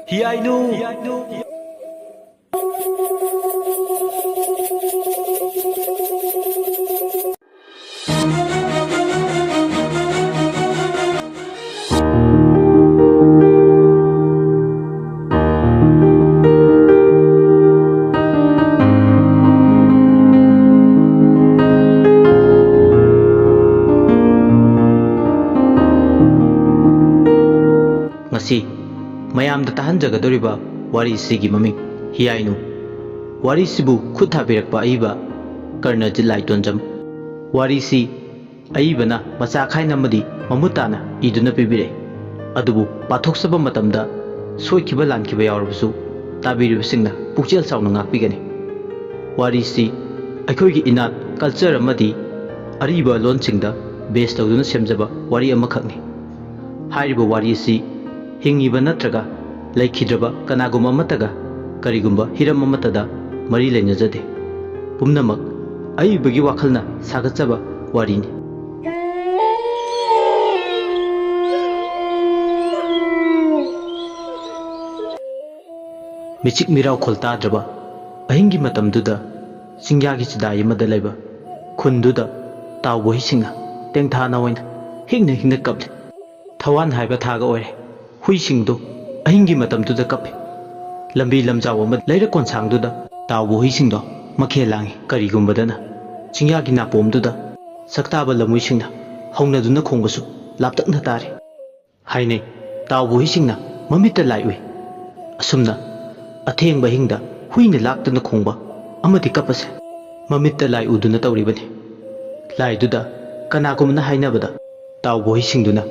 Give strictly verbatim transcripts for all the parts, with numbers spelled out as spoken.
ꯍꯤꯌꯥꯏꯅꯨ꯫ ꯉꯁꯤ ꯃꯌꯥꯝꯗ ꯇꯥꯍꯟꯖꯒꯗꯧꯔꯤꯕ ꯋꯥꯔꯤꯁꯤꯒꯤ ꯃꯃꯤꯡ ꯍꯤꯌꯥꯏꯅꯨ꯫ ꯋꯥꯔꯤꯁꯤꯕꯨ ꯈꯨꯠ ꯊꯥꯕꯤꯔꯛꯄ ꯑꯏꯕ ꯀꯔꯅꯖꯤꯠ ꯂꯥꯏꯇꯣꯟꯖꯝ꯫ ꯋꯥꯔꯤꯁꯤ ꯑꯏꯕꯅ ꯃꯆꯥ ꯈꯥꯏꯅ ꯑꯃꯗꯤ ꯃꯃꯨꯠ ꯇꯥꯅ ꯏꯗꯨꯅ ꯄꯤꯕꯤꯔꯦ꯫ ꯑꯗꯨꯕꯨ ꯄꯥꯊꯣꯛꯆꯕ ꯃꯇꯝꯗ ꯁꯣꯏꯈꯤꯕ ꯂꯥꯟꯈꯤꯕ ꯌꯥꯎꯔꯕꯁꯨ ꯇꯥꯕꯤꯔꯤꯕꯁꯤꯡꯅ ꯄꯨꯛꯆꯦꯜ ꯆꯥꯎꯅ ꯉꯥꯛꯄꯤꯒꯅꯤ꯫ ꯋꯥꯔꯤꯁꯤ ꯑꯩꯈꯣꯏꯒꯤ ꯏꯅꯥꯠ, ꯀꯜꯆꯔ ꯑꯃꯗꯤ ꯑꯔꯤꯕ ꯂꯣꯟꯁꯤꯡꯗ ꯕꯦꯁ ꯇꯧꯗꯨꯅ ꯁꯦꯝꯖꯕ ꯋꯥꯔꯤ ꯑꯃꯈꯛꯅꯤ꯫ ꯍꯥꯏꯔꯤꯕ ꯋꯥꯔꯤ ꯑꯁꯤ ꯍꯤꯡꯉꯤꯕ ꯅꯠꯇ꯭ꯔꯒ ꯂꯩꯈꯤꯗ꯭ꯔꯕ ꯀꯅꯥꯒꯨꯝꯕ ꯑꯃꯠꯇꯒ ꯀꯔꯤꯒꯨꯝꯕ ꯍꯤꯔꯝ ꯑꯃꯠꯇꯗ ꯃꯔꯤ ꯂꯩꯅꯖꯗꯦ꯫ ꯄꯨꯝꯅꯃꯛ ꯑꯏꯕꯒꯤ ꯋꯥꯈꯜꯅ ꯁꯥꯒꯠꯆꯕ ꯋꯥꯔꯤꯅꯤ꯫ ꯃꯤꯆꯤꯛ ꯃꯤꯔꯥꯎ ꯈꯣꯜ ꯇꯥꯗ꯭ꯔꯕ ꯑꯍꯤꯡꯒꯤ ꯃꯇꯝꯗꯨꯗ ꯆꯤꯡꯌꯥꯒꯤ ꯆꯤꯗꯥꯏ ꯑꯃꯗ ꯂꯩꯕ ꯈꯨꯟꯗꯨꯗ ꯇꯥꯎꯕ ꯍꯨꯏꯁꯤꯡꯅ ꯇꯦꯡꯊꯥꯅ ꯑꯣꯏꯅ ꯍꯤꯡꯅ ꯍꯤꯡꯅ ꯀꯞꯂꯤ꯫ ꯊꯋꯥꯟ ꯍꯥꯏꯕ ꯊꯥꯒ ꯑꯣꯏꯔꯦ꯫ ꯍꯨꯏꯁꯤꯡꯗꯨ ꯑꯍꯤꯡꯒꯤ ꯃꯇꯝꯗꯨꯗ ꯀꯞꯄꯤ꯫ ꯂꯝꯕꯤ ꯂꯝꯖꯥꯎ ꯑꯃ ꯂꯩꯔꯛ ꯀꯣꯟꯁꯥꯡꯗꯨꯗ ꯇꯥꯎꯕ ꯍꯨꯏꯁꯤꯡꯗꯣ ꯃꯈꯦꯜ ꯂꯥꯡꯏ꯫ ꯀꯔꯤꯒꯨꯝꯕꯗꯅ ꯆꯤꯡꯌꯥꯒꯤ ꯅꯥꯄꯣꯝꯗꯨꯗ ꯁꯛꯇꯥꯕ ꯂꯝꯍꯨꯏꯁꯤꯡꯅ ꯍꯧꯅꯗꯨꯅ ꯈꯣꯡꯕꯁꯨ ꯂꯥꯞꯇꯛꯅ ꯇꯥꯔꯤ꯫ ꯍꯥꯏꯅꯩ, ꯇꯥꯎꯕ ꯍꯨꯏꯁꯤꯡꯅ ꯃꯃꯤꯠꯇ ꯂꯥꯏ ꯎꯏ꯫ ꯑꯁꯨꯝꯅ ꯑꯊꯦꯡꯕ ꯑꯍꯤꯡꯗ ꯍꯨꯏꯅ ꯂꯥꯛꯇꯨꯅ ꯈꯣꯡꯕ ꯑꯃꯗꯤ ꯀꯞꯄꯁꯦ ꯃꯃꯤꯠꯇ ꯂꯥꯏ ꯎꯗꯨꯅ ꯇꯧꯔꯤꯕꯅꯤ꯫ ꯂꯥꯏꯗꯨꯗ ꯀꯅꯥꯒꯨꯝꯕꯅ ꯍꯥꯏꯅꯕꯗ ꯇꯥꯎꯕ ꯍꯨꯏꯁꯤꯡꯗꯨꯅ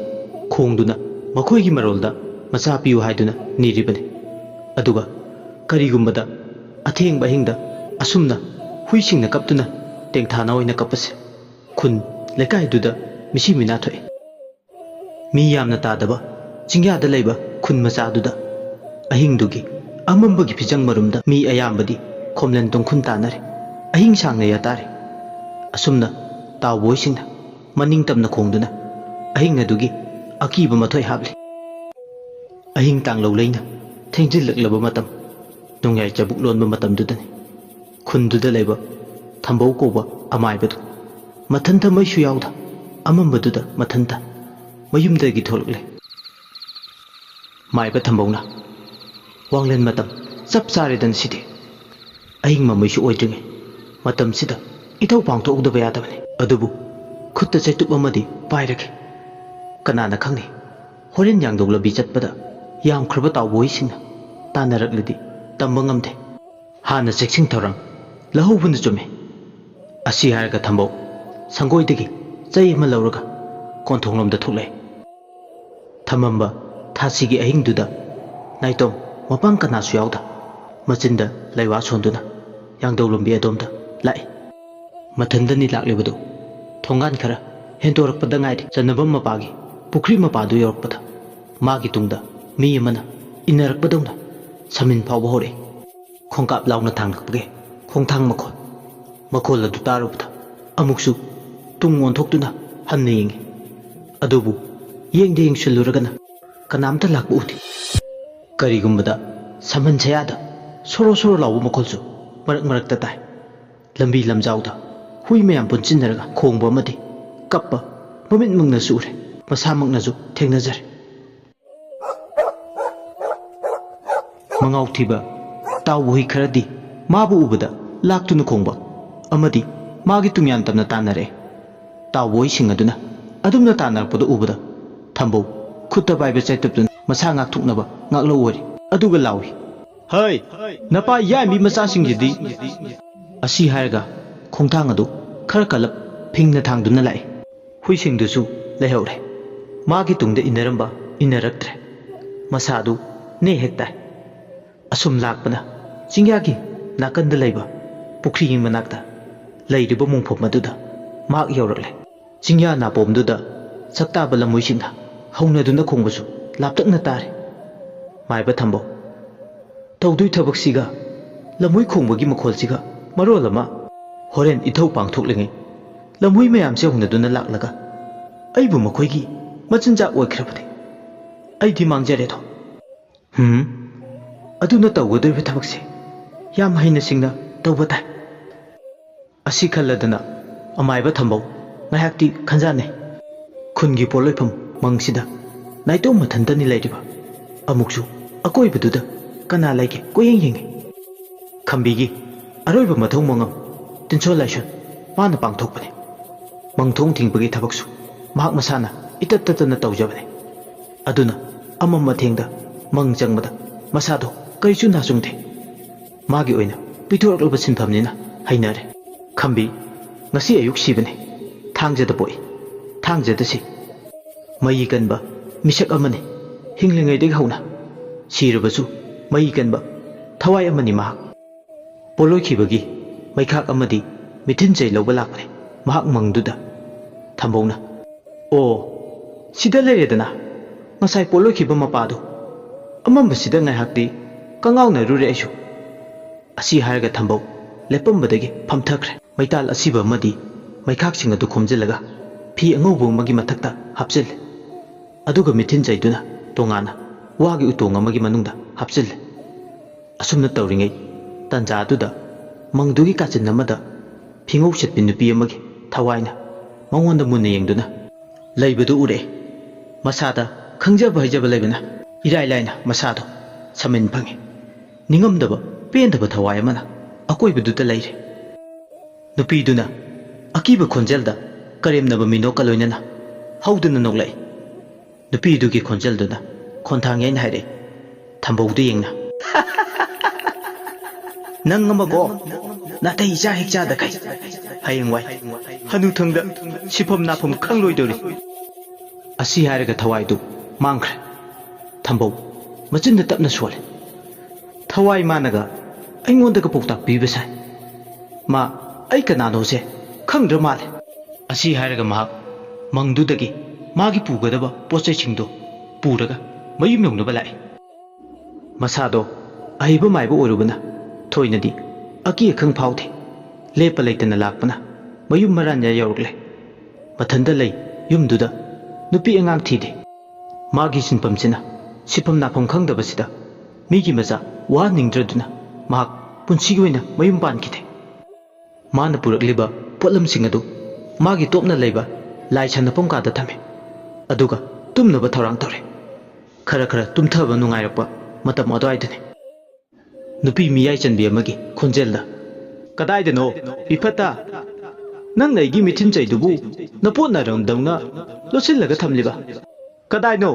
ꯈꯣꯡꯗꯨꯅ ꯃꯈꯣꯏꯒꯤ ꯃꯔꯣꯜꯗ ꯃꯆꯥ ꯄꯤꯌꯨ ꯍꯥꯏꯗꯨꯅ ꯅꯤꯔꯤꯕꯅꯤ꯫ ꯑꯗꯨꯒ ꯀꯔꯤꯒꯨꯝꯕꯗ ꯑꯊꯦꯡꯕ ꯑꯍꯤꯡꯗ ꯑꯁꯨꯝꯅ ꯍꯨꯏꯁꯤꯡꯅ ꯀꯞꯇꯨꯅ ꯇꯦꯡꯊꯥꯅ ꯑꯣꯏꯅ ꯀꯞꯄꯁꯦ ꯈꯨꯟ ꯂꯩꯀꯥꯏꯗꯨꯗ ꯃꯤꯁꯤ ꯃꯤꯅꯥ ꯊꯣꯛꯏ꯫ ꯃꯤ ꯌꯥꯝꯅ ꯇꯥꯗꯕ ꯆꯤꯡꯌꯥꯗ ꯂꯩꯕ ꯈꯨꯟ ꯃꯆꯥꯗꯨꯗ ꯑꯍꯤꯡꯗꯨꯒꯤ ꯑꯃꯝꯕꯒꯤ ꯐꯤꯖꯪ ꯃꯔꯨꯝꯗ ꯃꯤ ꯑꯌꯥꯝꯕꯗꯤ ꯈꯣꯝꯂꯦꯟ ꯇꯣꯡꯈꯨꯟ ꯇꯥꯅꯔꯦ꯫ ꯑꯍꯤꯡ ꯁꯥꯡꯅ ꯌꯥꯇꯥꯔꯦ꯫ ꯑꯁꯨꯝꯅ ꯇꯥꯎꯕꯣꯏꯁꯤꯡꯅ ꯃꯅꯤꯡ ꯇꯝꯅ ꯈꯣꯡꯗꯨꯅ ꯑꯍꯤꯡ ꯑꯗꯨꯒꯤ ꯑꯀꯤꯕ ꯃꯊꯣꯏ ꯍꯥꯞꯂꯤ꯫ ꯑꯍꯤꯡ ꯇꯥꯡꯂꯧ ꯂꯩꯅ ꯊꯦꯡꯖꯤꯜꯂꯛꯂꯕ ꯃꯇꯝ, ꯅꯣꯡꯌꯥꯏ ꯆꯕꯨꯛ ꯂꯣꯟꯕ ꯃꯇꯝꯗꯨꯗꯅꯤ꯫ ꯈꯨꯟꯗꯨꯗ ꯂꯩꯕ ꯊꯝꯕꯧ ꯀꯧꯕ ꯑꯃꯥꯏꯕꯗꯨ ꯃꯊꯟꯇ ꯃꯩꯁꯨ ꯌꯥꯎꯗ ꯑꯃꯝꯕꯗꯨꯗ ꯃꯊꯟꯇ ꯃꯌꯨꯝꯗꯒꯤ ꯊꯣꯛꯂꯛꯂꯦ꯫ ꯃꯥꯏꯕ ꯊꯝꯕꯧꯅ, "ꯋꯥꯡꯂꯦꯟ ꯃꯇꯝ ꯆꯞ ꯆꯥꯔꯦꯗꯅ ꯁꯤꯗꯤ꯫ ꯑꯍꯤꯡ ꯃꯃꯩꯁꯨ ꯑꯣꯏꯗ꯭ꯔꯤꯉꯩ ꯃꯇꯝꯁꯤꯗ ꯏꯊꯧ ꯄꯥꯡꯊꯣꯛꯍꯧꯗꯕ ꯌꯥꯗꯕꯅꯤ꯫ ꯑꯗꯨꯕꯨ ꯈꯨꯠꯇ ꯆꯩꯇꯨꯞ ꯑꯃꯗꯤ ꯄꯥꯏꯔꯒꯦ꯫ ꯀꯅꯥꯅ ꯈꯪꯅꯤ, ꯍꯣꯔꯦꯟ ꯌꯥꯡꯗꯧ ꯂꯝꯕꯤ ꯆꯠꯄꯗ ꯌꯥꯝꯈ꯭ꯔꯕ ꯇꯥꯎꯕꯣꯏꯁꯤꯡꯅ ꯇꯥꯟꯅꯔꯛꯂꯗꯤ ꯇꯝꯕ ꯉꯝꯗꯦ꯫ ꯍꯥꯟꯅ ꯆꯦꯛꯁꯤꯟ ꯊꯧꯔꯥꯡ ꯂꯧꯍꯧꯕꯅ ꯆꯨꯝꯃꯤ"꯫ ꯑꯁꯤ ꯍꯥꯏꯔꯒ ꯊꯝꯕꯧ ꯁꯪꯒꯣꯏꯗꯒꯤ ꯆꯩ ꯑꯃ ꯂꯧꯔꯒ ꯀꯣꯟꯊꯣꯡꯂꯣꯝꯗ ꯊꯣꯛꯂꯛꯑꯦ꯫ ꯊꯝꯃꯝꯕ ꯊꯥꯁꯤꯒꯤ ꯑꯍꯤꯡꯗꯨꯗ ꯅꯥꯏꯇꯣꯝ ꯃꯄꯥꯡ ꯀꯅꯥꯁꯨ ꯌꯥꯎꯗ ꯃꯆꯤꯟꯗ ꯂꯩꯋꯥ ꯁꯣꯟꯗꯨꯅ ꯌꯥꯡꯗꯧ ꯂꯝꯕꯤ ꯑꯗꯣꯝꯗ ꯂꯥꯛꯏ꯫ ꯃꯊꯟꯗꯅꯤ ꯂꯥꯛꯂꯤꯕꯗꯨ꯫ ꯊꯣꯡꯒꯥꯟ ꯈꯔ ꯍꯦꯟꯗꯣꯔꯛꯄꯗ ꯉꯥꯏꯔꯤ꯫ ꯆꯟꯅꯕꯝ ꯃꯄꯥꯒꯤ ꯄꯨꯈ꯭ꯔꯤ ꯃꯄꯥꯗꯨ ꯌꯧꯔꯛꯄꯗ ꯃꯥꯒꯤ ꯇꯨꯡꯗ ꯃꯤ ꯑꯃꯅ ꯏꯟꯅꯔꯛꯄꯗꯧꯅ ꯁꯃꯤꯟ ꯐꯥꯎꯕ ꯍꯧꯔꯛꯏ꯫ ꯈꯣꯡꯀꯥꯞ ꯂꯥꯎꯅ ꯊꯥꯡꯂꯛꯄꯒꯤ ꯈꯣꯡꯊꯥꯡ ꯃꯈꯣꯜ꯫ ꯃꯈꯣꯜ ꯑꯗꯨ ꯇꯥꯔꯨꯕꯗ ꯑꯃꯨꯛꯁꯨ ꯇꯨꯡ ꯑꯣꯟꯊꯣꯛꯇꯨꯅ ꯍꯟꯅ ꯌꯦꯡꯏ꯫ ꯑꯗꯨꯕꯨ ꯌꯦꯡꯗ ꯌꯦꯡꯁꯤꯜꯂꯨꯔꯒꯅ ꯀꯅꯥꯝꯇ ꯂꯥꯛꯄ ꯎꯗꯦ꯫ ꯀꯔꯤꯒꯨꯝꯕꯗ ꯁꯝꯍꯟ ꯁꯌꯥꯗ ꯁꯣꯔꯣ ꯁꯣꯔꯣ ꯂꯥꯎꯕ ꯃꯈꯣꯜꯁꯨ ꯃꯔꯛ ꯃꯔꯛꯇ ꯇꯥꯏ꯫ ꯂꯝꯕꯤ ꯂꯝꯖꯥꯎꯗ ꯍꯨꯏ ꯃꯌꯥꯝ ꯄꯨꯟꯁꯤꯟꯅꯔꯒ ꯈꯣꯡꯕ ꯑꯃꯗꯤ ꯀꯞꯄ ꯃꯃꯤꯠꯃꯛꯅꯁꯨ ꯎꯔꯦ, ꯃꯁꯥꯃꯛꯅꯁꯨ ꯊꯦꯡꯅꯖꯔꯦ꯫ ꯃꯉꯥꯎ ꯊꯤꯕ ꯇꯥꯎꯕ ꯍꯨꯏ ꯈꯔꯗꯤ ꯃꯥꯕꯨ ꯎꯕꯗ ꯂꯥꯛꯇꯨꯅ ꯈꯣꯡꯕ ꯑꯃꯗꯤ ꯃꯥꯒꯤ ꯇꯨꯡꯌꯥꯟ ꯇꯝꯅ ꯇꯥꯟꯅꯔꯛꯑꯦ꯫ ꯇꯥꯎꯕ ꯍꯨꯏꯁꯤꯡ ꯑꯗꯨꯅ ꯑꯗꯨꯝꯅ ꯇꯥꯟꯅꯔꯛꯄꯗꯨ ꯎꯕꯗ ꯊꯝꯕꯧ ꯈꯨꯠꯇ ꯄꯥꯏꯕ ꯆꯩꯇꯨꯞꯇꯨꯅ ꯃꯁꯥ ꯉꯥꯛꯊꯣꯛꯅꯕ ꯉꯥꯛꯂꯧ ꯑꯣꯏꯔꯤ꯫ ꯑꯗꯨꯒ ꯂꯥꯎꯏ, "ꯍꯩ, ꯅꯄꯥ ꯌꯥꯏꯃꯕꯤ ꯃꯆꯥꯁꯤꯡꯁꯤꯗꯤ!" ꯑꯁꯤ ꯍꯥꯏꯔꯒ ꯈꯣꯡꯊꯥꯡ ꯑꯗꯨ ꯈꯔ ꯀꯜꯂꯞ ꯐꯤꯡꯅ ꯊꯥꯡꯗꯨꯅ ꯂꯥꯛꯏ꯫ ꯍꯨꯏꯁꯤꯡꯗꯨꯁꯨ ꯂꯩꯍꯧꯔꯦ꯫ ꯃꯥꯒꯤ ꯇꯨꯡꯗ ꯏꯟꯅꯔꯝꯕ ꯏꯟꯅꯔꯛꯇ꯭ꯔꯦ꯫ ꯃꯁꯥꯗꯨ ꯅꯦ ꯍꯦꯛ ꯇꯥꯏ꯫ ꯑꯁꯨꯝ ꯂꯥꯛꯄꯅ ꯆꯤꯡꯌꯥꯒꯤ ꯅꯥꯀꯟꯗ ꯂꯩꯕ ꯄꯨꯈ꯭ꯔꯤꯒꯤ ꯃꯅꯥꯛꯇ ꯂꯩꯔꯤꯕ ꯃꯣꯡꯐꯝ ꯑꯗꯨꯗ ꯃꯍꯥꯛ ꯌꯧꯔꯛꯂꯦ꯫ ꯆꯤꯡꯌꯥ ꯅꯥꯄꯣꯝꯗꯨꯗ ꯁꯛꯇꯥꯕ ꯂꯝꯃꯣꯏꯁꯤꯡꯅ ꯍꯧꯅꯗꯨꯅ ꯈꯣꯡꯕꯁꯨ ꯂꯥꯞꯇꯛꯅ ꯇꯥꯔꯦ꯫ ꯃꯥꯏꯕ ꯊꯝꯕꯧ, ꯇꯧꯗꯣꯏ ꯊꯕꯛꯁꯤꯒ ꯂꯝꯍꯨꯏ ꯈꯣꯡꯕꯒꯤ ꯃꯈꯣꯜꯁꯤꯒ ꯃꯔꯣꯜ ꯑꯃ꯫ ꯍꯣꯔꯦꯟ ꯏꯊꯧ ꯄꯥꯡꯊꯣꯛꯂꯤꯉꯩ ꯂꯝꯍꯨꯏ ꯃꯌꯥꯝꯁꯦ ꯍꯧꯅꯗꯨꯅ ꯂꯥꯛꯂꯒ ꯑꯩꯕꯨ ꯃꯈꯣꯏꯒꯤ ꯃꯆꯤꯟꯖꯥꯛ ꯑꯣꯏꯈ꯭ꯔꯕꯅꯤ꯫ ꯑꯩꯗꯤ ꯃꯥꯡꯖꯔꯦꯗꯣ꯫ ꯍꯨꯝ, ꯑꯗꯨꯅ ꯇꯧꯒꯗꯧꯔꯤꯕ ꯊꯕꯛꯁꯦ ꯌꯥꯝ ꯍꯩꯅ ꯁꯤꯡꯅ ꯇꯧꯕ ꯇꯥꯏ꯫ ꯑꯁꯤ ꯈꯜꯂꯗꯅ ꯑꯃꯥꯏꯕ ꯊꯝꯕꯧ ꯉꯥꯏꯍꯥꯛꯇꯤ ꯈꯟꯖꯥꯟꯅꯩ꯫ ꯈꯨꯟꯒꯤ ꯄꯣꯠꯂꯣꯏꯐꯝ ꯃꯪꯁꯤꯗ ꯅꯥꯏꯇꯣꯝ ꯃꯊꯟꯇꯅꯤ ꯂꯩꯔꯤꯕ꯫ ꯑꯃꯨꯛꯁꯨ ꯑꯀꯣꯏꯕꯗꯨꯗ ꯀꯅꯥ ꯂꯩꯒꯦ ꯀꯣꯏꯌꯦꯡ ꯌꯦꯡꯉꯤ꯫ ꯈꯝꯕꯤꯒꯤ ꯑꯔꯣꯏꯕ ꯃꯊꯧ ꯃꯉꯝ ꯇꯤꯟꯁꯣ ꯂꯥꯏꯁꯣꯟ ꯃꯥꯅ ꯄꯥꯡꯊꯣꯛꯄꯅꯤ꯫ ꯃꯪꯊꯣꯡ ꯊꯤꯡꯕꯒꯤ ꯊꯕꯛꯁꯨ ꯃꯍꯥꯛ ꯃꯁꯥꯅ ꯏꯇꯠ ꯇꯠꯇꯅ ꯇꯧꯖꯕꯅꯤ꯫ ꯑꯗꯨꯅ ꯑꯃꯝ ꯑꯊꯦꯡꯗ ꯃꯪ ꯆꯪꯕꯗ ꯃꯁꯥꯗꯣ ꯀꯔꯤꯁꯨ ꯅꯥꯆꯨꯡꯗꯦ꯫ ꯃꯥꯒꯤ ꯑꯣꯏꯅ ꯄꯤꯊꯣꯔꯛꯂꯕ ꯁꯤꯟꯐꯝꯅꯤꯅ ꯍꯩꯅꯔꯦ꯫ ꯈꯝꯕꯤ, ꯉꯁꯤ ꯑꯌꯨꯛ ꯁꯤꯕꯅꯤ꯫ ꯊꯥꯡꯖꯗ ꯄꯣꯛꯏ꯫ ꯊꯥꯡꯖꯗ ꯁꯤ꯫ ꯃꯌꯤ ꯀꯟꯕ ꯃꯤꯁꯛ ꯑꯃꯅꯤ꯫ ꯍꯤꯡꯂꯤꯉꯩꯗꯒꯤ ꯍꯧꯅ ꯁꯤꯔꯕꯁꯨ ꯃꯌꯤ ꯀꯟꯕ ꯊꯋꯥꯏ ꯑꯃꯅꯤ ꯃꯍꯥꯛ꯫ ꯄꯣꯠꯂꯣꯏꯈꯤꯕꯒꯤ ꯃꯩꯈꯥꯛ ꯑꯃꯗꯤ ꯃꯤꯊꯤꯟ ꯆꯩ ꯂꯧꯕ ꯂꯥꯛꯄꯅꯤ ꯃꯍꯥꯛ ꯃꯪꯗꯨꯗ꯫ ꯊꯝꯕꯧꯅ, "ꯑꯣ, ꯁꯤꯗ ꯂꯩꯔꯦꯗꯅ ꯉꯁꯥꯏ ꯄꯣꯠꯂꯣꯏꯈꯤꯕ ꯃꯄꯥꯗꯣ꯫ ꯑꯃꯝꯕꯁꯤꯗ ꯉꯥꯏꯍꯥꯛꯇꯤ ꯀꯉꯥꯎꯅꯔꯨꯔꯦ ꯑꯩꯁꯨ"꯫ ꯑꯁꯤ ꯍꯥꯏꯔꯒ ꯊꯝꯕꯧ ꯂꯦꯞꯄꯝꯕꯗꯒꯤ ꯐꯝꯊꯈ꯭ꯔꯦ꯫ ꯃꯩꯇꯥꯜ ꯑꯁꯤꯕ ꯑꯃꯗꯤ ꯃꯩꯈꯥꯛꯁꯤꯡ ꯑꯗꯨ ꯈꯣꯝꯖꯤꯜꯂꯒ ꯐꯤ ꯑꯉꯧꯕ ꯑꯃꯒꯤ ꯃꯊꯛꯇ ꯍꯥꯞꯆꯤꯜꯂꯦ꯫ ꯑꯗꯨꯒ ꯃꯤꯊꯤꯟ ꯆꯩꯗꯨꯅ ꯇꯣꯉꯥꯟꯅ ꯋꯥꯒꯤ ꯎꯇꯣꯡ ꯑꯃꯒꯤ ꯃꯅꯨꯡꯗ ꯍꯥꯞꯆꯤꯜꯂꯦ꯫ ꯑꯁꯨꯝꯅ ꯇꯧꯔꯤꯉꯩ ꯇꯥꯟꯖꯥꯗꯨꯗ ꯃꯪꯗꯨꯒꯤ ꯀꯥꯆꯤꯟ ꯑꯃꯗ ꯐꯤꯉꯧ ꯁꯦꯠꯄꯤ ꯅꯨꯄꯤ ꯑꯃꯒꯤ ꯊꯋꯥꯏꯅ ꯃꯉꯣꯟꯗ ꯃꯨꯟꯅ ꯌꯦꯡꯗꯨꯅ ꯂꯩꯕꯗꯨ ꯎꯔꯛꯑꯦ꯫ ꯃꯁꯥꯗ ꯈꯪꯖꯕ ꯍꯩꯖꯕ ꯂꯩꯕꯅ ꯏꯔꯥꯏ ꯂꯥꯏꯅ ꯃꯁꯥꯗꯣ ꯁꯃꯤꯟ ꯐꯪꯉꯤ꯫ ꯅꯤꯡꯉꯝꯗꯕ ꯄꯦꯟꯗꯕ ꯊꯋꯥꯏ ꯑꯃꯅ ꯑꯀꯣꯏꯕꯗꯨꯗ ꯂꯩꯔꯦ꯫ ꯅꯨꯄꯤꯗꯨꯅ ꯑꯀꯤꯕ ꯈꯣꯟꯖꯦꯜꯗ ꯀꯔꯦꯝꯅꯕ ꯃꯤꯅꯣꯛꯀ ꯂꯣꯏꯅꯅ ꯍꯧꯗꯨꯅ ꯅꯣꯛꯂꯛꯏ꯫ ꯅꯨꯄꯤꯗꯨꯒꯤ ꯈꯣꯟꯖꯦꯜꯗꯨꯅ ꯈꯣꯟꯊꯥꯡ ꯌꯩꯅ ꯍꯥꯏꯔꯛꯏ, ꯊꯝꯕꯧꯗ ꯌꯦꯡꯅ꯫ "ꯅꯪ ꯑꯃꯀꯣ, ꯅꯥꯇꯩ ꯏꯆꯥ ꯍꯦꯛ ꯆꯥꯗꯈꯩ꯫ ꯍꯌꯦꯡꯋꯥꯏ ꯍꯅꯨꯊꯪꯗ ꯁꯤꯐꯝ ꯅꯥꯐꯝ ꯈꯪꯂꯣꯏꯗꯧꯔꯤ"꯫ ꯑꯁꯤ ꯍꯥꯏꯔꯒ ꯊꯋꯥꯏꯗꯨ ꯃꯥꯡꯈ꯭ꯔꯦ꯫ ꯊꯝꯕꯧ ꯃꯆꯤꯟꯗ ꯇꯞꯅ ꯁꯣꯜꯂꯤ꯫ ꯊꯋꯥꯏ ꯃꯥꯅꯒ ꯑꯩꯉꯣꯟꯗꯒ ꯄꯥꯎꯇꯥꯛ ꯄꯤꯕ ꯁꯥꯏ꯫ ꯃꯥ ꯑꯩ ꯀꯅꯥꯅꯣꯁꯦ ꯈꯪꯗ꯭ꯔ ꯃꯥꯜꯂꯦ꯫ ꯑꯁꯤ ꯍꯥꯏꯔꯒ ꯃꯍꯥꯛ ꯃꯪꯗꯨꯗꯒꯤ ꯃꯥꯒꯤ ꯄꯨꯒꯗꯕ ꯄꯣꯠ ꯆꯩꯁꯤꯡꯗꯣ ꯄꯨꯔꯒ ꯃꯌꯨꯝ ꯌꯧꯅꯕ ꯂꯥꯛꯏ꯫ ꯃꯁꯥꯗꯣ ꯑꯍꯩꯕ ꯃꯥꯏꯕ ꯑꯣꯏꯔꯨꯕꯅ ꯊꯣꯏꯅꯗꯤ ꯑꯀꯤ ꯑꯈꯪ ꯐꯥꯎꯗꯦ꯫ ꯂꯦꯞꯄ ꯂꯩꯇꯅ ꯂꯥꯛꯄꯅ ꯃꯌꯨꯝ ꯃꯔꯥꯟꯌꯥ ꯌꯧꯔꯛꯂꯦ꯫ ꯃꯊꯟꯇ ꯂꯩ ꯌꯨꯝꯗꯨꯗ ꯅꯨꯄꯤ ꯑꯉꯥꯡ ꯊꯤꯗꯦ꯫ ꯃꯥꯒꯤ ꯁꯤꯟꯐꯝꯁꯤꯅ ꯁꯤꯐꯝ ꯅꯥꯐꯝ ꯈꯪꯗꯕꯁꯤꯗ ꯃꯤꯒꯤ ꯃꯆꯥ ꯋꯥꯍꯟꯅꯤꯡꯗ꯭ꯔꯗꯨꯅ ꯃꯍꯥꯛ ꯄꯨꯟꯁꯤꯒꯤ ꯑꯣꯏꯅ ꯃꯌꯨꯝ ꯄꯥꯟꯈꯤꯗꯦ꯫ ꯃꯥꯅ ꯄꯨꯔꯛꯂꯤꯕ ꯄꯣꯠꯂꯝꯁꯤꯡ ꯑꯗꯨ ꯃꯥꯒꯤ ꯇꯣꯞꯅ ꯂꯩꯕ ꯂꯥꯏ ꯁꯥꯟꯅꯐꯝ ꯀꯥꯗ ꯊꯝꯃꯤ꯫ ꯑꯗꯨꯒ ꯇꯨꯝꯅꯕ ꯊꯧꯔꯥꯡ ꯇꯧꯔꯦ꯫ ꯈꯔ ꯈꯔ ꯇꯨꯝꯊꯕ ꯅꯨꯡꯉꯥꯏꯔꯛꯄ ꯃꯇꯝ ꯑꯗꯨꯋꯥꯏꯗꯅꯤ꯫ ꯅꯨꯄꯤ ꯃꯤꯌꯥꯏ ꯆꯟꯕꯤ ꯑꯃꯒꯤ ꯈꯣꯟꯖꯦꯜꯗ, "ꯀꯗꯥꯏꯗꯅꯣ, ꯏꯐꯠꯇ? ꯅꯪꯅ ꯑꯩꯒꯤ ꯃꯤꯊꯤꯟ ꯆꯩꯗꯨꯕꯨ ꯅꯄꯣꯠ ꯅꯔꯪꯗꯧꯅ ꯂꯣꯠꯁꯤꯜꯂꯒ ꯊꯝꯂꯤꯕ? ꯀꯗꯥꯏꯅꯣ?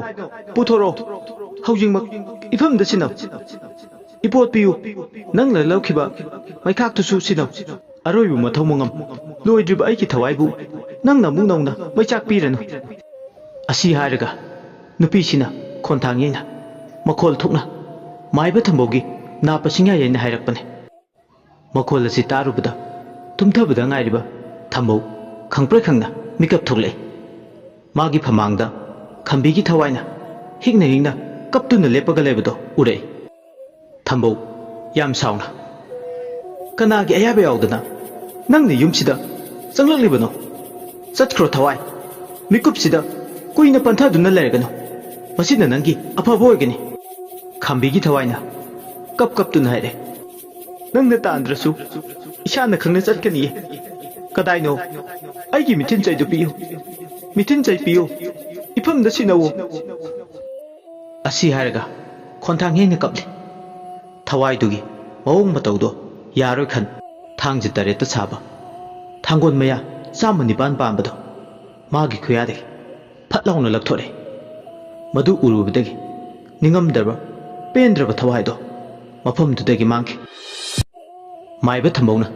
ꯄꯨꯊꯣꯔꯛꯑꯣ꯫ ꯍꯧꯖꯤꯛꯃꯛ ꯏꯐꯝꯗ ꯁꯤꯟꯅꯧ꯫ ꯏꯄꯣꯠ ꯄꯤꯌꯨ꯫ ꯅꯪꯅ ꯂꯧꯈꯤꯕ ꯃꯩꯈꯥꯛꯇꯨꯁꯨ ꯁꯤꯟꯅꯧ꯫ ꯑꯔꯣꯏꯕ ꯃꯊꯧ ꯃꯉꯝ ꯂꯣꯏꯗ꯭ꯔꯤꯕ ꯑꯩꯒꯤ ꯊꯋꯥꯏꯕꯨ ꯅꯪꯅ ꯑꯃꯨꯛ ꯅꯧꯅ ꯃꯩꯆꯥꯛ ꯄꯤꯔꯅꯨ꯫" ꯑꯁꯤ ꯍꯥꯏꯔꯒ ꯅꯨꯄꯤꯁꯤꯅ ꯈꯣꯟꯊꯥꯡ ꯌꯩꯅ, ꯃꯈꯣꯜ ꯊꯣꯛꯅ, ꯃꯥꯏꯕ ꯊꯝꯕꯧꯒꯤ ꯅꯥꯞꯄ ꯁꯤꯡꯌꯥ ꯌꯩꯅ ꯍꯥꯏꯔꯛꯄꯅꯤ꯫ ꯃꯈꯣꯜ ꯑꯁꯤ ꯇꯥꯔꯨꯕꯗ ꯇꯨꯝꯊꯕꯗ ꯉꯥꯏꯔꯤꯕ ꯊꯝꯕꯧ ꯈꯪꯄ꯭ꯔꯦꯛ ꯈꯪꯅ ꯃꯤꯀꯞ ꯊꯣꯛꯂꯛꯏ꯫ ꯃꯥꯒꯤ ꯐꯃꯥꯡꯗ ꯈꯝꯕꯤꯒꯤ ꯊꯋꯥꯏꯅ ꯍꯤꯛꯅ ꯍꯤꯛꯅ ꯀꯞꯇꯨꯅ ꯂꯦꯞꯄꯒ ꯂꯩꯕꯗꯣ ꯎꯔꯛꯏ꯫ ꯊꯝꯕꯧ ꯌꯥꯝ ꯁꯥꯎꯅ, "ꯀꯅꯥꯒꯤ ꯑꯌꯥꯕ ꯌꯥꯎꯗꯅ ꯅꯪꯅ ꯌꯨꯝꯁꯤꯗ ꯆꯪꯂꯛꯂꯤꯕꯅꯣ? ꯆꯠꯈ꯭ꯔꯣ ꯊꯋꯥꯏ꯫ ꯃꯤꯀꯨꯞꯁꯤꯗ ꯀꯨꯏꯅ ꯄꯟꯊꯗꯨꯅ ꯂꯩꯔꯒꯅꯨ꯫ ꯃꯁꯤꯅ ꯅꯪꯒꯤ ꯑꯐꯕ ꯑꯣꯏꯒꯅꯤ꯫" ꯈꯝꯕꯤꯒꯤ ꯊꯋꯥꯏꯅ ꯀꯞ ꯀꯞꯇꯨꯅ ꯍꯥꯏꯔꯦ, "ꯅꯪꯅ ꯇꯥꯟꯗ꯭ꯔꯁꯨ ꯏꯁꯥꯅ ꯈꯪꯅ ꯆꯠꯀꯅꯤꯌꯦ꯫ ꯀꯗꯥꯏꯅꯣ? ꯑꯩꯒꯤ ꯃꯤꯊꯤꯟ ꯆꯩꯗꯨ ꯄꯤꯌꯨ꯫ ꯃꯤꯊꯤꯟ ꯆꯩ ꯄꯤꯌꯨ꯫ ꯏꯐꯝꯗ ꯁꯤꯟꯅꯧꯋꯣ꯫" ꯑꯁꯤ ꯍꯥꯏꯔꯒ ꯈꯣꯟꯊꯥꯡ ꯌꯩꯅ ꯀꯞꯂꯤ꯫ ꯊꯋꯥꯏꯗꯨꯒꯤ ꯃꯑꯣꯡ ꯃꯇꯧꯗꯣ ꯌꯥꯔꯣꯏ ꯈꯟ ꯊꯥꯡꯖ ꯇꯔꯦꯠꯇ ꯁꯥꯕ ꯊꯥꯡꯒꯣꯜ ꯃꯌꯥ ꯆꯥꯝꯃ ꯅꯤꯄꯥꯟ ꯄꯥꯟꯕꯗꯣ ꯃꯥꯒꯤ ꯈꯨꯌꯥꯗꯒꯤ ꯐꯠ ꯂꯥꯎꯅ ꯂꯧꯊꯣꯛꯑꯦ꯫ ꯃꯗꯨ ꯎꯔꯨꯕꯗꯒꯤ ꯅꯤꯡꯉꯝꯗ꯭ꯔꯕ, ꯄꯦꯟꯗ꯭ꯔꯕ ꯊꯋꯥꯏꯗꯣ ꯃꯐꯝꯗꯨꯗꯒꯤ ꯃꯥꯡꯈꯤ꯫ ꯃꯥꯏꯕ ꯊꯝꯕꯧꯅ,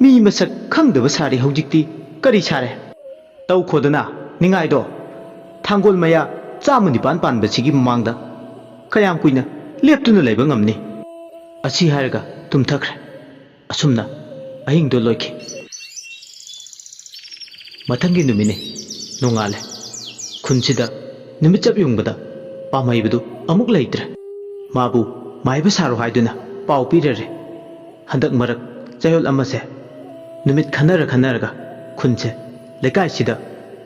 "ꯃꯤ ꯃꯁꯛ ꯈꯪꯗꯕ ꯁꯥꯔꯤ ꯍꯧꯖꯤꯛꯇꯤ ꯀꯔꯤ ꯁꯥꯔꯦ? ꯇꯧꯈꯣꯗꯅ ꯅꯤꯡꯉꯥꯏꯗꯣ꯫ ꯊꯥꯡꯒꯣꯜ ꯃꯌꯥ ꯆꯥꯝꯃ ꯅꯤꯄꯥꯟ ꯄꯥꯟꯕꯁꯤꯒꯤ ꯃꯃꯥꯡꯗ ꯀꯌꯥꯝ ꯀꯨꯏꯅ ꯂꯦꯞꯇꯨꯅ ꯂꯩꯕ ꯉꯝꯅꯤ?" ꯑꯁꯤ ꯍꯥꯏꯔꯒ ꯇꯨꯝꯊꯈ꯭ꯔꯦ꯫ ꯑꯁꯨꯝꯅ ꯑꯍꯤꯡꯗꯣ ꯂꯣꯏꯈꯤ꯫ ꯃꯊꯪꯒꯤ ꯅꯨꯃꯤꯠꯅꯤ꯫ ꯅꯣꯡꯉꯥꯜꯂꯦ꯫ ꯈꯨꯟꯁꯤꯗ ꯅꯨꯃꯤꯠ ꯆꯞ ꯌꯨꯡꯕꯗ ꯄꯥꯝꯍꯩꯕꯗꯨ ꯑꯃꯨꯛ ꯂꯩꯇ꯭ꯔꯦ꯫ ꯃꯥꯕꯨ ꯃꯥꯏꯕ ꯁꯥꯔꯣ ꯍꯥꯏꯗꯨꯅ ꯄꯥꯎ ꯄꯤꯔꯔꯦ꯫ ꯍꯟꯗꯛ ꯃꯔꯛ ꯆꯌꯣꯜ ꯑꯃꯁꯦ ꯅꯨꯃꯤꯠ ꯈꯟꯅꯔ ꯈꯟꯅꯔꯒ ꯈꯨꯟꯁꯦ, ꯂꯩꯀꯥꯏꯁꯤꯗ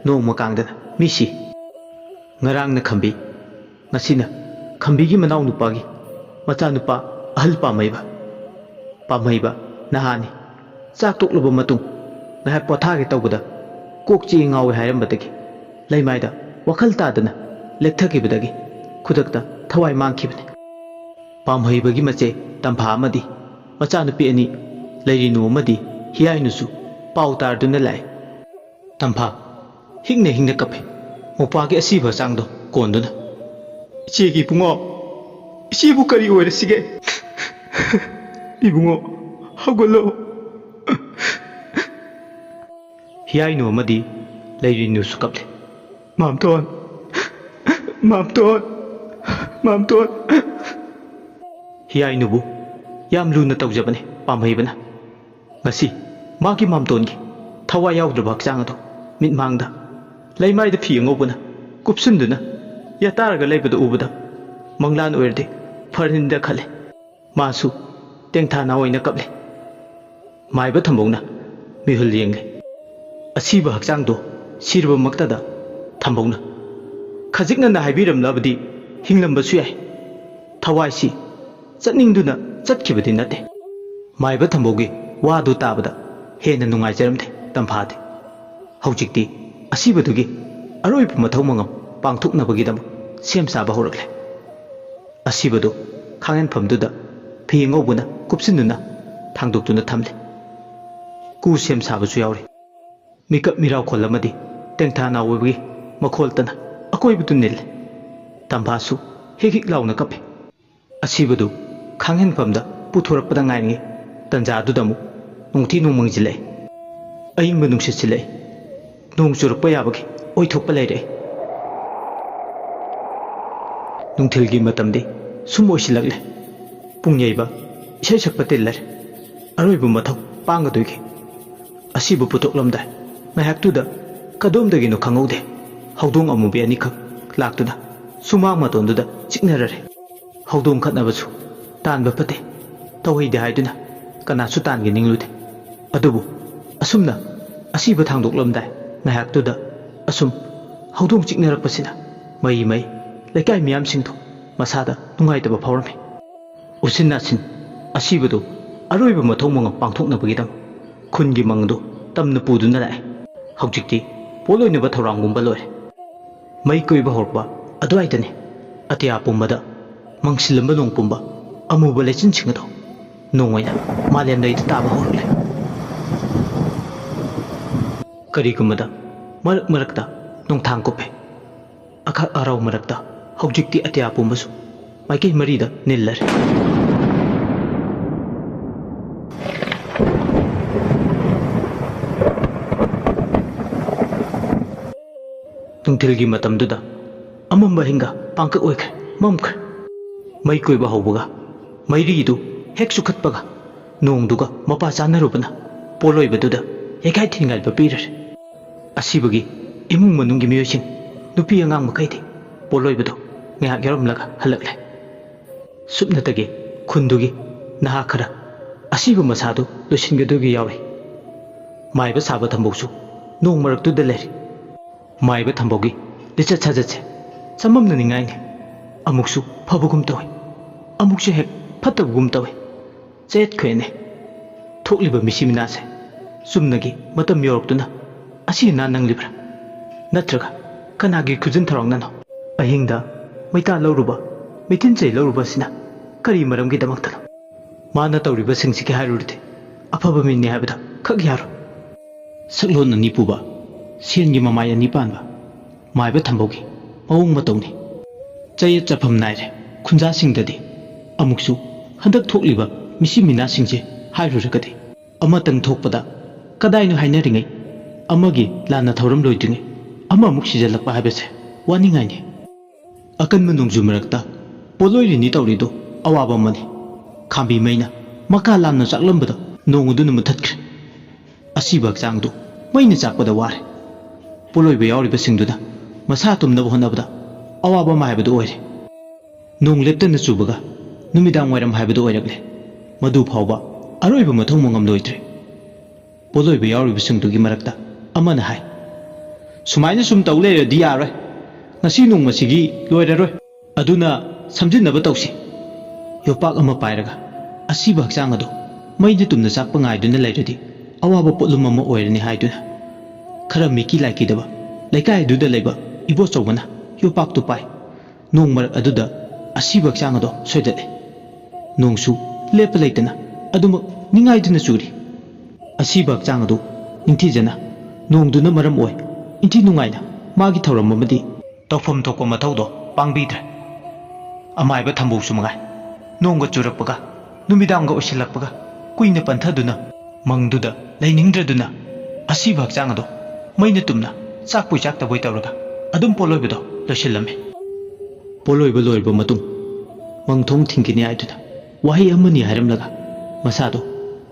ꯅꯣꯡꯃ ꯀꯥꯡꯗꯅ ꯃꯤ ꯁꯤ꯫ ꯉꯔꯥꯡꯅ ꯈꯝꯕꯤ, ꯉꯁꯤꯅ ꯈꯝꯕꯤꯒꯤ ꯃꯅꯥꯎ ꯅꯨꯄꯥꯒꯤ ꯃꯆꯥꯅꯨꯄꯥ ꯑꯍꯜ ꯄꯥꯝꯍꯩꯕ꯫ ꯄꯥꯝꯍꯩꯕ ꯅꯍꯥꯅꯤ꯫ ꯆꯥꯛ ꯇꯣꯛꯂꯕ ꯃꯇꯨꯡ ꯉꯥꯏꯍꯥꯛ ꯄꯣꯊꯥꯒꯦ ꯇꯧꯕꯗ ꯀꯣꯛ ꯆꯤꯛꯏ ꯉꯥꯎꯏ ꯍꯥꯏꯔꯝꯕꯗꯒꯤ ꯂꯩꯃꯥꯏꯗ ꯋꯥꯈꯜ ꯇꯥꯗꯅ ꯂꯦꯛꯊꯈꯤꯕꯗꯒꯤ ꯈꯨꯗꯛꯇ ꯊꯋꯥꯏ ꯃꯥꯡꯈꯤꯕꯅꯤ꯫ ꯄꯥꯝꯍꯩꯕꯒꯤ ꯃꯆꯦ ꯇꯝꯐꯥ ꯑꯃꯗꯤ ꯃꯆꯥꯅꯨꯄꯤ ꯑꯅꯤ ꯂꯩꯔꯤꯅꯨ ꯑꯃꯗꯤ ꯍꯤꯌꯥꯏꯅꯨꯁꯨ ꯄꯥꯎ ꯇꯥꯔꯗꯨꯅ ꯂꯥꯛꯑꯦ꯫ ꯇꯝꯐꯥ ꯍꯤꯡꯅ ꯍꯤꯡꯅ ꯀꯞꯄꯦ꯫ ꯃꯧꯄ꯭ꯋꯥꯒꯤ ꯑꯁꯤꯕ ꯍꯛꯆꯥꯡꯗꯣ ꯀꯣꯟꯗꯨꯅ, "ꯏꯆꯦꯒꯤ ꯏꯕꯨꯡꯉꯣ, ꯏꯆꯦꯕꯨ ꯀꯔꯤ ꯑꯣꯏꯔꯁꯤꯒꯦ? ꯏꯕꯨꯡꯉꯣ, ꯍꯧꯒꯠꯂꯣ!" ꯍꯤꯌꯥꯏꯅꯨ ꯑꯃꯗꯤ ꯂꯩꯔꯤꯅꯨꯁꯨ ꯀꯞꯂꯦ꯫ "ꯃꯥꯝꯇꯣꯟ, ꯃꯥꯝꯇꯣꯟ, ꯃꯥꯝꯇꯣꯟ!" ꯍꯤꯌꯥꯏꯅꯨꯕꯨ ꯌꯥꯝ ꯂꯨꯅ ꯇꯧꯖꯕꯅꯤ ꯄꯥꯝꯍꯩꯕꯅ꯫ ꯉꯁꯤ ꯃꯥꯒꯤ ꯃꯥꯝꯇꯣꯟꯒꯤ ꯊꯋꯥꯏ ꯌꯥꯎꯗ꯭ꯔꯕ ꯍꯛꯆꯥꯡ ꯑꯗꯨ ꯃꯤꯠꯃꯥꯡꯗ ꯂꯩꯃꯥꯏꯗ ꯐꯤ ꯑꯉꯧꯕꯅ ꯀꯨꯞꯁꯤꯟꯗꯨꯅ ꯌꯥꯇꯥꯔꯒ ꯂꯩꯕꯗꯨ ꯎꯕꯗ ꯃꯪꯂꯥꯟ ꯑꯣꯏꯔꯗꯤ ꯐꯔꯅꯤꯗ ꯈꯜꯂꯦ꯫ ꯃꯥꯁꯨ ꯇꯦꯡꯊꯥ ꯅꯥꯑꯣꯏꯅ ꯀꯞꯂꯦ꯫ ꯃꯥꯏꯕ ꯊꯝꯕꯧꯅ ꯃꯤꯍꯨꯜ ꯌꯦꯡꯂꯦ꯫ ꯑꯁꯤꯕ ꯍꯛꯆꯥꯡꯗꯣ ꯁꯤꯔꯕꯃꯛꯇꯗ ꯊꯝꯕꯧꯅ, "ꯈꯖꯤꯛꯅꯅ ꯍꯥꯏꯕꯤꯔꯝꯂꯕꯗꯤ ꯍꯤꯡꯂꯝꯕꯁꯨ ꯌꯥꯏ꯫ ꯊꯋꯥꯏꯁꯤ ꯆꯠꯅꯤꯡꯗꯨꯅ ꯆꯠꯈꯤꯕꯗꯤ ꯅꯠꯇꯦ꯫" ꯃꯥꯏꯕ ꯊꯝꯕꯧꯒꯤ ꯋꯥꯗꯨ ꯇꯥꯕꯗ ꯍꯦꯟꯅ ꯅꯨꯡꯉꯥꯏꯖꯔꯝꯗꯦ ꯇꯝꯐꯥꯗꯤ꯫ ꯍꯧꯖꯤꯛꯇꯤ ꯑꯁꯤꯕꯗꯨꯒꯤ ꯑꯔꯣꯏꯕ ꯃꯊꯧ ꯃꯉꯝ ꯄꯥꯡꯊꯣꯛꯅꯕꯒꯤꯗꯃꯛ ꯁꯦꯝ ꯁꯥꯕ ꯍꯧꯔꯛꯂꯦ꯫ ꯑꯁꯤꯕꯗꯨ ꯈꯥꯡꯍꯟꯐꯝꯗꯨꯗ ꯐꯤ ꯑꯉꯧꯕꯅ ꯀꯨꯞꯁꯤꯟꯗꯨꯅ ꯊꯥꯡꯗꯣꯛꯇꯨꯅ ꯊꯝꯂꯦ꯫ ꯀꯨ ꯁꯦꯝ ꯁꯥꯕꯁꯨ ꯌꯥꯎꯔꯤ꯫ ꯃꯤꯀꯞ ꯃꯤꯔꯥꯎꯈꯣꯜ ꯑꯃꯗꯤ ꯇꯦꯡꯊꯥ ꯅꯥꯎꯕꯒꯤ ꯃꯈꯣꯜꯇꯅ ꯑꯀꯣꯏꯕꯗꯨ ꯅꯤꯜꯂꯦ꯫ ꯇꯝꯐꯥꯁꯨ ꯍꯤꯛ ꯍꯤꯛ ꯂꯥꯎꯅ ꯀꯞꯄꯤ꯫ ꯑꯁꯤꯕꯗꯨ ꯈꯥꯡꯍꯟꯐꯝꯗ ꯄꯨꯊꯣꯔꯛꯄꯗ ꯉꯥꯏꯔꯤꯉꯩ ꯇꯟꯖꯥꯗꯨꯗ ꯑꯃꯨꯛ ꯅꯣꯡꯊꯤ ꯅꯣꯡꯃꯪꯁꯤꯜꯂꯛꯏ꯫ ꯑꯏꯪꯕ ꯅꯨꯡꯁꯤꯠ ꯁꯤꯜꯂꯛꯏ꯫ ꯅꯣꯡ ꯆꯨꯔꯛꯄ ꯌꯥꯕꯒꯤ ꯑꯣꯏꯊꯣꯛꯄ ꯂꯩꯔꯛꯏ꯫ ꯅꯨꯡꯊꯤꯜꯒꯤ ꯃꯇꯝꯗꯤ ꯁꯨꯝ ꯑꯣꯏꯁꯤꯜꯂꯛꯂꯦ꯫ ꯄꯨꯡ ꯌꯩꯕ, ꯏꯁꯩ ꯁꯛꯄ ꯇꯤꯜꯂꯔꯦ꯫ ꯑꯔꯣꯏꯕ ꯃꯊꯧ ꯄꯥꯡꯒꯗꯣꯏꯒꯤ꯫ ꯑꯁꯤꯕꯨ ꯄꯨꯊꯣꯛꯂꯝꯗꯥꯏ ꯉꯥꯏꯍꯥꯛꯇꯨꯗ ꯀꯗꯣꯝꯗꯒꯤꯅꯣ ꯈꯪꯍꯧꯗꯦ꯫ ꯍꯧꯗꯣꯡ ꯑꯃꯨꯕꯤ ꯑꯅꯤꯈꯛ ꯂꯥꯛꯇꯨꯅ ꯁꯨꯃꯥꯡ ꯃꯇꯣꯟꯗꯨꯗ ꯆꯤꯛꯅꯔꯔꯦ꯫ ꯍꯧꯗꯣꯡ ꯈꯠꯅꯕꯁꯨ ꯇꯥꯟꯕ ꯐꯠꯇꯦ, ꯇꯧꯍꯩꯗꯦ ꯍꯥꯏꯗꯨꯅ ꯀꯅꯥꯁꯨ ꯇꯥꯟꯒꯦ ꯅꯤꯡꯂꯨꯗꯦ꯫ ꯑꯗꯨꯕꯨ ꯑꯁꯨꯝꯅ ꯑꯁꯤꯕ ꯊꯥꯡꯗꯣꯛꯂꯝꯗꯥꯏ ꯉꯥꯏꯍꯥꯛꯇꯨꯗ ꯑꯁꯨꯝ ꯍꯧꯗꯣꯡ ꯆꯤꯛꯅꯔꯛꯄꯁꯤꯅ ꯃꯩ ꯃꯩ ꯂꯩꯀꯥꯏ ꯃꯤꯌꯥꯝꯁꯤꯡꯗꯨ ꯃꯁꯥꯗ ꯅꯨꯡꯉꯥꯏꯇꯕ ꯐꯥꯎꯔꯝꯃꯤ꯫ ꯎꯆꯤꯟ ꯅꯥꯆꯤꯟ ꯑꯁꯤꯕꯗꯨ ꯑꯔꯣꯏꯕ ꯃꯊꯧ ꯃꯉꯝ ꯄꯥꯡꯊꯣꯛꯅꯕꯒꯤꯗꯃꯛ ꯈꯨꯟꯒꯤ ꯃꯪꯗꯨ ꯇꯝꯅ ꯄꯨꯗꯨꯅ ꯂꯥꯛꯑꯦ꯫ ꯍꯧꯖꯤꯛꯇꯤ ꯄꯣꯠꯂꯣꯏꯅꯕ ꯊꯧꯔꯥꯡꯒꯨꯝꯕ ꯂꯣꯏꯔꯦ꯫ ꯃꯩ ꯀꯣꯏꯕ ꯍꯧꯔꯛꯄ ꯑꯗꯨꯋꯥꯏꯗꯅꯤ ꯑꯇꯤꯌꯥ ꯄꯨꯝꯕꯗ ꯃꯪꯁꯤꯜꯂꯝꯕ ꯅꯣꯡ ꯄꯨꯝꯕ ꯑꯃꯨꯕ ꯂꯩꯆꯤꯟꯁꯤꯡ ꯑꯗꯨ ꯅꯣꯡ ꯑꯣꯏꯅ ꯃꯥꯂꯦꯝ ꯂꯩꯗ ꯇꯥꯕ ꯍꯧꯔꯛꯂꯦ꯫ ꯀꯔꯤꯒꯨꯝꯕꯗ ꯃꯔꯛ ꯃꯔꯛꯇ ꯅꯣꯡꯊꯥꯡ ꯀꯨꯞꯄꯦ꯫ ꯑꯈꯛ ꯑꯔꯥꯎ ꯃꯔꯛꯇ ꯍꯧꯖꯤꯛꯇꯤ ꯑꯇꯤꯌꯥ ꯄꯨꯝꯕꯁꯨ ꯃꯥꯏꯀꯩ ꯃꯔꯤꯗ ꯅꯤꯜꯂꯔꯦ꯫ ꯅꯨꯡꯊꯤꯜꯒꯤ ꯃꯇꯝꯗꯨꯗ ꯑꯃꯝꯕ ꯑꯍꯤꯡꯒ ꯄꯥꯡꯀꯛ ꯑꯣꯏꯈ꯭ꯔꯦ, ꯃꯝꯈ꯭ꯔꯦ꯫ ꯃꯩ ꯀꯣꯏꯕ ꯍꯧꯕꯒ ꯃꯩꯔꯤꯗꯨ ꯍꯦꯛ ꯆꯨꯈꯠꯄꯒ ꯅꯣꯡꯗꯨꯒ ꯃꯄꯥ ꯆꯥꯅꯔꯨꯕꯅ ꯄꯣꯠꯂꯣꯏꯕꯗꯨꯗ ꯌꯩꯈꯥꯏ ꯊꯤꯟꯒꯥꯏꯕ ꯄꯤꯔꯔꯦ꯫ ꯑꯁꯤꯕꯒꯤ ꯏꯃꯨꯡ ꯃꯅꯨꯡꯒꯤ ꯃꯤꯑꯣꯏꯁꯤꯡ, ꯅꯨꯄꯤ ꯑꯉꯥꯡ ꯃꯈꯩꯗꯤ ꯄꯣꯠꯂꯣꯏꯕꯗꯨ ꯉꯥꯏꯍꯥꯛ ꯌꯥꯎꯔꯝꯂꯒ ꯍꯜꯂꯛꯂꯦ꯫ ꯁꯨꯞꯅꯇꯒꯤ ꯈꯨꯟꯗꯨꯒꯤ ꯅꯍꯥ ꯈꯔ ꯑꯁꯤꯕ ꯃꯁꯥꯗꯨ ꯂꯣꯏꯁꯤꯟꯒꯗꯧꯒꯤ ꯌꯥꯎꯔꯤ꯫ ꯃꯥꯏꯕ ꯁꯥꯕ ꯊꯝꯕꯧꯁꯨ ꯅꯣꯡ ꯃꯔꯛꯇꯨꯗ ꯂꯩꯔꯤ꯫ ꯃꯥꯏꯕ ꯊꯝꯕꯧꯒꯤ ꯂꯤꯆꯠ ꯁꯥꯖꯠꯁꯦ ꯆꯃꯝꯅꯅꯤꯡꯉꯥꯏꯅꯤ꯫ ꯑꯃꯨꯛꯁꯨ ꯐꯕꯒꯨꯝ ꯇꯧꯏ, ꯑꯃꯨꯛꯁꯨ ꯍꯦꯛ ꯐꯠꯇꯕꯒꯨꯝ ꯇꯧꯏ꯫ ꯆꯌꯦꯠ ꯈꯣꯏꯌꯦꯠꯅꯦ꯫ ꯊꯣꯛꯂꯤꯕ ꯃꯤꯁꯤ ꯃꯤꯅꯥꯁꯦ ꯆꯨꯝꯅꯒꯤ ꯃꯇꯝ ꯌꯧꯔꯛꯇꯨꯅ ꯑꯁꯤ ꯑꯅꯥ ꯅꯪꯂꯤꯕ꯭ꯔꯥ? ꯅꯠꯇ꯭ꯔꯒ ꯀꯅꯥꯒꯤ ꯈꯨꯖꯤꯟ ꯊꯧꯔꯥꯡꯅꯅꯣ? ꯑꯍꯤꯡꯗ ꯃꯩꯇꯥ ꯂꯧꯔꯨꯕ, ꯃꯤꯊꯤꯟ ꯆꯩ ꯂꯧꯔꯨꯕ ꯑꯁꯤꯅ ꯀꯔꯤ ꯃꯔꯝꯒꯤꯗꯃꯛꯇꯅꯣ? ꯃꯥꯅ ꯇꯧꯔꯤꯕꯁꯤꯡꯁꯤꯒꯤ ꯍꯥꯏꯔꯨꯔꯗꯤ ꯑꯐꯕ ꯃꯤꯅꯤ ꯍꯥꯏꯕꯗ ꯈꯛ ꯌꯥꯔꯣꯏ꯫ ꯁꯛꯂꯣꯟ ꯑꯅꯤ ꯄꯨꯕ, ꯁꯦꯟꯒꯤ ꯃꯃꯥꯏ ꯑꯅꯤ ꯄꯥꯟꯕ, ꯃꯥꯏꯕ ꯊꯝꯕꯧꯒꯤ ꯃꯑꯣꯡ ꯃꯇꯧꯅꯤ꯫ ꯆꯌꯦꯠ ꯆꯐꯝ ꯅꯥꯏꯔꯦ ꯈꯨꯟꯖꯥꯁꯤꯡꯗꯗꯤ꯫ ꯑꯃꯨꯛꯁꯨ ꯍꯟꯗꯛ ꯊꯣꯛꯂꯤꯕ ꯃꯤꯁꯤ ꯃꯤꯅꯥꯁꯤꯡꯁꯦ ꯍꯥꯏꯔꯨꯔꯒꯗꯤ ꯑꯃꯇꯪ ꯊꯣꯛꯄꯗ ꯀꯗꯥꯏꯅꯣ ꯍꯥꯏꯅꯔꯤꯉꯩ, ꯑꯃꯒꯤ ꯂꯥꯟꯅ ꯊꯧꯔꯝ ꯂꯣꯏꯗ꯭ꯔꯤꯉꯩ ꯑꯃꯃꯨꯛ ꯁꯤꯖꯜꯂꯛꯄ ꯍꯥꯏꯕꯁꯦ ꯋꯥꯅꯤꯡꯉꯥꯏꯅꯤ꯫ ꯑꯀꯟꯕ ꯅꯣꯡꯖꯨ ꯃꯔꯛꯇ ꯄꯣꯠꯂꯣꯏꯔꯤꯅꯤ ꯇꯧꯔꯤꯗꯨ ꯑꯋꯥꯕ ꯑꯃꯅꯤ꯫ ꯈꯥꯝꯕꯤ ꯃꯩꯅ ꯃꯀꯥ ꯂꯥꯝꯅ ꯆꯥꯛꯂꯝꯕꯗ ꯅꯣꯡ ꯑꯗꯨꯅ ꯃꯨꯊꯠꯈ꯭ꯔꯦ꯫ ꯑꯁꯤꯕ ꯍꯛꯆꯥꯡꯗꯨ ꯃꯩꯅ ꯆꯥꯛꯄꯗ ꯋꯥꯔꯦ꯫ ꯄꯣꯠꯂꯣꯏꯕ ꯌꯥꯎꯔꯤꯕꯁꯤꯡꯗꯨꯅ ꯃꯁꯥ ꯇꯨꯝꯅꯕ ꯍꯣꯠꯅꯕꯗ ꯑꯋꯥꯕ ꯑꯃ ꯍꯥꯏꯕꯗꯨ ꯑꯣꯏꯔꯦ꯫ ꯅꯣꯡ ꯂꯦꯞꯇꯅ ꯆꯨꯕꯒ ꯅꯨꯃꯤꯗꯥꯡ ꯋꯥꯏꯔꯝ ꯍꯥꯏꯕꯗꯨ ꯑꯣꯏꯔꯛꯂꯦ꯫ ꯃꯗꯨ ꯐꯥꯎꯕ ꯑꯔꯣꯏꯕ ꯃꯊꯧ ꯃꯉꯝꯂꯣꯏꯗ꯭ꯔꯦ꯫ ꯄꯣꯠꯂꯣꯏꯕ ꯌꯥꯎꯔꯤꯕꯁꯤꯡꯗꯨꯒꯤ ꯃꯔꯛꯇ ꯑꯃꯅ ꯍꯥꯏ, "ꯁꯨꯃꯥꯏꯅ ꯁꯨꯝ ꯇꯧ ꯂꯩꯔꯗꯤ ꯌꯥꯔꯣꯏ꯫ ꯉꯁꯤ ꯅꯣꯡꯃꯁꯤꯒꯤ ꯂꯣꯏꯔꯔꯣꯏ꯫ ꯑꯗꯨꯅ ꯁꯝꯖꯤꯟꯅꯕ ꯇꯧꯁꯤ꯫ ꯌꯣꯄꯥꯛ ꯑꯃ ꯄꯥꯏꯔꯒ ꯑꯁꯤꯕ ꯍꯛꯆꯥꯡ ꯑꯗꯨ ꯃꯩꯅ ꯇꯨꯝꯅ ꯆꯥꯛꯄ ꯉꯥꯏꯗꯨꯅ ꯂꯩꯔꯗꯤ ꯑꯋꯥꯕ ꯄꯣꯠꯂꯨꯝ ꯑꯃ ꯑꯣꯏꯔꯅꯤ" ꯍꯥꯏꯗꯨꯅ ꯈꯔ ꯃꯤꯀꯤ ꯂꯥꯏꯀꯤꯗꯕ ꯂꯩꯀꯥꯏ ꯑꯗꯨꯗ ꯂꯩꯕ ꯏꯕꯣꯆꯧꯕꯅ ꯌꯣꯄꯥꯛꯇꯨ ꯄꯥꯏ꯫ ꯅꯣꯡ ꯃꯔꯛ ꯑꯗꯨꯗ ꯑꯁꯤꯕ ꯍꯛꯆꯥꯡ ꯑꯗꯣ ꯁꯣꯏꯗꯠꯂꯦ꯫ ꯅꯣꯡꯁꯨ ꯂꯦꯞꯄ ꯂꯩꯇꯅ ꯑꯗꯨꯃꯛ ꯅꯤꯡꯉꯥꯏꯗꯨꯅ ꯆꯨꯔꯤ꯫ ꯑꯁꯤꯕ ꯍꯛꯆꯥꯡ ꯑꯗꯨ ꯅꯤꯡꯊꯤꯖꯅ ꯅꯣꯡꯗꯨꯅ ꯃꯔꯝ ꯑꯣꯏ ꯏꯟꯊꯤ ꯅꯨꯡꯉꯥꯏꯅ ꯃꯥꯒꯤ ꯊꯧꯔꯝ ꯑꯃꯗꯤ ꯇꯧꯐꯝ ꯊꯣꯛꯄ ꯃꯊꯧꯗꯣ ꯄꯥꯡꯕꯤꯗ꯭ꯔꯦ꯫ ꯑꯃꯥꯏꯕ ꯊꯝꯕꯧꯁꯨ ꯃꯉꯥꯏ꯫ ꯅꯣꯡꯒ ꯆꯨꯔꯛꯄꯒ ꯅꯨꯃꯤꯗꯥꯡꯒ ꯑꯣꯏꯁꯤꯜꯂꯛꯄꯒ ꯀꯨꯏꯅ ꯄꯟꯊꯗꯨꯅ ꯃꯪꯗꯨꯗ ꯂꯩꯅꯤꯡꯗ꯭ꯔꯗꯨꯅ ꯑꯁꯤꯕ ꯍꯛꯆꯥꯡ ꯑꯗꯣ ꯃꯩꯅ ꯇꯨꯝꯅ ꯆꯥꯛꯄꯣꯏ ꯆꯥꯛꯇꯕꯣꯏ ꯇꯧꯔꯒ ꯑꯗꯨꯝ ꯄꯣꯠꯂꯣꯏꯕꯗꯣ ꯂꯣꯏꯁꯤꯜꯂꯝꯃꯤ꯫ ꯄꯣꯠꯂꯣꯏꯕ ꯂꯣꯏꯔꯕ ꯃꯇꯨꯡ ꯃꯪꯊꯣꯡ ꯊꯤꯡꯈꯤꯅꯤ ꯍꯥꯏꯗꯨꯅ ꯋꯥꯍꯩ ꯑꯃꯅꯤ ꯍꯥꯏꯔꯝꯂꯒ ꯃꯁꯥꯗꯣ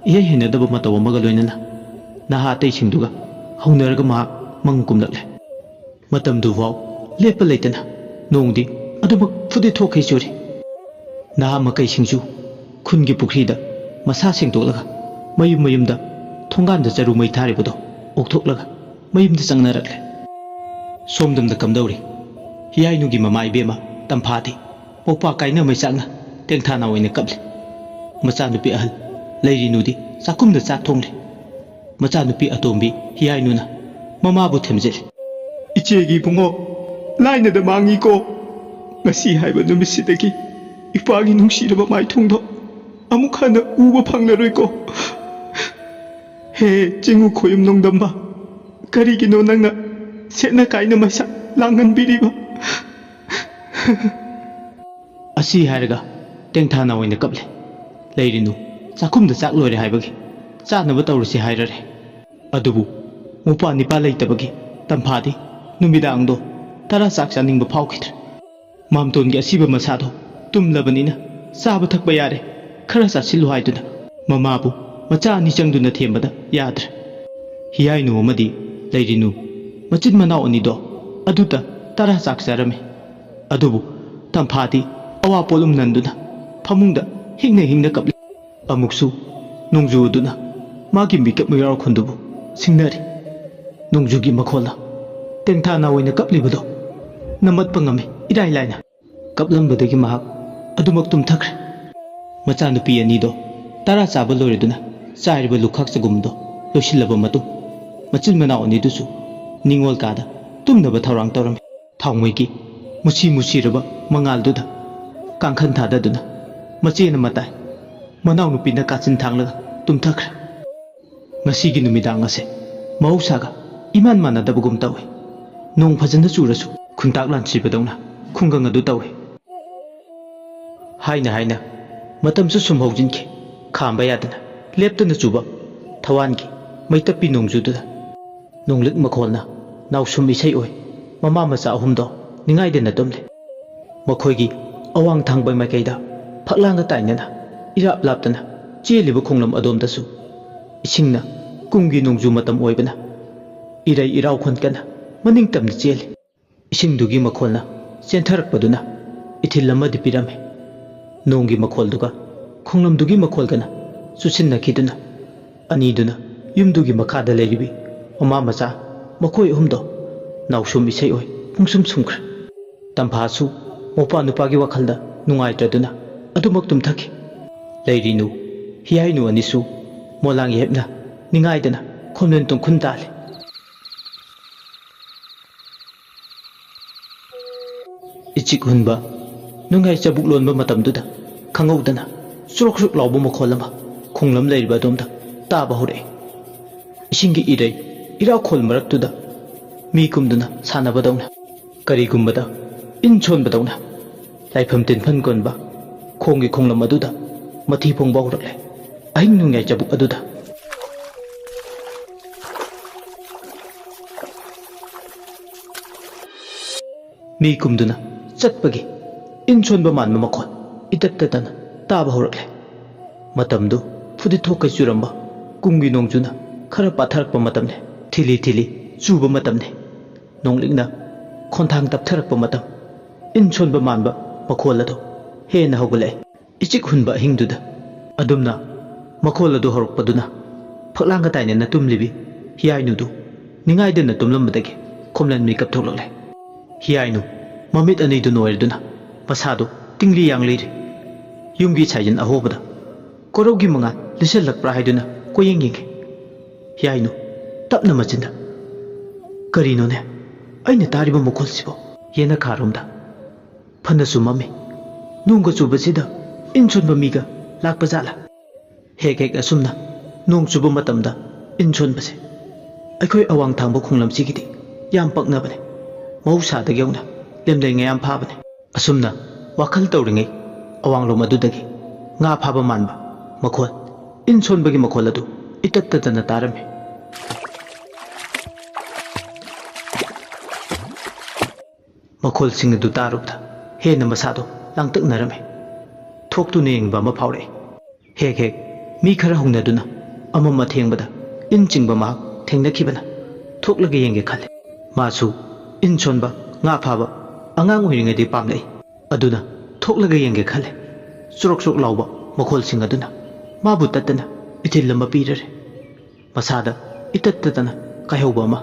ꯏꯍꯩ ꯍꯩꯅꯗꯕ ꯃꯇꯧ ꯑꯃꯒ ꯂꯣꯏꯅꯅ ꯅꯍꯥ ꯑꯇꯩꯁꯤꯡꯗꯨꯒ ꯍꯧꯅꯔꯒ ꯃꯍꯥꯛ ꯃꯪ ꯀꯨꯝꯂꯛꯂꯦ꯫ ꯃꯇꯝꯗꯨꯐꯥꯎ ꯂꯦꯞꯄ ꯂꯩꯇꯅ ꯅꯣꯡꯗꯤ ꯑꯗꯨꯃꯛ ꯐꯨꯗꯤꯠ ꯊꯣꯛꯈꯩ ꯆꯨꯔꯤ꯫ ꯅꯍꯥ ꯃꯈꯩꯁꯤꯡꯁꯨ ꯈꯨꯟꯒꯤ ꯄꯨꯈ꯭ꯔꯤꯗ ꯃꯁꯥ ꯁꯦꯡꯗꯣꯛꯂꯒ ꯃꯌꯨꯝ ꯃꯌꯨꯝꯗ ꯊꯣꯡꯒꯥꯟꯗ ꯆꯔꯨ ꯃꯩ ꯊꯥꯔꯤꯕꯗꯣ ꯑꯣꯛꯊꯣꯛꯂꯒ ꯃꯌꯨꯝꯗ ꯆꯪꯅꯔꯛꯂꯦ꯫ ꯁꯣꯝꯗꯝꯗ ꯀꯝꯗꯧꯔꯤ? ꯍꯤꯌꯥꯏꯅꯨꯒꯤ ꯃꯃꯥ ꯏꯕꯦꯝꯃ ꯇꯝꯐꯥꯗꯤ ꯄꯣꯛꯄꯥ ꯀꯥꯏꯅ ꯃꯩꯆꯥꯛꯅ ꯇꯦꯡꯊꯥꯅ ꯑꯣꯏꯅ ꯀꯞꯂꯤ꯫ ꯃꯆꯥꯅꯨꯄꯤ ꯑꯍꯜ ꯂꯩꯔꯤꯅꯨꯗꯤ ꯆꯥꯛꯈꯨꯝꯗ ꯆꯥꯛ ꯊꯣꯡꯂꯤ꯫ ꯃꯆꯥꯅꯨꯄꯤ ꯑꯇꯣꯝꯕꯤ ꯍꯤꯌꯥꯏꯅꯨꯅ ꯃꯃꯥꯕꯨ ꯊꯦꯝꯖꯤꯜꯂꯤ꯫ "ꯏꯆꯦꯒꯤ ꯏꯕꯨꯡꯉꯣ, ꯂꯥꯏꯅꯗ ꯃꯥꯡꯉꯤꯀꯣ꯫ ꯉꯁꯤ ꯍꯥꯏꯕ ꯅꯨꯃꯤꯠꯁꯤꯗꯒꯤ ꯏꯄꯥꯒꯤ ꯅꯨꯡꯁꯤꯔꯕ ꯃꯥꯏꯊꯣꯡꯗꯣ ꯑꯃꯨꯛ ꯍꯟꯅ ꯎꯕ ꯐꯪꯂꯔꯣꯏꯀꯣ꯫ ꯍꯦ ꯆꯤꯡꯉꯨ ꯈꯣꯌꯨꯝ ꯅꯣꯡꯗꯝꯕ, ꯀꯔꯤꯒꯤꯅꯣ ꯅꯪꯅ ꯁꯦꯠꯅ ꯀꯥꯏꯅ ꯃꯩꯁꯥ ꯂꯥꯡꯍꯟꯕꯤꯔꯤꯕ?" ꯑꯁꯤ ꯍꯥꯏꯔꯒ ꯇꯦꯡꯊꯥꯅ ꯑꯣꯏꯅ ꯀꯞꯂꯦ꯫ ꯂꯩꯔꯤꯅꯨ, ꯆꯥꯛꯈꯨꯝꯗ ꯆꯥꯛ ꯂꯣꯏꯔꯦ ꯍꯥꯏꯕꯒꯤ ꯆꯥꯅꯕ ꯇꯧꯔꯁꯤ ꯍꯥꯏꯔꯔꯦ꯫ ꯑꯗꯨꯕꯨ ꯃꯄꯥ ꯅꯤꯄꯥ ꯂꯩꯇꯕꯒꯤ ꯇꯝꯐꯥꯗꯤ ꯅꯨꯃꯤꯗꯥꯡꯗꯣ ꯇꯔꯥ ꯆꯥꯛ ꯆꯥꯅꯤꯡꯕ ꯐꯥꯎꯈꯤꯗ꯭ꯔꯦ꯫ ꯃꯥꯝꯇꯣꯟꯒꯤ ꯑꯁꯤꯕ ꯃꯁꯥꯗꯣ ꯇꯨꯝꯂꯕꯅꯤꯅ ꯆꯥꯕ ꯊꯛꯄ ꯌꯥꯔꯦ, ꯈꯔ ꯆꯥꯁꯤꯜꯂꯨ ꯍꯥꯏꯗꯨꯅ ꯃꯃꯥꯕꯨ ꯃꯆꯥ ꯑꯅꯤ ꯆꯪꯗꯨꯅ ꯊꯦꯝꯕꯗ ꯌꯥꯗ꯭ꯔꯦ꯫ ꯍꯤꯌꯥꯏꯅꯨ ꯑꯃꯗꯤ ꯂꯩꯔꯤꯅꯨ ꯃꯆꯤꯟ ꯃꯅꯥꯎ ꯑꯅꯤꯗꯣ ꯑꯗꯨꯗ ꯇꯔꯥ ꯆꯥꯛ ꯆꯥꯔꯝꯃꯤ꯫ ꯑꯗꯨꯕꯨ ꯇꯝꯐꯥꯗꯤ ꯑꯋꯥ ꯄꯣꯠꯂꯨꯝ ꯅꯟꯗꯨꯅ ꯐꯃꯨꯡꯗ ꯍꯤꯡꯅ ꯍꯤꯡꯅ ꯀꯞꯂꯤ꯫ ꯑꯃꯨꯛꯁꯨ ꯅꯣꯡꯖꯨ ꯑꯗꯨꯅ ꯃꯥꯒꯤ ꯃꯤꯀꯞ ꯃꯤꯔꯥꯎꯈꯣꯟꯗꯨꯕꯨ ꯁꯤꯡꯅꯔꯤ꯫ ꯅꯣꯡꯖꯨꯒꯤ ꯃꯈꯣꯜꯅ ꯇꯦꯡꯊꯥ ꯅꯥꯑꯣꯏꯅ ꯀꯞꯂꯤꯕꯗꯣ ꯅꯝꯃꯠꯄ ꯉꯝꯃꯤ ꯏꯔꯥꯏ ꯂꯥꯏꯅ꯫ ꯀꯞꯂꯝꯕꯗꯒꯤ ꯃꯍꯥꯛ ꯑꯗꯨꯃꯛ ꯇꯨꯝꯊꯈ꯭ꯔꯦ꯫ ꯃꯆꯥꯅꯨꯄꯤ ꯑꯅꯤꯗꯣ ꯇꯔꯥ ꯆꯥꯕ ꯂꯣꯏꯔꯗꯨꯅ ꯆꯥꯏꯔꯤꯕ ꯂꯨꯈꯥꯛ ꯆꯒꯨꯝꯗꯣ ꯂꯣꯏꯁꯤꯜꯂꯕ ꯃꯇꯨꯡ, ꯃꯆꯤꯟ ꯃꯅꯥꯎ ꯑꯅꯤꯗꯨꯁꯨ ꯅꯤꯡꯉꯣꯜ ꯀꯥꯗ ꯇꯨꯝꯅꯕ ꯊꯧꯔꯥꯡ ꯇꯧꯔꯝꯃꯤ꯫ ꯊꯥꯎꯃꯩꯒꯤ ꯃꯨꯁꯤ ꯃꯨꯁꯤꯔꯕ ꯃꯉꯥꯜꯗꯨꯗ ꯀꯥꯡꯈꯟ ꯊꯥꯗꯗꯨꯅ ꯃꯆꯦꯅ ꯃꯇꯥꯏ, ꯃꯅꯥꯎꯅꯨꯄꯤꯅ ꯀꯥꯆꯤꯟ ꯊꯥꯡꯂꯒ ꯇꯨꯝꯊꯈ꯭ꯔꯦ꯫ ꯉꯁꯤꯒꯤ ꯅꯨꯃꯤꯗꯥꯡ ꯑꯁꯦ ꯃꯍꯧꯁꯥꯒ ꯏꯃꯥꯟ ꯃꯥꯟꯅꯗꯕꯒꯨꯝ ꯇꯧꯏ꯫ ꯅꯣꯡ ꯐꯖꯅ ꯆꯨꯔꯁꯨ ꯈꯨꯟꯇꯥꯛ ꯂꯥꯟꯁꯤꯕꯗꯧꯅ ꯈꯨꯡꯒꯪ ꯑꯗꯨ ꯇꯧꯏ꯫ ꯍꯥꯏꯅ ꯍꯥꯏꯅ ꯃꯇꯝꯁꯨ ꯁꯨꯝ ꯍꯧꯖꯤꯟꯈꯤ꯫ ꯈꯥꯝꯕ ꯌꯥꯗꯅ ꯂꯦꯞꯇꯅ ꯆꯨꯕ ꯊꯋꯥꯟꯒꯤ ꯃꯩꯇꯞꯄꯤ ꯅꯣꯡꯖꯨꯗꯨꯗ ꯅꯣꯡꯂꯤꯛ ꯃꯈꯣꯜꯅ ꯅꯥꯎꯁꯨꯝ ꯏꯁꯩ ꯑꯣꯏ ꯃꯃꯥ ꯃꯆꯥ ꯑꯍꯨꯝꯗꯣ ꯅꯤꯡꯉꯥꯏꯗꯅ ꯇꯨꯝꯂꯤ꯫ ꯃꯈꯣꯏꯒꯤ ꯑꯋꯥꯡ ꯊꯪꯕ ꯃꯥꯏꯀꯩꯗ ꯐꯛꯂꯥꯡꯒ ꯇꯥꯏꯅꯅ ꯏꯔꯥꯞ ꯂꯥꯞꯇꯅ ꯆꯦꯜꯂꯤꯕ ꯈꯣꯡꯂꯝ ꯑꯗꯣꯝꯗꯁꯨ ꯏꯁꯤꯡꯅ ꯀꯨꯝꯒꯤ ꯅꯣꯡꯖꯨ ꯃꯇꯝ ꯑꯣꯏꯕꯅ ꯏꯔꯩ ꯏꯔꯥꯎ ꯈꯣꯟꯀꯅ ꯃꯅꯤꯡ ꯇꯝꯅ ꯆꯦꯜꯂꯤ꯫ ꯏꯁꯤꯡꯗꯨꯒꯤ ꯃꯈꯣꯜꯅ ꯆꯦꯟꯊꯔꯛꯄꯗꯨꯅ ꯏꯊꯤꯜ ꯑꯃꯗꯤ ꯄꯤꯔꯝꯃꯤ꯫ ꯅꯣꯡꯒꯤ ꯃꯈꯣꯜꯗꯨꯒ ꯈꯣꯡꯂꯝꯗꯨꯒꯤ ꯃꯈꯣꯜꯒꯅ ꯆꯨꯁꯤꯟꯅꯈꯤꯗꯨꯅ ꯑꯅꯤꯗꯨꯅ ꯌꯨꯝꯗꯨꯒꯤ ꯃꯈꯥꯗ ꯂꯩꯔꯤꯕꯤ ꯃꯃꯥ ꯃꯆꯥ ꯃꯈꯣꯏ ꯑꯍꯨꯝꯗꯣ ꯅꯥꯎꯁꯨꯝ ꯏꯁꯩ ꯑꯣꯏ ꯄꯨꯡꯁꯨꯝ ꯁꯨꯝꯈ꯭ꯔꯦ꯫ ꯇꯝꯐꯥꯁꯨ ꯃꯧꯄ꯭ꯋꯥ ꯅꯨꯄꯥꯒꯤ ꯋꯥꯈꯜꯗ ꯅꯨꯡꯉꯥꯏꯇ꯭ꯔꯗꯨꯅ ꯑꯗꯨꯃꯛ ꯇꯨꯝꯊꯈꯤ꯫ ꯂꯩꯔꯤꯅꯨ, ꯍꯤꯌꯥꯏꯅꯨ ꯑꯅꯤꯁꯨ ꯃꯣꯂꯥꯡ ꯌꯦꯞꯅ ꯅꯤꯡꯉꯥꯏꯗꯅ ꯈꯣꯟꯂꯦꯟ ꯇꯨꯡꯈꯨꯟ ꯇꯥꯜꯂꯤ꯫ ꯏꯆꯤꯛ ꯍꯨꯟꯕ ꯅꯨꯡꯌꯥꯏ ꯆꯕꯨꯛ ꯂꯣꯟꯕ ꯃꯇꯝꯗꯨꯗ ꯈꯪꯍꯧꯗꯅ ꯆꯨꯔꯨꯛ ꯆꯨꯔꯨꯛ ꯂꯥꯎꯕ ꯃꯈꯣꯜ ꯑꯃ ꯈꯣꯡꯂꯝ ꯂꯩꯔꯤꯕ ꯑꯗꯣꯝꯗ ꯇꯥꯕ ꯍꯧꯔꯛꯏ꯫ ꯏꯁꯤꯡꯒꯤ ꯏꯔꯩ ꯏꯔꯥꯎꯈꯣꯜ ꯃꯔꯛꯇꯨꯗ ꯃꯤ ꯀꯨꯝꯗꯨꯅ ꯁꯥꯟꯅꯕꯗꯧꯅ, ꯀꯔꯤꯒꯨꯝꯕꯗ ꯏꯟ ꯁꯣꯟꯕꯗꯧꯅ ꯂꯥꯏꯐꯝ ꯇꯤꯟꯐꯝ ꯀꯣꯟꯕ ꯈꯣꯡꯒꯤ ꯈꯣꯡꯂꯝ ꯑꯗꯨꯗ ꯃꯊꯤ ꯐꯣꯡꯕ ꯍꯧꯔꯛꯂꯦ꯫ ꯑꯍꯤꯡ ꯅꯣꯡꯌꯥꯏ ꯆꯕꯨꯛ ꯑꯗꯨꯗ ꯃꯤ ꯀꯨꯝꯗꯨꯅ ꯆꯠꯄꯒꯤ ꯏꯟ ꯁꯣꯟꯕ ꯃꯥꯟꯕ ꯃꯈꯣꯜ ꯏꯇꯠ ꯇꯠꯇꯅ ꯇꯥꯕ ꯍꯧꯔꯛꯂꯦ꯫ ꯃꯇꯝꯗꯨ ꯐꯨꯗꯤꯠ ꯊꯣꯛꯀꯩ ꯆꯨꯔꯝꯕ ꯀꯨꯝꯒꯤ ꯅꯣꯡꯖꯨꯅ ꯈꯔ ꯄꯥꯊꯔꯛꯄ ꯃꯇꯝꯅꯤ꯫ ꯊꯤꯂꯤ ꯊꯤꯂꯤ ꯆꯨꯕ ꯃꯇꯝꯅꯤ꯫ ꯅꯣꯡꯂꯤꯛꯅ ꯈꯣꯟꯊꯥꯡ ꯇꯞꯊꯔꯛꯄ ꯃꯇꯝ, ꯏꯟ ꯁꯣꯟꯕ ꯃꯥꯟꯕ ꯃꯈꯣꯜ ꯑꯗꯨ ꯍꯦꯟꯅ ꯍꯧꯒꯠꯂꯛꯏ꯫ ꯏꯆꯤꯛ ꯍꯨꯟꯕ ꯑꯍꯤꯡꯗꯨꯗ ꯑꯗꯨꯝꯅ ꯃꯈꯣꯜ ꯑꯗꯨ ꯍꯧꯔꯛꯄꯗꯨꯅ ꯐꯛꯂꯥꯡꯒ ꯇꯥꯏꯅꯅ ꯇꯨꯝꯂꯤꯕꯤ ꯍꯤꯌꯥꯏꯅꯨꯗꯨ ꯅꯤꯡꯉꯥꯏꯗꯅ ꯇꯨꯝꯂꯝꯕꯗꯒꯤ ꯈꯣꯝꯂꯟ ꯃꯤꯀꯞ ꯊꯣꯛꯂꯛꯂꯦ꯫ ꯍꯤꯌꯥꯏꯅꯨ ꯃꯃꯤꯠ ꯑꯅꯤꯗꯨ ꯅꯣꯏꯔꯗꯨꯅ ꯃꯁꯥꯗꯨ ꯇꯤꯡꯂꯤ ꯌꯥꯡꯂꯤꯔꯤ꯫ ꯌꯨꯝꯒꯤ ꯁꯥꯏꯖꯤꯟ ꯑꯍꯣꯕꯗ ꯀꯣꯔꯧꯒꯤ ꯃꯉꯥꯜ ꯂꯤꯁꯜꯂꯛꯄ꯭ꯔꯥ ꯍꯥꯏꯗꯨꯅ ꯀꯣꯏꯌꯦꯡ ꯌꯦꯡꯉꯤ꯫ ꯍꯤꯌꯥꯏꯅꯨ ꯇꯞꯅ ꯃꯆꯤꯟꯗ, "ꯀꯔꯤꯅꯣꯅꯦ ꯑꯩꯅ ꯇꯥꯔꯤꯕ ꯃꯈꯣꯜꯁꯤꯕꯣ?" ꯌꯦꯅꯈꯥꯔꯣꯝꯗ ꯐꯅꯁꯨ ꯃꯝꯃꯤ꯫ ꯅꯣꯡꯒ ꯆꯨꯕꯁꯤꯗ ꯏꯟ ꯁꯣꯟꯕ ꯃꯤꯒ ꯂꯥꯛꯄ ꯖꯥꯠꯂꯥ? ꯍꯦꯛ ꯍꯦꯛ ꯑꯁꯨꯝꯅ ꯅꯣꯡ ꯆꯨꯕ ꯃꯇꯝꯗ ꯏꯟ ꯁꯣꯟꯕꯁꯦ ꯑꯩꯈꯣꯏ ꯑꯋꯥꯡ ꯊꯥꯡꯕ ꯈꯣꯡꯂꯝꯁꯤꯒꯤꯗꯤ ꯌꯥꯝ ꯄꯛꯅꯕꯅꯦ꯫ ꯃꯍꯧꯁꯥꯗꯒꯤ ꯍꯧꯅ ꯂꯦꯝꯂꯩꯉꯥ ꯌꯥꯝ ꯐꯥꯕꯅꯦ꯫ ꯑꯁꯨꯝꯅ ꯋꯥꯈꯜ ꯇꯧꯔꯤꯉꯩ ꯑꯋꯥꯡꯂꯣꯝ ꯑꯗꯨꯗꯒꯤ ꯉꯥ ꯐꯥꯕ ꯃꯥꯟꯕ ꯃꯈꯣꯜ, ꯏꯟ ꯁꯣꯟꯕꯒꯤ ꯃꯈꯣꯜ ꯑꯗꯨ ꯏꯇꯠ ꯇꯠꯇꯅ ꯇꯥꯔꯝꯃꯤ꯫ ꯃꯈꯣꯜꯁꯤꯡ ꯑꯗꯨ ꯇꯥꯔꯨꯕꯗ ꯍꯦꯟꯅ ꯃꯁꯥꯗꯣ ꯂꯥꯡꯇꯛꯅꯔꯝꯃꯤ꯫ ꯊꯣꯛꯇꯨꯅ ꯌꯦꯡꯕ ꯑꯃ ꯐꯥꯎꯔꯛꯏ꯫ ꯍꯦꯛ ꯍꯦꯛ ꯃꯤ ꯈꯔ ꯍꯧꯅꯗꯨꯅ ꯑꯃꯝ ꯑꯊꯦꯡꯕꯗ ꯏꯟ ꯆꯤꯡꯕ ꯃꯍꯥꯛ ꯊꯦꯡꯅꯈꯤꯕꯅ ꯊꯣꯛꯂꯒ ꯌꯦꯡꯒꯦ ꯈꯜꯂꯦ꯫ ꯃꯥꯁꯨ ꯏꯟ ꯁꯣꯟꯕ, ꯉꯥ ꯐꯥꯕ ꯑꯉꯥꯡ ꯑꯣꯏꯔꯤꯉꯩꯗꯒꯤ ꯄꯥꯝꯂꯛꯏ꯫ ꯑꯗꯨꯅ ꯊꯣꯛꯂꯒ ꯌꯦꯡꯒꯦ ꯈꯜꯂꯦ꯫ ꯆꯨꯔꯨꯛ ꯆꯨꯔꯨꯛ ꯂꯥꯎꯕ ꯃꯈꯣꯜꯁꯤꯡ ꯑꯗꯨꯅ ꯃꯥꯕꯨ ꯇꯠꯇꯅ ꯏꯊꯤꯜ ꯑꯃ ꯄꯤꯔꯔꯦ꯫ ꯃꯁꯥꯗ ꯏꯇꯠ ꯇꯠꯇꯅ ꯀꯥꯏꯍꯧꯕ ꯑꯃ꯫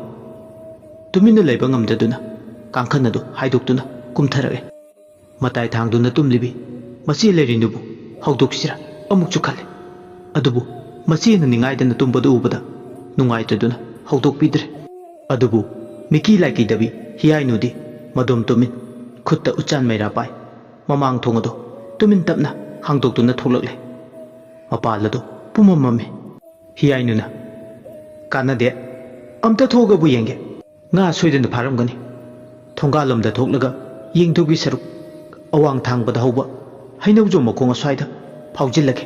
ꯇꯨꯃꯤꯟꯅ ꯂꯩꯕ ꯉꯝꯗꯗꯨꯅ ꯀꯥꯡꯈꯟ ꯑꯗꯨ ꯍꯥꯏꯗꯣꯛꯇꯨꯅ ꯀꯨꯝꯊꯔꯛꯑꯦ꯫ ꯃꯇꯥꯏ ꯊꯥꯡꯗꯨꯅ ꯇꯨꯝꯂꯤꯕꯤ ꯃꯆꯦ ꯂꯩꯔꯤꯅꯨꯕꯨ ꯍꯧꯗꯣꯛꯁꯤꯔ ꯑꯃꯨꯛꯁꯨ ꯈꯜꯂꯦ꯫ ꯑꯗꯨꯕꯨ ꯃꯆꯦꯅ ꯅꯤꯡꯉꯥꯏꯗꯅ ꯇꯨꯝꯕꯗꯨ ꯎꯕꯗ ꯅꯨꯡꯉꯥꯏꯇꯗꯨꯅ ꯍꯧꯗꯣꯛꯄꯤꯗ꯭ꯔꯦ꯫ ꯑꯗꯨꯕꯨ ꯃꯤꯀꯤ ꯂꯥꯏꯀꯤꯗꯕꯤ ꯍꯤꯌꯥꯏꯅꯨꯗꯤ ꯃꯗꯣꯝ ꯇꯨꯃꯤꯟ, ꯈꯨꯠꯇ ꯎꯆꯥꯟ ꯃꯩꯔꯥ ꯄꯥꯏ꯫ ꯃꯃꯥꯡ ꯊꯣꯡ ꯑꯗꯨ ꯇꯨꯃꯤꯟ ꯇꯞꯅ ꯍꯥꯡꯗꯣꯛꯇꯨꯅ ꯊꯣꯛꯂꯛꯂꯦ꯫ ꯃꯄꯥꯜ ꯑꯗꯨ ꯄꯨꯝꯃꯝ ꯃꯝꯃꯤ꯫ ꯍꯤꯌꯥꯏꯅꯨꯅ, "ꯀꯥꯟꯅꯗꯦ, ꯑꯝꯇ ꯊꯣꯛꯑꯒꯕꯨ ꯌꯦꯡꯒꯦ꯫ ꯉꯥ ꯁꯣꯏꯗꯅ ꯐꯥꯔꯝꯒꯅꯤ꯫" ꯊꯣꯡꯒꯥꯜꯂꯣꯝꯗ ꯊꯣꯛꯂꯒ ꯌꯦꯡꯗꯧꯒꯤ ꯁꯔꯨꯛ ꯑꯋꯥꯡ ꯊꯥꯡꯕꯗ ꯍꯧꯕ ꯍꯩꯅꯧꯖꯣꯝ ꯃꯈꯣꯡ ꯑꯁ꯭ꯋꯥꯏꯗ ꯐꯥꯎꯖꯤꯜꯂꯒꯦ꯫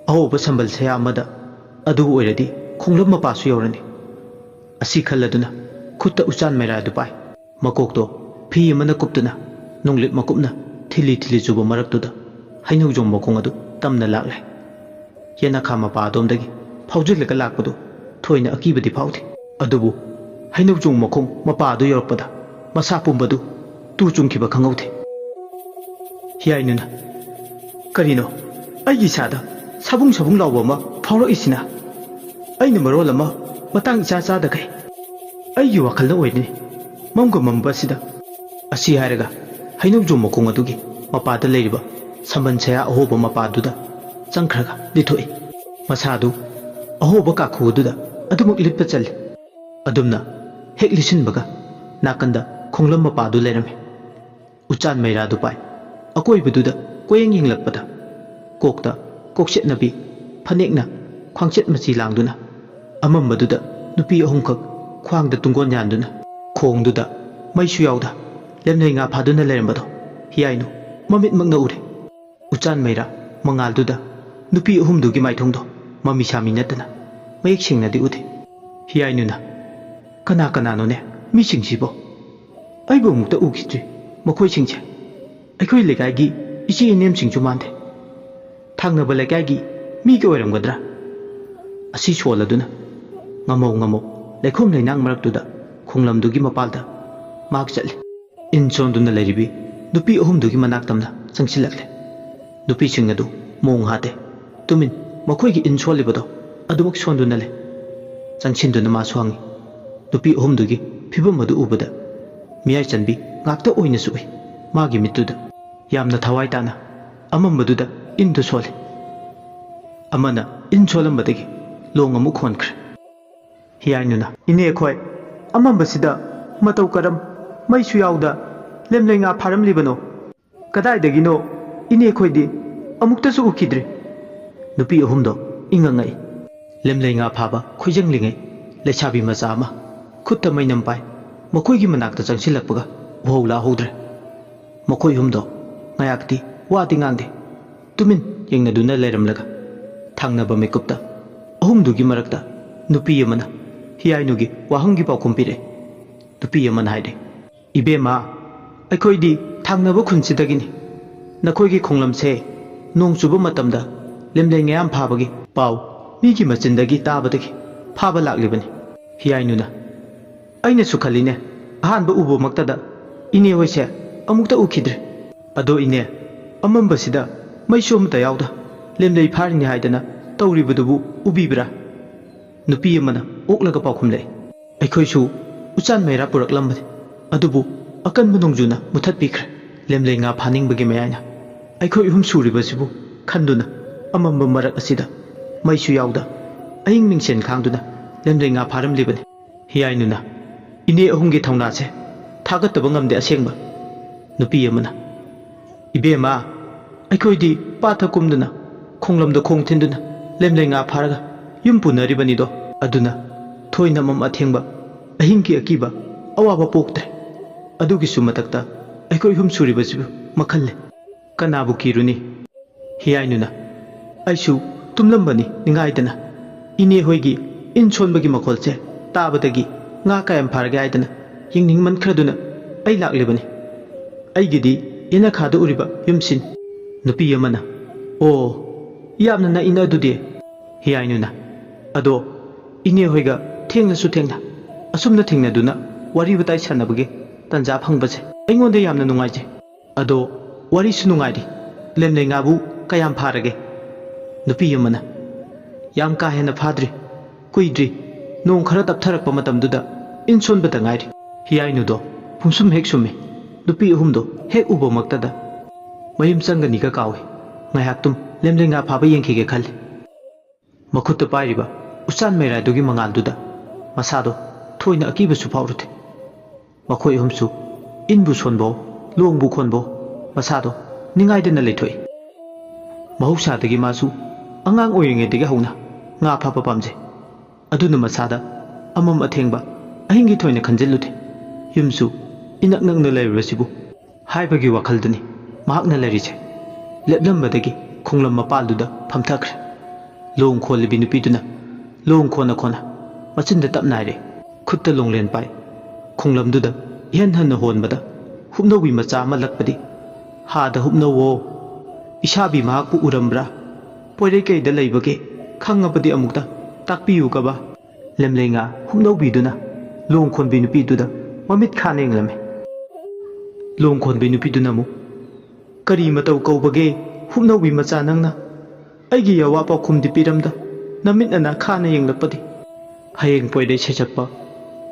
ꯑꯍꯧꯕ ꯁꯝꯕꯜ ꯁꯌꯥ ꯑꯃꯗ ꯑꯗꯨ ꯑꯣꯏꯔꯗꯤ ꯈꯣꯡꯂꯝ ꯃꯄꯥꯁꯨ ꯌꯧꯔꯅꯤ꯫ ꯑꯁꯤ ꯈꯜꯂꯗꯨꯅ ꯈꯨꯠꯇ ꯎꯆꯥꯟ ꯃꯩꯔꯥꯗꯨ ꯄꯥꯏ꯫ ꯃꯀꯣꯛꯇꯣ ꯐꯤ ꯑꯃꯅ ꯀꯨꯞꯇꯨꯅ ꯅꯣꯡꯂꯤꯛ ꯃꯀꯨꯞꯅ ꯊꯤꯜꯂꯤ ꯊꯤꯜꯂꯤ ꯆꯨꯕ ꯃꯔꯛꯇꯨꯗ ꯍꯩꯅꯧꯖꯣꯝ ꯃꯈꯣꯡ ꯑꯗꯨ ꯇꯝꯅ ꯂꯥꯛꯂꯦ꯫ ꯌꯦꯅꯈꯥ ꯃꯄꯥ ꯑꯗꯣꯝꯗꯒꯤ ꯐꯥꯎꯖꯤꯜꯂꯒ ꯂꯥꯛꯄꯗꯨ ꯊꯣꯏꯅ ꯑꯀꯤꯕꯗꯤ ꯐꯥꯎꯗꯦ꯫ ꯑꯗꯨꯕꯨ ꯍꯩꯅꯧꯖꯣꯝ ꯃꯈꯣꯡ ꯃꯄꯥ ꯑꯗꯨ ꯌꯧꯔꯛꯄꯗ ꯃꯁꯥ ꯄꯨꯝꯕꯗꯨ ꯇꯨ ꯆꯨꯡꯈꯤꯕ ꯈꯪꯍꯧꯗꯦ꯫ ꯍꯤꯌꯥꯏꯅꯨꯅ, "ꯀꯔꯤꯅꯣ ꯑꯩꯒꯤ ꯏꯁꯥꯗ ꯁꯥꯕꯨꯡ ꯁꯥꯕꯨꯡ ꯂꯥꯎꯕ ꯑꯃ ꯐꯥꯎꯔꯛꯏꯁꯤꯅ? ꯑꯩꯅ ꯃꯔꯣꯜ ꯑꯃ ꯃꯇꯥꯡ ꯏꯆꯥ ꯆꯥꯗꯈꯩ꯫ ꯑꯩꯒꯤ ꯋꯥꯈꯜꯅ ꯑꯣꯏꯔꯤꯅꯤ ꯃꯝꯒ ꯃꯝꯕ ꯑꯁꯤꯗ"꯫ ꯑꯁꯤ ꯍꯥꯏꯔꯒ ꯍꯩꯅꯧꯖꯣꯝ ꯃꯈꯣꯡ ꯑꯗꯨꯒꯤ ꯃꯄꯥꯗ ꯂꯩꯔꯤꯕ ꯁꯝꯕꯟ ꯁꯌꯥ ꯑꯍꯣꯕ ꯃꯄꯥꯗꯨꯗ ꯆꯪꯈ꯭ꯔꯒ ꯂꯤꯊꯣꯛꯏ꯫ ꯃꯁꯥꯗꯨ ꯑꯍꯣꯕ ꯀꯥꯈꯨ ꯑꯗꯨꯗ ꯑꯗꯨꯃꯛ ꯂꯤꯠꯄ ꯆꯜꯂꯤ꯫ ꯑꯗꯨꯝꯅ ꯍꯦꯛ ꯂꯤꯁꯤꯟꯕꯒ ꯅꯥꯀꯟꯗ ꯈꯣꯡꯂꯝ ꯃꯄꯥꯗꯨ ꯂꯩꯔꯝꯃꯤ꯫ ꯎꯆꯥꯟ ꯃꯩꯔꯥꯗꯨ ꯄꯥꯏ꯫ ꯑꯀꯣꯏꯕꯗꯨꯗ ꯀꯣꯌꯦꯡ ꯌꯦꯡꯂꯛꯄꯗ ꯀꯣꯛꯇ ꯀꯣꯛꯁꯦꯠꯅꯕꯤ ꯐꯅꯦꯛꯅ ꯈ꯭ꯋꯥꯡꯆꯦꯠ ꯃꯆꯤ ꯂꯥꯡꯗꯨꯅ, ꯑꯃꯝꯕꯗꯨꯗ ꯅꯨꯄꯤ ꯑꯍꯨꯝꯈꯛ ꯈ꯭ꯋꯥꯡꯗ ꯇꯨꯡꯒꯣꯟ ꯌꯥꯟꯗꯨꯅ, ꯈꯣꯡꯗꯨꯗ ꯃꯩꯁꯨ ꯌꯥꯎꯗ ꯂꯦꯝꯂꯩ ꯉꯥ ꯐꯥꯗꯨꯅ ꯂꯩꯔꯝꯕꯗꯣ ꯍꯤꯌꯥꯏꯅꯨ ꯃꯃꯤꯠꯃꯛꯅ ꯎꯔꯦ꯫ ꯎꯆꯥꯟ ꯃꯩꯔꯥ ꯃꯉꯥꯜꯗꯨꯗ ꯅꯨꯄꯤ ꯑꯍꯨꯝꯗꯨꯒꯤ ꯃꯥꯏꯊꯣꯡꯗꯣ ꯃꯃꯤ ꯁꯥꯃꯤ ꯅꯠꯇꯅ ꯃꯌꯦꯛ ꯁꯦꯡꯅꯗꯤ ꯎꯗꯦ꯫ ꯍꯤꯌꯥꯏꯅꯨꯅ, "ꯀꯅꯥ ꯀꯅꯥꯅꯣꯅꯦ ꯃꯤꯁꯤꯡꯁꯤꯕꯣ? ꯑꯩꯕꯨ ꯑꯃꯨꯛꯇ ꯎꯈꯤꯗ꯭ꯔꯤ ꯃꯈꯣꯏꯁꯤꯡꯁꯦ꯫ ꯑꯩꯈꯣꯏ ꯂꯩꯀꯥꯏꯒꯤ ꯏꯆꯦ ꯏꯅꯦꯝꯁꯤꯡꯁꯨ ꯃꯥꯟꯗꯦ꯫ ꯊꯪꯅꯕ ꯂꯩꯀꯥꯏꯒꯤ ꯃꯤꯒ ꯑꯣꯏꯔꯝꯒꯗ꯭ꯔꯥ?" ꯑꯁꯤ ꯁꯣꯜꯂꯗꯨꯅ ꯉꯝꯃꯧ ꯉꯝꯃꯧ ꯂꯩꯈꯣꯝ ꯂꯩꯅꯥꯡ ꯃꯔꯛꯇꯨꯗ ꯈꯣꯡꯂꯝꯗꯨꯒꯤ ꯃꯄꯥꯜꯗ ꯃꯍꯥꯛ ꯆꯠꯂꯤ꯫ ꯏꯟ ꯁꯣꯟꯗꯨꯅ ꯂꯩꯔꯤꯕꯤ ꯅꯨꯄꯤ ꯑꯍꯨꯝꯗꯨꯒꯤ ꯃꯅꯥꯛ ꯇꯝꯅ ꯆꯪꯁꯤꯜꯂꯛꯂꯦ꯫ ꯅꯨꯄꯤꯁꯤꯡ ꯑꯗꯨ ꯃꯣꯡ ꯍꯥꯗꯦ꯫ ꯇꯨꯃꯤꯟ ꯃꯈꯣꯏꯒꯤ ꯏꯟ ꯁꯣꯜꯂꯤꯕꯗꯣ ꯑꯗꯨꯃꯛ ꯁꯣꯟꯗꯨꯅ ꯂꯩ꯫ ꯆꯪꯁꯤꯟꯗꯨꯅ ꯃꯥꯁꯨ ꯍꯪꯉꯤ꯫ ꯅꯨꯄꯤ ꯑꯍꯨꯝꯗꯨꯒꯤ ꯐꯤꯕꯝ ꯑꯗꯨ ꯎꯕꯗ ꯃꯤꯌꯥꯏ ꯆꯟꯕꯤ ꯉꯥꯛꯇ ꯑꯣꯏꯅ ꯁꯨꯛꯏ꯫ ꯃꯥꯒꯤ ꯃꯤꯠꯇꯨꯗ ꯌꯥꯝꯅ ꯊꯋꯥꯏ ꯇꯥꯅ ꯑꯃꯝꯕꯗꯨꯗ ꯏꯟꯗꯨ ꯁꯣꯜꯂꯤ꯫ ꯑꯃꯅ ꯏꯟ ꯁꯣꯜꯂꯝꯕꯗꯒꯤ ꯂꯣꯡ ꯑꯃꯨꯛ ꯍꯣꯟꯈ꯭ꯔꯦ꯫ ꯍꯤꯌꯥꯏꯅꯨꯅ, "ꯏꯅꯦ ꯑꯩꯈꯣꯏ, ꯑꯃꯝꯕꯁꯤꯗ ꯃꯇꯧ ꯀꯔꯝ ꯃꯩꯁꯨ ꯌꯥꯎꯗ ꯂꯦꯝꯂꯩ ꯉꯥ ꯐꯥꯔꯝꯂꯤꯕꯅꯣ? ꯀꯗꯥꯏꯗꯒꯤꯅꯣ ꯏꯅꯦ ꯑꯩꯈꯣꯏꯗꯤ ꯑꯃꯨꯛꯇꯁꯨ ꯎꯈꯤꯗ꯭ꯔꯤ"꯫ ꯅꯨꯄꯤ ꯑꯍꯨꯝꯗꯣ ꯏꯪꯉꯪꯉꯛꯏ꯫ ꯂꯦꯝꯂꯩ ꯉꯥ ꯐꯥꯕ ꯈꯣꯏꯖꯪꯂꯤꯉꯩ ꯂꯩꯁꯥꯕꯤ ꯃꯆꯥ ꯑꯃ ꯈꯨꯠꯇ ꯃꯩꯅꯝ ꯄꯥꯏ ꯃꯈꯣꯏꯒꯤ ꯃꯅꯥꯛꯇ ꯆꯪꯁꯤꯜꯂꯛꯄꯒ ꯎꯍꯧ ꯂꯥꯍꯧꯗ꯭ꯔꯦ꯫ ꯃꯈꯣꯏ ꯑꯍꯨꯝꯗꯣ ꯉꯥꯌꯥꯛꯇꯤ ꯋꯥꯗꯤ ꯉꯥꯡꯗꯦ꯫ ꯇꯨꯃꯤꯟ ꯌꯦꯡꯅꯗꯨꯅ ꯂꯩꯔꯝꯂꯒ ꯊꯪꯅꯕ ꯃꯤꯀꯨꯞꯇ ꯑꯍꯨꯝꯗꯨꯒꯤ ꯃꯔꯛꯇ ꯅꯨꯄꯤ ꯑꯃꯅ ꯍꯤꯌꯥꯏꯅꯨꯒꯤ ꯋꯥꯍꯪꯒꯤ ꯄꯥꯎꯈꯨꯝ ꯄꯤꯔꯛꯏ꯫ ꯅꯨꯄꯤ ꯑꯃꯅ ꯍꯥꯏꯔꯛꯏ, "ꯏꯕꯦꯝꯃ, ꯑꯩꯈꯣꯏꯗꯤ ꯊꯪꯅꯕ ꯈꯨꯟꯁꯤꯗꯒꯤꯅꯤ꯫ ꯅꯈꯣꯏꯒꯤ ꯈꯣꯡꯂꯝꯁꯦ ꯅꯣꯡ ꯆꯨꯕ ꯃꯇꯝꯗ ꯂꯦꯝꯂꯩ ꯉꯥꯌꯥꯝ ꯐꯥꯕꯒꯤ ꯄꯥꯎ ꯃꯤꯒꯤ ꯃꯆꯤꯟꯗꯒꯤ ꯇꯥꯕꯗꯒꯤ ꯐꯥꯕ ꯂꯥꯛꯂꯤꯕꯅꯤ"꯫ ꯍꯤꯌꯥꯏꯅꯨꯅ, "ꯑꯩꯅꯁꯨ ꯈꯜꯂꯤꯅꯦ, ꯑꯍꯥꯟꯕ ꯎꯕꯃꯛꯇꯗ ꯏꯅꯦ ꯍꯣꯏꯁꯦ ꯑꯃꯨꯛꯇ ꯎꯈꯤꯗ꯭ꯔꯦ꯫ ꯑꯗꯣ ꯏꯅꯦ, ꯑꯃꯝꯕꯁꯤꯗ ꯃꯩꯁꯨ ꯑꯃꯠꯇ ꯌꯥꯎꯗ ꯂꯦꯝꯂꯩ ꯐꯥꯔꯤꯅꯤ ꯍꯥꯏꯗꯅ ꯇꯧꯔꯤꯕꯗꯨꯕꯨ ꯎꯕꯤꯕ꯭ꯔꯥ? ꯅꯨꯄꯤ ꯑꯃꯅ ꯑꯣꯛꯂꯒ ꯄꯥꯎꯈꯨꯝꯂꯛꯏ꯫ ꯑꯩꯈꯣꯏꯁꯨ ꯎꯆꯥꯟ ꯃꯩꯔꯥ ꯄꯨꯔꯛꯂꯝꯕꯅꯤ, ꯑꯗꯨꯕꯨ ꯑꯀꯟꯕ ꯅꯣꯡꯖꯨꯅ ꯃꯨꯊꯠꯄꯤꯈ꯭ꯔꯦ꯫ ꯂꯦꯝꯂꯩ ꯉꯥ ꯐꯥꯅꯤꯡꯕꯒꯤ ꯃꯌꯥꯏꯅ ꯑꯩꯈꯣꯏ ꯑꯍꯨꯝ ꯁꯨꯔꯤꯕꯁꯤꯕꯨ ꯈꯟꯗꯨꯅ ꯑꯃꯝꯕ ꯃꯔꯛ ꯑꯁꯤꯗ ꯃꯩꯁꯨ ꯌꯥꯎꯗ ꯑꯍꯤꯡ ꯃꯤꯡꯁꯦꯟ ꯈꯥꯡꯗꯨꯅ ꯂꯦꯝꯂꯩ ꯉꯥ ꯐꯥꯔꯝꯂꯤꯕꯅꯤ꯫ ꯍꯤꯌꯥꯏꯅꯨꯅ ꯏꯅꯦ ꯑꯍꯨꯝꯒꯤ ꯊꯧꯅꯥꯁꯦ ꯊꯥꯒꯠꯇꯕ ꯉꯝꯗꯦ ꯑꯁꯦꯡꯕ꯫ ꯅꯨꯄꯤ ꯑꯃꯅ, "ꯏꯕꯦꯝꯃ, ꯑꯩꯈꯣꯏꯗꯤ ꯄꯥꯠꯇ ꯀꯨꯝꯗꯨꯅ ꯈꯣꯡꯂꯝꯗ ꯈꯣꯡ ꯊꯤꯟꯗꯨꯅ ꯂꯦꯝꯂꯩ ꯉꯥ ꯐꯥꯔꯒ ꯌꯨꯝ ꯄꯨꯅꯔꯤꯕꯅꯤꯗꯣ꯫ ꯑꯗꯨꯅ ꯊꯣꯏꯅ ꯑꯃꯝ ꯑꯊꯦꯡꯕ ꯑꯍꯤꯡꯒꯤ ꯑꯀꯤꯕ ꯑꯋꯥꯕ ꯄꯣꯛꯇ꯭ꯔꯦ꯫ ꯑꯗꯨꯒꯤꯁꯨ ꯃꯊꯛꯇ ꯑꯩꯈꯣꯏ ꯑꯍꯨꯝ ꯁꯨꯔꯤꯕꯁꯤꯕꯨ ꯃꯈꯜ ꯂꯩ꯫ ꯀꯅꯥꯕꯨ ꯀꯤꯔꯨꯅꯤ?" ꯍꯤꯌꯥꯏꯅꯨꯅ, "ꯑꯩꯁꯨ ꯇꯨꯝꯂꯝꯕꯅꯤ ꯅꯤꯡꯉꯥꯏꯗꯅ꯫ ꯏꯅꯦ ꯍꯣꯏꯒꯤ ꯏꯟ ꯁꯣꯟꯕꯒꯤ ꯃꯈꯣꯜꯁꯦ ꯇꯥꯕꯗꯒꯤ ꯉꯥ ꯀꯌꯥꯝ ꯐꯥꯔꯒꯦ ꯍꯥꯏꯗꯅ ꯌꯦꯡꯅꯤꯡꯃꯟꯈ꯭ꯔꯗꯨꯅ ꯑꯩ ꯂꯥꯛꯂꯤꯕꯅꯤ꯫ ꯑꯩꯒꯤꯗꯤ ꯌꯦꯅꯈꯥꯗ ꯎꯔꯤꯕ ꯌꯨꯝꯁꯤꯅꯤ꯫" ꯅꯨꯄꯤ ꯑꯃꯅ, "ꯑꯣ, ꯌꯥꯝꯅ ꯅꯛꯏꯅ ꯑꯗꯨꯗꯤ꯫" ꯍꯤꯌꯥꯏꯅꯨꯅ, "ꯑꯗꯣ ꯏꯅꯦ ꯍꯣꯏꯒ ꯊꯦꯡꯂꯁꯨ ꯊꯦꯡꯅ ꯑꯁꯨꯝꯅ ꯊꯦꯡꯅꯗꯨꯅ ꯋꯥꯔꯤ ꯋꯥꯇꯥꯏ ꯁꯥꯟꯅꯕꯒꯤ ꯇꯥꯟꯖꯥ ꯐꯪꯕꯁꯦ ꯑꯩꯉꯣꯟꯗ ꯌꯥꯝꯅ ꯅꯨꯡꯉꯥꯏꯖꯩ꯫ ꯑꯗꯣ ꯋꯥꯔꯤꯁꯨ ꯅꯨꯡꯉꯥꯏꯔꯤ꯫ ꯂꯦꯝꯂꯩ ꯉꯥꯕꯨ ꯀꯌꯥꯝ ꯐꯥꯔꯒꯦ?" ꯅꯨꯄꯤ ꯑꯃꯅ, "ꯌꯥꯝ ꯀꯥ ꯍꯦꯟꯅ ꯐꯥꯗ꯭ꯔꯤ꯫ ꯀꯨꯏꯗ꯭ꯔꯤ꯫ ꯅꯣꯡ ꯈꯔ ꯇꯞꯊꯔꯛꯄ ꯃꯇꯝꯗꯨꯗ ꯏꯟ ꯁꯣꯟꯕꯗ ꯉꯥꯏꯔꯤ꯫" ꯍꯤꯌꯥꯏꯅꯨꯗꯣ ꯄꯨꯝꯁꯨꯝ ꯍꯦꯛ ꯁꯨꯝꯃꯤ꯫ ꯅꯨꯄꯤ ꯑꯍꯨꯝꯗꯣ ꯍꯦꯛ ꯎꯕꯃꯛꯇꯗ ꯃꯌꯨꯝ ꯆꯪꯒꯅꯤꯒ ꯀꯥꯎꯏ꯫ ꯉꯥꯏꯍꯥꯛꯇꯨꯝ ꯂꯦꯝꯂꯩ ꯉꯥ ꯐꯥꯕ ꯌꯦꯡꯈꯤꯒꯦ ꯈꯜꯂꯤ꯫ ꯃꯈꯨꯠꯇ ꯄꯥꯏꯔꯤꯕ ꯎꯆꯥꯟ ꯃꯩꯔꯥꯗꯨꯒꯤ ꯃꯉꯥꯜꯗꯨꯗ ꯃꯁꯥꯗꯣ ꯊꯣꯏꯅ ꯑꯀꯤꯕꯁꯨ ꯐꯥꯎꯔꯨꯗꯦ꯫ ꯃꯈꯣꯏ ꯑꯍꯨꯝꯁꯨ ꯏꯟꯕꯨ ꯁꯣꯟꯕꯣ, ꯂꯣꯡꯕꯨ ꯈꯣꯟꯕꯣ, ꯃꯁꯥꯗꯣ ꯅꯤꯡꯉꯥꯏꯗꯅ ꯂꯩꯊꯣꯛꯏ꯫ ꯃꯍꯧꯁꯥꯗꯒꯤ ꯃꯥꯁꯨ ꯑꯉꯥꯡ ꯑꯣꯏꯔꯤꯉꯩꯗꯒꯤ ꯍꯧꯅ ꯉꯥ ꯐꯥꯕ ꯄꯥꯝꯖꯩ꯫ ꯑꯗꯨꯅ ꯃꯁꯥꯗ ꯑꯃꯝ ꯑꯊꯦꯡꯕ ꯑꯍꯤꯡꯒꯤ ꯊꯣꯏꯅ ꯈꯟꯖꯤꯜꯂꯨꯗꯦ꯫ ꯌꯨꯝꯁꯨ ꯏꯅꯛ ꯅꯛꯅ ꯂꯩꯔꯤꯕꯁꯤꯕꯨ ꯍꯥꯏꯕꯒꯤ ꯋꯥꯈꯜꯗꯅꯤ ꯃꯍꯥꯛꯅ ꯂꯩꯔꯤꯁꯦ꯫ ꯂꯦꯞꯂꯝꯕꯗꯒꯤ ꯈꯣꯡꯂꯝ ꯃꯄꯥꯜꯗꯨꯗ ꯐꯝꯊꯈ꯭ꯔꯦ꯫ ꯂꯣꯡ ꯈꯣꯜꯂꯤꯕꯤ ꯅꯨꯄꯤꯗꯨꯅ ꯂꯣꯡ ꯈꯣꯟꯅ ꯈꯣꯟꯅ ꯃꯆꯤꯟꯗ ꯇꯞꯅ ꯍꯥꯏꯔꯦ꯫ ꯈꯨꯠꯇ ꯂꯣꯡꯂꯦꯟ ꯄꯥꯏ꯫ ꯈꯣꯡꯂꯝꯗꯨꯗ ꯏꯍꯟ ꯍꯟꯅ ꯍꯣꯟꯕꯗ ꯍꯨꯞꯅꯧꯕꯤ ꯃꯆꯥ ꯑꯃ ꯂꯛꯄꯗꯤ, "ꯍꯥꯗ ꯍꯨꯞꯅꯧꯋꯣ, ꯏꯁꯥꯕꯤ ꯃꯍꯥꯛꯄꯨ ꯎꯔꯝꯕ꯭ꯔꯥ? ꯄꯣꯏꯔꯩꯀꯩꯗ ꯂꯩꯕꯒꯦ ꯈꯪꯉꯕꯗꯤ ꯑꯃꯨꯛꯇ ꯇꯥꯛꯄꯤꯌꯨ ꯀꯕꯥ?" ꯂꯦꯝꯂꯩꯉꯥ ꯍꯨꯞꯅꯧꯕꯤꯗꯨꯅ ꯂꯣꯡ ꯈꯣꯟꯕꯤ ꯅꯨꯄꯤꯗꯨꯗ ꯃꯃꯤꯠ ꯈꯥꯅ ꯌꯦꯡꯂꯝꯃꯤ꯫ ꯂꯣꯡ ꯈꯣꯟꯕꯤ ꯅꯨꯄꯤꯗꯨꯅ ꯑꯃꯨꯛ, "ꯀꯔꯤ ꯃꯇꯧ ꯀꯧꯕꯒꯦ, ꯍꯨꯞꯅꯧꯕꯤ ꯃꯆꯥ ꯅꯪꯅ? ꯑꯩꯒꯤ ꯌꯥꯋꯥ ꯄꯥꯎꯈꯨꯝꯗꯤ ꯄꯤꯔꯝꯗ, ꯅꯃꯤꯠ ꯅꯅꯥ ꯈꯥꯅ ꯌꯦꯡꯂꯛꯄꯗꯤ?" "ꯍꯌꯦꯡ ꯄꯣꯏꯔꯩ ꯁꯩꯁꯛꯄ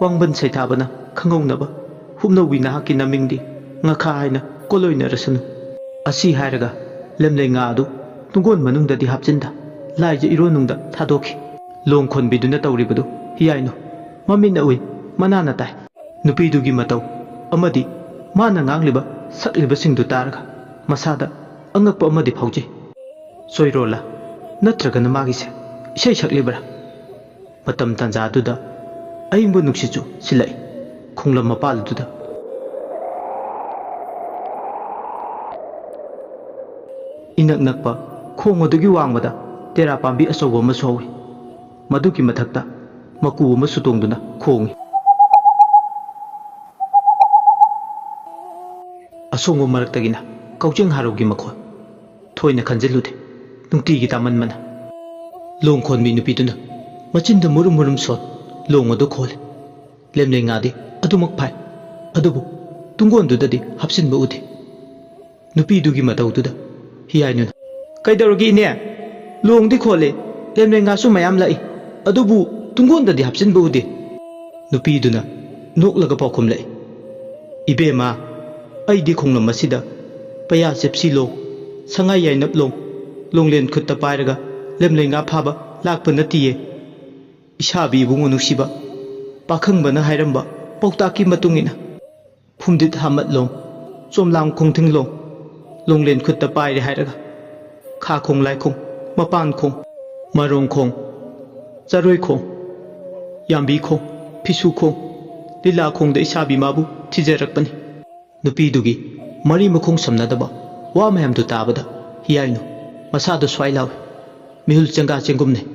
ꯋꯥꯡꯕꯟ ꯁꯩꯊꯥꯕꯅ ꯈꯪꯍꯧꯅꯕ ꯍꯨꯞꯅꯧꯕꯤ ꯅꯍꯥꯛꯀꯤ ꯅꯃꯤꯡꯗꯤ ꯉꯥꯈꯥ ꯍꯥꯏꯅ ꯀꯣꯂꯣꯏꯅꯔꯁꯅꯨ꯫" ꯑꯁꯤ ꯍꯥꯏꯔꯒ ꯂꯦꯝꯂꯩ ꯉꯥ ꯑꯗꯨ ꯇꯨꯡꯒꯣꯟ ꯃꯅꯨꯡꯗꯗꯤ ꯍꯥꯞꯆꯤꯟꯗ, ꯂꯥꯏꯖ ꯏꯔꯣꯟꯅꯨꯡꯗ ꯊꯥꯗꯣꯛꯈꯤ꯫ ꯂꯣꯡ ꯈꯣꯟꯕꯤꯗꯨꯅ ꯇꯧꯔꯤꯕꯗꯨ ꯍꯤꯌꯥꯏꯅꯨ ꯃꯃꯤꯠꯅ ꯎꯏ, ꯃꯅꯥꯅ ꯇꯥꯏ꯫ ꯅꯨꯄꯤꯗꯨꯒꯤ ꯃꯇꯧ ꯑꯃꯗꯤ ꯃꯥꯅ ꯉꯥꯡꯂꯤꯕ ꯁꯛꯂꯤꯕꯁꯤꯡꯗꯨ ꯇꯥꯔꯒ ꯃꯁꯥꯗ ꯑꯉꯛꯄ ꯑꯃꯗꯤ ꯐꯥꯎꯖꯩ꯫ ꯆꯣꯏꯔꯣꯜꯂ ꯅꯠꯇ꯭ꯔꯒꯅ ꯃꯥꯒꯤꯁꯦ ꯏꯁꯩ ꯁꯛꯂꯤꯕ꯭ꯔꯥ? ꯃꯇꯝ ꯇꯥꯟꯖꯥꯗꯨꯗ ꯑꯏꯪꯕ ꯅꯨꯡꯁꯤꯠꯁꯨ ꯁꯤꯜꯂꯛꯏ꯫ ꯈꯣꯡꯂꯝ ꯃꯄꯥꯜꯗꯨꯗ ꯏꯅꯛ ꯅꯛꯄ ꯈꯣꯡ ꯑꯗꯨꯒꯤ ꯋꯥꯡꯃꯗ ꯇꯦꯔꯥ ꯄꯥꯝꯕꯤ ꯑꯆꯧꯕ ꯑꯃꯁꯨ ꯍꯧꯏ꯫ ꯃꯗꯨꯒꯤ ꯃꯊꯛꯇ ꯃꯀꯨ ꯑꯃꯁꯨ ꯇꯣꯡꯗꯨꯅ ꯈꯣꯡꯏ꯫ ꯑꯁꯣꯡꯕ ꯃꯔꯛꯇꯒꯤꯅ ꯀꯛꯆꯦꯡ ꯍꯥꯔꯧꯒꯤ ꯃꯈꯣꯜ꯫ ꯊꯣꯏꯅ ꯈꯟꯖꯤꯜꯂꯨꯗꯦ, ꯅꯨꯡꯇꯤꯒꯤ ꯇꯥꯃꯟꯕꯅ꯫ ꯂꯣꯡ ꯈꯣꯟꯕꯤ ꯅꯨꯄꯤꯗꯨꯅ ꯃꯆꯤꯟꯗ ꯃꯨꯔꯨꯝ ꯃꯨꯔꯨꯝ ꯁꯣꯟ, ꯂꯣꯡ ꯑꯗꯨ ꯈꯣꯜꯂꯤ꯫ ꯂꯦꯝꯂꯩ ꯉꯥꯗꯤ ꯑꯗꯨꯃꯛ ꯐꯥꯏ, ꯑꯗꯨꯕꯨ ꯇꯨꯡꯒꯣꯟꯗꯨꯗꯗꯤ ꯍꯥꯞꯆꯤꯟꯕ ꯎꯗꯦ꯫ ꯅꯨꯄꯤꯗꯨꯒꯤ ꯃꯇꯧꯗꯨꯗ ꯍꯤꯌꯥꯏꯅꯨꯅ, "ꯀꯩꯗꯧꯔꯒꯦ ꯏꯅꯦ? ꯂꯣꯡꯗꯤ ꯈꯣꯜꯂꯦ, ꯂꯦꯝꯂꯩ ꯉꯥꯁꯨ ꯃꯌꯥꯝ ꯂꯥꯛꯏ, ꯑꯗꯨꯕꯨ ꯇꯨꯡꯒꯣꯟꯗꯗꯤ ꯍꯥꯞꯆꯤꯟꯕ ꯎꯗꯦ꯫" ꯅꯨꯄꯤꯗꯨꯅ ꯅꯣꯛꯂꯒ ꯄꯥꯎꯈꯨꯝꯂꯛꯏ, "ꯏꯕꯦꯝꯃ, ꯑꯩꯗꯤ ꯈꯣꯡꯂꯝ ꯑꯁꯤꯗ ꯄꯩꯌꯥ ꯆꯦꯞꯁꯤ ꯂꯣꯡ, ꯁꯉꯥꯏ ꯌꯥꯏꯅꯞ ꯂꯣꯡ, ꯂꯣꯡꯂꯦꯟ ꯈꯨꯠꯇ ꯄꯥꯏꯔꯒ ꯂꯦꯝꯂꯩ ꯉꯥ ꯐꯥꯕ ꯂꯥꯛꯄ ꯅꯠꯇꯤꯌꯦ꯫ ꯏꯁꯥꯕꯤ ꯏꯕꯨꯡꯉꯣ ꯅꯨꯡꯁꯤꯕ, ꯄꯥꯈꯪꯕꯅ ꯍꯥꯏꯔꯝꯕ ꯄꯥꯎꯇꯥꯛꯀꯤ ꯃꯇꯨꯡ ꯏꯟꯅ ꯐꯨꯝꯗꯤꯠ ꯍꯥꯃꯠꯂꯣꯡ, ꯆꯣꯝꯂꯥꯡ ꯈꯣꯡꯊꯤꯡꯂꯣꯡ, ꯂꯣꯡꯂꯦꯟ ꯈꯨꯠꯇ ꯄꯥꯏꯔꯦ ꯍꯥꯏꯔꯒ ꯈꯥ ꯈꯣꯡ ꯂꯥꯏꯈꯣꯡ, ꯃꯄꯥꯟ ꯈꯣꯡ, ꯃꯔꯣꯡ ꯈꯣꯡ, ꯆꯔꯣꯏ ꯈꯣꯡ, ꯌꯥꯝꯕꯤ ꯈꯣꯡ, ꯐꯤꯁꯨ ꯈꯣꯡ, ꯂꯤꯂꯥ ꯈꯣꯡꯗ ꯏꯁꯥꯕꯤ ꯃꯥꯕꯨ ꯊꯤꯖꯔꯛꯄꯅꯤ꯫" ꯅꯨꯄꯤꯗꯨꯒꯤ ꯃꯔꯤ ꯃꯈꯣꯡ ꯁꯝꯅꯗꯕ ꯋꯥ ꯃꯌꯥꯝꯗꯨ ꯇꯥꯕꯗ ꯍꯤꯌꯥꯏꯅꯨ ꯃꯁꯥꯗ ꯁ꯭ꯋꯥꯏ ꯂꯥꯎꯏ꯫ ꯃꯤꯍꯨꯜ ꯆꯦꯡꯒꯥ ꯆꯦꯡꯒꯨꯝꯅꯩ꯫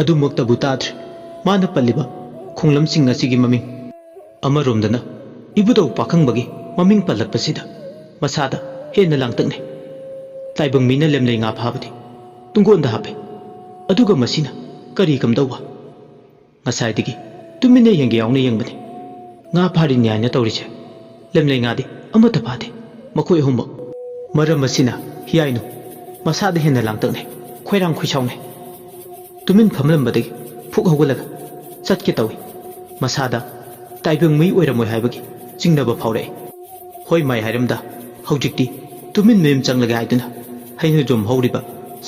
ꯑꯗꯨꯃꯛꯇꯕꯨ ꯇꯥꯗ꯭ꯔꯤ꯫ ꯃꯥꯅ ꯄꯜꯂꯤꯕ ꯈꯣꯡꯂꯝꯁꯤꯡ ꯑꯁꯤꯒꯤ ꯃꯃꯤꯡ꯫ ꯑꯃꯔꯣꯝꯗꯅ ꯏꯕꯨꯙꯧ ꯄꯥꯈꯪꯕꯒꯤ ꯃꯃꯤꯡ ꯄꯜꯂꯛꯄꯁꯤꯗ ꯃꯁꯥꯗ ꯍꯦꯟꯅ ꯂꯥꯡꯇꯛꯅꯩ꯫ ꯇꯥꯏꯕꯪ ꯃꯤꯅ ꯂꯦꯝꯂꯩ ꯉꯥ ꯐꯥꯕꯗꯤ ꯇꯨꯡꯒꯣꯟꯗ ꯍꯥꯞꯄꯦ꯫ ꯑꯗꯨꯒ ꯃꯁꯤꯅ ꯀꯔꯤ ꯀꯝꯗꯧꯕ? ꯉꯁꯥꯏꯗꯒꯤ ꯇꯨꯃꯤꯟꯅ ꯌꯦꯡꯒꯦ ꯌꯥꯎꯅ ꯌꯦꯡꯕꯅꯤ꯫ ꯉꯥ ꯐꯥꯔꯤꯅꯤ ꯍꯥꯏꯅ ꯇꯧꯔꯤꯁꯦ꯫ ꯂꯦꯝꯂꯩ ꯉꯥꯗꯤ ꯑꯃꯠꯇ ꯐꯥꯗꯦ, ꯃꯈꯣꯏ ꯑꯍꯨꯝꯃꯛ꯫ ꯃꯔꯝ ꯑꯁꯤꯅ ꯍꯤꯌꯥꯏꯅꯨ ꯃꯁꯥꯗ ꯍꯦꯟꯅ ꯂꯥꯡꯇꯛꯅꯩ, ꯈꯣꯏꯔꯥꯡ ꯈꯣꯏꯁꯥꯎꯅꯩ꯫ ꯇꯨꯃꯤꯟ ꯐꯝꯂꯝꯕꯗꯒꯤ ꯐꯨꯛ ꯍꯧꯒꯠꯂꯒ ꯆꯠꯀꯦ ꯇꯧꯏ꯫ ꯃꯁꯥꯗ ꯇꯥꯏꯕꯪ ꯃꯤ ꯑꯣꯏꯔꯝꯃꯣꯏ ꯍꯥꯏꯕꯒꯤ ꯆꯤꯡꯅꯕ ꯐꯥꯎꯔꯛꯏ꯫ ꯍꯣꯏ ꯃꯥꯏ ꯍꯥꯏꯔꯝꯗ ꯍꯧꯖꯤꯛꯇꯤ ꯇꯨꯃꯤꯟ ꯃꯌꯨꯝ ꯆꯪꯂꯒꯦ ꯍꯥꯏꯗꯨꯅ ꯍꯩꯅꯧꯖꯣꯝ ꯍꯧꯔꯤꯕ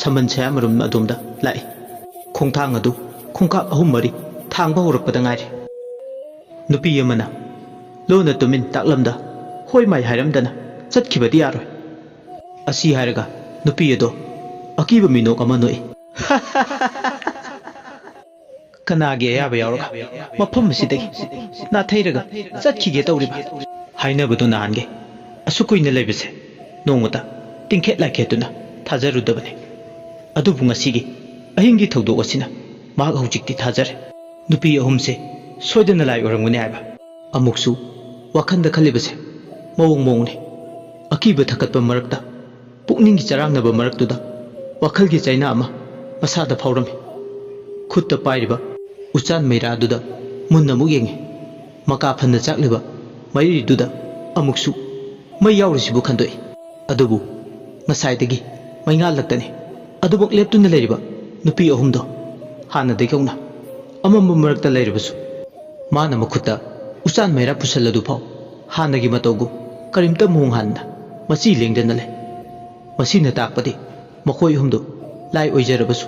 ꯁꯝꯕꯟ ꯁꯌꯥꯝꯃꯔꯨꯝ ꯑꯗꯣꯝꯗ ꯂꯥꯛꯏ꯫ ꯈꯣꯡꯊꯥꯡ ꯑꯗꯨ ꯈꯣꯡꯀꯥꯞ ꯑꯍꯨꯝ ꯃꯔꯤ ꯊꯥꯡꯕ ꯍꯧꯔꯛꯄꯗ ꯉꯥꯏꯔꯤ꯫ ꯅꯨꯄꯤ ꯑꯃꯅ ꯂꯣꯟꯅ ꯇꯨꯃꯤꯟ ꯇꯥꯛꯂꯝꯗ ꯍꯣꯏ ꯃꯥꯏ ꯍꯥꯏꯔꯝꯗꯅ ꯆꯠꯈꯤꯕꯗꯤ ꯌꯥꯔꯣꯏ꯫ ꯑꯁꯤ ꯍꯥꯏꯔꯒ ꯅꯨꯄꯤ ꯑꯗꯣ ꯑꯀꯤꯕ ꯃꯤꯅꯣꯛ ꯑꯃ ꯅꯣꯛꯏ꯫ ꯀꯅꯥꯒꯤ ꯑꯌꯥꯕ ꯌꯥꯎꯔꯒ ꯃꯐꯝ ꯑꯁꯤꯗꯒꯤ ꯅꯥꯊꯩꯔꯒ ꯆꯠꯈꯤꯒꯦ ꯇꯧꯔꯤꯕ? ꯍꯥꯏꯅꯕꯗꯨ ꯅꯍꯥꯟꯒꯤ ꯑꯁꯨꯛ ꯀꯨꯏꯅ ꯂꯩꯕꯁꯦ ꯅꯣꯡꯃꯇ ꯇꯤꯡꯈꯦꯠ ꯂꯥꯏꯈꯦꯠꯇꯨꯅ ꯊꯥꯖꯔꯨꯗꯕꯅꯤ꯫ ꯑꯗꯨꯕꯨ ꯉꯁꯤꯒꯤ ꯑꯍꯤꯡꯒꯤ ꯊꯧꯗꯣꯛ ꯑꯁꯤꯅ ꯃꯍꯥꯛ ꯍꯧꯖꯤꯛꯇꯤ ꯊꯥꯖꯔꯦ꯫ ꯅꯨꯄꯤ ꯑꯍꯨꯝꯁꯦ ꯁꯣꯏꯗꯅ ꯂꯥꯏ ꯑꯣꯏꯔꯝꯒꯅꯤ ꯍꯥꯏꯕ꯫ ꯑꯃꯨꯛꯁꯨ ꯋꯥꯈꯜꯗ ꯈꯜꯂꯤꯕꯁꯦ ꯃꯑꯣꯡ ꯃꯑꯣꯡꯅꯤ꯫ ꯑꯀꯤꯕ ꯊꯛꯀꯠꯄ ꯃꯔꯛꯇ, ꯄꯨꯛꯅꯤꯡꯒꯤ ꯆꯔꯥꯡꯅꯕ ꯃꯔꯛꯇꯨꯗ ꯋꯥꯈꯜꯒꯤ ꯆꯩꯅꯥ ꯑꯃ ꯃꯁꯥꯗ ꯐꯥꯎꯔꯝꯃꯤ꯫ ꯈꯨꯠꯇ ꯄꯥꯏꯔꯤꯕ ꯎꯆꯥꯟ ꯃꯩꯔꯥꯗꯨꯗ ꯃꯨꯟꯅ ꯑꯃꯨꯛ ꯌꯦꯡꯉꯤ꯫ ꯃꯀꯥ ꯐꯟꯅ ꯆꯥꯛꯂꯤꯕ ꯃꯩꯔꯤꯗꯨꯗ ꯑꯃꯨꯛꯁꯨ ꯃꯩ ꯌꯥꯎꯔꯤꯁꯤꯕꯨ ꯈꯟꯗꯣꯛꯏ꯫ ꯑꯗꯨꯕꯨ ꯉꯁꯥꯏꯗꯒꯤ ꯃꯩꯉꯥꯜꯂꯛꯇꯅꯤ ꯑꯗꯨꯃꯛ ꯂꯦꯞꯇꯨꯅ ꯂꯩꯔꯤꯕ ꯅꯨꯄꯤ ꯑꯍꯨꯝꯗꯣ꯫ ꯍꯥꯟꯅꯗꯒꯤ ꯍꯧꯅ ꯑꯃꯝꯕ ꯃꯔꯛꯇ ꯂꯩꯔꯕꯁꯨ ꯃꯥꯅ ꯃꯈꯨꯠꯇ ꯎꯆꯥꯟ ꯃꯩꯔꯥ ꯄꯨꯁꯜꯂꯗꯨꯐꯥꯎ ꯍꯥꯟꯅꯒꯤ ꯃꯇꯧꯒꯨꯝ ꯀꯔꯤꯝꯇ ꯃꯑꯣꯡ ꯍꯥꯟꯅ ꯃꯆꯤ ꯂꯦꯡꯗꯅ ꯂꯩ꯫ ꯃꯁꯤꯅ ꯇꯥꯛꯄꯗꯤ ꯃꯈꯣꯏ ꯑꯍꯨꯝꯗꯨ ꯂꯥꯏ ꯑꯣꯏꯖꯔꯕꯁꯨ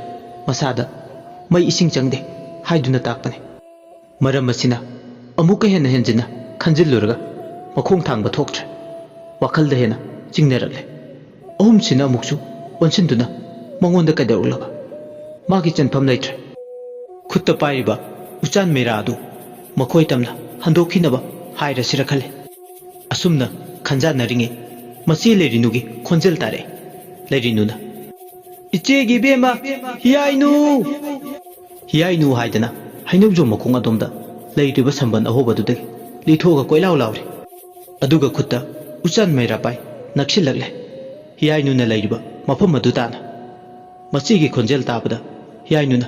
ꯃꯁꯥꯗ ꯃꯩ ꯏꯁꯤꯡ ꯆꯪꯗꯦ ꯍꯥꯏꯗꯨꯅ ꯇꯥꯛꯄꯅꯤ꯫ ꯃꯔꯝ ꯑꯁꯤꯅ ꯑꯃꯨꯛꯀ ꯍꯦꯟꯅ ꯍꯦꯟꯖꯤꯟꯅ ꯈꯟꯖꯤꯜꯂꯨꯔꯒ ꯃꯈꯣꯡ ꯊꯥꯡꯕ ꯊꯣꯛꯇ꯭ꯔꯦ꯫ ꯋꯥꯈꯜꯗ ꯍꯦꯟꯅ ꯆꯤꯡꯅꯔꯛꯂꯦ꯫ ꯑꯍꯨꯝꯁꯤꯅ ꯑꯃꯨꯛꯁꯨ ꯑꯣꯟꯁꯤꯟꯗꯨꯅ ꯃꯉꯣꯟꯗ ꯀꯩꯗꯧꯔꯛꯂꯕ? ꯃꯥꯒꯤ ꯆꯟꯐꯝ ꯂꯩꯇ꯭ꯔꯦ꯫ ꯈꯨꯠꯇ ꯄꯥꯏꯔꯤꯕ ꯎꯆꯥꯟ ꯃꯩꯔꯥ ꯑꯗꯨ ꯃꯈꯣꯏ ꯇꯝꯅ ꯍꯟꯗꯣꯛꯈꯤꯅꯕ ꯍꯥꯏꯔꯁꯤꯔ ꯈꯜꯂꯤ꯫ ꯑꯁꯨꯝꯅ ꯈꯟꯖꯥꯟꯅꯔꯤꯉꯩ ꯃꯆꯦ ꯂꯩꯔꯤꯅꯨꯒꯤ ꯈꯣꯟꯖꯦꯜ ꯇꯥꯔꯛꯑꯦ꯫ ꯂꯩꯔꯤꯅꯨꯅ, "ꯏꯆꯦꯒꯤ ꯏꯕꯦꯝꯃ, ꯍꯤꯌꯥꯏꯅꯨ!" ꯍꯤꯌꯥꯏꯅꯨ ꯍꯥꯏꯗꯅ ꯍꯩꯅꯧꯖꯣꯝ ꯃꯈꯣꯡ ꯑꯗꯣꯝꯗ ꯂꯩꯔꯤꯕ ꯁꯝꯕꯟ ꯑꯍꯣꯕꯗꯨꯗꯒꯤ ꯂꯤꯊꯣꯛꯑꯒ ꯀꯣꯏꯂꯥꯎ ꯂꯥꯎꯔꯤ꯫ ꯑꯗꯨꯒ ꯈꯨꯠꯇ ꯎꯆꯥꯟ ꯃꯩꯔꯥ ꯄꯥꯏ ꯅꯛꯁꯤꯜꯂꯛꯂꯦ꯫ ꯍꯤꯌꯥꯏꯅꯨꯅ ꯂꯩꯔꯤꯕ ꯃꯐꯝ ꯑꯗꯨ ꯇꯥꯅ꯫ ꯃꯆꯦꯒꯤ ꯈꯣꯟꯖꯦꯜ ꯇꯥꯕꯗ ꯍꯤꯌꯥꯏꯅꯨꯅ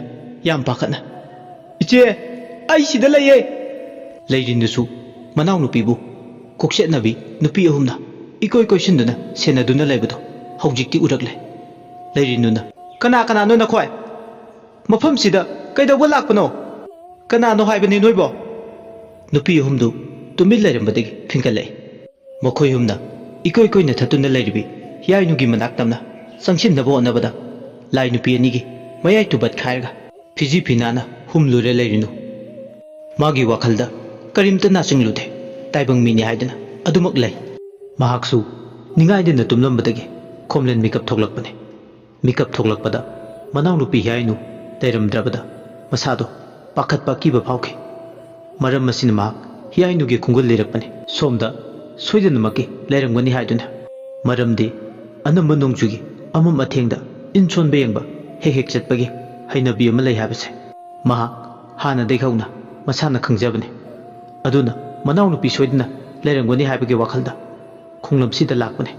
ꯌꯥꯝ ꯄꯥꯈꯠꯅ, "ꯏꯆꯦ, ꯑꯩ ꯁꯤꯗ ꯂꯩꯌꯦ!" ꯂꯩꯔꯤꯅꯨꯁꯨ ꯃꯅꯥꯎꯅꯨꯄꯤꯕꯨ ꯀꯣꯛꯆꯦꯠꯅꯕꯤ ꯅꯨꯄꯤ ꯑꯍꯨꯝꯅ ꯏꯀꯣꯏ ꯀꯣꯏꯁꯤꯟꯗꯨꯅ ꯁꯦꯟꯅꯗꯨꯅ ꯂꯩꯕꯗꯣ ꯍꯧꯖꯤꯛꯇꯤ ꯎꯔꯛꯂꯦ꯫ ꯂꯩꯔꯤꯅꯨꯅ, "ꯀꯅꯥ ꯀꯅꯥꯅꯣ ꯅꯈꯣꯏ? ꯃꯐꯝꯁꯤꯗ ꯀꯩꯗꯧꯕ ꯂꯥꯛꯄꯅꯣ? ꯀꯅꯥꯅꯣ ꯍꯥꯏꯕꯅꯤ ꯅꯣꯏꯕꯣ?" ꯅꯨꯄꯤ ꯑꯍꯨꯝꯗꯨ ꯇꯨꯃꯤꯟ ꯂꯩꯔꯝꯕꯗꯒꯤ ꯐꯤꯡꯒꯠꯂꯛꯏ꯫ ꯃꯈꯣꯏ ꯑꯍꯨꯝꯅ ꯏꯀꯣꯏ ꯀꯣꯏꯅ ꯊꯠꯇꯨꯅ ꯂꯩꯔꯤꯕꯤ ꯍꯤꯌꯥꯏꯅꯨꯒꯤ ꯃꯅꯥꯛ ꯇꯝꯅ ꯆꯪꯁꯤꯟꯅꯕ ꯍꯣꯠꯅꯕꯗ, ꯂꯥꯏ ꯅꯨꯄꯤ ꯑꯅꯤꯒꯤ ꯃꯌꯥꯏ ꯇꯨꯕꯠ ꯈꯥꯏꯔꯒ ꯐꯤꯖꯤ ꯐꯤꯅꯥꯅ ꯍꯨꯝꯂꯨꯔꯦ ꯂꯩꯔꯤꯅꯨ꯫ ꯃꯥꯒꯤ ꯋꯥꯈꯜꯗ ꯀꯔꯤꯝꯇ ꯅꯥꯆꯤꯡꯂꯨꯗꯦ꯫ ꯇꯥꯏꯕꯪ ꯃꯤꯅꯤ ꯍꯥꯏꯗꯨꯅ ꯑꯗꯨꯃꯛ ꯂꯩ꯫ ꯃꯍꯥꯛꯁꯨ ꯅꯤꯡꯉꯥꯏꯗꯅ ꯇꯨꯝꯂꯝꯕꯗꯒꯤ ꯈꯣꯝꯂꯦꯟ ꯃꯤꯀꯞ ꯊꯣꯛꯂꯛꯄꯅꯤ꯫ ꯃꯤꯀꯞ ꯊꯣꯛꯂꯛꯄꯗ ꯃꯅꯥꯎꯅꯨꯄꯤ ꯍꯤꯌꯥꯏꯅꯨ ꯂꯩꯔꯝꯗ꯭ꯔꯕꯗ ꯃꯁꯥꯗꯣ ꯄꯥꯈꯠꯄ ꯑꯀꯤꯕ ꯐꯥꯎꯈꯤ꯫ ꯃꯔꯝ ꯑꯁꯤꯅ ꯃꯍꯥꯛ ꯍꯤꯌꯥꯏꯅꯨꯒꯤ ꯈꯣꯡꯒꯨꯜ ꯂꯤꯔꯛꯄꯅꯤ꯫ ꯁꯣꯝꯗ ꯁꯣꯏꯗꯅꯃꯛꯀꯤ ꯂꯩꯔꯝꯒꯅꯤ ꯍꯥꯏꯗꯨꯅ꯫ ꯃꯔꯝꯗꯤ ꯑꯅꯝꯕ ꯅꯣꯡꯖꯨꯒꯤ ꯑꯃꯝ ꯑꯊꯦꯡꯗ ꯏꯟ ꯁꯣꯟꯕ ꯌꯦꯡꯕ ꯍꯦꯛ ꯍꯦꯛ ꯆꯠꯄꯒꯤ ꯍꯩꯅꯕꯤ ꯑꯃ ꯂꯩ ꯍꯥꯏꯕꯁꯦ ꯃꯍꯥꯛ ꯍꯥꯟꯅꯗꯒꯤ ꯍꯧꯅ ꯃꯁꯥꯅ ꯈꯪꯖꯕꯅꯤ꯫ ꯑꯗꯨꯅ ꯃꯅꯥꯎꯅꯨꯄꯤ ꯁꯣꯏꯗꯅ ꯂꯩꯔꯝꯒꯅꯤ ꯍꯥꯏꯕꯒꯤ ꯋꯥꯈꯜꯗ ꯈꯣꯡꯂꯝꯁꯤꯗ ꯂꯥꯛꯄꯅꯤ꯫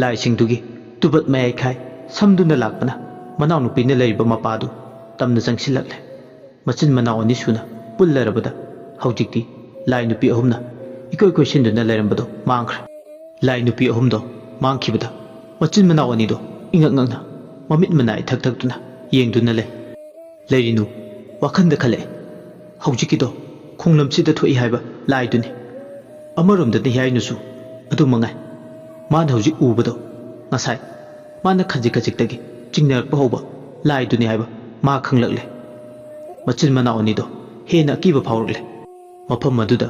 ꯂꯥꯏꯁꯤꯡꯗꯨꯒꯤ ꯇꯨꯕꯠ ꯃꯌꯥꯏꯈꯥꯏ ꯁꯝꯗꯨꯅ ꯂꯥꯛꯄꯅ ꯃꯅꯥꯎꯅꯨꯄꯤꯅ ꯂꯩꯔꯤꯕ ꯃꯄꯥꯗꯨ ꯇꯝꯅ ꯆꯪꯁꯤꯜꯂꯛꯂꯦ꯫ ꯃꯆꯤꯟ ꯃꯅꯥꯎ ꯑꯅꯤ ꯁꯨꯅ ꯄꯨꯜꯂꯔꯕꯗ ꯍꯧꯖꯤꯛꯇꯤ ꯂꯥꯏ ꯅꯨꯄꯤ ꯑꯍꯨꯝꯅ ꯏꯀꯣꯏ ꯀꯣꯏꯁꯤꯟꯗꯨꯅ ꯂꯩꯔꯝꯕꯗꯣ ꯃꯥꯡꯈ꯭ꯔꯦ꯫ ꯂꯥꯏ ꯅꯨꯄꯤ ꯑꯍꯨꯝꯗꯣ ꯃꯥꯡꯈꯤꯕꯗ ꯃꯆꯤꯟ ꯃꯅꯥꯎ ꯑꯅꯤꯗꯣ ꯏꯉꯛ ꯉꯛꯅ ꯃꯃꯤꯠ ꯃꯅꯥ ꯏꯊꯛ ꯊꯛꯇꯨꯅ ꯌꯦꯡꯗꯨꯅ ꯂꯩ꯫ ꯂꯩꯔꯤꯅꯨ ꯋꯥꯈꯜꯗ ꯈꯜꯂꯛꯑꯦ, ꯍꯧꯖꯤꯛꯀꯤꯗꯣ ꯈꯣꯡꯂꯝꯁꯤꯗ ꯊꯣꯛꯏ ꯍꯥꯏꯕ ꯂꯥꯏꯗꯨꯅꯤ꯫ ꯑꯃꯔꯣꯝꯗꯗꯤ ꯍꯤꯌꯥꯏꯅꯨꯁꯨ ꯑꯗꯨ ꯃꯉꯥꯏ꯫ ꯃꯥꯅ ꯍꯧꯖꯤꯛ ꯎꯕꯗꯣ ꯉꯁꯥꯏ ꯃꯥꯅ ꯈꯖꯤꯛ ꯈꯖꯤꯛꯇꯒꯤ ꯆꯤꯡꯅꯔꯛꯄ ꯍꯧꯕ ꯂꯥꯏꯗꯨꯅꯤ ꯍꯥꯏꯕ ꯃꯥ ꯈꯪꯂꯛꯂꯦ꯫ ꯃꯆꯤꯟ ꯃꯅꯥꯎ ꯑꯅꯤꯗꯣ ꯍꯦꯟꯅ ꯑꯀꯤꯕ ꯐꯥꯎꯔꯛꯂꯦ꯫ ꯃꯐꯝ ꯑꯗꯨꯗ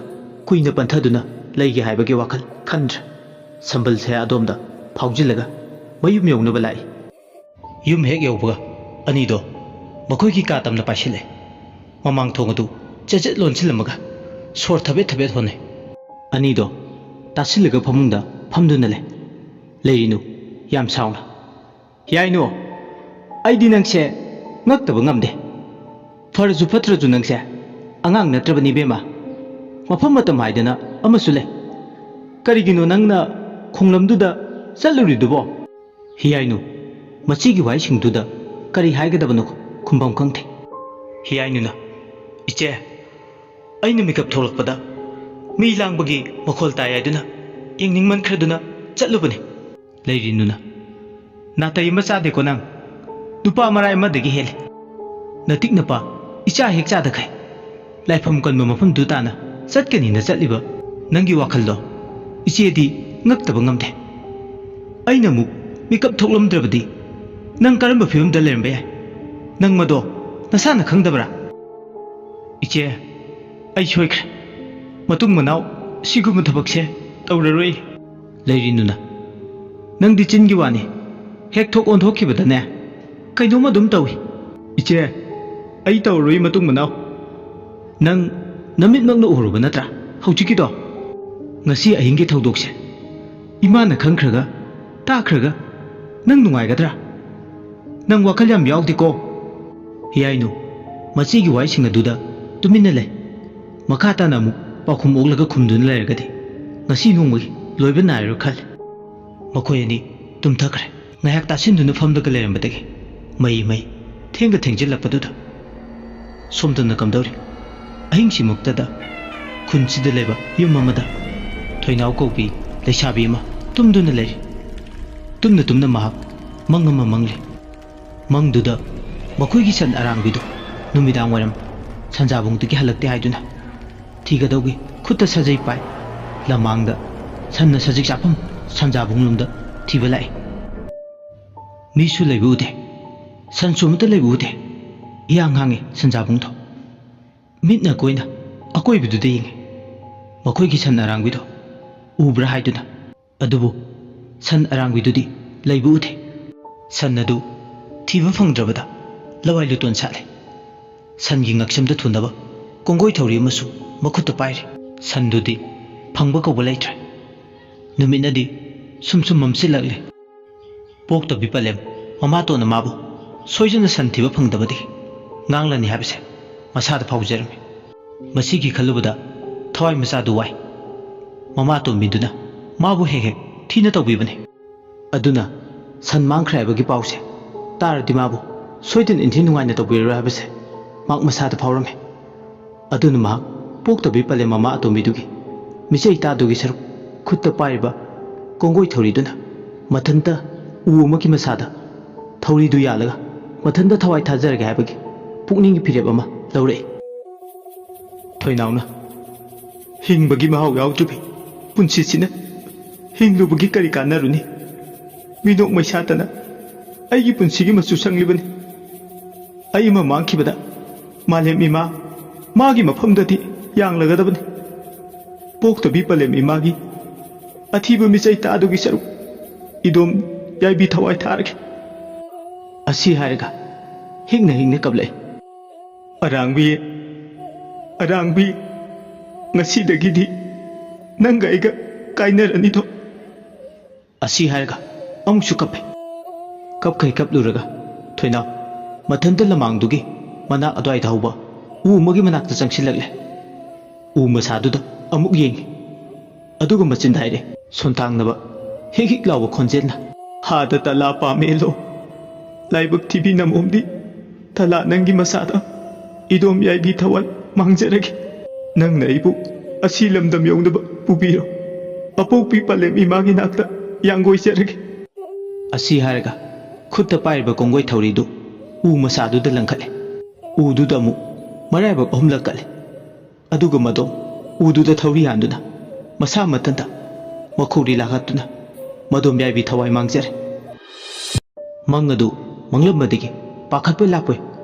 ꯀꯨꯏꯅ ꯄꯟꯊꯗꯨꯅ ꯂꯩꯒꯦ ꯍꯥꯏꯕꯒꯤ ꯋꯥꯈꯜ ꯈꯟꯗ꯭ꯔꯦ꯫ ꯁꯝꯕꯜ ꯁꯌꯥ ꯑꯗꯣꯝꯗ ꯐꯥꯎꯖꯤꯜꯂꯒ ꯃꯌꯨꯝ ꯌꯧꯅꯕ ꯂꯥꯛꯏ꯫ ꯌꯨꯝ ꯍꯦꯛ ꯌꯧꯕꯒ ꯑꯅꯤꯗꯣ ꯃꯈꯣꯏꯒꯤ ꯀꯥ ꯇꯝꯅ ꯄꯥꯏꯁꯤꯜꯂꯦ꯫ ꯃꯃꯥꯡ ꯊꯣꯡ ꯑꯗꯨ ꯆꯦꯠ ꯆꯦꯠ ꯂꯣꯟꯁꯤꯜꯂꯝꯃꯒ ꯁꯣꯔ ꯊꯕꯦꯠ ꯊꯕꯦꯠ ꯍꯣꯟꯅꯩ꯫ ꯑꯅꯤꯗꯣ ꯇꯥꯁꯤꯜꯂꯒ ꯐꯃꯨꯡꯗ ꯐꯝꯗꯨꯅ ꯂꯩ꯫ ꯂꯩꯔꯤꯅꯨ ꯌꯥꯝ ꯁꯥꯎꯅ, "ꯌꯥꯏꯅꯨ, ꯑꯩꯗꯤ ꯅꯪꯁꯦ ꯉꯛꯇꯕ ꯉꯝꯗꯦ꯫ ꯐꯔꯁꯨ ꯐꯠꯇ꯭ꯔꯁꯨ ꯅꯪꯁꯦ ꯑꯉꯥꯡ ꯅꯠꯇ꯭ꯔꯕꯅꯤ ꯏꯕꯦꯝꯃ꯫ ꯃꯐꯝ ꯃꯇꯝ ꯍꯥꯏꯗꯅ ꯑꯃꯁꯨ ꯂꯩ꯫ ꯀꯔꯤꯒꯤꯅꯣ ꯅꯪꯅ ꯈꯣꯡꯂꯝꯗꯨꯗ ꯆꯠꯂꯨꯔꯤꯗꯨꯕꯣ?" ꯍꯤꯌꯥꯏꯅꯨ ꯃꯁꯤꯒꯤ ꯋꯥꯍꯩꯁꯤꯡꯗꯨꯗ ꯀꯔꯤ ꯍꯥꯏꯒꯗꯕꯅꯣ ꯈꯨꯝꯐꯝ ꯈꯪꯗꯦ꯫ ꯍꯤꯌꯥꯏꯅꯨꯅ, "ꯏꯆꯦ, ꯑꯩꯅ ꯃꯤꯀꯞ ꯊꯣꯛꯂꯛꯄꯗ ꯃꯤ ꯂꯥꯡꯕꯒꯤ ꯃꯈꯣꯜ ꯇꯥꯏ ꯍꯥꯏꯗꯨꯅ ꯌꯦꯡꯅꯤꯡꯃꯟꯈ꯭ꯔꯗꯨꯅ ꯆꯠꯂꯨꯕꯅꯤ꯫ ꯂꯩꯔꯤꯅꯨꯅ, ꯅꯥꯇꯩ ꯑꯃ ꯆꯥꯗꯦꯀꯣ ꯅꯪ꯫ ꯅꯨꯄꯥ ꯃꯔꯥꯏ ꯑꯃꯗꯒꯤ ꯍꯦꯜꯂꯦ꯫ ꯅꯇꯤꯛ ꯅꯄꯥ ꯏꯆꯥ ꯍꯦꯛ ꯆꯥꯗꯈꯩ ꯂꯥꯏꯐꯝ ꯀꯟꯕ ꯃꯐꯝꯗꯨ ꯇꯥꯅ ꯆꯠꯀꯅꯤꯅ ꯆꯠꯂꯤꯕ ꯅꯪꯒꯤ ꯋꯥꯈꯜꯗꯣ ꯏꯆꯦꯗꯤ ꯉꯛꯇꯕ ꯉꯝꯗꯦ꯫ ꯑꯩꯅ ꯑꯃꯨꯛ ꯃꯤꯀꯞ ꯊꯣꯛꯂꯝꯗ꯭ꯔꯕꯗꯤ ꯅꯪ ꯀꯔꯝꯕ ꯐꯤꯕꯝꯗ ꯂꯩꯔꯝꯕ ꯌꯥꯏ? ꯅꯪ ꯃꯗꯣ ꯅꯁꯥꯅ ꯈꯪꯗꯕ꯭ꯔꯥ? ꯏꯆꯦ, ꯑꯩ ꯁꯣꯏꯈ꯭ꯔꯦ꯫ ꯃꯇꯨꯡ ꯃꯅꯥꯎ ꯁꯤꯒꯨꯝꯕ ꯊꯕꯛꯁꯦ ꯇꯧꯔꯔꯣꯏ꯫ ꯂꯩꯔꯤꯅꯨꯅ, ꯅꯪꯗꯤ ꯆꯤꯟꯒꯤ ꯋꯥꯅꯤ, ꯍꯦꯛ ꯊꯣꯛ ꯑꯣꯟꯊꯣꯛꯈꯤꯕꯗꯅꯦ ꯀꯩꯅꯣꯝ ꯑꯗꯨꯝ ꯇꯧꯏ꯫ ꯏꯆꯦ, ꯑꯩ ꯇꯧꯔꯔꯣꯏ ꯃꯇꯨꯡ ꯃꯅꯥꯎ꯫ ꯅꯪ ꯅꯃꯤꯠꯃꯛꯅ ꯎꯍꯧꯔꯕ ꯅꯠꯇ꯭ꯔꯥ ꯍꯧꯖꯤꯛꯀꯤꯗꯣ? ꯉꯁꯤ ꯑꯍꯤꯡꯒꯤ ꯊꯧꯗꯣꯛꯁꯦ ꯏꯃꯥꯅ ꯈꯪꯈ꯭ꯔꯒ, ꯇꯥꯈ꯭ꯔꯒ ꯅꯪ ꯅꯨꯡꯉꯥꯏꯒꯗ꯭ꯔꯥ? ꯅꯪ ꯋꯥꯈꯜ ꯌꯥꯝ ꯌꯥꯎꯗꯦꯀꯣ꯫ ꯍꯤꯌꯥꯏꯅꯨ, ꯃꯆꯦꯒꯤ ꯋꯥꯍꯩꯁꯤꯡ ꯑꯗꯨꯗ ꯇꯨꯃꯤꯟꯅ ꯂꯩ꯫ ꯃꯈꯥ ꯇꯥꯅ ꯑꯃꯨꯛ ꯄꯥꯎꯈꯨꯝ ꯑꯣꯛꯂꯒ ꯈꯨꯝꯗꯨꯅ ꯂꯩꯔꯒꯗꯤ ꯉꯁꯤ ꯅꯣꯡꯃꯒꯤ ꯂꯣꯏꯕ ꯅꯥꯏꯔꯔꯣꯏ ꯈꯜꯂꯤ꯫ ꯃꯈꯣꯏ ꯑꯅꯤ ꯇꯨꯝꯊꯈ꯭ꯔꯦ꯫ ꯉꯥꯏꯍꯥꯛ ꯇꯥꯁꯤꯟꯗꯨꯅ ꯐꯝꯂꯒ ꯂꯩꯔꯝꯕꯗꯒꯤ ꯃꯩ ꯃꯩ ꯊꯦꯡꯒ ꯊꯦꯡꯖꯤꯜꯂꯛꯄꯗꯨꯗ ꯁꯣꯝꯗꯅ ꯀꯝꯗꯧꯔꯤ? ꯑꯍꯤꯡꯁꯤꯃꯛꯇꯗ ꯈꯨꯟꯁꯤꯗ ꯂꯩꯕ ꯌꯨꯝ ꯑꯃꯗ ꯊꯣꯏꯅꯥꯎ ꯀꯧꯕꯤ ꯂꯩꯁꯥꯕꯤ ꯑꯃ ꯇꯨꯝꯗꯨꯅ ꯂꯩꯔꯤ꯫ ꯇꯨꯝꯅ ꯇꯨꯝꯅ ꯃꯍꯥꯛ ꯃꯪ ꯑꯃ ꯃꯪꯂꯤ꯫ ꯃꯪꯗꯨꯗ ꯃꯈꯣꯏꯒꯤ ꯁꯟ ꯑꯔꯥꯡꯕꯤꯗꯨ ꯅꯨꯃꯤꯗꯥꯡ ꯋꯥꯏꯔꯝ ꯁꯟꯖꯥꯕꯨꯡꯗꯒꯤ ꯍꯜꯂꯛꯇꯦ ꯍꯥꯏꯗꯨꯅ ꯊꯤꯒꯗꯧꯒꯤ ꯈꯨꯠꯇ ꯁꯥꯖꯩ ꯄꯥꯏ꯫ ꯂꯃꯥꯡꯗ ꯁꯟꯅ ꯁꯖꯤꯛ ꯆꯥꯐꯝ ꯁꯟꯖꯥꯕꯨꯡꯂꯣꯝꯗ ꯊꯤꯕ ꯂꯥꯛꯏ꯫ ꯃꯤꯁꯨ ꯂꯩꯕ ꯎꯗꯦ, ꯁꯟꯁꯨ ꯑꯃꯠꯇ ꯂꯩꯕ ꯎꯗꯦ꯫ ꯏꯍꯥꯡ ꯍꯥꯡꯉꯤ ꯁꯟꯖꯥꯕꯨꯡꯗꯣ꯫ ꯃꯤꯠꯅ ꯀꯣꯏꯅ ꯑꯀꯣꯏꯕꯗꯨꯗ ꯌꯦꯡꯉꯤ꯫ ꯃꯈꯣꯏꯒꯤ ꯁꯟ ꯑꯔꯥꯡꯕꯤꯗꯣ ꯎꯕ꯭ꯔꯥ ꯍꯥꯏꯗꯨꯅ꯫ ꯑꯗꯨꯕꯨ ꯁꯟ ꯑꯔꯥꯡꯕꯤꯗꯨꯗꯤ ꯂꯩꯕ ꯎꯗꯦ꯫ ꯁꯟ ꯑꯗꯨ ꯊꯤꯕ ꯐꯪꯗ꯭ꯔꯕꯗ ꯂꯋꯥꯏ ꯂꯨꯇꯣꯟ ꯁꯥꯠꯂꯦ꯫ ꯁꯟꯒꯤ ꯉꯛꯁꯝꯗ ꯊꯨꯅꯕ ꯀꯣꯡꯒꯣꯏ ꯊꯧꯔꯤ ꯑꯃꯁꯨ ꯃꯈꯨꯠꯇ ꯄꯥꯏꯔꯤ꯫ ꯁꯟꯗꯨꯗꯤ ꯐꯪꯕ ꯀꯧꯕ ꯂꯩꯇ꯭ꯔꯦ꯫ ꯅꯨꯃꯤꯠꯅꯗꯤ ꯁꯨꯝ ꯁꯨꯝ ꯃꯝꯁꯤꯜꯂꯛꯂꯦ꯫ ꯄꯣꯛꯇꯕꯤ ꯄꯂꯦꯝ ꯃꯃꯥꯇꯣꯟꯅ ꯃꯥꯕꯨ ꯁꯣꯏꯗꯅ ꯁꯟ ꯊꯤꯕ ꯐꯪꯗꯕꯗꯤ ꯉꯥꯡꯂꯅꯤ ꯍꯥꯏꯕꯁꯦ ꯃꯁꯥꯗ ꯐꯥꯎꯖꯔꯝꯃꯤ꯫ ꯃꯁꯤꯒꯤ ꯈꯜꯂꯨꯕꯗ ꯊꯋꯥꯏ ꯃꯆꯥꯗꯨ ꯋꯥꯏ꯫ ꯃꯃꯥ ꯑꯇꯣꯝꯕꯤꯗꯨꯅ ꯃꯥꯕꯨ ꯍꯦꯛ ꯍꯦꯛ ꯊꯤꯅ ꯇꯧꯕꯤꯕꯅꯤ꯫ ꯑꯗꯨꯅ ꯁꯟ ꯃꯥꯡꯈ꯭ꯔꯦ ꯍꯥꯏꯕꯒꯤ ꯄꯥꯎꯁꯦ ꯇꯥꯔꯗꯤ ꯃꯥꯕꯨ ꯁꯣꯏꯗꯅ ꯏꯟꯊꯤ ꯅꯨꯡꯉꯥꯏꯅ ꯇꯧꯕꯤꯔꯔꯣꯏ ꯍꯥꯏꯕꯁꯦ ꯃꯍꯥꯛ ꯃꯁꯥꯗ ꯐꯥꯎꯔꯝꯃꯤ꯫ ꯑꯗꯨꯅ ꯃꯍꯥꯛ ꯄꯣꯛꯇꯕꯤ ꯄꯂꯦꯝ ꯃꯃꯥ ꯑꯇꯣꯝꯕꯤꯗꯨꯒꯤ ꯃꯤꯆꯩ ꯇꯥꯗꯨꯒꯤ ꯁꯔꯨꯛ ꯈꯨꯠꯇ ꯄꯥꯏꯔꯤꯕ ꯀꯣꯡꯒꯣꯏ ꯊꯧꯔꯤꯗꯨꯅ ꯃꯊꯟꯇ ꯎ ꯑꯃꯒꯤ ꯃꯁꯥꯗ ꯊꯧꯔꯤꯗꯨ ꯌꯥꯜꯂꯒ ꯃꯊꯟꯇ ꯊꯋꯥꯏ ꯊꯥꯖꯔꯒꯦ ꯍꯥꯏꯕꯒꯤ ꯄꯨꯛꯅꯤꯡꯒꯤ ꯐꯤꯔꯦꯞ ꯑꯃ ꯂꯧꯔꯛꯏ꯫ ꯊꯣꯏꯅꯥꯎꯅ, "ꯍꯤꯡꯕꯒꯤ ꯃꯍꯥꯎ ꯌꯥꯎꯗ꯭ꯔꯤꯕꯤ ꯄꯨꯟꯁꯤꯁꯤꯅ ꯍꯤꯡꯂꯨꯕꯒꯤ ꯀꯔꯤ ꯀꯥꯟꯅꯔꯨꯅꯤ? ꯃꯤꯅꯣꯛ ꯃꯩꯁꯥꯇꯅ ꯑꯩꯒꯤ ꯄꯨꯟꯁꯤꯒꯤ ꯃꯆꯨ ꯁꯪꯂꯤꯕꯅꯤ꯫ ꯑꯩ ꯑꯃ ꯃꯥꯡꯈꯤꯕꯗ ꯃꯥꯂꯦꯝ ꯏꯃꯥ ꯃꯥꯒꯤ ꯃꯐꯝꯗꯗꯤ ꯌꯥꯡꯂꯒꯗꯕꯅꯤ꯫ ꯄꯣꯛꯇꯕꯤ ꯄꯂꯦꯝ ꯏꯃꯥꯒꯤ ꯑꯊꯤꯕ ꯃꯤꯆꯩ ꯇꯥꯗꯨꯒꯤ ꯁꯔꯨꯛ ꯏꯗꯣꯝ ꯌꯥꯏꯕꯤ ꯊꯋꯥꯏ ꯊꯥꯔꯒꯦ"꯫ ꯑꯁꯤ ꯍꯥꯏꯔꯒ ꯍꯤꯡꯅ ꯍꯤꯡꯅ ꯀꯞꯂꯛꯏ꯫ "ꯑꯔꯥꯡꯕꯤ, ꯑꯔꯥꯡꯕꯤ, ꯉꯁꯤꯗꯒꯤꯗꯤ ꯅꯪꯒ ꯑꯩꯒ ꯀꯥꯏꯅꯔꯅꯤꯗꯣ"꯫ ꯑꯁꯤ ꯍꯥꯏꯔꯒ ꯑꯃꯨꯛꯁꯨ ꯀꯞꯄꯦ꯫ ꯀꯞꯈꯩ ꯀꯞꯂꯨꯔꯒ ꯊꯣꯏꯅꯥꯎ ꯃꯊꯟꯇ ꯂꯃꯥꯡꯗꯨꯒꯤ ꯃꯅꯥꯛ ꯑꯗꯨꯋꯥꯏꯗ ꯍꯧꯕ ꯎ ꯑꯃꯒꯤ ꯃꯅꯥꯛꯇ ꯆꯪꯁꯤꯜꯂꯛꯂꯦ꯫ ꯎ ꯃꯁꯥꯗꯨꯗ ꯑꯃꯨꯛ ꯌꯦꯡꯉꯤ꯫ ꯑꯗꯨꯒ ꯃꯆꯤꯟꯗ ꯍꯥꯏꯔꯦ, ꯁꯣꯟꯊꯥꯡꯅꯕ ꯍꯤꯛ ꯍꯤꯛ ꯂꯥꯎꯕ ꯈꯣꯟꯖꯦꯜꯅ, "ꯍꯥꯗ ꯇꯂꯥ ꯄꯥꯝꯃꯦꯂꯣ, ꯂꯥꯏꯕꯛ ꯊꯤꯕꯤ ꯅꯃꯣꯝꯗꯤ, ꯇꯂꯥ ꯅꯪꯒꯤ ꯃꯁꯥꯗ ꯏꯗꯣꯝ ꯌꯥꯏꯕꯤ ꯊꯋꯥꯏ ꯃꯥꯡꯖꯔꯒꯦ꯫ ꯅꯪꯅ ꯑꯩꯕꯨ ꯑꯁꯤ ꯂꯝꯗꯝ ꯌꯧꯅꯕ ꯄꯨꯕꯤꯔꯣ꯫ ꯑꯄꯣꯛꯄꯤ ꯄꯂꯦꯝ ꯏꯃꯥꯒꯤ ꯅꯥꯛꯇ ꯌꯥꯡꯒꯣꯏꯖꯔꯒꯦ"꯫ ꯑꯁꯤ ꯍꯥꯏꯔꯒ ꯈꯨꯠꯇ ꯄꯥꯏꯔꯤꯕ ꯀꯣꯡꯒꯣꯏ ꯊꯧꯔꯤꯗꯨ ꯎ ꯃꯁꯥꯗꯨꯗ ꯂꯪꯈꯠꯂꯦ꯫ ꯎꯗꯨꯗ ꯑꯃꯨꯛ ꯃꯔꯥꯏꯕꯛ ꯑꯍꯨꯝꯂꯛ ꯀꯠꯂꯦ꯫ ꯑꯗꯨꯒ ꯃꯗꯣꯝ ꯎꯗꯨꯗ ꯊꯧꯔꯤ ꯌꯥꯟꯗꯨꯅ ꯃꯁꯥ ꯃꯊꯟꯇ ꯃꯈꯧꯔꯤ ꯂꯥꯈꯠꯇꯨꯅ ꯃꯗꯣꯝ ꯌꯥꯏꯕꯤ ꯊꯋꯥꯏ ꯃꯥꯡꯖꯔꯦ꯫ ꯃꯪ ꯑꯗꯨ ꯃꯪꯂꯝꯕꯗꯒꯤ ꯄꯥꯈꯠꯄꯣꯏ ꯂꯥꯛꯄꯣꯏ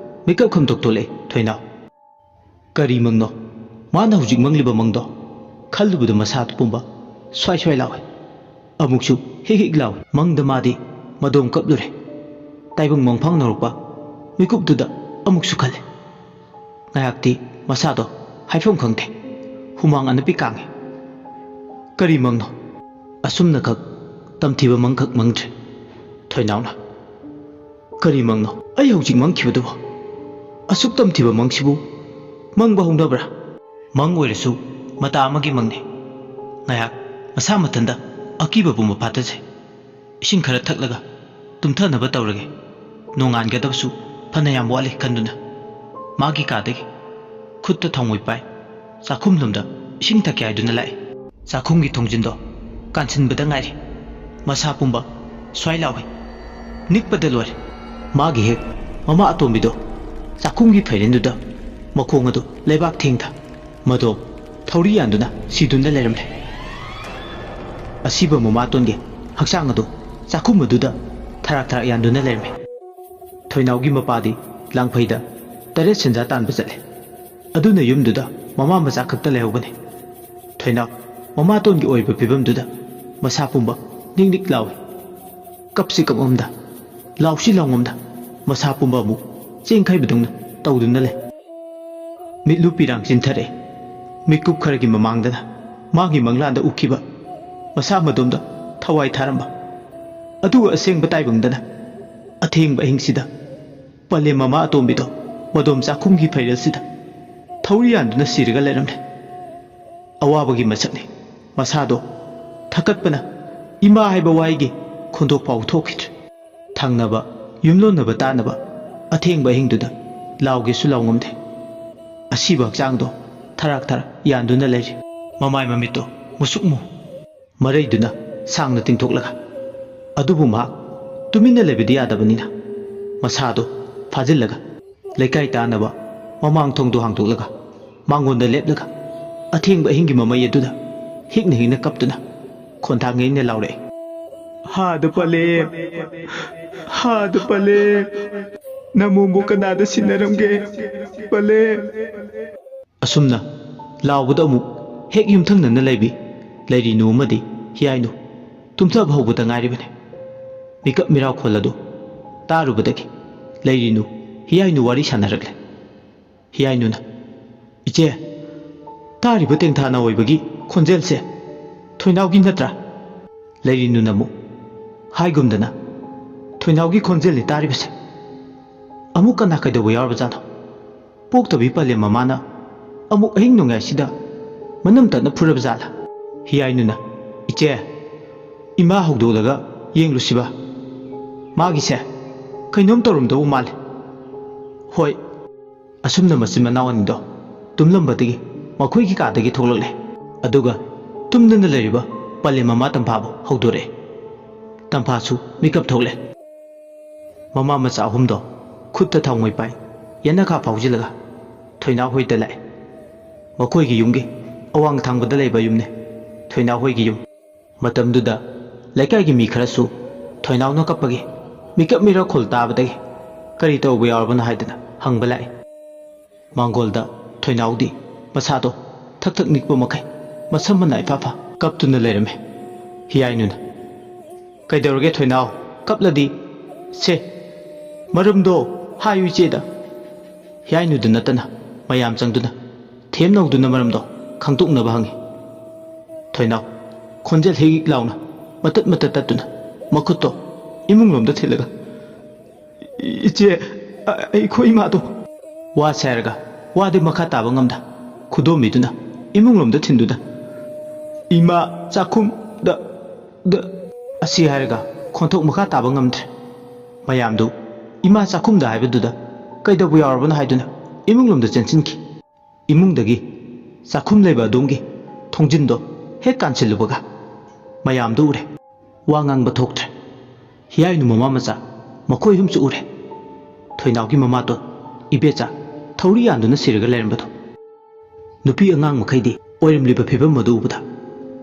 ꯃꯤꯀꯞ ꯈꯝꯗꯣꯛ ꯊꯣꯛꯂꯛꯑꯦ ꯊꯣꯏꯅꯥꯎ꯫ ꯀꯔꯤ ꯃꯪꯅꯣ? ꯃꯥꯅ ꯍꯧꯖꯤꯛ ꯃꯪꯂꯤꯕ ꯃꯪꯗꯣ ꯈꯜꯂꯨꯕꯗ ꯃꯁꯥꯗꯨ ꯄꯨꯝꯕ ꯁ꯭ꯋꯥꯏ ꯁ꯭ꯋꯥꯏ ꯂꯥꯎꯏ꯫ ꯑꯃꯨꯛꯁꯨ ꯍꯤꯛ ꯍꯤꯛ ꯂꯥꯎꯏ꯫ ꯃꯪꯗ ꯃꯥꯗꯤ ꯃꯗꯣꯝ ꯀꯞꯂꯨꯔꯦ꯫ ꯇꯥꯏꯕꯪ ꯃꯪꯐꯥꯡꯅꯔꯛꯄ ꯃꯤꯀꯨꯞꯇꯨꯗ ꯑꯃꯨꯛꯁꯨ ꯈꯜꯂꯦ꯫ ꯉꯥꯏꯍꯥꯛꯇꯤ ꯃꯁꯥꯗꯣ ꯍꯥꯏꯐꯝ ꯈꯪꯗꯦ꯫ ꯍꯨꯃꯥꯡ ꯑꯅꯞꯄꯤ ꯀꯥꯡꯉꯤ꯫ ꯀꯔꯤ ꯃꯪꯅꯣ? ꯑꯁꯨꯝꯅꯈꯛ ꯇꯝꯊꯤꯕ ꯃꯪꯈꯛ ꯃꯪꯗ꯭ꯔꯦ ꯊꯣꯏꯅꯥꯎꯅ꯫ ꯀꯔꯤ ꯃꯪꯅꯣ ꯑꯩ ꯍꯧꯖꯤꯛ ꯃꯪꯈꯤꯕꯗꯨꯕꯣ? ꯑꯁꯨꯛ ꯇꯝꯊꯤꯕ ꯃꯪꯁꯤꯕꯨ ꯃꯪꯕ ꯍꯧꯅꯕ꯭ꯔꯥ? ꯃꯪ ꯑꯣꯏꯔꯁꯨ ꯃꯇꯥ ꯑꯃꯒꯤ ꯃꯪꯅꯤ꯫ ꯉꯥꯏꯍꯥꯛ ꯃꯁꯥ ꯃꯊꯟꯇ ꯑꯀꯤꯕ ꯄꯨꯝꯕ ꯐꯥꯊꯖꯩ꯫ ꯏꯁꯤꯡ ꯈꯔ ꯊꯛꯂꯒ ꯇꯨꯝꯊꯅꯕ ꯇꯧꯔꯒꯦ꯫ ꯅꯣꯡꯉꯥꯟꯒꯗꯕꯁꯨ ꯐꯅꯌꯥꯝ ꯋꯥꯠꯂꯤ ꯈꯟꯗꯨꯅ ꯃꯥꯒꯤ ꯀꯥꯗꯒꯤ ꯈꯨꯠꯇ ꯊꯥꯎꯃꯩ ꯄꯥꯏ ꯆꯥꯛꯈꯨꯝꯂꯣꯝꯗ ꯏꯁꯤꯡ ꯊꯛꯀꯦ ꯍꯥꯏꯗꯨꯅ ꯂꯥꯛꯏ꯫ ꯆꯥꯛꯈꯨꯝꯒꯤ ꯊꯣꯡꯖꯤꯟꯗꯣ ꯀꯥꯟꯁꯤꯟꯕꯗ ꯉꯥꯏꯔꯤ꯫ ꯃꯁꯥ ꯄꯨꯝꯕ ꯁ꯭ꯋꯥꯏ ꯂꯥꯎꯏ꯫ ꯅꯤꯛꯄꯗ ꯂꯣꯏꯔꯦ꯫ ꯃꯥꯒꯤ ꯍꯦꯛ ꯃꯃꯥ ꯑꯇꯣꯝꯕꯤꯗꯣ ꯆꯥꯛꯈꯨꯝꯒꯤ ꯐꯩꯔꯦꯟꯗꯨꯗ ꯃꯈꯣꯡ ꯑꯗꯨ ꯂꯩꯕꯥꯛ ꯊꯦꯡꯊ ꯃꯗꯣ ꯊꯧꯔꯤ ꯌꯥꯟꯗꯨꯅ ꯁꯤꯗꯨꯅ ꯂꯩꯔꯝꯂꯦ꯫ ꯑꯁꯤꯕ ꯃꯃꯥꯇꯣꯟꯒꯤ ꯍꯛꯆꯥꯡ ꯑꯗꯨ ꯆꯥꯛꯈꯨꯝ ꯑꯗꯨꯗ ꯊꯔꯥꯛ ꯊꯔꯥꯛ ꯌꯥꯟꯗꯨꯅ ꯂꯩꯔꯝꯃꯤ꯫ ꯊꯣꯏꯅꯥꯎꯒꯤ ꯃꯄꯥꯗꯤ ꯂꯥꯡꯐꯩꯗ ꯇꯔꯦꯠ ꯁꯦꯟꯖꯥ ꯇꯥꯟꯕ ꯆꯠꯂꯦ꯫ ꯑꯗꯨꯅ ꯌꯨꯝꯗꯨꯗ ꯃꯃꯥ ꯃꯆꯥ ꯈꯛꯇ ꯂꯩꯍꯧꯕꯅꯤ꯫ ꯊꯣꯏꯅꯥꯎ ꯃꯃꯥꯇꯣꯟꯒꯤ ꯑꯣꯏꯕ ꯐꯤꯕꯝꯗꯨꯗ ꯃꯁꯥ ꯄꯨꯝꯕ ꯅꯤꯛ ꯅꯤꯛ ꯂꯥꯎꯏ꯫ ꯀꯞꯁꯤ ꯀꯞꯉꯝꯗ, ꯂꯥꯎꯁꯤ ꯂꯥꯎꯉꯝꯗ, ꯃꯁꯥ ꯄꯨꯝꯕ ꯑꯃꯨꯛ ꯆꯦꯡꯈꯩꯕꯗꯧꯅ ꯇꯧꯗꯨꯅ ꯂꯩ꯫ ꯃꯤꯠꯂꯨ ꯄꯤꯔꯥꯡ ꯆꯤꯟꯊꯔꯛꯑꯦ꯫ ꯃꯤꯠꯀꯨꯞ ꯈꯔꯒꯤ ꯃꯃꯥꯡꯗꯅ ꯃꯥꯒꯤ ꯃꯪꯂꯥꯟꯗ ꯎꯈꯤꯕ ꯃꯁꯥ ꯃꯗꯣꯝꯗ ꯊꯋꯥꯏ ꯊꯥꯔꯝꯕ, ꯑꯗꯨꯒ ꯑꯁꯦꯡꯕ ꯇꯥꯏꯕꯪꯗꯅ ꯑꯊꯦꯡꯕ ꯑꯍꯤꯡꯁꯤꯗ ꯄꯂꯦꯝ ꯃꯃꯥ ꯑꯇꯣꯝꯕꯤꯗꯣ ꯃꯗꯣꯝ ꯆꯥꯛꯈꯨꯝꯒꯤ ꯐꯩꯔꯦꯜꯁꯤꯗ ꯊꯧꯔꯤ ꯌꯥꯟꯗꯨꯅ ꯁꯤꯔꯒ ꯂꯩꯔꯝꯂꯦ꯫ ꯑꯋꯥꯕꯒꯤ ꯃꯁꯛꯅꯤ꯫ ꯃꯁꯥꯗꯣ ꯊꯛꯀꯠꯄꯅ ꯏꯃꯥ ꯍꯥꯏꯕ ꯋꯥꯍꯩꯒꯤ ꯈꯣꯟꯊꯣꯛ ꯐꯥꯎ ꯊꯣꯛꯈꯤꯗ꯭ꯔꯦ꯫ ꯊꯪꯅꯕ ꯌꯨꯝꯂꯣꯟꯅꯕ ꯇꯥꯅꯕ ꯑꯊꯦꯡꯕ ꯑꯍꯤꯡꯗꯨꯗ ꯂꯥꯎꯒꯦꯁꯨ ꯂꯥꯎ ꯉꯝꯗꯦ꯫ ꯑꯁꯤꯕ ꯍꯛꯆꯥꯡꯗꯣ ꯊꯔꯥꯛ ꯊꯔꯥꯛ ꯌꯥꯟꯗꯨꯅ ꯂꯩꯔꯤ꯫ ꯃꯃꯥꯏ ꯃꯃꯤꯠꯇꯣ ꯃꯨꯁꯨꯛ ꯃꯨ ꯃꯔꯩꯗꯨꯅ ꯁꯥꯡꯅ ꯇꯤꯡꯊꯣꯛꯂꯒ, ꯑꯗꯨꯕꯨ ꯃꯍꯥꯛ ꯇꯨꯃꯤꯟꯅ ꯂꯩꯕꯗꯤ ꯌꯥꯗꯕꯅꯤꯅ ꯃꯁꯥꯗꯣ ꯐꯥꯖꯤꯜꯂꯒ ꯂꯩꯀꯥꯏ ꯇꯥꯅꯕ ꯃꯃꯥꯡ ꯊꯣꯡꯗꯣ ꯍꯥꯡꯗꯣꯛꯂꯒ ꯃꯥꯡꯒꯣꯟꯗ ꯂꯦꯞꯂꯒ ꯑꯊꯦꯡꯕ ꯑꯍꯤꯡꯒꯤ ꯃꯃꯩ ꯑꯗꯨꯗ ꯍꯤꯛꯅ ꯍꯤꯛꯅ ꯀꯞꯇꯨꯅ ꯈꯣꯟꯊꯥꯡ ꯌꯩꯅ ꯂꯥꯎꯔꯛꯏ꯫ ꯍꯥꯗ ꯄꯂꯦ, ꯍꯥꯗ ꯄꯂꯦ, ꯅꯃꯣꯝꯕꯨ ꯀꯅꯥꯗ ꯁꯤꯟꯅꯔꯝꯒꯦ? ꯄꯂꯦ꯫ ꯑꯁꯨꯝꯅ ꯂꯥꯎꯕꯗ ꯑꯃꯨꯛ ꯍꯦꯛ ꯌꯨꯝꯊꯪꯅꯅ ꯂꯩꯕꯤ ꯂꯩꯔꯤꯅꯨ ꯑꯃꯗꯤ ꯍꯤꯌꯥꯏꯅꯨ ꯇꯨꯝꯊꯕ ꯍꯧꯕꯗ ꯉꯥꯏꯔꯤꯕꯅꯤ꯫ ꯃꯤꯀꯞ ꯃꯤꯔꯥꯎꯈꯣꯜ ꯑꯗꯨ ꯇꯥꯔꯨꯕꯗꯒꯤ ꯂꯩꯔꯤꯅꯨ ꯍꯤꯌꯥꯏꯅꯨ ꯋꯥꯔꯤ ꯁꯥꯟꯅꯔꯛꯂꯦ꯫ ꯍꯤꯌꯥꯏꯅꯨꯅ, "ꯏꯆꯦ, ꯇꯥꯔꯤꯕ ꯇꯦꯡꯊꯥ ꯅꯥꯑꯣꯏꯕꯒꯤ ꯈꯣꯟꯖꯦꯜꯁꯦ ꯊꯣꯏꯅꯥꯎꯒꯤ ꯅꯠꯇ꯭ꯔꯥ?" ꯂꯩꯔꯤꯅꯨꯅ ꯑꯃꯨꯛ ꯍꯥꯏꯒꯨꯝꯗꯅ, "ꯊꯣꯏꯅꯥꯎꯒꯤ ꯈꯣꯟꯖꯦꯜꯅꯤ ꯇꯥꯔꯤꯕꯁꯦ꯫ ꯑꯃꯨꯛ ꯀꯅꯥ ꯀꯩꯗꯧꯕ ꯌꯥꯎꯔꯕꯖꯥꯠꯅꯣ? ꯄꯣꯛꯇꯕꯤ ꯄꯂꯦꯝ ꯃꯃꯥꯅ ꯑꯃꯨꯛ ꯑꯍꯤꯡ ꯅꯣꯡꯌꯥꯏꯁꯤꯗ ꯃꯅꯝ ꯇꯠꯅ ꯐꯨꯔꯕ ꯖꯥꯠꯂꯥ?" ꯍꯤꯌꯥꯏꯅꯨꯅ, "ꯏꯆꯦ, ꯏꯃꯥ ꯍꯧꯗꯣꯛꯂꯒ ꯌꯦꯡꯂꯨꯁꯤꯕ꯫ ꯃꯥꯒꯤꯁꯦ ꯀꯩꯅꯣꯝ ꯇꯧꯔꯝꯗꯧꯕ ꯃꯥꯜꯂꯦ꯫ ꯍꯣꯏ꯫" ꯑꯁꯨꯝꯅ ꯃꯆꯤꯟ ꯃꯅꯥꯎ ꯑꯅꯤꯗꯣ ꯇꯨꯝꯂꯝꯕꯗꯒꯤ ꯃꯈꯣꯏꯒꯤ ꯀꯥꯗꯒꯤ ꯊꯣꯛꯂꯛꯂꯦ꯫ ꯑꯗꯨꯒ ꯇꯨꯝꯗꯨꯅ ꯂꯩꯔꯤꯕ ꯄꯂꯦꯝ ꯃꯃꯥ ꯇꯝꯐꯥꯕꯨ ꯍꯧꯗꯣꯔꯛꯑꯦ꯫ ꯇꯝꯐꯥꯁꯨ ꯃꯤꯀꯞ ꯊꯣꯛꯂꯦ꯫ ꯃꯃꯥ ꯃꯆꯥ ꯑꯍꯨꯝꯗꯣ ꯈꯨꯠꯇ ꯊꯥꯎꯃꯩ ꯄꯥꯏ, ꯌꯦꯅꯈꯥ ꯐꯥꯎꯖꯤꯜꯂꯒ ꯊꯣꯏꯅꯥꯎ ꯍꯣꯏꯗ ꯂꯥꯛꯑꯦ꯫ ꯃꯈꯣꯏꯒꯤ ꯌꯨꯝꯒꯤ ꯑꯋꯥꯡ ꯊꯪꯕꯗ ꯂꯩꯕ ꯌꯨꯝꯅꯦ ꯊꯣꯏꯅꯥꯎ ꯍꯣꯏꯒꯤ ꯌꯨꯝ꯫ ꯃꯇꯝꯗꯨꯗ ꯂꯩꯀꯥꯏꯒꯤ ꯃꯤ ꯈꯔꯁꯨ ꯊꯣꯏꯅꯥꯎꯅ ꯀꯞꯄꯒꯤ ꯃꯤꯀꯞ ꯃꯤꯔꯣꯜ ꯇꯥꯕꯗꯒꯤ ꯀꯔꯤ ꯇꯧꯕ ꯌꯥꯎꯔꯕꯅꯣ ꯍꯥꯏꯗꯨꯅ ꯍꯪꯕ ꯂꯥꯛꯏ꯫ ꯃꯥꯡꯒꯣꯜꯗ ꯊꯣꯏꯅꯥꯎꯗꯤ ꯃꯁꯥꯗꯣ ꯊꯛ ꯊꯛ ꯅꯤꯛꯄ ꯃꯈꯩ ꯃꯁꯝ ꯃꯅꯥ ꯏꯐꯥ ꯐꯥ ꯀꯞꯇꯨꯅ ꯂꯩꯔꯝꯃꯤ꯫ ꯍꯤꯌꯥꯏꯅꯨꯅ, "ꯀꯩꯗꯧꯔꯒꯦ ꯊꯣꯏꯅꯥꯎ? ꯀꯞꯂꯗꯤ ꯁꯦ, ꯃꯔꯝꯗꯣ ꯍꯥꯏꯌꯨ ꯏꯆꯦꯗ꯫" ꯍꯤꯌꯥꯏꯅꯨꯗ ꯅꯠꯇꯅ ꯃꯌꯥꯝ ꯆꯪꯗꯨꯅ ꯊꯦꯝꯅꯧꯗꯨꯅ ꯃꯔꯝꯗꯣ ꯈꯪꯗꯣꯛꯅꯕ ꯍꯪꯉꯤ꯫ ꯊꯣꯏꯅꯥꯎ ꯈꯣꯟꯖꯦꯜ ꯍꯤꯛ ꯍꯤꯛ ꯂꯥꯎꯅ ꯃꯇꯠ ꯃꯇꯠ ꯇꯠꯇꯨꯅ ꯃꯈꯨꯠꯇꯣ ꯏꯃꯨꯡꯂꯣꯝꯗ ꯊꯤꯜꯂꯒ, "ꯏꯆꯦ, ꯑ-, ꯑꯩꯈꯣꯏ ꯏꯃꯥꯗꯣ꯫" ꯋꯥ ꯁꯥꯏꯔꯒ ꯋꯥꯗꯤ ꯃꯈꯥ ꯇꯥꯕ ꯉꯝꯗ ꯈꯨꯗꯣꯝꯕꯤꯗꯨꯅ ꯏꯃꯨꯡꯂꯣꯝꯗ ꯊꯤꯟꯗꯨꯅ, "ꯏꯃꯥ ꯆꯥꯛꯈꯨꯝꯗ, ꯗ," ꯑꯁꯤ ꯍꯥꯏꯔꯒ ꯈꯣꯟꯊꯣꯛ ꯃꯈꯥ ꯇꯥꯕ ꯉꯝꯗ꯭ꯔꯦ꯫ ꯃꯌꯥꯝꯗꯨ ꯏꯃꯥ ꯆꯥꯛꯈꯨꯝꯗ ꯍꯥꯏꯕꯗꯨꯗ ꯀꯩꯗꯧꯕ ꯌꯥꯎꯔꯕꯅꯣ ꯍꯥꯏꯗꯨꯅ ꯏꯃꯨꯡꯂꯣꯝꯗ ꯆꯦꯟꯁꯤꯟꯈꯤ꯫ ꯏꯃꯨꯡꯗꯒꯤ ꯆꯥꯛꯈꯨꯝ ꯂꯩꯕ ꯑꯗꯣꯝꯒꯤ ꯊꯣꯡꯖꯤꯟꯗꯣ ꯍꯦꯛ ꯀꯥꯟꯁꯤꯜꯂꯨꯕꯒ ꯃꯌꯥꯝꯗꯨ ꯎꯔꯦ꯫ ꯋꯥ ꯉꯥꯡꯕ ꯊꯣꯛꯇ꯭ꯔꯦ꯫ ꯍꯤꯌꯥꯏꯅꯨ ꯃꯃꯥ ꯃꯆꯥ ꯃꯈꯣꯏ ꯑꯍꯨꯝꯁꯨ ꯎꯔꯦ꯫ ꯊꯣꯏꯅꯥꯎꯒꯤ ꯃꯃꯥꯇꯣꯟ ꯏꯕꯦꯆꯥ ꯊꯧꯔꯤ ꯌꯥꯟꯗꯨꯅ ꯁꯤꯔꯒ ꯂꯩꯔꯝꯕꯗꯣ꯫ ꯅꯨꯄꯤ ꯑꯉꯥꯡ ꯃꯈꯩꯗꯤ ꯑꯣꯏꯔꯝꯂꯤꯕ ꯐꯤꯕꯝ ꯑꯗꯨ ꯎꯕꯗ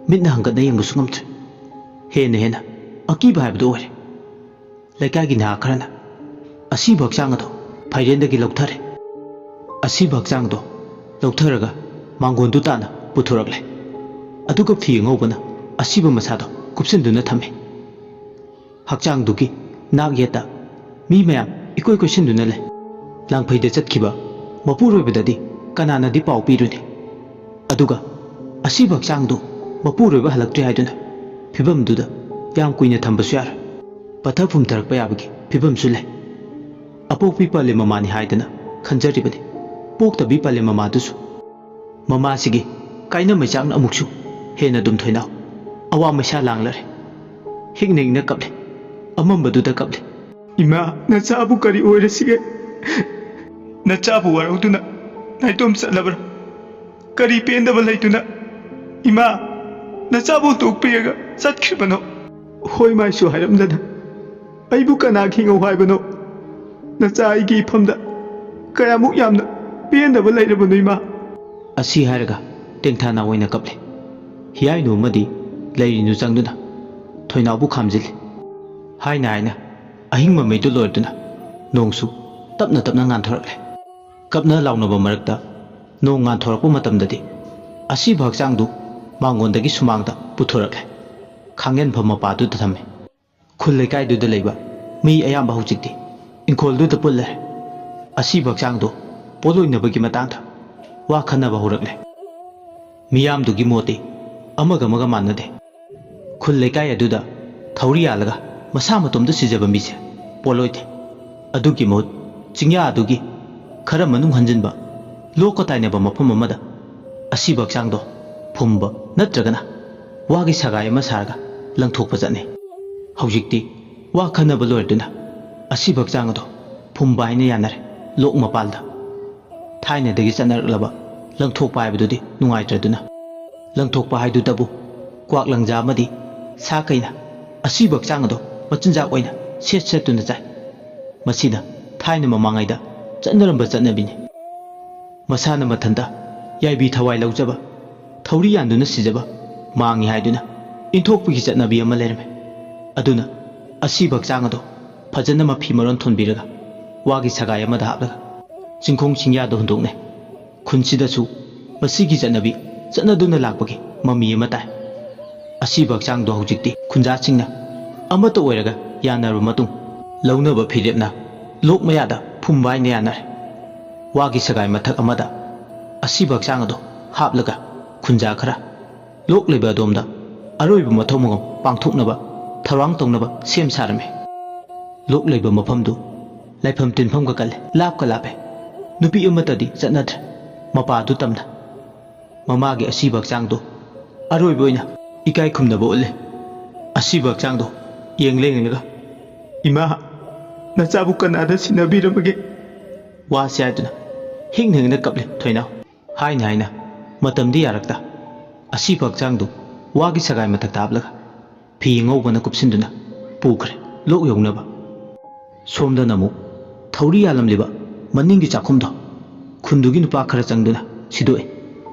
ꯃꯤꯠꯅ ꯍꯪꯒꯠꯅ ꯌꯦꯡꯕꯁꯨ ꯉꯝꯗ꯭ꯔꯦ꯫ ꯍꯦꯟꯅ ꯍꯦꯟꯅ ꯑꯀꯤꯕ ꯍꯥꯏꯕꯗꯨ ꯑꯣꯏꯔꯦ꯫ ꯂꯩꯀꯥꯏꯒꯤ ꯅꯍꯥ ꯈꯔꯅ ꯑꯁꯤꯕ ꯍꯛꯆꯥꯡ ꯑꯗꯨ ꯐꯥꯏꯔꯦꯟꯗꯒꯤ ꯂꯧꯊꯔꯦ꯫ ꯑꯁꯤꯕ ꯍꯛꯆꯥꯡꯗꯣ ꯂꯧꯊꯔꯒ ꯃꯥꯡꯒꯣꯟꯗꯨ ꯇꯥꯅ ꯄꯨꯊꯣꯔꯛꯂꯦ꯫ ꯑꯗꯨꯒ ꯐꯤ ꯑꯉꯧꯕꯅ ꯑꯁꯤꯕ ꯃꯁꯥꯗꯣ ꯀꯨꯞꯁꯤꯟꯗꯨꯅ ꯊꯝꯃꯦ꯫ ꯍꯛꯆꯥꯡꯗꯨꯒꯤ ꯅꯥꯛ ꯌꯦꯠꯇ ꯃꯤ ꯃꯌꯥꯝ ꯏꯀꯣꯏ ꯀꯣꯏꯁꯤꯟꯗꯨꯅ ꯂꯩ꯫ ꯂꯥꯡꯐꯩꯗ ꯆꯠꯈꯤꯕ ꯃꯄꯨꯔꯣꯏꯕꯗꯗꯤ ꯀꯅꯥꯅꯗꯤ ꯄꯥꯎ ꯄꯤꯔꯨꯅꯤ? ꯑꯗꯨꯒ ꯑꯁꯤꯕ ꯍꯛꯆꯥꯡꯗꯨ ꯃꯄꯨꯔꯣꯏꯕ ꯍꯜꯂꯛꯇ꯭ꯔꯤ ꯍꯥꯏꯗꯨꯅ ꯐꯤꯕꯝꯗꯨꯗ ꯌꯥꯝ ꯀꯨꯏꯅ ꯊꯝꯕꯁꯨ ꯌꯥꯔꯣꯏ꯫ ꯄꯠꯊ ꯄꯨꯝꯊꯔꯛꯄ ꯌꯥꯕꯒꯤ ꯐꯤꯕꯝꯁꯨ ꯂꯩ꯫ ꯑꯄꯣꯛꯄꯤ ꯄꯂꯦꯝ ꯃꯃꯥꯅꯤ ꯍꯥꯏꯗꯅ ꯈꯟꯖꯔꯤꯕꯅꯤ꯫ ꯄꯣꯛꯇꯕꯤ ꯄꯂꯦꯝ ꯃꯃꯥꯗꯨꯁꯨ꯫ ꯃꯃꯥꯁꯤꯒꯤ ꯀꯥꯏꯅ ꯃꯩꯆꯥꯛꯅ ꯑꯃꯨꯛꯁꯨ ꯍꯦꯟꯅ ꯑꯗꯨꯝ ꯊꯣꯏꯅꯥꯎ ꯑꯋꯥ ꯃꯩꯁꯥ ꯂꯥꯡꯂꯔꯦ꯫ ꯍꯤꯛꯅ ꯍꯤꯛꯅ ꯀꯞꯂꯦ꯫ ꯑꯃꯝꯕꯗꯨꯗ ꯀꯞꯂꯦ꯫ "ꯏꯃꯥ, ꯅꯆꯥꯕꯨ ꯀꯔꯤ ꯑꯣꯏꯔꯁꯤꯒꯦ? ꯅꯆꯥꯕꯨ ꯋꯥꯔꯧꯗꯨꯅ ꯅꯥꯏꯇꯣꯝ ꯆꯠꯂꯕ꯭ꯔꯥ? ꯀꯔꯤ ꯄꯦꯟꯗꯕ ꯂꯩꯗꯨꯅ? ꯏꯃꯥ!" ꯅꯆꯥꯕꯨ ꯇꯣꯛꯄꯤꯔꯒ ꯆꯠꯈ꯭ꯔꯤꯕꯅꯣ? ꯍꯣꯏ ꯃꯥꯏꯁꯨ ꯍꯥꯏꯔꯝꯗꯅ ꯑꯩꯕꯨ ꯀꯅꯥ ꯈꯤꯡꯉꯧ ꯍꯥꯏꯕꯅꯣ? ꯅꯆꯥ ꯑꯩꯒꯤ ꯏꯐꯝꯗ ꯀꯌꯥꯃꯨꯛ ꯌꯥꯝꯅ ꯄꯦꯟꯗꯕ ꯂꯩꯔꯕꯅꯣ ꯏꯃꯥ? ꯑꯁꯤ ꯍꯥꯏꯔꯒ ꯇꯦꯡꯊꯥ ꯅꯥꯑꯣꯏꯅ ꯀꯞꯂꯦ꯫ ꯍꯤꯌꯥꯏꯅꯨ ꯑꯃꯗꯤ ꯂꯩꯔꯤꯅꯨ ꯆꯪꯗꯨꯅ ꯊꯣꯏꯅꯥꯎꯕꯨ ꯈꯥꯝꯖꯤꯜꯂꯤ꯫ ꯍꯥꯏꯅ ꯍꯥꯏꯅ ꯑꯍꯤꯡ ꯃꯃꯩꯗꯨ ꯂꯣꯏꯔꯗꯨꯅ ꯅꯣꯡꯁꯨ ꯇꯞꯅ ꯇꯞꯅ ꯉꯥꯟꯊꯣꯔꯛꯂꯦ꯫ ꯀꯞꯅ ꯂꯥꯎꯅꯕ ꯃꯔꯛꯇ ꯅꯣꯡ ꯉꯥꯟꯊꯣꯔꯛꯄ ꯃꯇꯝꯗꯗꯤ ꯑꯁꯤꯕ ꯍꯛꯆꯥꯡꯗꯨ ꯃꯥꯡꯒꯣꯟꯗꯒꯤ ꯁꯨꯃꯥꯡꯗ ꯄꯨꯊꯣꯔꯛꯂꯦ꯫ ꯈꯥꯡꯍꯦꯟꯐꯝ ꯃꯄꯥꯗꯨꯗ ꯊꯝꯃꯦ꯫ ꯈꯨꯜ ꯂꯩꯀꯥꯏꯗꯨꯗ ꯂꯩꯕ ꯃꯤ ꯑꯌꯥꯝꯕ ꯍꯧꯖꯤꯛꯇꯤ ꯏꯪꯈꯣꯜꯗꯨꯗ ꯄꯨꯜꯂꯦ꯫ ꯑꯁꯤꯕ ꯍꯛꯆꯥꯡꯗꯣ ꯄꯣꯠꯂꯣꯏꯅꯕꯒꯤ ꯃꯇꯥꯡꯗ ꯋꯥ ꯈꯟꯅꯕ ꯍꯧꯔꯛꯂꯦ꯫ ꯃꯤꯌꯥꯝꯗꯨꯒꯤ ꯃꯣꯠꯇꯤ ꯑꯃꯒ ꯑꯃꯒ ꯃꯥꯟꯅꯗꯦ꯫ ꯈꯨꯜ ꯂꯩꯀꯥꯏ ꯑꯗꯨꯗ ꯊꯧꯔꯤ ꯌꯥꯜꯂꯒ ꯃꯁꯥ ꯃꯇꯣꯝꯇ ꯁꯤꯖꯕ ꯃꯤꯁꯦ ꯄꯣꯠꯂꯣꯏꯗꯦ꯫ ꯑꯗꯨꯒꯤ ꯃꯍꯨꯠ ꯆꯤꯡꯌꯥ ꯑꯗꯨꯒꯤ ꯈꯔ ꯃꯅꯨꯡ ꯍꯟꯖꯤꯟꯕ ꯂꯣꯛꯀ ꯇꯥꯏꯅꯕ ꯃꯐꯝ ꯑꯃꯗ ꯑꯁꯤꯕ ꯍꯛꯆꯥꯡꯗꯣ ꯐꯨꯝꯕ ꯅꯠꯇ꯭ꯔꯒꯅ ꯋꯥꯒꯤ ꯁꯒꯥꯏ ꯑꯃ ꯁꯥꯔꯒ ꯂꯪꯊꯣꯛꯄ ꯆꯠꯅꯩ꯫ ꯍꯧꯖꯤꯛꯇꯤ ꯋꯥ ꯈꯟꯅꯕ ꯂꯣꯏꯔꯗꯨꯅ ꯑꯁꯤꯕ ꯍꯛꯆꯥꯡ ꯑꯗꯣ ꯐꯨꯝꯕ ꯍꯥꯏꯅ ꯌꯥꯅꯔꯦ꯫ ꯂꯣꯛ ꯃꯄꯥꯜꯗ ꯊꯥꯏꯅꯗꯒꯤ ꯆꯠꯅꯔꯛꯂꯕ ꯂꯪꯊꯣꯛꯄ ꯍꯥꯏꯕꯗꯨꯗꯤ ꯅꯨꯡꯉꯥꯏꯇ꯭ꯔꯗꯨꯅ ꯂꯪꯊꯣꯛꯄ ꯍꯥꯏꯗꯨꯗꯕꯨ ꯀ꯭ꯋꯥꯛ ꯂꯪꯖꯥ ꯑꯃꯗꯤ ꯁꯥ ꯀꯩꯅ ꯑꯁꯤꯕ ꯍꯛꯆꯥꯡ ꯑꯗꯣ ꯃꯆꯤꯟꯖꯥꯛ ꯑꯣꯏꯅ ꯁꯦꯠ ꯁꯦꯠꯇꯨꯅ ꯆꯥꯏ꯫ ꯃꯁꯤꯅ ꯊꯥꯏꯅ ꯃꯃꯥꯡꯉꯩꯗ ꯆꯠꯅꯔꯝꯕ ꯆꯠꯅꯕꯤꯅꯤ꯫ ꯃꯁꯥꯅ ꯃꯊꯟꯇ ꯌꯥꯏꯕꯤ ꯊꯋꯥꯏ ꯂꯧꯖꯕ, ꯊꯧꯔꯤ ꯌꯥꯟꯗꯨꯅ ꯁꯤꯖꯕ ꯃꯥꯡꯉꯤ ꯍꯥꯏꯗꯨꯅ ꯏꯟꯊꯣꯛꯄꯒꯤ ꯆꯠꯅꯕꯤ ꯑꯃ ꯂꯩꯔꯝꯃꯤ꯫ ꯑꯗꯨꯅ ꯑꯁꯤꯕ ꯍꯛꯆꯥꯡ ꯑꯗꯣ ꯐꯖꯅ ꯃꯐꯤ ꯃꯔꯣꯟ ꯊꯣꯟꯕꯤꯔꯒ ꯋꯥꯒꯤ ꯁꯒꯥꯏ ꯑꯃꯗ ꯍꯥꯞꯂꯒ ꯆꯤꯡꯈꯣꯡ ꯆꯤꯡꯌꯥꯗ ꯍꯨꯟꯗꯣꯛꯅꯩ꯫ ꯈꯨꯟꯁꯤꯗꯁꯨ ꯃꯁꯤꯒꯤ ꯆꯠꯅꯕꯤ ꯆꯠꯅꯗꯨꯅ ꯂꯥꯛꯄꯒꯤ ꯃꯃꯤ ꯑꯃ ꯇꯥꯏ꯫ ꯑꯁꯤꯕ ꯍꯛꯆꯥꯡꯗꯣ ꯍꯧꯖꯤꯛꯇꯤ ꯈꯨꯟꯖꯥꯁꯤꯡꯅ ꯑꯃꯠꯇ ꯑꯣꯏꯔꯒ ꯌꯥꯅꯔꯕ ꯃꯇꯨꯡ ꯂꯧꯅꯕ ꯐꯤꯔꯦꯞꯅ ꯂꯣꯛ ꯃꯌꯥꯗ ꯐꯨꯝꯕ ꯍꯥꯏꯅ ꯌꯥꯅꯔꯦ꯫ ꯋꯥꯒꯤ ꯁꯒꯥꯏ ꯃꯊꯛ ꯑꯃꯗ ꯑꯁꯤꯕ ꯍꯛꯆꯥꯡ ꯑꯗꯣ ꯍꯥꯞꯂꯒ ꯈꯨꯟꯖꯥ ꯈꯔ ꯂꯣꯛ ꯂꯩꯕ ꯑꯗꯣꯝꯗ ꯑꯔꯣꯏꯕ ꯃꯊꯧ ꯃꯉꯝ ꯄꯥꯡꯊꯣꯛꯅꯕ ꯊꯧꯔꯥꯡ ꯇꯧꯅꯕ ꯁꯦꯝ ꯁꯥꯔꯝꯃꯤ꯫ ꯂꯣꯛ ꯂꯩꯕ ꯃꯐꯝꯗꯨ ꯂꯥꯏꯐꯝ ꯇꯤꯟꯐꯝꯒ ꯀꯜꯂꯦ, ꯂꯥꯞꯀ ꯂꯥꯞꯄꯦ꯫ ꯅꯨꯄꯤ ꯑꯃꯠꯇꯗꯤ ꯆꯠꯅꯗ꯭ꯔꯦ꯫ ꯃꯄꯥꯗꯨ ꯇꯝꯅ ꯃꯃꯥꯒꯤ ꯑꯁꯤꯕ ꯍꯛꯆꯥꯡꯗꯣ ꯑꯔꯣꯏꯕ ꯑꯣꯏꯅ ꯏꯀꯥꯏ ꯈꯨꯝꯅꯕ ꯎꯠꯂꯦ꯫ ꯑꯁꯤꯕ ꯍꯛꯆꯥꯡꯗꯣ ꯌꯦꯡꯂ ꯌꯦꯡꯂꯒ, "ꯏꯃꯥ, ꯅꯆꯥꯕꯨ ꯀꯅꯥꯗ ꯁꯤꯟꯅꯕꯤꯔꯝꯃꯒꯦ?" ꯋꯥꯁꯦ ꯍꯥꯏꯗꯨꯅ ꯍꯤꯡꯅ ꯍꯤꯡꯅ ꯀꯞꯂꯦ ꯊꯣꯏꯅꯥꯎ꯫ ꯍꯥꯏꯅ ꯍꯥꯏꯅ ꯃꯇꯝꯗꯤ ꯌꯥꯔꯛꯇ ꯑꯁꯤꯕ ꯍꯛꯆꯥꯡꯗꯨ ꯋꯥꯒꯤ ꯁꯒꯥꯏ ꯃꯊꯛꯇ ꯍꯥꯞꯂꯒ ꯐꯤ ꯑꯉꯧꯕꯅ ꯀꯨꯞꯁꯤꯟꯗꯨꯅ ꯄꯨꯈ꯭ꯔꯦ ꯂꯣꯛ ꯌꯧꯅꯕ꯫ ꯁꯣꯝꯗꯅ ꯑꯃꯨꯛ ꯊꯧꯔꯤ ꯌꯥꯜꯂꯝꯂꯤꯕ ꯃꯅꯤꯡꯒꯤ ꯆꯥꯛꯈꯨꯝꯗꯣ ꯈꯨꯟꯗꯨꯒꯤ ꯅꯨꯄꯥ ꯈꯔ ꯆꯪꯗꯨꯅ ꯁꯤꯗꯣꯛꯏ꯫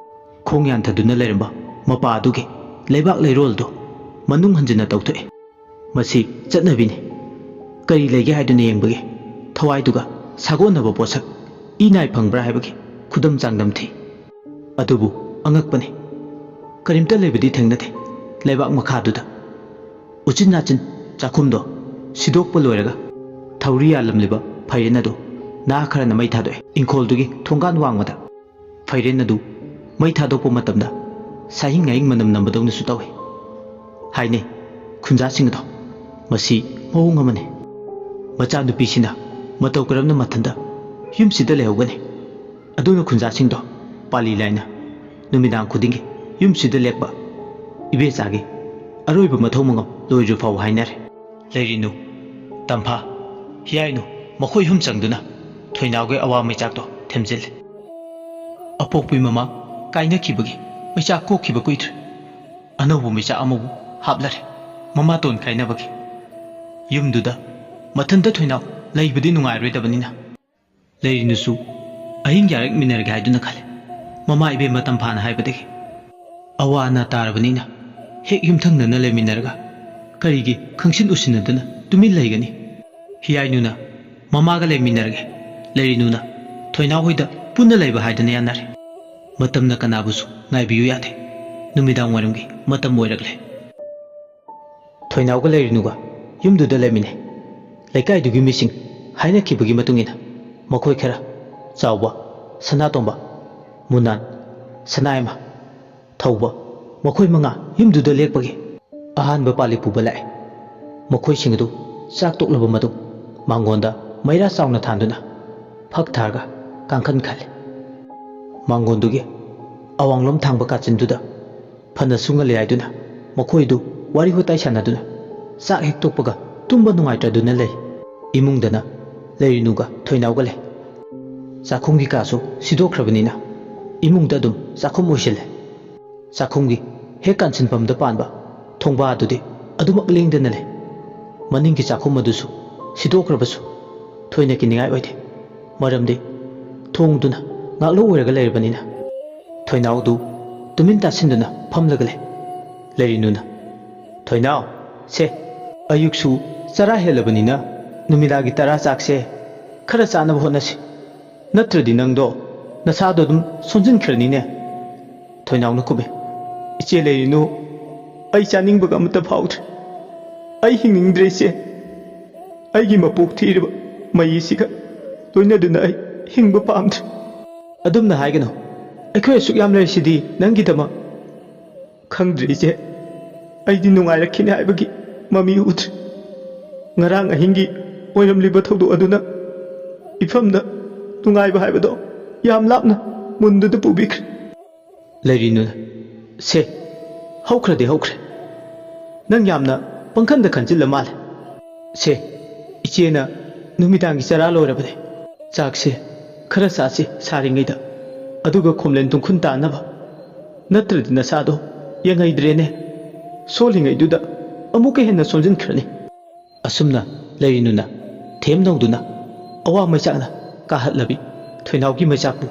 ꯈꯣꯡ ꯌꯥꯟꯊꯗꯨꯅ ꯂꯩꯔꯝꯕ ꯃꯄꯥ ꯑꯗꯨꯒꯤ ꯂꯩꯕꯥꯛ ꯂꯩꯔꯣꯜꯗꯨ ꯃꯅꯨꯡ ꯍꯟꯖꯤꯟꯅ ꯇꯧꯊꯣꯛꯏ꯫ ꯃꯁꯤ ꯆꯠꯅꯕꯤꯅꯤ꯫ ꯀꯔꯤ ꯂꯩꯒꯦ ꯍꯥꯏꯗꯨꯅ ꯌꯦꯡꯕꯒꯤ ꯊꯋꯥꯏꯗꯨꯒ ꯁꯥꯒꯣꯟꯅꯕ ꯄꯣꯠꯁꯛ ꯏ ꯅꯥꯏ ꯐꯪꯕ꯭ꯔꯥ ꯍꯥꯏꯕꯒꯤ ꯈꯨꯗꯝ ꯆꯥꯡꯗꯝ ꯊꯤ꯫ ꯑꯗꯨꯕꯨ ꯑꯉꯛꯄꯅꯤ, ꯀꯔꯤꯝꯇ ꯂꯩꯕꯗꯤ ꯊꯦꯡꯅꯗꯦ꯫ ꯂꯩꯕꯥꯛ ꯃꯈꯥꯗꯨꯗ ꯎꯆꯤꯟ ꯅꯥꯆꯤꯟ ꯆꯥꯛꯈꯨꯝꯗꯣ ꯁꯤꯗꯣꯛꯄ ꯂꯣꯏꯔꯒ ꯊꯧꯔꯤ ꯌꯥꯜꯂꯝꯂꯤꯕ ꯐꯩꯔꯦꯟ ꯑꯗꯨ ꯅꯍꯥ ꯈꯔꯅ ꯃꯩ ꯊꯥꯗꯣꯛꯑꯦ꯫ ꯏꯪꯈꯣꯜꯗꯨꯒꯤ ꯊꯣꯡꯒꯥꯟ ꯋꯥꯡꯃꯗ ꯐꯩꯔꯦꯟ ꯑꯗꯨ ꯃꯩ ꯊꯥꯗꯣꯛꯄ ꯃꯇꯝꯗ ꯁꯥꯍꯤꯡ ꯉꯥꯍꯤꯡ ꯃꯅꯝ ꯅꯝꯕꯗꯧꯅꯁꯨ ꯇꯧꯏ꯫ ꯍꯥꯏꯅꯩ ꯈꯨꯟꯖꯥꯁꯤꯡ ꯑꯗꯣ꯫ ꯃꯁꯤ ꯃꯑꯣꯡ ꯑꯃꯅꯤ꯫ ꯃꯆꯥꯅꯨꯄꯤꯁꯤꯅ ꯃꯇꯧ ꯀꯔꯝꯅ ꯃꯊꯟꯇ ꯌꯨꯝꯁꯤꯗ ꯂꯩꯍꯧꯒꯅꯤ? ꯑꯗꯨꯅ ꯈꯨꯟꯖꯥꯁꯤꯡꯗꯣ ꯄꯥꯂꯤ ꯂꯥꯏꯅ ꯅꯨꯃꯤꯗꯥꯡ ꯈꯨꯗꯤꯡꯒꯤ ꯌꯨꯝꯁꯤꯗ ꯂꯦꯛꯄ ꯏꯕꯦꯆꯥꯒꯤ ꯑꯔꯣꯏꯕ ꯃꯊꯧ ꯃꯉꯝ ꯂꯣꯏꯗ꯭ꯔꯤ ꯐꯥꯎ ꯍꯥꯏꯅꯔꯦ꯫ ꯂꯩꯔꯤꯅꯨ, ꯇꯝꯐꯥ, ꯍꯤꯌꯥꯏꯅꯨ, ꯃꯈꯣꯏ ꯑꯍꯨꯝ ꯆꯪꯗꯨꯅ ꯊꯣꯏꯅꯥꯎꯒꯤ ꯑꯋꯥ ꯃꯩꯆꯥꯛꯇꯣ ꯊꯦꯝꯖꯤꯜꯂꯤ꯫ ꯑꯄꯣꯛꯄꯤ ꯃꯃꯥ ꯀꯥꯏꯅꯈꯤꯕꯒꯤ ꯃꯩꯆꯥꯛ ꯀꯣꯛꯈꯤꯕ ꯀꯨꯏꯗ꯭ꯔꯤ꯫ ꯑꯅꯧꯕ ꯃꯩꯆꯥꯛ ꯑꯃꯕꯨ ꯍꯥꯞꯂꯔꯦ, ꯃꯃꯥꯇꯣꯟ ꯀꯥꯏꯅꯕꯒꯤ꯫ ꯌꯨꯝꯗꯨꯗ ꯃꯊꯟꯇ ꯊꯣꯏꯅꯥꯎ ꯂꯩꯕꯗꯤ ꯅꯨꯡꯉꯥꯏꯔꯣꯏꯗꯕꯅꯤꯅ꯫ ꯂꯩꯔꯤꯅꯨꯁꯨ ꯑꯍꯤꯡ ꯌꯥꯔꯛꯃꯤꯟꯅꯔꯒꯦ ꯍꯥꯏꯗꯨꯅ ꯈꯜꯂꯦ꯫ ꯃꯃꯥ ꯏꯕꯦꯝꯃ ꯇꯝꯐꯥꯅ ꯍꯥꯏꯕꯗꯒꯤ ꯑꯋꯥ ꯑꯅꯥ ꯇꯥꯔꯕꯅꯤꯅ ꯍꯦꯛ ꯌꯨꯝꯊꯪꯅꯅ ꯂꯩꯃꯤꯟꯅꯔꯒ ꯀꯔꯤꯒꯤ ꯈꯪꯁꯤꯟ ꯎꯁꯤꯟꯅꯗꯨꯅ ꯇꯨꯃꯤꯟ ꯂꯩꯒꯅꯤ? ꯍꯤꯌꯥꯏꯅꯨꯅ ꯃꯃꯥꯒ ꯂꯩꯃꯤꯟꯅꯔꯒꯦ, ꯂꯩꯔꯤꯅꯨꯅ ꯊꯣꯏꯅꯥꯎ ꯍꯣꯏꯗ ꯄꯨꯟꯅ ꯂꯩꯕ ꯍꯥꯏꯗꯅ ꯌꯥꯅꯔꯦ꯫ ꯃꯇꯝꯅ ꯀꯅꯥꯕꯨꯁꯨ ꯉꯥꯏꯕꯤꯌꯨ ꯌꯥꯗꯦ꯫ ꯅꯨꯃꯤꯗꯥꯡ ꯋꯥꯏꯔꯝꯒꯤ ꯃꯇꯝ ꯑꯣꯏꯔꯛꯂꯦ꯫ ꯊꯣꯏꯅꯥꯎꯒ ꯂꯩꯔꯤꯅꯨꯒ ꯌꯨꯝꯗꯨꯗ ꯂꯩꯃꯤꯟꯅꯩ꯫ ꯂꯩꯀꯥꯏꯗꯨꯒꯤ ꯃꯤꯁꯤꯡ ꯍꯥꯏꯅꯈꯤꯕꯒꯤ ꯃꯇꯨꯡ ꯏꯟꯅ ꯃꯈꯣꯏ ꯈꯔ ꯆꯥꯎꯕ, ꯁꯅꯥꯇꯣꯝꯕ, ꯃꯨꯅꯥꯟ, ꯁꯅꯥꯌꯥꯏꯃ, ꯊꯧꯕ, ꯃꯈꯣꯏ ꯃꯉꯥ ꯌꯨꯝꯗꯨꯗ ꯂꯦꯛꯄꯒꯤ ꯑꯍꯥꯟꯕ ꯄꯥꯜꯂꯤ ꯄꯨꯕ ꯂꯥꯛꯑꯦ꯫ ꯃꯈꯣꯏꯁꯤꯡ ꯑꯗꯨ ꯆꯥꯛ ꯇꯣꯛꯂꯕ ꯃꯇꯨꯡ ꯃꯥꯡꯒꯣꯟꯗ ꯃꯩꯔꯥ ꯆꯥꯎꯅ ꯊꯥꯟꯗꯨꯅ ꯐꯛ ꯊꯥꯔꯒ ꯀꯥꯡꯈꯟ ꯈꯜꯂꯤ꯫ ꯃꯥꯡꯒꯣꯟꯗꯨꯒꯤ ꯑꯋꯥꯡꯂꯣꯝ ꯊꯥꯡꯕ ꯀꯥꯆꯤꯟꯗꯨꯗ ꯐꯅꯁꯨ ꯉꯜꯂꯤ ꯍꯥꯏꯗꯨꯅ ꯃꯈꯣꯏꯗꯨ ꯋꯥꯔꯤ ꯋꯥꯇꯥꯏ ꯁꯥꯟꯅꯗꯨꯅ ꯆꯥꯛ ꯍꯦꯛ ꯇꯣꯛꯄꯒ ꯇꯨꯝꯕ ꯅꯨꯡꯉꯥꯏꯇ꯭ꯔꯗꯨꯅ ꯂꯩ꯫ ꯏꯃꯨꯡꯗꯅ ꯂꯩꯔꯤꯅꯨꯒ ꯊꯣꯏꯅꯥꯎꯒ ꯂꯩ꯫ ꯆꯥꯛꯈꯨꯝꯒꯤ ꯀꯥꯁꯨ ꯁꯤꯗꯣꯛꯈ꯭ꯔꯕꯅꯤꯅ ꯏꯃꯨꯡꯗ ꯑꯗꯨꯝ ꯆꯥꯛꯈꯨꯝ ꯑꯣꯏꯁꯤꯜꯂꯦ꯫ ꯆꯥꯛꯈꯨꯝꯒꯤ ꯍꯦꯛ ꯀꯥꯟꯁꯤꯟꯐꯝꯗ ꯄꯥꯟꯕ ꯊꯣꯡꯕꯥꯗꯨꯗꯤ ꯑꯗꯨꯃꯛ ꯂꯦꯡꯗꯅ ꯂꯩ꯫ ꯃꯅꯤꯡꯒꯤ ꯆꯥꯛꯈꯨꯝ ꯑꯗꯨꯁꯨ ꯁꯤꯗꯣꯛꯈ꯭ꯔꯕꯁꯨ ꯊꯣꯏꯅ ꯀꯤꯅꯤꯡꯉꯥꯏ ꯑꯣꯏꯗꯦ꯫ ꯃꯔꯝꯗꯤ ꯊꯣꯡꯗꯨꯅ ꯉꯥꯛꯂꯧ ꯑꯣꯏꯔꯒ ꯂꯩꯔꯕꯅꯤꯅ꯫ ꯊꯣꯏꯅꯥꯎꯗꯨ ꯇꯨꯃꯤꯟ ꯇꯥꯁꯤꯟꯗꯨꯅ ꯐꯝꯂꯒ ꯂꯩ꯫ ꯂꯩꯔꯤꯅꯨꯅ, "ꯊꯣꯏꯅꯥꯎ, ꯁꯦ, ꯑꯌꯨꯛꯁꯨ ꯆꯔꯥ ꯍꯦꯜꯂꯕꯅꯤꯅ ꯅꯨꯃꯤꯗꯥꯡꯒꯤ ꯇꯔꯥ ꯆꯥꯛꯁꯦ ꯈꯔ ꯆꯥꯅꯕ ꯍꯣꯠꯅꯁꯤ꯫ ꯅꯠꯇ꯭ꯔꯗꯤ ꯅꯪꯗꯣ ꯅꯁꯥꯗꯣ ꯑꯗꯨꯝ ꯁꯣꯟꯖꯤꯟꯈ꯭ꯔꯅꯤꯅꯦ꯫" ꯊꯣꯏꯅꯥꯎꯅ ꯈꯨꯝꯃꯤ, "ꯏꯆꯦ ꯂꯩꯔꯤꯅꯨ, ꯑꯩ ꯆꯥꯅꯤꯡꯕꯒ ꯑꯃꯠꯇ ꯐꯥꯎꯗ꯭ꯔꯦ꯫ ꯑꯩ ꯍꯤꯡꯅꯤꯡꯗ꯭ꯔꯦ ꯏꯆꯦ꯫ ꯑꯩꯒꯤ ꯃꯄꯣꯛ ꯊꯤꯔꯤꯕ ꯃꯩꯁꯤꯒ ꯂꯣꯏꯅꯗꯨꯅ ꯑꯩ ꯍꯤꯡꯕ ꯄꯥꯝꯗ꯭ꯔꯦ꯫" "ꯑꯗꯨꯝꯅ ꯍꯥꯏꯒꯅꯨ꯫ ꯑꯩꯈꯣꯏ ꯑꯁꯨꯛ ꯌꯥꯝ ꯂꯩꯔꯤꯁꯤꯗꯤ ꯅꯪꯒꯤꯗꯃꯛ꯫" "ꯈꯪꯗ꯭ꯔꯦ ꯏꯆꯦ, ꯑꯩꯗꯤ ꯅꯨꯡꯉꯥꯏꯔꯛꯈꯤꯅꯤ ꯍꯥꯏꯕꯒꯤ ꯃꯃꯤ ꯎꯗ꯭ꯔꯦ꯫ ꯉꯔꯥꯡ ꯑꯍꯤꯡꯒꯤ ꯑꯣꯏꯔꯝꯂꯤꯕ ꯊꯧꯗꯣꯛ ꯑꯗꯨꯅ ꯏꯐꯝꯗ ꯅꯨꯡꯉꯥꯏꯕ ꯍꯥꯏꯕꯗꯣ ꯌꯥꯝ ꯂꯥꯞꯅ ꯃꯨꯟꯗꯨꯗ ꯄꯨꯕꯤꯈ꯭ꯔꯦ꯫" ꯂꯩꯔꯤꯅꯨꯅ, "ꯁꯦ, ꯍꯧꯈ꯭ꯔꯗꯤ ꯍꯧꯈ꯭ꯔꯦ꯫ ꯅꯪ ꯌꯥꯝꯅ ꯄꯪꯈꯟꯗ ꯈꯟꯖꯤꯜꯂ ꯃꯥꯜꯂꯦ꯫ ꯁꯦ, ꯏꯆꯦꯅ ꯅꯨꯃꯤꯗꯥꯡꯒꯤ ꯆꯔꯥ ꯂꯣꯏꯔꯕꯅꯦ꯫ ꯆꯥꯛꯁꯦ ꯈꯔ ꯆꯥꯁꯤ ꯁꯥꯔꯤꯉꯩꯗ, ꯑꯗꯨꯒ ꯈꯣꯝꯂꯦꯟ ꯇꯨꯡꯈꯨꯟ ꯇꯥꯅꯕ꯫ ꯅꯠꯇ꯭ꯔꯗꯤ ꯅꯁꯥꯗꯣ ꯌꯦꯡꯍꯩꯗ꯭ꯔꯦꯅꯦ꯫ ꯁꯣꯜꯂꯤꯉꯩꯗꯨꯗ ꯑꯃꯨꯛꯀ ꯍꯦꯟꯅ ꯁꯣꯟꯖꯤꯟꯈ꯭ꯔꯅꯤ꯫" ꯑꯁꯨꯝꯅ ꯂꯩꯔꯤꯅꯨꯅ ꯊꯦꯝ ꯅꯧꯗꯨꯅ ꯑꯋꯥ ꯃꯩꯆꯥꯛꯅ ꯀꯥꯍꯠꯂꯕꯤ ꯊꯣꯏꯅꯥꯎꯒꯤ ꯃꯩꯆꯥꯛꯄꯨ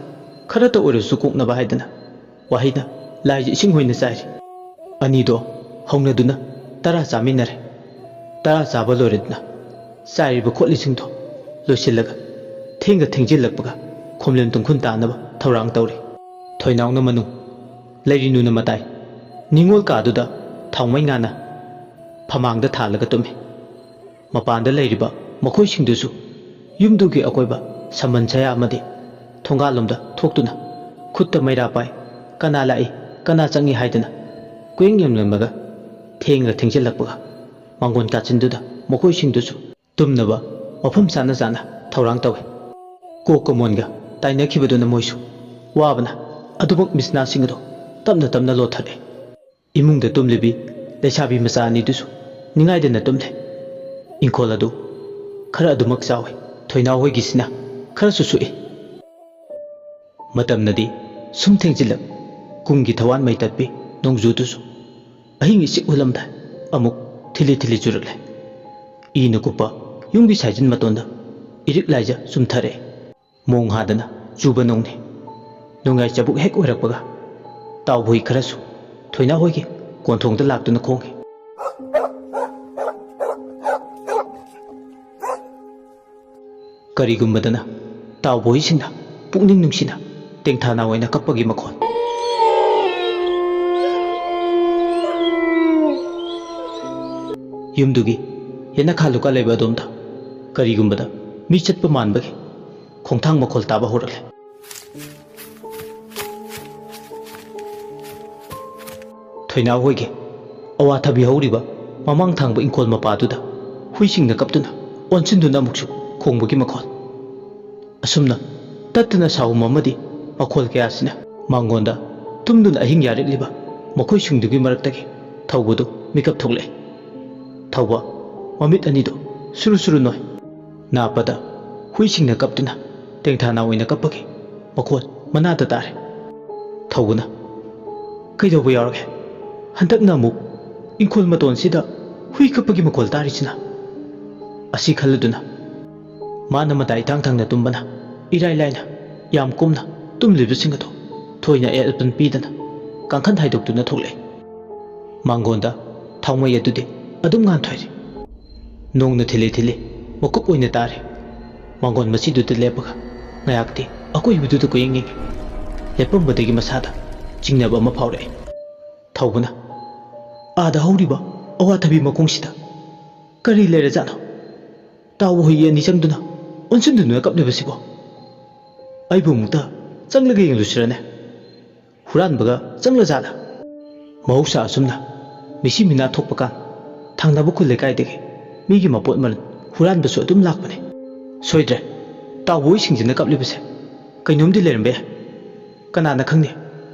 ꯈꯔꯇ ꯑꯣꯏꯔꯁꯨ ꯀꯣꯛꯅꯕ ꯍꯥꯏꯗꯅ ꯋꯥꯍꯩꯅ ꯂꯥꯏꯁ ꯏꯁꯤꯡ ꯑꯣꯏꯅ ꯆꯥꯏꯔꯤ꯫ ꯑꯅꯤꯗꯣ ꯍꯧꯅꯗꯨꯅ ꯇꯔꯥ ꯆꯥꯃꯤꯟꯅꯔꯦ꯫ ꯇꯔꯥ ꯆꯥꯕ ꯂꯣꯏꯔꯗꯨꯅ ꯆꯥꯏꯔꯤꯕ ꯈꯣꯠꯂꯤꯁꯤꯡꯗꯣ ꯂꯣꯏꯁꯤꯜꯂꯒ ꯊꯦꯡꯒ ꯊꯦꯡꯖꯤꯜꯂꯛꯄꯒ ꯈꯣꯝꯂꯦꯟ ꯇꯨꯡꯈꯨꯟ ꯇꯥꯅꯕ ꯊꯧꯔꯥꯡ ꯇꯧꯔꯤ꯫ ꯊꯣꯏꯅꯥꯎꯅ ꯃꯅꯨꯡ, ꯂꯩꯔꯤꯅꯨꯅ ꯃꯇꯥꯏ꯫ ꯅꯤꯉꯣꯜ ꯀꯥꯗꯨꯗ ꯊꯥꯎꯃꯩ ꯉꯥꯅ ꯐꯃꯥꯡꯗ ꯊꯥꯜꯂꯒ ꯇꯨꯝꯃꯤ꯫ ꯃꯄꯥꯟꯗ ꯂꯩꯔꯤꯕ ꯃꯈꯣꯏꯁꯤꯡꯗꯨꯁꯨ ꯌꯨꯝꯗꯨꯒꯤ ꯑꯀꯣꯏꯕ ꯁꯝꯕꯟ ꯁꯌꯥ ꯑꯃꯗꯤ ꯊꯣꯡꯒꯥꯜꯂꯣꯝꯗ ꯊꯣꯛꯇꯨꯅ ꯈꯨꯠꯇ ꯃꯩꯔꯥ ꯄꯥꯏ, ꯀꯅꯥ ꯂꯥꯛꯏ, ꯀꯅꯥ ꯆꯪꯏ ꯍꯥꯏꯗꯅ ꯀꯨꯌꯦꯡ ꯌꯦꯡꯂꯝꯂꯒ ꯊꯦꯡꯂ ꯊꯦꯡꯖꯤꯜꯂꯛꯄꯒ ꯃꯥꯡꯒꯣꯟ ꯀꯥꯆꯤꯟꯗꯨꯗ ꯃꯈꯣꯏꯁꯤꯡꯗꯨꯁꯨ ꯇꯨꯝꯅꯕ ꯃꯐꯝ ꯆꯥꯅ ꯆꯥꯅ ꯊꯧꯔꯥꯡ ꯇꯧꯏ꯫ ꯀꯣꯛꯀ ꯃꯣꯟꯒ ꯇꯥꯏꯅꯈꯤꯕꯗꯨꯅ ꯃꯣꯏꯁꯨ ꯋꯥꯕꯅ ꯑꯗꯨꯃꯛ ꯃꯤꯠꯁꯅꯥꯁꯤꯡ ꯑꯗꯨ ꯇꯞꯅ ꯇꯞꯅ ꯂꯣꯊꯔꯛꯏ꯫ ꯏꯃꯨꯡꯗ ꯇꯨꯝꯂꯤꯕꯤ ꯂꯩꯁꯥꯕꯤ ꯃꯆꯥ ꯑꯅꯤꯗꯨꯁꯨ ꯅꯤꯡꯉꯥꯏꯗꯅ ꯇꯨꯝꯂꯦ꯫ ꯏꯪꯈꯣꯜ ꯑꯗꯨ ꯈꯔ ꯑꯗꯨꯃꯛ ꯆꯥꯎꯏ꯫ ꯊꯣꯏꯅꯥꯎ ꯍꯣꯏꯒꯤꯁꯤꯅ ꯈꯔꯁꯨ ꯁꯨꯛꯏ꯫ ꯃꯇꯝꯅꯗꯤ ꯁꯨꯝ ꯊꯦꯡꯖꯤꯜꯂꯛ꯫ ꯀꯨꯝꯒꯤ ꯊꯋꯥꯟ ꯃꯩ ꯇꯠꯄꯤ ꯅꯣꯡꯖꯨꯗꯨꯁꯨ ꯑꯍꯤꯡ ꯏꯆꯤꯛ ꯍꯨꯜꯂꯝꯗꯥꯏ ꯑꯃꯨꯛ ꯊꯤꯂꯤ ꯊꯤꯂꯤ ꯆꯨꯔꯛꯂꯦ꯫ ꯏꯅ ꯀꯨꯞꯄ ꯌꯨꯝꯒꯤ ꯁꯥꯏꯖꯤꯟ ꯃꯇꯣꯟꯗ ꯏꯔꯤꯛ ꯂꯥꯏꯖ ꯆꯨꯝꯊꯔꯛꯑꯦ꯫ ꯃꯣꯡ ꯍꯥꯗꯅ ꯆꯨꯕ ꯅꯣꯡꯅꯤ꯫ ꯅꯣꯡꯌꯥꯏ ꯆꯕꯨꯛ ꯍꯦꯛ ꯑꯣꯏꯔꯛꯄꯒ ꯇꯥꯎꯕ ꯍꯨꯏ ꯈꯔꯁꯨ ꯊꯣꯏꯅꯥ ꯍꯣꯏꯒꯤ ꯀꯣꯟꯊꯣꯡꯗ ꯂꯥꯛꯇꯨꯅ ꯈꯣꯡꯏ꯫ ꯀꯔꯤꯒꯨꯝꯕꯗꯅ ꯇꯥꯎꯕ ꯍꯨꯏꯁꯤꯡꯅ ꯄꯨꯛꯅꯤꯡ ꯅꯨꯡꯁꯤꯅ ꯇꯦꯡꯊꯥꯅꯥ ꯑꯣꯏꯅ ꯀꯞꯄꯒꯤ ꯃꯈꯣꯜ꯫ ꯌꯨꯝꯗꯨꯒꯤ ꯌꯦꯅꯈꯥ ꯂꯨꯀꯥ ꯂꯩꯕ ꯑꯗꯣꯝꯗ ꯀꯔꯤꯒꯨꯝꯕꯗ ꯃꯤ ꯆꯠꯄ ꯃꯥꯟꯕꯒꯤ ꯈꯣꯡꯊꯥꯡ ꯃꯈꯣꯜ ꯇꯥꯕ ꯍꯧꯔꯛꯂꯦ꯫ ꯊꯣꯏꯅꯥꯎ ꯍꯣꯏꯒꯤ ꯑꯋꯥꯊꯕꯤ ꯍꯧꯔꯤꯕ ꯃꯃꯥꯡ ꯊꯪꯕ ꯏꯪꯈꯣꯜ ꯃꯄꯥꯗꯨꯗ ꯍꯨꯏꯁꯤꯡꯅ ꯀꯞꯇꯨꯅ ꯑꯣꯟꯁꯤꯟꯗꯨꯅ ꯑꯃꯨꯛꯁꯨ ꯈꯣꯡꯕꯒꯤ ꯃꯈꯣꯜ꯫ ꯑꯁꯨꯝꯅ ꯇꯠꯇꯅ ꯁꯥꯎꯝ ꯑꯃꯗꯤ ꯃꯈꯣꯜ ꯀꯌꯥꯁꯤꯅ ꯃꯉꯣꯟꯗ ꯇꯨꯝꯗꯨꯅ ꯑꯍꯤꯡ ꯌꯥꯔꯤꯛꯂꯤꯕ ꯃꯈꯣꯏꯁꯤꯡꯗꯨꯒꯤ ꯃꯔꯛꯇꯒꯤ ꯊꯧꯕꯗꯨ ꯃꯤꯀꯞ ꯊꯣꯛꯂꯛꯏ꯫ ꯊꯧꯕ ꯃꯃꯤꯠ ꯑꯅꯤꯗꯨ ꯁꯨꯔꯨ ꯁꯨꯔꯨ ꯅꯣꯏ꯫ ꯅꯥꯞꯄꯗ ꯍꯨꯏꯁꯤꯡꯅ ꯀꯞꯇꯨꯅ ꯇꯦꯡꯊꯥꯅꯥ ꯑꯣꯏꯅ ꯀꯞꯄꯒꯤ ꯃꯈꯣꯜ ꯃꯅꯥꯗ ꯇꯥꯔꯦ꯫ ꯊꯧꯕꯅ, "ꯀꯩꯗꯧꯕ ꯌꯥꯎꯔꯒꯦ? ꯍꯟꯗꯛꯅ ꯑꯃꯨꯛ ꯏꯪꯈꯣꯜ ꯃꯇꯣꯟꯁꯤꯗ ꯍꯨꯏ ꯀꯞꯄꯒꯤ ꯃꯈꯣꯜ ꯇꯥꯔꯤꯁꯤꯅ?" ꯑꯁꯤ ꯈꯜꯂꯗꯨꯅ ꯃꯥꯅ ꯃꯇꯥꯏ ꯏꯊꯪ ꯊꯪꯅ ꯇꯨꯝꯕꯅ ꯏꯔꯥꯏ ꯂꯥꯏꯅ ꯌꯥꯝ ꯀꯨꯝꯅ ꯇꯨꯝꯂꯤꯕꯁꯤꯡ ꯑꯗꯨ ꯊꯣꯏꯅ ꯑꯦꯠ ꯑꯄꯟ ꯄꯤꯗꯅ ꯀꯥꯡꯈꯟ ꯍꯥꯏꯗꯣꯛꯇꯨꯅ ꯊꯣꯛꯂꯛꯏ꯫ ꯃꯥꯡꯒꯣꯟꯗ ꯊꯥꯎꯃꯩ ꯑꯗꯨꯗꯤ ꯑꯗꯨꯝ ꯉꯥꯟꯊꯣꯏꯔꯤ꯫ ꯅꯣꯡꯅ ꯊꯤꯜꯂꯤ ꯊꯤꯜꯂꯤ ꯃꯀꯨꯞ ꯑꯣꯏꯅ ꯇꯥꯔꯤ꯫ ꯃꯥꯡꯒꯣꯟ ꯃꯁꯤꯗꯨꯗ ꯂꯦꯞꯄꯒ ꯉꯥꯏꯍꯥꯛꯇꯤ ꯑꯀꯣꯏꯕꯗꯨꯗ ꯀꯣꯏꯌꯦꯡ ꯌꯦꯡꯉꯤ꯫ ꯂꯦꯞꯄꯝꯕꯗꯒꯤ ꯃꯁꯥꯗ ꯆꯤꯡꯅꯕ ꯑꯃ ꯐꯥꯎꯔꯛꯏ꯫ ꯊꯧꯕꯅ, "ꯑꯥꯗ ꯍꯧꯔꯤꯕ ꯑꯋꯥꯊꯕꯤ ꯃꯈꯣꯡꯁꯤꯗ ꯀꯔꯤ ꯂꯩꯔꯖꯥꯠꯅꯣ? ꯇꯥꯎꯕ ꯍꯨꯏ ꯑꯅꯤ ꯆꯪꯗꯨꯅ ꯑꯣꯟꯁꯤꯟꯗꯨꯅ ꯀꯞꯂꯤꯕꯁꯤꯕꯣ? ꯑꯩꯕꯨ ꯑꯃꯨꯛꯇ ꯆꯪꯂꯒ ꯌꯦꯡꯂꯨꯁꯤꯔꯅꯦ? ꯍꯨꯔꯥꯟꯕꯒ ꯆꯪꯂꯖꯥꯠꯂ?" ꯃꯍꯧꯁꯥ ꯑꯁꯨꯝꯅ ꯃꯤꯁꯤ ꯃꯤꯅꯥ ꯊꯣꯛꯄ ꯀꯥꯟ ꯊꯪꯅꯕ ꯈꯨꯜ ꯂꯩꯀꯥꯏꯗꯒꯤ ꯃꯤꯒꯤ ꯃꯄꯣꯠ ꯃꯔꯜ ꯍꯨꯔꯥꯟꯕꯁꯨ ꯑꯗꯨꯝ ꯂꯥꯛꯄꯅꯤ꯫ ꯁꯣꯏꯗ꯭ꯔꯦ, ꯇꯥꯎꯕ ꯍꯨꯏꯁꯤꯡꯁꯤꯅ ꯀꯞꯂꯤꯕꯁꯦ ꯀꯩꯅꯣꯝꯗꯤ ꯂꯩꯔꯝꯕ ꯌꯥꯏ꯫ ꯀꯅꯥꯅ ꯈꯪꯅꯤ?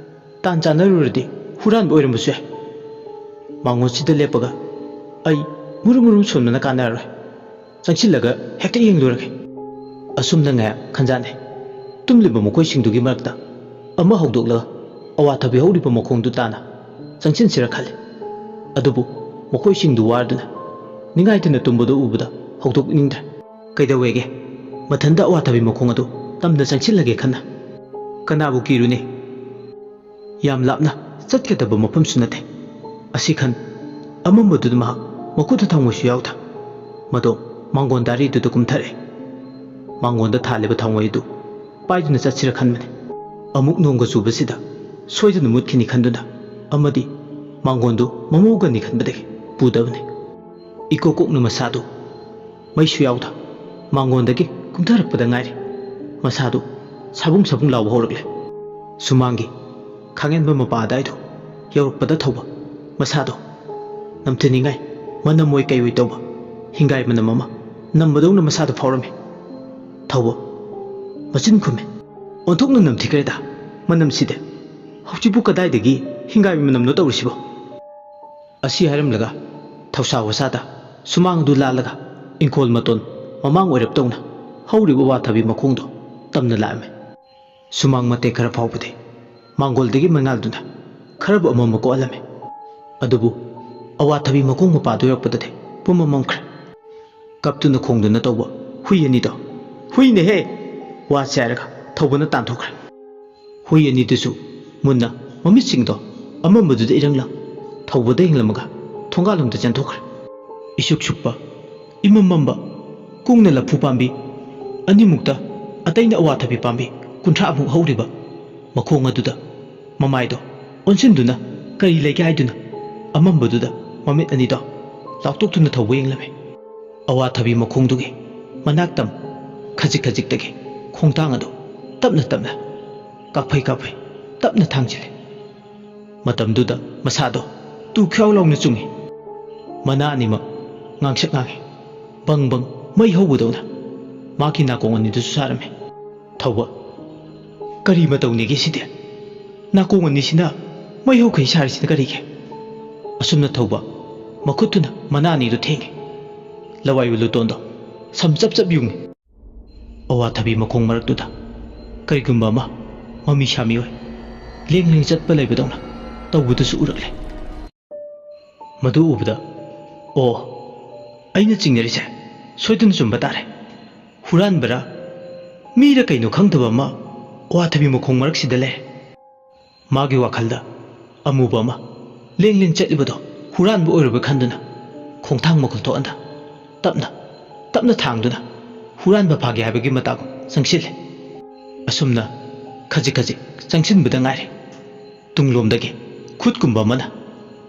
ꯇꯥꯟ ꯆꯥꯟꯅꯔꯨꯔꯗꯤ ꯍꯨꯔꯥꯟꯕ ꯑꯣꯏꯔꯝꯕꯁꯨ ꯌꯥꯏ꯫ ꯃꯉꯣꯟꯁꯤꯗ ꯂꯦꯞꯄꯒ ꯑꯩ ꯃꯨꯔꯨꯝ ꯃꯨꯔꯨꯝ ꯁꯣꯟꯕꯅ ꯀꯥꯟꯅꯔꯔꯣꯏ꯫ ꯆꯪꯁꯤꯜꯂꯒ ꯍꯦꯛꯇ ꯌꯦꯡꯂꯨꯔꯒꯦ꯫ ꯑꯁꯨꯝꯅ ꯉꯥꯏꯍꯥꯛ ꯈꯟꯖꯥꯟꯅꯩ꯫ ꯇꯨꯝꯂꯤꯕ ꯃꯈꯣꯏꯁꯤꯡꯗꯨꯒꯤ ꯃꯔꯛꯇ ꯑꯃ ꯍꯧꯗꯣꯛꯂꯒ ꯑꯋꯥꯊꯕꯤ ꯍꯧꯔꯤꯕ ꯃꯈꯣꯡꯗꯨ ꯇꯥꯅ ꯆꯪꯁꯤꯟꯁꯤꯔ ꯈꯜꯂꯤ꯫ ꯑꯗꯨꯕꯨ ꯃꯈꯣꯏꯁꯤꯡꯗꯨ ꯋꯥꯔꯗꯨꯅ ꯅꯤꯡꯉꯥꯏꯇꯅ ꯇꯨꯝꯕꯗꯨ ꯎꯕꯗ ꯍꯧꯗꯣꯛꯅꯤꯡꯗ꯭ꯔꯦ꯫ "ꯀꯩꯗꯧꯋꯦꯒꯦ?" ꯃꯊꯟꯇ ꯑꯋꯥꯊꯕꯤ ꯃꯈꯣꯡ ꯑꯗꯨ ꯇꯝꯅ ꯆꯪꯁꯤꯜꯂꯒꯦ ꯈꯟꯅ꯫ "ꯀꯅꯥꯕꯨ ꯀꯤꯔꯨꯅꯤ? ꯌꯥꯝ ꯂꯥꯞꯅ ꯆꯠꯀꯗꯕ ꯃꯐꯝꯁꯨ ꯅꯠꯇꯦ꯫ ꯑꯁꯤ ꯈꯟ ꯑꯃꯝꯕꯗꯨꯗ ꯃꯍꯥꯛ ꯃꯈꯨꯠꯇ ꯊꯥꯡꯃꯩꯁꯨ ꯌꯥꯎꯗ ꯃꯗꯣ ꯃꯥꯡꯒꯣꯟ ꯗꯥꯔꯤꯗꯨꯗ ꯀꯨꯝꯊꯔꯛꯑꯦ꯫ ꯃꯥꯡꯒꯣꯟꯗ ꯊꯥꯜꯂꯤꯕ ꯊꯥꯡꯃꯩ ꯑꯗꯨ ꯄꯥꯏꯗꯨꯅ ꯆꯠꯁꯤꯔ ꯈꯟꯕꯅꯤ꯫ ꯑꯃꯨꯛ ꯅꯣꯡꯒ ꯆꯨꯕꯁꯤꯗ ꯁꯣꯏꯗꯅ ꯃꯨꯠꯈꯤꯅꯤ ꯈꯟꯗꯨꯅ ꯑꯃꯗꯤ ꯃꯥꯡꯒꯣꯟꯗꯨ ꯃꯃꯧꯒꯅꯤ ꯈꯟꯕꯗꯒꯤ ꯄꯨꯗꯕꯅꯤ꯫ ꯏꯀꯣꯛ ꯀꯣꯛꯅ ꯃꯁꯥꯗꯨ ꯃꯩꯁꯨ ꯌꯥꯎꯗ ꯃꯥꯡꯒꯣꯟꯗꯒꯤ ꯀꯨꯝꯊꯔꯛꯄꯗ ꯉꯥꯏꯔꯤ꯫ ꯃꯁꯥꯗꯨ ꯁꯥꯕꯨꯡ ꯁꯥꯕꯨꯡ ꯂꯥꯎꯕ ꯍꯧꯔꯛꯂꯦ꯫ ꯁꯨꯃꯥꯡꯒꯤ ꯈꯥꯡꯉꯦꯟꯕ ꯃꯄꯥ ꯑꯗꯥꯏꯗꯨ ꯌꯧꯔꯛꯄꯗ ꯊꯧꯕ ꯃꯁꯥꯗꯣ ꯅꯝꯊꯤꯅꯤꯡꯉꯥꯏ ꯃꯅꯝ ꯑꯣꯏ ꯀꯩ ꯑꯣꯏ ꯇꯧꯕ ꯍꯤꯡꯒꯥꯏ ꯃꯅꯝ ꯑꯃ ꯅꯝꯕꯗꯧꯅ ꯃꯁꯥꯗ ꯐꯥꯎꯔꯝꯃꯤ꯫ ꯊꯧꯕ ꯃꯆꯤꯟ ꯈꯨꯝꯃꯤ꯫ "ꯑꯣꯟꯊꯣꯛꯅ ꯅꯝꯊꯤꯈ꯭ꯔꯦꯗ ꯃꯅꯝꯁꯤꯗꯤ꯫ ꯍꯧꯖꯤꯛꯄꯨ ꯀꯗꯥꯏꯗꯒꯤ ꯍꯤꯡꯒꯥꯏ ꯃꯅꯝꯅꯣ ꯇꯧꯔꯤꯁꯤꯕꯣ?" ꯑꯁꯤ ꯍꯥꯏꯔꯝꯂꯒ ꯊꯧꯁꯥ ꯋꯥꯁꯥꯗ ꯁꯨꯃꯥꯡ ꯑꯗꯨ ꯂꯥꯜꯂꯒ ꯏꯪꯈꯣꯜ ꯃꯇꯣꯟ ꯃꯃꯥꯡ ꯑꯣꯏꯔꯞ ꯇꯧꯅ ꯍꯧꯔꯤꯕ ꯋꯥꯊꯕꯤ ꯃꯈꯣꯡꯗꯣ ꯇꯝꯅ ꯂꯥꯛꯑꯝꯃꯤ꯫ ꯁꯨꯃꯥꯡ ꯃꯇꯦꯛ ꯈꯔ ꯐꯥꯎꯕꯗꯤ ꯃꯥꯡꯒꯣꯜꯗꯒꯤ ꯃꯩꯉꯥꯜꯗꯨꯅ ꯈꯔꯕꯨ ꯑꯃꯝꯕ ꯀꯣꯛꯍꯜꯂꯝꯃꯤ꯫ ꯑꯗꯨꯕꯨ ꯑꯋꯥꯊꯕꯤ ꯃꯈꯣꯡ ꯃꯄꯥꯗꯨ ꯌꯧꯔꯛꯄꯗꯗꯤ ꯄꯨꯝꯃꯝ ꯃꯝꯈ꯭ꯔꯦ꯫ ꯀꯞꯇꯨꯅ ꯈꯣꯡꯗꯨꯅ ꯇꯧꯕ ꯍꯨꯏ ꯑꯅꯤꯗꯣ, "ꯍꯨꯏꯅꯦꯍꯦ!" ꯋꯥ ꯆꯥꯏꯔꯒ ꯊꯧꯕꯅ ꯇꯥꯟꯊꯣꯛꯈ꯭ꯔꯦ꯫ ꯍꯨꯏ ꯑꯅꯤꯗꯨꯁꯨ ꯃꯨꯟꯅ ꯃꯃꯤꯠꯁꯤꯡꯗꯣ ꯑꯃꯝꯕꯗꯨꯗ ꯏꯔꯪ ꯂꯪ ꯊꯧꯕꯗ ꯌꯦꯡꯂꯝꯃꯒ ꯊꯣꯡꯒꯥꯜꯂꯣꯝꯗ ꯆꯦꯟꯊꯣꯛꯈ꯭ꯔꯦ꯫ ꯏꯁꯨꯛ ꯁꯨꯛꯄ, ꯏꯃꯝ ꯃꯝꯕ, ꯀꯨꯡꯅ ꯂꯐꯨ ꯄꯥꯝꯕꯤ ꯑꯅꯤꯃꯨꯛꯇ ꯑꯇꯩꯅ ꯑꯋꯥꯊꯕꯤ ꯄꯥꯝꯕꯤ ꯀꯨꯟꯊ꯭ꯔꯥꯃꯨꯛ ꯍꯧꯔꯤꯕ ꯃꯈꯣꯡ ꯑꯗꯨꯗ ꯃꯃꯥꯏꯗꯣ ꯑꯣꯟꯁꯤꯟꯗꯨꯅ ꯀꯔꯤ ꯂꯩꯒꯦ ꯍꯥꯏꯗꯨꯅ ꯑꯃꯝꯕꯗꯨꯗ ꯃꯃꯤꯠ ꯑꯅꯤꯗꯣ ꯂꯥꯎꯊꯣꯛꯇꯨꯅ ꯊꯧꯕ ꯌꯦꯡꯂꯝꯃꯤ꯫ ꯑꯋꯥꯊꯕꯤ ꯃꯈꯣꯡꯗꯨꯒꯤ ꯃꯅꯥꯛꯇꯝ ꯈꯖꯤꯛ ꯈꯖꯤꯛꯇꯒꯤ ꯈꯣꯡꯊꯥꯡ ꯑꯗꯨ ꯇꯞꯅ ꯇꯞꯅ, ꯀꯥꯞꯐꯩ ꯀꯥꯞꯐꯩ ꯇꯞꯅ ꯊꯥꯡꯖꯤꯜꯂꯤ꯫ ꯃꯇꯝꯗꯨꯗ ꯃꯁꯥꯗꯣ ꯇꯨ ꯈ꯭ꯌꯥꯎ ꯂꯥꯎꯅ ꯆꯨꯡꯉꯤ꯫ ꯃꯅꯥ ꯑꯅꯤꯃꯛ ꯉꯥꯡꯁꯛ ꯉꯥꯡꯉꯤ꯫ ꯕꯪ ꯕꯪ ꯃꯩ ꯍꯧꯕꯗꯧꯅ ꯃꯥꯒꯤ ꯅꯥꯀꯣꯡ ꯑꯅꯤꯗꯨꯁꯨ ꯁꯥꯔꯝꯃꯤ꯫ ꯊꯧꯕ, "ꯀꯔꯤ ꯃꯇꯧꯅꯦꯒꯦ ꯁꯤꯗꯤ? ꯅꯥꯀꯣꯡ ꯑꯅꯤꯁꯤꯅ ꯃꯩ ꯍꯧꯈꯩ ꯁꯥꯔꯤꯁꯤꯅ ꯀꯔꯤꯒꯤ?" ꯑꯁꯨꯝꯅ ꯊꯧꯕ ꯃꯈꯨꯠꯇꯨꯅ ꯃꯅꯥ ꯑꯅꯤꯗꯨ ꯊꯦꯡꯉꯤ꯫ ꯂꯋꯥꯏ ꯂꯨꯇꯣꯟꯗꯣ ꯁꯝ ꯆꯞ ꯆꯞ ꯌꯨꯡꯉꯤ꯫ ꯑꯋꯥꯊꯕꯤ ꯃꯈꯣꯡ ꯃꯔꯛꯇꯨꯗ ꯀꯔꯤꯒꯨꯝꯕ ꯑꯃ ꯃꯃꯤ ꯁꯥꯃꯤ ꯑꯣꯏ ꯂꯦꯡ ꯂꯦꯡ ꯆꯠꯄ ꯂꯩꯕꯗꯧꯅ ꯇꯧꯕꯗꯨꯁꯨ ꯎꯔꯛꯂꯦ꯫ ꯃꯗꯨ ꯎꯕꯗ, "ꯑꯣ, ꯑꯩꯅ ꯆꯤꯡꯅꯔꯤꯁꯦ ꯁꯣꯏꯗꯅ ꯆꯨꯝꯕ ꯇꯥꯔꯦ꯫ ꯍꯨꯔꯥꯟꯕꯔ, ꯃꯤꯔ ꯀꯩꯅꯣ ꯈꯪꯗꯕ ꯑꯃ ꯑꯋꯥꯊꯕꯤ ꯃꯈꯣꯡ ꯃꯔꯛꯁꯤꯗ ꯂꯩꯔꯦ꯫" ꯃꯥꯒꯤ ꯋꯥꯈꯜꯗ ꯑꯃꯨꯕ ꯑꯃ ꯂꯦꯡ ꯂꯦꯡ ꯆꯠꯂꯤꯕꯗꯣ ꯍꯨꯔꯥꯟꯕ ꯑꯣꯏꯔꯕꯣꯏ ꯈꯟꯗꯨꯅ ꯈꯣꯡꯊꯥꯡ ꯃꯈꯨꯜ ꯊꯣꯛꯍꯟꯗ ꯇꯞꯅ, ꯇꯞꯅ ꯊꯥꯡꯗꯨꯅ ꯍꯨꯔꯥꯟꯕ ꯐꯥꯒꯦ ꯍꯥꯏꯕꯒꯤ ꯃꯇꯥꯒꯨꯝ ꯆꯪꯁꯤꯜꯂꯦ꯫ ꯑꯁꯨꯝꯅ ꯈꯖꯤꯛ ꯈꯖꯤꯛ ꯆꯪꯁꯤꯟꯕꯗ ꯉꯥꯏꯔꯦ꯫ ꯇꯨꯡꯂꯣꯝꯗꯒꯤ ꯈꯨꯠꯀꯨꯝꯕ ꯑꯃꯅ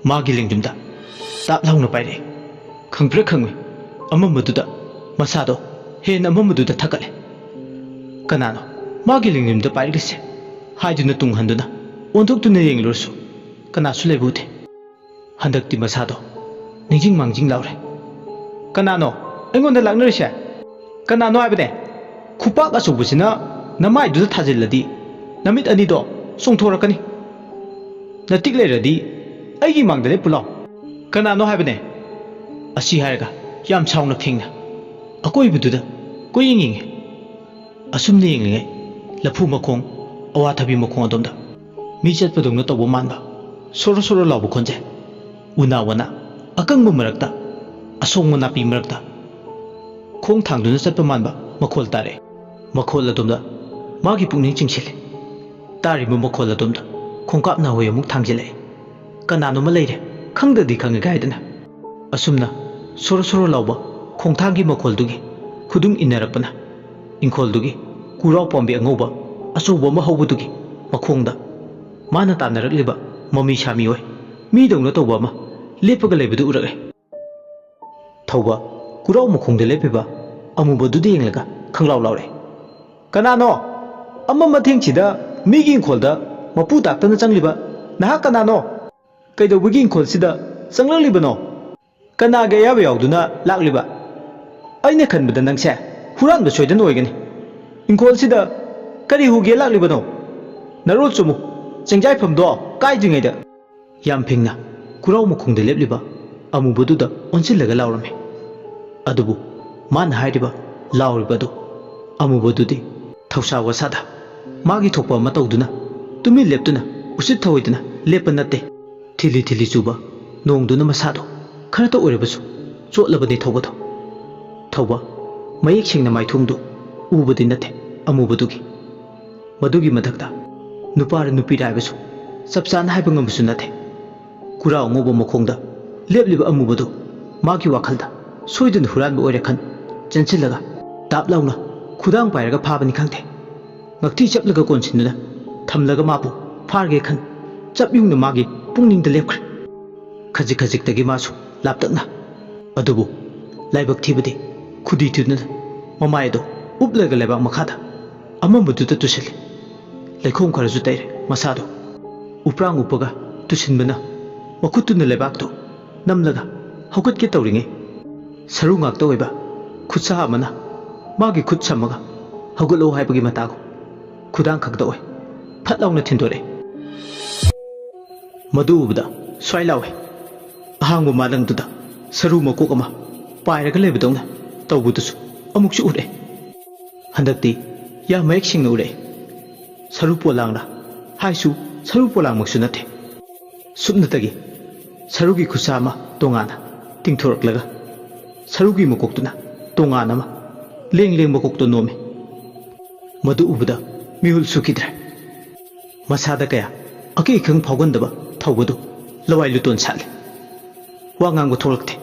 ꯃꯥꯒꯤ ꯂꯦꯡꯖꯨꯝꯗ ꯇꯥꯞ ꯂꯥꯎꯅ ꯄꯥꯏꯔꯛꯏ꯫ ꯈꯪꯄ꯭ꯔꯦꯛ ꯈꯪꯉꯤ꯫ ꯑꯃꯝꯕꯗꯨꯗ ꯃꯁꯥꯗꯣ ꯍꯦꯟꯅ ꯑꯃꯝꯕꯗꯨꯗ ꯊꯛꯀꯠꯂꯦ꯫ "ꯀꯅꯥꯅꯣ ꯃꯥꯒꯤ ꯂꯦꯡꯖꯨꯝꯗ ꯄꯥꯏꯔꯛꯂꯤꯁꯦ?" ꯍꯥꯏꯗꯨꯅ ꯇꯨꯡ ꯍꯟꯗꯨꯅ ꯑꯣꯟꯊꯣꯛꯇꯨꯅ ꯌꯦꯡꯂꯨꯔꯁꯨ ꯀꯅꯥꯁꯨ ꯂꯩꯕ ꯎꯗꯦ꯫ ꯍꯟꯗꯛꯇꯤ ꯃꯁꯥꯗꯣ ꯅꯤꯡꯖꯤꯡ ꯃꯥꯡꯖꯤꯡ ꯂꯥꯎꯔꯦ꯫ "ꯀꯅꯥꯅꯣ ꯑꯩꯉꯣꯟꯗ ꯂꯥꯛꯅꯔꯤꯁꯦ? ꯀꯅꯥꯅꯣ ꯍꯥꯏꯕꯅꯦ? ꯈꯨꯄꯥꯛ ꯑꯆꯧꯕꯁꯤꯅ ꯅꯃꯥꯏꯗꯨꯗ ꯊꯥꯖꯤꯜꯂꯗꯤ ꯅꯃꯤꯠ ꯑꯅꯤꯗꯣ ꯆꯣꯡꯊꯣꯔꯛꯀꯅꯤ꯫ ꯅꯇꯤꯛ ꯂꯩꯔꯗꯤ ꯑꯩꯒꯤ ꯃꯥꯡꯗ ꯂꯦꯞꯄꯨ ꯂꯥꯎ꯫ ꯀꯅꯥꯅꯣ ꯍꯥꯏꯕꯅꯦ?" ꯑꯁꯤ ꯍꯥꯏꯔꯒ ꯌꯥꯝ ꯁꯥꯎꯅ ꯈꯦꯡꯅ ꯑꯀꯣꯏꯕꯗꯨꯗ ꯀꯣꯏꯌꯦꯡ ꯌꯦꯡꯉꯤ꯫ ꯑꯁꯨꯝꯅ ꯌꯦꯡꯂꯤꯉꯩ ꯂꯐꯨ ꯃꯈꯣꯡ, ꯑꯋꯥꯊꯕꯤ ꯃꯈꯣꯡ ꯑꯗꯣꯝꯗ ꯃꯤ ꯆꯠꯄꯗꯧꯅ ꯇꯧꯕ ꯃꯥꯟꯕ ꯁꯣꯔꯣ ꯁꯣꯔꯣ ꯂꯥꯎꯕ ꯈꯣꯟꯖꯦꯜ, ꯎꯅꯥ ꯋꯥꯅꯥ ꯑꯀꯪꯕ ꯃꯔꯛꯇ ꯑꯁꯣꯡꯕ ꯅꯥꯄꯤ ꯃꯔꯛꯇ ꯈꯣꯡ ꯊꯥꯡꯗꯨꯅ ꯆꯠꯄ ꯃꯥꯟꯕ ꯃꯈꯣꯜ ꯇꯥꯔꯛꯑꯦ꯫ ꯃꯈꯣꯜ ꯑꯗꯣꯝꯗ ꯃꯥꯒꯤ ꯄꯨꯛꯅꯤꯡ ꯆꯤꯡꯁꯤꯜꯂꯤ꯫ ꯇꯥꯔꯤꯕ ꯃꯈꯣꯜ ꯑꯗꯣꯝꯗ ꯈꯣꯡꯀꯥꯞ ꯅꯥꯍꯣꯏ ꯑꯃꯨꯛ ꯊꯥꯡꯖꯤꯜꯂꯛꯏ꯫ ꯀꯅꯥꯅꯣꯃ ꯂꯩꯔꯦ, ꯈꯪꯗ꯭ꯔꯗꯤ ꯈꯪꯉꯦ ꯀꯥꯏꯗꯅ꯫ ꯑꯁꯨꯝꯅ ꯁꯣꯔꯣ ꯁꯣꯔꯣ ꯂꯥꯎꯕ ꯈꯣꯡꯊꯥꯡꯒꯤ ꯃꯈꯣꯜꯗꯨꯒꯤ ꯈꯨꯗꯨꯡ ꯏꯟꯅꯔꯛꯄꯅ ꯏꯪꯈꯣꯜꯗꯨꯒꯤ ꯀꯨꯔꯥꯎ ꯄꯥꯝꯕꯤ ꯑꯉꯧꯕ ꯑꯆꯧꯕ ꯑꯃ ꯍꯧꯕꯗꯨꯒꯤ ꯃꯈꯣꯡꯗ ꯃꯥꯅ ꯇꯥꯟꯅꯔꯛꯂꯤꯕ ꯃꯃꯤ ꯁꯥꯃꯤ ꯑꯣꯏ ꯃꯤꯗꯧꯅ ꯇꯧꯕ ꯑꯃ ꯂꯦꯞꯄꯒ ꯂꯩꯕꯗꯨ ꯎꯔꯛꯑꯦ꯫ ꯊꯧꯕ ꯀꯨꯔꯥꯎ ꯃꯈꯣꯡꯗ ꯂꯦꯞꯄꯤꯕ ꯑꯃꯨꯕꯗꯨꯗ ꯌꯦꯡꯂꯒ ꯈꯪꯂꯥꯎ ꯂꯥꯎꯔꯛꯑꯦ꯫ "ꯀꯅꯥꯅꯣ? ꯑꯃꯝ ꯑꯊꯦꯡꯁꯤꯗ ꯃꯤꯒꯤ ꯏꯪꯈꯣꯜꯗ ꯃꯄꯨ ꯇꯥꯛꯇꯅ ꯆꯪꯂꯤꯕ ꯅꯍꯥꯛ ꯀꯅꯥꯅꯣ? ꯀꯩꯗꯧꯕꯒꯤ ꯏꯪꯈꯣꯜꯁꯤꯗ ꯆꯪꯂꯛꯂꯤꯕꯅꯣ? ꯀꯅꯥꯒꯤ ꯑꯌꯥꯕ ꯌꯥꯎꯗꯨꯅ ꯂꯥꯛꯂꯤꯕ? ꯑꯩꯅ ꯈꯟꯕꯗ ꯅꯪꯁꯦ ꯍꯨꯔꯥꯟꯕ ꯁꯣꯏꯗꯅ ꯑꯣꯏꯒꯅꯤ꯫ ꯏꯪꯈꯣꯜꯁꯤꯗ ꯀꯔꯤ ꯍꯨꯒꯦ ꯂꯥꯛꯂꯤꯕꯅꯣ? ꯅꯔꯣꯜ ꯆꯨꯝꯃꯨ, ꯆꯦꯡꯖꯥꯏꯐꯝꯗꯣ ꯀꯥꯏꯗ꯭ꯔꯤꯉꯩꯗ!" ꯌꯥꯝ ꯐꯤꯡꯅ ꯀꯨꯔꯥꯎ ꯃꯈꯣꯡꯗ ꯂꯦꯞꯂꯤꯕ ꯑꯃꯨꯕꯗꯨꯗ ꯑꯣꯟꯁꯤꯜꯂꯒ ꯂꯥꯎꯔꯝꯃꯤ꯫ ꯑꯗꯨꯕꯨ ꯃꯥꯅ ꯍꯥꯏꯔꯤꯕ, ꯂꯥꯎꯔꯤꯕ ꯑꯗꯨ ꯑꯃꯨꯕꯗꯨꯗꯤ ꯊꯧꯁꯥ ꯋꯥꯁꯥꯗ ꯃꯥꯒꯤ ꯊꯣꯛꯄ ꯑꯃ ꯇꯧꯗꯨꯅ, ꯇꯨꯃꯤꯟ ꯂꯦꯞꯇꯨꯅ, ꯎꯁꯤꯠ ꯊꯑꯣꯏꯗꯅ ꯂꯦꯞꯄ ꯅꯠꯇꯦ꯫ ꯊꯤꯂꯤ ꯊꯤꯂꯤ ꯆꯨꯕ ꯅꯣꯡꯗꯨꯅ ꯃꯁꯥꯗꯣ ꯈꯔꯇ ꯑꯣꯏꯔꯕꯁꯨ ꯆꯣꯠꯂꯕꯅꯤ ꯊꯧꯕꯗꯣ꯫ ꯊꯧꯕ ꯃꯌꯦꯛ ꯁꯦꯡꯅ ꯃꯥꯏꯊꯣꯡꯗꯨ ꯎꯕꯗꯤ ꯅꯠꯇꯦ ꯑꯃꯨꯕꯗꯨꯒꯤ꯫ ꯃꯗꯨꯒꯤ ꯃꯊꯛꯇ ꯅꯨꯄꯥꯔ ꯅꯨꯄꯤꯔ ꯍꯥꯏꯕꯁꯨ ꯆꯞ ꯆꯥꯅ ꯍꯥꯏꯕ ꯉꯝꯕꯁꯨ ꯅꯠꯇꯦ꯫ ꯈꯨꯔꯥꯎ ꯉꯧꯕ ꯃꯈꯣꯡꯗ ꯂꯦꯞꯂꯤꯕ ꯑꯃꯨꯕꯗꯨ ꯃꯥꯒꯤ ꯋꯥꯈꯜꯗ ꯁꯣꯏꯗꯅ ꯍꯨꯔꯥꯟꯕ ꯑꯣꯏꯔꯦ ꯈꯟ ꯆꯦꯟꯁꯤꯜꯂꯒ ꯇꯥꯞ ꯂꯥꯎꯅ ꯈꯨꯗꯥꯡ ꯄꯥꯏꯔꯒ ꯐꯥꯕꯅꯤ ꯈꯪꯗꯦ꯫ ꯉꯛꯊꯤ ꯆꯞꯂꯒ ꯀꯣꯟꯁꯤꯟꯗꯨꯅ ꯊꯝꯂꯒ ꯃꯥꯕꯨ ꯐꯥꯔꯒꯦ ꯈꯟ ꯆꯞ ꯌꯨꯡꯅ ꯃꯥꯒꯤ ꯄꯨꯛꯅꯤꯡꯗ ꯂꯦꯞꯈ꯭ꯔꯦ꯫ ꯈꯖꯤꯛ ꯈꯖꯤꯛꯇꯒꯤ ꯃꯥꯁꯨ ꯂꯥꯞꯇꯛꯅ꯫ ꯑꯗꯨꯕꯨ ꯂꯥꯏꯕꯛ ꯊꯤꯕꯗꯤ ꯈꯨꯗꯤ ꯊꯤꯗꯨꯅ ꯃꯃꯥꯏ ꯑꯗꯨ ꯎꯞꯂꯒ ꯂꯩꯕꯥꯛ ꯃꯈꯥꯗ ꯑꯃꯝꯕꯗꯨꯗ ꯇꯨꯁꯤꯜꯂꯤ꯫ ꯂꯩꯈꯣꯝ ꯈꯔꯁꯨ ꯇꯩꯔꯦ ꯃꯁꯥꯗꯣ꯫ ꯎꯄ꯭ꯔꯥꯡ ꯎꯞꯄꯒ ꯇꯨꯁꯤꯟꯕꯅ ꯃꯈꯨꯠꯇꯨꯅ ꯂꯩꯕꯥꯛꯇꯨ ꯅꯝꯂꯒ ꯍꯧꯒꯠꯀꯦ ꯇꯧꯔꯤꯉꯩ ꯁꯔꯨ ꯉꯥꯛꯇ ꯑꯣꯏꯕ ꯈꯨꯠꯁꯥ ꯑꯃꯅ ꯃꯥꯒꯤ ꯈꯨꯠ ꯁꯝꯃꯒ ꯍꯧꯒꯠꯂꯣ ꯍꯥꯏꯕꯒꯤ ꯃꯇꯥꯒꯨꯝ ꯈꯨꯗꯥꯡ ꯈꯛꯇ ꯑꯣꯏ ꯐꯠ ꯂꯥꯎꯅ ꯊꯤꯟꯗꯣꯔꯛꯑꯦ꯫ ꯃꯗꯨ ꯎꯕꯗ ꯁ꯭ꯋꯥꯏ ꯂꯥꯎꯋꯦ꯫ ꯑꯍꯥꯡꯕ ꯃꯥꯂꯪꯗꯨꯗ ꯁꯔꯨ ꯃꯀꯣꯛ ꯑꯃ ꯄꯥꯏꯔꯒ ꯂꯩꯕꯗꯧꯅ ꯇꯧꯕꯗꯨꯁꯨ ꯑꯃꯨꯛꯁꯨ ꯎꯔꯛꯑꯦ꯫ ꯍꯟꯗꯛꯇꯤ ꯌꯥꯝ ꯃꯌꯦꯛ ꯁꯦꯡꯅ ꯎꯔꯛꯑꯦ꯫ ꯁꯔꯨ ꯄꯣꯂꯥꯡꯂ ꯍꯥꯏꯁꯨ ꯁꯔꯨ ꯄꯣꯂꯥꯡꯃꯛꯁꯨ ꯅꯠꯇꯦ꯫ ꯁꯨꯞꯅꯇꯒꯤ ꯁꯔꯨꯒꯤ ꯈꯨꯠꯁꯥ ꯑꯃ ꯇꯣꯉꯥꯟꯅ ꯇꯤꯡꯊꯣꯔꯛꯂꯒ ꯁꯔꯨꯒꯤ ꯃꯀꯣꯛꯇꯨꯅ ꯇꯣꯉꯥꯟ ꯑꯃ ꯂꯦꯡ ꯂꯦꯡ ꯃꯀꯣꯛꯇ ꯅꯣꯝꯃꯤ꯫ ꯃꯗꯨ ꯎꯕꯗ ꯃꯤꯍꯨꯜ ꯁꯨꯈꯤꯗ꯭ꯔꯦ꯫ ꯃꯁꯥꯗ ꯀꯌꯥ ꯑꯀꯤ ꯑꯈꯪ ꯐꯥꯎꯒꯟꯗꯕ ꯊꯧꯕꯗꯨ ꯂꯋꯥꯏ ꯂꯨꯇꯣꯟ ꯁꯥꯠꯂꯦ꯫ ꯋꯥ ꯉꯥꯡꯕ ꯊꯣꯛꯂꯛꯇꯦ꯫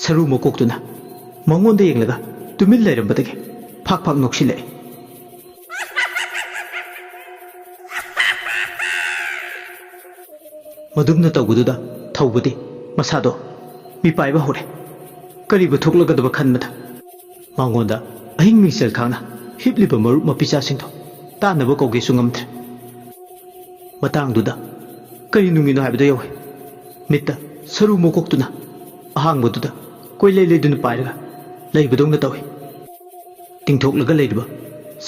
ꯁꯔꯨ ꯃꯀꯣꯛꯇꯨꯅ ꯃꯉꯣꯟꯗ ꯌꯦꯡꯂꯒ ꯇꯨꯃꯤꯟ ꯂꯩꯔꯝꯕꯗꯒꯤ ꯐꯥꯛ ꯐꯥꯛ ꯅꯣꯛꯁꯤꯜꯂꯛꯏ꯫ ꯃꯗꯨꯝꯅ ꯇꯧꯕꯗꯨꯗ ꯊꯧꯕꯗꯤ ꯃꯁꯥꯗꯣ ꯃꯤꯄꯥꯏꯕ ꯍꯧꯔꯦ꯫ ꯀꯔꯤꯕꯨ ꯊꯣꯛꯂꯒꯗꯕ ꯈꯟꯕꯗ ꯃꯉꯣꯟꯗ ꯑꯍꯤꯡ ꯃꯤꯡꯁꯦꯜ ꯈꯥꯡꯅ ꯍꯤꯞꯂꯤꯕ ꯃꯔꯨꯞ ꯃꯄꯤꯆꯥꯁꯤꯡꯗꯣ ꯇꯥꯟꯅꯕ ꯀꯧꯒꯦꯁꯨ ꯉꯝꯗ꯭ꯔꯦ꯫ ꯃꯇꯥꯡꯗꯨꯗ ꯀꯔꯤ ꯅꯨꯡꯒꯤꯅꯣ ꯍꯥꯏꯕꯗꯣ ꯌꯧꯋꯦ꯫ ꯃꯤꯠꯇ ꯁꯔꯨ ꯃꯀꯣꯛꯇꯨꯅ ꯑꯍꯥꯡꯕꯗꯨꯗ ꯀꯣꯏꯂꯩ ꯂꯩꯗꯨꯅ ꯄꯥꯏꯔꯒ ꯂꯩꯕꯗꯧꯅ ꯇꯧꯏ꯫ ꯇꯤꯡꯊꯣꯛꯂꯒ ꯂꯩꯔꯤꯕ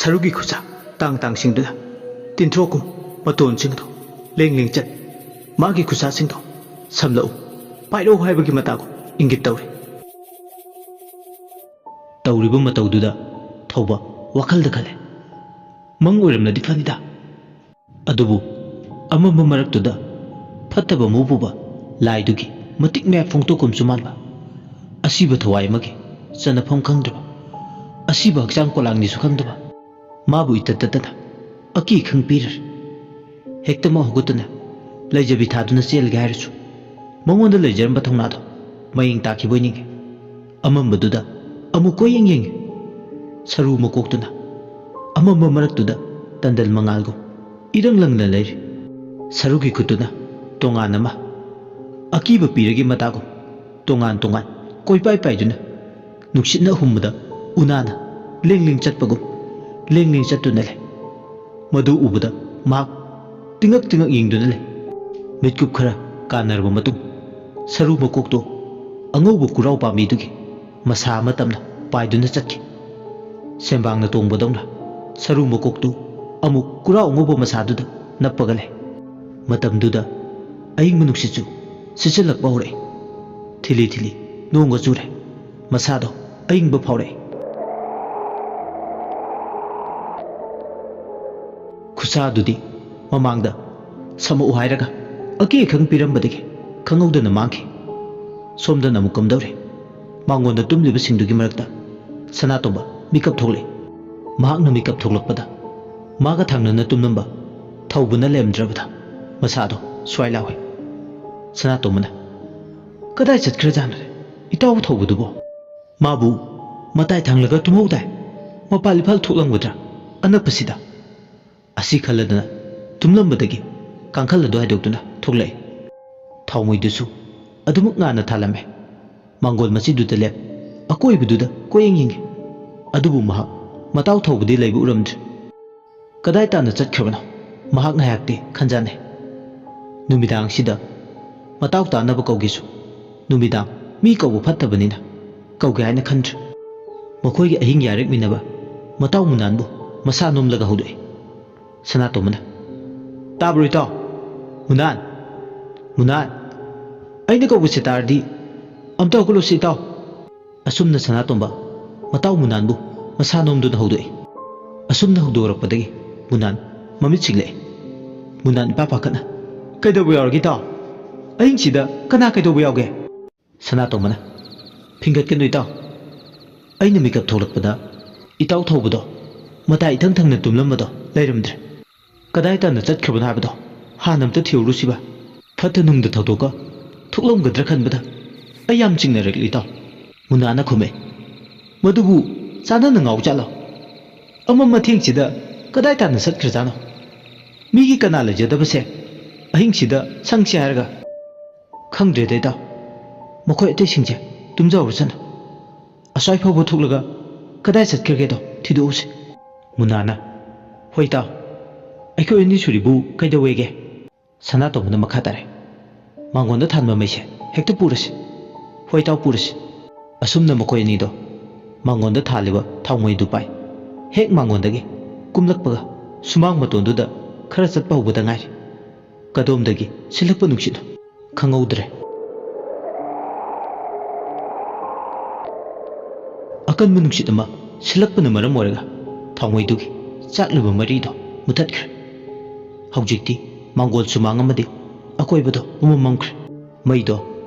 ꯁꯔꯨꯒꯤ ꯈꯨꯠꯁꯥ ꯇꯥꯡ ꯇꯥꯡꯁꯤꯡꯗꯨꯅ ꯇꯤꯟꯊ꯭ꯔꯣꯛꯀꯨꯝ ꯃꯇꯣꯟꯁꯤꯡꯗꯣ ꯂꯦꯡ ꯂꯦꯡ ꯆꯠ ꯃꯥꯒꯤ ꯈꯨꯠꯁꯥꯁꯤꯡꯗꯣ ꯁꯝꯂꯛꯎ, ꯄꯥꯏꯔꯛꯎ ꯍꯥꯏꯕꯒꯤ ꯃꯇꯥꯒꯨꯝ ꯏꯪꯒꯤꯠ ꯇꯧꯔꯤ꯫ ꯇꯧꯔꯤꯕ ꯃꯇꯧꯗꯨꯗ ꯊꯧꯕ ꯋꯥꯈꯜꯗ ꯈꯜꯂꯦ, "ꯃꯪ ꯑꯣꯏꯔꯝꯂꯗꯤ ꯐꯅꯤꯗ"꯫ ꯑꯗꯨꯕꯨ ꯑꯃꯝꯕ ꯃꯔꯛꯇꯨꯗ ꯐꯠꯇꯕ ꯃꯨ ꯄꯨꯕ ꯂꯥꯏꯗꯨꯒꯤ ꯃꯇꯤꯛ ꯃꯌꯥꯏ ꯐꯣꯡꯗꯣꯛꯀꯨꯝꯁꯨ ꯃꯥꯟꯕ, ꯑꯁꯤꯕ ꯊꯋꯥꯏ ꯑꯃꯒꯤ ꯆꯟꯅꯐꯝ ꯈꯪꯗ꯭ꯔꯕ, ꯑꯁꯤꯕ ꯍꯛꯆꯥꯡ ꯄꯣꯂꯥꯡꯅꯤꯁꯨ ꯈꯪꯗꯕ, ꯃꯥꯕꯨ ꯏꯇꯠ ꯇꯠꯇꯅ ꯑꯀꯤ ꯈꯪ ꯄꯤꯔꯔꯦ꯫ ꯍꯦꯛꯇꯃꯛ ꯍꯧꯒꯠꯇꯨꯅ ꯂꯩꯖꯕꯤ ꯊꯥꯗꯨꯅ ꯆꯦꯜꯒꯦ ꯍꯥꯏꯔꯁꯨ, ꯃꯉꯣꯟꯗ ꯂꯩꯖꯔꯝꯕ ꯊꯧꯅꯥꯗꯣ ꯃꯌꯦꯡ ꯇꯥꯈꯤꯕꯣꯏ ꯅꯤꯡꯉꯤ꯫ ꯑꯃꯝꯕꯗꯨꯗ ꯑꯃꯨꯛ ꯀꯣꯏꯌꯦꯡ ꯌꯦꯡꯉꯤ꯫ ꯁꯔꯨ ꯃꯀꯣꯛꯇꯨꯅ ꯑꯃꯝꯕ ꯃꯔꯛꯇꯨꯗ ꯇꯟꯗꯜ ꯃꯉꯥꯜꯒꯨꯝ ꯏꯔꯪ ꯂꯪꯅ ꯂꯩꯔꯤ꯫ ꯁꯔꯨꯒꯤ ꯈꯨꯠꯇꯨꯅ ꯇꯣꯉꯥꯟ ꯑꯃ, ꯑꯀꯤꯕ ꯄꯤꯔꯒꯤ ꯃꯇꯥꯒꯨꯝ ꯇꯣꯉꯥꯟ ꯇꯣꯉꯥꯟ ꯀꯣꯏꯄꯥꯏ ꯄꯥꯏꯗꯨꯅ, ꯅꯨꯡꯁꯤꯠꯅ ꯍꯨꯝꯕꯗ ꯎꯅꯥꯅ ꯂꯦꯡ ꯂꯦꯡ ꯆꯠꯄꯒꯨꯝ ꯂꯦꯡ ꯂꯦꯡ ꯆꯠꯇꯨꯅ ꯂꯩ꯫ ꯃꯗꯨ ꯎꯕꯗ ꯃꯍꯥꯛ ꯇꯤꯉꯛ ꯇꯤꯉꯛ ꯌꯦꯡꯗꯨꯅ ꯂꯩ꯫ ꯃꯤꯠꯀꯨꯞ ꯈꯔ ꯀꯥꯟꯅꯔꯕ ꯃꯇꯨꯡ, ꯁꯔꯨ ꯃꯀꯣꯛꯇꯨ ꯑꯉꯧꯕ ꯀꯨꯔꯥꯎ ꯄꯥꯝꯕꯤꯗꯨꯒꯤ ꯃꯁꯥ ꯑꯃ ꯇꯝꯅ ꯄꯥꯏꯗꯨꯅ ꯆꯠꯈꯤ꯫ ꯁꯦꯝꯕꯥꯡꯅ ꯇꯣꯡꯕꯗꯧꯅ ꯁꯔꯨ ꯃꯀꯣꯛꯇꯨ ꯑꯃꯨꯛ ꯀꯨꯔꯥꯎ ꯑꯉꯧꯕ ꯃꯁꯥꯗꯨꯗ ꯅꯞꯄꯒ ꯂꯩ꯫ ꯃꯇꯝꯗꯨꯗ ꯑꯏꯪꯕ ꯅꯨꯡꯁꯤꯠꯁꯨ ꯁꯤꯠꯆꯜꯂꯛꯄ ꯍꯧꯔꯛꯏ꯫ ꯊꯤꯂꯤ ꯊꯤꯂꯤ ꯅꯣꯡꯒ ꯆꯨꯔꯦ꯫ ꯃꯁꯥꯗꯣ ꯑꯏꯪꯕ ꯐꯥꯎꯔꯛꯏ꯫ ꯈꯨꯠꯁꯥꯗꯨꯗꯤ ꯃꯃꯥꯡꯗ ꯁꯝꯃꯛꯎ ꯍꯥꯏꯔꯒ ꯑꯀꯤ ꯑꯈꯪ ꯄꯤꯔꯝꯕꯗꯒꯤ ꯈꯪꯍꯧꯗꯅ ꯃꯥꯡꯈꯤ꯫ ꯁꯣꯝꯗꯅ ꯑꯃꯨꯛ ꯀꯝꯗꯧꯔꯦ꯫ ꯃꯉꯣꯟꯗ ꯇꯨꯝꯂꯤꯕꯁꯤꯡꯗꯨꯒꯤ ꯃꯔꯛꯇ ꯁꯅꯥꯇꯣꯝꯕ ꯃꯤꯀꯞ ꯊꯣꯛꯂꯛꯏ꯫ ꯃꯍꯥꯛꯅ ꯃꯤꯀꯞ ꯊꯣꯛꯂꯛꯄꯗ ꯃꯥꯒ ꯊꯪꯅꯅ ꯇꯨꯝꯂꯝꯕ ꯊꯧꯕꯅ ꯂꯩꯔꯝꯗ꯭ꯔꯕꯗ ꯃꯁꯥꯗꯣ ꯁ꯭ꯋꯥꯏ ꯂꯥꯎꯏ꯫ ꯁꯅꯥꯇꯣꯝꯕꯅ, "ꯀꯗꯥꯏ ꯆꯠꯈ꯭ꯔꯖꯥꯠꯅꯣꯅꯦ ꯏꯇꯥꯎ ꯊꯧꯕꯗꯨꯕꯣ? ꯃꯥꯕꯨ ꯃꯇꯥꯏ ꯊꯪꯂꯒ ꯇꯨꯝꯍꯧꯗꯥꯏ? ꯃꯄꯥꯜ ꯏꯄꯥꯜ ꯊꯣꯛꯂꯝꯒꯗ꯭ꯔꯥ ꯑꯅꯛꯄꯁꯤꯗ?" ꯑꯁꯤ ꯈꯜꯂꯗꯅ ꯇꯨꯝꯂꯝꯕꯗꯒꯤ ꯀꯥꯡꯈꯜ ꯑꯗꯨ ꯍꯥꯏꯗꯣꯛꯇꯨꯅ ꯊꯣꯛꯂꯛꯏ꯫ ꯊꯥꯎꯃꯩꯗꯨꯁꯨ ꯑꯗꯨꯃꯛ ꯉꯥꯟꯅ ꯊꯥꯜꯂꯝꯃꯦ꯫ ꯃꯥꯡꯒꯣꯜ ꯃꯆꯤꯗꯨꯗ ꯂꯦꯞ ꯑꯀꯣꯏꯕꯗꯨꯗ ꯀꯣꯏꯌꯦꯡ ꯌꯦꯡꯉꯤ꯫ ꯑꯗꯨꯕꯨ ꯃꯍꯥꯛ ꯃꯇꯥꯎ ꯊꯧꯕꯗꯤ ꯂꯩꯕ ꯎꯔꯝꯗ꯭ꯔꯦ꯫ ꯀꯗꯥꯏ ꯇꯥꯟꯅ ꯆꯠꯈ꯭ꯔꯕꯅꯣ? ꯃꯍꯥꯛ ꯉꯥꯏꯍꯥꯛꯇꯤ ꯈꯟꯖꯥꯟꯅꯩ꯫ ꯅꯨꯃꯤꯗꯥꯡꯁꯤꯗ ꯃꯇꯥꯎ ꯇꯥꯅꯕ ꯀꯧꯒꯦꯁꯨ, ꯅꯨꯃꯤꯗꯥꯡ ꯃꯤ ꯀꯧꯕ ꯐꯠꯇꯕꯅꯤꯅ ꯀꯧꯒꯦ ꯍꯥꯏꯅ ꯈꯟꯗ꯭ꯔꯦ꯫ ꯃꯈꯣꯏꯒꯤ ꯑꯍꯤꯡ ꯌꯥꯔꯦꯛꯃꯤꯟꯅꯕ ꯃꯇꯥꯎ ꯃꯨꯅꯥꯟꯕꯨ ꯃꯁꯥ ꯅꯣꯝꯂꯒ ꯍꯧꯗꯣꯛꯏ꯫ ꯁꯅꯥꯇꯣꯝꯕꯅ, "ꯇꯥꯕ꯭ꯔꯣ ꯏꯇꯥꯎ? ꯃꯨꯅꯥꯟ! ꯃꯨꯅꯥꯟ! ꯑꯩꯅ ꯀꯧꯕꯁꯦ ꯇꯥꯔꯗꯤ ꯑꯝꯇ ꯍꯧꯒꯠꯂꯨꯁꯤ ꯏꯇꯥꯎ!" ꯑꯁꯨꯝꯅ ꯁꯅꯥꯇꯣꯝꯕ ꯃꯇꯥꯎ ꯃꯨꯅꯥꯟꯕꯨ ꯃꯁꯥ ꯅꯣꯝꯗꯨꯅ ꯍꯧꯗꯣꯛꯏ꯫ ꯑꯁꯨꯝꯅ ꯍꯧꯗꯣꯔꯛꯄꯗꯒꯤ ꯃꯨꯅꯥꯟ ꯃꯃꯤꯠ ꯁꯤꯡꯂꯛꯏ꯫ ꯃꯨꯅꯥꯟ ꯏꯄꯥ ꯄꯥꯈꯠꯅ, "ꯀꯩꯗꯧꯕ ꯌꯥꯎꯔꯒꯦ ꯏꯇꯥꯎ? ꯑꯍꯤꯡꯁꯤꯗ ꯀꯅꯥ ꯀꯩꯗꯧꯕ ꯌꯥꯎꯒꯦ?" ꯁꯅꯥꯇꯣꯝꯕꯅ, "ꯐꯤꯡꯒꯠꯀꯅꯨ ꯏꯇꯥꯎ꯫ ꯑꯩꯅ ꯃꯤꯀꯞ ꯊꯣꯛꯂꯛꯄꯗ ꯏꯇꯥꯎ ꯊꯧꯕꯗꯣ ꯃꯇꯥꯏ ꯏꯊꯪ ꯊꯪꯅ ꯇꯨꯝꯂꯝꯕꯗꯣ ꯂꯩꯔꯝꯗ꯭ꯔꯦ꯫ ꯀꯗꯥꯏ ꯇꯥꯟꯅ ꯆꯠꯈ꯭ꯔꯕꯅꯣ ꯍꯥꯏꯕꯗꯣ ꯍꯥꯟꯅ ꯑꯝꯇ ꯊꯤꯔꯨꯔꯨꯁꯤꯕ꯫ ꯐꯠꯇ ꯅꯨꯡꯗ ꯊꯧꯗꯣꯛꯀ ꯊꯣꯛꯂꯝꯒꯗ꯭ꯔꯥ ꯈꯟꯕꯗ ꯑꯩ ꯌꯥꯝ ꯆꯤꯡꯅꯔꯛꯂꯤ ꯏꯇꯥꯎ꯫" ꯃꯨꯅꯥꯅ ꯈꯨꯝꯃꯦ, "ꯃꯗꯨꯕꯨ ꯆꯥꯟꯅꯅ ꯉꯥꯎ ꯖꯥꯠꯂꯣ? ꯑꯃꯝ ꯑꯊꯦꯡꯁꯤꯗ ꯀꯗꯥꯏ ꯇꯥꯟꯅ ꯆꯠꯈ꯭ꯔꯖꯥꯠꯅꯣ? ꯃꯤꯒꯤ ꯀꯅꯥ ꯂꯩꯖꯗꯕꯁꯦ ꯑꯍꯤꯡꯁꯤꯗ ꯁꯪꯁꯦ ꯍꯥꯏꯔꯒ?" "ꯈꯪꯗ꯭ꯔꯦꯗ ꯏꯇꯥꯎ, ꯃꯈꯣꯏ ꯑꯇꯩꯁꯤꯡꯁꯦ ꯇꯨꯝꯖꯍꯧꯔꯁꯅꯨ꯫ ꯑꯁ꯭ꯋꯥꯏ ꯐꯥꯎꯕ ꯊꯣꯛꯂꯒ ꯀꯗꯥꯏ ꯆꯠꯈ꯭ꯔꯒꯦꯗꯣ ꯊꯤꯗꯣꯛꯎꯁꯦ꯫" ꯃꯨꯅꯥꯅ, "ꯍꯣꯏ ꯏꯇꯥꯎ, ꯑꯩꯈꯣꯏ ꯑꯅꯤ ꯁꯨꯔꯤꯕꯨ ꯀꯩꯗꯧꯋꯦꯒꯦ?" ꯁꯅꯥꯇꯣꯝꯕꯅ ꯃꯈꯥ ꯇꯥꯔꯦ, "ꯃꯥꯡꯒꯣꯟꯗ ꯊꯥꯟꯕ ꯃꯩꯁꯦ ꯍꯦꯛꯇ ꯄꯨꯔꯁꯤ꯫" "ꯍꯣꯏ ꯏꯇꯥꯎ, ꯄꯨꯔꯁꯤ꯫" ꯑꯁꯨꯝꯅ ꯃꯈꯣꯏ ꯑꯅꯤꯗꯣ ꯃꯥꯡꯒꯣꯟꯗ ꯊꯥꯜꯂꯤꯕ ꯊꯥꯎꯃꯩꯗꯨ ꯄꯥꯏ꯫ ꯍꯦꯛ ꯃꯥꯡꯒꯣꯟꯗꯒꯤ ꯀꯨꯝꯂꯛꯄꯒ ꯁꯨꯃꯥꯡ ꯃꯇꯣꯟꯗꯨꯗ ꯈꯔ ꯆꯠꯄ ꯍꯧꯕꯗ ꯉꯥꯏꯔꯤ꯫ ꯀꯗꯣꯝꯗꯒꯤ ꯁꯤꯜꯂꯛꯄ ꯅꯨꯡꯁꯤꯠꯅꯣ ꯈꯪꯍꯧꯗ꯭ꯔꯦ꯫ ꯑꯀꯟꯕ ꯅꯨꯡꯁꯤꯠ ꯑꯃ ꯁꯤꯜꯂꯛꯄꯅ ꯃꯔꯝ ꯑꯣꯏꯔꯒ ꯊꯥꯎꯃꯩꯗꯨꯒꯤ ꯆꯥꯛꯂꯤꯕ ꯃꯔꯤꯗꯣ ꯃꯨꯊꯠꯈ꯭ꯔꯦ꯫ ꯍꯧꯖꯤꯛꯇꯤ ꯃꯥꯡꯒꯣꯜ ꯁꯨꯃꯥꯡ ꯑꯃꯗꯤ ꯑꯀꯣꯏꯕꯗꯣ ꯄꯨꯝꯃꯝ ꯃꯝꯈ꯭ꯔꯦ꯫ ꯃꯩꯗꯣ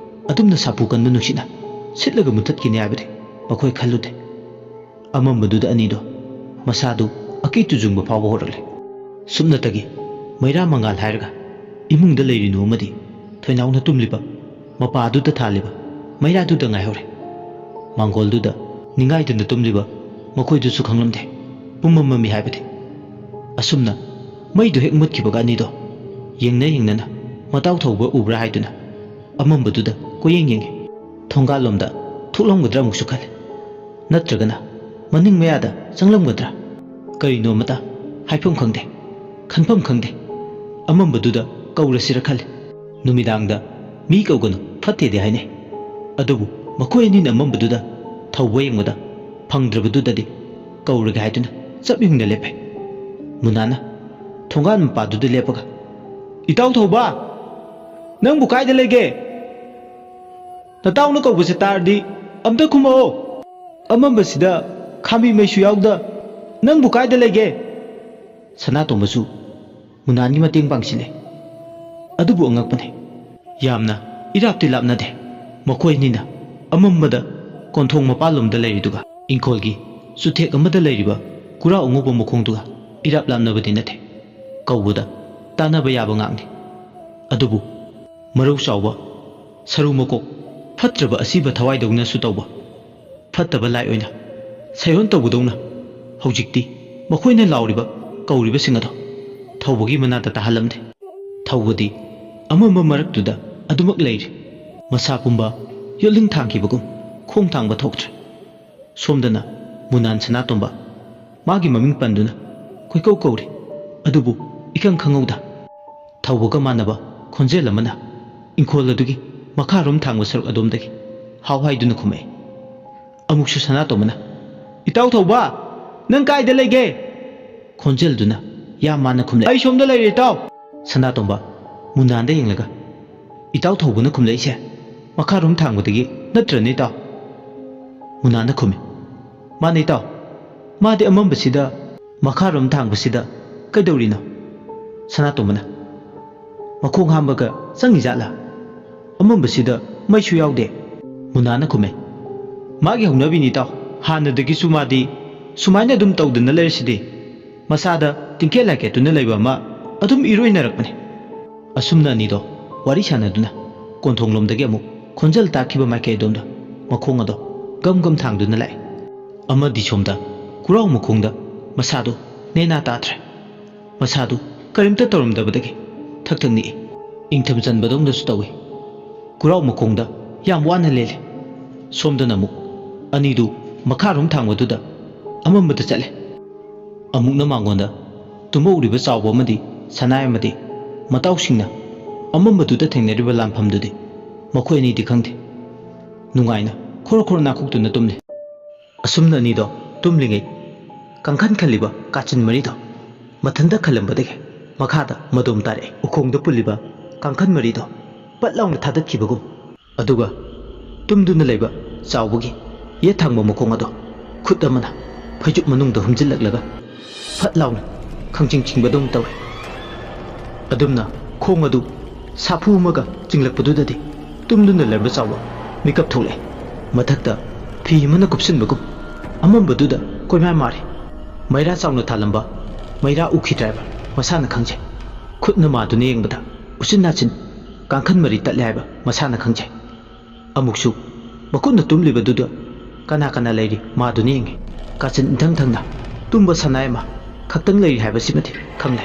ꯑꯗꯨꯝꯅ ꯁꯥꯐꯨ ꯀꯟꯕ ꯅꯨꯡꯁꯤꯠꯅ ꯁꯤꯠꯂꯒ ꯃꯨꯊꯠꯈꯤꯅꯤ ꯍꯥꯏꯕꯗꯤ ꯃꯈꯣꯏ ꯈꯜꯂꯨꯗꯦ꯫ ꯑꯃꯝꯕꯗꯨꯗ ꯑꯅꯤꯗꯣ ꯃꯁꯥꯗꯨ ꯑꯀꯤ ꯇꯨꯖꯨꯡꯕ ꯐꯥꯎꯕ ꯍꯧꯔꯛꯂꯦ꯫ ꯁꯨꯞꯅꯇꯒꯤ ꯃꯩꯔꯥ ꯃꯉꯥꯜ ꯍꯥꯏꯔꯒ ꯏꯃꯨꯡꯗ ꯂꯩꯔꯤꯅꯨ ꯑꯃꯗꯤ ꯊꯣꯏꯅꯥꯎꯅ ꯇꯨꯝꯂꯤꯕ ꯃꯄꯥꯗꯨꯗ ꯊꯥꯜꯂꯤꯕ ꯃꯩꯔꯥꯗꯨꯗ ꯉꯥꯏꯍꯧꯔꯦ꯫ ꯃꯥꯡꯒꯣꯜꯗꯨꯗ ꯅꯤꯡꯉꯥꯏꯗꯨꯅ ꯇꯨꯝꯂꯤꯕ ꯃꯈꯣꯏꯗꯨꯁꯨ ꯈꯪꯂꯝꯗꯦ꯫ ꯄꯨꯝꯃꯝ ꯃꯝꯃꯤ ꯍꯥꯏꯕꯗꯤ꯫ ꯑꯁꯨꯝꯅ ꯃꯩꯗꯨ ꯍꯦꯛ ꯃꯨꯠꯈꯤꯕꯒ ꯑꯅꯤꯗꯣ ꯌꯦꯡꯅ ꯌꯦꯡꯅꯅ ꯃꯇꯥꯎ ꯊꯧꯕ ꯎꯕ꯭ꯔꯥ ꯍꯥꯏꯗꯨꯅ ꯑꯃꯝꯕꯗꯨꯗ ꯀꯣꯏꯌꯦꯡ ꯌꯦꯡꯉꯤ꯫ ꯊꯣꯡꯒꯥꯜꯂꯣꯝꯗ ꯊꯣꯛꯂꯝꯒꯗ꯭ꯔꯥ ꯑꯃꯨꯛꯁꯨ ꯈꯜꯂꯤ꯫ ꯅꯠꯇ꯭ꯔꯒꯅ ꯃꯅꯤꯡ ꯃꯌꯥꯗ ꯆꯪꯂꯝꯒꯗ꯭ꯔꯥ? ꯀꯔꯤꯅꯣ ꯑꯃꯇ ꯍꯥꯏꯐꯝ ꯈꯪꯗꯦ, ꯈꯟꯐꯝ ꯈꯪꯗꯦ꯫ ꯑꯃꯝꯕꯗꯨꯗ ꯀꯧꯔꯁꯤꯔ ꯈꯜꯂꯤ꯫ ꯅꯨꯃꯤꯗꯥꯡꯗ ꯃꯤ ꯀꯧꯒꯅꯨ ꯐꯠꯇꯦꯗꯤ ꯍꯥꯏꯅꯩ꯫ ꯑꯗꯨꯕꯨ ꯃꯈꯣꯏ ꯑꯅꯤꯅ ꯑꯃꯝꯕꯗꯨꯗ ꯊꯧꯕ ꯌꯦꯡꯕꯗ ꯐꯪꯗ꯭ꯔꯕꯗꯨꯗꯗꯤ ꯀꯧꯔꯒꯦ ꯍꯥꯏꯗꯨꯅ ꯆꯞ ꯌꯨꯡꯅ ꯂꯦꯞꯄꯦ꯫ ꯃꯨꯅꯥꯅ ꯊꯣꯡꯒꯥꯟ ꯃꯄꯥꯗꯨꯗ ꯂꯦꯞꯄꯒ, "ꯏꯇꯥꯎ ꯊꯧꯕ, ꯅꯪꯕꯨ ꯀꯥꯏꯗ ꯂꯩꯒꯦ? ꯅꯇꯥꯎꯅ ꯀꯧꯕꯁꯦ ꯇꯥꯔꯗꯤ ꯑꯝꯇ ꯈꯨꯝꯃꯛꯑꯣ꯫ ꯑꯃꯝꯕꯁꯤꯗ ꯈꯥꯝꯕꯤ ꯃꯩꯁꯨ ꯌꯥꯎꯗ ꯅꯪꯕꯨ ꯀꯥꯏꯗ ꯂꯩꯒꯦ?" ꯁꯅꯥꯇꯣꯝꯕꯁꯨ ꯃꯨꯅꯥꯟꯒꯤ ꯃꯇꯦꯡ ꯄꯥꯡꯁꯤꯜꯂꯦ꯫ ꯑꯗꯨꯕꯨ ꯑꯉꯛꯄꯅꯤ, ꯌꯥꯝꯅ ꯏꯔꯥꯞꯇꯤ ꯂꯥꯞꯅꯗꯦ꯫ ꯃꯈꯣꯏ ꯑꯅꯤꯅ ꯑꯃꯝꯕꯗ ꯀꯣꯟꯊꯣꯡ ꯃꯄꯥꯜꯂꯣꯝꯗ ꯂꯩꯔꯤꯗꯨꯒ ꯏꯪꯈꯣꯜꯒꯤ ꯆꯨꯊꯦꯛ ꯑꯃꯗ ꯂꯩꯔꯤꯕ ꯀꯨꯔꯥꯎ ꯑꯉꯧꯕ ꯃꯈꯣꯡꯗꯨꯒ ꯏꯔꯥꯞ ꯂꯥꯞꯅꯕꯗꯤ ꯅꯠꯇꯦ꯫ ꯀꯧꯕꯗ ꯇꯥꯟꯅꯕ ꯌꯥꯕ ꯉꯥꯛꯅꯤ꯫ ꯑꯗꯨꯕꯨ ꯃꯔꯧ ꯆꯥꯎꯕ, ꯁꯔꯨ ꯃꯀꯣꯛ ꯐꯠꯇ꯭ꯔꯕ ꯑꯁꯤꯕ ꯊꯋꯥꯏꯗꯧꯅꯁꯨ ꯇꯧꯕ, ꯐꯠꯇꯕ ꯂꯥꯏ ꯑꯣꯏꯅ ꯁꯩꯑꯣꯟ ꯇꯧꯕꯗꯧꯅ ꯍꯧꯖꯤꯛꯇꯤ ꯃꯈꯣꯏꯅ ꯂꯥꯎꯔꯤꯕ, ꯀꯧꯔꯤꯕꯁꯤꯡ ꯑꯗꯣ ꯊꯧꯕꯒꯤ ꯃꯅꯥꯛꯇ ꯇꯥꯍꯜꯂꯝꯗꯦ꯫ ꯊꯧꯕꯗꯤ ꯑꯃꯝꯕ ꯃꯔꯛꯇꯨꯗ ꯑꯗꯨꯃꯛ ꯂꯩꯔꯤ꯫ ꯃꯁꯥ ꯄꯨꯝꯕ ꯌꯣꯠꯂꯤꯡ ꯊꯥꯡꯈꯤꯕꯒꯨꯝ ꯈꯣꯡ ꯊꯥꯡꯕ ꯊꯣꯛꯇ꯭ꯔꯦ꯫ ꯁꯣꯝꯗꯅ ꯃꯨꯅꯥꯟ ꯁꯅꯥꯇꯣꯝꯕ ꯃꯥꯒꯤ ꯃꯃꯤꯡ ꯄꯟꯗꯨꯅ ꯀꯣꯏꯀꯧ ꯀꯧꯔꯤ꯫ ꯑꯗꯨꯕꯨ ꯏꯈꯪ ꯈꯪꯍꯧꯗ ꯊꯧꯕꯒ ꯃꯥꯟꯅꯕ ꯈꯣꯟꯖꯦꯜ ꯑꯃꯅ ꯏꯪꯈꯣꯜ ꯑꯗꯨꯒꯤ ꯃꯈꯥꯔꯣꯝ ꯊꯥꯡꯕ ꯁꯔꯨꯛ ꯑꯗꯣꯝꯗꯒꯤ ꯍꯥꯎ ꯍꯥꯏꯗꯨꯅ ꯈꯨꯝꯃꯛꯏ꯫ ꯑꯃꯨꯛꯁꯨ ꯁꯅꯥꯇꯣꯝꯕꯅ, "ꯏꯇꯥꯎ ꯊꯧꯕ, ꯅꯪ ꯀꯥꯏꯗ ꯂꯩꯒꯦ?" ꯈꯣꯟꯖꯦꯜꯗꯨꯅ ꯌꯥꯝ ꯃꯥꯟꯅ ꯈꯨꯝꯂꯛꯏ꯫ "ꯑꯩ ꯁꯣꯝꯗ ꯂꯩꯔꯦ, ꯏꯇꯥꯎ!" ꯁꯅꯥꯇꯣꯝꯕ ꯃꯨꯅꯥꯟꯗ ꯌꯦꯡꯂꯒ, "ꯏꯇꯥꯎ ꯊꯧꯕꯅ ꯈꯨꯝꯂꯛꯏꯁꯦ ꯃꯈꯥꯔꯣꯝ ꯊꯥꯡꯕꯗꯒꯤ ꯅꯠꯇ꯭ꯔꯅꯦ, ꯏꯇꯥꯎ?" ꯃꯨꯅꯥꯟꯅ ꯈꯨꯝꯃꯤ, "ꯃꯥꯅꯦ, ꯏꯇꯥꯎ꯫ ꯃꯥꯗꯤ ꯑꯃꯝꯕꯁꯤꯗ, ꯃꯈꯥꯔꯣꯝ ꯊꯥꯡꯕꯁꯤꯗ ꯀꯩꯗꯧꯔꯤꯅꯣ?" ꯁꯅꯥꯇꯣꯝꯕꯅ, "ꯃꯈꯣꯡ ꯍꯥꯝꯕꯒ ꯆꯪꯉꯤꯖꯥꯠꯂꯥ? ꯑꯃꯝꯕꯁꯤꯗ ꯃꯩꯁꯨ ꯌꯥꯎꯗꯦ꯫" ꯃꯨꯅꯥꯅ ꯈꯨꯝꯃꯦ, "ꯃꯥꯒꯤ ꯍꯧꯅꯕꯤꯅꯤ, ꯏꯇꯥꯎ꯫ ꯍꯥꯟꯅꯗꯒꯤꯁꯨ ꯃꯥꯗꯤ ꯁꯨꯃꯥꯏꯅ ꯑꯗꯨꯝ ꯇꯧꯗꯅ ꯂꯩꯔꯁꯤꯗꯤ꯫ ꯃꯁꯥꯗ ꯇꯤꯡꯀꯦꯠ ꯂꯥꯏꯀꯦꯠꯇꯨꯅ ꯂꯩꯕ ꯑꯃ ꯑꯗꯨꯝ ꯏꯔꯣꯏꯅꯔꯛꯄꯅꯦ꯫" ꯑꯁꯨꯝꯅ ꯑꯅꯤꯗꯣ ꯋꯥꯔꯤ ꯁꯥꯟꯅꯗꯨꯅ ꯀꯣꯟꯊꯣꯡꯂꯣꯝꯗꯒꯤ ꯑꯃꯨꯛ ꯈꯣꯟꯖꯦꯜ ꯇꯥꯈꯤꯕ ꯃꯥꯏꯀꯩ ꯑꯗꯣꯝꯗ ꯃꯈꯣꯡ ꯑꯗꯣ ꯒꯝ ꯒꯝ ꯊꯥꯡꯗꯨꯅ ꯂꯥꯛꯑꯦ꯫ ꯑꯃꯗꯤ ꯁꯣꯝꯗ ꯀꯨꯔꯥꯎ ꯃꯈꯣꯡꯗ ꯃꯁꯥꯗꯨ ꯅꯦꯅꯥ ꯇꯥꯗ꯭ꯔꯦ꯫ ꯃꯁꯥꯗꯨ ꯀꯔꯤꯝꯇ ꯇꯧꯔꯝꯗꯕꯗꯒꯤ ꯊꯛ ꯊꯛ ꯅꯤꯛꯏ꯫ ꯏꯪꯊꯝ ꯆꯟꯕꯗꯧꯅꯁꯨ ꯇꯧꯏ꯫ ꯀꯨꯔꯥꯎ ꯃꯈꯣꯡꯗ ꯌꯥꯝ ꯋꯥꯅ ꯂꯦꯜꯂꯤ꯫ ꯁꯣꯝꯗꯅ ꯑꯃꯨꯛ ꯑꯅꯤꯗꯨ ꯃꯈꯥꯔꯣꯝ ꯊꯥꯡꯕꯗꯨꯗ ꯑꯃꯝꯕꯗ ꯆꯠꯂꯦ꯫ ꯑꯃꯨꯛꯅ ꯃꯉꯣꯟꯗ ꯇꯨꯝꯍꯧꯔꯤꯕ ꯆꯥꯎꯕ ꯑꯃꯗꯤ ꯁꯅꯥꯏ ꯑꯃꯗꯤ ꯃꯇꯥꯎꯁꯤꯡꯅ ꯑꯃꯝꯕꯗꯨꯗ ꯊꯦꯡꯅꯔꯤꯕ ꯂꯥꯟꯐꯝꯗꯨꯗꯤ ꯃꯈꯣꯏ ꯑꯅꯤꯗꯤ ꯈꯪꯗꯦ꯫ ꯅꯨꯡꯉꯥꯏꯅ ꯈꯣꯔ ꯈꯣꯔ ꯅꯥꯈꯣꯛꯇꯨꯅ ꯇꯨꯝꯂꯤ꯫ ꯑꯁꯨꯝꯅ ꯑꯅꯤꯗꯣ ꯇꯨꯝꯂꯤꯉꯩ ꯀꯥꯡꯈꯟ ꯈꯜꯂꯤꯕ ꯀꯥꯆꯤꯟ ꯃꯔꯤꯗꯣ ꯃꯊꯟꯇ ꯈꯜꯂꯝꯕꯗꯒꯤ ꯃꯈꯥꯗ ꯃꯗꯣꯝ ꯇꯥꯔꯛꯑꯦ꯫ ꯎꯈꯣꯡꯗ ꯄꯨꯜꯂꯤꯕ ꯀꯥꯡꯈꯟ ꯃꯔꯤꯗꯣ ꯄꯠ ꯂꯥꯎꯅ ꯊꯥꯗꯠꯈꯤꯕꯒꯨꯝ꯫ ꯑꯗꯨꯒ ꯇꯨꯝꯗꯨꯅ ꯂꯩꯕ ꯆꯥꯎꯕꯒꯤ ꯌꯦꯠ ꯊꯪꯕ ꯃꯈꯣꯡ ꯑꯗꯣ ꯈꯨꯠ ꯑꯃꯅ ꯐꯩꯖꯨꯞ ꯃꯅꯨꯡꯗ ꯍꯨꯝꯖꯤꯜꯂꯛꯂꯒ ꯐꯠ ꯂꯥꯎꯅ ꯈꯪꯆꯤꯡ ꯆꯤꯡꯕꯗꯧꯅ ꯇꯧꯔꯦ꯫ ꯑꯗꯨꯝꯅ ꯈꯣꯡ ꯑꯗꯨ ꯁꯥꯐꯨ ꯑꯃꯒ ꯆꯤꯡꯂꯛꯄꯗꯨꯗꯗꯤ ꯇꯨꯝꯗꯨꯅ ꯂꯩꯔꯝꯕ ꯆꯥꯎꯕ ꯃꯤꯀꯞ ꯊꯣꯛꯂꯛꯑꯦ꯫ ꯃꯊꯛꯇ ꯐꯤ ꯑꯃꯅ ꯀꯨꯞꯁꯤꯟꯕꯒꯨꯝ ꯑꯃꯝꯕꯗꯨꯗ ꯀꯣꯏꯃꯥꯏ ꯃꯥꯔꯤ꯫ ꯃꯩꯔꯥ ꯆꯥꯎꯅ ꯊꯥꯜꯂꯝꯕ ꯃꯩꯔꯥ ꯎꯈꯤꯗ꯭ꯔꯦ ꯍꯥꯏꯕ ꯃꯁꯥꯅ ꯈꯪꯖꯩ꯫ ꯈꯨꯠꯅ ꯃꯥꯗꯨꯅ ꯌꯦꯡꯕꯗ ꯎꯆꯤꯟ ꯅꯥꯆꯤꯟ ꯀꯥꯡꯈꯟ ꯃꯔꯤ ꯇꯠꯂꯦ ꯍꯥꯏꯕ ꯃꯁꯥꯅ ꯈꯪꯖꯩ꯫ ꯑꯃꯨꯛꯁꯨ ꯃꯈꯨꯠꯅ ꯇꯨꯝꯂꯤꯕꯗꯨꯗ ꯀꯅꯥ ꯀꯅꯥ ꯂꯩꯔꯤ ꯃꯥꯗꯨꯅ ꯌꯦꯡꯉꯤ꯫ ꯀꯥꯆꯤꯟ ꯏꯊꯪ ꯊꯪꯅ ꯇꯨꯝꯕ ꯁꯅꯥꯏ ꯑꯃ ꯈꯛꯇꯪ ꯂꯩꯔꯤ ꯍꯥꯏꯕꯁꯤꯃꯗꯤ ꯈꯪꯂꯦ꯫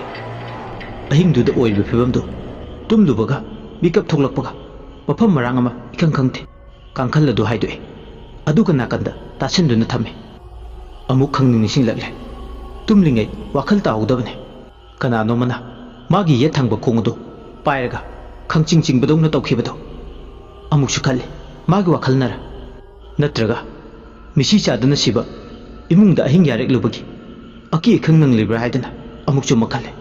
ꯑꯍꯤꯡꯗꯨꯗ ꯑꯣꯏꯔꯤꯕ ꯐꯤꯕꯝꯗꯨ ꯇꯨꯝꯂꯨꯕꯒ ꯃꯤꯀꯞ ꯊꯣꯛꯂꯛꯄꯒ ꯃꯐꯝ ꯃꯔꯥꯡ ꯑꯃ ꯏꯈꯪ ꯈꯪꯗꯦ꯫ ꯀꯥꯡꯈꯜ ꯑꯗꯨ ꯍꯥꯏꯗꯣꯛꯏ꯫ ꯑꯗꯨꯒ ꯅꯥꯀꯟꯗ ꯇꯥꯁꯤꯟꯗꯨꯅ ꯊꯝꯃꯤ꯫ ꯑꯃꯨꯛ ꯈꯪꯅꯤꯡ ꯅꯤꯡꯁꯤꯡꯂꯛꯂꯦ꯫ ꯇꯨꯝꯂꯤꯉꯩ ꯋꯥꯈꯜ ꯇꯥꯍꯧꯗꯕꯅꯤ꯫ ꯀꯅꯥꯅꯣꯃꯅ ꯃꯥꯒꯤ ꯌꯦꯠ ꯊꯪꯕ ꯈꯣꯡ ꯑꯗꯨ ꯄꯥꯏꯔꯒ ꯈꯪꯆꯤꯡ ꯆꯤꯡꯕꯗꯧꯅ ꯇꯧꯈꯤꯕꯗꯣ꯫ ꯑꯃꯨꯛꯁꯨ ꯈꯜꯂꯤ, ꯃꯥꯒꯤ ꯋꯥꯈꯜꯅꯔ? ꯅꯠꯇ꯭ꯔꯒ ꯃꯤꯁꯤ ꯆꯥꯗꯨꯅ ꯁꯤꯕ ꯏꯃꯨꯡꯗ ꯑꯍꯤꯡ ꯌꯥꯔꯦꯛꯂꯨꯕꯒꯤ ꯑꯀꯤ ꯑꯈꯪ ꯅꯪꯂꯤꯕ꯭ꯔꯥ ꯍꯥꯏꯗꯨꯅ ꯑꯃꯨꯛꯁꯨ ꯑꯃꯨꯛ ꯈꯜꯂꯤ꯫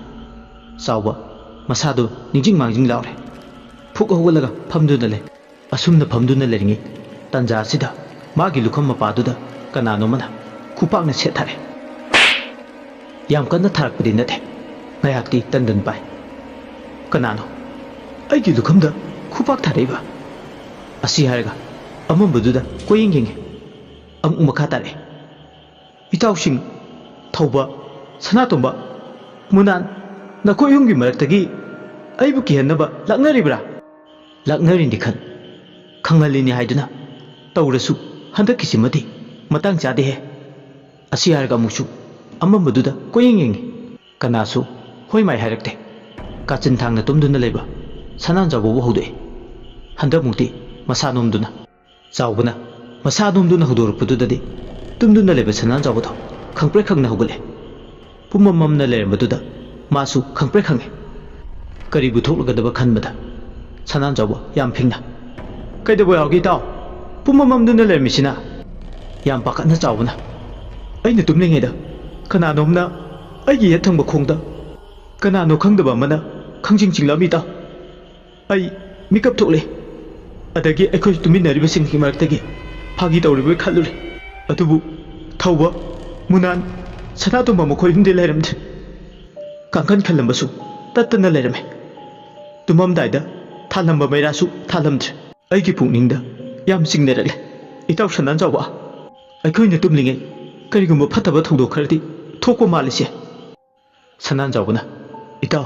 ꯆꯥꯎꯕ ꯃꯁꯥꯗꯨ ꯅꯤꯡꯖꯤꯡ ꯃꯥꯡꯖꯤꯡ ꯂꯥꯎꯔꯦ꯫ ꯐꯨꯛ ꯍꯧꯒꯠꯂꯒ ꯐꯝꯗꯨꯅ ꯂꯩ꯫ ꯑꯁꯨꯝꯅ ꯐꯝꯗꯨꯅ ꯂꯩꯔꯤꯉꯩ ꯇꯟꯖꯥ ꯑꯁꯤꯗ ꯃꯥꯒꯤ ꯂꯨꯈꯝ ꯃꯄꯥꯗꯨꯗ ꯀꯅꯥꯅꯣꯃꯅ ꯈꯨꯄꯥꯛꯅ ꯁꯦꯠ ꯊꯥꯔꯦ꯫ ꯌꯥꯝ ꯀꯟꯅ ꯊꯥꯔꯛꯄꯗꯤ ꯅꯠꯇꯦ, ꯉꯥꯏꯍꯥꯛꯇꯤ ꯇꯟꯗꯟ ꯄꯥꯏ꯫ "ꯀꯅꯥꯅꯣ ꯑꯩꯒꯤ ꯂꯨꯈꯝꯗ ꯈꯨꯄꯥꯛ ꯊꯥꯔꯛꯏꯕ?" ꯑꯁꯤ ꯍꯥꯏꯔꯒ ꯑꯃꯝꯕꯗꯨꯗ ꯀꯣꯏꯌꯦꯡ ꯌꯦꯡꯉꯤ꯫ ꯑꯃꯨꯛ ꯃꯈꯥ ꯇꯥꯔꯛꯏ꯫ "ꯏꯇꯥꯎꯁꯤꯡ, ꯊꯧꯕ, ꯁꯅꯥꯇꯣꯝꯕ, ꯃꯨꯅꯥꯟ, ꯅꯈꯣꯏ ꯑꯍꯨꯝꯒꯤ ꯃꯔꯛꯇꯒꯤ ꯑꯩꯕꯨ ꯀꯤꯍꯟꯅꯕ ꯂꯥꯛꯅꯔꯤꯕ꯭ꯔꯥ?" "ꯂꯥꯛꯅꯔꯤꯅꯤ ꯈꯟ, ꯈꯪꯍꯜꯂꯤꯅꯤ ꯍꯥꯏꯗꯨꯅ ꯇꯧꯔꯁꯨ ꯍꯟꯗꯛꯀꯤꯁꯤꯃꯗꯤ ꯃꯇꯥꯡ ꯆꯥꯗꯦꯍꯦ꯫" ꯑꯁꯤ ꯍꯥꯏꯔꯒ ꯑꯃꯨꯛꯁꯨ ꯑꯃꯝꯕꯗꯨꯗ ꯀꯣꯏꯌꯦꯡ ꯌꯦꯡꯉꯤ꯫ ꯀꯅꯥꯁꯨ ꯍꯣꯏ ꯃꯥꯏ ꯍꯥꯏꯔꯛꯇꯦ꯫ ꯀꯥꯆꯤꯟ ꯊꯥꯡꯅ ꯇꯨꯝꯗꯨꯅ ꯂꯩꯕ ꯁꯅꯥꯟꯖꯥꯎꯕꯕꯨ ꯍꯧꯗꯣꯛꯏ꯫ ꯍꯟꯗꯛꯃꯨꯛꯇꯤ ꯃꯁꯥ ꯅꯣꯝꯗꯨꯅ꯫ ꯆꯥꯎꯕꯅ ꯃꯁꯥ ꯅꯣꯝꯗꯨꯅ ꯍꯧꯗꯣꯔꯛꯄꯗꯨꯗꯗꯤ ꯇꯨꯝꯗꯨꯅ ꯂꯩꯕ ꯁꯅꯥꯟꯖꯥꯎꯕꯗꯣ ꯈꯪꯄ꯭ꯔꯦꯛ ꯈꯪꯅ ꯍꯧꯒꯠꯂꯦ꯫ ꯄꯨꯝꯃꯝ ꯃꯝꯅ ꯂꯩꯔꯝꯕꯗꯨꯗ ꯃꯥꯁꯨ ꯈꯪꯄ꯭ꯔꯦꯛ ꯈꯪꯉꯦ꯫ ꯀꯔꯤꯕꯨ ꯊꯣꯛꯂꯒꯗꯕ ꯈꯟꯕꯗ ꯁꯅꯥꯟꯖꯥꯎꯕ ꯌꯥꯝ ꯐꯤꯡꯅ, "ꯀꯩꯗꯧꯕ ꯌꯥꯎꯒꯦ ꯏꯇꯥꯎ? ꯄꯨꯝꯃꯝ ꯃꯝꯗꯨꯅ ꯂꯩꯔꯝꯃꯤꯁꯤꯅ?" ꯌꯥꯝ ꯄꯥꯈꯠꯅ ꯆꯥꯎꯕꯅ, "ꯑꯩꯅ ꯇꯨꯝꯂꯤꯉꯩꯗ ꯀꯅꯥꯅꯣꯝꯅ ꯑꯩꯒꯤ ꯌꯦꯠ ꯊꯪꯕ ꯈꯣꯡꯗ ꯀꯅꯥꯅꯣ ꯈꯪꯗꯕ ꯑꯃꯅ ꯈꯪꯖꯤꯡ ꯆꯤꯡꯂꯛꯑꯝꯃꯤ ꯏꯇꯥꯎ꯫ ꯑꯩ ꯃꯤꯀꯞ ꯊꯣꯛꯂꯦ꯫ ꯑꯗꯒꯤ ꯑꯩꯈꯣꯏ ꯇꯨꯃꯤꯟꯅꯔꯤꯕꯁꯤꯡꯒꯤ ꯃꯔꯛꯇꯒꯤ ꯐꯥꯒꯤ ꯇꯧꯔꯤꯕꯣꯏ ꯈꯜꯂꯨꯔꯦ꯫ ꯑꯗꯨꯕꯨ ꯊꯧꯕ, ꯃꯨꯅꯥꯟ, ꯁꯅꯥꯇꯣꯝꯕ ꯃꯈꯣꯏ ꯑꯍꯨꯝꯗꯤ ꯂꯩꯔꯝꯗꯦ꯫ ꯀꯥꯡꯈꯟ ꯈꯜꯂꯝꯕꯁꯨ ꯇꯠꯇꯅ ꯂꯩꯔꯝꯃꯦ꯫ ꯇꯨꯝꯃꯝꯗꯥꯏꯗ ꯊꯥꯜꯂꯝꯕ ꯃꯩꯔꯥꯁꯨ ꯊꯥꯜꯂꯝꯗ꯭ꯔꯦ꯫ ꯑꯩꯒꯤ ꯄꯨꯛꯅꯤꯡꯗ ꯌꯥꯝ ꯆꯤꯡꯅꯔꯛꯂꯦ꯫ "ꯏꯇꯥꯎ ꯁꯅꯥꯟꯖꯥꯎꯕ, ꯑꯩꯈꯣꯏꯅ ꯇꯨꯝꯂꯤꯉꯩ ꯀꯔꯤꯒꯨꯝꯕ ꯐꯠꯇꯕ ꯊꯧꯗꯣꯛ ꯈꯔꯗꯤ ꯊꯣꯛꯄ ꯃꯥꯜꯂꯤꯁꯦ?" ꯁꯅꯥꯟꯖꯥꯎꯕꯅ, "ꯏꯇꯥꯎ,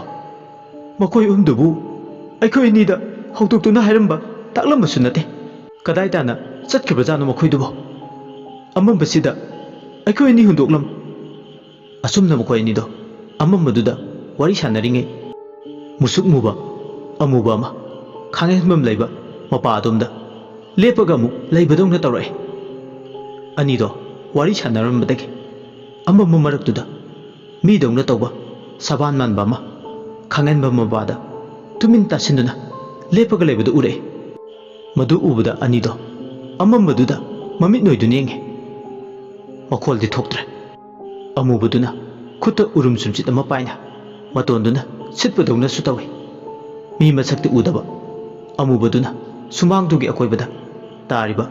ꯃꯈꯣꯏ ꯑꯍꯨꯝꯗꯨꯕꯨ ꯑꯩꯈꯣꯏ ꯑꯅꯤꯗ ꯍꯧꯗꯣꯛꯇꯨꯅ ꯍꯥꯏꯔꯝꯕ ꯇꯥꯛꯂꯝꯕꯁꯨ ꯅꯠꯇꯦ꯫ ꯀꯗꯥꯏ ꯇꯥꯅ ꯆꯠꯈ꯭ꯔꯤꯕꯖꯥꯠꯅꯣ ꯃꯈꯣꯏꯗꯨꯕꯣ? ꯑꯃꯝꯕꯁꯤꯗ ꯑꯩꯈꯣꯏ ꯑꯅꯤ ꯍꯨꯟꯗꯣꯛꯂꯝ?" ꯑꯁꯨꯝꯅ ꯃꯈꯣꯏ ꯑꯅꯤꯗꯣ ꯑꯃꯝꯕꯗꯨꯗ ꯋꯥꯔꯤ ꯁꯥꯟꯅꯔꯤꯉꯩ, ꯃꯨꯁꯨꯛ ꯃꯨꯕ ꯑꯃꯨꯕ ꯑꯃ ꯈꯥꯡꯍꯦꯟꯐꯝ ꯂꯩꯕ ꯃꯄꯥ ꯑꯗꯣꯝꯗ ꯂꯦꯞꯄꯒ ꯑꯃꯨꯛ ꯂꯩꯕꯗꯧꯅ ꯇꯧꯔꯛꯑꯦ꯫ ꯑꯅꯤꯗꯣ ꯋꯥꯔꯤ ꯁꯥꯟꯅꯔꯝꯕꯗꯒꯤ ꯑꯃꯝꯕ ꯃꯔꯛꯇꯨꯗ ꯃꯤꯗꯧꯅ ꯇꯧꯕ ꯁꯕꯥꯟ ꯃꯥꯟꯕ ꯑꯃ ꯈꯥꯡꯍꯦꯟꯐꯝ ꯃꯄꯥꯗ ꯇꯨꯃꯤꯟ ꯇꯥꯁꯤꯟꯗꯨꯅ ꯂꯦꯞꯄꯒ ꯂꯩꯕꯗꯨ ꯎꯔꯛꯑꯦ꯫ ꯃꯗꯨ ꯎꯕꯗ ꯑꯅꯤꯗꯣ ꯑꯃꯝꯕꯗꯨꯗ ꯃꯃꯤꯠ ꯅꯣꯏꯗꯨꯅ ꯌꯦꯡꯉꯦ꯫ ꯃꯈꯣꯜꯗꯤ ꯊꯣꯛꯇ꯭ꯔꯦ꯫ ꯑꯃꯨꯕꯗꯨꯅ ꯈꯨꯠꯇ ꯎꯔꯨꯝ ꯁꯨꯝꯆꯤꯠ ꯑꯃ ꯄꯥꯏꯅ ꯃꯇꯣꯟꯗꯨꯅ ꯁꯤꯠꯄꯗꯧꯅꯁꯨ ꯇꯧꯏ꯫ ꯃꯤ ꯃꯁꯛꯇꯤ ꯎꯗꯕ ꯑꯃꯨꯕꯗꯨꯅ ꯁꯨꯃꯥꯡꯗꯨꯒꯤ ꯑꯀꯣꯏꯕꯗ ꯇꯥꯔꯤꯕ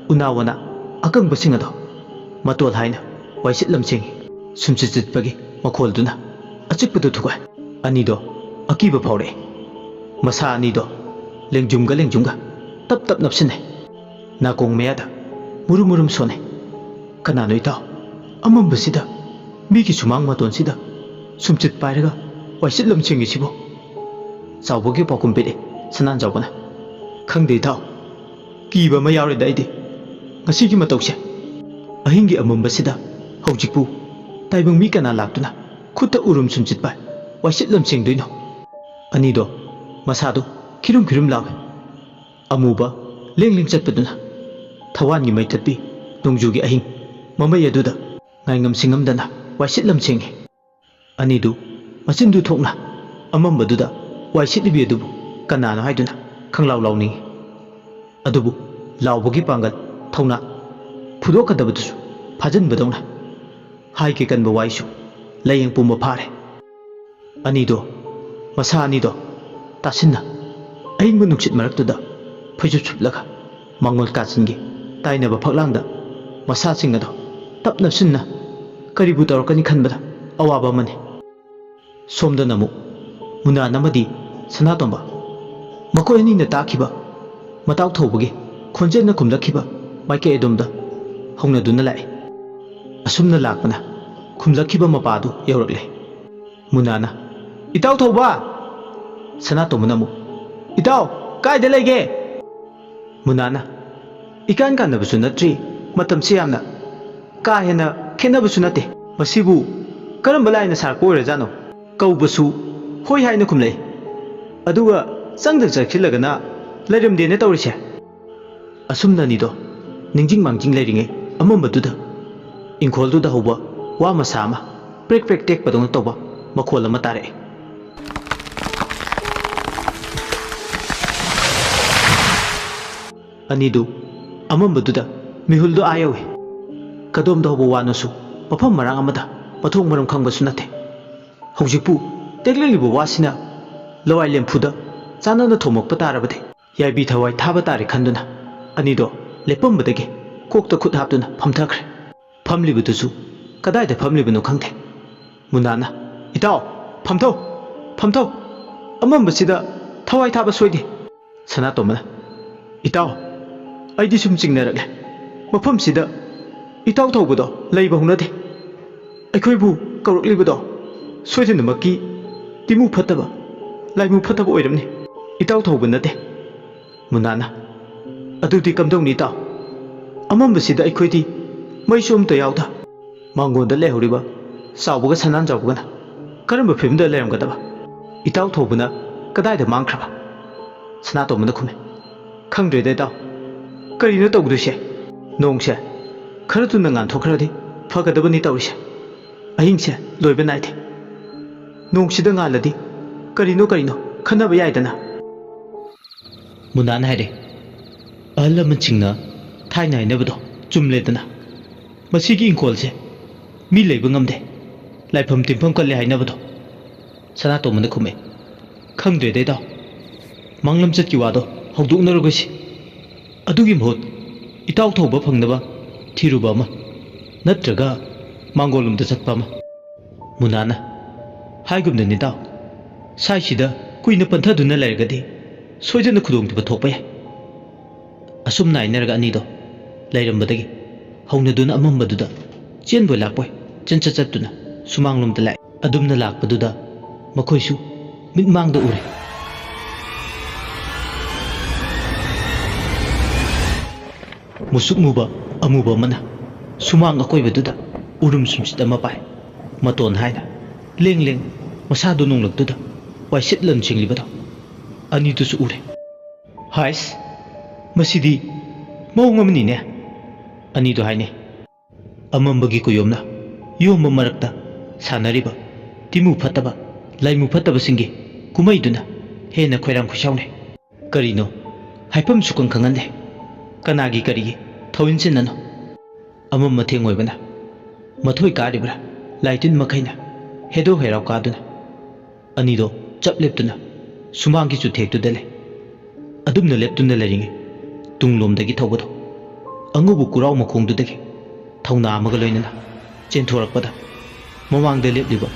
ꯎꯅꯥ ꯋꯥꯅꯥ ꯑꯀꯪꯕꯁꯤꯡ ꯑꯗꯣ ꯃꯇꯣꯜ ꯍꯥꯏꯅ ꯋꯥꯏꯁꯤꯠ ꯂꯝꯁꯦꯡꯉꯤ꯫ ꯁꯨꯝꯆꯤꯠ ꯆꯤꯠꯄꯒꯤ ꯃꯈꯣꯜꯗꯨꯅ ꯑꯆꯤꯛꯄꯗꯨ ꯊꯨꯒꯥꯏ꯫ ꯑꯅꯤꯗꯣ ꯑꯀꯤꯕ ꯐꯥꯎꯔꯛꯏ꯫ ꯃꯁꯥ ꯑꯅꯤꯗꯣ ꯂꯦꯡꯖꯨꯝꯒ ꯂꯦꯡꯖꯨꯝꯒ ꯇꯞ ꯇꯞ ꯅꯞꯁꯤꯟꯅꯩ꯫ ꯅꯥꯀꯣꯡ ꯃꯌꯥꯗ ꯃꯨꯔꯨꯝ ꯃꯨꯔꯨꯝ ꯁꯣꯟꯅꯩ꯫ "ꯀꯅꯥꯅꯣ ꯏꯇꯥꯎ, ꯑꯃꯝꯕꯁꯤꯗ ꯃꯤꯒꯤ ꯁꯨꯃꯥꯡ ꯃꯇꯣꯟꯁꯤꯗ ꯁꯨꯝꯆꯤꯠ ꯄꯥꯏꯔꯒ ꯋꯥꯏꯁꯤꯠ ꯂꯝꯁꯦꯡꯉꯤꯁꯤꯕꯣ?" ꯆꯥꯎꯕꯒꯤ ꯄꯥꯎꯈꯨꯝ ꯄꯤꯔꯛꯑꯦ ꯁꯅꯥꯟꯖꯥꯎꯕꯅ꯫ "ꯈꯪꯗꯦ ꯏꯇꯥꯎ, ꯀꯤꯕ ꯑꯃ ꯌꯥꯎꯔꯦꯗ ꯑꯩꯗꯤ꯫ ꯉꯁꯤꯒꯤ ꯃꯇꯧꯁꯦ ꯑꯍꯤꯡꯒꯤ ꯑꯃꯝꯕꯁꯤꯗ ꯍꯧꯖꯤꯛꯄꯨ ꯇꯥꯏꯕꯪ ꯃꯤ ꯀꯅꯥ ꯂꯥꯛꯇꯨꯅ ꯈꯨꯠꯇ ꯎꯔꯨꯝ ꯁꯨꯝꯆꯤꯠ ꯄꯥꯏ ꯋꯥꯏꯁꯤꯠ ꯂꯝꯁꯦꯡꯗꯣꯏꯅꯣ?" ꯑꯅꯤꯗꯣ ꯃꯁꯥꯗꯣ ꯈꯤꯔꯨꯝ ꯈꯤꯔꯨꯝ ꯂꯥꯎꯏ꯫ ꯑꯃꯨꯕ ꯂꯦꯡ ꯂꯦꯡ ꯆꯠꯄꯗꯨꯅ ꯊꯋꯥꯟꯒꯤ ꯃꯩꯊꯠꯄꯤ ꯅꯣꯡꯖꯨꯒꯤ ꯑꯍꯤꯡ ꯃꯃꯩ ꯑꯗꯨꯗ ꯉꯥꯏꯉꯝ ꯁꯤꯡꯉꯝꯗꯅ ꯋꯥꯏꯁꯤꯠ ꯂꯝꯁꯦꯡꯉꯤ꯫ ꯑꯅꯤꯗꯨ ꯃꯆꯤꯟꯗꯨ ꯊꯣꯛꯅ ꯑꯃꯝꯕꯗꯨꯗ ꯋꯥꯏꯁꯤꯠꯂꯤꯕꯤ ꯑꯗꯨꯕꯨ ꯀꯅꯥꯅꯣ ꯍꯥꯏꯗꯨꯅ ꯈꯪꯂꯥꯎ ꯂꯥꯎꯅꯤꯡꯏ꯫ ꯑꯗꯨꯕꯨ ꯂꯥꯎꯕꯒꯤ ꯄꯥꯡꯒꯜ, ꯊꯧꯅꯥ ꯐꯨꯗꯣꯛꯀꯗꯕꯗꯨꯁꯨ ꯐꯥꯖꯤꯟꯕꯗꯧꯅ ꯍꯥꯏꯒꯦ ꯀꯟꯕ ꯋꯥꯏꯁꯨ ꯂꯥꯏꯌꯦꯡ ꯄꯨꯝꯕ ꯐꯥꯔꯦ꯫ ꯑꯅꯤꯗꯣ, ꯃꯁꯥ ꯑꯅꯤꯗꯣ ꯇꯥꯁꯤꯟꯅ ꯑꯏꯪꯕ ꯅꯨꯡꯁꯤꯠ ꯃꯔꯛꯇꯨꯗ ꯐꯩꯖꯨꯞ ꯁꯨꯞꯂꯒ ꯃꯉꯣꯜ ꯀꯥꯆꯤꯟꯒꯤ ꯇꯥꯏꯅꯕ ꯐꯛꯂꯥꯡꯗ ꯃꯁꯥꯁꯤꯡ ꯑꯗꯣ ꯇꯞꯅ ꯁꯤꯟꯅ ꯀꯔꯤꯕꯨ ꯇꯧꯔꯛꯀꯅꯤ ꯈꯟꯕꯗ ꯑꯋꯥꯕ ꯑꯃꯅꯤ꯫ ꯁꯣꯝꯗꯅ ꯑꯃꯨꯛ ꯃꯨꯅꯥꯟ ꯑꯃꯗꯤ ꯁꯅꯥꯇꯣꯝꯕ ꯃꯈꯣꯏ ꯑꯅꯤꯅ ꯇꯥꯈꯤꯕ ꯃꯇꯥꯎ ꯊꯧꯕꯒꯤ ꯈꯣꯟꯖꯦꯜꯅ ꯈꯨꯝꯂꯛꯈꯤꯕ ꯃꯥꯏꯀꯩ ꯑꯗꯣꯝꯗ ꯍꯧꯅꯗꯨꯅ ꯂꯥꯛꯏ꯫ ꯑꯁꯨꯝꯅ ꯂꯥꯛꯄꯅ ꯈꯨꯝꯂꯛꯈꯤꯕ ꯃꯄꯥ ꯑꯗꯨ ꯌꯧꯔꯛꯂꯦ꯫ ꯃꯨꯅꯥꯅ, "ꯏꯇꯥꯎ ꯊꯧꯕ!" ꯁꯅꯥꯇꯣꯝꯕꯅ ꯑꯃꯨꯛ, "ꯏꯇꯥꯎ, ꯀꯥꯏꯗ ꯂꯩꯒꯦ?" ꯃꯨꯅꯥꯅ, "ꯏꯀꯥꯟ ꯀꯥꯟꯅꯕꯁꯨ ꯅꯠꯇ꯭ꯔꯤ, ꯃꯇꯝꯁꯤ ꯌꯥꯝꯅ ꯀꯥ ꯍꯦꯟꯅ ꯈꯦꯠꯅꯕꯁꯨ ꯅꯠꯇꯦ꯫ ꯃꯁꯤꯕꯨ ꯀꯔꯝꯕ ꯂꯥꯏꯅ ꯁꯥꯔꯛꯄ ꯑꯣꯏꯔꯖꯥꯠꯅꯣ? ꯀꯧꯕꯁꯨ ꯍꯣꯏ ꯍꯥꯏꯅ ꯈꯨꯝꯂꯛꯏ, ꯑꯗꯨꯒ ꯆꯪꯗ ꯆꯪꯁꯤꯜꯂꯒꯅ ꯂꯩꯔꯝꯗꯦꯅ ꯇꯧꯔꯤꯁꯦ?" ꯑꯁꯨꯝꯅ ꯑꯅꯤꯗꯣ ꯅꯤꯡꯖꯤꯡ ꯃꯥꯡꯖꯤꯡ ꯂꯩꯔꯤꯉꯩ ꯑꯃꯝꯕꯗꯨꯗ ꯏꯪꯈꯣꯜꯗꯨꯗ ꯍꯧꯕ ꯋꯥ ꯃꯁꯥ ꯑꯃ ꯄ꯭ꯔꯦꯛ ꯄ꯭ꯔꯦꯛ ꯇꯦꯛꯄꯗꯧꯅ ꯇꯧꯕ ꯃꯈꯣꯜ ꯑꯃ ꯇꯥꯔꯛꯑꯦ꯫ ꯑꯅꯤꯗꯨ ꯑꯃꯝꯕꯗꯨꯗ ꯃꯤꯍꯨꯜꯗꯨ ꯑꯥ ꯌꯧꯏ꯫ ꯀꯗꯣꯝꯗ ꯍꯧꯕ ꯋꯥꯅꯣꯁꯨ ꯃꯐꯝ ꯃꯔꯥꯡ ꯑꯃꯗ ꯃꯊꯣꯡ ꯃꯔꯝ ꯈꯪꯕꯁꯨ ꯅꯠꯇꯦ꯫ ꯍꯧꯖꯤꯛꯄꯨ ꯇꯦꯛꯂꯛꯂꯤꯕ ꯋꯥꯁꯤꯅ ꯂꯋꯥꯏ ꯂꯦꯝꯐꯨꯗ ꯆꯥꯟꯅꯅ ꯊꯣꯝꯃꯛꯄ ꯇꯥꯔꯕꯗꯤ ꯌꯥꯏꯕꯤ ꯊꯋꯥꯏ ꯊꯥꯕ ꯇꯥꯔꯦ ꯈꯟꯗꯨꯅ ꯑꯅꯤꯗꯣ ꯂꯦꯞꯄꯝꯕꯗꯒꯤ ꯀꯣꯛꯇ ꯈꯨꯠ ꯍꯥꯞꯇꯨꯅ ꯐꯝꯊꯈ꯭ꯔꯦ꯫ ꯐꯝꯂꯤꯕꯗꯨꯁꯨ ꯀꯗꯥꯏꯗ ꯐꯝꯂꯤꯕꯅꯣ ꯈꯪꯗꯦ꯫ ꯃꯨꯅꯥꯅ, "ꯏꯇꯥꯎ, ꯐꯝꯊꯧ, ꯐꯝꯊꯧ꯫ ꯑꯃꯝꯕꯁꯤꯗ ꯊꯋꯥꯏ ꯊꯥꯕ ꯁꯣꯏꯗꯦ꯫" ꯁꯅꯥꯇꯣꯝꯕꯅ, "ꯏꯇꯥꯎ, ꯑꯩꯗꯤ ꯁꯨꯝ ꯆꯤꯡꯅꯔꯛꯂꯦ꯫ ꯃꯐꯝꯁꯤꯗ ꯏꯇꯥꯎ ꯊꯧꯕꯗꯣ ꯂꯩꯕ ꯍꯧꯅꯗꯦ꯫ ꯑꯩꯈꯣꯏꯕꯨ ꯀꯧꯔꯛꯂꯤꯕꯗꯣ ꯁꯣꯏꯗꯅꯃꯛꯀꯤ ꯇꯤꯃꯨ ꯐꯠꯇꯕ, ꯂꯥꯏꯃꯨ ꯐꯠꯇꯕ ꯑꯣꯏꯔꯝꯅꯤ꯫ ꯏꯇꯥꯎ ꯊꯧꯕ ꯅꯠꯇꯦ꯫" ꯃꯨꯅꯥꯅ, "ꯑꯗꯨꯗꯤ ꯀꯝꯗꯧꯅꯤ ꯏꯇꯥꯎ? ꯑꯃꯝꯕꯁꯤꯗ ꯑꯩꯈꯣꯏꯗꯤ ꯃꯩꯁꯨ ꯑꯝꯇ ꯌꯥꯎꯗ꯫ ꯃꯥꯡꯒꯣꯟꯗ ꯂꯩꯍꯧꯔꯤꯕ ꯆꯥꯎꯕꯒ ꯁꯅꯥꯟ ꯆꯥꯎꯕꯒꯅ ꯀꯔꯝꯕ ꯐꯤꯕꯝꯗ ꯂꯩꯔꯝꯒꯗꯕ? ꯏꯇꯥꯎ ꯊꯧꯕꯅ ꯀꯗꯥꯏꯗ ꯃꯥꯡꯈ꯭ꯔꯕ?" ꯁꯅꯥꯇꯣꯝꯕꯅ ꯈꯨꯝꯃꯤ, "ꯈꯪꯗ꯭ꯔꯦꯗ ꯏꯇꯥꯎ, ꯀꯔꯤꯅꯣ ꯇꯧꯗꯣꯏꯁꯦ? ꯅꯣꯡꯁꯦ ꯈꯔ ꯊꯨꯅ ꯉꯥꯟꯊꯣꯛꯈ꯭ꯔꯗꯤ ꯐꯒꯗꯕꯅꯤ ꯇꯧꯔꯤꯁꯦ꯫ ꯑꯍꯤꯡꯁꯦ ꯂꯣꯏꯕ ꯅꯥꯏꯗꯦ꯫ ꯅꯣꯡꯁꯤꯗ ꯉꯥꯜꯂꯗꯤ ꯀꯔꯤꯅꯣ ꯀꯔꯤꯅꯣ ꯈꯟꯅꯕ ꯌꯥꯏꯗꯅ꯫" ꯃꯨꯅꯥꯅ ꯍꯥꯏꯔꯦ, "ꯑꯍꯜ ꯂꯃꯟꯁꯤꯡꯅ ꯊꯥꯏꯅ ꯍꯥꯏꯅꯕꯗꯣ ꯆꯨꯝꯂꯦꯗꯅ꯫ ꯃꯁꯤꯒꯤ ꯏꯪꯈꯣꯜꯁꯦ ꯃꯤ ꯂꯩꯕ ꯉꯝꯗꯦ, ꯂꯥꯏꯐꯝ ꯇꯤꯟꯐꯝ ꯀꯜꯂꯦ ꯍꯥꯏꯅꯕꯗꯣ꯫" ꯁꯅꯥꯇꯣꯝꯕꯅ ꯈꯨꯝꯃꯦ, "ꯈꯪꯗ꯭ꯔꯦꯗ ꯏꯇꯥꯎ, ꯃꯥꯡꯂꯝꯆꯠꯀꯤ ꯋꯥꯗꯣ ꯍꯧꯗꯣꯛꯅꯔꯨꯒꯁꯤ꯫ ꯑꯗꯨꯒꯤ ꯃꯍꯨꯠ ꯏꯇꯥꯎ ꯊꯧꯕ ꯐꯪꯅꯕ ꯊꯤꯔꯨꯕ ꯑꯃ, ꯅꯠꯇ꯭ꯔꯒ ꯃꯥꯡꯒꯣꯜꯂꯣꯝꯗ ꯆꯠꯄ ꯑꯃ꯫" ꯃꯨꯅꯥꯅ, "ꯍꯥꯏꯒꯨꯝꯗꯅꯤ ꯏꯇꯥꯎ, ꯁ꯭ꯋꯥꯏꯁꯤꯗ ꯀꯨꯏꯅ ꯄꯟꯊꯗꯨꯅ ꯂꯩꯔꯒꯗꯤ ꯁꯣꯏꯗꯅ ꯈꯨꯗꯣꯡꯊꯤꯕ ꯊꯣꯛꯄ ꯌꯥꯏ꯫ ꯑꯁꯨꯝꯅ ꯍꯥꯏꯅꯔꯒ ꯑꯅꯤꯗꯣ ꯂꯩꯔꯝꯕꯗꯒꯤ ꯍꯧꯅꯗꯨꯅ ꯑꯃꯝꯕꯗꯨꯗ ꯆꯦꯟꯕꯣꯏ ꯂꯥꯛꯄꯣꯏ ꯆꯦꯟꯆꯠ ꯆꯠꯇꯨꯅ ꯁꯨꯃꯥꯡꯂꯣꯝꯗ ꯂꯥꯛꯏ꯫ ꯑꯗꯨꯝꯅ ꯂꯥꯛꯄꯗꯨꯗ ꯃꯈꯣꯏꯁꯨ ꯃꯤꯠꯃꯥꯡꯗ ꯎꯔꯦ꯫ ꯃꯨꯁꯨꯛ ꯃꯨꯕ ꯑꯃꯨꯕ ꯑꯃꯅ ꯁꯨꯃꯥꯡ ꯑꯀꯣꯏꯕꯗꯨꯗ ꯎꯔꯨꯝ ꯁꯨꯝꯁꯤꯠ ꯑꯃ ꯄꯥꯏ꯫ ꯃꯇꯣꯟ ꯍꯥꯏꯅ ꯂꯦꯡ ꯂꯦꯡ ꯃꯁꯥꯗꯨ ꯅꯣꯡꯂꯛꯇꯨꯗ ꯋꯥꯏꯁꯤꯠ ꯂꯟꯁꯤꯡꯂꯤꯕꯗꯣ ꯑꯅꯤꯗꯨꯁꯨ ꯎꯔꯦ꯫ "ꯍꯥꯏꯁ, ꯃꯁꯤꯗꯤ ꯃꯑꯣꯡ ꯑꯃꯅꯤꯅꯦ!" ꯑꯅꯤꯗꯨ ꯍꯥꯏꯅꯩ꯫ ꯑꯃꯝꯕꯒꯤ ꯀꯨꯌꯣꯝꯅ ꯌꯣꯝꯕ ꯃꯔꯛꯇ ꯁꯥꯟꯅꯔꯤꯕ ꯇꯤꯃꯨ ꯐꯠꯇꯕ, ꯂꯥꯏꯃꯨ ꯐꯠꯇꯕꯁꯤꯡꯒꯤ ꯀꯨꯝꯍꯩꯗꯨꯅ ꯍꯦꯟꯅ ꯈꯣꯏꯔꯥꯡ ꯈꯣꯏꯁꯥꯎꯅꯩ꯫ ꯀꯔꯤꯅꯣ ꯍꯥꯏꯐꯝ ꯁꯨꯈꯪ ꯈꯪꯍꯟꯗꯦ꯫ ꯀꯅꯥꯒꯤ ꯀꯔꯤꯒꯤ ꯊꯧꯏꯟꯁꯤꯟꯅꯅꯣ? ꯑꯃꯝ ꯑꯊꯦꯡ ꯑꯣꯏꯕꯅ ꯃꯊꯣꯏ ꯀꯥꯔꯤꯕ꯭ꯔꯥ? ꯂꯥꯏꯇꯤꯟ ꯃꯈꯩꯅ ꯍꯦꯗꯣ ꯍꯦꯔꯥꯎ ꯀꯥꯗꯨꯅ ꯑꯅꯤꯗꯣ ꯆꯞ ꯂꯦꯞꯇꯨꯅ ꯁꯨꯃꯥꯡꯒꯤ ꯆꯨꯊꯦꯛꯇꯨꯗ ꯂꯩ꯫ ꯑꯗꯨꯝꯅ ꯂꯦꯞꯇꯨꯅ ꯂꯩꯔꯤꯉꯩ ꯇꯨꯡꯂꯣꯝꯗꯒꯤ ꯊꯧꯕꯗꯣ ꯑꯉꯧꯕ ꯀꯨꯔꯥꯎ ꯃꯈꯣꯡꯗꯨꯗꯒꯤ ꯊꯧꯅꯥ ꯑꯃꯒ ꯂꯣꯏꯅꯅ ꯆꯦꯟꯊꯣꯔꯛꯄꯗ ꯃꯃꯥꯡꯗ ꯂꯦꯞꯂꯤꯕ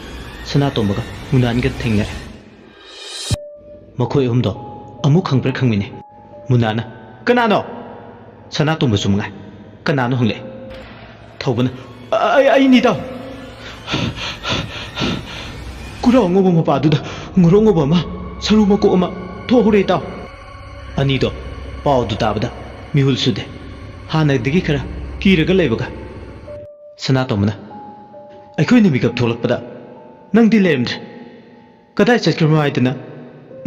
ꯁꯅꯥꯇꯣꯝꯕꯒ ꯃꯨꯅꯥꯟꯒ ꯊꯦꯡꯅꯔꯦ꯫ ꯃꯈꯣꯏ ꯑꯍꯨꯝꯗꯣ ꯑꯃꯨꯛ ꯈꯪꯕ꯭ꯔꯥ ꯈꯪꯃꯤꯅꯦ꯫ ꯃꯨꯅꯥꯅ, "ꯀꯅꯥꯅꯣ?" ꯁꯅꯥꯇꯣꯝꯕꯁꯨ ꯃꯉꯥꯏ꯫ "ꯀꯅꯥꯅꯣ?" ꯍꯪꯂꯛꯑꯦ꯫ ꯊꯧꯕꯅ, "ꯑ-, ꯑꯩ, ꯑꯩꯅꯤ ꯏꯇꯥꯎ꯫ ꯀꯨꯔꯥꯎ ꯑꯉꯧꯕ ꯃꯄꯥꯗꯨꯗ ꯉꯧꯔꯣꯛ ꯉꯧꯕ ꯑꯃ, ꯁꯔꯨ ꯃꯀꯣꯛ ꯑꯃ ꯊꯣꯛꯍꯧꯔꯦ ꯏꯇꯥꯎ"꯫ ꯑꯅꯤꯗꯣ ꯄꯥꯎꯗꯨ ꯇꯥꯕꯗ ꯃꯤꯍꯨꯜ ꯁꯨꯗꯦ꯫ ꯍꯥꯟꯅꯗꯒꯤ ꯈꯔ ꯀꯤꯔꯒ ꯂꯩꯕꯒ꯫ ꯁꯅꯥꯇꯣꯝꯕꯅ, "ꯑꯩꯈꯣꯏꯅ ꯃꯤꯀꯞ ꯊꯣꯛꯂꯛꯄꯗ ꯅꯪꯗꯤ ꯂꯩꯔꯝꯗ꯭ꯔꯦ꯫ ꯀꯗꯥꯏ ꯆꯠꯈ꯭ꯔꯕꯅꯣ ꯍꯥꯏꯗꯅ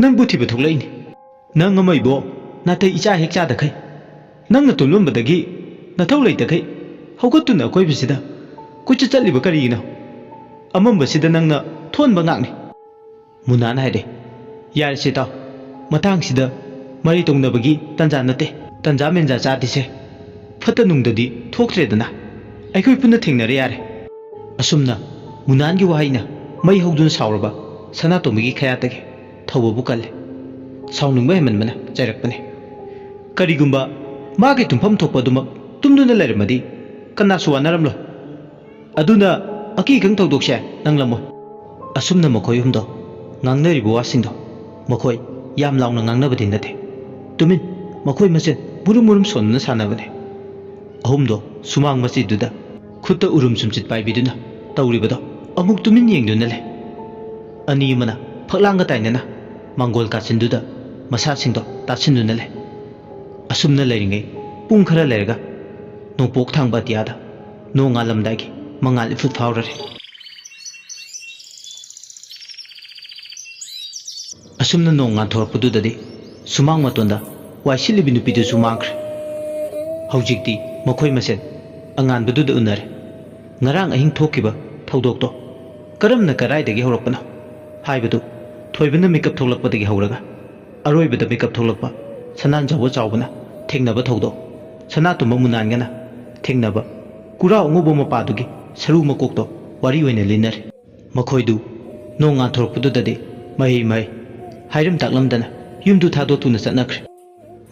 ꯅꯪꯕꯨ ꯊꯤꯕ ꯊꯣꯛꯂꯛꯏꯅꯤ꯫ ꯅꯪ ꯑꯃ ꯏꯕꯣ, ꯅꯥꯇꯩ ꯏꯆꯥ ꯍꯦꯛ ꯆꯥꯗꯈꯩ, ꯅꯪꯅ ꯇꯨꯝꯂꯝꯕꯗꯒꯤ ꯅꯊꯧ ꯂꯩꯇꯈꯩ ꯍꯧꯒꯠꯇꯨꯅ ꯑꯀꯣꯏꯕꯁꯤꯗ ꯀꯣꯏꯆꯠ ꯆꯠꯂꯤꯕ ꯀꯔꯤꯒꯤꯅꯣ? ꯑꯃꯝꯕꯁꯤꯗ ꯅꯪꯅ ꯊꯣꯟꯕ ꯉꯥꯛꯅꯤ"꯫ ꯃꯨꯅꯥꯅ ꯍꯥꯏꯔꯦ, "ꯌꯥꯔꯦꯁꯦ ꯏꯇꯥꯎ, ꯃꯇꯥꯡꯁꯤꯗ ꯃꯔꯩ ꯇꯧꯅꯕꯒꯤ ꯇꯟꯖꯥ ꯅꯠꯇꯦ꯫ ꯇꯟꯖꯥ ꯃꯦꯟꯖꯥ ꯆꯥꯗꯦꯁꯦ꯫ ꯐꯠꯇ ꯅꯨꯡꯗꯗꯤ ꯊꯣꯛꯇ꯭ꯔꯦꯗꯅ꯫ ꯑꯩꯈꯣꯏ ꯄꯨꯟꯅ ꯊꯦꯡꯅꯔꯦ ꯌꯥꯔꯦ"꯫ ꯑꯁꯨꯝꯅ ꯃꯨꯅꯥꯟꯒꯤ ꯋꯥꯍꯩꯅ ꯃꯩ ꯍꯧꯗꯨꯅ ꯁꯥꯎꯔꯕ ꯁꯅꯥꯇꯣꯝꯕꯤꯒꯤ ꯈꯌꯥꯠꯇꯒꯤ ꯊꯧꯕꯕꯨ ꯀꯜꯂꯦ꯫ ꯁꯥꯎꯅꯤꯡꯕ ꯍꯦꯟꯃꯟꯕꯅ ꯆꯩꯔꯛꯄꯅꯦ꯫ "ꯀꯔꯤꯒꯨꯝꯕ ꯃꯥꯒꯤ ꯇꯨꯝꯐꯝ ꯊꯣꯛꯄ ꯑꯗꯨꯃꯛ ꯇꯨꯝꯗꯨꯅ ꯂꯩꯔꯝꯃꯗꯤ ꯀꯅꯥꯁꯨ ꯋꯥꯅꯔꯝꯂꯣꯏ꯫ ꯑꯗꯨꯅ ꯑꯀꯤ ꯑꯈꯪ ꯊꯧꯗꯣꯛꯁꯦ ꯅꯪꯂꯝꯃꯣꯏ"꯫ ꯑꯁꯨꯝꯅ ꯃꯈꯣꯏ ꯑꯍꯨꯝꯗꯣ ꯉꯥꯡꯅꯔꯤꯕ ꯋꯥꯁꯤꯡꯗꯣ ꯃꯈꯣꯏ ꯌꯥꯝ ꯂꯥꯎꯅ ꯉꯥꯡꯅꯕꯗꯤ ꯅꯠꯇꯦ꯫ ꯇꯨꯃꯤꯟ, ꯃꯈꯣꯏ ꯃꯁꯦꯟ ꯃꯨꯔꯨꯝ ꯃꯨꯔꯨꯝ ꯁꯣꯟꯗꯨꯅ ꯁꯥꯟꯅꯕꯅꯦ꯫ ꯑꯍꯨꯝꯗꯣ ꯁꯨꯃꯥꯡ ꯃꯆꯤꯗꯨꯗ ꯈꯨꯠꯇ ꯎꯔꯨꯝ ꯁꯨꯝꯆꯤꯠ ꯄꯥꯏꯕꯤꯗꯨꯅ ꯇꯧꯔꯤꯕꯗꯣ ꯑꯃꯨꯛ ꯇꯨꯃꯤꯟ ꯌꯦꯡꯗꯨꯅ ꯂꯩ꯫ ꯑꯅꯤ ꯑꯃꯅ ꯐꯛꯂꯥꯡꯒ ꯇꯥꯏꯅꯅ ꯃꯥꯡꯒꯣꯜ ꯀꯥꯆꯤꯟꯗꯨꯗ ꯃꯁꯥꯁꯤꯡꯗꯣ ꯇꯥꯁꯤꯟꯗꯨꯅ ꯂꯩ꯫ ꯑꯁꯨꯝꯅ ꯂꯩꯔꯤꯉꯩ ꯄꯨꯡ ꯈꯔ ꯂꯩꯔꯒ ꯅꯣꯡꯄꯣꯛ ꯊꯪꯕ ꯑꯇꯤꯌꯥꯗ ꯅꯣꯡ ꯉꯥꯜꯂꯝꯗꯥꯏꯒꯤ ꯃꯉꯥꯜ ꯏꯐꯨꯠ ꯐꯥꯎꯔꯔꯦ꯫ ꯑꯁꯨꯝꯅ ꯅꯣꯡ ꯉꯥꯟꯊꯣꯔꯛꯄꯗꯨꯗꯗꯤ ꯁꯨꯃꯥꯡ ꯃꯇꯣꯟꯗ ꯋꯥꯏ ꯁꯤꯠꯂꯤꯕꯤ ꯅꯨꯄꯤꯗꯨꯁꯨ ꯃꯥꯡꯈ꯭ꯔꯦ꯫ ꯍꯧꯖꯤꯛꯇꯤ ꯃꯈꯣꯏ ꯃꯁꯦꯟ ꯑꯉꯥꯟꯕꯗꯨꯗ ꯎꯅꯔꯦ꯫ ꯉꯔꯥꯡ ꯑꯍꯤꯡ ꯊꯣꯛꯈꯤꯕ ꯊꯧꯗꯣꯛꯇꯣ ꯀꯔꯝꯅ ꯀꯗꯥꯏꯗꯒꯤ ꯍꯧꯔꯛꯄꯅꯣ ꯍꯥꯏꯕꯗꯨ ꯊꯣꯏꯕꯅ ꯃꯤꯀꯞ ꯊꯣꯛꯂꯛꯄꯗꯒꯤ ꯍꯧꯔꯒ ꯑꯔꯣꯏꯕꯗ ꯃꯤꯀꯞ ꯊꯣꯛꯂꯛꯄ ꯁꯅꯥꯟꯖꯧꯕ ꯆꯥꯎꯕꯅ ꯊꯦꯡꯅꯕ ꯊꯧꯗꯣꯛ, ꯁꯅꯥꯇꯣꯝꯕ ꯃꯨꯅꯥꯟꯒꯅ ꯊꯦꯡꯅꯕ ꯀꯨꯔꯥꯎ ꯑꯉꯧꯕ ꯃꯄꯥꯗꯨꯒꯤ ꯁꯔꯨ ꯃꯀꯣꯛꯇꯣ ꯋꯥꯔꯤ ꯑꯣꯏꯅ ꯂꯤꯅꯔꯦ꯫ ꯃꯈꯣꯏꯗꯨ ꯅꯣꯡ ꯉꯥꯟꯊꯣꯔꯛꯄꯗꯨꯗꯗꯤ ꯃꯍꯩ ꯃꯍꯩ ꯍꯥꯏꯔꯝ ꯇꯥꯛꯂꯝꯗꯅ ꯌꯨꯝꯗꯨ ꯊꯥꯗꯣꯛꯇꯨꯅ ꯆꯠꯅꯈ꯭ꯔꯦ꯫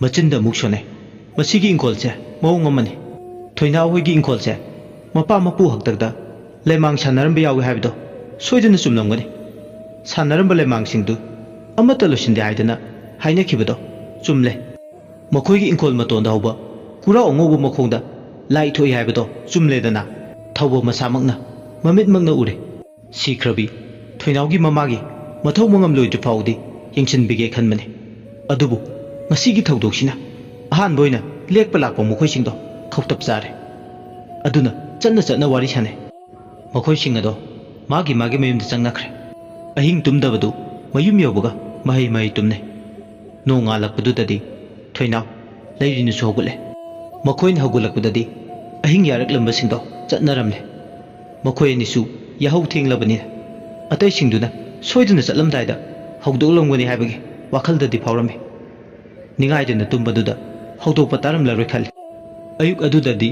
ꯃꯆꯤꯟꯗ ꯑꯃꯨꯛ ꯁꯣꯟꯅꯩ꯫ ꯃꯁꯤꯒꯤ ꯏꯪꯈꯣꯜꯁꯦ ꯃꯑꯣꯡ ꯑꯃꯅꯤ꯫ ꯊꯣꯏꯅꯥꯎ ꯍꯣꯏꯒꯤ ꯏꯪꯈꯣꯜꯁꯦ ꯃꯄꯥ ꯃꯄꯨ ꯍꯥꯛꯇꯛꯇ ꯂꯩꯃꯥꯡ ꯁꯥꯟꯅꯔꯝꯕ ꯌꯥꯎꯏ ꯍꯥꯏꯕꯗꯣ ꯁꯣꯏꯗꯅ ꯆꯨꯝꯂꯝꯒꯅꯤ꯫ ꯁꯥꯟꯅꯔꯝꯕ ꯂꯩꯃꯥꯡꯁꯤꯡꯗꯨ ꯑꯃꯠꯇ ꯂꯣꯏꯁꯤꯟꯗꯦ ꯍꯥꯏꯗꯅ ꯍꯥꯏꯅꯈꯤꯕꯗꯣ ꯆꯨꯝꯂꯦ꯫ ꯃꯈꯣꯏꯒꯤ ꯏꯪꯈꯣꯜ ꯃꯇꯣꯟꯗ ꯍꯧꯕ ꯀꯨꯔꯥꯎ ꯑꯉꯧꯕ ꯃꯈꯣꯡꯗ ꯂꯥꯏ ꯊꯣꯛꯏ ꯍꯥꯏꯕꯗꯣ ꯆꯨꯝꯂꯦꯗꯅ꯫ ꯊꯧꯕ ꯃꯁꯥꯃꯛꯅ ꯃꯃꯤꯠꯃꯛꯅ ꯎꯔꯦ꯫ ꯁꯤꯈ꯭ꯔꯕꯤ ꯊꯣꯏꯅꯥꯎꯒꯤ ꯃꯃꯥꯒꯤ ꯃꯊꯧ ꯃꯉꯝ ꯂꯣꯏꯗ꯭ꯔꯤ ꯐꯥꯎꯗꯤ ꯌꯦꯡꯁꯤꯟꯕꯤꯒꯦ ꯈꯟꯕꯅꯤ꯫ ꯑꯗꯨꯕꯨ ꯉꯁꯤꯒꯤ ꯊꯧꯗꯣꯛꯁꯤꯅ ꯑꯍꯥꯟꯕ ꯑꯣꯏꯅ ꯂꯦꯛꯄ ꯂꯥꯛꯄ ꯃꯈꯣꯏꯁꯤꯡꯗꯣ ꯈꯧꯇꯞ ꯆꯥꯔꯦ꯫ ꯑꯗꯨꯅ ꯆꯠꯅ ꯆꯠꯅ ꯋꯥꯔꯤ ꯁꯥꯟꯅꯩ꯫ ꯃꯈꯣꯏꯁꯤꯡ ꯑꯗꯣ ꯃꯥꯒꯤ ꯃꯥꯒꯤ ꯃꯌꯨꯝꯗ ꯆꯪꯅꯈ꯭ꯔꯦ꯫ ꯑꯍꯤꯡ ꯇꯨꯝꯗꯕꯗꯨ ꯃꯌꯨꯝ ꯌꯧꯕꯒ ꯃꯍꯩ ꯃꯍꯩ ꯇꯨꯝꯅꯩ꯫ ꯅꯣꯡ ꯉꯥꯜꯂꯛꯄꯗꯨꯗꯗꯤ ꯊꯣꯏꯅꯥꯎ ꯂꯩꯔꯤꯅꯁꯨ ꯍꯧꯒꯠꯂꯦ꯫ ꯃꯈꯣꯏꯅ ꯍꯧꯒꯠꯂꯛꯄꯗꯗꯤ ꯑꯍꯤꯡ ꯌꯥꯔꯛꯂꯝꯕꯁꯤꯡꯗꯣ ꯆꯠꯅꯔꯝꯂꯦ꯫ ꯃꯈꯣꯏ ꯑꯅꯤꯁꯨ ꯌꯥꯍꯧ ꯊꯦꯡꯂꯕꯅꯤꯅ ꯑꯇꯩꯁꯤꯡꯗꯨꯅ ꯁꯣꯏꯗꯅ ꯆꯠꯂꯝꯗꯥꯏꯗ ꯍꯧꯗꯣꯛꯂꯝꯒꯅꯤ ꯍꯥꯏꯕꯒꯤ ꯋꯥꯈꯜꯗꯗꯤ ꯐꯥꯎꯔꯝꯃꯤ꯫ ꯅꯤꯡꯉꯥꯏꯗꯅ ꯇꯨꯝꯕꯗꯨꯗ ꯍꯧꯗꯣꯛꯄ ꯇꯥꯔꯝꯂꯔꯣꯏ ꯈꯜꯂꯤ꯫ ꯑꯌꯨꯛ ꯑꯗꯨꯗꯗꯤ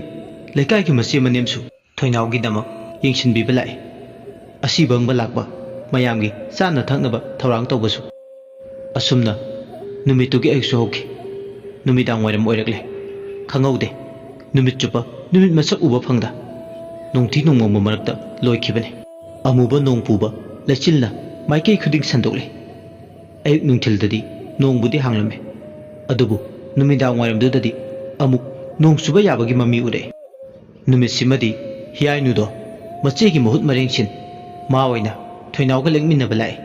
ꯂꯩꯀꯥꯏꯒꯤ ꯃꯆꯦ ꯃꯅꯦꯝꯁꯨ ꯊꯣꯏꯅꯥꯎꯒꯤꯗꯃꯛ ꯌꯦꯡꯁꯤꯟꯕꯤꯕ ꯂꯥꯛꯏ꯫ ꯑꯁꯤꯕ ꯍꯪꯕ ꯂꯥꯛꯄ ꯃꯌꯥꯝꯒꯤ ꯆꯥꯅ ꯊꯛꯅꯕ ꯊꯧꯔꯥꯡ ꯇꯧꯕꯁꯨ꯫ ꯑꯁꯨꯝꯅ ꯅꯨꯃꯤꯠꯇꯨꯒꯤ ꯑꯌꯨꯛꯁꯨ ꯍꯧꯈꯤ꯫ ꯅꯨꯃꯤꯗꯥꯡ ꯋꯥꯏꯔꯝ ꯑꯣꯏꯔꯛꯂꯦ꯫ ꯈꯪꯍꯧꯗꯦ꯫ ꯅꯨꯃꯤꯠ ꯆꯨꯞꯄ ꯅꯨꯃꯤꯠ ꯃꯁꯛ ꯎꯕ ꯐꯪꯗ ꯅꯣꯡꯊꯤ ꯅꯣꯡꯃꯪꯕ ꯃꯔꯛꯇ ꯂꯣꯏꯈꯤꯕꯅꯤ꯫ ꯑꯃꯨꯕ ꯅꯣꯡ ꯄꯨꯕ ꯂꯩꯆꯤꯜꯅ ꯃꯥꯏꯀꯩ ꯈꯨꯗꯤꯡ ꯁꯟꯗꯣꯛꯂꯦ꯫ ꯑꯌꯨꯛ ꯅꯨꯡꯊꯤꯜꯗꯗꯤ ꯅꯣꯡꯕꯨꯗꯤ ꯍꯥꯡꯂꯝꯃꯦ, ꯑꯗꯨꯕꯨ ꯅꯨꯃꯤꯗꯥꯡ ꯋꯥꯏꯔꯝꯗꯨꯗꯗꯤ ꯑꯃꯨꯛ ꯅꯣꯡ ꯆꯨꯕ ꯌꯥꯕꯒꯤ ꯃꯃꯤ ꯎꯔꯛꯑꯦ꯫ ꯅꯨꯃꯤꯠꯁꯤꯃꯗꯤ ꯍꯤꯌꯥꯏꯅꯨꯗꯣ ꯃꯆꯦꯒꯤ ꯃꯍꯨꯠ ꯃꯔꯦꯡꯁꯤꯟ ꯃꯥ ꯑꯣꯏꯅ ꯊꯣꯏꯅꯥꯎꯒ ꯂꯦꯡꯃꯤꯟꯅꯕ ꯂꯥꯛꯑꯦ꯫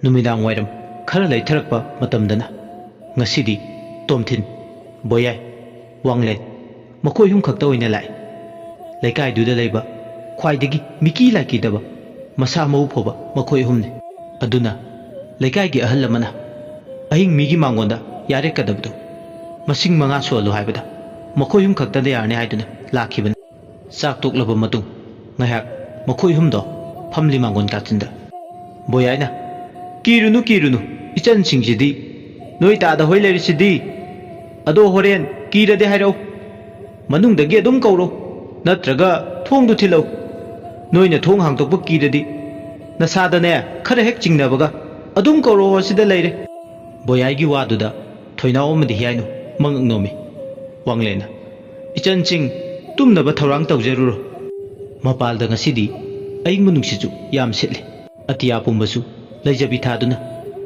ꯅꯨꯃꯤꯗꯥꯡ ꯋꯥꯏꯔꯝ ꯈꯔ ꯂꯩꯊꯔꯛꯄ ꯃꯇꯝꯗꯅ ꯉꯁꯤꯗꯤ ꯇꯣꯝꯊꯤꯟ, ꯕꯣꯌꯥꯏ, ꯋꯥꯡꯂꯦꯟ ꯃꯈꯣꯏ ꯑꯍꯨꯝ ꯈꯛꯇ ꯑꯣꯏꯅ ꯂꯥꯛꯏ꯫ ꯂꯩꯀꯥꯏꯗꯨꯗ ꯂꯩꯕ ꯈ꯭ꯋꯥꯏꯗꯒꯤ ꯃꯤꯀꯤ ꯂꯥꯏꯀꯤꯗꯕ, ꯃꯁꯥ ꯃꯎ ꯐꯕ ꯃꯈꯣꯏ ꯑꯍꯨꯝꯅꯤ꯫ ꯑꯗꯨꯅ ꯂꯩꯀꯥꯏꯒꯤ ꯑꯍꯜ ꯑꯃꯅ ꯑꯍꯤꯡ ꯃꯤꯒꯤ ꯃꯥꯡꯒꯣꯟꯗ ꯌꯥꯔꯦꯛꯀꯗꯕꯗꯨ ꯃꯁꯤꯡ ꯃꯉꯥ ꯁꯨꯍꯜꯂꯨ ꯍꯥꯏꯕꯗ ꯃꯈꯣꯏ ꯑꯍꯨꯝ ꯈꯛꯇꯗ ꯌꯥꯔꯅꯤ ꯍꯥꯏꯗꯨꯅ ꯂꯥꯛꯈꯤꯕꯅꯤ꯫ ꯆꯥꯛ ꯇꯣꯛꯂꯕ ꯃꯇꯨꯡ ꯉꯥꯏꯍꯥꯛ ꯃꯈꯣꯏ ꯑꯍꯨꯝꯗꯣ ꯐꯝꯂꯤ ꯃꯥꯡꯒꯣꯟ ꯀꯥꯆꯤꯟꯗ꯫ ꯕꯣꯌꯥꯏꯅ, "ꯀꯤꯔꯨꯅꯨ, ꯀꯤꯔꯨꯅꯨ, ꯏꯆꯟꯁꯤꯡꯁꯤꯗꯤ ꯅꯣꯏ ꯇꯥꯗ ꯍꯣꯏ ꯂꯩꯔꯤꯁꯤꯗꯤ꯫ ꯑꯗꯣ ꯍꯣꯔꯦꯟ ꯀꯤꯔꯗꯤ ꯍꯥꯏꯔꯛꯎ꯫ ꯃꯅꯨꯡꯗꯒꯤ ꯑꯗꯨꯝ ꯀꯧꯔꯣ, ꯅꯠꯇ꯭ꯔꯒ ꯊꯣꯡꯗꯨ ꯊꯤꯜꯂꯧ꯫ ꯅꯣꯏꯅ ꯊꯣꯡ ꯍꯥꯡꯗꯣꯛꯄ ꯀꯤꯔꯗꯤ ꯅꯁꯥꯗꯅꯦ ꯈꯔ ꯍꯦꯛ ꯆꯤꯡꯅꯕꯒ ꯑꯗꯨꯝ ꯀꯧꯔꯛꯑꯣ, ꯑꯁꯤꯗ ꯂꯩꯔꯦ"꯫ ꯕꯣꯌꯥꯏꯒꯤ ꯋꯥꯗꯨꯗ ꯊꯣꯏꯅꯥꯎ ꯑꯃꯗꯤ ꯍꯤꯌꯥꯏꯅꯨ ꯃꯉꯛ ꯅꯣꯝꯃꯤ꯫ ꯋꯥꯡꯂꯦꯟꯅ, "ꯏꯆꯟꯁꯤꯡ ꯇꯨꯝꯅꯕ ꯊꯧꯔꯥꯡ ꯇꯧꯖꯔꯨꯔꯣ꯫ ꯃꯄꯥꯜꯗ ꯉꯁꯤꯗꯤ ꯑꯏꯪꯕ ꯅꯨꯡꯁꯤꯠꯁꯨ ꯌꯥꯝ ꯁꯤꯠꯂꯤ"꯫ ꯑꯇꯤꯌꯥ ꯄꯨꯝꯕꯁꯨ ꯂꯩꯖꯕꯤ ꯊꯥꯗꯨꯅ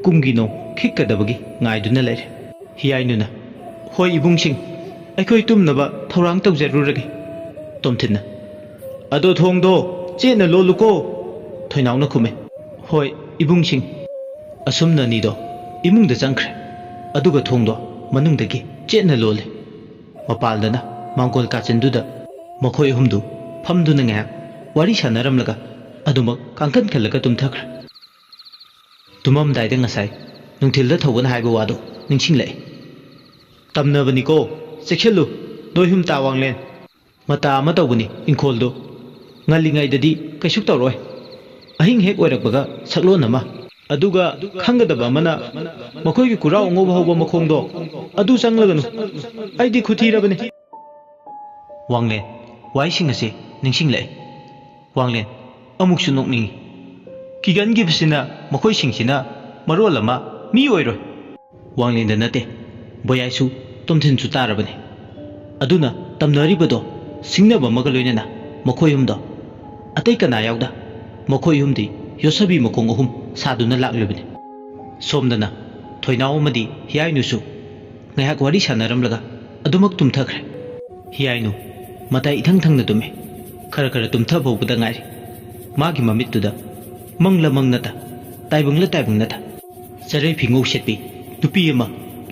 ꯀꯨꯝꯒꯤ ꯅꯣꯡ ꯈꯤꯛꯀꯗꯕꯒꯤ ꯉꯥꯏꯗꯨꯅ ꯂꯩꯔꯦ꯫ ꯍꯤꯌꯥꯏꯅꯨꯅ, "ꯍꯣꯏ ꯏꯕꯨꯡꯁꯤꯡ, ꯑꯩꯈꯣꯏ ꯇꯨꯝꯅꯕ ꯊꯧꯔꯥꯡ ꯇꯧꯖꯔꯨꯔꯒꯦ"꯫ ꯇꯣꯝꯊꯤꯟꯅ, "ꯑꯗꯣ ꯊꯣꯡꯗꯣ ꯆꯦꯠꯅ ꯂꯣꯜꯂꯨꯀꯣ"꯫ ꯊꯣꯏꯅꯥꯎꯅ ꯈꯨꯝꯃꯦ, "ꯍꯣꯏ ꯏꯕꯨꯡꯁꯤꯡ"꯫ ꯑꯁꯨꯝꯅ ꯑꯅꯤꯗꯣ ꯏꯃꯨꯡꯗ ꯆꯪꯈ꯭ꯔꯦ, ꯑꯗꯨꯒ ꯊꯣꯡꯗꯣ ꯃꯅꯨꯡꯗꯒꯤ ꯆꯦꯠꯅ ꯂꯣꯜꯂꯦ꯫ ꯃꯄꯥꯜꯗꯅ ꯃꯥꯡꯒꯣꯜ ꯀꯥꯆꯤꯟꯗꯨꯗ ꯃꯈꯣꯏ ꯑꯍꯨꯝꯗꯨ ꯐꯝꯗꯨꯅ ꯉꯥꯏꯍꯥꯛ ꯋꯥꯔꯤ ꯁꯥꯟꯅꯔꯝꯂꯒ ꯑꯗꯨꯃꯛ ꯀꯥꯡꯈꯟ ꯈꯜꯂꯒ ꯇꯨꯝꯊꯈ꯭ꯔꯦ꯫ ꯇꯨꯝꯃꯝꯗꯥꯏꯗ ꯉꯁꯥꯏ ꯅꯨꯡꯊꯤꯜꯗ ꯊꯧꯕꯅ ꯍꯥꯏꯕ ꯋꯥꯗꯨ ꯅꯤꯡꯁꯤꯡꯂꯛꯏ꯫ "ꯇꯝꯅꯕꯅꯤꯀꯣ, ꯆꯦꯛꯁꯤꯜꯂꯨ, ꯅꯣꯏ ꯍꯨꯝ ꯇꯥ ꯋꯥꯡꯂꯦꯟ꯫ ꯃꯇꯥ ꯑꯃ ꯇꯧꯕꯅꯤ ꯏꯪꯈꯣꯜꯗꯨ꯫ ꯉꯜꯂꯤꯉꯩꯗꯗꯤ ꯀꯩꯁꯨ ꯇꯧꯔꯛꯑꯣꯏ꯫ ꯑꯍꯤꯡ ꯍꯦꯛ ꯑꯣꯏꯔꯛꯄꯒ ꯁꯛꯂꯣꯟ ꯑꯃ꯫ ꯑꯗꯨꯒ ꯈꯪꯒꯗꯕ ꯑꯃꯅ, ꯃꯈꯣꯏꯒꯤ ꯀꯨꯔꯥꯎ ꯑꯉꯧꯕ ꯍꯧꯕ ꯃꯈꯣꯡꯗꯣ ꯑꯗꯨ ꯆꯪꯂꯒꯅꯨ꯫ ꯑꯩꯗꯤ ꯈꯨꯊꯤꯔꯕꯅꯤ"꯫ ꯋꯥꯡꯂꯦꯟ, ꯋꯥꯍꯩꯁꯤꯡ ꯑꯁꯤ ꯅꯤꯡꯁꯤꯡꯂꯛꯏ꯫ ꯋꯥꯡꯂꯦꯟ, ꯑꯃꯨꯛꯁꯨ ꯅꯣꯛꯅꯤꯡꯏ꯫ ꯀꯤꯒꯟꯈꯤꯕꯁꯤꯅ ꯃꯈꯣꯏꯁꯤꯡꯁꯤꯅ ꯃꯔꯣꯜ ꯑꯃ ꯃꯤ ꯑꯣꯏꯔꯣꯏ꯫ ꯋꯥꯡꯂꯦꯟꯗ ꯅꯠꯇꯦ, ꯕꯣꯌꯥꯏꯁꯨ ꯇꯣꯝꯊꯤꯟꯁꯨ ꯇꯥꯔꯕꯅꯤ꯫ ꯑꯗꯨꯅ ꯇꯝꯅꯔꯤꯕꯗꯣ ꯁꯤꯡꯅꯕ ꯑꯃꯒ ꯂꯣꯏꯅꯅ ꯃꯈꯣꯏ ꯑꯍꯨꯝꯗꯣ ꯑꯇꯩ ꯀꯅꯥ ꯌꯥꯎꯗ ꯃꯈꯣꯏ ꯑꯍꯨꯝꯗꯤ ꯌꯣꯠꯁꯕꯤ ꯃꯈꯣꯡ ꯑꯍꯨꯝ ꯁꯥꯗꯨꯅ ꯂꯥꯛꯂꯤꯕꯅꯤ꯫ ꯁꯣꯝꯗꯅ ꯊꯣꯏꯅꯥꯎ ꯑꯃꯗꯤ ꯍꯤꯌꯥꯏꯅꯨꯁꯨ ꯉꯥꯏꯍꯥꯛ ꯋꯥꯔꯤ ꯁꯥꯟꯅꯔꯝꯂꯒ ꯑꯗꯨꯃꯛ ꯇꯨꯝꯊꯈ꯭ꯔꯦ꯫ ꯍꯤꯌꯥꯏꯅꯨ ꯃꯇꯥꯏ ꯏꯊꯪ ꯊꯪꯅ ꯇꯨꯝꯃꯤ꯫ ꯈꯔ ꯈꯔ ꯇꯨꯝꯊꯕ ꯍꯧꯕꯗ ꯉꯥꯏꯔꯤ꯫ ꯃꯥꯒꯤ ꯃꯃꯤꯠꯇꯨꯗ ꯃꯪꯂ ꯃꯪ ꯅꯠꯇ, ꯇꯥꯏꯕꯪꯂ ꯇꯥꯏꯕꯪ ꯅꯠꯇ, ꯆꯔꯩ ꯐꯤꯉꯧ ꯁꯦꯠꯄꯤ ꯅꯨꯄꯤ ꯑꯃ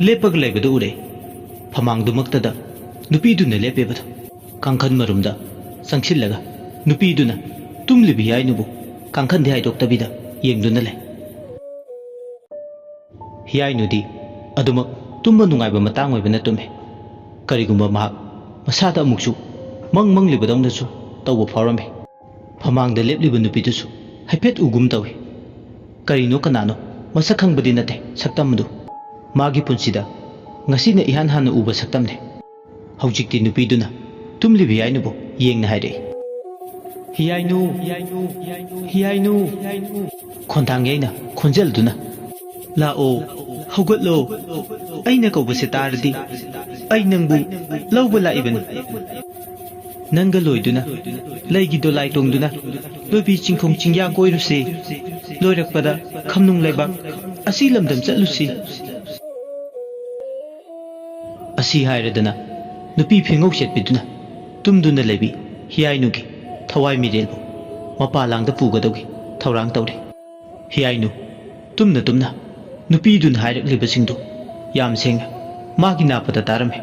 ꯂꯦꯞꯄꯒ ꯂꯩꯕꯗꯨ ꯎꯔꯦ꯫ ꯐꯃꯥꯡꯗꯨꯃꯛꯇꯗ ꯅꯨꯄꯤꯗꯨꯅ ꯂꯦꯞꯄꯦꯕꯗꯣ꯫ ꯀꯥꯡꯈꯟ ꯃꯔꯨꯝꯗ ꯆꯪꯁꯤꯜꯂꯒ ꯅꯨꯄꯤꯗꯨꯅ ꯇꯨꯝꯂꯤꯕꯤ ꯍꯤꯌꯥꯏꯅꯨꯕꯨ ꯀꯥꯡꯈꯟꯗꯤ ꯍꯥꯏꯗꯣꯛꯇꯕꯤꯗ ꯌꯦꯡꯗꯨꯅ ꯂꯩ꯫ ꯍꯤꯌꯥꯏꯅꯨꯗꯤ ꯑꯗꯨꯃꯛ ꯇꯨꯝꯕ ꯅꯨꯡꯉꯥꯏꯕ ꯃꯇꯥꯡ ꯑꯣꯏꯕꯅ ꯇꯨꯝꯃꯤ꯫ ꯀꯔꯤꯒꯨꯝꯕ ꯃꯍꯥꯛ ꯃꯁꯥꯗ ꯑꯃꯨꯛꯁꯨ ꯃꯪ ꯃꯪꯂꯤꯕꯗꯧꯅꯁꯨ ꯇꯧꯕ ꯐꯥꯎꯔꯝꯃꯤ꯫ ꯐꯃꯥꯡꯗ ꯂꯦꯞꯂꯤꯕ ꯅꯨꯄꯤꯗꯨꯁꯨ ꯍꯥꯏꯐꯦꯠ ꯎꯒꯨꯝ ꯇꯧꯏ꯫ ꯀꯔꯤꯅꯣ ꯀꯅꯥꯅꯣ ꯃꯁꯛ ꯈꯪꯕꯗꯤ ꯅꯠꯇꯦ ꯁꯛꯇꯝꯗꯨ꯫ ꯃꯥꯒꯤ ꯄꯨꯟꯁꯤꯗ ꯉꯁꯤꯅ ꯏꯍꯥꯟ ꯍꯥꯟꯅ ꯎꯕ ꯁꯛꯇꯝꯅꯤ꯫ ꯍꯧꯖꯤꯛꯇꯤ ꯅꯨꯄꯤꯗꯨꯅ ꯇꯨꯝꯂꯤꯕꯤ ꯍꯤꯌꯥꯏꯅꯨꯕꯨ ꯌꯦꯡꯅ ꯍꯥꯏꯔꯛꯏ꯫ "ꯍꯤꯌꯥꯏꯅꯨ, ꯍꯤꯌꯥꯏꯅꯨ, ꯍꯤꯌꯥꯏꯅꯨ, ꯍꯤꯌꯥꯏꯅꯨ!" ꯈꯣꯟꯊꯥꯡ ꯌꯩꯅ ꯈꯣꯟꯖꯦꯜꯗꯨꯅ, "ꯂꯥꯛꯑꯣ, ꯍꯧꯒꯠꯂꯣ꯫ ꯑꯩꯅ ꯀꯧꯕꯁꯦ ꯇꯥꯔꯗꯤ ꯑꯩ ꯅꯪꯕꯨ ꯂꯧꯕ ꯂꯥꯛꯏꯕꯅꯤ꯫ ꯅꯪꯒ ꯂꯣꯏꯗꯨꯅ ꯂꯩꯒꯤ ꯗꯣꯂꯥꯏ ꯇꯣꯡꯗꯨꯅ ꯂꯣꯏꯕꯤ ꯆꯤꯡꯈꯣꯡ ꯆꯤꯡꯌꯥ ꯀꯣꯏꯔꯨꯁꯤ꯫ ꯂꯣꯏꯔꯛꯄꯗ ꯈꯝꯅꯨꯡ ꯂꯩꯕꯥꯛ ꯑꯁꯤ ꯂꯝꯗꯝ ꯆꯠꯂꯨꯁꯤ꯫" ꯑꯁꯤ ꯍꯥꯏꯔꯗꯅ ꯅꯨꯄꯤ ꯐꯤꯉꯧ ꯁꯦꯠꯄꯤꯗꯨꯅ ꯇꯨꯝꯗꯨꯅ ꯂꯩꯕꯤ ꯍꯤꯌꯥꯏꯅꯨꯒꯤ ꯊꯋꯥꯏ ꯃꯤꯔꯦꯜꯕꯨ ꯃꯄꯥ ꯂꯥꯡꯗ ꯄꯨꯒꯗꯧꯒꯤ ꯊꯧꯔꯥꯡ ꯇꯧꯔꯤ꯫ ꯍꯤꯌꯥꯏꯅꯨ ꯇꯨꯝꯅ ꯇꯨꯝꯅ ꯅꯨꯄꯤꯗꯨꯅ ꯍꯥꯏꯔꯛꯂꯤꯕꯁꯤꯡꯗꯨ ꯌꯥꯝ ꯁꯦꯡꯅ ꯃꯥꯒꯤ ꯅꯥꯄꯗ ꯇꯥꯔꯝꯃꯤ꯫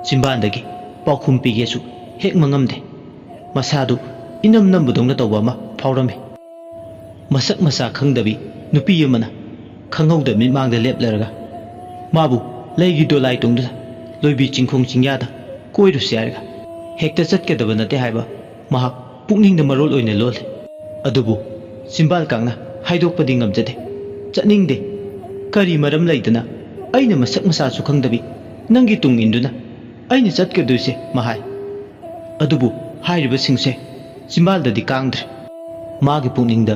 ꯆꯤꯝꯕꯥꯟꯗꯒꯤ ꯄꯥꯎꯈꯨꯝ ꯄꯤꯒꯦꯁꯨ ꯍꯦꯛ ꯃꯉꯝꯗꯦ꯫ ꯃꯁꯥꯗꯨ ꯏꯅꯝ ꯅꯝꯕꯗꯧꯅ ꯇꯧꯕ ꯑꯃ ꯐꯥꯎꯔꯝꯃꯤ꯫ ꯃꯁꯛ ꯃꯁꯥ ꯈꯪꯗꯕꯤ ꯅꯨꯄꯤ ꯑꯃꯅ ꯈꯪꯍꯧꯗ ꯃꯤꯠꯃꯥꯡꯗ ꯂꯦꯞꯂꯔꯒ ꯃꯥꯕꯨ ꯂꯩꯒꯤ ꯗꯣꯂꯥꯏ ꯇꯣꯡꯗꯨꯅ ꯂꯣꯏꯕꯤ ꯆꯤꯡꯈꯣꯡ ꯆꯤꯡꯌꯥꯗ ꯀꯣꯏꯔꯨꯁꯤ ꯍꯥꯏꯔꯒ ꯍꯦꯛꯇ ꯆꯠꯀꯗꯕ ꯅꯠꯇꯦ ꯍꯥꯏꯕ ꯃꯍꯥꯛ ꯄꯨꯛꯅꯤꯡꯗ ꯃꯔꯣꯜ ꯑꯣꯏꯅ ꯂꯣꯜꯂꯤ꯫ ꯑꯗꯨꯕꯨ ꯆꯤꯝꯕꯥꯜ ꯀꯥꯡꯅ ꯍꯥꯏꯗꯣꯛꯄꯗꯤ ꯉꯝꯖꯗꯦ꯫ "ꯆꯠꯅꯤꯡꯗꯦ꯫ ꯀꯔꯤ ꯃꯔꯝ ꯂꯩꯗꯅ ꯑꯩꯅ ꯃꯁꯛ ꯃꯁꯥꯁꯨ ꯈꯪꯗꯕꯤ ꯅꯪꯒꯤ ꯇꯨꯡ ꯏꯟꯗꯨꯅ ꯑꯩꯅ ꯆꯠꯀꯗꯣꯏꯁꯦ?" ꯃꯍꯥꯏ꯫ ꯑꯗꯨꯕꯨ ꯍꯥꯏꯔꯤꯕꯁꯤꯡꯁꯦ ꯆꯤꯝꯕꯥꯜꯗꯗꯤ ꯀꯥꯡꯗ꯭ꯔꯦ꯫ ꯃꯥꯒꯤ ꯄꯨꯛꯅꯤꯡꯗ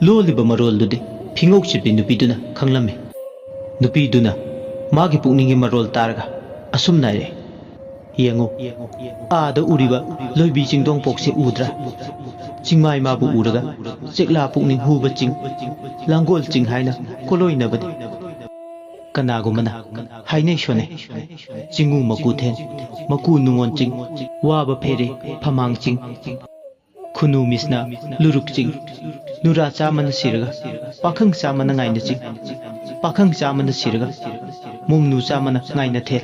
ꯂꯣꯜꯂꯤꯕ ꯃꯔꯣꯜꯗꯨꯗꯤ ꯐꯤꯉꯧ ꯁꯤꯠꯄꯤ ꯅꯨꯄꯤꯗꯨꯅ ꯈꯪꯂꯝꯃꯤ꯫ ꯅꯨꯄꯤꯗꯨꯅ ꯃꯥꯒꯤ ꯄꯨꯛꯅꯤꯡꯒꯤ ꯃꯔꯣꯜ ꯇꯥꯔꯒ ꯑꯁꯨꯝꯅ ꯍꯥꯏꯔꯛꯏ, "ꯌꯦꯡꯉꯨ, ꯑꯥꯗ ꯎꯔꯤꯕ ꯂꯣꯏꯕꯤ ꯆꯤꯡꯗꯣꯡ ꯄꯣꯛꯁꯤ ꯎꯗ꯭ꯔꯥ? ꯆꯤꯡꯃꯥꯏ ꯃꯥꯕꯨ ꯎꯔꯒ ꯆꯦꯛꯂꯥ ꯄꯨꯛꯅꯤꯡ ꯍꯨꯕ ꯆꯤꯡ, ꯂꯥꯡꯒꯣꯜ ꯆꯤꯡ ꯍꯥꯏꯅ ꯀꯣꯂꯣꯏꯅꯕꯅꯤ꯫ ꯀꯅꯥꯒꯨꯝꯕꯅ ꯍꯥꯏꯅꯩ ꯁꯣꯟꯅꯩ, ꯆꯤꯡꯉꯨ ꯃꯀꯨ ꯊꯦꯟ, ꯃꯀꯨ ꯅꯨꯡꯉꯣꯟ ꯆꯤꯡ, ꯋꯥꯕ ꯐꯦꯔꯦ ꯐꯃꯥꯡ ꯆꯤꯡ, ꯈꯨꯅꯨ ꯃꯤꯁꯅ ꯂꯨꯔꯨꯛ ꯆꯤꯡ, ꯅꯨꯔꯥ ꯆꯥꯝꯃꯅ ꯁꯤꯔꯒ ꯄꯥꯈꯪ ꯆꯥꯝꯃꯅ ꯉꯥꯏꯅ ꯆꯤꯡ, ꯄꯥꯈꯪ ꯆꯥꯝꯃꯅ ꯁꯤꯔꯒ ꯃꯣꯡꯅꯨ ꯆꯥꯝꯃꯅ ꯉꯥꯏꯅ ꯊꯦꯜ꯫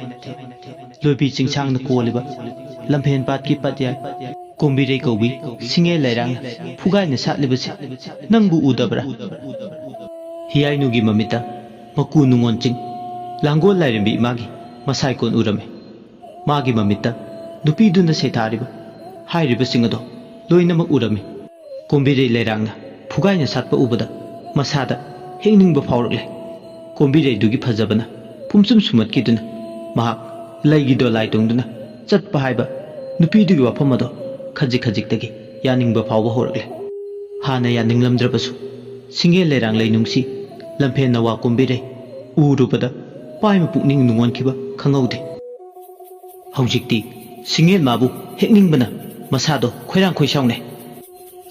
ꯂꯣꯏꯕꯤ ꯆꯤꯡꯁꯥꯡꯅ ꯀꯣꯜꯂꯤꯕ ꯂꯝꯐꯦꯟ ꯄꯥꯠꯀꯤ ꯄꯠꯌꯥꯏ ꯀꯣꯝꯕꯤꯔꯩ ꯀꯧꯕꯤ ꯁꯤꯡꯉꯦ ꯂꯩꯔꯥꯡꯅ ꯐꯨꯒꯥꯏꯅ ꯁꯥꯠꯂꯤꯕꯁꯤ ꯅꯪꯕꯨ ꯎꯗꯕ꯭ꯔꯥ? ꯍꯤꯌꯥꯏꯅꯨꯒꯤ ꯃꯃꯤꯠꯇ ꯃꯀꯨ ꯅꯨꯡꯉꯣꯟ ꯆꯤꯡ, ꯂꯥꯡꯒꯣꯜ ꯂꯥꯏꯔꯦꯝꯕꯤ ꯏꯃꯥꯒꯤ ꯃꯁꯥꯏꯀꯣꯟ ꯎꯔꯝꯃꯤ꯫ ꯃꯥꯒꯤ ꯃꯃꯤꯠꯇ ꯅꯨꯄꯤꯗꯨꯅ ꯁꯩꯊꯥꯔꯤꯕ ꯍꯥꯏꯔꯤꯕꯁꯤꯡ ꯑꯗꯣ ꯂꯣꯏꯅꯃꯛ ꯎꯔꯝꯃꯤ꯫ ꯀꯣꯝꯕꯤꯔꯩ ꯂꯩꯔꯥꯡꯅ ꯐꯨꯒꯥꯏꯅ ꯁꯥꯠꯄ ꯎꯕꯗ ꯃꯁꯥꯗ ꯍꯦꯛꯅꯤꯡꯕ ꯐꯥꯎꯔꯛꯂꯦ꯫ ꯀꯣꯝꯕꯤꯔꯩꯗꯨꯒꯤ ꯐꯖꯕꯅ ꯄꯨꯝꯁꯨꯝ ꯁꯨꯝꯍꯠꯈꯤꯗꯨꯅ ꯃꯍꯥꯛ ꯂꯩꯒꯤ ꯗꯣꯂꯥꯏ ꯇꯣꯡꯗꯨꯅ ꯆꯠꯄ ꯍꯥꯏꯕ ꯅꯨꯄꯤꯗꯨꯒꯤ ꯋꯥꯐꯝ ꯑꯗꯣ ꯈꯖꯤꯛ ꯈꯖꯤꯛꯇꯒꯤ ꯌꯥꯅꯤꯡꯕ ꯐꯥꯎꯕ ꯍꯧꯔꯛꯂꯦ꯫ ꯍꯥꯟꯅ ꯌꯥꯅꯤꯡꯂꯝꯗ꯭ꯔꯕꯁꯨ ꯁꯤꯡꯉꯦ ꯂꯩꯔꯥꯡ ꯂꯩꯅꯨꯡꯁꯤ ꯂꯝꯐꯦꯟ ꯅꯋꯥ ꯀꯣꯝꯕꯤꯔꯩ ꯎꯔꯨꯕꯗ ꯄꯥꯏꯃ ꯄꯨꯛꯅꯤꯡ ꯅꯨꯡꯉꯣꯟꯈꯤꯕ ꯈꯪꯍꯧꯗꯦ꯫ ꯍꯧꯖꯤꯛꯇꯤ ꯁꯤꯡꯉꯦꯟ ꯃꯥꯕꯨ ꯍꯦꯛꯅꯤꯡꯕꯅ ꯃꯁꯥꯗꯣ ꯈꯣꯏꯔꯥꯡ ꯈꯣꯏꯁꯥꯎꯅꯩ꯫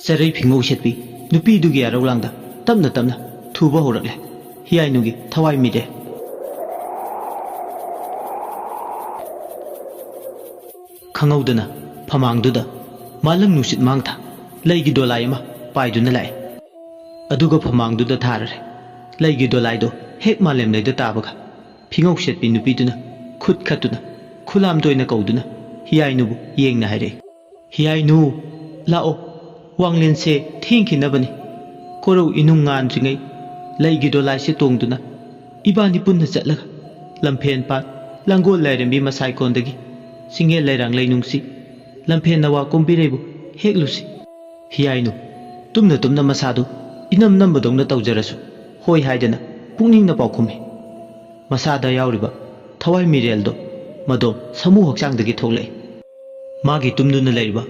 ꯆꯔꯩ ꯐꯤꯉꯧ ꯁꯦꯠꯄꯤ ꯅꯨꯄꯤꯗꯨꯒꯤ ꯑꯔꯧꯂꯥꯡꯗ ꯇꯞꯅ ꯇꯞꯅ ꯊꯨꯕ ꯍꯧꯔꯛꯂꯦ꯫ ꯍꯤꯌꯥꯏꯅꯨꯒꯤ ꯊꯋꯥꯏ ꯃꯤꯔꯦ꯫ ꯈꯪꯍꯧꯗꯅ ꯐꯃꯥꯡꯗꯨꯗ ꯃꯥꯂꯪ ꯅꯨꯡꯁꯤꯠ ꯃꯥꯡꯊ ꯂꯩꯒꯤ ꯗꯣꯂꯥꯏ ꯑꯃ ꯄꯥꯏꯗꯨꯅ ꯂꯥꯛꯑꯦ꯫ ꯑꯗꯨꯒ ꯐꯃꯥꯡꯗꯨꯗ ꯊꯥꯔꯔꯦ꯫ ꯂꯩꯒꯤ ꯗꯣꯂꯥꯏꯗꯣ ꯍꯦꯛ ꯃꯥꯂꯦꯝꯂꯩꯗ ꯇꯥꯕꯒ ꯐꯤꯉꯧ ꯁꯦꯠꯄꯤ ꯅꯨꯄꯤꯗꯨꯅ ꯈꯨꯠ ꯈꯠꯇꯨꯅ ꯈꯨꯂꯥꯝꯗꯣꯏꯅ ꯀꯧꯗꯨꯅ ꯍꯤꯌꯥꯏꯅꯨꯕꯨ ꯌꯦꯡꯅ ꯍꯥꯏꯔꯛꯏ꯫ "ꯍꯤꯌꯥꯏꯅꯨ, ꯂꯥꯛꯑꯣ, ꯋꯥꯡꯂꯦꯟꯁꯦ ꯊꯦꯡꯈꯤꯅꯕꯅꯤ꯫ ꯀꯣꯔꯧ ꯏꯅꯨꯡ ꯉꯥꯟꯗ꯭ꯔꯤꯉꯩ ꯂꯩꯒꯤ ꯗꯣꯂꯥꯏꯁꯦ ꯇꯣꯡꯗꯨꯅ ꯏꯕꯥꯅꯤ ꯄꯨꯟꯅ ꯆꯠꯂꯒ ꯂꯝꯐꯦꯟ ꯄꯥꯠ ꯂꯥꯡꯒꯣꯜ ꯂꯥꯏꯔꯦꯝꯕꯤ ꯃꯁꯥꯏꯀꯣꯟꯗꯒꯤ ꯁꯤꯡꯉꯦꯜ ꯂꯩꯔꯥꯡ ꯂꯩꯅꯨꯡꯁꯤ ꯂꯝꯐꯦꯟ ꯅꯋꯥ ꯀꯣꯝꯕꯤꯔꯩꯕꯨ ꯍꯦꯛꯂꯨꯁꯤ꯫" ꯍꯤꯌꯥꯏꯅꯨ ꯇꯨꯝꯅ ꯇꯨꯝꯅ ꯃꯁꯥꯗꯨ ꯏꯅꯝ ꯅꯝꯕꯗꯧꯅ ꯇꯧꯖꯔꯁꯨ ꯍꯣꯏ ꯍꯥꯏꯗꯅ ꯄꯨꯛꯅꯤꯡꯅ ꯄꯥꯎꯈꯨꯝꯃꯤ꯫ ꯃꯁꯥꯗ ꯌꯥꯎꯔꯤꯕ ꯊꯋꯥꯏ ꯃꯤꯔꯦꯜꯗꯣ ꯃꯗꯣꯝ ꯁꯥꯃꯨ ꯍꯛꯆꯥꯡꯗꯒꯤ ꯊꯣꯛꯂꯛꯏ꯫ ꯃꯥꯒꯤ ꯇꯨꯝꯗꯨꯅ ꯂꯩꯔꯤꯕ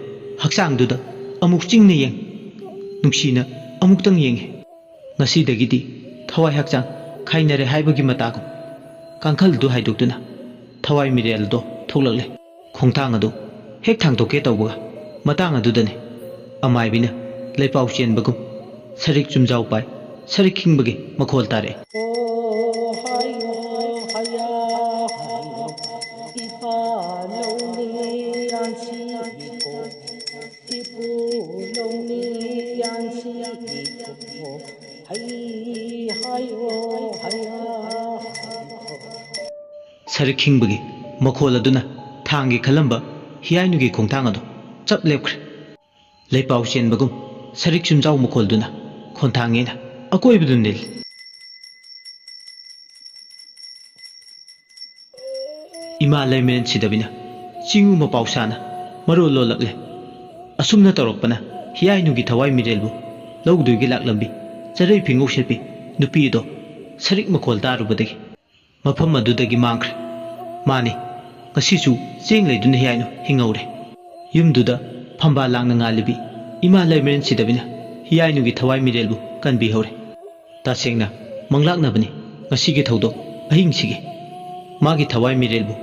ꯍꯛꯆꯥꯡꯗꯨꯗ ꯑꯃꯨꯛ ꯆꯤꯡꯅ ꯌꯦꯡ, ꯅꯨꯡꯁꯤꯅ ꯑꯃꯨꯛꯇꯪ ꯌꯦꯡꯉꯤ꯫ ꯉꯁꯤꯗꯒꯤꯗꯤ ꯊꯋꯥꯏ ꯍꯛꯆꯥꯡ ꯈꯥꯏꯅꯔꯦ ꯍꯥꯏꯕꯒꯤ ꯃꯇꯥꯒꯨꯝ ꯀꯥꯡꯈꯜꯗꯨ ꯍꯥꯏꯗꯣꯛꯇꯨꯅ ꯊꯋꯥꯏ ꯃꯤꯔꯦꯜꯗꯣ ꯊꯣꯛꯂꯛꯂꯦ꯫ ꯈꯣꯡꯊꯥꯡ ꯑꯗꯨ ꯍꯦꯛ ꯊꯥꯡꯗꯣꯛꯀꯦ ꯇꯧꯕꯒ ꯃꯇꯥꯡ ꯑꯗꯨꯗꯅꯤ ꯑꯃꯥꯏꯕꯤꯅ ꯂꯩꯄꯥꯎ ꯆꯦꯟꯕꯒꯨꯝ ꯁꯔꯤꯛ ꯆꯨꯝꯖꯥꯎ ꯄꯥꯏ, ꯁꯔꯤꯛ ꯈꯤꯡꯕꯒꯤ ꯃꯈꯣꯜ ꯇꯥꯔꯛꯑꯦ꯫ ꯁꯔꯤꯛ ꯈꯤꯡꯕꯒꯤ ꯃꯈꯣꯜ ꯑꯗꯨꯅ ꯊꯥꯡꯒꯦ ꯈꯜꯂꯝꯕ ꯍꯤꯌꯥꯏꯅꯨꯒꯤ ꯈꯣꯡꯊꯥꯡ ꯑꯗꯨ ꯆꯞ ꯂꯦꯞꯈ꯭ꯔꯦ꯫ ꯂꯩꯄꯥꯎ ꯆꯦꯟꯕꯒꯨꯝ ꯁꯔꯤꯛ ꯆꯨꯝꯖꯥꯎ ꯃꯈꯣꯜꯗꯨꯅ ꯈꯣꯟꯊꯥꯡ ꯌꯩꯅ ꯑꯀꯣꯏꯕꯗꯨ ꯅꯤꯜꯂꯤ꯫ ꯏꯃꯥ ꯂꯩꯃꯔꯦꯟ ꯁꯤꯗꯕꯤꯅ ꯆꯤꯡꯉꯨ ꯃꯄꯥꯎ ꯁꯥꯅ ꯃꯔꯣꯜ ꯂꯣꯜꯂꯛꯂꯦ꯫ ꯑꯁꯨꯝꯅ ꯇꯧꯔꯛꯄꯅ ꯍꯤꯌꯥꯏꯅꯨꯒꯤ ꯊꯋꯥꯏ ꯃꯤꯔꯦꯜꯕꯨ ꯂꯧꯗꯣꯏꯒꯤ ꯂꯥꯛꯂꯝꯕꯤ ꯆꯔꯩ ꯐꯤꯉꯧ ꯁꯦꯠꯄꯤ ꯅꯨꯄꯤ ꯑꯗꯣ ꯁꯔꯤꯛ ꯃꯈꯣꯜ ꯇꯥꯔꯨꯕꯗꯒꯤ ꯃꯐꯝ ꯑꯗꯨꯗꯒꯤ ꯃꯥꯡꯈ꯭ꯔꯦ꯫ ꯃꯥꯅꯤ, ꯉꯁꯤꯁꯨ ꯆꯦꯡ ꯂꯩꯗꯨꯅ ꯍꯤꯌꯥꯏꯅꯨ ꯍꯤꯡꯍꯧꯔꯦ꯫ ꯌꯨꯝꯗꯨꯗ ꯐꯝꯕꯥꯜ ꯂꯥꯡꯅ ꯉꯥꯜꯂꯤꯕꯤ ꯏꯃꯥ ꯂꯩꯃꯔꯦꯟ ꯁꯤꯗꯕꯤꯅ ꯍꯤꯌꯥꯏꯅꯨꯒꯤ ꯊꯋꯥꯏ ꯃꯤꯔꯦꯜꯕꯨ ꯀꯟꯕꯤꯍꯧꯔꯦ꯫ ꯇꯁꯦꯡꯅ ꯃꯪꯂꯥꯛꯅꯕꯅꯤ ꯉꯁꯤꯒꯤ ꯊꯧꯗꯣꯛ ꯑꯍꯤꯡꯁꯤꯒꯤ꯫ ꯃꯥꯒꯤ ꯊꯋꯥꯏ ꯃꯤꯔꯦꯜꯕꯨ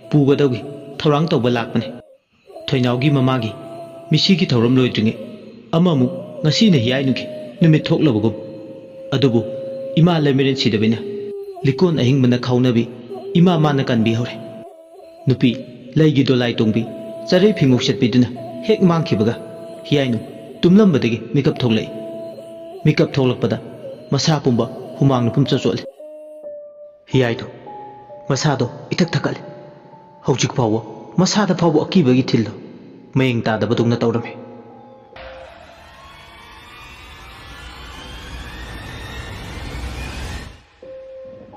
ꯄꯨꯒꯗꯧꯒꯤ ꯊꯧꯔꯥꯡ ꯇꯧꯕ ꯂꯥꯛꯄꯅꯤ꯫ ꯊꯣꯏꯅꯥꯎꯒꯤ ꯃꯃꯥꯒꯤ ꯃꯤꯁꯤꯒꯤ ꯊꯧꯔꯝ ꯂꯣꯏꯗ꯭ꯔꯤꯉꯩ ꯑꯃꯃꯨꯛ ꯉꯁꯤꯅ ꯍꯤꯌꯥꯏꯅꯨꯒꯤ ꯅꯨꯃꯤꯠ ꯊꯣꯛꯂꯕꯒꯨꯝ꯫ ꯑꯗꯨꯕꯨ ꯏꯃꯥ ꯂꯩꯃꯔꯦꯟ ꯁꯤꯗꯕꯤꯅ ꯂꯤꯀꯣꯟ ꯑꯍꯤꯡꯕꯅ ꯈꯥꯎꯅꯕꯤ ꯏꯃꯥ ꯃꯥꯅ ꯀꯟꯕꯤꯍꯧꯔꯦ꯫ ꯅꯨꯄꯤ ꯂꯩꯒꯤ ꯗꯣꯂꯥꯏ ꯇꯣꯡꯕꯤ ꯆꯔꯩ ꯐꯤꯉꯧ ꯁꯦꯠꯄꯤꯗꯨꯅ ꯍꯦꯛ ꯃꯥꯡꯈꯤꯕꯒ ꯍꯤꯌꯥꯏꯅꯨ ꯇꯨꯝꯂꯝꯕꯗꯒꯤ ꯃꯤꯀꯞ ꯊꯣꯛꯂꯛꯏ꯫ ꯃꯤꯀꯞ ꯊꯣꯛꯂꯛꯄꯗ ꯃꯁꯥ ꯄꯨꯝꯕ ꯍꯨꯃꯥꯡꯅ ꯄꯨꯝꯆꯣꯠ ꯆꯣꯠꯂꯤ꯫ ꯍꯤꯌꯥꯏꯗꯨ ꯃꯁꯥꯗꯣ ꯏꯊꯛ ꯊꯛꯀꯠꯂꯦ꯫ ꯍꯧꯖꯤꯛ ꯐꯥꯎꯕ ꯃꯁꯥꯗ ꯐꯥꯎꯕ ꯑꯀꯤꯕꯒꯤ ꯊꯤꯜꯗꯣ ꯃꯌꯦꯡ ꯇꯥꯗꯕꯗꯧꯅ ꯇꯧꯔꯝꯃꯤ꯫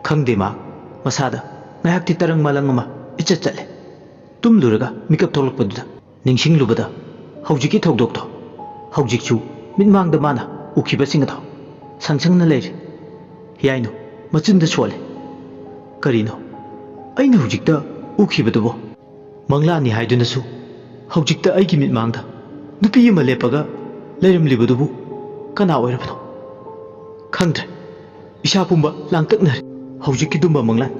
ꯈꯪꯗꯦ ꯃꯥ ꯃꯁꯥꯗ ꯉꯥꯏꯍꯥꯛꯇꯤ ꯇꯔꯪ ꯃꯥꯂꯪ ꯑꯃ ꯏꯆꯠ ꯆꯠꯂꯦ꯫ ꯇꯨꯝꯂꯨꯔꯒ ꯃꯤꯀꯞ ꯊꯣꯛꯂꯛꯄꯗꯨꯗ ꯅꯤꯡꯁꯤꯡꯂꯨꯕꯗ ꯍꯧꯖꯤꯛꯀꯤ ꯊꯧꯗꯣꯛꯇꯣ ꯍꯧꯖꯤꯛꯁꯨ ꯃꯤꯠꯃꯥꯡꯗ ꯃꯥꯅ ꯎꯈꯤꯕꯁꯤꯡ ꯑꯗꯣ ꯁꯪ ꯁꯪꯅ ꯂꯩꯔꯤ꯫ ꯍꯤꯌꯥꯏꯅꯨ ꯃꯆꯤꯟꯗ ꯁꯣꯜꯂꯦ꯫ ꯀꯔꯤꯅꯣ ꯑꯩꯅ ꯍꯧꯖꯤꯛꯇ ꯎꯈꯤꯕꯗꯨꯕꯣ? ꯃꯪꯂꯥꯅꯤ ꯍꯥꯏꯗꯨꯅꯁꯨ ꯍꯧꯖꯤꯛꯇ ꯑꯩꯒꯤ ꯃꯤꯠꯃꯥꯡꯗ ꯅꯨꯄꯤ ꯑꯃ ꯂꯦꯞꯄꯒ ꯂꯩꯔꯝꯂꯤꯕꯗꯨꯕꯨ ꯀꯅꯥ ꯑꯣꯏꯔꯕꯅꯣ? ꯈꯪꯗ꯭ꯔꯦ꯫ ꯏꯁꯥ ꯄꯨꯝꯕ ꯂꯥꯡꯇꯛꯅꯔꯦ꯫ ꯍꯧꯖꯤꯛꯀꯤꯗꯨꯝꯕ ꯃꯪꯂꯥꯟ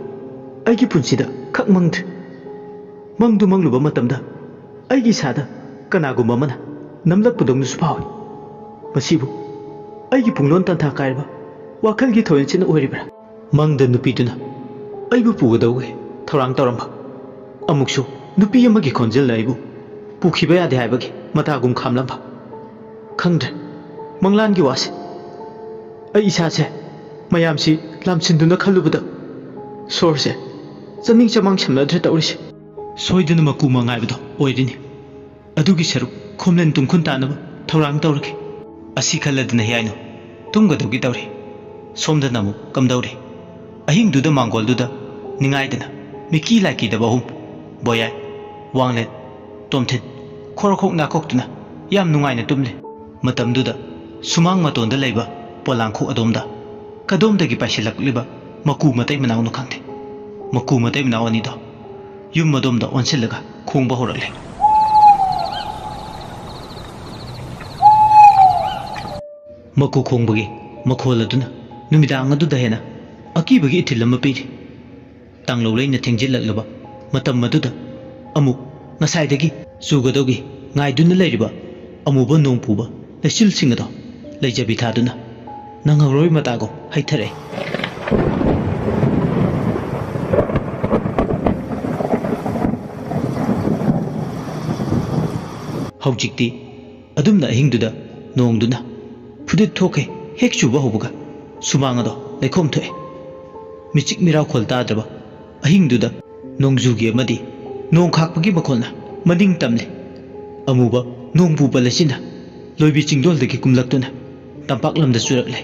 ꯑꯩꯒꯤ ꯄꯨꯟꯁꯤꯗ ꯈꯛ ꯃꯪꯗ꯭ꯔꯤ꯫ ꯃꯪꯗꯨ ꯃꯪꯂꯨꯕ ꯃꯇꯝꯗ ꯑꯩꯒꯤ ꯏꯁꯥꯗ ꯀꯅꯥꯒꯨꯝꯕ ꯑꯃꯅ ꯅꯝꯂꯛꯄꯗꯧꯅꯁꯨ ꯐꯥꯎꯏ꯫ ꯃꯁꯤꯕꯨ ꯑꯩꯒꯤ ꯄꯨꯡꯂꯣꯟ ꯇꯟꯊꯥ ꯀꯥꯏꯔꯕ ꯋꯥꯈꯜꯒꯤ ꯊꯧꯑꯣꯏꯟꯁꯤꯅ ꯑꯣꯏꯔꯤꯕ꯭ꯔꯥ? ꯃꯪꯗ ꯅꯨꯄꯤꯗꯨꯅ ꯑꯩꯕꯨ ꯄꯨꯒꯗꯧꯕꯒꯤ ꯊꯧꯔꯥꯡ ꯇꯧꯔꯝꯕ, ꯑꯃꯨꯛꯁꯨ ꯅꯨꯄꯤ ꯑꯃꯒꯤ ꯈꯣꯟꯖꯦꯜꯅ ꯑꯩꯕꯨ ꯄꯨꯈꯤꯕ ꯌꯥꯗꯦ ꯍꯥꯏꯕꯒꯤ ꯃꯇꯥꯒꯨꯝ ꯈꯥꯝꯂꯝꯕ꯫ ꯈꯪꯗ꯭ꯔꯦ, ꯃꯪꯂꯥꯟꯒꯤ ꯋꯥꯁꯦ꯫ ꯑꯩ ꯏꯁꯥꯁꯦ ꯃꯌꯥꯝꯁꯤ ꯂꯥꯝꯁꯤꯟꯗꯨꯅ ꯈꯜꯂꯨꯕꯗ ꯁꯣꯔꯁꯦ ꯆꯅꯤꯡ ꯆꯃꯥꯡ ꯁꯝꯅꯗ꯭ꯔꯦ ꯇꯧꯔꯤꯁꯦ꯫ ꯁꯣꯏꯗꯅ ꯃꯀꯨ ꯃꯉꯥꯏꯕꯗꯣ ꯑꯣꯏꯔꯤꯅꯤ꯫ ꯑꯗꯨꯒꯤ ꯁꯔꯨꯛ ꯈꯣꯝꯂꯦꯟ ꯇꯨꯝꯈꯨꯟ ꯇꯥꯅꯕ ꯊꯧꯔꯥꯡ ꯇꯧꯔꯒꯦ꯫ ꯑꯁꯤ ꯈꯜꯂꯗꯅ ꯍꯤꯌꯥꯏꯅꯨ ꯇꯨꯝꯒꯗꯧꯒꯤ ꯇꯧꯔꯤ꯫ ꯁꯣꯝꯗꯅ ꯑꯃꯨꯛ ꯀꯝꯗꯧꯔꯤ? ꯑꯍꯤꯡꯗꯨꯗ ꯃꯥꯡꯒꯣꯜꯗꯨꯗ ꯅꯤꯡꯉꯥꯏꯗꯅ ꯃꯤꯀꯤ ꯂꯥꯏꯀꯤꯗꯕ ꯑꯍꯨꯝ, ꯕꯣꯌꯥꯏ, ꯋꯥꯡꯂꯦꯟ, ꯇꯣꯝꯊꯤꯟ, ꯈꯣꯔꯈꯣꯛ ꯅꯥꯈꯣꯛꯇꯨꯅ ꯌꯥꯝ ꯅꯨꯡꯉꯥꯏꯅ ꯇꯨꯝꯂꯤ꯫ ꯃꯇꯝꯗꯨꯗ ꯁꯨꯃꯥꯡ ꯃꯇꯣꯟꯗ ꯂꯩꯕ ꯄꯣꯂꯥꯡꯈꯣꯛ ꯑꯗꯣꯝꯗ ꯀꯗꯣꯝꯗꯒꯤ ꯄꯥꯏꯁꯤꯜꯂꯛꯂꯤꯕ ꯃꯀꯨ ꯃꯇꯩ ꯃꯅꯥꯎꯅꯣ ꯈꯪꯗꯦ, ꯃꯀꯨ ꯃꯇꯩ ꯃꯅꯥꯎ ꯑꯅꯤꯗꯣ ꯌꯨꯝ ꯑꯗꯣꯝꯗ ꯑꯣꯟꯁꯤꯜꯂꯒ ꯈꯣꯡꯕ ꯍꯧꯔꯛꯂꯦ꯫ ꯃꯀꯨ ꯈꯣꯡꯕꯒꯤ ꯃꯈꯣꯜ ꯑꯗꯨꯅ ꯅꯨꯃꯤꯗꯥꯡ ꯑꯗꯨꯗ ꯍꯦꯟꯅ ꯑꯀꯤꯕꯒꯤ ꯏꯊꯤꯜ ꯑꯃ ꯄꯤꯔꯤ꯫ ꯇꯥꯡꯂꯧ ꯂꯩꯅ ꯊꯦꯡꯖꯤꯜꯂꯛꯂꯕ ꯃꯇꯝ ꯑꯗꯨꯗ ꯑꯃꯨꯛ ꯉꯁꯥꯏꯗꯒꯤ ꯆꯨꯒꯗꯧꯒꯤ ꯉꯥꯏꯗꯨꯅ ꯂꯩꯔꯤꯕ ꯑꯃꯨꯕ ꯅꯣꯡ ꯄꯨꯕ ꯂꯩꯆꯤꯜꯁꯤꯡ ꯑꯗꯣ ꯂꯩꯖꯕꯤ ꯊꯥꯗꯨꯅ ꯅꯪꯍꯧꯔꯣꯏ ꯃꯇꯥꯒꯨꯝ ꯍꯩꯊꯔꯛꯏ꯫ ꯍꯧꯖꯤꯛꯇꯤ ꯑꯗꯨꯝꯅ ꯑꯍꯤꯡꯗꯨꯗ ꯅꯣꯡꯗꯨꯅ ꯐꯨꯗꯤꯠ ꯊꯣꯛꯈꯩ ꯍꯦꯛ ꯆꯨꯕ ꯍꯧꯕꯒ ꯁꯨꯃꯥꯡ ꯑꯗꯣ ꯂꯩꯈꯣꯝ ꯊꯣꯛꯑꯦ꯫ ꯃꯤꯆꯤꯛ ꯃꯤꯔꯥꯎꯈꯣꯜ ꯇꯥꯗ꯭ꯔꯕ ꯑꯍꯤꯡꯗꯨꯗ ꯅꯣꯡꯖꯨꯒꯤ ꯑꯃꯗꯤ ꯅꯣꯡ ꯈꯥꯛꯄꯒꯤ ꯃꯈꯣꯜꯅ ꯃꯅꯤꯡ ꯇꯝꯂꯦ꯫ ꯑꯃꯨꯕ ꯅꯣꯡ ꯄꯨꯕ ꯂꯩꯆꯤꯟꯅ ꯂꯣꯏꯕꯤ ꯆꯤꯡꯗꯣꯜꯗꯒꯤ ꯀꯨꯝꯂꯛꯇꯨꯅ ꯇꯝꯄꯥꯛ ꯂꯝꯗ ꯆꯨꯔꯛꯂꯦ꯫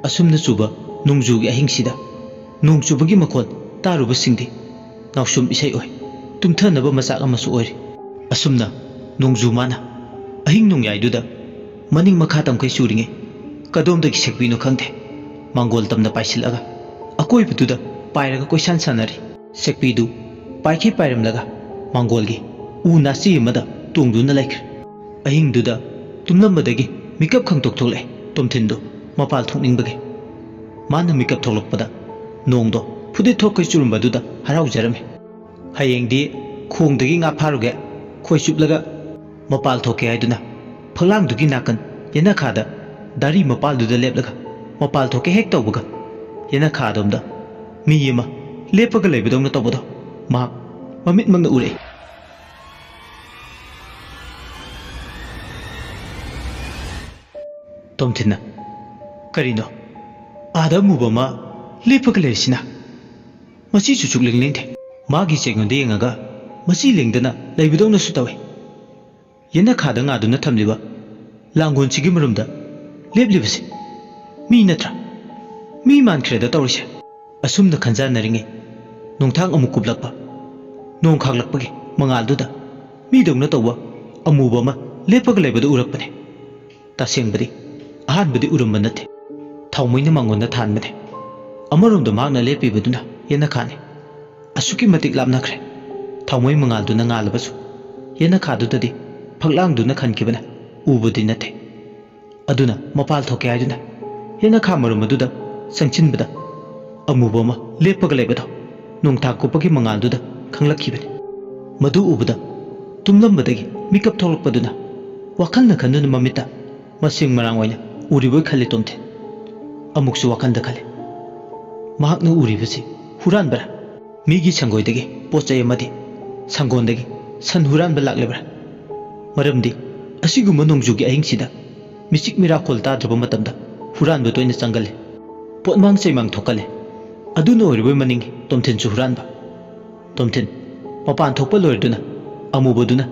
ꯑꯁꯨꯝꯅ ꯆꯨꯕ ꯅꯣꯡꯖꯨꯒꯤ ꯑꯍꯤꯡꯁꯤꯗ ꯅꯣꯡ ꯆꯨꯕꯒꯤ ꯃꯈꯣꯜ ꯇꯥꯔꯨꯕꯁꯤꯡꯗꯤ ꯅꯥꯎꯁꯨꯝ ꯏꯁꯩ ꯑꯣꯏ, ꯇꯨꯝꯊꯅꯕ ꯃꯆꯥꯛ ꯑꯃꯁꯨ ꯑꯣꯏꯔꯤ꯫ ꯑꯁꯨꯝꯅ ꯅꯣꯡꯖꯨ ꯃꯥꯅ ꯑꯍꯤꯡ ꯅꯣꯡꯌꯥꯏꯗꯨꯗ ꯃꯅꯤꯡ ꯃꯈꯥ ꯇꯝꯈꯩ ꯆꯨꯔꯤꯉꯩ ꯀꯗꯣꯝꯗꯒꯤ ꯁꯦꯛꯄꯤꯅꯣ ꯈꯪꯗꯦ, ꯃꯥꯡꯒꯣꯜ ꯇꯝꯅ ꯄꯥꯏꯁꯤꯜꯂꯒ ꯑꯀꯣꯏꯕꯗꯨꯗ ꯄꯥꯏꯔꯒ ꯀꯣꯏꯁꯥꯟ ꯁꯥꯟꯅꯔꯤ꯫ ꯁꯦꯛꯄꯤꯗꯨ ꯄꯥꯏꯈꯩ ꯄꯥꯏꯔꯝꯂꯒ ꯃꯥꯡꯒꯣꯜꯒꯤ ꯎ ꯅꯥꯆꯤ ꯑꯃꯗ ꯇꯣꯡꯗꯨꯅ ꯂꯩꯈ꯭ꯔꯦ꯫ ꯑꯍꯤꯡꯗꯨꯗ ꯇꯨꯝꯂꯝꯕꯗꯒꯤ ꯃꯤꯀꯞ ꯈꯪꯇꯣꯛ ꯊꯣꯛꯂꯛꯑꯦ ꯇꯣꯝꯊꯤꯟꯗꯨ ꯃꯄꯥꯜ ꯊꯣꯛꯅꯤꯡꯕꯒꯤ꯫ ꯃꯥꯅ ꯃꯤꯀꯞ ꯊꯣꯛꯂꯛꯄꯗ ꯅꯣꯡꯗꯣ ꯐꯨꯗꯤꯠ ꯊꯣꯛꯈꯩ ꯆꯨꯔꯝꯕꯗꯨꯗ ꯍꯔꯥꯎꯖꯔꯝꯃꯤ꯫ ꯍꯌꯦꯡꯗꯤ ꯈꯣꯡꯗꯒꯤ ꯉꯥ ꯐꯥꯔꯨꯒꯦ, ꯈꯣꯏ ꯆꯨꯞꯂꯒ ꯃꯄꯥꯜ ꯊꯣꯛꯀꯦ ꯍꯥꯏꯗꯨꯅ ꯐꯛꯂꯥꯡꯗꯨꯒꯤ ꯅꯥꯀꯟ ꯌꯦꯅꯈꯥꯗ ꯗꯥꯔꯤ ꯃꯄꯥꯜꯗꯨꯗ ꯂꯦꯞꯂꯒ ꯃꯄꯥꯜ ꯊꯣꯛꯀꯦ ꯍꯦꯛ ꯇꯧꯕꯒ, ꯌꯦꯅꯈꯥ ꯑꯗꯣꯝꯗ ꯃꯤ ꯑꯃ ꯂꯦꯞꯄꯒ ꯂꯩꯕꯗꯧꯅ ꯇꯧꯕꯗꯣ ꯃꯍꯥꯛ ꯃꯃꯤꯠꯃꯛꯅ ꯎꯔꯛꯏ꯫ ꯇꯣꯝꯊꯤꯟꯅ, "ꯀꯔꯤꯅꯣ? ꯑꯥꯗ ꯑꯃꯨꯕ ꯑꯃ ꯂꯦꯞꯄꯒ ꯂꯩꯔꯤꯁꯤꯅ?" ꯃꯁꯤꯁꯨ ꯁꯨꯛꯂꯦꯡ ꯂꯦꯡꯗꯦ꯫ ꯃꯥꯒꯤ ꯆꯦꯛꯉꯣꯟꯗ ꯌꯦꯡꯉꯒ ꯃꯁꯤ ꯂꯦꯡꯗꯅ ꯂꯩꯕꯗꯧꯅꯁꯨ ꯇꯧꯏ꯫ ꯌꯦꯅꯈꯥꯗ ꯉꯥꯗꯨꯅ ꯊꯝꯂꯤꯕ ꯂꯥꯡꯒꯣꯜꯁꯤꯒꯤ ꯃꯔꯨꯝꯗ ꯂꯦꯞꯂꯤꯕꯁꯤ ꯃꯤ ꯅꯠꯇ꯭ꯔꯥ? ꯃꯤ ꯃꯥꯟꯈ꯭ꯔꯦꯗ ꯇꯧꯔꯤꯁꯦ꯫ ꯑꯁꯨꯝꯅ ꯈꯟꯖꯥꯟꯅꯔꯤꯉꯩ ꯅꯣꯡꯊꯥꯡ ꯑꯃꯨꯛ ꯀꯨꯞꯂꯛꯄ꯫ ꯅꯣꯡ ꯈꯥꯛꯂꯛꯄꯒꯤ ꯃꯉꯥꯜꯗꯨꯗ ꯃꯤꯗꯧꯅ ꯇꯧꯕ ꯑꯃꯨꯕ ꯑꯃ ꯂꯦꯞꯄꯒ ꯂꯩꯕꯗꯨ ꯎꯔꯛꯄꯅꯦ꯫ ꯇꯁꯦꯡꯕꯗꯤ ꯑꯍꯥꯟꯕꯗꯤ ꯎꯔꯝꯕ ꯅꯠꯇꯦ꯫ ꯊꯥꯎꯃꯩꯅ ꯃꯉꯣꯟꯗ ꯊꯥꯟꯕꯅꯦ꯫ ꯑꯃꯔꯣꯝꯗ ꯃꯍꯥꯛꯅ ꯂꯦꯞꯄꯤꯕꯗꯨꯅ ꯌꯦꯅꯈꯥꯅꯤ꯫ ꯑꯁꯨꯛꯀꯤ ꯃꯇꯤꯛ ꯂꯥꯞꯅꯈ꯭ꯔꯦ꯫ ꯊꯥꯎꯃꯩ ꯃꯉꯥꯜꯗꯨꯅ ꯉꯥꯜꯂꯕꯁꯨ ꯌꯦꯅꯈꯥꯗꯨꯗꯗꯤ ꯐꯛꯂꯥꯡꯗꯨꯅ ꯈꯟꯈꯤꯕꯅ ꯎꯕꯗꯤ ꯅꯠꯇꯦ꯫ ꯑꯗꯨꯅ ꯃꯄꯥꯜ ꯊꯣꯛꯀꯦ ꯍꯥꯏꯗꯨꯅ ꯌꯦꯅꯈꯥ ꯃꯔꯨꯝ ꯑꯗꯨꯗ ꯆꯪꯁꯤꯟꯕꯗ ꯑꯃꯨꯕ ꯑꯃ ꯂꯦꯞꯄꯒ ꯂꯩꯕꯗꯣ ꯅꯣꯡꯊꯥꯡ ꯀꯨꯞꯄꯒꯤ ꯃꯉꯥꯜꯗꯨꯗ ꯈꯪꯂꯛꯈꯤꯕꯅꯤ꯫ ꯃꯗꯨ ꯎꯕꯗ ꯇꯨꯝꯂꯝꯕꯗꯒꯤ ꯃꯤꯀꯞ ꯊꯣꯛꯂꯛꯄꯗꯨꯅ ꯋꯥꯈꯜꯅ ꯈꯟꯗꯨꯅ ꯃꯃꯤꯠꯇ ꯃꯁꯤꯡ ꯃꯔꯥꯡ ꯑꯣꯏꯅ ꯎꯔꯤꯕꯣꯏ ꯈꯜꯂꯤ ꯇꯣꯝꯊꯤꯟ꯫ ꯑꯃꯨꯛꯁꯨ ꯋꯥꯈꯜꯗ ꯈꯜꯂꯤ, ꯃꯍꯥꯛꯅ ꯎꯔꯤꯕꯁꯤ ꯍꯨꯔꯥꯟꯕꯔꯥ? ꯃꯤꯒꯤ ꯁꯪꯒꯣꯏꯗꯒꯤ ꯄꯣꯠ ꯆꯩ ꯑꯃꯗꯤ ꯁꯪꯒꯣꯟꯗꯒꯤ ꯁꯟ ꯍꯨꯔꯥꯟꯕ ꯂꯥꯛꯂꯤꯕ꯭ꯔꯥ? ꯃꯔꯝꯗꯤ ꯑꯁꯤꯒꯨꯝꯕ ꯅꯣꯡꯖꯨꯒꯤ ꯑꯍꯤꯡꯁꯤꯗ ꯃꯤꯆꯤꯛ ꯃꯤꯔꯥꯈꯣꯜ ꯇꯥꯗ꯭ꯔꯕ ꯃꯇꯝꯗ ꯍꯨꯔꯥꯟꯕ ꯇꯣꯏꯅ ꯆꯪꯒꯜꯂꯤ꯫ ꯄꯣꯠꯃꯥꯡ ꯆꯩꯃꯥꯡ ꯊꯣꯛꯀꯜꯂꯤ꯫ ꯑꯗꯨꯅ ꯑꯣꯏꯔꯤꯕꯣꯏ ꯃꯅꯤꯡꯉꯤ ꯇꯣꯝꯊꯤꯟꯁꯨ ꯍꯨꯔꯥꯟꯕ꯫ ꯇꯣꯝꯊꯤꯟ ꯃꯄꯥꯟ ꯊꯣꯛꯄ ꯂꯣꯏꯔꯗꯨꯅ ꯑꯃꯨꯕꯗꯨꯅ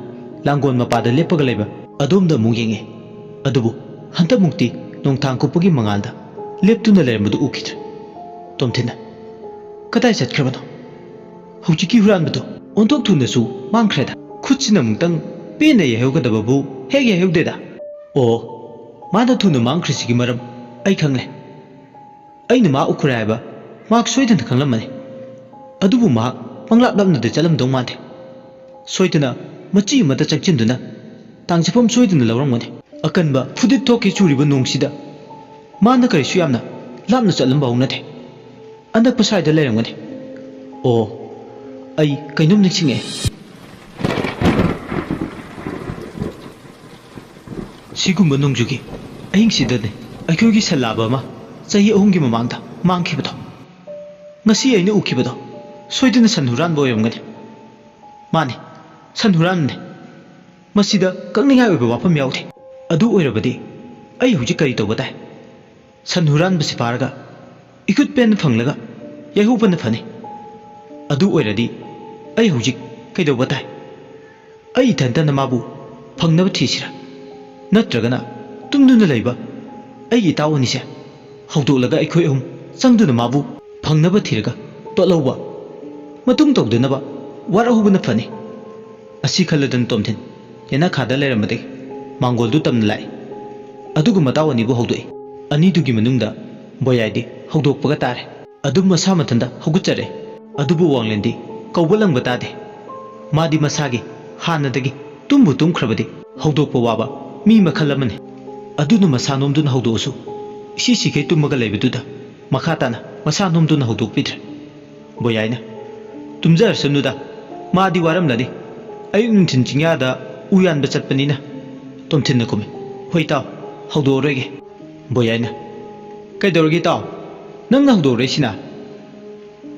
ꯂꯥꯡꯒꯣꯜ ꯃꯄꯥꯗ ꯂꯦꯞꯄꯒ ꯂꯩꯕ ꯑꯗꯣꯝꯗ ꯑꯃꯨꯛ ꯌꯦꯡꯉꯤ꯫ ꯑꯗꯨꯕꯨ ꯍꯟꯗꯛꯃꯨꯛꯇꯤ ꯅꯣꯡꯊꯥꯡ ꯀꯨꯞꯄꯒꯤ ꯃꯉꯥꯜꯗ ꯂꯦꯞꯇꯨꯅ ꯂꯩꯔꯝꯕꯗꯨ ꯎꯈꯤꯗ꯭ꯔꯦ꯫ ꯇꯣꯝꯊꯤꯟꯅ, "ꯀꯗꯥꯏ ꯆꯠꯈ꯭ꯔꯕꯅꯣ? ꯍꯧꯖꯤꯛꯀꯤ ꯍꯨꯔꯥꯟꯕꯗꯨ ꯑꯣꯟꯊꯣꯛ ꯊꯨꯅꯁꯨ ꯃꯥꯡꯈ꯭ꯔꯦꯗ꯫ ꯈꯨꯠꯁꯤꯅ ꯑꯃꯨꯛꯇꯪ ꯄꯦꯟꯅ ꯌꯩꯍꯧꯒꯗꯕꯕꯨ ꯍꯦꯛ ꯌꯩꯍꯧꯗꯦꯗ꯫ ꯑꯣ, ꯃꯥꯅ ꯊꯨꯅ ꯃꯥꯡꯈ꯭ꯔꯤꯁꯤꯒꯤ ꯃꯔꯝ ꯑꯩ ꯈꯪꯂꯦ꯫ ꯑꯩꯅ ꯃꯥ ꯎꯈ꯭ꯔꯦ ꯍꯥꯏꯕ ꯃꯍꯥꯛ ꯁꯣꯏꯗꯅ ꯈꯪꯂꯝꯃꯅꯤ꯫ ꯑꯗꯨꯕꯨ ꯃꯍꯥꯛ ꯄꯪꯂꯥꯞ ꯂꯥꯞꯅꯗꯤ ꯆꯠꯂꯝꯗꯧ ꯃꯥꯟꯗꯦ꯫ ꯁꯣꯏꯗꯅ ꯃꯆꯤ ꯑꯃꯗ ꯆꯪꯁꯤꯟꯗꯨꯅ ꯇꯥꯡꯖꯐꯝ ꯁꯣꯏꯗꯅ ꯂꯧꯔꯝꯒꯅꯤ꯫ ꯑꯀꯟꯕ ꯐꯨꯗꯤꯠ ꯊꯣꯛꯀꯦ ꯆꯨꯔꯤꯕ ꯅꯣꯡꯁꯤꯗ ꯃꯥꯅ ꯀꯔꯤꯁꯨ ꯌꯥꯝꯅ ꯂꯥꯞꯅ ꯆꯠꯂꯝꯕ ꯍꯧꯅꯗꯦ꯫ ꯑꯅꯛꯄ ꯁ꯭ꯋꯥꯏꯗ ꯂꯩꯔꯝꯒꯅꯤ꯫ ꯑꯣ, ꯑꯩ ꯀꯩꯅꯣꯝ ꯅꯤꯡꯁꯤꯡꯉꯛꯑꯦ꯫ ꯁꯤꯒꯨꯝꯕ ꯅꯣꯡꯖꯨꯒꯤ ꯑꯍꯤꯡꯁꯤꯗꯅꯦ ꯑꯩꯈꯣꯏꯒꯤ ꯁꯟ ꯂꯥꯕ ꯑꯃ ꯆꯍꯤ ꯑꯍꯨꯝꯒꯤ ꯃꯃꯥꯡꯗ ꯃꯥꯡꯈꯤꯕꯗꯣ꯫ ꯉꯁꯤ ꯑꯩꯅ ꯎꯈꯤꯕꯗꯣ ꯁꯣꯏꯗꯅ ꯁꯟ ꯍꯨꯔꯥꯟꯕ ꯑꯣꯏꯔꯝꯒꯅꯤ꯫ ꯃꯥꯅꯤ, ꯁꯟ ꯍꯨꯔꯥꯟꯕꯅꯤ꯫ ꯃꯁꯤꯗ ꯀꯛꯅꯤꯡꯉꯥꯏ ꯑꯣꯏꯕ ꯋꯥꯐꯝ ꯌꯥꯎꯗꯦ꯫ ꯑꯗꯨ ꯑꯣꯏꯔꯕꯗꯤ ꯑꯩ ꯍꯧꯖꯤꯛ ꯀꯔꯤ ꯇꯧꯕ ꯇꯥꯏ? ꯁꯟ ꯍꯨꯔꯥꯟꯕꯁꯤ ꯐꯥꯔꯒ ꯏꯈꯨꯠ ꯄꯦꯟꯅ ꯐꯪꯂꯒ ꯌꯥꯏꯍꯧꯕꯅ ꯐꯅꯤ꯫ ꯑꯗꯨ ꯑꯣꯏꯔꯗꯤ ꯑꯩ ꯍꯧꯖꯤꯛ ꯀꯩꯗꯧꯕ ꯇꯥꯏ? ꯑꯩ ꯏꯊꯟꯇꯅ ꯃꯥꯕꯨ ꯐꯪꯅꯕ ꯊꯤꯁꯤꯔꯥ? ꯅꯠꯇ꯭ꯔꯒꯅ ꯇꯨꯝꯗꯨꯅ ꯂꯩꯕ ꯑꯩꯒꯤ ꯏꯇꯥꯎ ꯑꯅꯤꯁꯦ ꯍꯧꯗꯣꯛꯂꯒ ꯑꯩꯈꯣꯏ ꯑꯍꯨꯝ ꯆꯪꯗꯨꯅ ꯃꯥꯕꯨ ꯐꯪꯅꯕ ꯊꯤꯔꯒ ꯇꯣꯠꯍꯧꯕ, ꯃꯇꯨꯡ ꯇꯧꯗꯅꯕ ꯋꯥꯔꯛꯍꯧꯕꯅ ꯐꯅꯤ꯫ ꯑꯁꯤ ꯈꯜꯂꯗꯅ ꯇꯣꯝꯊꯤꯟ ꯌꯦꯅꯈꯥꯗ ꯂꯩꯔꯝꯕꯗꯒꯤ ꯃꯥꯡꯒꯣꯜꯗꯨ ꯇꯝꯅ ꯂꯥꯛꯏ꯫ ꯑꯗꯨꯒ ꯃꯇꯥꯎ ꯑꯅꯤꯕꯨ ꯍꯧꯗꯣꯛꯏ꯫ ꯑꯅꯤꯗꯨꯒꯤ ꯃꯅꯨꯡꯗ ꯕꯣꯌꯥꯏꯗꯤ ꯍꯧꯗꯣꯛꯄꯒ ꯇꯥꯔꯦ꯫ ꯑꯗꯨꯝ ꯃꯁꯥ ꯃꯊꯟꯇ ꯍꯧꯒꯠꯆꯔꯦ꯫ ꯑꯗꯨꯕꯨ ꯋꯥꯡꯂꯦꯟꯗꯤ ꯀꯧꯕ ꯂꯪꯕ ꯇꯥꯗꯦ꯫ ꯃꯥꯗꯤ ꯃꯁꯥꯒꯤ ꯍꯥꯟꯅꯗꯒꯤ ꯇꯨꯝꯕꯨ ꯇꯨꯝꯈ꯭ꯔꯕꯗꯤ ꯍꯧꯗꯣꯛꯄ ꯋꯥꯕ ꯃꯤ ꯃꯈꯜ ꯑꯃꯅꯤ꯫ ꯑꯗꯨꯅ ꯃꯁꯥ ꯅꯣꯝꯗꯨꯅ ꯍꯧꯗꯣꯛꯑꯁꯨ ꯏꯁꯤ ꯁꯤꯈꯩ ꯇꯨꯝꯃꯒ ꯂꯩꯕꯗꯨꯗ ꯃꯈꯥ ꯇꯥꯅ ꯃꯁꯥ ꯅꯣꯝꯗꯨꯅ ꯍꯧꯗꯣꯛꯄꯤꯗ꯭ꯔꯦ꯫ ꯕꯣꯌꯥꯏꯅ, "ꯇꯨꯝꯖꯔꯁꯅꯨꯗ, ꯃꯥꯗꯤ ꯋꯥꯔꯝꯂꯅꯤ꯫ ꯑꯌꯨꯛ ꯅꯨꯡꯊꯤꯟ ꯆꯤꯡꯌꯥꯗ ꯎ ꯌꯥꯟꯕ ꯆꯠꯄꯅꯤꯅ"꯫ ꯇꯣꯝꯊꯤꯟꯅ ꯈꯨꯝꯃꯤ, "ꯍꯣꯏ ꯏꯇꯥꯎ, ꯍꯧꯗꯣꯛꯑꯔꯣꯏꯒꯦ"꯫ ꯕꯣꯌꯥꯏꯅ, "ꯀꯩꯗꯧꯔꯒꯦ ꯏꯇꯥꯎ? ꯅꯪꯅ ꯍꯧꯗꯣꯛꯑꯔꯣꯏꯁꯤꯅ?"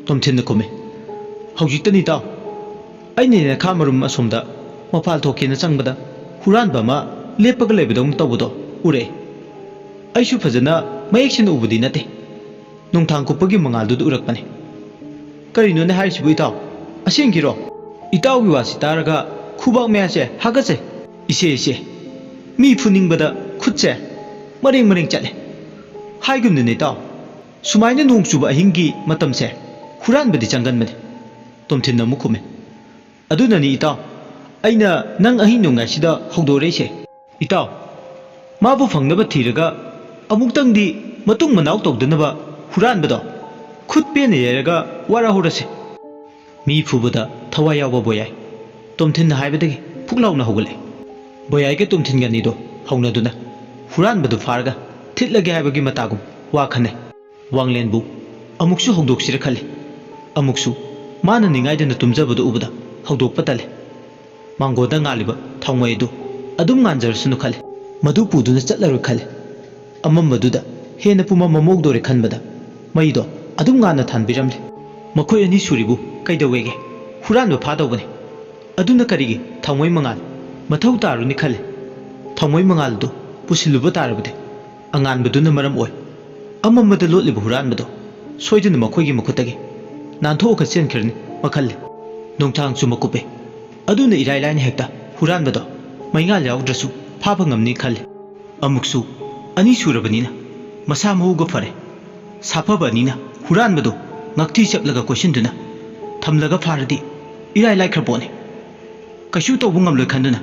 ꯇꯣꯝꯊꯤꯟꯅ ꯈꯨꯝꯃꯤ, "ꯍꯧꯖꯤꯛꯇꯅꯤ ꯏꯇꯥꯎ꯫ ꯑꯩꯅ ꯌꯦꯅꯈꯥ ꯃꯔꯨꯝ ꯑꯁꯣꯝꯗ ꯃꯄꯥꯜ ꯊꯣꯛꯀꯦꯅ ꯆꯪꯕꯗ ꯍꯨꯔꯥꯟꯕ ꯑꯃ ꯂꯦꯞꯄꯒ ꯂꯩꯕꯗꯧꯅ ꯇꯧꯕꯗꯣ ꯎꯔꯛꯑꯦ꯫ ꯑꯩꯁꯨ ꯐꯖꯅ ꯃꯌꯦꯛ ꯁꯦꯡꯅ ꯎꯕꯗꯤ ꯅꯠꯇꯦ꯫ ꯅꯨꯡꯊꯥꯡ ꯀꯨꯞꯄꯒꯤ ꯃꯉꯥꯜꯗꯨꯗ ꯎꯔꯛꯄꯅꯤ꯫ ꯀꯔꯤꯅꯣꯅꯦ ꯍꯥꯏꯔꯤꯁꯤꯕꯨ ꯏꯇꯥꯎ? ꯑꯁꯦꯡꯀꯤꯔꯣ?" ꯏꯇꯥꯎꯒꯤ ꯋꯥꯁꯤ ꯇꯥꯔꯒ ꯈꯨꯕꯥꯛ ꯃꯌꯥꯁꯦ ꯍꯥꯒꯠꯆꯩ꯫ ꯏꯆꯦ, ꯏꯆꯦ, ꯃꯤ ꯐꯨꯅꯤꯡꯕꯗ ꯈꯨꯠꯁꯦ ꯃꯔꯦꯡ ꯃꯔꯦꯡ ꯆꯠꯂꯦ꯫ ꯍꯥꯏꯒꯨꯝꯗꯅ ꯏꯇꯥꯎ, ꯁꯨꯃꯥꯏꯅ ꯅꯣꯡ ꯆꯨꯕ ꯑꯍꯤꯡꯒꯤ ꯃꯇꯝꯁꯦ ꯍꯨꯔꯥꯟꯕꯗꯤ ꯆꯪꯒꯟꯕꯅꯤ꯫ ꯇꯣꯝꯊꯤꯟꯅ ꯑꯃꯨꯛ ꯈꯨꯝꯃꯤ, "ꯑꯗꯨꯅꯅꯤ ꯏꯇꯥꯎ, ꯑꯩꯅ ꯅꯪ ꯑꯍꯤꯡ ꯅꯣꯡꯌꯥꯏꯁꯤꯗ ꯍꯧꯗꯣꯔꯛꯏꯁꯦ꯫ ꯏꯇꯥꯎ, ꯃꯥꯕꯨ ꯐꯪꯅꯕ ꯊꯤꯔꯒ ꯑꯃꯨꯛꯇꯪꯗꯤ ꯃꯇꯨꯡ ꯃꯅꯥꯎ ꯇꯧꯗꯅꯕ ꯍꯨꯔꯥꯟꯕꯗꯣ ꯈꯨꯠ ꯄꯦꯟꯅ ꯌꯩꯔꯒ ꯋꯥꯔꯍꯧꯔꯁꯦ"꯫ ꯃꯤ ꯐꯨꯕꯗ ꯊꯋꯥꯏ ꯌꯥꯎꯕ ꯕꯣꯌꯥꯏ ꯇꯣꯝꯊꯤꯟꯅ ꯍꯥꯏꯕꯗꯒꯤ ꯐꯨꯛ ꯂꯥꯎꯅ ꯍꯧꯒꯠꯂꯦ꯫ ꯕꯣꯌꯥꯏꯒ ꯇꯣꯝꯊꯤꯟꯒ ꯑꯅꯤꯗꯣ ꯍꯧꯅꯗꯨꯅ ꯍꯨꯔꯥꯟꯕꯗꯨ ꯐꯥꯔꯒ ꯊꯤꯠꯂꯒꯦ ꯍꯥꯏꯕꯒꯤ ꯃꯇꯥꯒꯨꯝ ꯋꯥ ꯈꯟꯅꯩ꯫ ꯋꯥꯡꯂꯦꯟꯕꯨ ꯑꯃꯨꯛꯁꯨ ꯍꯧꯗꯣꯛꯁꯤꯔ ꯈꯜꯂꯤ꯫ ꯑꯃꯨꯛꯁꯨ ꯃꯥꯅ ꯅꯤꯡꯉꯥꯏꯗꯅ ꯇꯨꯝꯖꯕꯗꯨ ꯎꯕꯗ ꯍꯧꯗꯣꯛꯄ ꯇꯜꯂꯦ꯫ ꯃꯥꯡꯒꯣꯟꯗ ꯉꯥꯜꯂꯤꯕ ꯊꯥꯎꯃꯩ ꯑꯗꯨ ꯑꯗꯨꯝ ꯉꯥꯟꯖꯔꯁꯅꯨ ꯈꯜꯂꯤ꯫ ꯃꯗꯨ ꯄꯨꯗꯨꯅ ꯆꯠꯂꯔꯣꯏ ꯈꯜꯂꯦ꯫ ꯑꯃꯝꯕꯗꯨꯗ ꯍꯦꯟꯅ ꯄꯨꯃꯝ ꯃꯝꯍꯧꯗꯣꯔꯦ ꯈꯟꯕꯗ ꯃꯩꯗꯣ ꯑꯗꯨꯝ ꯉꯥꯟꯅ ꯊꯥꯟꯕꯤꯔꯝꯂꯦ꯫ ꯃꯈꯣꯏ ꯑꯅꯤ ꯁꯨꯔꯤꯕꯨ ꯀꯩꯗꯧꯋꯦꯒꯦ? ꯍꯨꯔꯥꯟꯕ ꯐꯥꯗꯧꯕꯅꯦ꯫ ꯑꯗꯨꯅ ꯀꯔꯤꯒꯤ ꯊꯥꯎꯃꯩ ꯃꯉꯥꯜ? ꯃꯊꯧ ꯇꯥꯔꯨꯅꯤ ꯈꯜꯂꯦ꯫ ꯊꯥꯎꯃꯩ ꯃꯉꯥꯜꯗꯨ ꯄꯨꯁꯤꯜꯂꯨꯕ ꯇꯥꯔꯕꯗꯤ ꯑꯉꯥꯟꯕꯗꯨꯅ ꯃꯔꯝ ꯑꯣꯏ꯫ ꯑꯃꯝꯕꯗ ꯂꯣꯠꯂꯤꯕ ꯍꯨꯔꯥꯟꯕꯗꯣ ꯁꯣꯏꯗꯅ ꯃꯈꯣꯏꯒꯤ ꯃꯈꯨꯠꯇꯒꯤ ꯅꯥꯟꯊꯣꯛꯑꯒ ꯆꯦꯟꯈ꯭ꯔꯅꯤ ꯃꯈꯜꯂꯦ꯫ ꯅꯣꯡꯊꯥꯡꯁꯨ ꯃꯀꯨꯞꯄꯦ꯫ ꯑꯗꯨꯅ ꯏꯔꯥꯏ ꯂꯥꯏꯅ ꯍꯦꯛꯇ ꯍꯨꯔꯥꯟꯕꯗꯣ ꯃꯩꯉꯥꯜ ꯌꯥꯎꯗ꯭ꯔꯁꯨ ꯐꯥꯕ ꯉꯝꯅꯤ ꯈꯜꯂꯦ꯫ ꯑꯃꯨꯛꯁꯨ ꯑꯅꯤ ꯁꯨꯔꯕꯅꯤꯅ ꯃꯁꯥ ꯃꯎꯒ ꯐꯔꯦ꯫ ꯁꯥꯐꯕ ꯑꯅꯤꯅ ꯍꯨꯔꯥꯟꯕꯗꯣ ꯉꯛꯊꯤ ꯆꯞꯂꯒ ꯀꯣꯏꯁꯤꯟꯗꯨꯅ ꯊꯝꯂꯒ ꯐꯥꯔꯗꯤ ꯏꯔꯥꯏ ꯂꯥꯏꯈ꯭ꯔ ꯄꯣꯠꯅꯤ꯫ ꯀꯩꯁꯨ ꯇꯧꯕ ꯉꯝꯂꯣꯏ ꯈꯟꯗꯨꯅ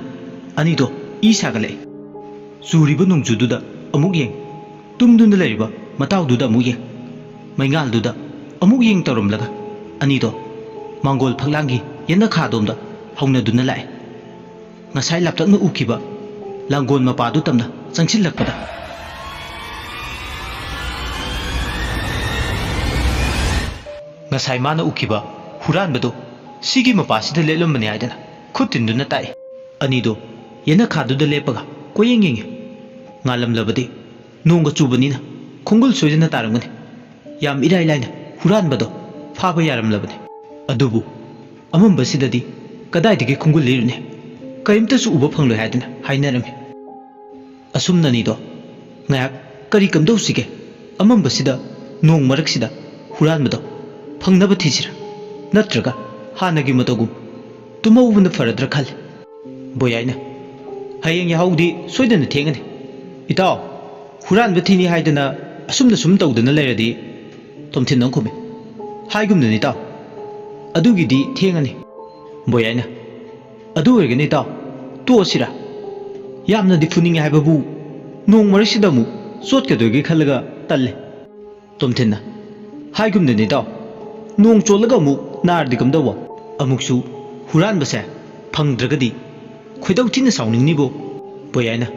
ꯑꯅꯤꯗꯣ ꯏ ꯁꯥꯒꯠꯂꯛꯏ꯫ ꯆꯨꯔꯤꯕ ꯅꯣꯡꯖꯨꯗꯨꯗ ꯑꯃꯨꯛ ꯌꯦꯡ, ꯇꯨꯝꯗꯨꯅ ꯂꯩꯔꯤꯕ ꯃꯇꯥꯎꯗꯨꯗ ꯑꯃꯨꯛ ꯌꯦꯡ꯫ ꯃꯩꯉꯥꯜꯗꯨꯗ ꯑꯃꯨꯛ ꯌꯦꯡ ꯇꯧꯔꯝꯂꯒ ꯑꯅꯤꯗꯣ ꯃꯥꯡꯒꯣꯜ ꯐꯛꯂꯥꯡꯒꯤ ꯌꯦꯅꯈꯥꯗꯣꯝꯗ ꯍꯧꯅꯗꯨꯅ ꯂꯥꯛꯑꯦ꯫ ꯉꯁꯥꯏ ꯂꯥꯞꯇꯛꯅ ꯎꯈꯤꯕ ꯂꯥꯡꯒꯣꯜ ꯃꯄꯥꯗꯨ ꯇꯝꯅ ꯆꯪꯁꯤꯜꯂꯛꯄꯗ ꯉꯁꯥꯏ ꯃꯥꯅ ꯎꯈꯤꯕ ꯍꯨꯔꯥꯟꯕꯗꯨ ꯁꯤꯒꯤ ꯃꯄꯥꯁꯤꯗ ꯂꯦꯞꯂꯝꯕꯅꯤ ꯍꯥꯏꯗꯅ ꯈꯨꯠ ꯇꯤꯟꯗꯨꯅ ꯇꯥꯛꯏ꯫ ꯑꯅꯤꯗꯣ ꯌꯦꯅꯈꯥꯗꯨꯗ ꯂꯦꯞꯄꯒ ꯀꯣꯏꯌꯦꯡ ꯌꯦꯡꯉꯤ꯫ ꯉꯥꯜꯂꯝꯂꯕꯗꯤ ꯅꯣꯡꯒ ꯆꯨꯕꯅꯤꯅ ꯈꯣꯡꯒꯨꯜ ꯁꯣꯏꯗꯅ ꯇꯥꯔꯝꯒꯅꯤ꯫ ꯌꯥꯝ ꯏꯔꯥꯏ ꯂꯥꯏꯅ ꯍꯨꯔꯥꯟꯕꯗꯣ ꯐꯥꯕ ꯌꯥꯔꯝꯂꯕꯅꯤ꯫ ꯑꯗꯨꯕꯨ ꯑꯃꯝꯕꯁꯤꯗꯗꯤ ꯀꯗꯥꯏꯗꯒꯤ ꯈꯣꯡꯒꯨꯜ ꯂꯤꯔꯨꯅꯤ? ꯀꯔꯤꯝꯇꯁꯨ ꯎꯕ ꯐꯪꯂꯣꯏ ꯍꯥꯏꯗꯨꯅ ꯍꯥꯏꯅꯔꯝꯃꯤ꯫ ꯑꯁꯨꯝꯅꯅꯤꯗꯣ꯫ ꯉꯥꯏꯍꯥꯛ ꯀꯔꯤ ꯀꯝꯗꯧꯁꯤꯒꯦ? ꯑꯃꯝꯕꯁꯤꯗ ꯅꯣꯡ ꯃꯔꯛꯁꯤꯗ ꯍꯨꯔꯥꯟꯕꯗꯣ ꯐꯪꯅꯕ ꯊꯤꯁꯤꯔꯥ? ꯅꯠꯇ꯭ꯔꯒ ꯍꯥꯟꯅꯒꯤ ꯃꯇꯧꯒꯨꯝ ꯇꯨꯝꯍꯧꯕꯅ ꯐꯔꯗ꯭ꯔꯥ ꯈꯜꯂꯤ꯫ ꯕꯣꯌꯥꯏꯅ, "ꯍꯌꯦꯡ ꯌꯥꯍꯧꯗꯤ ꯁꯣꯏꯗꯅ ꯊꯦꯡꯉꯅꯤ꯫ ꯏꯇꯥꯎ, ꯍꯨꯔꯥꯟꯕ ꯊꯤꯅꯤ ꯍꯥꯏꯗꯅ ꯑꯁꯨꯝꯅ ꯁꯨꯝ ꯇꯧꯗꯅ ꯂꯩꯔꯗꯤ ꯇꯣꯝꯊꯤꯟ ꯅꯪ ꯈꯨꯝꯃꯤ꯫ ꯍꯥꯏꯒꯨꯝꯗꯅ ꯏꯇꯥꯎ, ꯑꯗꯨꯒꯤꯗꯤ ꯊꯦꯡꯉꯅꯤ꯫ ꯕꯣꯌꯥꯏꯅ, ꯑꯗꯨ ꯑꯣꯏꯔꯒꯅꯤ ꯏꯇꯥꯎ, ꯇꯣꯛꯑꯁꯤꯔꯥ? ꯌꯥꯝꯅꯗꯤ ꯐꯨꯅꯤꯡꯉꯦ ꯍꯥꯏꯕꯕꯨ ꯅꯣꯡ ꯃꯔꯛꯁꯤꯗ ꯑꯃꯨꯛ ꯆꯣꯠꯀꯗꯣꯏꯒꯦ ꯈꯜꯂꯒ ꯇꯜꯂꯦ꯫ ꯇꯣꯝꯊꯤꯟꯅ, ꯍꯥꯏꯒꯨꯝꯗꯅ ꯏꯇꯥꯎ, ꯅꯣꯡ ꯆꯣꯠꯂꯒ ꯑꯃꯨꯛ ꯅꯥꯔꯗꯤ ꯀꯝꯗꯧꯕ? ꯑꯃꯨꯛꯁꯨ ꯍꯨꯔꯥꯟꯕꯁꯦ ꯐꯪꯗ꯭ꯔꯒꯗꯤ ꯈꯣꯏꯗꯧ ꯊꯤꯅ ꯁꯥꯎꯅꯤꯡꯅꯤꯕꯣ꯫ ꯕꯣꯌꯥꯏꯅ,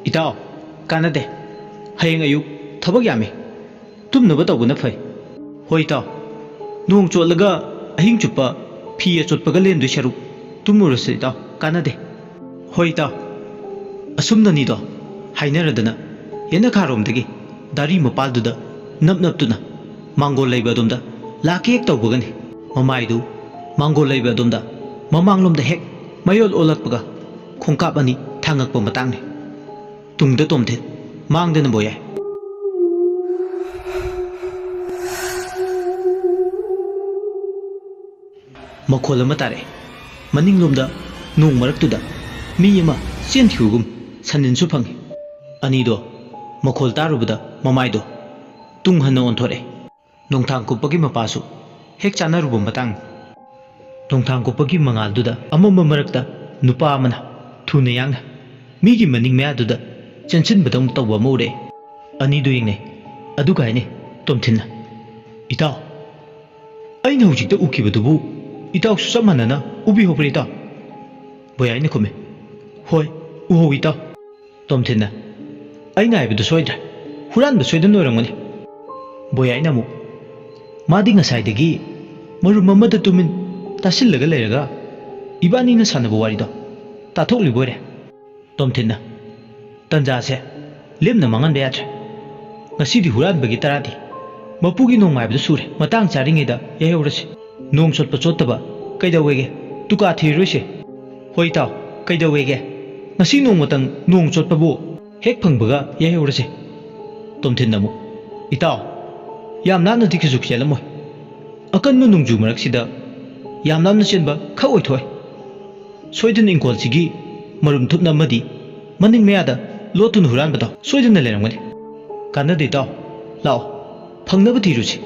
ꯏꯇꯥꯎ, ꯀꯥꯟꯅꯗꯦ꯫ ꯍꯌꯦꯡ ꯑꯌꯨꯛ ꯊꯕꯛ ꯌꯥꯝꯃꯤ꯫ ꯇꯨꯝꯅꯕ ꯇꯧꯕꯅ ꯐꯩ꯫ ꯍꯣꯏ ꯏꯇꯥꯎ꯫ ꯅꯣꯡ ꯆꯣꯠꯂꯒ ꯑꯍꯤꯡ ꯆꯨꯞꯄ ꯐꯤ ꯑꯆꯣꯠꯄꯒ ꯂꯦꯟꯗꯣꯏ ꯁꯔꯨꯛ ꯇꯨꯝꯃꯨꯔꯁꯤ ꯏꯇꯥꯎ, ꯀꯥꯟꯅꯗꯦ꯫ ꯍꯣꯏ ꯏꯇꯥꯎ꯫ ꯑꯁꯨꯝꯅꯅꯤꯗꯣ꯫ ꯍꯥꯏꯅꯔꯗꯅ ꯌꯦꯅꯈꯥꯔꯣꯝꯗꯒꯤ ꯗꯥꯔꯤ ꯃꯄꯥꯜꯗꯨꯗ ꯅꯞ ꯅꯞꯇꯨꯅ ꯃꯥꯡꯒꯣꯜ ꯂꯩꯕ ꯑꯗꯣꯝꯗ ꯂꯥꯛꯀꯦ ꯍꯦꯛ ꯇꯧꯕꯒꯅꯤ, ꯃꯃꯥꯏꯗꯨ ꯃꯥꯡꯒꯣꯜ ꯂꯩꯕ ꯑꯗꯣꯝꯗ ꯃꯃꯥꯡꯂꯣꯝꯗ ꯍꯦꯛ ꯃꯌꯣꯜ ꯑꯣꯜꯂꯛꯄꯒ ꯈꯣꯡꯀꯥꯞ ꯑꯅꯤ ꯊꯥꯡꯉꯛꯄ ꯃꯇꯥꯡꯅꯤ꯫ ꯇꯨꯡꯗ ꯇꯣꯝꯊꯤꯟ, ꯃꯥꯡꯗꯅ ꯕꯣꯌꯥꯏ꯫ ꯃꯈꯣꯜ ꯑꯃ ꯇꯥꯔꯛꯑꯦ꯫ ꯃꯅꯤꯡꯂꯣꯝꯗ ꯅꯣꯡ ꯃꯔꯛꯇꯨꯗ ꯃꯤ ꯑꯃ ꯆꯦꯟꯈꯤꯕꯒꯨꯝ ꯁꯟꯅꯤꯟꯁꯨ ꯐꯪꯉꯤ꯫ ꯑꯅꯤꯗꯣ ꯃꯈꯣꯜ ꯇꯥꯔꯨꯕꯗ ꯃꯃꯥꯏꯗꯣ ꯇꯨꯡ ꯍꯟꯅ ꯑꯣꯟꯊꯣꯔꯛꯑꯦ꯫ ꯅꯣꯡꯊꯥꯡ ꯀꯨꯞꯄꯒꯤ ꯃꯄꯥꯁꯨ ꯍꯦꯛ ꯆꯥꯅꯔꯨꯕ ꯃꯇꯥꯡꯅꯤ꯫ ꯅꯣꯡꯊꯥꯡ ꯀꯨꯞꯄꯒꯤ ꯃꯉꯥꯜꯗꯨꯗ ꯑꯃꯝꯕ ꯃꯔꯛꯇ ꯅꯨꯄꯥ ꯑꯃꯅ ꯊꯨꯅ ꯌꯥꯡꯅ ꯃꯤꯒꯤ ꯃꯅꯤꯡ ꯃꯌꯥꯗꯨꯗ ꯆꯦꯟꯁꯤꯟꯕꯗꯧꯅ ꯇꯧꯕ ꯑꯃ ꯎꯔꯛꯑꯦ꯫ ꯑꯅꯤꯗꯨ ꯌꯦꯡꯅꯩ꯫ ꯑꯗꯨꯒ ꯍꯥꯏꯅꯩ ꯇꯣꯝꯊꯤꯟꯅ, "ꯏꯇꯥꯎ, ꯑꯩꯅ ꯍꯧꯖꯤꯛꯇ ꯎꯈꯤꯕꯗꯨꯕꯨ ꯏꯇꯥꯎꯁꯨ ꯆꯞ ꯃꯥꯟꯅꯅ ꯎꯕꯤꯍꯧꯕ꯭ꯔꯥ ꯏꯇꯥꯎ?" ꯕꯣꯌꯥꯏꯅ ꯈꯨꯝꯃꯤ, "ꯍꯣꯏ, ꯎꯍꯧꯏ ꯏꯇꯥꯎ꯫" ꯇꯣꯝꯊꯤꯟꯅ, "ꯑꯩꯅ ꯍꯥꯏꯕꯗꯨ ꯁꯣꯏꯗ꯭ꯔꯦ, ꯍꯨꯔꯥꯟꯕ ꯁꯣꯏꯗꯅ ꯑꯣꯏꯔꯝꯒꯅꯤ꯫" ꯕꯣꯌꯥꯏꯅ ꯑꯃꯨꯛ, "ꯃꯥꯗꯤ ꯉꯁꯥꯏꯗꯒꯤ ꯃꯔꯨꯝ ꯑꯃꯗ ꯇꯨꯃꯤꯟ ꯇꯥꯁꯤꯜꯂꯒ ꯂꯩꯔꯒ ꯏꯕꯥꯅꯤꯅ ꯁꯥꯟꯅꯕ ꯋꯥꯔꯤꯗꯣ ꯇꯥꯊꯣꯛꯂꯤꯕ ꯑꯣꯏꯔꯦ꯫" ꯇꯣꯝꯊꯤꯟꯅ, "ꯇꯟꯖꯥꯁꯦ ꯂꯦꯝꯅ ꯃꯥꯡꯍꯟꯕ ꯌꯥꯗ꯭ꯔꯦ꯫ ꯉꯁꯤꯗꯤ ꯍꯨꯔꯥꯟꯕꯒꯤ ꯇꯔꯥꯗꯤ ꯃꯄꯨꯒꯤ ꯅꯣꯡꯃꯥꯏꯕꯗ ꯁꯨꯔꯦ꯫ ꯃꯇꯥꯡ ꯆꯥꯔꯤꯉꯩꯗ ꯌꯩꯍꯧꯔꯁꯤ꯫ ꯅꯣꯡ ꯆꯣꯠꯄ ꯆꯣꯠꯇꯕ ꯀꯩꯗꯧꯋꯦꯒꯦ? ꯇꯨꯀꯥ ꯊꯤꯔꯔꯣꯏꯁꯦ꯫" "ꯍꯣꯏ ꯏꯇꯥꯎ, ꯀꯩꯗꯧꯋꯦꯒꯦ? ꯉꯁꯤ ꯅꯣꯡꯃꯇꯪ ꯅꯣꯡ ꯆꯣꯠꯄꯕꯨ ꯍꯦꯛ ꯐꯪꯕꯒ ꯌꯩꯍꯧꯔꯁꯦ꯫" ꯇꯣꯝꯊꯤꯟꯅ ꯑꯃꯨꯛ, "ꯏꯇꯥꯎ, ꯌꯥꯝ ꯂꯥꯞꯅꯗꯤ ꯀꯩꯁꯨ ꯆꯦꯜꯂꯝꯃꯣꯏ꯫ ꯑꯀꯟꯕ ꯅꯣꯡꯖꯨ ꯃꯔꯛꯁꯤꯗ ꯌꯥꯝ ꯂꯥꯞꯅ ꯆꯦꯟꯕ ꯈꯛ ꯑꯣꯏꯊꯣꯛꯑꯣꯏ꯫ ꯁꯣꯏꯗꯅ ꯏꯪꯈꯣꯜꯁꯤꯒꯤ ꯃꯔꯨꯝ ꯊꯨꯞꯅ ꯑꯃꯗꯤ ꯃꯅꯤꯡ ꯃꯌꯥꯗ ꯂꯣꯠꯇꯨꯅ ꯍꯨꯔꯥꯟꯕꯗꯣ ꯁꯣꯏꯗꯅ ꯂꯩꯔꯝꯒꯅꯤ꯫ ꯀꯥꯟꯅꯗꯦ ꯏꯇꯥꯎ, ꯂꯥꯛꯑꯣ, ꯐꯪꯅꯕ ꯊꯤꯔꯨꯁꯤ꯫"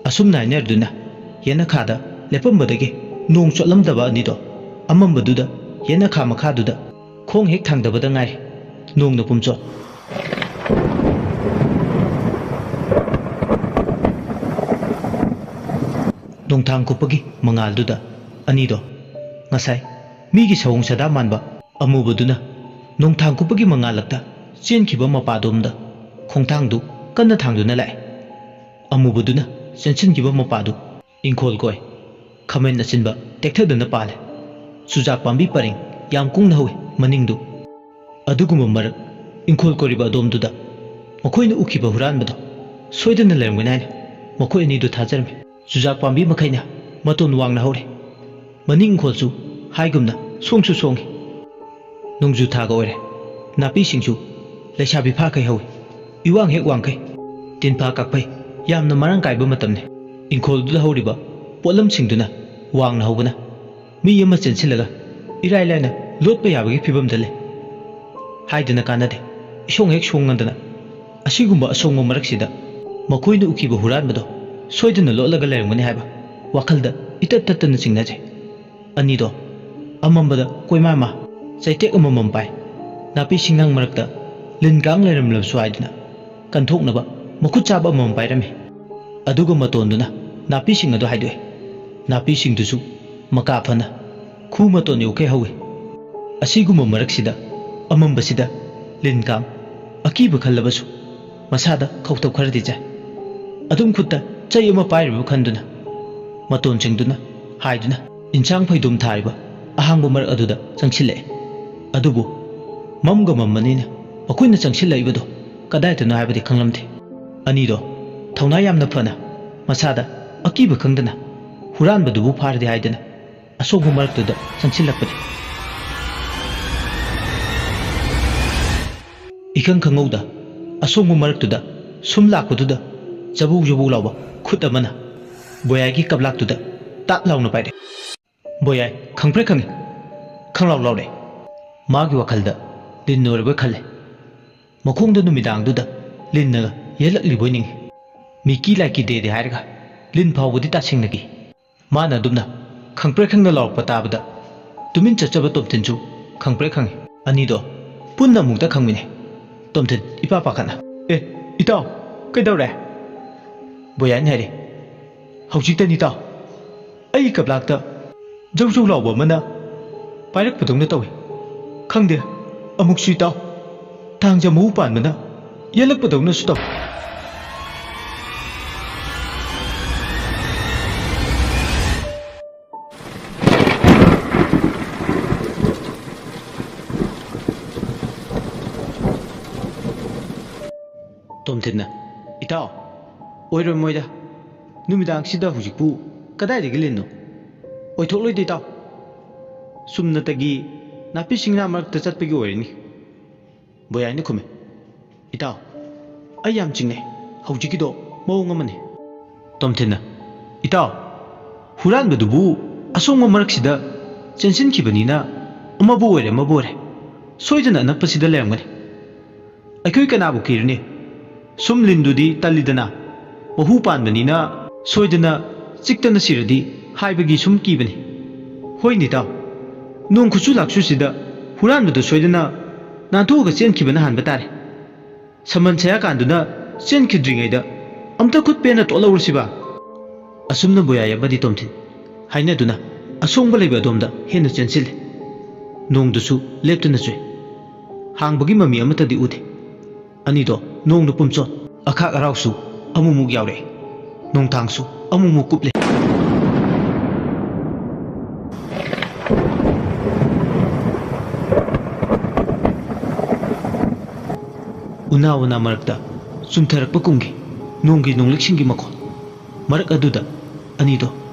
ꯑꯁꯨꯝꯅ ꯍꯥꯏꯅꯔꯗꯨꯅ ꯌꯦꯅꯈꯥꯗ ꯂꯦꯞꯄꯝꯕꯗꯒꯤ ꯅꯣꯡ ꯆꯣꯠꯂꯝꯗꯕ ꯑꯅꯤꯗꯣ ꯑꯃꯝꯕꯗꯨꯗ ꯌꯦꯅꯈꯥ ꯃꯈꯥꯗꯨꯗ ꯈꯣꯡ ꯍꯦꯛ ꯊꯥꯡꯗꯕꯗ ꯉꯥꯏꯔꯤ ꯅꯣꯡꯅ ꯄꯨꯝꯆꯣꯠ꯫ ꯅꯣꯡꯊꯥꯡ ꯀꯨꯞꯄꯒꯤ ꯃꯉꯥꯜꯗꯨꯗ ꯑꯅꯤꯗꯣ ꯉꯁꯥꯏ ꯃꯤꯒꯤ ꯁꯑꯣꯡ ꯁꯥꯗꯥ ꯃꯥꯟꯕ ꯑꯃꯨꯕꯗꯨꯅ ꯅꯣꯡꯊꯥꯡ ꯀꯨꯞꯄꯒꯤ ꯃꯉꯥꯜꯂꯛꯇ ꯆꯦꯟꯈꯤꯕ ꯃꯄꯥꯗꯣꯝꯗ ꯈꯣꯡꯊꯥꯡꯗꯨ ꯀꯟꯅ ꯊꯥꯡꯗꯨꯅ ꯂꯥꯛꯑꯦ꯫ ꯑꯃꯨꯕꯗꯨꯅ ꯆꯦꯟꯁꯤꯟꯈꯤꯕ ꯃꯄꯥꯗꯨ ꯏꯪꯈꯣꯜ ꯀꯣꯏ, ꯈꯥꯃꯦꯟ ꯑꯁꯤꯟꯕ ꯇꯦꯛꯊꯗꯨꯅ ꯄꯥꯜꯂꯦ꯫ ꯆꯨꯖꯥꯛ ꯄꯥꯝꯕꯤ ꯄꯔꯦꯡ ꯌꯥꯝ ꯀꯨꯡꯅ ꯍꯧꯏ ꯃꯅꯤꯡꯗꯨ꯫ ꯑꯗꯨꯒꯨꯝꯕ ꯃꯔꯛ ꯏꯪꯈꯣꯜ ꯀꯣꯏꯔꯤꯕ ꯑꯗꯣꯝꯗꯨꯗ ꯃꯈꯣꯏꯅ ꯎꯈꯤꯕ ꯍꯨꯔꯥꯟꯕꯗꯣ ꯁꯣꯏꯗꯅ ꯂꯩꯔꯝꯒꯅꯤ ꯍꯥꯏꯅ ꯃꯈꯣꯏ ꯑꯅꯤꯗꯨ ꯊꯥꯖꯔꯝꯃꯤ꯫ ꯆꯨꯖꯥꯛ ꯄꯥꯝꯕꯤ ꯃꯈꯩꯅ ꯃꯇꯣꯟ ꯋꯥꯡꯅ ꯍꯧꯔꯤ꯫ ꯃꯅꯤꯡ ꯏꯪꯈꯣꯜꯁꯨ ꯍꯥꯏꯒꯨꯝꯅ ꯁꯣꯡꯁꯨ ꯁꯣꯡꯏ꯫ ꯅꯣꯡꯖꯨ ꯊꯥꯒ ꯑꯣꯏꯔꯦ꯫ ꯅꯥꯄꯤꯁꯤꯡꯁꯨ ꯂꯩꯁꯥꯕꯤ ꯐꯥꯈꯩ ꯍꯧꯏ꯫ ꯏꯋꯥꯡ ꯍꯦꯛ ꯋꯥꯡꯈꯩ꯫ ꯇꯤꯟꯐꯥ ꯀꯥꯛꯐꯩ ꯌꯥꯝꯅ ꯃꯔꯥꯡ ꯀꯥꯏꯕ ꯃꯇꯝꯅꯤ꯫ ꯏꯪꯈꯣꯜꯗꯨꯗ ꯍꯧꯔꯤꯕ ꯄꯣꯠꯂꯝꯁꯤꯡꯗꯨꯅ ꯋꯥꯡꯅ ꯍꯧꯕꯅ ꯃꯤ ꯑꯃ ꯆꯦꯟꯁꯤꯜꯂꯒ ꯏꯔꯥꯏ ꯂꯥꯏꯅ ꯂꯣꯠꯄ ꯌꯥꯕꯒꯤ ꯐꯤꯕꯝꯗ ꯂꯩ꯫ ꯍꯥꯏꯗꯅ ꯀꯥꯟꯅꯗꯦ꯫ ꯏꯁꯣꯡ ꯍꯦꯛ ꯁꯣꯡꯉꯗꯅ ꯑꯁꯤꯒꯨꯝꯕ ꯑꯁꯣꯡꯕ ꯃꯔꯛꯁꯤꯗ ꯃꯈꯣꯏꯅ ꯎꯈꯤꯕ ꯍꯨꯔꯥꯟꯕꯗꯣ ꯁꯣꯏꯗꯅ ꯂꯣꯠꯂꯒ ꯂꯩꯔꯝꯒꯅꯤ ꯍꯥꯏꯕ ꯋꯥꯈꯜꯗ ꯏꯇꯠ ꯇꯠꯇꯅ ꯆꯤꯡꯅꯖꯩ꯫ ꯑꯅꯤꯗꯣ ꯑꯃꯝꯕꯗ ꯀꯣꯏꯃꯥ ꯃꯥ ꯆꯩꯇꯦꯛ ꯑꯃꯃꯝ ꯄꯥꯏ꯫ ꯅꯥꯄꯤ ꯁꯤꯡꯅꯥꯡ ꯃꯔꯛꯇ ꯂꯤꯟ ꯀꯥꯡ ꯂꯩꯔꯝꯂꯕꯁꯨ ꯍꯥꯏꯗꯨꯅ ꯀꯟꯊꯣꯛꯅꯕ ꯃꯈꯨꯠ ꯆꯥꯕ ꯑꯃꯃꯝ ꯄꯥꯏꯔꯝꯃꯤ꯫ ꯑꯗꯨꯒ ꯃꯇꯣꯟꯗꯨꯅ ꯅꯥꯄꯤꯁꯤꯡ ꯑꯗꯨ ꯍꯥꯏꯗꯣꯛꯏ꯫ ꯅꯥꯄꯤꯁꯤꯡꯗꯨꯁꯨ ꯃꯀꯥ ꯐꯅ ꯈꯨ ꯃꯇꯣꯟ ꯌꯧꯈꯩ ꯍꯧꯏ꯫ ꯑꯁꯤꯒꯨꯝꯕ ꯃꯔꯛꯁꯤꯗ ꯑꯃꯝꯕꯁꯤꯗ ꯂꯤꯟ ꯀꯥꯡ ꯑꯀꯤꯕ ꯈꯜꯂꯕꯁꯨ ꯃꯁꯥꯗ ꯈꯧꯇꯛ ꯈꯔꯗꯤ ꯆꯥꯏ꯫ ꯑꯗꯨꯝ ꯈꯨꯠꯇ ꯆꯩ ꯑꯃ ꯄꯥꯏꯔꯤꯕ ꯈꯟꯗꯨꯅ ꯃꯇꯣꯟꯁꯤꯡꯗꯨꯅ ꯍꯥꯏꯗꯨꯅ ꯏꯟꯁꯥꯡ ꯐꯩꯗꯣꯝ ꯊꯥꯔꯤꯕ ꯑꯍꯥꯡꯕ ꯃꯔꯛ ꯑꯗꯨꯗ ꯆꯪꯁꯤꯜꯂꯛꯑꯦ꯫ ꯑꯗꯨꯕꯨ ꯃꯝꯒ ꯃꯝꯕꯅꯤꯅ ꯃꯈꯣꯏꯅ ꯆꯪꯁꯤꯜꯂꯛꯏꯕꯗꯣ ꯀꯗꯥꯏꯗꯅꯣ ꯍꯥꯏꯕꯗꯤ ꯈꯪꯂꯝꯗꯦ꯫ ꯑꯅꯤꯗꯣ ꯊꯧꯅꯥ ꯌꯥꯝꯅ ꯐꯅ ꯃꯁꯥꯗ ꯑꯀꯤꯕ ꯈꯪꯗꯅ ꯍꯨꯔꯥꯟꯕꯗꯨꯕꯨ ꯐꯥꯔꯗꯤ ꯍꯥꯏꯗꯅ ꯑꯁꯣꯡꯕ ꯃꯔꯛꯇꯨꯗ ꯆꯪꯁꯤꯜꯂꯛꯄꯅꯤ꯫ ꯏꯈꯪ ꯈꯪꯍꯧꯗ ꯑꯁꯣꯡꯕ ꯃꯔꯛꯇꯨꯗ ꯁꯨꯝ ꯂꯥꯛꯄꯗꯨꯗ ꯖꯕꯧ ꯖꯕꯧ ꯂꯥꯎꯕ ꯈꯨꯠ ꯑꯃꯅ ꯕꯣꯌꯥꯏꯒꯤ ꯀꯞꯂꯥꯛꯇꯨꯗ ꯇꯥꯛ ꯂꯥꯎꯅ ꯄꯥꯏꯔꯦ꯫ ꯕꯣꯌꯥꯏ ꯈꯪꯄ꯭ꯔꯦꯛ ꯈꯪꯉꯤ꯫ ꯈꯪꯂꯥꯎ ꯂꯥꯎꯔꯦ꯫ ꯃꯥꯒꯤ ꯋꯥꯈꯜꯗ ꯂꯤꯟ ꯑꯣꯏꯔꯕꯣꯏ ꯈꯜꯂꯦ꯫ ꯃꯈꯣꯡꯗ ꯅꯨꯃꯤꯗꯥꯡꯗꯨꯗ ꯂꯤꯟꯅꯒ ꯌꯦꯜꯂꯛꯂꯤꯕꯣꯏ ꯅꯤꯡꯉꯤ꯫ ꯃꯤꯀꯤ ꯂꯥꯏꯀꯤ ꯗꯦꯗꯦ ꯍꯥꯏꯔꯒ ꯂꯤꯟ ꯐꯥꯎꯕꯗꯤ ꯇꯥꯁꯤꯡꯅꯈꯤ꯫ ꯃꯥꯅ ꯑꯗꯨꯝꯅ ꯈꯪꯄ꯭ꯔꯦꯛ ꯈꯪꯅ ꯂꯥꯎꯔꯛꯄ ꯇꯥꯕꯗ ꯇꯨꯃꯤꯟ ꯆꯠꯆꯕ ꯇꯣꯝꯊꯤꯟꯁꯨ ꯈꯪꯄ꯭ꯔꯦꯛ ꯈꯪꯉꯤ꯫ ꯑꯅꯤꯗꯣ ꯄꯨꯟꯅ ꯑꯃꯨꯛꯇ ꯈꯪꯃꯤꯟꯅꯩ꯫ ꯇꯣꯝꯊꯤꯟ ꯏꯄꯥ ꯄꯥꯈꯠꯅ, "ꯑꯦ, ꯏꯇꯥꯎ, ꯀꯩꯗꯧꯔꯦ?" ꯕꯣꯌꯥꯏꯅ ꯍꯥꯏꯔꯦ, "ꯍꯧꯖꯤꯛꯇꯅꯤ ꯏꯇꯥꯎ, ꯑꯩꯒꯤ ꯀꯞꯂꯥꯛꯇ ꯖꯧ ꯖꯧ ꯂꯥꯎꯕ ꯑꯃꯅ ꯄꯥꯏꯔꯛꯄꯗꯧꯅ ꯇꯧꯏ꯫ ꯈꯪꯗꯦ, ꯑꯃꯨꯛꯁꯨ ꯏꯇꯥꯎ, ꯊꯥꯡꯖ ꯃꯍꯨ ꯄꯥꯟꯕꯅ ꯌꯦꯜꯂꯛꯄꯗꯧꯅꯁꯨ ꯇꯧꯏ꯫" ꯇꯣꯝꯊꯤꯟꯅ, "ꯏꯇꯥꯎ, ꯑꯣꯏꯔꯝꯃꯣꯏꯗ꯫ ꯅꯨꯃꯤꯗꯥꯡꯁꯤꯗ ꯍꯧꯖꯤꯛꯄꯨ ꯀꯗꯥꯏꯗꯒꯤ ꯂꯤꯟꯅꯣ? ꯑꯣꯏꯊꯣꯛꯂꯣꯏꯗ, ꯏꯇꯥꯎ꯫ ꯆꯨꯝꯅꯇꯒꯤ ꯅꯥꯄꯤ ꯁꯤꯡꯅꯥ ꯃꯔꯛꯇ ꯆꯠꯄꯒꯤ ꯑꯣꯏꯔꯅꯤ꯫" ꯕꯣꯌꯥꯏꯅ ꯈꯨꯝꯃꯤ, "ꯏꯇꯥꯎ, ꯑꯩ ꯌꯥꯝ ꯆꯤꯡꯅꯩ꯫ ꯍꯧꯖꯤꯛꯀꯤꯗꯣ ꯃꯑꯣꯡ ꯑꯃꯅꯤ꯫" ꯇꯣꯝꯊꯤꯟꯅ, "ꯏꯇꯥꯎ, ꯍꯨꯔꯥꯟꯕꯗꯨꯕꯨ ꯑꯁꯣꯡꯕ ꯃꯔꯛꯁꯤꯗ ꯆꯦꯟꯁꯤꯟꯈꯤꯕꯅꯤꯅ ꯑꯃꯕꯨ ꯑꯣꯏꯔꯦ ꯑꯃꯕꯨ ꯑꯣꯏꯔꯦ, ꯁꯣꯏꯗꯅ ꯑꯅꯛꯄꯁꯤꯗ ꯂꯩꯔꯝꯒꯅꯤ꯫ ꯑꯩꯈꯣꯏ ꯀꯅꯥꯕꯨ ꯀꯤꯔꯨꯅꯤ? ꯁꯨꯝ ꯂꯤꯟꯗꯨꯗꯤ ꯇꯜꯂꯤꯗꯅ, ꯃꯍꯨ ꯄꯥꯟꯕꯅꯤꯅ ꯁꯣꯏꯗꯅ ꯆꯤꯛꯇꯅ ꯁꯤꯔꯗꯤ ꯍꯥꯏꯕꯒꯤ ꯁꯨꯝ ꯀꯤꯕꯅꯤ꯫ ꯍꯣꯏꯅꯦ ꯏꯇꯥꯎ, ꯅꯣꯡ ꯈꯨꯠꯁꯨ ꯂꯥꯛꯆꯨꯁꯤꯗ ꯍꯨꯔꯥꯟꯕꯗꯨ ꯁꯣꯏꯗꯅ ꯅꯥꯟꯊꯣꯛꯑꯒ ꯆꯦꯟꯈꯤꯕꯅ ꯍꯥꯟꯕ ꯇꯥꯔꯦ꯫ ꯁꯃꯟ ꯁꯌꯥꯀꯥꯟꯗꯨꯅ ꯆꯦꯟꯈꯤꯗ꯭ꯔꯤꯉꯩꯗ ꯑꯝꯇ ꯈꯨꯠ ꯄꯦꯟꯅ ꯇꯣꯠꯍꯧꯔꯁꯤꯕ꯫" ꯑꯁꯨꯝꯅ ꯕꯣꯌꯥꯏ ꯑꯃꯗꯤ ꯇꯣꯝꯊꯤꯟ ꯍꯥꯏꯅꯗꯨꯅ ꯑꯁꯣꯡꯕ ꯂꯩꯕ ꯑꯗꯣꯝꯗ ꯍꯦꯟꯅ ꯆꯦꯟꯁꯤꯜꯂꯦ꯫ ꯅꯣꯡꯗꯨꯁꯨ ꯂꯦꯞꯇꯅ ꯆꯨꯏ꯫ ꯍꯥꯡꯕꯒꯤ ꯃꯃꯤ ꯑꯃꯠꯇꯗꯤ ꯎꯗꯦ꯫ ꯑꯅꯤꯗꯣ ꯅꯣꯡꯅ ꯄꯨꯝꯆꯣꯠ, ꯑꯈꯥꯛ ꯑꯔꯥꯎꯁꯨ ꯑꯃꯨꯛꯃꯨꯛ ꯌꯥꯎꯔꯛꯏ꯫ ꯅꯣꯡꯊꯥꯡꯁꯨ ꯑꯃꯨꯛꯃꯨꯛ ꯀꯨꯞꯂꯦ꯫ ꯎꯅꯥ ꯋꯥꯅꯥ ꯃꯔꯛꯇ ꯆꯨꯝꯊꯔꯛꯄ ꯀꯨꯝꯒꯤ ꯅꯣꯡꯒꯤ ꯅꯣꯡꯂꯤꯛꯁꯤꯡꯒꯤ ꯃꯈꯣꯜ꯫ ꯃꯔꯛ ꯑꯗꯨꯗ ꯑꯅꯤꯗꯣ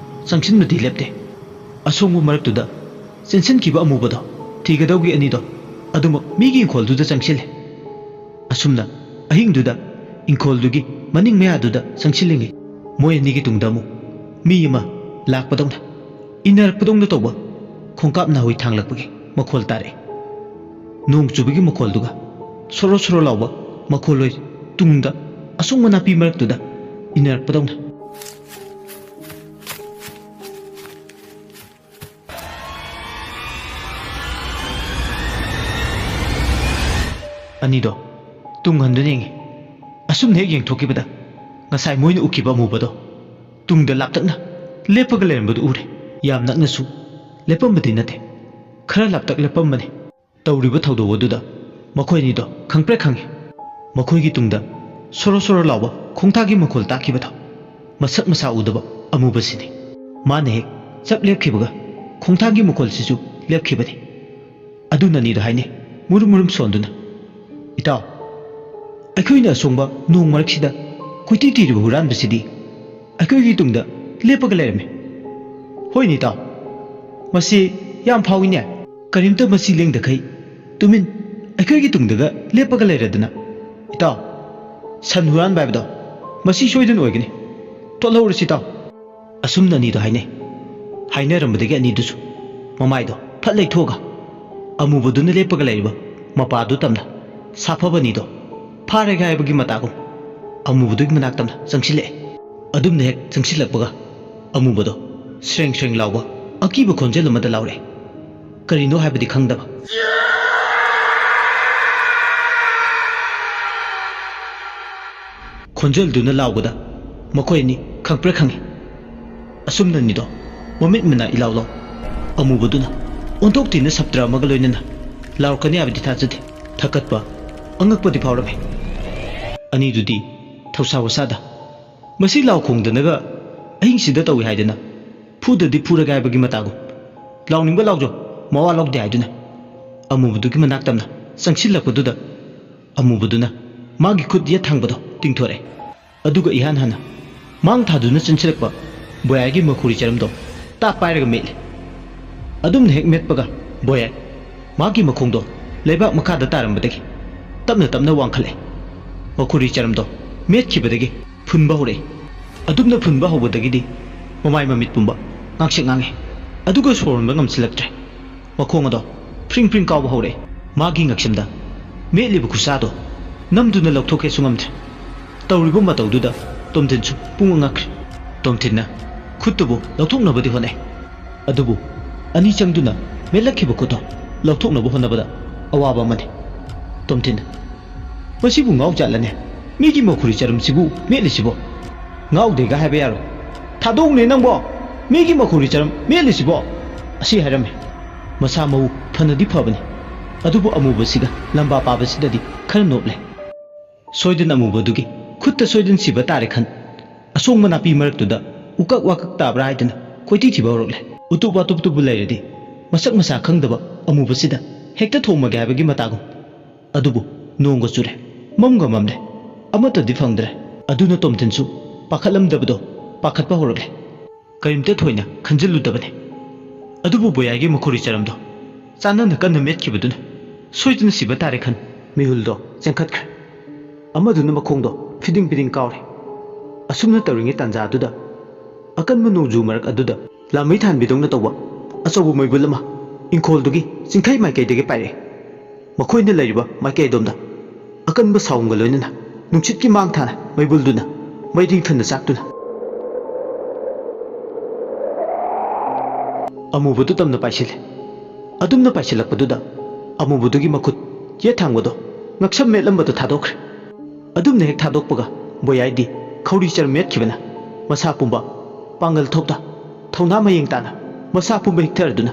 ꯆꯪꯁꯤꯟꯕꯗꯤ ꯂꯦꯞꯇꯦ꯫ ꯑꯁꯣꯡꯕ ꯃꯔꯛꯇꯨꯗ ꯆꯦꯟꯁꯤꯟꯈꯤꯕ ꯑꯃꯨꯕꯗꯣ ꯊꯤꯒꯗꯧꯒꯤ ꯑꯅꯤꯗꯣ ꯑꯗꯨꯃꯛ ꯃꯤꯒꯤ ꯏꯪꯈꯣꯜꯗꯨꯗ ꯆꯪꯁꯤꯜꯂꯦ꯫ ꯑꯁꯨꯝꯅ ꯑꯍꯤꯡꯗꯨꯗ ꯏꯪꯈꯣꯜꯗꯨꯒꯤ ꯃꯅꯤꯡ ꯃꯌꯥꯗꯨꯗ ꯆꯪꯁꯤꯜꯂꯤꯉꯩ, ꯃꯣꯏ ꯑꯅꯤꯒꯤ ꯇꯨꯡꯗ ꯑꯃꯨꯛ ꯃꯤ ꯑꯃ ꯂꯥꯛꯄꯗꯧꯅ, ꯏꯟꯅꯔꯛꯄꯗꯧꯅ ꯇꯧꯕ ꯈꯣꯡꯀꯥꯞ ꯅꯥꯍꯨꯏ ꯊꯥꯡꯂꯛꯄꯒꯤ ꯃꯈꯣꯜ ꯇꯥꯔꯛꯏ꯫ ꯅꯣꯡ ꯆꯨꯕꯒꯤ ꯃꯈꯣꯜꯗꯨꯒ ꯁꯣꯔꯣ ꯁꯣꯔꯣ ꯂꯥꯎꯕ ꯃꯈꯣꯜꯂꯣꯏ ꯇꯨꯡꯗ ꯑꯁꯣꯡꯕ ꯅꯥꯄꯤ ꯃꯔꯛꯇꯨꯗ ꯏꯟꯅꯔꯛꯄꯗꯧꯅ꯫ ꯑꯅꯤꯗꯣ ꯇꯨꯡ ꯍꯟꯗꯨꯅ ꯌꯦꯡꯉꯤ꯫ ꯑꯁꯨꯝꯅ ꯍꯦꯛ ꯌꯦꯡꯊꯣꯛꯈꯤꯕꯗ ꯉꯁꯥꯏ ꯃꯣꯏꯅ ꯎꯈꯤꯕ ꯑꯃꯨꯕꯗꯣ ꯇꯨꯡꯗ ꯂꯥꯞꯇꯛꯅ ꯂꯦꯞꯄꯒ ꯂꯩꯔꯝꯕꯗꯨ ꯎꯔꯦ꯫ ꯌꯥꯝ ꯅꯛꯅꯁꯨ ꯂꯦꯞꯄꯝꯕꯗꯤ ꯅꯠꯇꯦ, ꯈꯔ ꯂꯥꯞꯇꯛ ꯂꯦꯞꯄꯝꯕꯅꯤ꯫ ꯇꯧꯔꯤꯕ ꯊꯧꯗꯣꯛ ꯑꯗꯨꯗ ꯃꯈꯣꯏ ꯑꯅꯤꯗꯣ ꯈꯪꯄ꯭ꯔꯦꯛ ꯈꯪꯉꯤ꯫ ꯃꯈꯣꯏꯒꯤ ꯇꯨꯡꯗ ꯁꯣꯔꯣ ꯁꯣꯔꯣ ꯂꯥꯎꯕ ꯈꯣꯡꯊꯥꯡꯒꯤ ꯃꯈꯣꯜ ꯇꯥꯈꯤꯕꯗꯣ ꯃꯁꯛ ꯃꯁꯥ ꯎꯗꯕ ꯑꯃꯨꯕꯁꯤꯅꯤ꯫ ꯃꯥꯅ ꯍꯦꯛ ꯆꯞ ꯂꯦꯞꯈꯤꯕꯒ ꯈꯣꯡꯊꯥꯡꯒꯤ ꯃꯈꯣꯜꯁꯤꯁꯨ ꯂꯦꯞꯈꯤꯕꯅꯤ꯫ ꯑꯗꯨꯅ ꯑꯅꯤꯗꯣ ꯍꯥꯏꯅꯩ, ꯃꯨꯔꯨꯝ ꯃꯨꯔꯨꯝ ꯁꯣꯟꯗꯨꯅ, "ꯏꯇꯥꯎ, ꯑꯩꯈꯣꯏꯅ ꯑꯁꯣꯡꯕ ꯅꯣꯡ ꯃꯔꯛꯁꯤꯗ ꯀꯣꯏꯊꯤ ꯊꯤꯔꯤꯕ ꯍꯨꯔꯥꯟꯕꯁꯤꯗꯤ ꯑꯩꯈꯣꯏꯒꯤ ꯇꯨꯡꯗ ꯂꯦꯞꯄꯒ ꯂꯩꯔꯝꯃꯤ꯫ ꯍꯣꯏꯅꯦ ꯏꯇꯥꯎ, ꯃꯁꯤ ꯌꯥꯝ ꯐꯥꯎꯏꯅꯦ꯫ ꯀꯔꯤꯝꯇ ꯃꯁꯤ ꯂꯦꯡꯗꯈꯩ ꯇꯨꯃꯤꯟ ꯑꯩꯈꯣꯏꯒꯤ ꯇꯨꯡꯗꯒ ꯂꯦꯞꯄꯒ ꯂꯩꯔꯗꯅ꯫ ꯏꯇꯥꯎ, ꯁꯟ ꯍꯨꯔꯥꯟꯕ ꯍꯥꯏꯕꯗꯣ ꯃꯁꯤ ꯁꯣꯏꯗꯅ ꯑꯣꯏꯒꯅꯤ꯫ ꯊꯣꯛꯍꯧꯔꯁꯤ ꯏꯇꯥꯎ꯫ ꯑꯁꯨꯝꯅ ꯑꯅꯤꯗꯣ ꯍꯥꯏꯅꯩ꯫ ꯍꯥꯏꯅꯔꯝꯕꯗꯒꯤ ꯑꯅꯤꯗꯨꯁꯨ ꯃꯃꯥꯏꯗꯣ ꯐꯠ ꯂꯩꯊꯣꯛꯑꯒ ꯑꯃꯨꯕꯗꯨꯅ ꯂꯦꯞꯄꯒ ꯂꯩꯔꯤꯕ ꯃꯄꯥꯗꯨ ꯇꯝꯅ ꯁꯥꯐꯕ ꯑꯅꯤꯗꯣ ꯐꯥꯔꯒꯦ ꯍꯥꯏꯕꯒꯤ ꯃꯇꯥꯒꯨꯝ ꯑꯃꯨꯕꯗꯨꯒꯤ ꯃꯅꯥꯛ ꯇꯝꯅ ꯆꯪꯁꯤꯜꯂꯛꯑꯦ꯫ ꯑꯗꯨꯝꯅ ꯍꯦꯛ ꯆꯪꯁꯤꯜꯂꯛꯄꯒ ꯑꯃꯨꯕꯗꯣ ꯁ꯭ꯔꯦꯡ ꯁ꯭ꯔꯦꯡ ꯂꯥꯎꯕ ꯑꯀꯤꯕ ꯈꯣꯟꯖꯦꯜ ꯑꯃꯗ ꯂꯥꯎꯔꯛꯑꯦ꯫ ꯀꯔꯤꯅꯣ ꯍꯥꯏꯕꯗꯤ ꯈꯪꯗꯕ ꯈꯣꯟꯖꯦꯜꯗꯨꯅ ꯂꯥꯎꯕꯗ ꯃꯈꯣꯏ ꯑꯅꯤ ꯈꯪꯄ꯭ꯔꯦꯛ ꯈꯪꯉꯤ꯫ ꯑꯁꯨꯝꯅꯅꯤꯗꯣ ꯃꯃꯤꯠ ꯃꯅꯥ ꯏꯂꯥꯎ ꯂꯥꯎ ꯑꯃꯨꯕꯗꯨꯅ ꯑꯣꯟꯊꯣꯛꯇꯤꯅ ꯁꯞꯇ꯭ꯔ ꯑꯃꯒ ꯂꯣꯏꯅꯅ ꯂꯥꯎꯔꯛꯀꯅꯤ ꯍꯥꯏꯕꯗꯤ ꯊꯥꯖꯗꯦ꯫ ꯊꯀꯠꯄ, ꯑꯉꯛꯄꯗꯤ ꯐꯥꯎꯔꯝꯃꯤ꯫ ꯑꯅꯤꯗꯨꯗꯤ ꯊꯧꯁꯥ ꯋꯥꯁꯥꯗ ꯃꯁꯤ ꯂꯥꯎ ꯈꯣꯡꯗꯅꯒ ꯑꯍꯤꯡꯁꯤꯗ ꯇꯧꯏ ꯍꯥꯏꯗꯅ ꯐꯨꯗꯗꯤ ꯐꯨꯔꯒꯦ ꯍꯥꯏꯕꯒꯤ ꯃꯇꯥꯒꯨꯝ ꯂꯥꯎꯅꯤꯡꯕ ꯂꯥꯎꯖꯧ, ꯃꯋꯥ ꯂꯧꯗꯦ ꯍꯥꯏꯗꯨꯅ ꯑꯃꯨꯕꯗꯨꯒꯤ ꯃꯅꯥꯛ ꯇꯝꯅ ꯆꯪꯁꯤꯜꯂꯛꯄꯗꯨꯗ ꯑꯃꯨꯕꯗꯨꯅ ꯃꯥꯒꯤ ꯈꯨꯠ ꯌꯦꯠ ꯊꯥꯡꯕꯗꯣ ꯇꯤꯡꯊꯣꯔꯛꯑꯦ꯫ ꯑꯗꯨꯒ ꯏꯍꯥꯟ ꯍꯥꯟꯅ ꯃꯥꯡ ꯊꯥꯗꯨꯅ ꯆꯦꯟꯁꯤꯜꯂꯛꯄ ꯕꯣꯌꯥꯏꯒꯤ ꯃꯈꯨꯔꯤ ꯆꯔꯝꯗꯣ ꯇꯥꯞ ꯄꯥꯏꯔꯒ ꯃꯦꯠꯂꯦ꯫ ꯑꯗꯨꯝꯅ ꯍꯦꯛ ꯃꯦꯠꯄꯒ ꯕꯣꯌꯥꯏ ꯃꯥꯒꯤ ꯃꯈꯣꯡꯗꯣ ꯂꯩꯕꯥꯛ ꯃꯈꯥꯗ ꯇꯥꯔꯝꯕꯗꯒꯤ ꯇꯞꯅ ꯇꯞꯅ ꯋꯥꯡꯈꯠꯂꯦ꯫ ꯃꯈꯨꯔꯤ ꯆꯔꯝꯗꯣ ꯃꯦꯠꯈꯤꯕꯗꯒꯤ ꯐꯨꯟꯕ ꯍꯧꯔꯛꯏ꯫ ꯑꯗꯨꯝꯅ ꯐꯨꯟꯕ ꯍꯧꯕꯗꯒꯤꯗꯤ ꯃꯃꯥꯏ ꯃꯃꯤꯠ ꯄꯨꯝꯕ ꯉꯥꯡꯁꯛ ꯉꯥꯡꯉꯦ꯫ ꯑꯗꯨꯒ ꯁꯣꯔ ꯍꯣꯟꯕ ꯉꯝꯁꯤꯜꯂꯛꯇ꯭ꯔꯦ꯫ ꯃꯈꯣꯡ ꯑꯗꯣ ꯐ꯭ꯔꯤꯡ ꯐ꯭ꯔꯤꯡ ꯀꯥꯎꯕ ꯍꯧꯔꯛꯑꯦ꯫ ꯃꯥꯒꯤ ꯉꯛꯁꯝꯗ ꯃꯦꯠꯂꯤꯕ ꯈꯨꯠꯁꯥꯗꯣ ꯅꯝꯗꯨꯅ ꯂꯧꯊꯣꯛꯀꯦꯁꯨ ꯉꯝꯗ꯭ꯔꯦ꯫ ꯇꯧꯔꯤꯕ ꯃꯇꯧꯗꯨꯗ ꯇꯣꯝꯊꯤꯟꯁꯨ ꯄꯨꯡꯉꯛ ꯉꯛꯈ꯭ꯔꯦ꯫ ꯇꯣꯝꯊꯤꯟꯅ ꯈꯨꯠꯇꯨꯕꯨ ꯂꯧꯊꯣꯛꯅꯕꯗꯤ ꯍꯣꯠꯅꯩ꯫ ꯑꯗꯨꯕꯨ ꯑꯅꯤ ꯆꯪꯗꯨꯅ ꯃꯦꯠꯂꯛꯈꯤꯕ ꯈꯨꯠꯇꯣ ꯂꯧꯊꯣꯛꯅꯕ ꯍꯣꯠꯅꯕꯗ ꯑꯋꯥꯕ ꯑꯃꯅꯤ꯫ ꯇꯣꯝꯊꯤꯟꯅ, "ꯃꯁꯤꯕꯨ ꯉꯥꯎꯖꯥꯠꯂꯅꯦ? ꯃꯤꯒꯤ ꯃꯈꯨꯔꯤ ꯆꯔꯝꯁꯤꯕꯨ ꯃꯦꯠꯂꯤꯁꯤꯕꯣ? ꯉꯥꯎꯗꯦꯒ ꯍꯥꯏꯕ ꯌꯥꯔꯣꯏ꯫ ꯊꯥꯗꯣꯛꯎꯅꯦ ꯅꯪꯕꯣ! ꯃꯤꯒꯤ ꯃꯈꯨꯔꯤ ꯆꯔꯝ ꯃꯦꯠꯂꯤꯁꯤꯕꯣ?" ꯑꯁꯤ ꯍꯥꯏꯔꯝꯃꯤ꯫ ꯃꯁꯥ ꯃꯎ ꯐꯅꯗꯤ ꯐꯕꯅꯤ, ꯑꯗꯨꯕꯨ ꯑꯃꯨꯕꯁꯤꯒ ꯂꯝꯕꯥ ꯄꯥꯕꯁꯤꯗꯗꯤ ꯈꯔ ꯅꯣꯞꯂꯦ꯫ ꯁꯣꯏꯗꯅ ꯑꯃꯨꯕꯗꯨꯒꯤ ꯈꯨꯠꯇ ꯁꯣꯏꯗꯅ ꯁꯤꯕ ꯇꯥꯔꯦ ꯈꯟ, ꯑꯁꯣꯡꯕ ꯅꯥꯄꯤ ꯃꯔꯛꯇꯨꯗ ꯎꯀꯛ ꯋꯥꯀꯛ ꯇꯥꯕ꯭ꯔꯥ ꯍꯥꯏꯗꯨꯅ ꯀꯣꯏꯊꯤ ꯊꯤꯕ ꯍꯧꯔꯛꯂꯦ꯫ ꯎꯇꯨꯞ ꯋꯥꯇꯨꯞꯇꯨꯕꯨ ꯂꯩꯔꯗꯤ ꯃꯁꯛ ꯃꯁꯥ ꯈꯪꯗꯕ ꯑꯃꯨꯕꯁꯤꯗ ꯍꯦꯛꯇ ꯊꯣꯝꯃꯒꯦ ꯍꯥꯏꯕꯒꯤ ꯃꯇꯥꯒꯨꯝ꯫ ꯑꯗꯨꯕꯨ ꯅꯣꯡꯒ ꯆꯨꯔꯦ꯫ ꯃꯝꯒ ꯃꯝꯂꯦ꯫ ꯑꯃꯠꯇꯗꯤ ꯐꯪꯗ꯭ꯔꯦ꯫ ꯑꯗꯨꯅ ꯇꯣꯝꯊꯤꯟꯁꯨ ꯄꯥꯈꯠꯂꯝꯗꯕꯗꯣ ꯄꯥꯈꯠꯄ ꯍꯧꯔꯛꯂꯦ꯫ ꯀꯔꯤꯝꯇ ꯊꯣꯏꯅ ꯈꯟꯖꯤꯜꯂꯨꯗꯕꯅꯤ꯫ ꯑꯗꯨꯕꯨ ꯕꯣꯌꯥꯏꯒꯤ ꯃꯈꯣꯔꯤ ꯆꯔꯝꯗꯣ ꯆꯥꯟꯅꯅ ꯀꯟꯅ ꯃꯦꯠꯈꯤꯕꯗꯨꯅ ꯁꯣꯏꯗꯅ ꯁꯤꯕ ꯇꯥꯔꯦ ꯈꯟ ꯃꯤꯍꯨꯜꯗꯣ ꯆꯦꯟꯈꯠꯈ꯭ꯔꯦ꯫ ꯑꯃꯗꯨꯅ ꯃꯈꯣꯡꯗꯣ ꯐꯤꯗꯤꯡ ꯐꯤꯗꯤꯡ ꯀꯥꯎꯔꯦ꯫ ꯑꯁꯨꯝꯅ ꯇꯧꯔꯤꯉꯩ ꯇꯥꯟꯖꯥꯗꯨꯗ ꯑꯀꯟꯕ ꯅꯣꯡꯖꯨ ꯃꯔꯛ ꯑꯗꯨꯗ ꯂꯥꯃꯩ ꯊꯥꯟꯕꯤꯗꯧꯅ ꯇꯧꯕ ꯑꯆꯧꯕ ꯃꯩꯕꯨꯜ ꯑꯃ ꯏꯪꯈꯣꯜꯗꯨꯒꯤ ꯆꯤꯡꯈꯩ ꯃꯥꯏꯀꯩꯗꯒꯤ ꯄꯥꯏꯔꯛꯑꯦ꯫ ꯃꯈꯣꯏꯅ ꯂꯩꯔꯤꯕ ꯃꯥꯏꯀꯩ ꯑꯗꯣꯝꯗ ꯑꯀꯟꯕ ꯁꯥꯎꯝꯒ ꯂꯣꯏꯅꯅ ꯅꯨꯡꯁꯤꯠꯀꯤ ꯃꯥꯡ ꯊꯥꯅ ꯃꯩꯕꯨꯜꯗꯨꯅ ꯃꯩ ꯅꯤꯡꯊꯟꯅ ꯆꯥꯛꯇꯨꯅ ꯑꯃꯨꯕꯗꯨ ꯇꯝꯅ ꯄꯥꯏꯁꯤꯜꯂꯦ꯫ ꯑꯗꯨꯝꯅ ꯄꯥꯏꯁꯤꯜꯂꯛꯄꯗꯨꯗ ꯑꯃꯨꯕꯗꯨꯒꯤ ꯃꯈꯨꯠ ꯌꯦꯠ ꯊꯥꯡꯕꯗꯣ ꯉꯛꯁꯝ ꯃꯦꯠꯂꯝꯕꯗꯣ ꯊꯥꯗꯣꯛꯈ꯭ꯔꯦ꯫ ꯑꯗꯨꯝꯅ ꯍꯦꯛ ꯊꯥꯗꯣꯛꯄꯒ ꯕꯣꯌꯥꯏꯗꯤ ꯈꯧꯔꯤ ꯆꯔꯝ ꯃꯦꯠꯈꯤꯕꯅ ꯃꯁꯥ ꯄꯨꯝꯕ ꯄꯥꯡꯒꯜ ꯊꯣꯛꯇ ꯊꯧꯅꯥ ꯃꯌꯦꯡ ꯇꯥꯅ ꯃꯁꯥ ꯄꯨꯝꯕ ꯍꯤꯛꯊꯔꯗꯨꯅ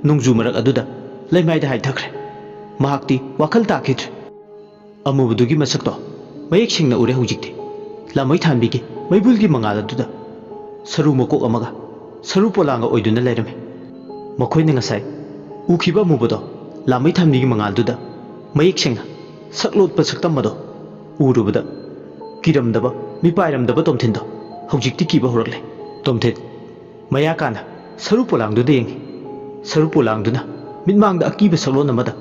ꯅꯣꯡꯖꯨ ꯃꯔꯛ ꯑꯗꯨꯗ ꯂꯩꯃꯥꯏꯗ ꯍꯥꯏꯊꯈ꯭ꯔꯦ꯫ ꯃꯍꯥꯛꯇꯤ ꯋꯥꯈꯜ ꯇꯥꯈꯤꯗ꯭ꯔꯦ꯫ ꯑꯃꯨꯕꯗꯨꯒꯤ ꯃꯁꯛꯇꯣ ꯃꯌꯦꯛ ꯁꯦꯡꯅ ꯎꯔꯦ ꯍꯧꯖꯤꯛꯇꯤ꯫ ꯂꯥꯃꯩ ꯊꯥꯟꯕꯤꯒꯤ ꯃꯩꯕꯨꯜꯒꯤ ꯃꯉꯥꯜ ꯑꯗꯨꯗ ꯁꯔꯨ ꯃꯀꯣꯛ ꯑꯃꯒ ꯁꯔꯨ ꯄꯣꯂꯥꯡꯒ ꯑꯣꯏꯗꯨꯅ ꯂꯩꯔꯝꯃꯤ꯫ ꯃꯈꯣꯏꯅ ꯉꯁꯥꯏ ꯎꯈꯤꯕ ꯑꯃꯨꯕꯗꯣ ꯂꯥꯃꯩ ꯊꯥꯟꯕꯤꯒꯤ ꯃꯉꯥꯜꯗꯨꯗ ꯃꯌꯦꯛ ꯁꯦꯡꯅ ꯁꯛꯂꯣꯠꯄ ꯁꯛꯇꯝ ꯑꯗꯣ ꯎꯔꯨꯕꯗ ꯀꯤꯔꯝꯗꯕ, ꯃꯤꯄꯥꯏꯔꯝꯗꯕ ꯇꯣꯝꯊꯤꯟꯗꯣ ꯍꯧꯖꯤꯛꯇꯤ ꯀꯤꯕ ꯍꯧꯔꯛꯂꯦ꯫ ꯇꯣꯝꯊꯤꯟ ꯃꯌꯥ ꯀꯥꯅ ꯁꯔꯨ ꯄꯣꯂꯥꯡꯗꯨꯗ ꯌꯦꯡꯉꯤ꯫ ꯁꯔꯨ ꯄꯣꯂꯥꯡꯗꯨꯅ ꯃꯤꯠꯃꯥꯡꯗ ꯑꯀꯤꯕ ꯁꯛꯂꯣꯟ ꯑꯃꯗ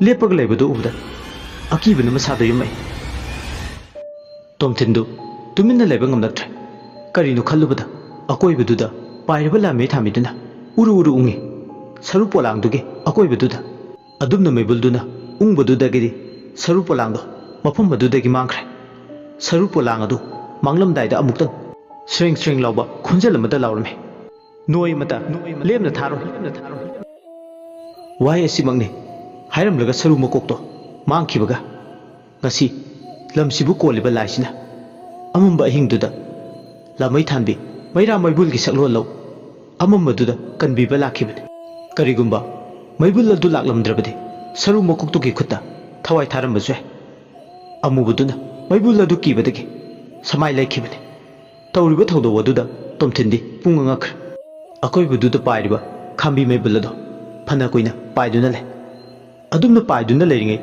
ꯂꯦꯞꯄꯒ ꯂꯩꯕꯗꯨ ꯎꯕꯗ ꯑꯀꯤꯕꯅ ꯃꯁꯥꯗ ꯌꯨꯝꯃꯛꯏ꯫ ꯇꯣꯝꯊꯤꯟꯗꯨ ꯇꯨꯃꯤꯟꯅ ꯂꯩꯕ ꯉꯝꯂꯛꯇ꯭ꯔꯦ꯫ ꯀꯔꯤꯅꯣ ꯈꯜꯂꯨꯕꯗ ꯑꯀꯣꯏꯕꯗꯨꯗ ꯄꯥꯏꯔꯤꯕ ꯂꯥꯃꯩ ꯊꯥꯟꯕꯤꯗꯨꯅ ꯎꯔꯨ ꯎꯔꯨ ꯎꯪꯉꯤ꯫ ꯁꯔꯨ ꯄꯣꯂꯥꯡꯗꯨꯒꯤ ꯑꯀꯣꯏꯕꯗꯨꯗ꯫ ꯑꯗꯨꯝꯅ ꯃꯩꯕꯨꯜꯗꯨꯅ ꯎꯪꯕꯗꯨꯗꯒꯤꯗꯤ ꯁꯔꯨ ꯄꯣꯂꯥꯡꯗꯣ ꯃꯐꯝ ꯑꯗꯨꯗꯒꯤ ꯃꯥꯡꯈ꯭ꯔꯦ꯫ ꯁꯔꯨ ꯄꯣꯂꯥꯡ ꯑꯗꯨ ꯃꯥꯡꯂꯝꯗꯥꯏꯗ ꯑꯃꯨꯛꯇꯪ ꯁ꯭ꯔꯦꯡ ꯁ꯭ꯔꯦꯡ ꯂꯥꯎꯕ ꯈꯣꯟꯖꯦꯜ ꯑꯃꯗ ꯂꯥꯎꯔꯝꯃꯤ, "ꯅꯣꯏ ꯑꯃꯇ ꯂꯦꯝꯅ ꯊꯥꯔꯣꯏ, ꯂꯦꯝꯅ ꯊꯥꯔꯣꯏ"꯫ ꯋꯥꯍꯩ ꯑꯁꯤꯃꯛꯅꯤ ꯍꯥꯏꯔꯝꯂꯒ ꯁꯔꯨ ꯃꯀꯣꯛꯇꯣ ꯃꯥꯡꯈꯤꯕꯒ ꯉꯁꯤ ꯂꯝꯁꯤꯕꯨ ꯀꯣꯜꯂꯤꯕ ꯂꯥꯏꯁꯤꯅ ꯑꯃꯝꯕ ꯑꯍꯤꯡꯗꯨꯗ ꯂꯥꯃꯩ ꯊꯥꯟꯕꯤ ꯃꯩꯔꯥ ꯃꯩꯕꯨꯜꯒꯤ ꯁꯛꯂꯣꯟ ꯂꯧ ꯑꯃꯝꯕꯗꯨꯗ ꯀꯟꯕꯤꯕ ꯂꯥꯛꯈꯤꯕꯅꯤ꯫ ꯀꯔꯤꯒꯨꯝꯕ ꯃꯩꯕꯨꯜ ꯑꯗꯨ ꯂꯥꯛꯂꯝꯗ꯭ꯔꯕꯗꯤ ꯁꯔꯨ ꯃꯀꯣꯛꯇꯨꯒꯤ ꯈꯨꯠꯇ ꯊꯋꯥꯏ ꯊꯥꯔꯝꯕꯁꯨ ꯌꯥꯏ꯫ ꯑꯃꯨꯕꯗꯨꯅ ꯃꯩꯕꯨꯜ ꯑꯗꯨ ꯀꯤꯕꯗꯒꯤ ꯁꯃꯥꯏ ꯂꯩꯈꯤꯕꯅꯤ꯫ ꯇꯧꯔꯤꯕ ꯊꯧꯗꯣꯛ ꯑꯗꯨꯗ ꯇꯣꯝꯊꯤꯟꯗꯤ ꯄꯨꯡꯉꯛ ꯉꯛꯈ꯭ꯔꯦ꯫ ꯑꯀꯣꯏꯕꯗꯨꯗ ꯄꯥꯏꯔꯤꯕ ꯈꯥꯝꯕꯤ ꯃꯩꯕꯨꯜ ꯑꯗꯨ ꯐꯅ ꯀꯨꯏꯅ ꯄꯥꯏꯗꯨꯅ ꯂꯩ꯫ ꯑꯗꯨꯝꯅ ꯄꯥꯏꯗꯨꯅ ꯂꯩꯔꯤꯉꯩ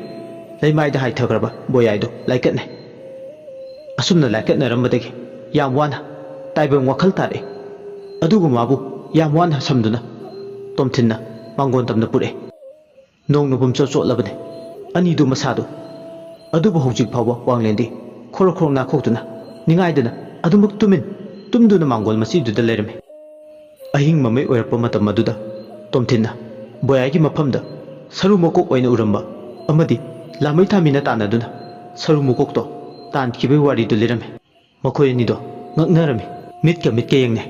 ꯂꯩꯃꯥꯏꯗ ꯍꯥꯏꯊꯈ꯭ꯔꯕ ꯕꯣꯌꯥꯏꯗꯣ ꯂꯥꯏꯀꯠꯅꯩ꯫ ꯑꯁꯨꯝꯅ ꯂꯥꯏꯀꯠꯅꯔꯝꯕꯗꯒꯤ ꯌꯥꯝ ꯋꯥꯅ ꯇꯥꯏꯕꯪ ꯋꯥꯈꯜ ꯇꯥꯔꯛꯏ꯫ ꯑꯗꯨꯕꯨ ꯃꯥꯕꯨ ꯌꯥꯝ ꯋꯥꯅ ꯁꯝꯗꯨꯅ ꯇꯣꯝꯊꯤꯟꯅ ꯃꯥꯡꯒꯣꯟ ꯇꯝꯅ ꯄꯨꯔꯛꯏ꯫ ꯅꯣꯡꯅ ꯄꯨꯝꯆꯣꯠ ꯆꯣꯠꯂꯕꯅꯤ꯫ ꯑꯅꯤꯗꯨ ꯃꯁꯥꯗꯨ ꯑꯗꯨꯕꯨ ꯍꯧꯖꯤꯛ ꯐꯥꯎꯕ ꯋꯥꯡꯂꯦꯟꯗꯤ ꯈꯣꯔꯣꯛ ꯈꯣꯔꯣꯛ ꯅꯥꯈꯣꯛꯇꯨꯅ ꯅꯤꯡꯉꯥꯏꯗꯅ ꯑꯗꯨꯃꯛ ꯇꯨꯃꯤꯟ ꯇꯨꯝꯗꯨꯅ ꯃꯥꯡꯒꯣꯜ ꯃꯆꯤꯗꯨꯗ ꯂꯩꯔꯝꯃꯤ꯫ ꯑꯍꯤꯡ ꯃꯃꯩ ꯑꯣꯏꯔꯛꯄ ꯃꯇꯝ ꯑꯗꯨꯗ ꯇꯣꯝꯊꯤꯟꯅ ꯕꯣꯌꯥꯏꯒꯤ ꯃꯐꯝꯗ ꯁꯔꯨ ꯃꯀꯣꯛ ꯑꯣꯏꯅ ꯎꯔꯝꯕ ꯑꯃꯗꯤ ꯂꯥꯃꯩ ꯊꯥꯃꯤꯅ ꯇꯥꯟꯅꯗꯨꯅ ꯁꯔꯨ ꯃꯀꯣꯛꯇꯣ ꯇꯥꯟꯈꯤꯕꯒꯤ ꯋꯥꯔꯤꯗꯨ ꯂꯤꯔꯝꯃꯤ꯫ ꯃꯈꯣꯏ ꯑꯅꯤꯗꯣ ꯉꯛꯅꯔꯝꯃꯤ꯫ ꯃꯤꯠꯀ ꯃꯤꯠꯀ ꯌꯦꯡꯅꯩ꯫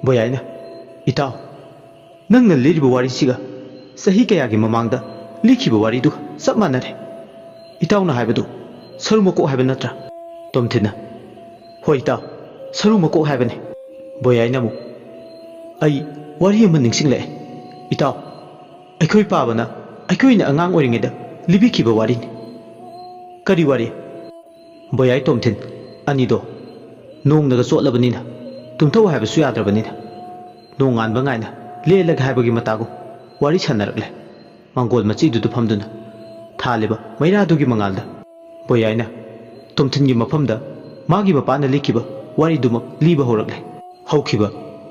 ꯕꯣꯌꯥꯏꯅ, "ꯏꯇꯥꯎ, ꯅꯪꯅ ꯂꯤꯔꯤꯕ ꯋꯥꯔꯤꯁꯤꯒ ꯆꯍꯤ ꯀꯌꯥꯒꯤ ꯃꯃꯥꯡꯗ ꯂꯤꯈꯤꯕ ꯋꯥꯔꯤꯗꯨꯒ ꯆꯞ ꯃꯥꯟꯅꯔꯦ꯫ ꯏꯇꯥꯎꯅ ꯍꯥꯏꯕꯗꯨ ꯁꯔꯨ ꯃꯀꯣꯛ ꯍꯥꯏꯕ ꯅꯠꯇ꯭ꯔꯥ?" ꯇꯣꯝꯊꯤꯟꯅ, "ꯍꯣꯏ ꯏꯇꯥꯎ, ꯁꯔꯨ ꯃꯀꯣꯛ ꯍꯥꯏꯕꯅꯤ꯫" ꯕꯣꯌꯥꯏꯅ ꯑꯃꯨꯛ, "ꯑꯩ ꯋꯥꯔꯤ ꯑꯃ ꯅꯤꯡꯁꯤꯡꯂꯛꯑꯦ ꯏꯇꯥꯎ꯫ ꯑꯩꯈꯣꯏ ꯄꯥꯕꯅ ꯑꯩꯈꯣꯏꯅ ꯑꯉꯥꯡ ꯑꯣꯏꯔꯤꯉꯩꯗ ꯂꯤꯕꯤꯈꯤꯕ ꯋꯥꯔꯤꯅꯤ꯫" "ꯀꯔꯤ ꯋꯥꯔꯤ?" ꯕꯣꯌꯥꯏ ꯇꯣꯝꯊꯤꯟ ꯑꯅꯤꯗꯣ ꯅꯣꯡꯅꯒ ꯆꯣꯠꯂꯕꯅꯤꯅ ꯇꯨꯝꯊꯧ ꯍꯥꯏꯕꯁꯨ ꯌꯥꯗ꯭ꯔꯕꯅꯤꯅ ꯅꯣꯡꯉꯥꯟꯕ ꯉꯥꯏꯅ ꯂꯦꯜꯂꯒꯦ ꯍꯥꯏꯕꯒꯤ ꯃꯇꯥꯒꯨꯝ ꯋꯥꯔꯤ ꯁꯥꯟꯅꯔꯛꯂꯦ꯫ ꯃꯥꯡꯒꯣꯜ ꯃꯆꯤꯗꯨꯗ ꯐꯝꯗꯨꯅ ꯊꯥꯜꯂꯤꯕ ꯃꯩꯔꯥꯗꯨꯒꯤ ꯃꯉꯥꯜꯗ ꯕꯣꯌꯥꯏꯅ ꯇꯣꯝꯊꯤꯟꯒꯤ ꯃꯐꯝꯗ ꯃꯥꯒꯤ ꯃꯄꯥꯅ ꯂꯤꯈꯤꯕ ꯋꯥꯔꯤꯗꯨꯃꯛ ꯂꯤꯕ ꯍꯧꯔꯛꯂꯦ꯫ ꯍꯧꯈꯤꯕ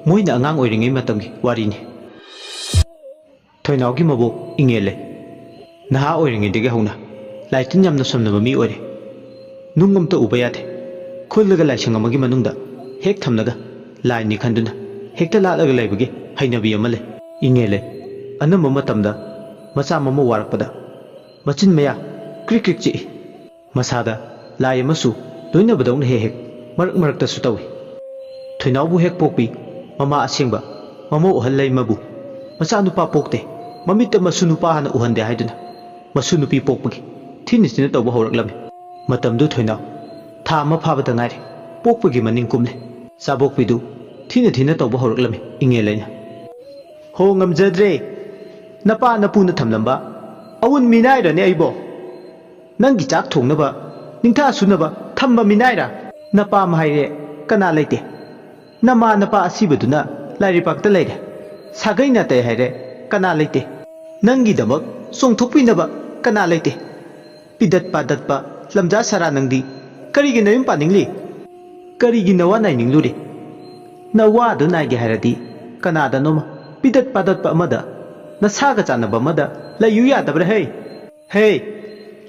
ꯃꯣꯏꯅ ꯑꯉꯥꯡ ꯑꯣꯏꯔꯤꯉꯩ ꯃꯇꯝꯒꯤ ꯋꯥꯔꯤꯅꯤ꯫ ꯊꯣꯏꯅꯥꯎꯒꯤ ꯃꯕꯣꯛ ꯏꯉꯦꯜꯂꯦ ꯅꯍꯥ ꯑꯣꯏꯔꯤꯉꯩꯗꯒꯤ ꯍꯧꯅ ꯂꯥꯏ ꯇꯤꯟ ꯌꯥꯝꯅ ꯁꯣꯟꯅꯕ ꯃꯤ ꯑꯣꯏꯔꯦ꯫ ꯅꯨꯡ ꯑꯃꯠꯇ ꯎꯕ ꯌꯥꯗꯦ꯫ ꯈꯨꯜꯂꯒ ꯂꯥꯏꯁꯪ ꯑꯃꯒꯤ ꯃꯅꯨꯡꯗ ꯍꯦꯛ ꯊꯝꯂꯒ ꯂꯥꯏꯅꯤ ꯈꯟꯗꯨꯅ ꯍꯦꯛꯇ ꯂꯥꯠꯂꯒ ꯂꯩꯕꯒꯤ ꯍꯩꯅꯕꯤ ꯑꯃ ꯂꯩ꯫ ꯏꯉꯦꯜꯂꯦ ꯑꯅꯝꯕ ꯃꯇꯝꯗ ꯃꯆꯥ ꯃꯃꯧ ꯋꯥꯔꯛꯄꯗ ꯃꯆꯤꯟ ꯃꯌꯥ ꯀ꯭ꯔꯤꯛ ꯀ꯭ꯔꯤꯛ ꯆꯤꯛꯏ꯫ ꯃꯁꯥꯗ ꯂꯥꯏ ꯑꯃꯁꯨ ꯂꯣꯏꯅꯕꯗꯧꯅ ꯍꯦꯛ ꯍꯦꯛ ꯃꯔꯛ ꯃꯔꯛꯇꯁꯨ ꯇꯧꯏ꯫ ꯊꯣꯏꯅꯥꯎꯕꯨ ꯍꯦꯛ ꯄꯣꯛꯄꯤ ꯃꯃꯥ ꯑꯁꯦꯡꯕ ꯃꯃꯧ ꯑꯍꯜ ꯂꯩꯃꯕꯨ ꯃꯆꯥꯅꯨꯄꯥ ꯄꯣꯛꯇꯦ, ꯃꯃꯤꯠꯇ ꯃꯁꯨ ꯅꯨꯄꯥ ꯍꯥꯟꯅ ꯎꯍꯟꯗꯦ ꯍꯥꯏꯗꯨꯅ ꯃꯁꯨ ꯅꯨꯄꯤ ꯄꯣꯛꯄꯒꯤ ꯊꯤꯅ ꯊꯤꯅ ꯇꯧꯕ ꯍꯧꯔꯛꯂꯝꯃꯤ꯫ ꯃꯇꯝꯗꯨ ꯊꯣꯏꯅꯥꯎ ꯊꯥ ꯑꯃ ꯐꯥꯕꯗ ꯉꯥꯏꯔꯤ꯫ ꯄꯣꯛꯄꯒꯤ ꯃꯅꯤꯡ ꯀꯨꯝꯂꯦ꯫ ꯆꯥꯕꯣꯛꯄꯤꯗꯨ ꯊꯤꯅ ꯊꯤꯅ ꯇꯧꯕ ꯍꯧꯔꯛꯂꯝꯃꯤ꯫ ꯏꯉꯦꯜ ꯑꯩꯅ, "ꯍꯣ, ꯉꯝꯖꯗ꯭ꯔꯦ꯫ ꯅꯄꯥ ꯅꯄꯨꯅ ꯊꯝꯂꯝꯕ ꯑꯎꯟ ꯃꯤꯅꯥꯏꯔꯅꯦ ꯑꯩꯕꯣ? ꯅꯪꯒꯤ ꯆꯥꯛ ꯊꯣꯡꯅꯕ, ꯅꯤꯡꯊꯥ ꯁꯨꯅꯕ ꯊꯝꯕ ꯃꯤꯅꯥꯏꯔ? ꯅꯄꯥ ꯑꯃ ꯍꯥꯏꯔꯦ ꯀꯅꯥ ꯂꯩꯇꯦ? ꯅꯃꯥ ꯅꯄꯥ ꯑꯁꯤꯕꯗꯨꯅ ꯂꯥꯏꯔꯩꯄꯥꯛꯇ ꯂꯩꯔꯦ꯫ ꯁꯥꯒꯩ ꯅꯥꯇꯩ ꯍꯥꯏꯔꯦ ꯀꯅꯥ ꯂꯩꯇꯦ? ꯅꯪꯒꯤꯗꯃꯛ ꯆꯣꯡꯊꯣꯛꯄꯤꯅꯕ ꯀꯅꯥ ꯂꯩꯇꯦ? ꯄꯤꯗꯠ ꯄꯥꯗꯠꯄ ꯂꯝꯖꯥ ꯁꯥꯔꯥ ꯅꯪꯗꯤ꯫ ꯀꯔꯤꯒꯤ ꯅꯌꯨꯝ ꯄꯥꯅꯤꯡꯂꯤ? ꯀꯔꯤꯒꯤ ꯅꯋꯥ ꯅꯥꯏꯅꯤꯡꯂꯨꯔꯤ? ꯅꯋꯥꯗꯨ ꯅꯥꯏꯒꯦ ꯍꯥꯏꯔꯗꯤ ꯀꯅꯥꯗꯅꯣꯃ ꯄꯤꯗꯠ ꯄꯥꯗꯠꯄ ꯑꯃꯗ, ꯅꯁꯥꯒ ꯆꯥꯟꯅꯕ ꯑꯃꯗ ꯂꯩꯌꯨ ꯌꯥꯗꯕ꯭ꯔꯥ ꯍꯦ? ꯍꯦ,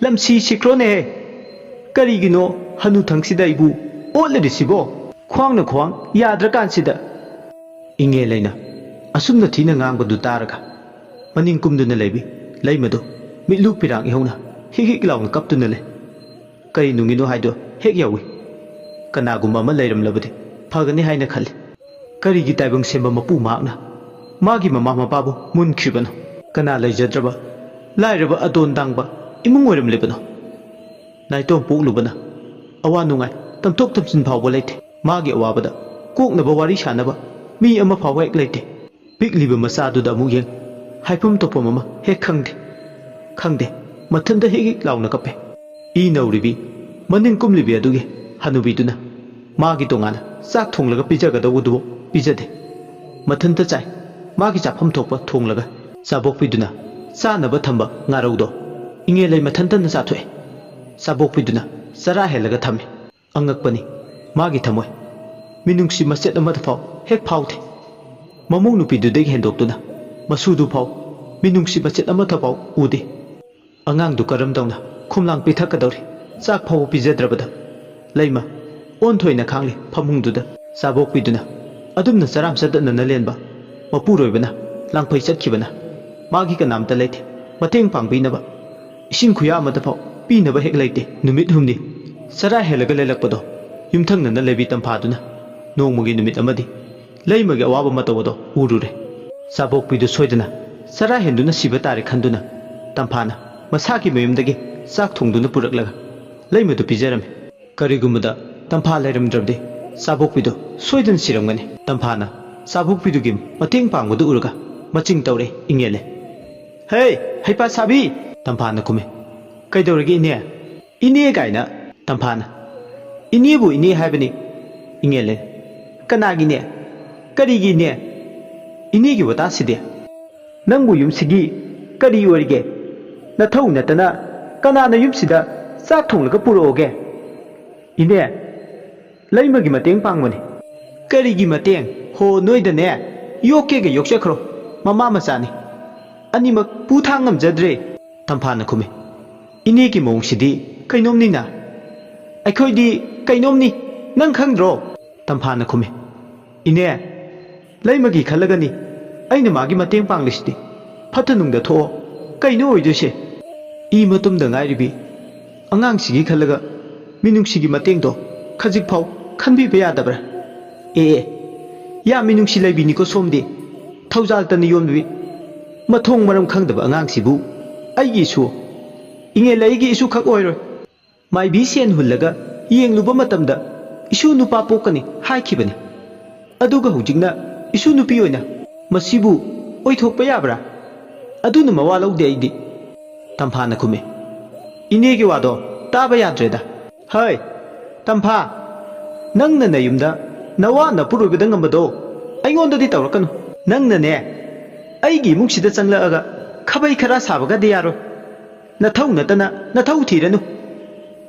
ꯂꯝꯁꯤ ꯁꯤꯈ꯭ꯔꯣꯅꯦꯍꯦ꯫ ꯀꯔꯤꯒꯤꯅꯣ ꯍꯅꯨꯊꯪꯁꯤꯗ ꯑꯩꯕꯨ ꯑꯣꯠꯂꯤꯔꯤꯁꯤꯕꯣ? ꯈ꯭ꯋꯥꯡꯅ ꯈ꯭ꯋꯥꯡ ꯌꯥꯗ꯭ꯔꯀꯥꯟꯁꯤꯗ꯫ ꯏꯉꯦ ꯂꯩꯅ ꯑꯁꯨꯝꯅ ꯊꯤꯅ ꯉꯥꯡꯕꯗꯨ ꯇꯥꯔꯒ ꯃꯅꯤꯡ ꯀꯨꯝꯗꯨꯅ ꯂꯩꯕꯤ ꯂꯩꯃꯗꯨ ꯃꯤꯠꯂꯨ ꯄꯤꯔꯥꯡ ꯏꯍꯧꯅ ꯍꯤꯛ ꯍꯤꯛ ꯂꯥꯎꯅ ꯀꯞꯇꯨꯅ ꯂꯩ꯫ ꯀꯔꯤ ꯅꯨꯡꯒꯤꯅꯣ ꯍꯥꯏꯗꯣ ꯍꯦꯛ ꯌꯥꯎꯏ꯫ ꯀꯅꯥꯒꯨꯝꯕ ꯑꯃ ꯂꯩꯔꯝꯂꯕꯗꯤ ꯐꯒꯅꯤ ꯍꯥꯏꯅ ꯈꯜꯂꯤ꯫ ꯀꯔꯤꯒꯤ ꯇꯥꯏꯕꯪ ꯁꯦꯝꯕ ꯃꯄꯨ ꯃꯍꯥꯛꯅ ꯃꯥꯒꯤ ꯃꯃꯥ ꯃꯄꯥꯕꯨ ꯃꯨꯟꯈ꯭ꯔꯤꯕꯅꯣ? ꯀꯅꯥ ꯂꯩꯖꯗ꯭ꯔꯕ, ꯂꯥꯏꯔꯕ ꯑꯗꯣꯟ ꯇꯥꯡꯕ ꯏꯃꯨꯡ ꯑꯣꯏꯔꯝꯂꯤꯕꯅꯣ? ꯅꯥꯏꯇꯣꯝ ꯄꯣꯛꯂꯨꯕꯅ ꯑꯋꯥ ꯅꯨꯡꯉꯥꯏ ꯇꯝꯊꯣꯛ ꯇꯝꯁꯤꯟ ꯐꯥꯎꯕ ꯂꯩꯇꯦ꯫ ꯃꯥꯒꯤ ꯑꯋꯥꯕꯗ ꯀꯣꯛꯅꯕ ꯋꯥꯔꯤ ꯁꯥꯅꯕ ꯃꯤ ꯑꯃ ꯐꯥꯎꯕ ꯍꯦꯛ ꯂꯩꯇꯦ꯫ ꯄꯤꯛꯂꯤꯕ ꯃꯆꯥꯗꯨꯗ ꯑꯃꯨꯛ ꯌꯦꯡ, ꯍꯥꯏꯐꯝ ꯇꯧꯐꯝ ꯑꯃ ꯍꯦꯛ ꯈꯪꯗꯦ꯫ ꯈꯪꯗꯦ, ꯃꯊꯟꯇ ꯍꯤꯛ ꯍꯤꯛ ꯂꯥꯎꯅ ꯀꯞꯄꯦ꯫ ꯏ ꯅꯧꯔꯤꯕꯤ, ꯃꯅꯤꯡ ꯀꯨꯝꯂꯤꯕꯤ ꯑꯗꯨꯒꯤ ꯍꯅꯨꯕꯤꯗꯨꯅ ꯃꯥꯒꯤ ꯇꯣꯉꯥꯟꯅ ꯆꯥꯛ ꯊꯣꯡꯂꯒ ꯄꯤꯖꯒꯗꯧꯕꯗꯨꯕꯨ ꯄꯤꯖꯗꯦ꯫ ꯃꯊꯟꯇ ꯆꯥꯏ꯫ ꯃꯥꯒꯤ ꯆꯥꯐꯝ ꯊꯣꯛꯄ ꯊꯣꯡꯂꯒ ꯆꯥꯕꯣꯛꯄꯤꯗꯨꯅ ꯆꯥꯅꯕ ꯊꯝꯕ ꯉꯥꯔꯧꯗꯣ ꯏꯉꯦꯂꯩ ꯃꯊꯟꯇꯅ ꯆꯥꯊꯣꯛꯑꯦ꯫ ꯆꯥꯕꯣꯛꯄꯤꯗꯨꯅ ꯆꯔꯥ ꯍꯦꯜꯂꯒ ꯊꯝꯃꯤ꯫ ꯑꯉꯛꯄꯅꯤ, ꯃꯥꯒꯤ ꯊꯃꯣꯏ ꯃꯤꯅꯨꯡꯁꯤ ꯃꯆꯦꯠ ꯑꯃꯗ ꯐꯥꯎ ꯍꯦꯛ ꯐꯥꯎꯗꯦ꯫ ꯃꯃꯧ ꯅꯨꯄꯤꯗꯨꯗꯒꯤ ꯍꯦꯟꯗꯣꯛꯇꯨꯅ ꯃꯁꯨꯗꯨ ꯐꯥꯎ ꯃꯤꯅꯨꯡꯁꯤ ꯃꯆꯦꯠ ꯑꯃꯠꯇ ꯐꯥꯎ ꯎꯗꯦ꯫ ꯑꯉꯥꯡꯗꯨ ꯀꯔꯝꯗꯧꯅ ꯈꯨꯝꯂꯥꯡ ꯄꯤꯊꯛꯀꯗꯧꯔꯤ? ꯆꯥꯛ ꯐꯥꯎꯕ ꯄꯤꯖꯗ꯭ꯔꯕꯗ꯫ ꯂꯩꯃ ꯑꯣꯟꯊꯣꯏꯅ ꯈꯥꯡꯂꯤ ꯐꯃꯨꯡꯗꯨꯗ꯫ ꯆꯥꯕꯣꯛꯄꯤꯗꯨꯅ ꯑꯗꯨꯝꯅ ꯆꯔꯥꯝ ꯆꯠꯇꯅ ꯂꯦꯟꯕ ꯃꯄꯨꯔꯣꯏꯕꯅ ꯂꯥꯡꯐꯩ ꯆꯠꯈꯤꯕꯅ ꯃꯥꯒꯤ ꯀꯅꯥꯝꯇ ꯂꯩꯇꯦ ꯃꯇꯦꯡ ꯄꯥꯡꯕꯤꯅꯕ꯫ ꯏꯁꯤꯡ ꯈꯨꯌꯥ ꯑꯃꯗ ꯐꯥꯎ ꯄꯤꯅꯕ ꯍꯦꯛ ꯂꯩꯇꯦ꯫ ꯅꯨꯃꯤꯠ ꯍꯨꯝꯅꯤ ꯆꯔꯥ ꯍꯦꯜꯂꯒ ꯂꯦꯜꯂꯛꯄꯗꯣ ꯌꯨꯝꯊꯪꯅꯅ ꯂꯩꯕꯤ ꯇꯝꯐꯥꯗꯨꯅ ꯅꯣꯡꯃꯒꯤ ꯅꯨꯃꯤꯠ ꯑꯃꯗꯤ ꯂꯩꯃꯒꯤ ꯑꯋꯥꯕ ꯃꯇꯧ ꯑꯗꯣ ꯎꯔꯨꯔꯦ꯫ ꯆꯥꯕꯣꯛꯄꯤꯗꯨ ꯁꯣꯏꯗꯅ ꯆꯔꯥ ꯍꯦꯟꯗꯨꯅ ꯁꯤꯕ ꯇꯥꯔꯦ ꯈꯟꯗꯨꯅ ꯇꯝꯐꯥꯅ ꯃꯁꯥꯒꯤ ꯃꯌꯨꯝꯗꯒꯤ ꯆꯥꯛ ꯊꯣꯡꯗꯨꯅ ꯄꯨꯔꯛꯂꯒ ꯂꯩꯃꯗꯨ ꯄꯤꯖꯔꯝꯃꯤ꯫ ꯀꯔꯤꯒꯨꯝꯕꯗ ꯇꯝꯐꯥ ꯂꯩꯔꯝꯗ꯭ꯔꯕꯗꯤ ꯆꯥꯕꯣꯛꯄꯤꯗꯨ ꯁꯣꯏꯗꯅ ꯁꯤꯔꯝꯒꯅꯤ꯫ ꯇꯝꯐꯥꯅ ꯆꯥꯕꯣꯛꯄꯤꯗꯨꯒꯤ ꯃꯇꯦꯡ ꯄꯥꯡꯕꯗꯨ ꯎꯔꯒ ꯃꯆꯤꯡ ꯇꯧꯔꯦ ꯏꯉꯦꯜꯂꯦ꯫ "ꯍꯦ, ꯍꯩꯄꯥ ꯁꯥꯕꯤ!" ꯇꯝꯐꯥꯅ ꯈꯨꯝꯃꯤ꯫ "ꯀꯩꯗꯧꯔꯒꯦ ꯏꯅꯦ?" "ꯏꯅꯦ ꯀꯥꯏꯅ!" ꯇꯝꯐꯥꯅ꯫ "ꯏꯅꯦꯕꯨ ꯏꯅꯦ ꯍꯥꯏꯕꯅꯤ ꯏꯉꯦꯜꯂꯦ꯫ ꯀꯅꯥꯒꯤꯅꯦ? ꯀꯔꯤꯒꯤ ꯏꯅꯦ? ꯏꯅꯦꯒꯤ ꯋꯥꯇꯥꯁꯤꯗꯤ꯫ ꯅꯪꯕꯨ ꯌꯨꯝꯁꯤꯒꯤ ꯀꯔꯤ ꯑꯣꯏꯔꯤꯒꯦ? ꯅꯊꯧ ꯅꯠꯇꯅ ꯀꯅꯥꯅ ꯌꯨꯝꯁꯤꯗ ꯆꯥꯛ ꯊꯣꯡꯂꯒ ꯄꯨꯔꯛꯑꯣꯒꯦ? ꯏꯅꯦ, ꯂꯩꯃꯒꯤ ꯃꯇꯦꯡ ꯄꯥꯡꯕꯅꯤ꯫ ꯀꯔꯤꯒꯤ ꯃꯇꯦꯡ? ꯍꯣ, ꯅꯣꯏꯗꯅꯦ, ꯌꯣꯛꯀꯦꯒ ꯌꯣꯛꯆꯈ꯭ꯔꯣ꯫ ꯃꯃꯥ ꯃꯆꯥꯅꯤ꯫ ꯑꯅꯤꯃꯛ ꯄꯨ ꯊꯥꯡ ꯉꯝꯖꯗ꯭ꯔꯦ꯫ ꯇꯝꯐꯥꯅ ꯈꯨꯝꯃꯤ, ꯏꯅꯦꯒꯤ ꯃꯑꯣꯡꯁꯤꯗꯤ ꯀꯩꯅꯣꯝꯅꯤꯅ꯫ ꯑꯩꯈꯣꯏꯗꯤ ꯀꯩꯅꯣꯝꯅꯤ, ꯅꯪ ꯈꯪꯗ꯭ꯔꯣ? ꯇꯝꯐꯥꯅ ꯈꯨꯝꯃꯤ, ꯏꯅꯦ, ꯂꯩꯃꯒꯤ ꯈꯜꯂꯒꯅꯤ ꯑꯩꯅ ꯃꯥꯒꯤ ꯃꯇꯦꯡ ꯄꯥꯡꯂꯤꯁꯤꯗꯤ꯫ ꯐꯠꯇ ꯅꯨꯡꯗ ꯊꯣꯛꯑꯣ, ꯀꯩꯅꯣ ꯑꯣꯏꯗꯣꯏꯁꯦ? ꯏ ꯃꯇꯨꯝꯗ ꯉꯥꯏꯔꯤꯕꯤ ꯑꯉꯥꯡꯁꯤꯒꯤ ꯈꯜꯂꯒ ꯃꯤꯅꯨꯡꯁꯤꯒꯤ ꯃꯇꯦꯡꯗꯣ ꯈꯖꯤꯛ ꯐꯥꯎ ꯈꯟꯕꯤꯕ ꯌꯥꯗꯕ꯭ꯔꯥ? ꯑꯦ ꯑꯦ, ꯌꯥꯝ ꯃꯤꯅꯨꯡꯁꯤ ꯂꯩꯕꯤꯅꯤꯀꯣ ꯁꯣꯝꯗꯤ꯫ ꯊꯧꯖꯥꯜꯇꯅ ꯌꯣꯟꯕꯤ꯫ ꯃꯊꯣꯡ ꯃꯔꯝ ꯈꯪꯗꯕ ꯑꯉꯥꯡꯁꯤꯕꯨ ꯑꯩꯒꯤ ꯏꯁꯨ, ꯏꯉꯦꯜ ꯑꯩꯒꯤ ꯏꯁꯨ ꯈꯛ ꯑꯣꯏꯔꯣꯏ꯫ ꯃꯥꯏꯕꯤ ꯁꯦꯟ ꯍꯨꯜꯂꯒ ꯌꯦꯡꯂꯨꯕ ꯃꯇꯝꯗ ꯏꯁꯨ ꯅꯨꯄꯥ ꯄꯣꯛꯀꯅꯤ ꯍꯥꯏꯈꯤꯕꯅꯤ꯫ ꯑꯗꯨꯒ ꯍꯧꯖꯤꯛꯅ ꯏꯁꯨ ꯅꯨꯄꯤ ꯑꯣꯏꯅ꯫ ꯃꯁꯤꯕꯨ ꯑꯣꯏꯊꯣꯛꯄ ꯌꯥꯕ꯭ꯔꯥ? ꯑꯗꯨꯅ ꯃꯋꯥ ꯂꯧꯗꯦ ꯑꯩꯗꯤ꯫ ꯇꯝꯐꯥꯅ ꯈꯨꯝꯃꯤ, ꯏꯅꯦꯒꯤ ꯋꯥꯗꯣ ꯇꯥꯕ ꯌꯥꯗ꯭ꯔꯦꯗ꯫ ꯍꯩ, ꯇꯝꯐꯥ, ꯅꯪꯅ ꯅꯌꯨꯝꯗ ꯅꯋꯥ ꯅꯄꯨꯔꯣꯏꯕꯗ ꯉꯝꯕꯗꯣ ꯑꯩꯉꯣꯟꯗꯗꯤ ꯇꯧꯔꯛꯀꯅꯨ꯫ ꯅꯪꯅꯅꯦ, ꯑꯩꯒꯤ ꯏꯃꯨꯡꯁꯤꯗ ꯆꯪꯂꯛꯑꯒ ꯈꯕꯩ ꯈꯔꯥ ꯁꯥꯕꯒꯗꯤ ꯌꯥꯔꯣꯏ꯫ ꯅꯊꯧ ꯅꯠꯇꯅ ꯅꯊꯧ ꯊꯤꯔꯅꯨ꯫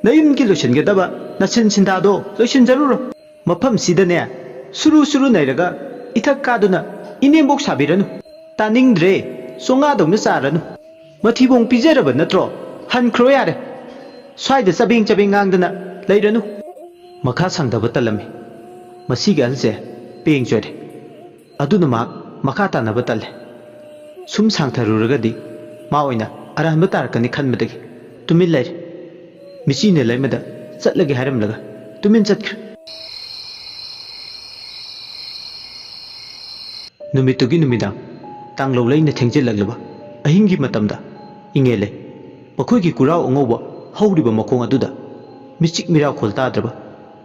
ꯅꯌꯨꯝꯒꯤ ꯂꯣꯏꯁꯤꯟꯒꯗꯕ ꯅꯁꯤꯟ ꯁꯤꯟꯗꯥꯗꯣ ꯂꯣꯏꯁꯤꯟꯖꯔꯨꯔꯣ꯫ ꯃꯐꯝꯁꯤꯗꯅꯦ, ꯁꯨꯔꯨ ꯁꯨꯔꯨ ꯅꯩꯔꯒ ꯏꯊꯛ ꯀꯥꯗꯨꯅ ꯏꯅꯦꯝꯕꯣꯛ ꯁꯥꯕꯤꯔꯅꯨ꯫ ꯇꯥꯅꯤꯡꯗ꯭ꯔꯦ, ꯆꯣꯉꯥꯗꯧꯅ ꯆꯥꯔꯅꯨ꯫ ꯃꯊꯤꯕꯣꯡ ꯄꯤꯖꯔꯕ ꯅꯠꯇ꯭ꯔꯣ? ꯍꯟꯈ꯭ꯔꯣ ꯌꯥꯔꯦ꯫ ꯁ꯭ꯋꯥꯏꯗ ꯆꯕꯦꯡ ꯆꯕꯦꯡ ꯉꯥꯡꯗꯅ ꯂꯩꯔꯅꯨ꯫ ꯃꯈꯥ ꯁꯥꯡꯊꯕ ꯇꯜꯂꯝꯃꯤ꯫ ꯃꯁꯤꯒꯤ ꯑꯍꯜꯁꯦ ꯄꯦꯡ ꯆꯣꯏꯔꯦ꯫ ꯑꯗꯨꯅ ꯃꯍꯥꯛ ꯃꯈꯥ ꯇꯥꯅꯕ ꯇꯜꯂꯦ꯫ ꯁꯨꯝ ꯁꯥꯡꯊꯔꯨꯔꯒꯗꯤ ꯃꯥ ꯑꯣꯏꯅ ꯑꯔꯥꯟꯕ ꯇꯥꯔꯛꯀꯅꯤ ꯈꯟꯕꯗꯒꯤ ꯇꯨꯃꯤꯟ ꯂꯩꯔꯦ꯫ ꯃꯤꯆꯤꯅ ꯂꯩꯃꯗ ꯆꯠꯂꯒꯦ ꯍꯥꯏꯔꯝꯂꯒ ꯇꯨꯃꯤꯟ ꯆꯠꯈ꯭ꯔꯦ꯫ ꯅꯨꯃꯤꯠꯇꯨꯒꯤ ꯅꯨꯃꯤꯗꯥꯡ, ꯇꯥꯡꯂꯧ ꯂꯩꯅ ꯊꯦꯡꯖꯤꯜꯂꯛꯂꯕ ꯑꯍꯤꯡꯒꯤ ꯃꯇꯝꯗ, ꯏꯉꯦꯜꯂꯩ ꯃꯈꯣꯏꯒꯤ ꯀꯨꯔꯥꯎ ꯑꯉꯧꯕ ꯍꯧꯔꯤꯕ ꯃꯈꯣꯡ ꯑꯗꯨꯗ ꯃꯤꯆꯤꯛ ꯃꯤꯔꯥꯎꯈꯣꯜ ꯇꯥꯗ꯭ꯔꯕ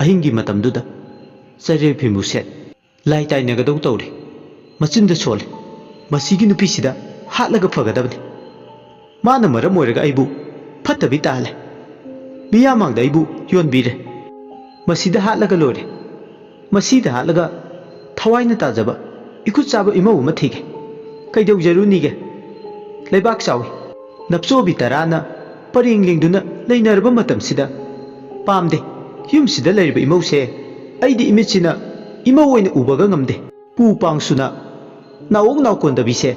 ꯑꯍꯤꯡꯒꯤ ꯃꯇꯝꯗꯨꯗ, ꯆꯔꯦ ꯐꯤꯃꯨ ꯁꯦꯠ, ꯂꯥꯏ ꯇꯥꯏꯅꯒꯗꯧ ꯇꯧꯔꯦ꯫ ꯃꯆꯤꯟꯗ ꯁꯣꯜꯂꯦ꯫ ꯃꯁꯤꯒꯤ ꯅꯨꯄꯤꯁꯤꯗ ꯍꯥꯠꯂꯒ ꯐꯒꯗꯕꯅꯤ꯫ ꯃꯥꯅ ꯃꯔꯝ ꯑꯣꯏꯔꯒ ꯑꯩꯕꯨ ꯐꯠꯇꯕꯤ ꯇꯥꯍꯜꯂꯦ꯫ ꯃꯤꯌꯥꯝ ꯃꯥꯡꯗ ꯑꯩꯕꯨ ꯌꯣꯟꯕꯤꯔꯦ꯫ ꯃꯁꯤꯗ ꯍꯥꯠꯂꯒ ꯂꯣꯏꯔꯦ꯫ ꯃꯁꯤꯗ ꯍꯥꯠꯂꯒ ꯊꯋꯥꯏꯅ ꯇꯥꯖꯕ ꯏꯈꯨꯠ ꯆꯥꯕ ꯏꯃꯧ ꯑꯃ ꯊꯤꯒꯦ꯫ ꯀꯩꯗꯧꯖꯔꯨꯅꯤꯒꯦ? ꯂꯩꯕꯥꯛ ꯆꯥꯎꯏ꯫ ꯅꯞꯆꯣꯕꯤ ꯇꯔꯥꯅ ꯄꯔꯦꯡ ꯂꯦꯡꯗꯨꯅ ꯂꯩꯅꯔꯕ ꯃꯇꯝꯁꯤꯗ, "ꯄꯥꯝꯗꯦ, ꯌꯨꯝꯁꯤꯗ ꯂꯩꯔꯤꯕ ꯏꯃꯧꯁꯦ ꯑꯩꯗꯤ ꯏꯃꯤꯠꯁꯤꯅ ꯏꯃꯧ ꯑꯣꯏꯅ ꯎꯕꯒ ꯉꯝꯗꯦ꯫ ꯄꯨ ꯄꯥꯡꯁꯨꯅ ꯅꯥꯎꯑꯣꯛ ꯅꯥꯎꯀꯣꯟꯗꯕꯤꯁꯦ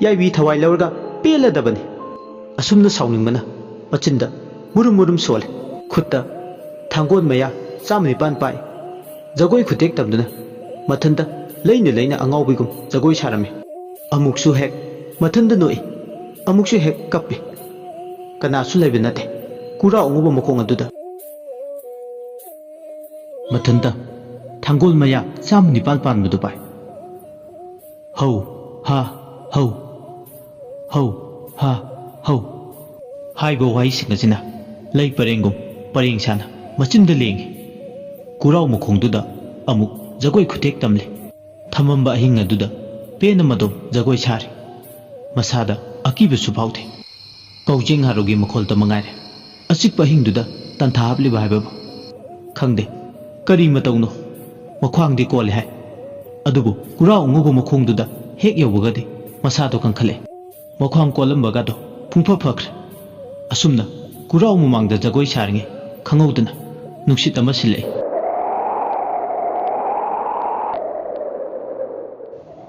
ꯌꯥꯏꯕꯤ ꯊꯋꯥꯏ ꯂꯧꯔꯒ ꯄꯦꯜꯂꯗꯕꯅꯤ"꯫ ꯑꯁꯨꯝꯅ ꯁꯥꯎꯅꯤꯡꯕꯅ ꯃꯆꯤꯟꯗ ꯃꯨꯔꯨꯝ ꯃꯨꯔꯨꯝ ꯁꯣꯜꯂꯦ꯫ ꯈꯨꯠꯇ ꯊꯥꯡꯒꯣꯜ ꯃꯌꯥ ꯆꯥꯝꯃ ꯅꯤꯄꯥꯟ ꯄꯥꯏ꯫ ꯖꯒꯣꯏ ꯈꯨꯊꯦꯛ ꯇꯝꯗꯨꯅ ꯃꯊꯟꯇ ꯂꯩꯅ ꯂꯩꯅ ꯑꯉꯥꯎꯕꯤꯒꯨꯝ ꯖꯒꯣꯏ ꯁꯥꯔꯝꯃꯤ꯫ ꯑꯃꯨꯛꯁꯨ ꯍꯦꯛ ꯃꯊꯟꯇ ꯅꯣꯛꯏ, ꯑꯃꯨꯛꯁꯨ ꯍꯦꯛ ꯀꯞꯄꯤ꯫ ꯀꯅꯥꯁꯨ ꯂꯩꯕ ꯅꯠꯇꯦ ꯀꯨꯔꯥ ꯑꯉꯧꯕ ꯃꯈꯣꯡ ꯑꯗꯨꯗ꯫ ꯃꯊꯟꯇ ꯊꯥꯡꯒꯣꯜ ꯃꯌꯥ ꯆꯥꯝꯃ ꯅꯤꯄꯥꯟ ꯄꯥꯟꯕꯗꯨ ꯄꯥꯏ꯫ "ꯍꯧ, ꯍꯥ, ꯍꯧ, ꯍꯧ, ꯍꯥ, ꯍꯧ" ꯍꯥꯏꯕ ꯋꯥꯍꯩꯁꯤꯡ ꯑꯁꯤꯅ ꯂꯩ ꯄꯔꯦꯡꯒꯨꯝ ꯄꯔꯦꯡ ꯁꯥꯅ ꯃꯆꯤꯟꯗ ꯂꯦꯡꯏ꯫ ꯀꯨꯔꯥꯎ ꯃꯈꯣꯡꯗꯨꯗ ꯑꯃꯨꯛ ꯖꯒꯣꯏ ꯈꯨꯊꯦꯛ ꯇꯝꯂꯤ꯫ ꯊꯝꯃꯝꯕ ꯑꯍꯤꯡ ꯑꯗꯨꯗ ꯄꯦꯟꯅ ꯃꯗꯣꯝ ꯖꯒꯣꯏ ꯁꯥꯔꯤ꯫ ꯃꯁꯥꯗ ꯑꯀꯤꯕꯁꯨ ꯐꯥꯎꯗꯦ꯫ ꯀꯧꯖꯦꯡ ꯍꯥꯔꯧꯒꯤ ꯃꯈꯣꯜꯇ ꯃꯉꯥꯏꯔꯦ꯫ ꯑꯆꯤꯛꯄ ꯑꯍꯤꯡꯗꯨꯗ ꯇꯟꯊꯥ ꯍꯥꯞꯂꯤꯕ ꯍꯥꯏꯕꯕꯨ꯫ ꯈꯪꯗꯦ, ꯀꯔꯤ ꯃꯇꯧꯅꯣ? ꯃꯈ꯭ꯋꯥꯡꯗꯤ ꯀꯣꯜꯂꯤ ꯍꯥꯏ, ꯑꯗꯨꯕꯨ ꯀꯨꯔꯥꯎ ꯑꯉꯧꯕ ꯃꯈꯣꯡꯗꯨꯗ ꯍꯦꯛ ꯌꯧꯕꯒꯗꯤ ꯃꯁꯥꯗꯣ ꯀꯟꯈꯠꯂꯛꯏ꯫ ꯃꯈ꯭ꯋꯥꯡ ꯀꯣꯜꯂꯝꯕꯒꯗꯣ ꯄꯨꯡꯐ ꯐꯈ꯭ꯔꯦ꯫ ꯑꯁꯨꯝꯅ ꯀꯨꯔꯥꯎ ꯃꯃꯥꯡꯗ ꯖꯒꯣꯏ ꯁꯥꯔꯤꯉꯩ ꯈꯪꯍꯧꯗꯅ ꯅꯨꯡꯁꯤꯠ ꯑꯃ ꯁꯤꯜꯂꯛꯏ꯫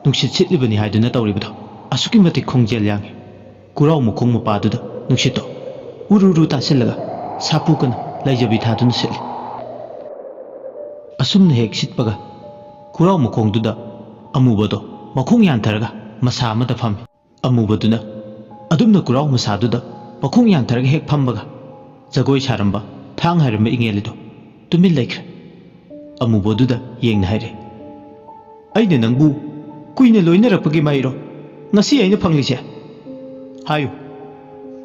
ꯅꯨꯡꯁꯤꯠ ꯁꯤꯠꯂꯤꯕꯅꯤ ꯍꯥꯏꯗꯨꯅ ꯇꯧꯔꯤꯕꯗꯣ ꯑꯁꯨꯛꯀꯤ ꯃꯇꯤꯛ ꯈꯣꯡꯖꯦꯜ ꯌꯥꯡꯏ꯫ ꯀꯨꯔꯥꯎ ꯃꯈꯣꯡ ꯃꯄꯥꯗꯨꯗ ꯅꯨꯡꯁꯤꯠꯇꯣ ꯎꯔꯨ ꯎꯔꯨ ꯇꯥꯁꯤꯜꯂꯒ ꯁꯥꯄꯨ ꯀꯅ ꯂꯩꯖꯕꯤ ꯊꯥꯗꯨꯅ ꯁꯤꯠꯂꯤ꯫ ꯑꯁꯨꯝꯅ ꯍꯦꯛ ꯁꯤꯠꯄꯒ ꯀꯨꯔꯥꯎ ꯃꯈꯣꯡꯗꯨꯗ ꯑꯃꯨꯕꯗꯣ ꯃꯈꯣꯡ ꯌꯥꯟꯊꯔꯒ ꯃꯁꯥ ꯑꯃꯗ ꯐꯝꯃꯤ꯫ ꯑꯃꯨꯕꯗꯨꯅ ꯑꯗꯨꯝꯅ ꯀꯨꯔꯥꯎ ꯃꯁꯥꯗꯨꯗ ꯃꯈꯣꯡ ꯌꯥꯟꯊꯔꯒ ꯍꯦꯛ ꯐꯝꯕꯒ ꯖꯒꯣꯏ ꯁꯥꯔꯝꯕ ꯊꯥꯡ ꯍꯥꯏꯔꯝꯕ ꯏꯉꯦꯜ ꯑꯗꯣ ꯇꯨꯃꯤꯟ ꯂꯩꯈ꯭ꯔꯦ꯫ ꯑꯃꯨꯕꯗꯨꯗ ꯌꯦꯡꯅ ꯍꯥꯏꯔꯦ, "ꯑꯩꯅ ꯅꯪꯕꯨ ꯀꯨꯏꯅ ꯂꯣꯏꯅꯔꯛꯄꯒꯤ ꯃꯍꯩꯔꯣ ꯉꯁꯤ ꯑꯩꯅ ꯐꯪꯂꯤꯁꯦ? ꯍꯥꯏꯌꯨ,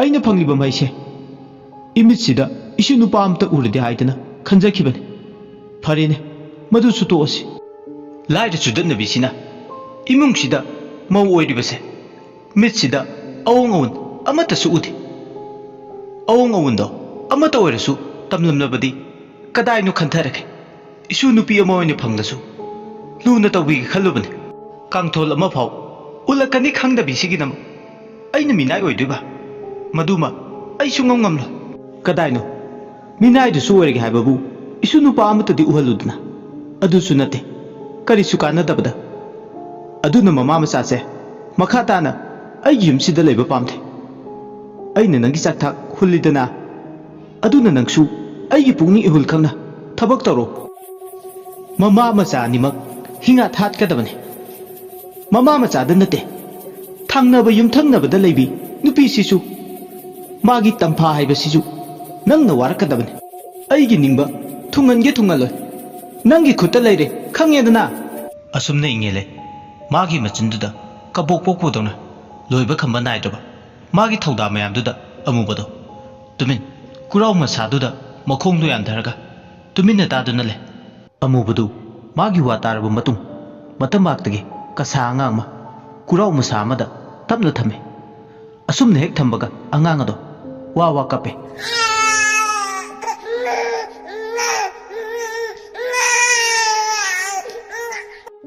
ꯑꯩꯅ ꯐꯪꯂꯤꯕ ꯃꯍꯩꯁꯦ ꯏꯃꯤꯠꯁꯤꯗ ꯏꯁꯨ ꯅꯨꯄꯥ ꯑꯝꯇ ꯎꯔꯗꯤ ꯍꯥꯏꯗꯅ ꯈꯟꯖꯈꯤꯕꯅꯤ꯫ ꯐꯔꯦꯅꯦ, ꯃꯗꯨꯁꯨ ꯇꯣꯛꯑꯁꯤ꯫ ꯂꯥꯏꯔ ꯆꯨꯗꯠꯅꯕꯤꯁꯤꯅ ꯏꯃꯨꯡꯁꯤꯗ ꯃꯧ ꯑꯣꯏꯔꯤꯕꯁꯦ ꯃꯤꯠꯁꯤꯗ ꯑꯑꯣꯡ ꯑꯑꯣꯟ ꯑꯃꯠꯇꯁꯨ ꯎꯗꯦ꯫ ꯑꯑꯣꯡ ꯑꯑꯣꯟꯗꯣ ꯑꯃꯠꯇ ꯑꯣꯏꯔꯁꯨ ꯇꯝꯂꯝꯂꯕꯗꯤ ꯀꯗꯥꯏꯅꯣ ꯈꯟꯊꯔꯒꯦ꯫ ꯏꯁꯨ ꯅꯨꯄꯤ ꯑꯃ ꯑꯣꯏꯅ ꯐꯪꯂꯁꯨ ꯂꯨꯅ ꯇꯧꯕꯤꯒꯦ ꯈꯜꯂꯨꯕꯅꯤ꯫ ꯀꯥꯡꯊꯣꯜ ꯑꯃ ꯐꯥꯎ ꯎꯠꯂꯛꯀꯅꯤ ꯈꯪꯗꯕꯤꯁꯤꯒꯤꯗꯃꯛ ꯑꯩꯅ ꯃꯤꯅꯥꯏ ꯑꯣꯏꯗꯣꯏꯕ? ꯃꯗꯨꯃ ꯑꯩꯁꯨ ꯉꯝ ꯉꯝꯂꯣꯏ꯫ ꯀꯗꯥꯏꯅꯣ? ꯃꯤꯅꯥꯏꯗꯨꯁꯨ ꯑꯣꯏꯔꯒꯦ ꯍꯥꯏꯕꯕꯨ ꯏꯁꯨ ꯅꯨꯄꯥ ꯑꯃꯠꯇꯗꯤ ꯎꯍꯜꯂꯨꯗꯅ꯫ ꯑꯗꯨꯁꯨ ꯅꯠꯇꯦ, ꯀꯔꯤꯁꯨ ꯀꯥꯟꯅꯗꯕꯗ꯫ ꯑꯗꯨꯅ ꯃꯃꯥ ꯃꯆꯥꯁꯦ, ꯃꯈꯥ ꯇꯥꯅ ꯑꯩꯒꯤ ꯌꯨꯝꯁꯤꯗ ꯂꯩꯕ ꯄꯥꯝꯗꯦ꯫ ꯑꯩꯅ ꯅꯪꯒꯤ ꯆꯥꯛꯊꯥꯛ ꯍꯨꯜꯂꯤꯗꯅ, ꯑꯗꯨꯅ ꯅꯪꯁꯨ ꯑꯩꯒꯤ ꯄꯨꯛꯅꯤꯡ ꯏꯍꯨꯜ ꯈꯪꯅ ꯊꯕꯛ ꯇꯧꯔꯣ꯫ ꯃꯃꯥ ꯃꯆꯥ ꯑꯅꯤꯃꯛ ꯍꯤꯡꯉꯥꯠ ꯍꯥꯠꯀꯗꯕꯅꯤ꯫ ꯃꯃꯥ ꯃꯆꯥꯗ ꯅꯠꯇꯦ, ꯊꯪꯅꯕ ꯌꯨꯝꯊꯪꯅꯕꯗ ꯂꯩꯕꯤ ꯅꯨꯄꯤꯁꯤꯁꯨ ꯃꯥꯒꯤ ꯇꯝꯐꯥ ꯍꯥꯏꯕꯁꯤꯁꯨ ꯅꯪꯅ ꯋꯥꯔꯛꯀꯗꯕꯅꯤ꯫ ꯑꯩꯒꯤ ꯅꯤꯡꯕ ꯊꯨꯡꯍꯟꯒꯦ ꯊꯨꯡꯍꯜꯂꯣꯏ, ꯅꯪꯒꯤ ꯈꯨꯠꯇ ꯂꯩꯔꯦ, ꯈꯪꯉꯦꯗꯅ꯫ ꯑꯁꯨꯝꯅ ꯏꯪꯉꯦꯂꯦ ꯃꯥꯒꯤ ꯃꯆꯤꯟꯗꯨꯗ ꯀꯕꯣꯛ ꯄꯣꯛꯄꯗꯧꯅ ꯂꯣꯏꯕ ꯈꯝꯕ ꯅꯥꯏꯗ꯭ꯔꯕ ꯃꯥꯒꯤ ꯊꯧꯗꯥ ꯃꯌꯥꯝꯗꯨꯗ ꯑꯃꯨꯕꯗꯣ ꯇꯨꯃꯤꯟ ꯀꯨꯔꯥꯎ ꯃꯁꯥꯗꯨꯗ ꯃꯈꯣꯡꯗꯣ ꯌꯥꯟꯊꯔꯒ ꯇꯨꯃꯤꯟꯅ ꯇꯥꯗꯨꯅ ꯂꯩ꯫ ꯑꯃꯨꯕꯗꯨ ꯃꯥꯒꯤ ꯋꯥ ꯇꯥꯔꯕ ꯃꯇꯨꯡ ꯃꯇꯝꯕꯥꯛꯇꯒꯤ ꯀꯁꯥ ꯑꯉꯥꯡ ꯑꯃ ꯀꯨꯔꯥꯎ ꯃꯁꯥ ꯑꯃꯗ ꯇꯞꯅ ꯊꯝꯃꯤ꯫ ꯑꯁꯨꯝꯅ ꯍꯦꯛ ꯊꯝꯕꯒ ꯑꯉꯥꯡ ꯑꯗꯣ ꯋꯥ ꯋꯥ ꯀꯞꯄꯦ꯫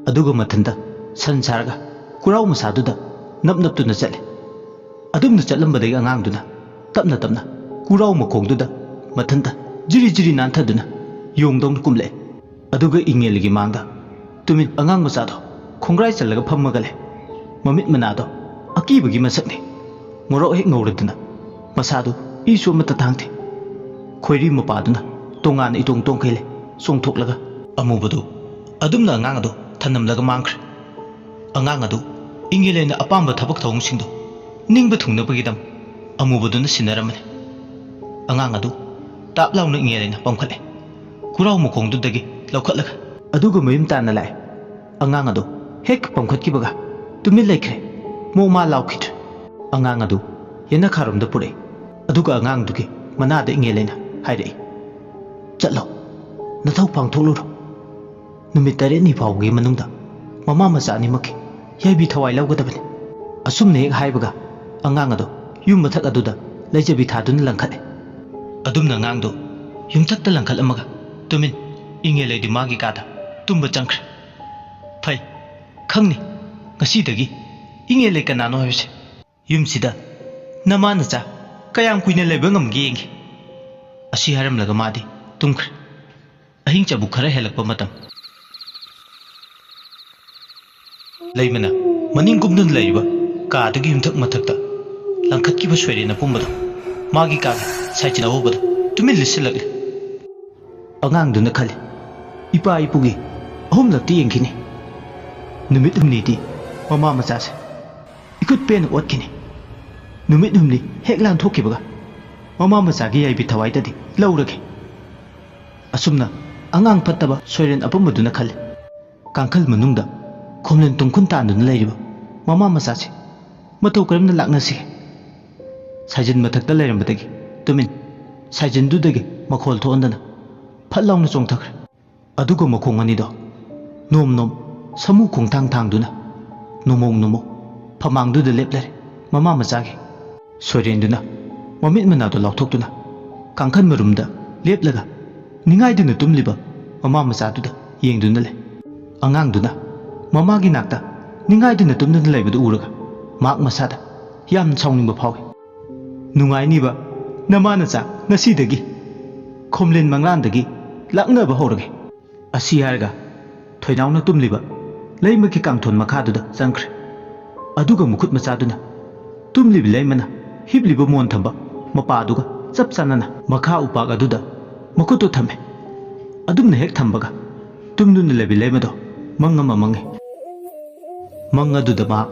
ꯑꯗꯨꯒ ꯃꯊꯟꯇ ꯁꯟ ꯁꯥꯔꯒ ꯀꯨꯔꯥꯎ ꯃꯁꯥꯗꯨꯗ ꯅꯞ ꯅꯞꯇꯨꯅ ꯆꯠꯂꯦ꯫ ꯑꯗꯨꯝꯅ ꯆꯠꯂꯝꯕꯗꯒꯤ ꯑꯉꯥꯡꯗꯨꯅ ꯇꯞꯅ ꯇꯞꯅ ꯀꯨꯔꯥꯎ ꯃꯈꯣꯡꯗꯨꯗ ꯃꯊꯟꯇ ꯖꯤꯔꯤ ꯖꯤꯔꯤ ꯅꯥꯟꯊꯗꯨꯅ ꯌꯣꯡꯗꯧꯅ ꯀꯨꯝꯂꯛꯑꯦ꯫ ꯑꯗꯨꯒ ꯏꯉꯦꯜꯒꯤ ꯃꯥꯡꯗ ꯇꯨꯃꯤꯟ ꯑꯉꯥꯡ ꯃꯆꯥꯗꯣ ꯈꯣꯡꯒ꯭ꯔꯥꯏ ꯆꯜꯂꯒ ꯐꯝꯃꯒ ꯂꯩ꯫ ꯃꯃꯤꯠ ꯃꯅꯥꯗꯣ ꯑꯀꯤꯕꯒꯤ ꯃꯁꯛꯅꯤ꯫ ꯉꯧꯔꯣꯛ ꯍꯦꯛ ꯉꯧꯔꯗꯅ ꯃꯁꯥꯗꯨ ꯏꯁꯨ ꯑꯃꯠꯇ ꯊꯥꯡꯗꯦ꯫ ꯈꯣꯏꯔꯤ ꯃꯄꯥꯗꯨꯅ ꯇꯣꯉꯥꯟꯅ ꯏꯇꯣꯡ ꯇꯣꯡꯈꯩ ꯂꯩ ꯆꯣꯡꯊꯣꯛꯂꯒ꯫ ꯑꯃꯨꯕꯗꯨ ꯑꯗꯨꯝꯅ ꯑꯉꯥꯡ ꯑꯗꯨ ꯊꯅꯝꯂꯒ ꯃꯥꯡꯈ꯭ꯔꯦ꯫ ꯑꯉꯥꯡ ꯑꯗꯨ ꯏꯪꯉꯦꯂꯩꯅ ꯑꯄꯥꯝꯕ ꯊꯕꯛ ꯊꯧꯑꯣꯡꯁꯤꯡꯗꯨ ꯅꯤꯡꯕ ꯊꯨꯡꯅꯕꯒꯤꯗꯃꯛ ꯑꯃꯨꯕꯗꯨꯅ ꯁꯤꯟꯅꯔꯝꯕꯅꯤ꯫ ꯑꯉꯥꯡ ꯑꯗꯨ ꯇꯥꯞ ꯂꯥꯎꯅ ꯏꯪꯉꯦꯂꯩꯅ ꯄꯝꯈꯠꯂꯦ꯫ ꯈꯨꯔꯥꯎ ꯃꯈꯣꯡꯗꯨꯗꯒꯤ ꯂꯧꯈꯠꯂꯒ꯫ ꯑꯗꯨꯒ ꯃꯌꯨꯝ ꯇꯥꯟꯅ ꯂꯥꯛꯑꯦ꯫ ꯑꯉꯥꯡ ꯑꯗꯨ ꯍꯦꯛ ꯄꯝꯈꯠꯈꯤꯕꯒ ꯇꯨꯃꯤꯟ ꯂꯩꯈ꯭ꯔꯦ꯫ ꯃꯣꯃꯥ ꯂꯥꯎꯈꯤꯗ꯭ꯔꯦ꯫ ꯑꯉꯥꯡ ꯑꯗꯨ ꯌꯦꯅꯈꯥꯔꯣꯝꯗ ꯄꯨꯔꯛꯏ꯫ ꯑꯗꯨꯒ ꯑꯉꯥꯡꯗꯨꯒꯤ ꯃꯅꯥꯗ ꯏꯪꯉꯦꯂꯩꯅ ꯍꯥꯏꯔꯛꯏ, "ꯆꯠꯂꯣ, ꯅꯊꯧ ꯄꯥꯡꯊꯣꯛꯂꯨꯔꯣ꯫ ꯅꯨꯃꯤꯠ ꯇꯔꯦꯠꯅꯤ ꯐꯥꯎꯕꯒꯤ ꯃꯅꯨꯡꯗ ꯃꯃꯥ ꯃꯆꯥ ꯑꯅꯤꯃꯛꯀꯤ ꯌꯥꯏꯕꯤ ꯊꯋꯥꯏ ꯂꯧꯒꯗꯕꯅꯤ"꯫ ꯑꯁꯨꯝꯅ ꯍꯦꯛ ꯍꯥꯏꯕꯒ ꯑꯉꯥꯡ ꯑꯗꯨ ꯌꯨꯝ ꯃꯊꯛ ꯑꯗꯨꯗ ꯂꯩꯖꯕꯤ ꯊꯥꯗꯨꯅ ꯂꯪꯈꯠꯂꯦ꯫ ꯑꯗꯨꯝꯅ ꯑꯉꯥꯡꯗꯨ ꯌꯨꯝꯊꯛꯇ ꯂꯪꯈꯠꯂꯝꯃꯒ ꯇꯨꯃꯤꯟ ꯏꯪꯉꯦꯂꯩꯗꯤ ꯃꯥꯒꯤ ꯀꯥꯗ ꯇꯨꯝꯕ ꯆꯪꯈ꯭ꯔꯦ꯫ ꯐꯩ, ꯈꯪꯅꯤ ꯉꯁꯤꯗꯒꯤ ꯏꯪꯉꯦꯂꯩ ꯀꯅꯥꯅꯣ ꯍꯥꯏꯕꯁꯦ꯫ ꯌꯨꯝꯁꯤꯗ ꯅꯃꯥ ꯅꯆꯥ "ꯀꯌꯥꯝ ꯀꯨꯏꯅ ꯂꯩꯕ ꯉꯝꯒꯦ ꯌꯦꯡꯒꯦ"꯫ ꯑꯁꯤ ꯍꯥꯏꯔꯝꯂꯒ ꯃꯥꯗꯤ ꯇꯨꯝꯈ꯭ꯔꯦ꯫ ꯑꯍꯤꯡ ꯆꯕꯨꯛ ꯈꯔ ꯍꯦꯜꯂꯛꯄ ꯃꯇꯝ꯫ ꯂꯩꯃꯅ ꯃꯅꯤꯡ ꯀꯨꯝꯗꯨꯅ ꯂꯩꯔꯤꯕ ꯀꯥꯗꯨꯒꯤ ꯌꯨꯝꯊꯛ ꯃꯊꯛꯇ ꯂꯪꯈꯠꯈꯤꯕ ꯁꯣꯏꯔꯦꯟ ꯑꯄꯨꯝꯕꯗꯣ ꯃꯥꯒꯤ ꯀꯥꯒꯤ ꯁꯥꯏꯆꯤꯟ ꯑꯍꯧꯕꯗ ꯇꯨꯃꯤꯟ ꯂꯤꯠꯁꯤꯜꯂꯛꯂꯦ꯫ ꯑꯉꯥꯡꯗꯨꯅ ꯈꯜꯂꯤ, "ꯏꯄꯥ ꯏꯄꯨꯒꯤ ꯑꯍꯨꯝꯂꯛꯇꯤ ꯌꯦꯡꯈꯤꯅꯤ꯫ ꯅꯨꯃꯤꯠ ꯍꯨꯝꯅꯤꯗꯤ ꯃꯃꯥ ꯃꯆꯥꯁꯦ ꯏꯈꯨꯠ ꯄꯦꯟꯅ ꯑꯣꯠꯈꯤꯅꯤ꯫ ꯅꯨꯃꯤꯠ ꯍꯨꯝꯅꯤ ꯍꯦꯛ ꯂꯥꯟꯊꯣꯛꯈꯤꯕꯒ ꯃꯃꯥ ꯃꯆꯥꯒꯤ ꯌꯥꯏꯕꯤ ꯊꯋꯥꯏꯗꯗꯤ ꯂꯧꯔꯒꯦ"꯫ ꯑꯁꯨꯝꯅ ꯑꯉꯥꯡ ꯐꯠꯇꯕ ꯁꯣꯏꯔꯦꯟ ꯑꯄꯨꯝꯕꯗꯨꯅ ꯈꯜꯂꯤ꯫ ꯀꯥꯡꯈꯜ ꯃꯅꯨꯡꯗ ꯈꯣꯝꯂꯦꯟ ꯇꯨꯡꯈꯨꯟ ꯇꯥꯟꯗꯨꯅ ꯂꯩꯔꯤꯕ ꯃꯃꯥ ꯃꯆꯥꯁꯦ ꯃꯇꯧ ꯀꯔꯝꯅ ꯂꯥꯛꯅꯁꯤꯒꯦ? ꯁꯥꯏꯖꯤꯟ ꯃꯊꯛꯇ ꯂꯩꯔꯝꯕꯗꯒꯤ ꯇꯨꯃꯤꯟ ꯁꯥꯏꯖꯤꯟꯗꯨꯗꯒꯤ ꯃꯈꯣꯜ ꯊꯣꯛꯍꯟꯗꯅ ꯐꯠ ꯂꯥꯎꯅ ꯆꯣꯡꯊꯈ꯭ꯔꯦ꯫ ꯑꯗꯨꯒ ꯃꯈꯣꯡ ꯑꯅꯤꯗꯣ ꯅꯣꯝ ꯅꯣꯝ ꯁꯃꯨ ꯈꯣꯡꯊꯥꯡ ꯊꯥꯡꯗꯨꯅ ꯅꯣꯃꯧ ꯅꯣꯃꯧ ꯐꯃꯥꯡꯗꯨꯗ ꯂꯦꯞꯂꯔꯦ ꯃꯃꯥ ꯃꯆꯥꯒꯤ꯫ ꯁꯣꯏꯔꯦꯟꯗꯨꯅ ꯃꯃꯤꯠ ꯃꯅꯥꯗꯣ ꯂꯥꯎꯊꯣꯛꯇꯨꯅ ꯀꯥꯡꯈꯜ ꯃꯔꯨꯝꯗ ꯂꯦꯞꯂꯒ ꯅꯤꯡꯉꯥꯏꯗꯨꯅ ꯇꯨꯝꯂꯤꯕ ꯃꯃꯥ ꯃꯆꯥꯗꯨꯗ ꯌꯦꯡꯗꯨꯅ ꯂꯩ꯫ ꯑꯉꯥꯡꯗꯨꯅ ꯃꯃꯥꯒꯤ ꯅꯥꯛꯇ ꯅꯤꯡꯉꯥꯏꯗꯨꯅ ꯇꯨꯝꯗꯨꯅ ꯂꯩꯕꯗꯨ ꯎꯔꯒ ꯃꯍꯥꯛ ꯃꯁꯥꯗ ꯌꯥꯝ ꯁꯥꯎꯅꯤꯡꯕ ꯐꯥꯎꯏ꯫ "ꯅꯨꯡꯉꯥꯏꯅꯤꯕ ꯅꯃꯥ ꯅꯆꯥ ꯉꯁꯤꯗꯒꯤ ꯈꯣꯝꯂꯦꯟ ꯃꯪꯂꯥꯟꯗꯒꯤ ꯂꯥꯛꯅꯕ ꯍꯧꯔꯒꯦ"꯫ ꯑꯁꯤ ꯍꯥꯏꯔꯒ ꯊꯣꯏꯅꯥꯎꯅ ꯇꯨꯝꯂꯤꯕ ꯂꯩꯃꯒꯤ ꯀꯥꯡꯊꯣꯟ ꯃꯈꯥꯗꯨꯗ ꯆꯪꯈ꯭ꯔꯦ꯫ ꯑꯗꯨꯒ ꯃꯈꯨꯠ ꯃꯆꯥꯗꯨꯅ ꯇꯨꯝꯂꯤꯕ ꯂꯩꯃꯅ ꯍꯤꯞꯂꯤꯕ ꯃꯣꯟ ꯊꯝꯕ ꯃꯄꯥꯗꯨꯒ ꯆꯞ ꯆꯥꯟꯅꯅ ꯃꯈꯥ ꯎꯄꯥꯛ ꯑꯗꯨꯗ ꯃꯈꯨꯠꯇꯨ ꯊꯝꯃꯦ꯫ ꯑꯗꯨꯝꯅ ꯍꯦꯛ ꯊꯝꯕꯒ ꯇꯨꯝꯗꯨꯅ ꯂꯩꯕ ꯂꯩꯃꯗꯣ ꯃꯪ ꯑꯃ ꯃꯪꯉꯤ꯫ ꯃꯪ ꯑꯗꯨꯗ ꯃꯍꯥꯛ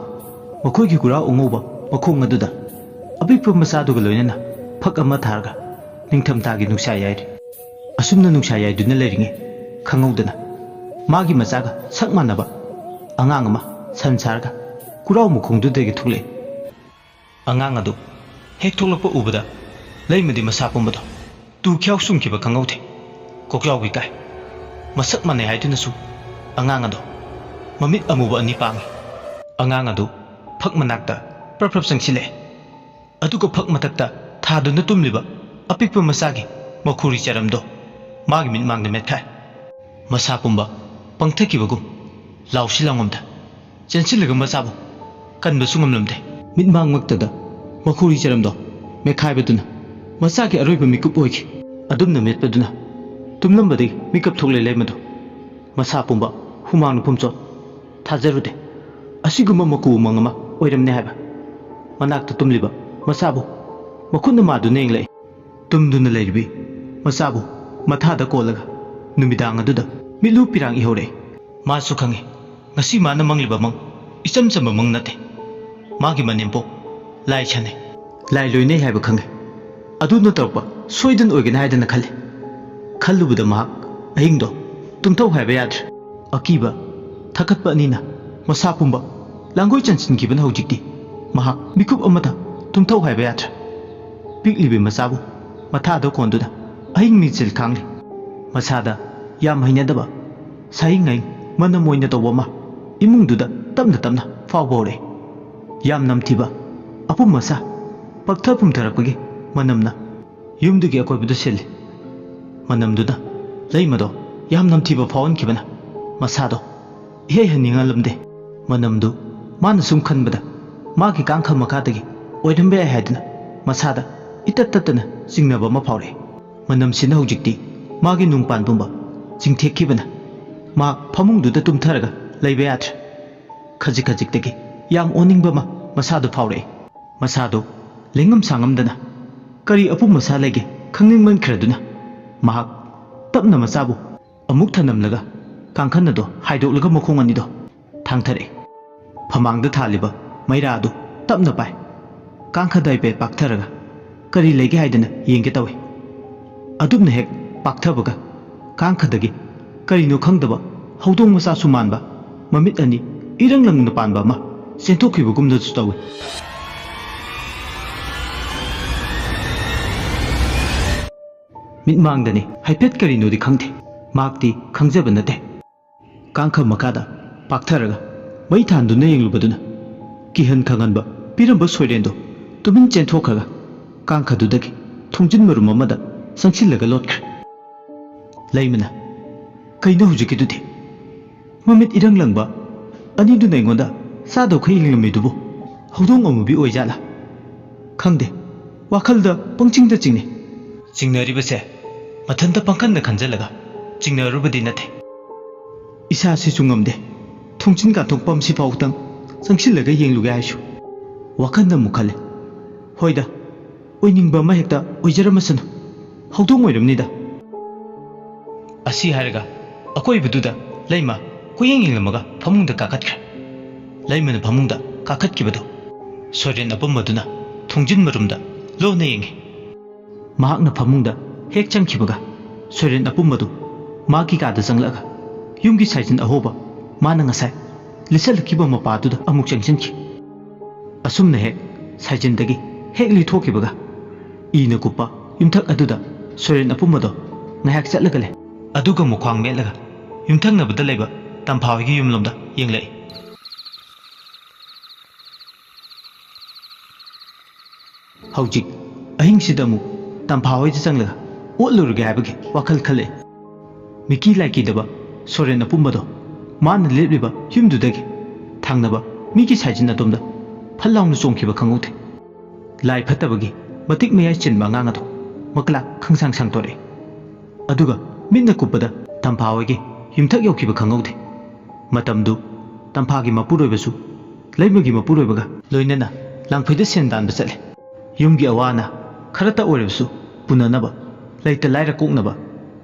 ꯃꯈꯣꯏꯒꯤ ꯒꯨꯔꯥ ꯑꯉꯧꯕ ꯃꯈꯣꯡ ꯑꯗꯨꯗ ꯑꯄꯤꯛꯄ ꯃꯆꯥꯗꯨꯒ ꯂꯣꯏꯅꯅ ꯐꯛ ꯑꯃ ꯊꯥꯔꯒ ꯅꯤꯡꯊꯝꯊꯥꯒꯤ ꯅꯨꯡꯁꯥ ꯌꯥꯏꯔꯤ꯫ ꯑꯁꯨꯝꯅ ꯅꯨꯡꯁꯥ ꯌꯥꯏꯗꯨꯅ ꯂꯩꯔꯤꯉꯩ ꯈꯪꯍꯧꯗꯅ ꯃꯥꯒꯤ ꯃꯆꯥꯒ ꯁꯛ ꯃꯥꯟꯅꯕ ꯑꯉꯥꯡ ꯑꯃ ꯁꯟ ꯁꯥꯔꯒ ꯒꯨꯔꯥ ꯃꯈꯣꯡꯗꯨꯗꯒꯤ ꯊꯣꯛꯂꯛꯏ꯫ ꯑꯉꯥꯡ ꯑꯗꯨ ꯍꯦꯛ ꯊꯣꯛꯂꯛꯄ ꯎꯕꯗ ꯂꯩꯃꯗꯤ ꯃꯁꯥ ꯄꯨꯝꯕꯗꯣ ꯇꯨ ꯈ꯭ꯌꯥꯎ ꯆꯨꯝꯈꯤꯕ ꯈꯪꯍꯧꯗꯦ꯫ ꯀꯣꯛꯌꯥꯎꯕꯤ ꯀꯥꯏ꯫ ꯃꯁꯛ ꯃꯥꯟꯅꯩ ꯍꯥꯏꯗꯨꯅꯁꯨ ꯑꯉꯥꯡ ꯑꯗꯣ ꯃꯃꯤꯠ ꯑꯃꯨꯕ ꯑꯅꯤ ꯄꯥꯡꯉꯤ꯫ ꯑꯉꯥꯡ ꯑꯗꯨ ꯐꯛ ꯃꯅꯥꯛꯇ ꯄ꯭ꯔꯞ ꯄ꯭ꯔꯞ ꯆꯪꯁꯤꯜꯂꯛꯑꯦ꯫ ꯑꯗꯨꯒ ꯐꯛ ꯃꯊꯛꯇ ꯊꯥꯗꯨꯅ ꯇꯨꯝꯂꯤꯕ ꯑꯄꯤꯛꯄ ꯃꯆꯥꯒꯤ ꯃꯈꯨꯔꯤ ꯆꯔꯝꯗꯣ ꯃꯥꯒꯤ ꯃꯤꯠꯃꯥꯡꯗ ꯃꯦꯠꯈꯥꯏ꯫ ꯃꯁꯥ ꯄꯨꯝꯕ ꯄꯪꯊꯈꯤꯕꯒꯨꯝ ꯂꯥꯎꯁꯤ ꯂꯥꯎꯉꯝꯗ ꯆꯦꯟꯁꯤꯜꯂꯒ ꯃꯆꯥꯕꯨ ꯀꯟꯕꯁꯨ ꯉꯝꯂꯝꯗꯦ꯫ ꯃꯤꯠꯃꯥꯡꯃꯛꯇꯗ ꯃꯈꯨꯔꯤ ꯆꯔꯝꯗꯣ ꯃꯦꯠꯈꯥꯏꯕꯗꯨꯅ ꯃꯆꯥꯒꯤ ꯑꯔꯣꯏꯕ ꯃꯤꯀꯨꯞ ꯑꯣꯏꯈꯤ꯫ ꯑꯗꯨꯝꯅ ꯃꯦꯠꯄꯗꯨꯅ ꯇꯨꯝꯂꯝꯕꯗꯒꯤ ꯃꯤꯀꯞ ꯊꯣꯛꯂꯦ ꯂꯩꯃꯗꯨ꯫ ꯃꯁꯥ ꯄꯨꯝꯕ ꯍꯨꯃꯥꯡꯅ ꯄꯨꯝꯆꯣꯠ꯫ ꯊꯥꯖꯔꯨꯗꯦ꯫ ꯑꯁꯤꯒꯨꯝꯕ ꯃꯀꯨ ꯎꯃꯪ ꯑꯃ ꯑꯣꯏꯔꯝꯅꯤ ꯍꯥꯏꯕ꯫ ꯃꯅꯥꯛꯇ ꯇꯨꯝꯂꯤꯕ ꯃꯆꯥꯕꯨ ꯃꯈꯨꯠꯅ ꯃꯥꯗꯨꯅ ꯌꯦꯡꯂꯛꯏ꯫ ꯇꯨꯝꯗꯨꯅ ꯂꯩꯔꯤꯕꯤ ꯃꯆꯥꯕꯨ ꯃꯊꯥꯗ ꯀꯣꯜꯂꯒ ꯅꯨꯃꯤꯗꯥꯡ ꯑꯗꯨꯗ ꯃꯤꯠꯂꯨ ꯄꯤꯔꯥꯡ ꯏꯍꯧꯔꯛꯏ꯫ ꯃꯥꯁꯨ ꯈꯪꯏ, ꯉꯁꯤ ꯃꯥꯅ ꯃꯪꯂꯤꯕ ꯃꯪ ꯏꯆꯝ ꯆꯝꯕ ꯃꯪ ꯅꯠꯇꯦ꯫ ꯃꯥꯒꯤ ꯃꯅꯦꯝꯄꯣꯛ ꯂꯥꯏ ꯁꯥꯟꯅꯩ, ꯂꯥꯏ ꯂꯣꯏꯅꯩ ꯍꯥꯏꯕ ꯈꯪꯏ꯫ ꯑꯗꯨꯅ ꯇꯧꯔꯛꯄ ꯁꯣꯏꯗꯅ ꯑꯣꯏꯒꯅꯤ ꯍꯥꯏꯗꯅ ꯈꯜꯂꯤ꯫ ꯈꯜꯂꯨꯕꯗ ꯃꯍꯥꯛ ꯑꯍꯤꯡꯗꯣ ꯇꯨꯝꯊꯧ ꯍꯥꯏꯕ ꯌꯥꯗ꯭ꯔꯦ꯫ ꯑꯀꯤꯕ ꯊꯛꯀꯠꯄ ꯑꯅꯤꯅ ꯃꯁꯥ ꯄꯨꯝꯕ ꯂꯥꯡꯒꯣꯏ ꯆꯟꯁꯤꯟꯈꯤꯕꯅ ꯍꯧꯖꯤꯛꯇꯤ ꯃꯍꯥꯛ ꯃꯤꯀꯨꯞ ꯑꯃꯇ ꯇꯨꯝꯊꯧ ꯍꯥꯏꯕ ꯌꯥꯗ꯭ꯔꯦ꯫ ꯄꯤꯛꯂꯤꯕꯤ ꯃꯆꯥꯕꯨ ꯃꯊꯥꯗ ꯀꯣꯟꯗꯨꯅ ꯑꯍꯤꯡ ꯃꯤꯡꯁꯦꯜ ꯈꯥꯡꯂꯤ꯫ ꯃꯁꯥꯗ ꯌꯥꯝ ꯍꯩꯅꯗꯕ ꯁꯥꯍꯤꯡ ꯍꯥꯏ ꯃꯅꯝ ꯑꯣꯏꯅ ꯇꯧꯕ ꯑꯃ ꯏꯃꯨꯡꯗꯨꯗ ꯇꯞꯅ ꯇꯞꯅ ꯐꯥꯎꯕ ꯍꯧꯔꯛꯏ꯫ ꯌꯥꯝ ꯅꯝꯊꯤꯕ ꯑꯄꯨꯝ ꯑꯁꯥ ꯄꯛꯊ ꯄꯨꯝꯊꯔꯛꯄꯒꯤ ꯃꯅꯝꯅ ꯌꯨꯝꯗꯨꯒꯤ ꯑꯀꯣꯏꯕꯗꯨ ꯁꯤꯜꯂꯤ꯫ ꯃꯅꯝꯗꯨꯅ ꯂꯩꯃꯗꯣ ꯌꯥꯝ ꯅꯝꯊꯤꯕ ꯐꯥꯎꯍꯟꯈꯤꯕꯅ ꯃꯁꯥꯗꯣ ꯏꯍꯩ ꯍꯩꯅꯤꯡꯉꯜꯂꯝꯗꯦ꯫ ꯃꯅꯝꯗꯨ ꯃꯥꯅ ꯁꯨꯝ ꯈꯟꯕꯗ ꯃꯥꯒꯤ ꯀꯥꯡꯈ ꯃꯈꯥꯗꯒꯤ ꯑꯣꯏꯔꯝꯕ ꯌꯥꯏ ꯍꯥꯏꯗꯨꯅ ꯃꯁꯥꯗ ꯏꯇꯠ ꯇꯠꯇꯅ ꯆꯤꯡꯅꯕ ꯑꯃ ꯐꯥꯎꯔꯛꯏ꯫ ꯃꯅꯝꯁꯤꯅ ꯍꯧꯖꯤꯛꯇꯤ ꯃꯥꯒꯤ ꯅꯨꯡꯄꯥꯟ ꯄꯨꯝꯕ ꯆꯤꯡꯊꯦꯛꯈꯤꯕꯅ ꯃꯥ ꯐꯃꯨꯡꯗꯨꯗ ꯇꯨꯝꯊꯔꯒ ꯂꯩꯕ ꯌꯥꯗ꯭ꯔꯦ꯫ ꯈꯖꯤꯛ ꯈꯖꯤꯛꯇꯒꯤ ꯌꯥꯝ ꯑꯣꯅꯤꯡꯕ ꯑꯃ ꯃꯁꯥꯗ ꯐꯥꯎꯔꯛꯏ꯫ ꯃꯁꯥꯗꯣ ꯂꯦꯡꯉꯝ ꯁꯥꯉꯝꯗꯅ ꯀꯔꯤ ꯑꯄꯨꯝ ꯑꯁꯥ ꯂꯩꯒꯦ ꯈꯪꯅꯤꯡꯃꯟꯈ꯭ꯔꯗꯨꯅ ꯃꯍꯥꯛ ꯇꯞꯅ ꯃꯆꯥꯕꯨ ꯑꯃꯨꯛ ꯊꯅꯝꯂꯒ ꯀꯥꯡꯈꯟ ꯑꯗꯣ ꯍꯥꯏꯗꯣꯛꯂꯒ ꯃꯈꯣꯡ ꯑꯅꯤꯗꯣ ꯊꯥꯡꯊꯔꯛꯏ꯫ ꯐꯃꯥꯡꯗ ꯊꯥꯜꯂꯤꯕ ꯃꯩꯔꯥ ꯑꯗꯨ ꯇꯞꯅ ꯄꯥꯏ꯫ ꯀꯥꯡꯈꯗ ꯍꯥꯏꯐꯦꯠ ꯄꯥꯛꯊꯔꯒ ꯀꯔꯤ ꯂꯩꯒꯦ ꯍꯥꯏꯗꯅ ꯌꯦꯡꯒꯦ ꯇꯧꯏ꯫ ꯑꯗꯨꯝꯅ ꯍꯦꯛ ꯄꯥꯛꯊꯕꯒ ꯀꯥꯡꯈꯗꯒꯤ ꯀꯔꯤꯅꯣ ꯈꯪꯗꯕ ꯍꯧꯗꯣꯡ ꯃꯆꯥꯁꯨ ꯃꯥꯟꯕ ꯃꯃꯤꯠ ꯑꯅꯤ ꯏꯔꯪ ꯂꯪꯅ ꯄꯥꯟꯕ ꯑꯃ ꯆꯦꯟꯊꯣꯛꯈꯤꯕꯒꯨꯝꯅꯁꯨ ꯇꯧꯏ꯫ ꯃꯤꯠꯃꯥꯡꯗꯅꯤ ꯍꯥꯏꯐꯦꯠ ꯀꯔꯤꯅꯣꯗꯤ ꯈꯪꯗꯦ꯫ ꯃꯍꯥꯛꯇꯤ ꯈꯪꯖꯕ ꯅꯠꯇꯦ꯫ ꯀꯥꯡꯈ ꯃꯈꯥꯗ ꯄꯥꯛꯊꯔꯒ ꯃꯩ ꯊꯥꯟꯗꯨꯅ ꯌꯦꯡꯂꯨꯕꯗꯨꯅ ꯀꯤꯍꯟ ꯈꯪꯍꯟꯕ ꯄꯤꯔꯝꯕ ꯁꯣꯏꯔꯦꯟꯗꯣ ꯇꯨꯃꯤꯟ ꯆꯦꯟꯊꯣꯛꯈ꯭ꯔꯒ ꯀꯥꯡꯈꯗꯨꯗꯒꯤ ꯊꯣꯡꯖꯤꯟ ꯃꯔꯨꯝ ꯑꯃꯗ ꯆꯪꯁꯤꯜꯂꯒ ꯂꯣꯠꯈ꯭ꯔꯦ꯫ ꯂꯩꯃꯅ, "ꯀꯩꯅꯣ ꯍꯧꯖꯤꯛꯀꯤꯗꯨꯗꯤ? ꯃꯃꯤꯠ ꯏꯔꯪ ꯂꯪꯕ ꯑꯅꯤꯗꯨꯅ ꯑꯩꯉꯣꯟꯗ ꯆꯥꯗꯧ ꯈꯩ ꯌꯦꯡꯂꯝꯃꯤꯗꯨꯕꯨ ꯍꯧꯗꯣꯡ ꯑꯃꯨꯕꯤ ꯑꯣꯏꯖꯥꯠꯂꯥ? ꯈꯪꯗꯦ, ꯋꯥꯈꯜꯗ ꯄꯪꯆꯤꯡꯗ ꯆꯤꯡꯅꯩ꯫ ꯆꯤꯡꯅꯔꯤꯕꯁꯦ ꯃꯊꯟꯇ ꯄꯪꯈꯟꯗ ꯈꯟꯖꯜꯂꯒ ꯆꯤꯡꯅꯔꯨꯕꯗꯤ ꯅꯠꯇꯦ꯫ ꯏꯁꯥꯁꯤꯁꯨ ꯉꯝꯗꯦ꯫ ꯊꯣꯡꯖꯤꯟ ꯀꯥꯟꯊꯣꯛ ꯄꯝꯁꯤ ꯐꯥꯎꯇꯪ ꯆꯪꯁꯤꯜꯂꯒ ꯌꯦꯡꯂꯨꯒꯦ ꯍꯥꯏꯁꯨ ꯋꯥꯈꯜꯗ ꯑꯃꯨꯛ ꯈꯜꯂꯦ꯫ ꯍꯣꯏꯗ, ꯑꯣꯏꯅꯤꯡꯕ ꯑꯃ ꯍꯦꯛꯇ ꯑꯣꯏꯖꯔꯝꯃꯁꯅꯨ꯫ ꯍꯧꯗꯣꯡ ꯑꯣꯏꯔꯝꯅꯤꯗ꯫ ꯑꯁꯤ ꯍꯥꯏꯔꯒ ꯑꯀꯣꯏꯕꯗꯨꯗ ꯂꯩꯃ ꯀꯣꯏꯌꯦꯡ ꯌꯦꯡꯂꯝꯃꯒ ꯐꯃꯨꯡꯗ ꯀꯥꯈꯠꯈ꯭ꯔꯦ꯫ ꯂꯩꯃꯅ ꯐꯃꯨꯡꯗ ꯀꯥꯈꯠꯈꯤꯕꯗꯨ ꯁꯣꯏꯔꯦꯟ ꯑꯄꯨꯝꯕꯗꯨꯅ ꯊꯣꯡꯖꯤꯟ ꯃꯔꯨꯝꯗ ꯂꯣꯟꯅ ꯌꯦꯡꯉꯤ꯫ ꯃꯍꯥꯛꯅ ꯐꯃꯨꯡꯗ ꯍꯦꯛ ꯆꯪꯈꯤꯕꯒ ꯁꯣꯏꯔꯦꯟ ꯑꯄꯨꯝꯕꯗꯨ ꯃꯥꯒꯤ ꯀꯥꯗ ꯆꯪꯂꯛꯑꯒ ꯌꯨꯝꯒꯤ ꯁꯥꯏꯖꯤꯟ ꯑꯍꯣꯕ ꯃꯥꯅ ꯉꯁꯥꯏ ꯂꯤꯠꯁꯜꯂꯛꯈꯤꯕ ꯃꯄꯥꯗꯨꯗ ꯑꯃꯨꯛ ꯆꯪꯁꯤꯟꯈꯤ꯫ ꯑꯁꯨꯝꯅ ꯍꯦꯛ ꯁꯥꯏꯖꯤꯟꯗꯒꯤ ꯍꯦꯛ ꯂꯤꯊꯣꯛꯈꯤꯕꯒ ꯏꯅ ꯀꯨꯞꯄ ꯌꯨꯝꯊꯛ ꯑꯗꯨꯗ ꯁꯣꯏꯔꯦꯟ ꯑꯄꯨꯝꯕꯗꯣ ꯉꯥꯏꯍꯥꯛ ꯆꯠꯂꯒ ꯂꯩ꯫ ꯑꯗꯨꯒ ꯃꯈ꯭ꯋꯥꯡ ꯃꯦꯠꯂꯒ ꯌꯨꯝꯊꯪꯅꯕꯗ ꯂꯩꯕ ꯇꯝꯐꯥ ꯍꯣꯏꯒꯤ ꯌꯨꯝꯂꯣꯝꯗ ꯌꯦꯡꯂꯛꯏ꯫ ꯍꯧꯖꯤꯛ ꯑꯍꯤꯡꯁꯤꯗ ꯑꯃꯨꯛ ꯇꯝꯐꯥ ꯍꯣꯏꯗ ꯆꯪꯂꯒ ꯑꯣꯠꯂꯨꯔꯒꯦ ꯍꯥꯏꯕꯒꯤ ꯋꯥꯈꯜ ꯈꯜꯂꯛꯏ꯫ ꯃꯤꯀꯤ ꯂꯥꯏꯀꯤꯗꯕ ꯁꯣꯔꯦꯟ ꯑꯄꯨꯝꯕꯗꯣ ꯃꯥꯅ ꯂꯦꯞꯂꯤꯕ ꯌꯨꯝꯗꯨꯗꯒꯤ ꯊꯪꯅꯕ ꯃꯤꯒꯤ ꯁꯥꯏꯖꯤꯟ ꯑꯗꯣꯝꯗ ꯐꯠ ꯂꯥꯎꯅ ꯆꯣꯡꯈꯤꯕ ꯈꯪꯍꯧꯗꯦ꯫ ꯂꯥꯏ ꯐꯠꯇꯕꯒꯤ ꯃꯇꯤꯛ ꯃꯌꯥꯏ ꯆꯤꯟꯕ ꯑꯉꯥꯡ ꯑꯗꯣ ꯃꯀꯂꯥꯛ ꯈꯪꯁꯥꯡ ꯁꯥꯡꯗꯣꯔꯛꯏ꯫ ꯑꯗꯨꯒ ꯃꯤꯠꯅ ꯀꯨꯞꯄꯗ ꯇꯝꯐꯥ ꯍꯣꯏꯒꯤ ꯌꯨꯝꯊꯛ ꯌꯧꯈꯤꯕ ꯈꯪꯍꯧꯗꯦ꯫ ꯃꯇꯝꯗꯨ ꯇꯝꯐꯥꯒꯤ ꯃꯄꯨꯔꯣꯏꯕꯁꯨ ꯂꯩꯃꯒꯤ ꯃꯄꯨꯔꯣꯏꯕꯒ ꯂꯣꯏꯅꯅ ꯂꯥꯡꯐꯩꯗ ꯁꯦꯟ ꯇꯥꯟꯕ ꯆꯠꯂꯦ꯫ ꯌꯨꯝꯒꯤ ꯑꯋꯥ ꯑꯅꯥ ꯈꯔꯇ ꯑꯣꯏꯔꯕꯁꯨ ꯄꯨꯅꯅꯕ, ꯂꯩꯇ ꯂꯥꯏꯔ ꯀꯣꯛꯅꯕ꯫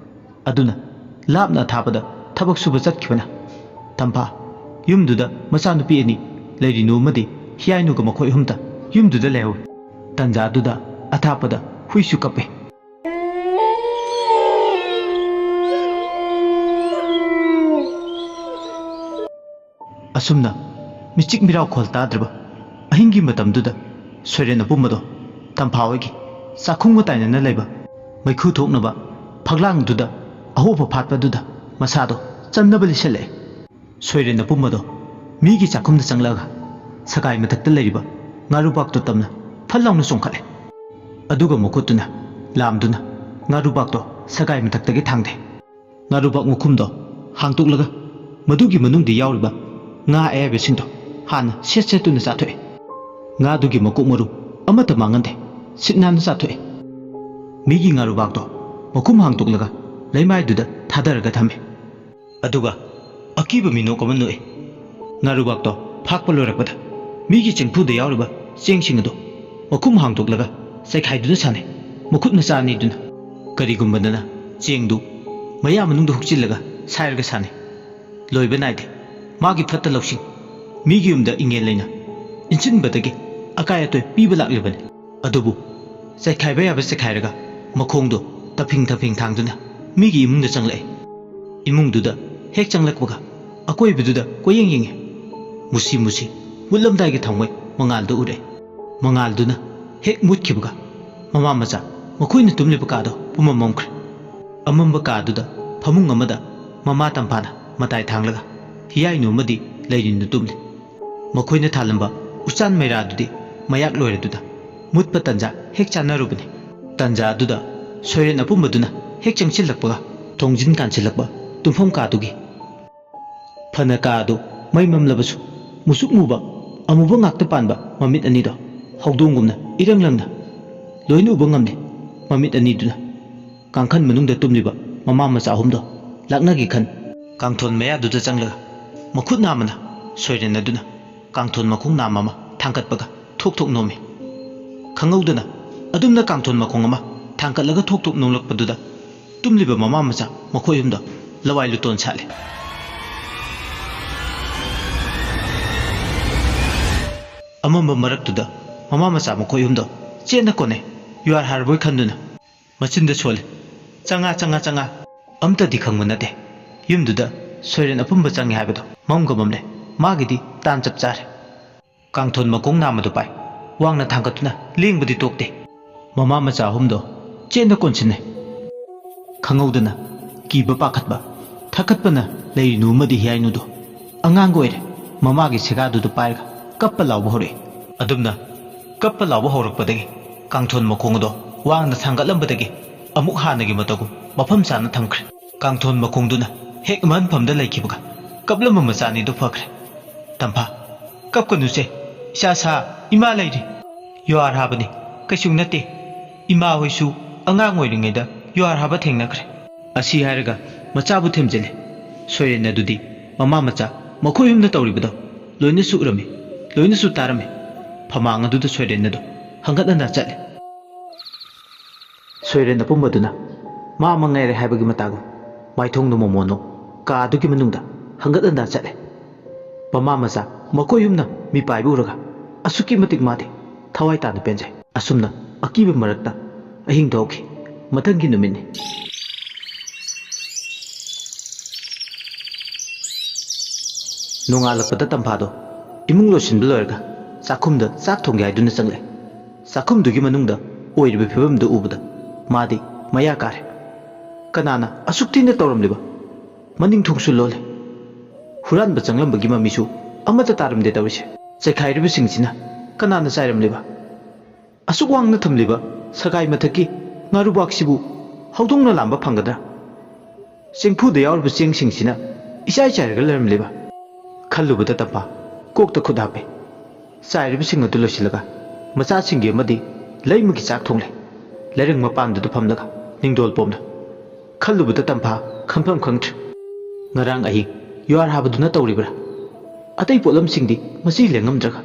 ꯑꯗꯨꯅ ꯂꯥꯞꯅ ꯑꯊꯥꯞꯄꯗ ꯊꯕꯛ ꯁꯨꯕ ꯆꯠꯈꯤꯕꯅ ꯇꯝꯐꯥ ꯌꯨꯝꯗꯨꯗ ꯃꯆꯥꯅꯨꯄꯤ ꯑꯅꯤ, ꯂꯩꯔꯤꯅꯨ ꯑꯃꯗꯤ ꯍꯤꯌꯥꯏꯅꯨꯒ ꯃꯈꯣꯏ ꯑꯍꯨꯝꯇ ꯌꯨꯝꯗꯨꯗ ꯂꯩꯍꯧꯏ꯫ ꯇꯟꯖꯥꯗꯨꯗ ꯑꯊꯥꯞꯄꯗ ꯍꯨꯏꯁꯨ ꯀꯞꯄꯦ꯫ ꯑꯁꯨꯝꯅ ꯃꯤꯆꯤꯛ ꯃꯤꯔꯥꯎ ꯈꯣꯜ ꯇꯥꯗ꯭ꯔꯕ ꯑꯍꯤꯡꯒꯤ ꯃꯇꯝꯗꯨꯗ ꯁꯣꯏꯔꯦꯟ ꯑꯄꯨꯝꯕꯗꯣ ꯇꯝꯐꯥ ꯍꯣꯏꯒꯤ ꯆꯥꯛꯈꯨꯝꯒ ꯇꯥꯏꯅꯅ ꯂꯩꯕ ꯃꯩꯈꯨ ꯊꯣꯛꯅꯕ ꯐꯛꯂꯥꯡꯗꯨꯗ ꯑꯍꯣꯕ ꯐꯥꯠꯄꯗꯨꯗ ꯃꯁꯥꯗꯣ ꯆꯝꯅꯕ ꯂꯤꯠꯁꯜꯂꯛꯑꯦ꯫ ꯁꯣꯏꯔꯦꯟ ꯑꯄꯨꯝꯕꯗꯣ ꯃꯤꯒꯤ ꯆꯥꯛꯈꯨꯝꯗ ꯆꯪꯂꯛꯑꯒ ꯁꯒꯥꯏ ꯃꯊꯛꯇ ꯂꯩꯔꯤꯕ ꯉꯥꯔꯨꯕꯥꯛꯇꯣ ꯇꯝꯅ ꯐꯠ ꯂꯥꯎꯅ ꯆꯣꯡꯈꯠꯂꯦ꯫ ꯑꯗꯨꯒ ꯃꯈꯨꯠꯇꯨꯅ ꯂꯥꯝꯗꯨꯅ ꯉꯥꯔꯨꯕꯥꯛꯇꯣ ꯁꯒꯥꯏ ꯃꯊꯛꯇꯒꯤ ꯊꯥꯡꯊꯩ꯫ ꯉꯥꯔꯨꯕꯥꯛ ꯃꯈꯨꯝꯗꯣ ꯍꯥꯡꯗꯣꯛꯂꯒ ꯃꯗꯨꯒꯤ ꯃꯅꯨꯡꯗ ꯌꯥꯎꯔꯤꯕ ꯉꯥ ꯑꯌꯥꯏꯕꯁꯤꯡꯗꯣ ꯍꯥꯟꯅ ꯁꯦꯠ ꯁꯦꯠꯇꯨꯅ ꯆꯥꯊꯣꯛꯑꯦ꯫ ꯉꯥꯗꯨꯒꯤ ꯃꯀꯣꯛ ꯃꯔꯨ ꯑꯃꯠꯇ ꯃꯥꯡꯍꯟꯗꯦ꯫ ꯁꯤꯠ ꯅꯥꯟꯅ ꯆꯥꯊꯣꯛꯑꯦ꯫ ꯃꯤꯒꯤ ꯉꯥꯔꯨꯕꯥꯛꯇꯣ ꯃꯈꯨꯝ ꯍꯥꯡꯗꯣꯛꯂꯒ ꯂꯩꯃꯥꯏꯗꯨꯗ ꯊꯥꯗꯔꯒ ꯊꯝꯃꯦ꯫ ꯑꯗꯨꯒ ꯑꯀꯤꯕ ꯃꯤꯅꯣꯛ ꯑꯃ ꯅꯣꯛꯑꯦ꯫ ꯉꯥꯔꯨꯕꯥꯛꯇꯣ ꯐꯥꯛꯄ ꯂꯣꯏꯔꯛꯄꯗ ꯃꯤꯒꯤ ꯆꯦꯡꯐꯨꯗ ꯌꯥꯎꯔꯤꯕ ꯆꯦꯡꯁꯤꯡ ꯑꯗꯨ ꯃꯈꯨꯝ ꯍꯥꯡꯗꯣꯛꯂꯒ ꯆꯥꯏꯈꯥꯏꯗꯨꯅ ꯁꯥꯟꯅꯩ, ꯃꯈꯨꯠ ꯃꯆꯥ ꯑꯅꯤꯗꯨꯅ꯫ ꯀꯔꯤꯒꯨꯝꯕꯗꯅ ꯆꯦꯡꯗꯨ ꯃꯌꯥ ꯃꯅꯨꯡꯗ ꯍꯨꯛꯆꯤꯜꯂꯒ ꯁꯥꯏꯔꯒ ꯁꯥꯟꯅꯩ꯫ ꯂꯣꯏꯕ ꯅꯥꯏꯗꯦ꯫ ꯃꯥꯒꯤ ꯐꯠꯇ ꯂꯧꯁꯤꯡ ꯃꯤꯒꯤ ꯌꯨꯝꯗ ꯏꯪꯉꯦꯟ ꯂꯩꯅ ꯏꯟꯁꯤꯟꯕꯗꯒꯤ ꯑꯀꯥꯏ ꯑꯇꯣꯏ ꯄꯤꯕ ꯂꯥꯛꯂꯤꯕꯅꯤ꯫ ꯑꯗꯨꯕꯨ ꯆꯥꯏꯈꯥꯏꯕ ꯌꯥꯕ ꯆꯥꯏꯈꯥꯏꯔꯒ ꯃꯈꯣꯡꯗꯣ ꯇꯐꯤꯡ ꯇꯐꯤꯡ ꯊꯥꯡꯗꯨꯅ ꯃꯤꯒꯤ ꯏꯃꯨꯡꯗ ꯆꯪꯂꯛꯑꯦ꯫ ꯏꯃꯨꯡꯗꯨꯗ ꯍꯦꯛ ꯆꯪꯂꯛꯄꯒ ꯑꯀꯣꯏꯕꯗꯨꯗ ꯀꯣꯏꯌꯦꯡ ꯌꯦꯡꯉꯦ꯫ ꯃꯨꯁꯤ ꯃꯨꯁꯤ ꯃꯨꯠꯂꯝꯗꯥꯏꯒꯤ ꯊꯥꯡꯃꯩ ꯃꯉꯥꯜꯗꯨ ꯎꯔꯛꯑꯦ꯫ ꯃꯉꯥꯜꯗꯨꯅ ꯍꯦꯛ ꯃꯨꯠꯈꯤꯕꯒ ꯃꯃꯥ ꯃꯆꯥ ꯃꯈꯣꯏꯅ ꯇꯨꯝꯂꯤꯕ ꯀꯥꯗꯣ ꯄꯨꯝꯃꯝ ꯃꯝꯈ꯭ꯔꯦ꯫ ꯑꯃꯝꯕ ꯀꯥꯗꯨꯗ ꯐꯃꯨꯡ ꯑꯃꯗ ꯃꯃꯥ ꯇꯝꯐꯥꯅ ꯃꯇꯥꯏ ꯊꯥꯡꯂꯒ ꯍꯤꯌꯥꯏꯅꯨ ꯑꯃꯗꯤ ꯂꯩꯔꯤꯅꯨ ꯇꯨꯝꯂꯤ꯫ ꯃꯈꯣꯏꯅ ꯊꯥꯜꯂꯝꯕ ꯎꯆꯥꯟ ꯃꯩꯔꯥꯗꯨꯗꯤ ꯃꯌꯥꯛ ꯂꯣꯏꯔꯗꯨꯅ ꯃꯨꯠꯄ ꯇꯟꯖꯥ ꯍꯦꯛ ꯆꯥꯟꯅꯔꯨꯕꯅꯤ꯫ ꯇꯟꯖꯥ ꯑꯗꯨꯗ ꯁꯣꯏꯔꯦꯟ ꯑꯄꯨꯝꯕꯗꯨꯅ ꯍꯦꯛ ꯆꯪꯁꯤꯜꯂꯛꯄꯒ ꯊꯣꯡꯖꯤꯟ ꯀꯥꯟꯁꯤꯜꯂꯛꯄ ꯇꯨꯝꯐꯝ ꯀꯥꯗꯨꯒꯤ ꯐꯅ ꯀꯥ ꯑꯗꯨ ꯃꯩ ꯃꯝꯂꯕꯁꯨ ꯃꯨꯁꯨꯛ ꯃꯨꯕ ꯑꯃꯨꯕ ꯉꯥꯛꯇ ꯄꯥꯟꯕ ꯃꯃꯤꯠ ꯑꯅꯤꯗꯣ ꯍꯧꯗꯣꯡꯒꯨꯝꯅ ꯏꯔꯪ ꯂꯪꯅ ꯂꯣꯏꯅ ꯎꯕ ꯉꯝꯂꯤ꯫ ꯃꯃꯤꯠ ꯑꯅꯤꯗꯨꯅ ꯀꯥꯡꯈꯟ ꯃꯅꯨꯡꯗ ꯇꯨꯝꯂꯤꯕ ꯃꯃꯥ ꯃꯆꯥ ꯑꯍꯨꯝꯗꯣ ꯂꯥꯛꯅꯒꯦ ꯈꯟ ꯀꯥꯡꯊꯣꯟ ꯃꯌꯥꯗꯨꯗ ꯆꯪꯂꯒ ꯃꯈꯨꯠ ꯅꯥꯝꯃꯅ ꯁꯣꯏꯔꯦꯟ ꯑꯗꯨꯅ ꯀꯥꯡꯊꯣꯟ ꯃꯈꯣꯡ ꯅꯥꯝꯃ ꯑꯃ ꯊꯥꯡꯒꯠꯄꯒ ꯊꯣꯛ ꯊꯣꯛ ꯅꯣꯝꯃꯤ꯫ ꯈꯪꯍꯧꯗꯅ ꯑꯗꯨꯝꯅ ꯀꯥꯡꯊꯣꯟ ꯃꯈꯣꯡ ꯑꯃ ꯊꯥꯡꯒꯠꯂꯒ ꯊꯣꯛ ꯊꯣꯛ ꯅꯣꯝꯂꯛꯄꯗꯨꯗ ꯇꯨꯝꯂꯤꯕ ꯃꯃꯥ ꯃꯆꯥ ꯃꯈꯣꯏ ꯑꯍꯨꯝꯗꯣ ꯂꯋꯥꯏ ꯂꯨꯇꯣꯟ ꯁꯥꯠꯂꯦ꯫ ꯑꯃꯝꯕ ꯃꯔꯛꯇꯨꯗ ꯃꯃꯥ ꯃꯆꯥ ꯃꯈꯣꯏ ꯑꯍꯨꯝꯗꯣ ꯆꯦꯟꯅ ꯀꯣꯟꯅꯩ꯫ ꯌꯨꯍꯥꯔ ꯍꯥꯔꯕꯣꯏ ꯈꯟꯗꯨꯅ ꯃꯆꯤꯟꯗ ꯁꯣꯜꯂꯤ, "ꯆꯪꯉꯥ, ꯆꯪꯉꯥ, ꯆꯪꯉꯥ!" ꯑꯝꯇꯗꯤ ꯈꯪꯕ ꯅꯠꯇꯦ꯫ ꯌꯨꯝꯗꯨꯗ ꯁꯣꯏꯔꯦꯟ ꯑꯄꯨꯝꯕ ꯆꯪꯉꯦ ꯍꯥꯏꯕꯗꯣ ꯃꯝꯒ ꯃꯝꯂꯦ꯫ ꯃꯥꯒꯤꯗꯤ ꯇꯥꯟ ꯆꯞ ꯆꯥꯔꯦ꯫ ꯀꯥꯡꯊꯣꯟ ꯃꯈꯣꯡ ꯅꯥꯝꯃꯗꯨ ꯄꯥꯏ꯫ ꯋꯥꯡꯅ ꯊꯥꯡꯒꯠꯇꯨꯅ ꯂꯦꯡꯕꯗꯤ ꯇꯣꯛꯇꯦ꯫ ꯃꯃꯥ ꯃꯆꯥ ꯑꯍꯨꯝꯗꯣ ꯆꯦꯟꯅ ꯀꯣꯟꯁꯤꯟꯅꯩ꯫ ꯈꯪꯍꯧꯗꯅ ꯀꯤꯕ ꯄꯥꯈꯠꯄ ꯊꯛꯀꯠꯄꯅ ꯂꯩꯔꯤꯅꯨ ꯑꯃꯗꯤ ꯍꯤꯌꯥꯏꯅꯨꯗꯣ ꯑꯉꯥꯡꯒ ꯑꯣꯏꯔꯦ꯫ ꯃꯃꯥꯒꯤ ꯁꯦꯒꯥꯗꯨꯗ ꯄꯥꯏꯔꯒ ꯀꯞꯄ ꯂꯥꯎꯕ ꯍꯧꯔꯛꯏ꯫ ꯑꯗꯨꯝꯅ ꯀꯞꯄ ꯂꯥꯎꯕ ꯍꯧꯔꯛꯄꯗꯒꯤ ꯀꯥꯡꯊꯣꯟ ꯃꯈꯣꯡ ꯑꯗꯣ ꯋꯥꯡꯅ ꯊꯥꯡꯒꯠꯂꯝꯕꯗꯒꯤ ꯑꯃꯨꯛ ꯍꯥꯟꯅꯒꯤ ꯃꯇꯧꯒꯨꯝ ꯃꯐꯝ ꯆꯥꯅ ꯊꯝꯈ꯭ꯔꯦ꯫ ꯀꯥꯡꯊꯣꯟ ꯃꯈꯣꯡꯗꯨꯅ ꯍꯦꯛ ꯃꯍꯟꯐꯝꯗ ꯂꯩꯈꯤꯕꯒ ꯀꯞꯂꯝꯕ ꯃꯆꯥ ꯑꯅꯤꯗꯨ ꯐꯈ꯭ꯔꯦ꯫ "ꯇꯝꯐꯥ, ꯀꯞꯀꯅꯨꯁꯦ, ꯏꯆꯥ ꯁꯥ, ꯏꯃꯥ ꯂꯩꯔꯤ!" ꯌꯨꯍꯥꯔ ꯍꯥꯕꯅꯤ꯫ "ꯀꯩꯁꯨ ꯅꯠꯇꯦ꯫ ꯏꯃꯥ ꯍꯣꯏꯁꯨ ꯑꯉꯥꯡ ꯑꯣꯏꯔꯤꯉꯩꯗ ꯌꯨꯍꯥꯔ ꯍꯥꯕ ꯊꯦꯡꯅꯈ꯭ꯔꯦ"꯫ ꯑꯁꯤ ꯍꯥꯏꯔꯒ ꯃꯆꯥꯕꯨ ꯊꯦꯝꯖꯤꯜꯂꯦ꯫ ꯁꯣꯏꯔꯦꯟ ꯑꯗꯨꯗꯤ ꯃꯃꯥ ꯃꯆꯥ ꯃꯈꯣꯏ ꯑꯍꯨꯝꯅ ꯇꯧꯔꯤꯕꯗꯣ ꯂꯣꯏꯅꯁꯨ ꯎꯔꯝꯃꯤ, ꯂꯣꯏꯅꯁꯨ ꯇꯥꯔꯝꯃꯤ꯫ ꯐꯃꯥꯡ ꯑꯗꯨꯗ ꯁꯣꯏꯔꯦꯟ ꯑꯗꯨ ꯍꯪꯒꯠ ꯍꯟꯗꯥ ꯆꯠꯂꯦ꯫ ꯁꯣꯏꯔꯦꯟ ꯑꯄꯨꯝꯕꯗꯨꯅ ꯃꯥ ꯑꯃ ꯉꯥꯏꯔꯦ ꯍꯥꯏꯕꯒꯤ ꯃꯇꯥꯒꯨꯝ ꯃꯥꯏꯊꯣꯡꯗꯨ ꯃꯣꯃꯣꯟꯅꯣ ꯀꯥ ꯑꯗꯨꯒꯤ ꯃꯅꯨꯡꯗ ꯍꯪꯒꯠ ꯍꯟꯗꯥ ꯆꯠꯂꯦ꯫ ꯃꯃꯥ ꯃꯆꯥ ꯃꯈꯣꯏ ꯑꯍꯨꯝꯅ ꯃꯤꯄꯥꯏꯕ ꯎꯔꯒ ꯑꯁꯨꯛꯀꯤ ꯃꯇꯤꯛ ꯃꯥꯗꯤ ꯊꯋꯥꯏ ꯇꯥꯅ ꯄꯦꯟꯖꯩ꯫ ꯑꯁꯨꯝꯅ ꯑꯀꯤꯕ ꯃꯔꯛꯇ ꯑꯍꯤꯡꯗꯨ ꯍꯧꯈꯤ꯫ ꯃꯊꯪꯒꯤ ꯅꯨꯃꯤꯠꯅꯤ꯫ ꯅꯣꯡꯉꯥꯜꯂꯛꯄꯗ ꯇꯝꯐꯥꯗꯣ ꯏꯃꯨꯡ ꯂꯣꯏꯁꯤꯟꯕ ꯂꯣꯏꯔꯒ ꯆꯥꯛꯈꯨꯝꯗ ꯆꯥꯛ ꯊꯣꯡꯒꯦ ꯍꯥꯏꯗꯨꯅ ꯆꯪꯂꯦ꯫ ꯆꯥꯛꯈꯨꯝꯗꯨꯒꯤ ꯃꯅꯨꯡꯗ ꯑꯣꯏꯔꯤꯕ ꯐꯤꯕꯝꯗꯨ ꯎꯕꯗ ꯃꯥꯗꯤ ꯃꯌꯥ ꯀꯥꯔꯦ꯫ ꯀꯅꯥꯅ ꯑꯁꯨꯛ ꯊꯤꯅ ꯇꯧꯔꯝꯂꯤꯕ? ꯃꯅꯤꯡ ꯊꯣꯡꯁꯨ ꯂꯣꯜꯂꯦ꯫ ꯍꯨꯔꯥꯟꯕ ꯆꯪꯂꯝꯕꯒꯤ ꯃꯃꯤꯁꯨ ꯑꯃꯠꯇ ꯇꯥꯔꯝꯗꯦ ꯇꯧꯔꯤꯁꯦ꯫ ꯆꯩꯈꯥꯏꯔꯤꯕꯁꯤꯡꯁꯤꯅ ꯀꯅꯥꯅ ꯆꯥꯏꯔꯝꯂꯤꯕ? ꯑꯁꯨꯛ ꯋꯥꯡꯅ ꯊꯝꯂꯤꯕ ꯁꯒꯥꯏ ꯃꯊꯛꯀꯤ ꯉꯥꯔꯨꯕꯥꯛꯁꯤꯕꯨ ꯍꯧꯗꯣꯡꯅ ꯂꯥꯝꯕ ꯐꯪꯒꯗ꯭ꯔꯥ? ꯆꯦꯡꯐꯨꯗ ꯌꯥꯎꯔꯤꯕ ꯆꯦꯡꯁꯤꯡꯁꯤꯅ ꯏꯆꯥꯏ ꯆꯥꯏꯔꯒ ꯂꯩꯔꯝꯂꯤꯕ? ꯈꯜꯂꯨꯕꯗ ꯇꯝꯐꯥ ꯀꯣꯛꯇ ꯈꯨꯠ ꯍꯥꯞꯄꯦ꯫ ꯆꯥꯏꯔꯤꯕꯁꯤꯡ ꯑꯗꯨ ꯂꯣꯏꯁꯤꯜꯂꯒ ꯃꯆꯥꯁꯤꯡꯒꯤ ꯑꯃꯗꯤ ꯂꯩꯃꯒꯤ ꯆꯥꯛ ꯊꯣꯡꯂꯦ꯫ ꯂꯩꯔꯪ ꯃꯄꯥꯟꯗꯨꯗ ꯐꯝꯂꯒ ꯅꯤꯡꯗꯣꯜ ꯄꯣꯝꯅ ꯈꯜꯂꯨꯕꯗ ꯇꯝꯐꯥ ꯈꯟꯐꯝ ꯈꯪꯗ꯭ꯔꯦ꯫ ꯉꯔꯥꯡ ꯑꯍꯤꯡ ꯌꯨꯍꯥꯔ ꯍꯥꯕꯗꯨꯅ ꯇꯧꯔꯤꯕ꯭ꯔꯥ? ꯑꯇꯩ ꯄꯣꯠꯂꯝꯁꯤꯡꯗꯤ ꯃꯁꯤ ꯂꯦꯡꯉꯝꯗ꯭ꯔꯒ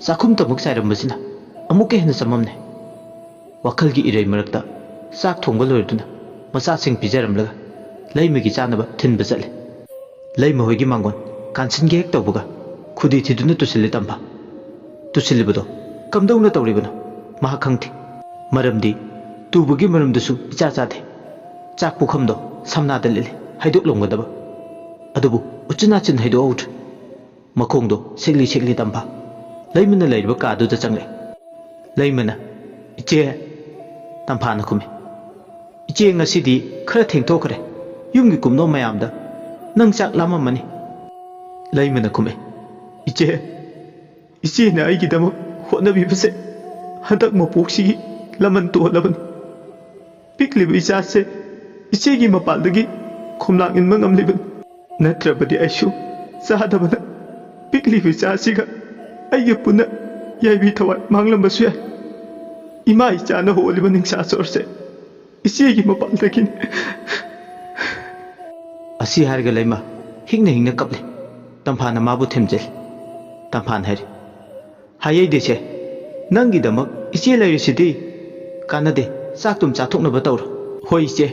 ꯆꯥꯛꯈꯨꯝ ꯇꯃꯛ ꯆꯥꯏꯔꯝꯕꯁꯤꯅ ꯑꯃꯨꯛꯀ ꯍꯦꯟꯅ ꯆꯃꯝꯅꯩ꯫ ꯋꯥꯈꯜꯒꯤ ꯏꯔꯩ ꯃꯔꯛꯇ ꯆꯥꯛ ꯊꯣꯡꯕ ꯂꯣꯏꯔꯗꯨꯅ ꯃꯆꯥꯁꯤꯡ ꯄꯤꯖꯔꯝꯂꯒ ꯂꯩꯃꯒꯤ ꯆꯥꯅꯕ ꯊꯤꯟꯕ ꯆꯠꯂꯦ꯫ ꯂꯩꯃ ꯍꯣꯏꯒꯤ ꯃꯥꯡꯒꯣꯟ ꯀꯥꯟꯁꯤꯟꯒꯦ ꯍꯦꯛ ꯇꯧꯕꯒ ꯈꯨꯗꯤ ꯊꯤꯗꯨꯅ ꯇꯨꯁꯤꯜꯂꯦ ꯇꯝꯐꯥ꯫ ꯇꯨꯁꯤꯜꯂꯤꯕꯗꯣ ꯀꯝꯗꯧꯅ ꯇꯧꯔꯤꯕꯅꯣ ꯃꯍꯥꯛ ꯈꯪꯗꯦ꯫ ꯃꯔꯝꯗꯤ ꯇꯨꯕꯒꯤ ꯃꯔꯝꯗꯨꯁꯨ ꯏꯆꯥ ꯆꯥꯗꯦ꯫ ꯆꯥꯛ ꯄꯨꯈꯝꯗꯣ ꯁꯝꯅꯥꯗ ꯂꯤꯠꯂꯤ, ꯍꯩꯗꯣꯛꯂꯝꯒꯗꯕ꯫ ꯑꯗꯨꯕꯨ ꯎꯆꯤꯟ ꯅꯥꯆꯤꯟ ꯍꯩꯗꯣꯛꯍꯧꯗ꯭ꯔꯦ꯫ ꯃꯈꯣꯡꯗꯣ ꯁꯦꯛꯂꯤ ꯁꯦꯛꯂꯤ ꯇꯝꯐꯥ ꯂꯩꯃꯅ ꯂꯩꯔꯤꯕ ꯀꯥꯗꯨꯗ ꯆꯪꯂꯛꯏ꯫ ꯂꯩꯃꯅ, "ꯏꯆꯦ!" ꯇꯝꯐꯥꯅ ꯈꯨꯝꯃꯤ꯫ "ꯏꯆꯦ, ꯉꯁꯤꯗꯤ ꯈꯔ ꯊꯦꯡꯊꯣꯛꯈ꯭ꯔꯦ꯫ ꯌꯨꯝꯒꯤ ꯀꯨꯞꯅꯣꯝ ꯃꯌꯥꯝꯗ ꯅꯪ ꯆꯥꯛ ꯂꯥꯝꯃꯝꯃꯅꯤ"꯫ ꯂꯩꯃꯅ ꯈꯨꯝꯃꯤ꯫ "ꯏꯆꯦ, ꯏꯆꯦꯅ ꯑꯩꯒꯤꯗꯃꯛ ꯍꯣꯠꯅꯕꯤꯕꯁꯦ ꯍꯟꯗꯛ ꯃꯄꯣꯛꯁꯤꯒꯤ ꯂꯃꯟ ꯇꯣꯜꯂꯕꯅꯤ꯫ ꯄꯤꯛꯂꯤꯕ ꯏꯆꯥꯁꯦ ꯏꯆꯦꯒꯤ ꯃꯄꯥꯜꯗꯒꯤ ꯈꯣꯝꯂꯥꯡ ꯏꯟꯕ ꯉꯝꯂꯤꯕꯅꯤ꯫ ꯅꯠꯇ꯭ꯔꯕꯗꯤ ꯑꯩꯁꯨ ꯆꯥꯗꯕꯅ ꯄꯤꯛꯂꯤꯕ ꯏꯆꯥꯁꯤꯒ ꯑꯩꯒ ꯄꯨꯟꯅ ꯌꯥꯏꯕꯤ ꯊꯋꯥꯏ ꯃꯥꯡꯂꯝꯕꯁꯨ ꯌꯥꯏ"꯫ ꯏꯃꯥ ꯏꯆꯥꯅ ꯍꯣꯜꯂꯤꯕ ꯅꯤꯡꯁꯥ ꯁꯣꯔꯁꯦ ꯏꯆꯦꯒꯤ ꯃꯄꯥꯟꯗꯒꯤꯅꯤ꯫ ꯑꯁꯤ ꯍꯥꯏꯔꯒ ꯂꯩꯃ ꯍꯤꯡꯅ ꯍꯤꯡꯅ ꯀꯞꯂꯦ꯫ ꯇꯝꯐꯥꯅ ꯃꯥꯕꯨ ꯊꯦꯝꯖꯤꯜꯂꯤ꯫ ꯇꯝꯐꯥꯅ ꯍꯥꯏꯔꯤ, "ꯍꯥꯏꯌꯩꯗꯦꯁꯦ, ꯅꯪꯒꯤꯗꯃꯛ ꯏꯆꯦ ꯂꯩꯔꯤꯁꯤꯗꯤ꯫ ꯀꯥꯟꯅꯗꯦ, ꯆꯥꯛꯇꯨꯝ ꯆꯥꯊꯣꯛꯅꯕ ꯇꯧꯔꯣ꯫" "ꯍꯣꯏ ꯏꯆꯦ꯫"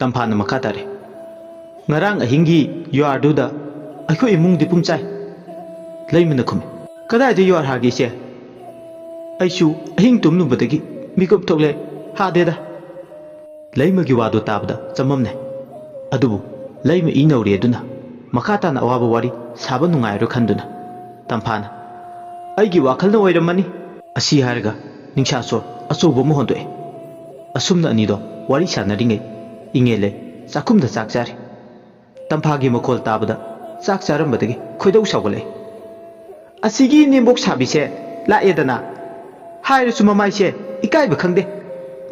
ꯇꯝꯐꯥꯅ ꯃꯈꯥ ꯇꯥꯔꯦ, "ꯉꯔꯥꯡ ꯑꯍꯤꯡꯒꯤ ꯌꯨꯍꯥꯔꯗꯨꯗ ꯑꯩꯈꯣꯏ ꯏꯃꯨꯡꯗꯤ ꯄꯨꯝꯆꯥꯏ꯫" ꯂꯩꯃꯅ ꯈꯨꯝꯃꯤ, "ꯀꯗꯥꯏꯗ ꯌꯨꯍꯥꯔ ꯍꯥꯒꯦ ꯏꯆꯦ? ꯑꯩꯁꯨ ꯑꯍꯤꯡ ꯇꯨꯝꯂꯨꯕꯗꯒꯤ ꯃꯤꯀꯞ ꯊꯣꯛꯂꯦ, ꯍꯥꯗꯦꯗ꯫" ꯂꯩꯃꯒꯤ ꯋꯥꯗꯨ ꯇꯥꯕꯗ ꯆꯃꯝꯅꯩ꯫ ꯑꯗꯨꯕꯨ ꯂꯩꯃ ꯏ ꯅꯧꯔꯤ ꯑꯗꯨꯅ ꯃꯈꯥ ꯇꯥꯅ ꯑꯋꯥꯕ ꯋꯥꯔꯤ ꯁꯥꯕ ꯅꯨꯡꯉꯥꯏꯔꯣꯏ ꯈꯟꯗꯨꯅ ꯇꯝꯐꯥꯅ, "ꯑꯩꯒꯤ ꯋꯥꯈꯜꯅ ꯑꯣꯏꯔꯝꯃꯅꯤ꯫" ꯑꯁꯤ ꯍꯥꯏꯔꯒ ꯅꯤꯡꯁꯥꯁꯣꯔ ꯑꯆꯧꯕ ꯑꯃ ꯍꯣꯟꯗꯣꯛꯑꯦ꯫ ꯑꯁꯨꯝꯅ ꯑꯅꯤꯗꯣ ꯋꯥꯔꯤ ꯁꯥꯟꯅꯔꯤꯉꯩ ꯏꯉꯦꯜꯂꯩ ꯆꯥꯛꯈꯨꯝꯗ ꯆꯥꯛ ꯆꯥꯔꯤ꯫ ꯇꯝꯐꯥꯒꯤ ꯃꯈꯣꯜ ꯇꯥꯕꯗ ꯆꯥꯛ ꯆꯥꯔꯝꯕꯗꯒꯤ ꯈꯣꯏꯗꯧ ꯁꯥꯎꯒꯠꯂꯛꯏ꯫ "ꯑꯁꯤꯒꯤ ꯏꯅꯦꯝꯕꯣꯛ ꯁꯥꯕꯤꯁꯦ ꯂꯥꯛꯑꯦꯗꯅ ꯍꯥꯏꯔꯁꯨ ꯃꯃꯥꯏꯁꯦ ꯏꯀꯥꯏꯕ ꯈꯪꯗꯦ꯫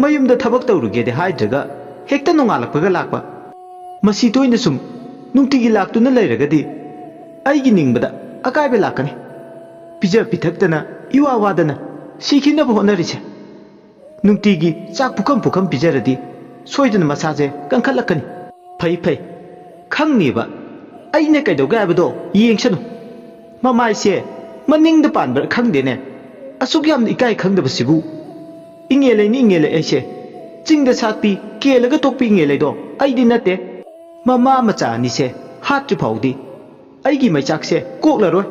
ꯃꯌꯨꯝꯗ ꯊꯕꯛ ꯇꯧꯔꯨꯒꯦꯗꯤ ꯍꯥꯏꯗ꯭ꯔꯒ ꯍꯦꯛꯇ ꯅꯣꯡꯉꯥꯜꯂꯛꯄꯒ ꯂꯥꯛꯄ꯫ ꯃꯁꯤ ꯇꯣꯏꯅ ꯁꯨꯝ ꯅꯨꯡꯇꯤꯒꯤ ꯂꯥꯛꯇꯨꯅ ꯂꯩꯔꯒꯗꯤ ꯑꯩꯒꯤ ꯅꯤꯡꯕꯗ ꯑꯀꯥꯏꯕ ꯂꯥꯛꯀꯅꯤ꯫ ꯄꯤꯖ ꯄꯤꯊꯛꯇꯅ ꯏꯋꯥ ꯋꯥꯗꯅ ꯁꯤꯈꯤꯅꯕ ꯍꯣꯠꯅꯔꯤꯁꯦ꯫ ꯅꯨꯡꯇꯤꯒꯤ ꯆꯥꯛ ꯄꯨꯈꯝ ꯄꯨꯈꯝ ꯄꯤꯖꯔꯗꯤ ꯁꯣꯏꯗꯅ ꯃꯁꯥꯁꯦ ꯀꯟꯈꯠꯂꯛꯀꯅꯤ꯫" "ꯐꯩ ꯐꯩ, ꯈꯪꯅꯦꯕ꯫ ꯑꯩꯅ ꯀꯩꯗꯧꯒꯦ ꯍꯥꯏꯕꯗꯣ ꯌꯦꯡꯁꯅꯨ꯫ ꯃꯃꯥꯏꯁꯦ ꯃꯅꯤꯡꯗ ꯄꯥꯟꯕ꯭ꯔꯥ ꯈꯪꯗꯦꯅꯦ, ꯑꯁꯨꯛ ꯌꯥꯝꯅ ꯏꯀꯥꯏ ꯈꯪꯗꯕꯁꯤꯕꯨ꯫ ꯏꯉꯦꯜꯂꯩꯅꯤ ꯏꯉꯦꯜꯂꯩ ꯑꯩꯁꯦ꯫ ꯆꯤꯡꯗ ꯁꯥꯠꯄꯤ, ꯀꯦꯜꯂꯒ ꯇꯣꯛꯄꯤ ꯏꯉꯦꯜꯂꯩꯗꯣ ꯑꯩꯗꯤ ꯅꯠꯇꯦ꯫ ꯃꯃꯥ ꯃꯆꯥ ꯑꯅꯤꯁꯦ ꯍꯥꯠꯇ꯭ꯔꯤ ꯐꯥꯎꯗꯤ ꯑꯩꯒꯤ ꯃꯩꯆꯥꯛꯁꯦ ꯀꯣꯛꯂꯔꯣꯏ꯫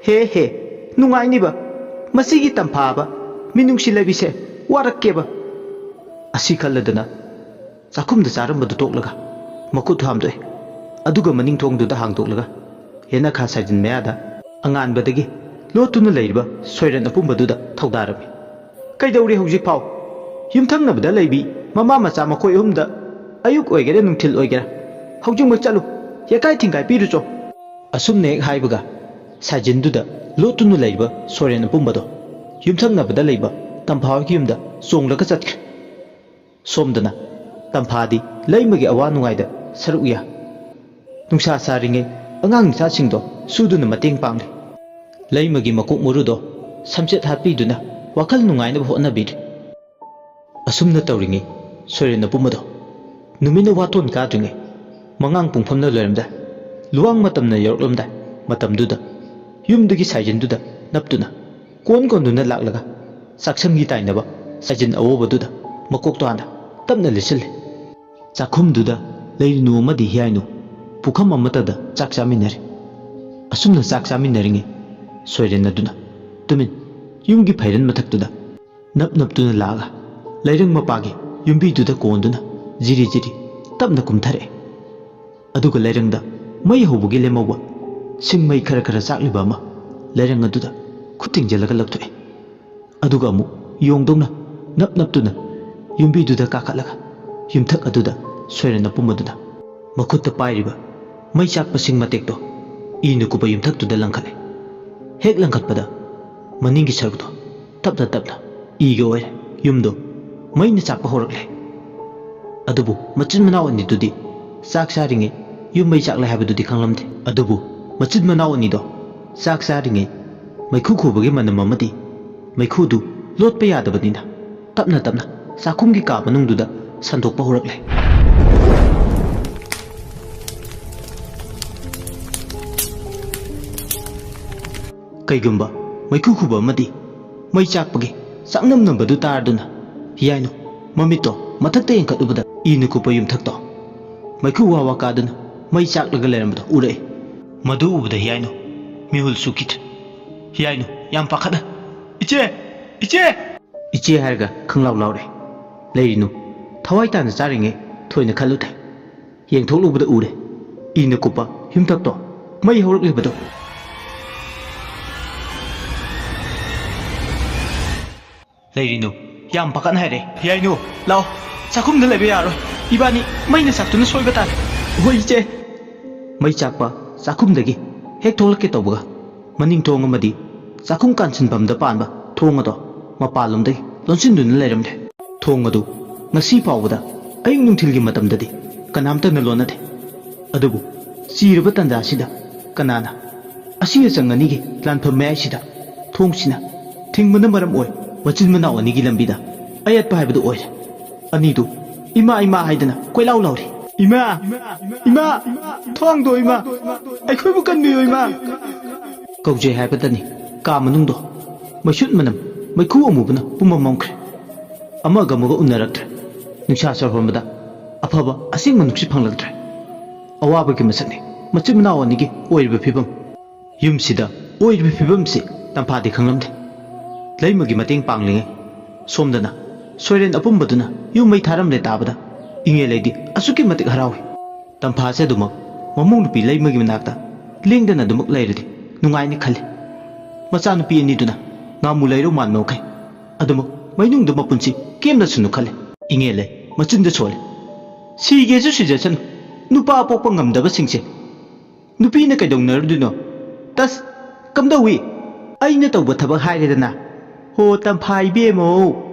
ꯍꯦ ꯍꯦ, ꯅꯨꯡꯉꯥꯏꯅꯤꯕ꯫ ꯃꯁꯤꯒꯤ ꯇꯝꯐꯥꯕ ꯃꯤꯅꯨꯡꯁꯤ ꯂꯩꯕꯤꯁꯦ ꯋꯥꯔꯛꯀꯦꯕ꯫" ꯑꯁꯤ ꯈꯜꯂꯗꯅ ꯆꯥꯛꯈꯨꯝꯗ ꯆꯥꯔꯝꯕꯗꯨ ꯇꯣꯛꯂꯒ ꯃꯈꯨꯠ ꯍꯥꯝꯗꯣꯛꯏ꯫ ꯑꯗꯨꯒ ꯃꯅꯤꯡ ꯊꯣꯡꯗꯨꯗ ꯍꯥꯡꯗꯣꯛꯂꯒ ꯌꯦꯅꯈꯥ ꯁꯥꯏꯖꯤꯟ ꯃꯌꯥꯗ ꯑꯉꯥꯟꯕꯗꯒꯤ ꯂꯣꯠꯇꯨꯅ ꯂꯩꯔꯤꯕ ꯁꯣꯏꯔꯦꯟ ꯑꯄꯨꯝꯕꯗꯨꯗ ꯊꯧꯗꯥꯔꯝꯃꯤ꯫ "ꯀꯩꯗꯧꯔꯦ ꯍꯧꯖꯤꯛꯐꯥꯎ? ꯌꯨꯝꯊꯪꯅꯕꯗ ꯂꯩꯕꯤ ꯃꯃꯥ ꯃꯆꯥ ꯃꯈꯣꯏ ꯑꯍꯨꯝꯗ ꯑꯌꯨꯛ ꯑꯣꯏꯒꯦꯔꯥ ꯅꯨꯡꯊꯤꯜ ꯑꯣꯏꯒꯦꯔꯥ ꯍꯧꯖꯤꯛꯃꯛ ꯆꯠꯂꯨ, ꯌꯦꯀꯥꯏ ꯊꯤꯡꯒꯥꯏ ꯄꯤꯔꯨꯆꯣ꯫" ꯑꯁꯨꯝꯅ ꯍꯦꯛ ꯍꯥꯏꯕꯒ ꯁꯥꯏꯖꯤꯟꯗꯨꯗ ꯂꯣꯠꯇꯨꯅ ꯂꯩꯕ ꯁꯣꯔꯦꯟ ꯑꯄꯨꯝꯕꯗꯣ ꯌꯨꯝꯊꯪꯅꯕꯗ ꯂꯩꯕ ꯇꯝꯐꯥ ꯍꯣꯏꯒꯤ ꯌꯨꯝꯗ ꯆꯣꯡꯂꯒ ꯆꯠꯈ꯭ꯔꯦ꯫ ꯁꯣꯝꯗꯅ ꯇꯝꯐꯥꯗꯤ ꯂꯩꯃꯒꯤ ꯑꯋꯥ ꯅꯨꯡꯉꯥꯏꯗ ꯁꯔꯨꯛ ꯌꯥ꯫ ꯅꯨꯡꯁꯥ ꯁꯥꯔꯤꯉꯩ ꯑꯉꯥꯡ ꯃꯆꯥꯁꯤꯡꯗꯣ ꯁꯨꯗꯨꯅ ꯃꯇꯦꯡ ꯄꯥꯡꯂꯤ꯫ ꯂꯩꯃꯒꯤ ꯃꯀꯣꯛ ꯃꯔꯨꯗꯣ ꯁꯝꯆꯦꯠ ꯍꯥꯠꯄꯤꯗꯨꯅ ꯋꯥꯈꯜ ꯅꯨꯡꯉꯥꯏꯅꯕ ꯍꯣꯠꯅꯕꯤꯔꯤ꯫ ꯑꯁꯨꯝꯅ ꯇꯧꯔꯤꯉꯩ ꯁꯣꯏꯔꯦꯟ ꯑꯄꯨꯝꯕꯗꯣ ꯅꯨꯃꯤꯠꯅ ꯋꯥꯇꯣꯟ ꯀꯥꯗ꯭ꯔꯤꯉꯩ, ꯃꯉꯥꯡ ꯄꯨꯡꯐꯝꯅ ꯂꯣꯏꯔꯝꯗꯥꯏ, ꯂꯨꯋꯥꯡ ꯃꯇꯝꯅ ꯌꯧꯔꯛꯂꯝꯗꯥꯏ ꯃꯇꯝꯗꯨꯗ ꯌꯨꯝꯗꯒꯤ ꯁꯥꯏꯖꯤꯟꯗꯨꯗ ꯅꯞꯇꯨꯅ ꯀꯣꯟ ꯀꯣꯟꯗꯨꯅ ꯂꯥꯛꯂꯒ ꯆꯥꯛꯁꯪꯒꯤ ꯇꯥꯏꯅꯕ ꯁꯥꯏꯖꯤꯟ ꯑꯋꯣꯕꯗꯨꯗ ꯃꯀꯣꯛꯇꯣ ꯍꯥꯟꯅ ꯇꯞꯅ ꯂꯤꯠꯁꯤꯜꯂꯤ꯫ ꯆꯥꯛꯈꯨꯝꯗꯨꯗ ꯂꯩꯔꯤꯅꯨ ꯑꯃꯗꯤ ꯍꯤꯌꯥꯏꯅꯨ ꯄꯨꯈꯝ ꯑꯃꯠꯇꯗ ꯆꯥꯛ ꯆꯥꯃꯤꯟꯅꯔꯤ꯫ ꯑꯁꯨꯝꯅ ꯆꯥꯛ ꯆꯥꯃꯤꯟꯅꯔꯤꯉꯩ ꯁꯣꯏꯔꯦꯟ ꯑꯗꯨꯅ ꯇꯨꯃꯤꯟ ꯌꯨꯝꯒꯤ ꯐꯩꯔꯟ ꯃꯊꯛꯇꯨꯗ ꯅꯞ ꯅꯞꯇꯨꯅ ꯂꯥꯛꯑꯒ ꯂꯩꯔꯪ ꯃꯄꯥꯒꯤ ꯌꯨꯝꯕꯤꯗꯨꯗ ꯀꯣꯟꯗꯨꯅ ꯖꯤꯔꯤ ꯖꯤꯔꯤ ꯇꯞꯅ ꯀꯨꯝꯊꯔꯛꯑꯦ꯫ ꯑꯗꯨꯒ ꯂꯩꯔꯪꯗ ꯃꯩ ꯍꯧꯕꯒꯤ ꯂꯦꯝꯍꯧꯕ ꯁꯤꯡ ꯃꯩ ꯈꯔ ꯈꯔ ꯆꯥꯛꯂꯤꯕ ꯑꯃ ꯂꯩꯔꯪ ꯑꯗꯨꯗ ꯈꯨꯠ ꯊꯤꯡꯖꯤꯜꯂꯒ ꯂꯧꯊꯣꯛꯑꯦ꯫ ꯑꯗꯨꯒ ꯑꯃꯨꯛ ꯌꯣꯡꯗꯧꯅ ꯅꯞ ꯅꯞꯇꯨꯅ ꯌꯨꯝꯕꯤꯗꯨꯗ ꯀꯥꯈꯠꯂꯒ ꯌꯨꯝꯊꯛ ꯑꯗꯨꯗ ꯁꯣꯏꯔꯦꯟ ꯑꯄꯨꯝꯕꯗꯨꯅ ꯃꯈꯨꯠꯇ ꯄꯥꯏꯔꯤꯕ ꯃꯩ ꯆꯥꯛꯄ ꯁꯤꯡ ꯃꯇꯦꯛꯇꯣ ꯏꯅ ꯀꯨꯞꯄ ꯌꯨꯝꯊꯛꯇꯨꯗ ꯂꯪꯈꯠꯂꯦ꯫ ꯍꯦꯛ ꯂꯪꯈꯠꯄꯗ ꯃꯅꯤꯡꯒꯤ ꯁꯔꯨꯛꯇꯣ ꯇꯞꯅ ꯇꯞꯅ ꯏꯒ ꯑꯣꯏꯔꯦ꯫ ꯌꯨꯝꯗꯣ ꯃꯩꯅ ꯆꯥꯛꯄ ꯍꯧꯔꯛꯂꯦ꯫ ꯑꯗꯨꯕꯨ ꯃꯆꯤꯟ ꯃꯅꯥꯎ ꯑꯅꯤꯗꯨꯗꯤ ꯆꯥꯛ ꯆꯥꯔꯤꯉꯩ ꯌꯨꯝ ꯃꯩ ꯆꯥꯛꯂꯦ ꯍꯥꯏꯕꯗꯨꯗꯤ ꯈꯪꯂꯝꯗꯦ꯫ ꯑꯗꯨꯕꯨ ꯃꯆꯤꯟ ꯃꯅꯥꯎ ꯑꯅꯤꯗꯣ ꯆꯥꯛ ꯆꯥꯔꯤꯉꯩ ꯃꯩꯈꯨ ꯈꯨꯕꯒꯤ ꯃꯅꯝ ꯑꯃꯗꯤ ꯃꯩꯈꯨꯗꯨ ꯂꯣꯠꯄ ꯌꯥꯗꯕꯅꯤꯅ ꯇꯞꯅ ꯇꯞꯅ ꯆꯥꯛꯈꯨꯝꯒꯤ ꯀꯥ ꯃꯅꯨꯡꯗꯨꯗ ꯁꯟꯗꯣꯛꯄ ꯍꯧꯔꯛꯂꯦ꯫ ꯀꯩꯒꯨꯝꯕ ꯃꯩꯈꯨ ꯈꯨꯕ ꯑꯃꯗꯤ ꯃꯩ ꯆꯥꯛꯄꯒꯤ ꯆꯥꯛꯅꯝ ꯅꯝꯕꯗꯨ ꯇꯥꯔꯗꯨꯅ ꯍꯤꯌꯥꯏꯅꯨ ꯃꯃꯤꯠꯇꯣ ꯃꯊꯛꯇ ꯌꯦꯡꯈꯠꯂꯨꯕꯗ ꯏꯅ ꯀꯨꯞꯄ ꯌꯨꯝꯊꯛꯇꯣ ꯃꯩꯈꯨ ꯋꯥ ꯋꯥ ꯀꯥꯗꯨꯅ ꯃꯩ ꯆꯥꯛꯂꯒ ꯂꯩꯔꯝꯕꯗꯨ ꯎꯔꯛꯏ꯫ ꯃꯗꯨ ꯎꯕꯗ ꯍꯤꯌꯥꯏꯅꯨ ꯃꯤꯍꯨꯜ ꯁꯨꯈꯤꯗ꯭ꯔꯦ꯫ ꯍꯤꯌꯥꯏꯅꯨ ꯌꯥꯝ ꯄꯥꯈꯠꯅ, "ꯏꯆꯦ! ꯏꯆꯦ!" ꯏꯆꯦ ꯍꯥꯏꯔꯒ ꯈꯪꯂꯥꯎ ꯂꯥꯎꯔꯦ꯫ ꯂꯩꯔꯤꯅꯨ ꯊꯋꯥꯏ ꯇꯥꯅ ꯆꯥꯔꯤꯉꯩ ꯊꯣꯏꯅ ꯈꯜꯂꯨꯗꯦ꯫ ꯌꯦꯡꯊꯣꯛꯂꯨꯕꯗ ꯎꯔꯦ, ꯏꯅ ꯀꯨꯞꯄ ꯌꯨꯝꯊꯛꯇꯣ ꯃꯩ ꯍꯧꯔꯛꯂꯤꯕꯗꯣ꯫ ꯂꯩꯔꯤꯅꯨ ꯌꯥꯝ ꯄꯥꯈꯠꯅ ꯍꯥꯏꯔꯦ, "ꯍꯤꯌꯥꯏꯅꯨ, ꯂꯥꯛꯑꯣ, ꯆꯥꯛꯈꯨꯝꯗ ꯂꯩꯕ ꯌꯥꯔꯣꯏ, ꯏꯕꯥꯅꯤ ꯃꯩꯅ ꯆꯥꯛꯇꯨꯅ ꯁꯣꯏꯕ ꯇꯥꯔꯦ꯫" "ꯍꯣꯏ ꯏꯆꯦ꯫" ꯃꯩ ꯆꯥꯛꯄ ꯆꯥꯛꯈꯨꯝꯗꯒꯤ ꯍꯦꯛ ꯊꯣꯛꯂꯛꯀꯦ ꯇꯧꯕꯒ ꯃꯅꯤꯡ ꯊꯣꯡ ꯑꯃꯗꯤ ꯆꯥꯛꯈꯨꯝ ꯀꯥꯟꯁꯤꯟꯐꯝꯗ ꯄꯥꯟꯕ ꯊꯣꯡ ꯑꯗꯣ ꯃꯄꯥꯟꯂꯣꯝꯗꯒꯤ ꯂꯣꯟꯁꯤꯟꯗꯨꯅ ꯂꯩꯔꯝꯂꯦ꯫ ꯊꯣꯡ ꯑꯗꯨ ꯉꯁꯤ ꯐꯥꯎꯕꯗ ꯑꯌꯨꯛ ꯅꯨꯡꯊꯤꯜꯒꯤ ꯃꯇꯝꯗꯗꯤ ꯀꯅꯥꯝꯇꯅ ꯂꯣꯟꯅꯗꯦ꯫ ꯑꯗꯨꯕꯨ ꯆꯤꯔꯕ ꯇꯥꯟꯖꯥꯁꯤꯗ ꯀꯅꯥꯅ ꯑꯁꯤ ꯑꯆꯪ ꯑꯅꯤꯒꯤ ꯂꯥꯟꯐꯝ ꯃꯌꯥꯏꯁꯤꯗ ꯊꯣꯡꯁꯤꯅ ꯊꯤꯡꯕꯅ ꯃꯔꯝ ꯑꯣꯏ ꯃꯆꯤꯟ ꯃꯅꯥꯎ ꯑꯅꯤꯒꯤ ꯂꯝꯕꯤꯗ ꯑꯌꯦꯠꯄ ꯍꯥꯏꯕꯗꯨ ꯑꯣꯏꯔꯦ꯫ ꯑꯅꯤꯗꯨ "ꯏꯃꯥ, ꯏꯃꯥ" ꯍꯥꯏꯗꯅ ꯀꯣꯏꯂꯥꯎ ꯂꯥꯎꯔꯤ꯫ "ꯏꯃꯥ, ꯏꯃꯥ, ꯊꯣꯡꯗꯣ ꯏꯃꯥ, ꯑꯩꯈꯣꯏꯕꯨ ꯀꯟꯕꯤꯌꯨ ꯏꯃꯥ!" ꯀꯧꯖꯩ ꯍꯥꯏꯕꯇꯅꯤ ꯀꯥ ꯃꯅꯨꯡꯗꯣ ꯃꯩꯁꯨꯠ ꯃꯅꯝ, ꯃꯩꯈꯨ ꯑꯃꯨꯕꯅ ꯄꯨꯝꯃꯝ ꯃꯝꯈ꯭ꯔꯦ꯫ ꯑꯃꯒ ꯑꯃꯒ ꯎꯅꯔꯛꯇ꯭ꯔꯦ꯫ ꯅꯨꯡꯁꯥ ꯁꯣꯔ ꯍꯣꯟꯕꯗ ꯑꯐꯕ ꯑꯁꯦꯡꯕ ꯅꯨꯡꯁꯤꯠ ꯐꯪꯂꯛꯇ꯭ꯔꯦ꯫ ꯑꯋꯥꯕꯒꯤ ꯃꯁꯛꯅꯤ ꯃꯆꯤꯟ ꯃꯅꯥꯎ ꯑꯅꯤꯒꯤ ꯑꯣꯏꯔꯤꯕ ꯐꯤꯕꯝ꯫ ꯌꯨꯝꯁꯤꯗ ꯑꯣꯏꯔꯤꯕ ꯐꯤꯕꯝꯁꯤ ꯇꯝꯐꯥꯗꯤ ꯈꯪꯂꯝꯗꯦ꯫ ꯂꯩꯃꯒꯤ ꯃꯇꯦꯡ ꯄꯥꯡꯂꯤꯉꯩ ꯁꯣꯝꯗꯅ ꯁꯣꯏꯔꯦꯟ ꯑꯄꯨꯝꯕꯗꯨꯅ ꯌꯨꯝ ꯃꯩ ꯊꯥꯔꯝꯂꯦ ꯇꯥꯕꯗ ꯏꯉꯦꯜ ꯑꯩꯗꯤ ꯑꯁꯨꯛꯀꯤ ꯃꯇꯤꯛ ꯍꯔꯥꯎꯏ꯫ ꯇꯝꯐꯥꯁꯦ ꯑꯗꯨꯃꯛ ꯃꯃꯧ ꯅꯨꯄꯤ ꯂꯩꯃꯒꯤ ꯃꯅꯥꯛꯇ ꯂꯦꯡꯗꯅ ꯑꯗꯨꯃꯛ ꯂꯩꯔꯗꯤ ꯅꯨꯡꯉꯥꯏꯅꯤ ꯈꯜꯂꯤ꯫ ꯃꯆꯥꯅꯨꯄꯤ ꯑꯅꯤꯗꯨꯅ ꯉꯥꯃꯨ ꯂꯩꯔꯧ ꯃꯥꯟꯕ ꯃꯈꯩ ꯑꯗꯨꯃꯛ ꯃꯩꯅꯨꯡꯗ ꯃꯄꯨꯟꯁꯤ ꯀꯦꯝꯅꯁꯅꯨ ꯈꯜꯂꯤ꯫ ꯏꯉꯦꯜ ꯑꯩ ꯃꯆꯤꯟꯗ ꯁꯣꯜꯂꯤ꯫ "ꯁꯤꯒꯦꯁꯨ ꯁꯤꯖꯁꯅꯨ, ꯅꯨꯄꯥ ꯄꯣꯛꯄ ꯉꯝꯗꯕꯁꯤꯡꯁꯦ ꯅꯨꯄꯤꯅ ꯀꯩꯗꯧꯅꯔꯨꯗꯣꯏꯅꯣ? ꯇꯁ, ꯀꯝꯗꯧꯏ? ꯑꯩꯅ ꯇꯧꯕ ꯊꯕꯛ ꯍꯥꯏꯔꯦꯗꯅ꯫ ꯍꯣ ꯇꯝꯐꯥ ꯏꯕꯦꯝꯃꯧ,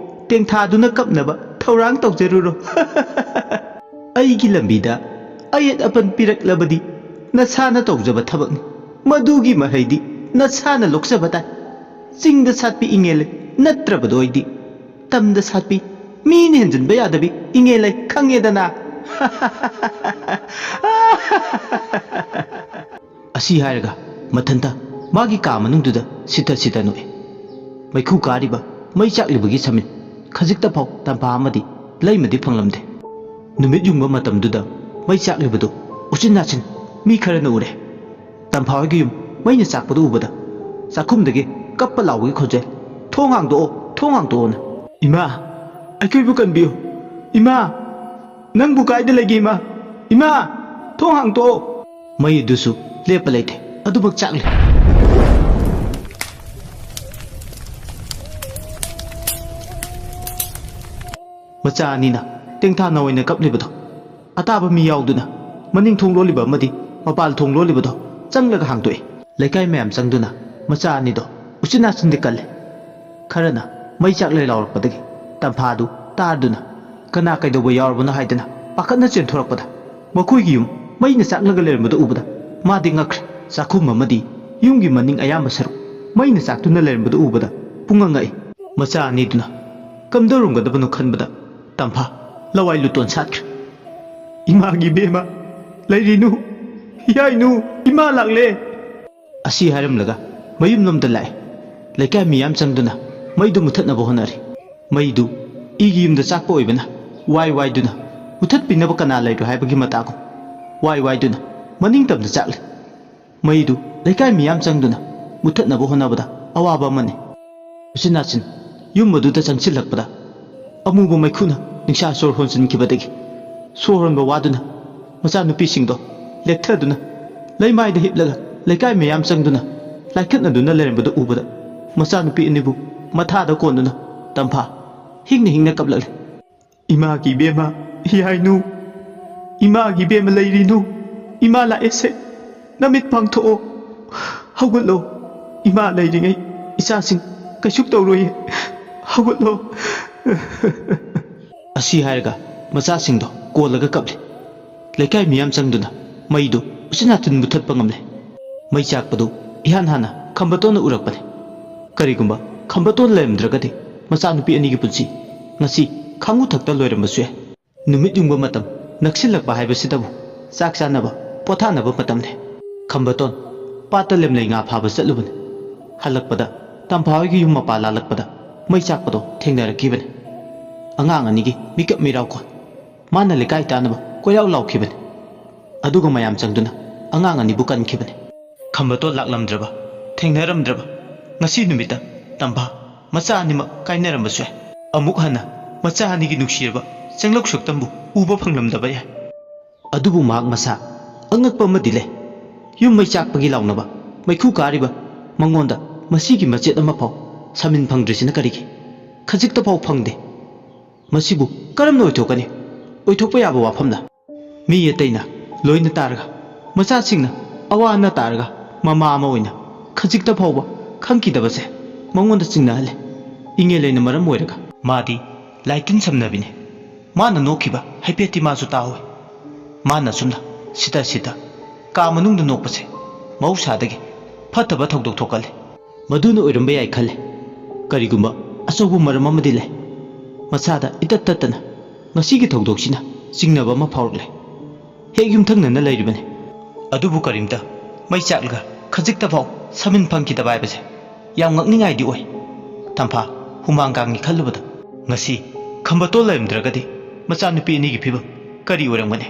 ꯇꯦꯡꯊꯥꯗꯨꯅ ꯀꯞꯅꯕ ꯊꯧꯔꯥꯡ ꯇꯧꯖꯔꯨꯔꯣ꯫ ꯑꯩꯒꯤ ꯂꯝꯕꯤꯗ ꯑꯌꯦꯠ ꯑꯄꯟ ꯄꯤꯔꯛꯂꯕꯗꯤ ꯅꯁꯥꯅ ꯇꯧꯖꯕ ꯊꯕꯛꯅꯤ꯫ ꯃꯗꯨꯒꯤ ꯃꯍꯩꯗꯤ ꯅꯁꯥꯅ ꯂꯣꯛꯆꯕ ꯇꯥꯏ꯫ ꯆꯤꯡꯗ ꯁꯥꯠꯄꯤ ꯏꯉꯦꯜ ꯅꯠꯇ꯭ꯔꯕꯗꯣ ꯑꯩꯗꯤ꯫ ꯇꯝꯗ ꯁꯥꯠꯄꯤ, ꯃꯤꯅ ꯍꯦꯟꯖꯤꯟꯕ ꯌꯥꯗꯕꯤ ꯏꯉꯦꯜ ꯑꯩ ꯈꯪꯉꯦꯗꯅ꯫" ꯑꯁꯤ ꯍꯥꯏꯔꯒ ꯃꯊꯟꯇ ꯃꯥꯒꯤ ꯀꯥ ꯃꯅꯨꯡꯗꯨꯗ ꯁꯤꯠꯇ ꯁꯤꯠꯇ ꯅꯣꯛꯏ꯫ ꯃꯩꯈꯨ ꯀꯥꯔꯤꯕ ꯃꯩ ꯆꯥꯛꯂꯤꯕꯒꯤ ꯁꯃꯤꯠ ꯈꯖꯤꯛꯇ ꯐꯥꯎ ꯇꯝꯐꯥ ꯑꯃꯗꯤ ꯂꯩꯃꯗꯤ ꯐꯪꯂꯝꯗꯦ꯫ ꯅꯨꯃꯤꯠ ꯌꯨꯡꯕ ꯃꯇꯝꯗꯨꯗ ꯃꯩ ꯆꯥꯛꯂꯤꯕꯗꯨ ꯎꯆꯤꯟ ꯅꯥꯆꯤꯟ ꯃꯤ ꯈꯔꯅ ꯎꯔꯦ꯫ ꯇꯝꯐꯥ ꯍꯣꯏꯒꯤ ꯌꯨꯝ ꯃꯩꯅ ꯆꯥꯛꯄꯗꯨ ꯎꯕꯗ ꯆꯥꯛꯈꯨꯝꯗꯒꯤ ꯀꯞꯄ ꯂꯥꯎꯕꯒꯤ ꯈꯣꯟꯖꯦꯜ, "ꯊꯣꯡ ꯍꯥꯡꯗꯣꯛꯑꯣ, ꯊꯣꯡ ꯍꯥꯡꯗꯣꯛꯑꯣꯅ꯫" "ꯏꯃꯥ, ꯑꯩꯈꯣꯏꯕꯨ ꯀꯟꯕꯤꯌꯨ꯫ ꯏꯃꯥ, ꯅꯪꯕꯨ ꯀꯥꯏꯗ ꯂꯩꯒꯦ ꯏꯃꯥ? ꯏꯃꯥ, ꯊꯣꯡ ꯍꯥꯡꯗꯣꯛꯑꯣ!" ꯃꯩ ꯑꯗꯨꯁꯨ ꯂꯦꯞꯄ ꯂꯩꯇꯦ, ꯑꯗꯨꯃꯛ ꯆꯥꯛꯂꯤ꯫ ꯃꯆꯥ ꯑꯅꯤꯅ ꯇꯦꯡꯊꯥ ꯅꯥꯑꯣꯏꯅ ꯀꯞꯂꯤꯕꯗꯣ ꯑꯇꯥꯕ ꯃꯤ ꯌꯥꯎꯗꯨꯅ ꯃꯅꯤꯡ ꯊꯣꯡ ꯂꯣꯜꯂꯤꯕ ꯑꯃꯗꯤ ꯃꯄꯥꯜ ꯊꯣꯡ ꯂꯣꯜꯂꯤꯕꯗꯣ ꯆꯪꯂꯒ ꯍꯥꯡꯗꯣꯛꯏ꯫ ꯂꯩꯀꯥꯏ ꯃꯌꯥꯝ ꯆꯪꯗꯨꯅ ꯃꯆꯥ ꯑꯅꯤꯗꯣ ꯎꯆꯤꯟ ꯅꯥꯆꯤꯟꯗꯤ ꯀꯜꯂꯤ꯫ ꯈꯔꯅ ꯃꯩ ꯆꯥꯛꯂꯦ ꯂꯥꯎꯔꯛꯄꯗꯒꯤ ꯇꯝꯐꯥꯗꯨ ꯇꯥꯔꯗꯨꯅ ꯀꯅꯥ ꯀꯩꯗꯧꯕ ꯌꯥꯎꯔꯕꯅꯣ ꯍꯥꯏꯗꯨꯅ ꯄꯥꯈꯠꯅ ꯆꯦꯟꯊꯣꯔꯛꯄꯗ ꯃꯈꯣꯏꯒꯤ ꯌꯨꯝ ꯃꯩꯅ ꯆꯥꯛꯂꯒ ꯂꯩꯔꯝꯕꯗꯨ ꯎꯕꯗ ꯃꯥꯗꯤ ꯉꯛꯈ꯭ꯔꯦ꯫ ꯆꯥꯛꯈꯨꯝ ꯑꯃꯗꯤ ꯌꯨꯝꯒꯤ ꯃꯅꯤꯡ ꯑꯌꯥꯝꯕ ꯁꯔꯨꯛ ꯃꯩꯅ ꯆꯥꯛꯇꯨꯅ ꯂꯩꯔꯝꯕꯗꯨ ꯎꯕꯗ ꯄꯨꯡꯉꯛ ꯉꯛꯏ꯫ ꯃꯆꯥ ꯑꯅꯤꯗꯨꯅ ꯀꯝꯗꯧꯔꯝꯒꯗꯕꯅꯣ ꯈꯟꯕꯗ ꯇꯝꯐꯥ ꯂꯋꯥꯏ ꯂꯨꯇꯣꯟ ꯁꯥꯠꯈ꯭ꯔꯦ꯫ "ꯏꯃꯥꯒꯤ ꯏꯕꯦꯝꯃ, ꯂꯩꯔꯤꯅꯨ, ꯌꯥꯏꯅꯨ, ꯏꯃꯥ ꯂꯥꯛꯂꯦ!" ꯑꯁꯤ ꯍꯥꯏꯔꯝꯂꯒ ꯃꯌꯨꯝꯂꯣꯝꯗ ꯂꯥꯛꯑꯦ꯫ ꯂꯩꯀꯥꯏ ꯃꯤꯌꯥꯝ ꯆꯪꯗꯨꯅ ꯃꯩꯗꯨ ꯃꯨꯊꯠꯅꯕ ꯍꯣꯠꯅꯔꯤ꯫ ꯃꯩꯗꯨ ꯏꯒꯤ ꯌꯨꯝꯗ ꯆꯥꯛꯄ ꯑꯣꯏꯕꯅ ꯋꯥꯏ ꯋꯥꯏꯗꯨꯅ ꯃꯨꯊꯠꯄꯤꯅꯕ ꯀꯅꯥ ꯂꯩꯔꯣꯏ ꯍꯥꯏꯕꯒꯤ ꯃꯇꯥꯒꯨꯝ ꯋꯥꯏ ꯋꯥꯏꯗꯨꯅ ꯃꯅꯤꯡ ꯇꯝꯅ ꯆꯥꯛꯂꯤ꯫ ꯃꯩꯗꯨ ꯂꯩꯀꯥꯏ ꯃꯤꯌꯥꯝ ꯆꯪꯗꯨꯅ ꯃꯨꯊꯠꯅꯕ ꯍꯣꯠꯅꯕꯗ ꯑꯋꯥꯕ ꯑꯃꯅꯤ꯫ ꯎꯆꯤꯟ ꯅꯥꯆꯤꯟ ꯌꯨꯝ ꯑꯗꯨꯗ ꯆꯪꯁꯤꯜꯂꯛꯄꯗ ꯑꯃꯨꯕ ꯃꯩꯈꯨꯅ ꯅꯤꯡꯁꯥ ꯁꯣꯔ ꯍꯣꯟꯖꯤꯟꯈꯤꯕꯗꯒꯤ ꯁꯣꯔ ꯍꯣꯟꯕ ꯋꯥꯗꯨꯅ ꯃꯆꯥꯅꯨꯄꯤꯁꯤꯡꯗꯣ ꯂꯦꯛꯊꯗꯨꯅ ꯂꯩꯃꯥꯏꯗ ꯍꯤꯞꯂꯒ ꯂꯩꯀꯥꯏ ꯃꯌꯥꯝ ꯆꯪꯗꯨꯅ ꯂꯥꯏꯀꯠꯅꯗꯨꯅ ꯂꯩꯔꯝꯕꯗꯨ ꯎꯕꯗ ꯃꯆꯥꯅꯨꯄꯤ ꯑꯅꯤꯕꯨ ꯃꯊꯥꯗ ꯀꯣꯟꯗꯨꯅ ꯇꯝꯐꯥ ꯍꯤꯡꯅ ꯍꯤꯡꯅ ꯀꯞꯂꯛꯂꯦ꯫ "ꯏꯃꯥꯒꯤ ꯏꯕꯦꯝꯃ, ꯏꯌꯥꯏꯅꯨ, ꯏꯃꯥꯒꯤ ꯏꯕꯦꯝꯃ ꯂꯩꯔꯤꯅꯨ, ꯏꯃꯥ ꯂꯥꯛꯑꯦꯁꯦ, ꯅꯃꯤꯠ ꯄꯥꯡꯊꯣꯛꯑꯣ, ꯍꯧꯒꯠꯂꯣ, ꯏꯃꯥ ꯂꯩꯔꯤꯉꯩ ꯏꯆꯥꯁꯤꯡ ꯀꯩꯁꯨ ꯇꯧꯔꯣꯏꯌꯦ, ꯍꯧꯒꯠꯂꯣ!" ꯑꯁꯤ ꯍꯥꯏꯔꯒ ꯃꯆꯥꯁꯤꯡꯗꯣ ꯀꯣꯜꯂꯒ ꯀꯞꯂꯦ꯫ ꯂꯩꯀꯥꯏ ꯃꯤꯌꯥꯝ ꯆꯪꯗꯨꯅ ꯃꯩꯗꯨ ꯎꯆꯤꯟ ꯅꯥꯆꯤꯟ ꯃꯨꯊꯠꯄ ꯉꯝꯂꯦ꯫ ꯃꯩ ꯆꯥꯛꯄꯗꯨ ꯏꯍꯥꯟ ꯍꯥꯟꯅ ꯈꯝꯕꯇꯣꯟꯅ ꯎꯔꯛꯄꯅꯤ꯫ ꯀꯔꯤꯒꯨꯝꯕ ꯈꯝꯕꯇꯣꯟ ꯂꯩꯔꯝꯗ꯭ꯔꯒꯗꯤ ꯃꯆꯥꯅꯨꯄꯤ ꯑꯅꯤꯒꯤ ꯄꯨꯟꯁꯤ ꯉꯁꯤ ꯈꯥꯡꯉꯨꯊꯛꯇ ꯂꯣꯏꯔꯝꯕꯁꯨ ꯌꯥꯏ꯫ ꯅꯨꯃꯤꯠ ꯌꯨꯡꯕ ꯃꯇꯝ ꯅꯛꯁꯤꯜꯂꯛꯄ ꯍꯥꯏꯕꯁꯤꯗꯕꯨ ꯆꯥꯛ ꯆꯥꯅꯕ, ꯄꯣꯊꯥꯅꯕ ꯃꯇꯝꯅꯤ꯫ ꯈꯝꯕꯇꯣꯟ ꯄꯥꯠꯇ ꯂꯦꯝꯂꯩ ꯉꯥ ꯐꯥꯕ ꯆꯠꯂꯨꯕꯅꯤ꯫ ꯍꯜꯂꯛꯄꯗ ꯇꯝꯐꯥ ꯍꯣꯏꯒꯤ ꯌꯨꯝ ꯃꯄꯥ ꯂꯥꯜꯂꯛꯄꯗ ꯃꯩ ꯆꯥꯛꯄꯗꯣ ꯊꯦꯡꯅꯔꯛꯈꯤꯕꯅꯤ꯫ ꯑꯉꯥꯡ ꯑꯅꯤꯒꯤ ꯃꯤꯀꯞ ꯃꯤꯔꯥꯎ ꯀꯣꯟ ꯃꯥꯅ ꯂꯩꯀꯥꯏ ꯇꯥꯅꯕ ꯀꯣꯏꯔꯥꯎ ꯂꯥꯎꯈꯤꯕꯅꯤ꯫ ꯑꯗꯨꯒ ꯃꯌꯥꯝ ꯆꯪꯗꯨꯅ ꯑꯉꯥꯡ ꯑꯅꯤꯕꯨ ꯀꯟꯈꯤꯕꯅꯤ꯫ ꯈꯝꯕꯇꯣꯟ ꯂꯥꯛꯂꯝꯗ꯭ꯔꯕ, ꯊꯦꯡꯅꯔꯝꯗ꯭ꯔꯕ, ꯉꯁꯤ ꯅꯨꯃꯤꯠꯇ ꯇꯝꯐꯥ ꯃꯆꯥ ꯑꯅꯤꯃꯛ ꯀꯥꯏꯅꯔꯝꯕꯁꯨ ꯌꯥꯏ꯫ ꯑꯃꯨꯛ ꯍꯟꯅ ꯃꯆꯥ ꯑꯅꯤꯒꯤ ꯅꯨꯡꯁꯤꯔꯕ ꯆꯦꯡꯂꯧ ꯁꯛꯇꯝꯕꯨ ꯎꯕ ꯐꯪꯂꯝꯗꯕ ꯌꯥꯏ꯫ ꯑꯗꯨꯕꯨ ꯃꯍꯥꯛ ꯃꯁꯥ ꯑꯉꯛꯄ ꯑꯃꯗꯤ ꯂꯩ꯫ ꯌꯨꯝ ꯃꯩ ꯆꯥꯛꯄꯒꯤ ꯂꯥꯎꯅꯕ ꯃꯩꯈꯨ ꯀꯥꯔꯤꯕ ꯃꯉꯣꯟꯗ ꯃꯁꯤꯒꯤ ꯃꯆꯦꯠ ꯑꯃꯐꯥꯎ ꯁꯥꯃꯤꯟ ꯐꯪꯗ꯭ꯔꯤꯁꯤꯅ ꯀꯔꯤꯒꯤ? ꯈꯖꯤꯛꯇꯐꯥꯎ ꯐꯪꯗꯦ꯫ ꯃꯁꯤꯕꯨ ꯀꯔꯝꯅ ꯑꯣꯏꯊꯣꯛꯀꯅꯤ? ꯑꯣꯏꯊꯣꯛꯄ ꯌꯥꯕ ꯋꯥꯐꯝꯂ? ꯃꯤ ꯑꯇꯩꯅ ꯂꯣꯏꯅ ꯇꯥꯔꯒ, ꯃꯆꯥꯁꯤꯡꯅ ꯑꯋꯥ ꯑꯅꯥ ꯇꯥꯔꯒ, ꯃꯃꯥ ꯑꯃ ꯑꯣꯏꯅ ꯈꯖꯤꯛꯇ ꯐꯥꯎꯕ ꯈꯪꯈꯤꯗꯕꯁꯦ ꯃꯉꯣꯟꯗ ꯆꯤꯡꯅꯍꯜꯂꯦ꯫ ꯏꯉꯦꯜ ꯂꯩꯅ ꯃꯔꯝ ꯑꯣꯏꯔꯒ ꯃꯥꯗꯤ ꯂꯥꯏꯇꯤꯟ ꯁꯝꯅꯕꯤꯅꯤ꯫ ꯃꯥꯅ ꯅꯣꯛꯈꯤꯕ ꯍꯥꯏꯐꯦꯠꯇꯤ ꯃꯥꯁꯨ ꯇꯥꯍꯧꯏ꯫ ꯃꯥꯅ ꯑꯁꯨꯝꯅ ꯁꯤꯇ ꯁꯤꯇ ꯀꯥ ꯃꯅꯨꯡꯗ ꯅꯣꯛꯄꯁꯦ ꯃꯍꯧꯁꯥꯗꯒꯤ ꯐꯠꯇꯕ ꯊꯧꯗꯣꯛ ꯊꯣꯛꯀꯜꯂꯤ꯫ ꯃꯗꯨꯅ ꯑꯣꯏꯔꯝꯕ ꯌꯥꯏ ꯈꯜꯂꯤ꯫ ꯀꯔꯤꯒꯨꯝꯕ ꯑꯆꯧꯕ ꯃꯔꯝ ꯑꯃꯗꯤ ꯂꯩ꯫ ꯃꯁꯥꯗ ꯏꯇꯠ ꯇꯠꯇꯅ ꯉꯁꯤꯒꯤ ꯊꯧꯗꯣꯛꯁꯤꯅ ꯆꯤꯡꯅꯕ ꯑꯃ ꯐꯥꯎꯔꯛꯂꯦ꯫ ꯍꯦꯛ ꯌꯨꯝꯊꯪꯅꯅ ꯂꯩꯔꯤꯕꯅꯤ꯫ ꯑꯗꯨꯕꯨ ꯀꯔꯤꯝꯇ ꯃꯩ ꯆꯥꯛꯂꯒ ꯈꯖꯤꯛꯇ ꯐꯥꯎ ꯁꯃꯤꯟ ꯐꯪꯈꯤꯗꯕ ꯍꯥꯏꯕꯁꯦ ꯌꯥꯝ ꯉꯛꯅꯤꯡꯉꯥꯏꯗꯤ ꯑꯣꯏ꯫ ꯇꯝꯐꯥ ꯍꯨꯃꯥꯡ ꯀꯥꯡꯉꯤ ꯈꯜꯂꯨꯕꯗ ꯉꯁꯤ ꯈꯝꯕꯇꯣꯜ ꯂꯩꯔꯝꯗ꯭ꯔꯒꯗꯤ ꯃꯆꯥꯅꯨꯄꯤ ꯑꯅꯤꯒꯤ ꯐꯤꯕꯝ ꯀꯔꯤ ꯑꯣꯏꯔꯝꯒꯅꯤ?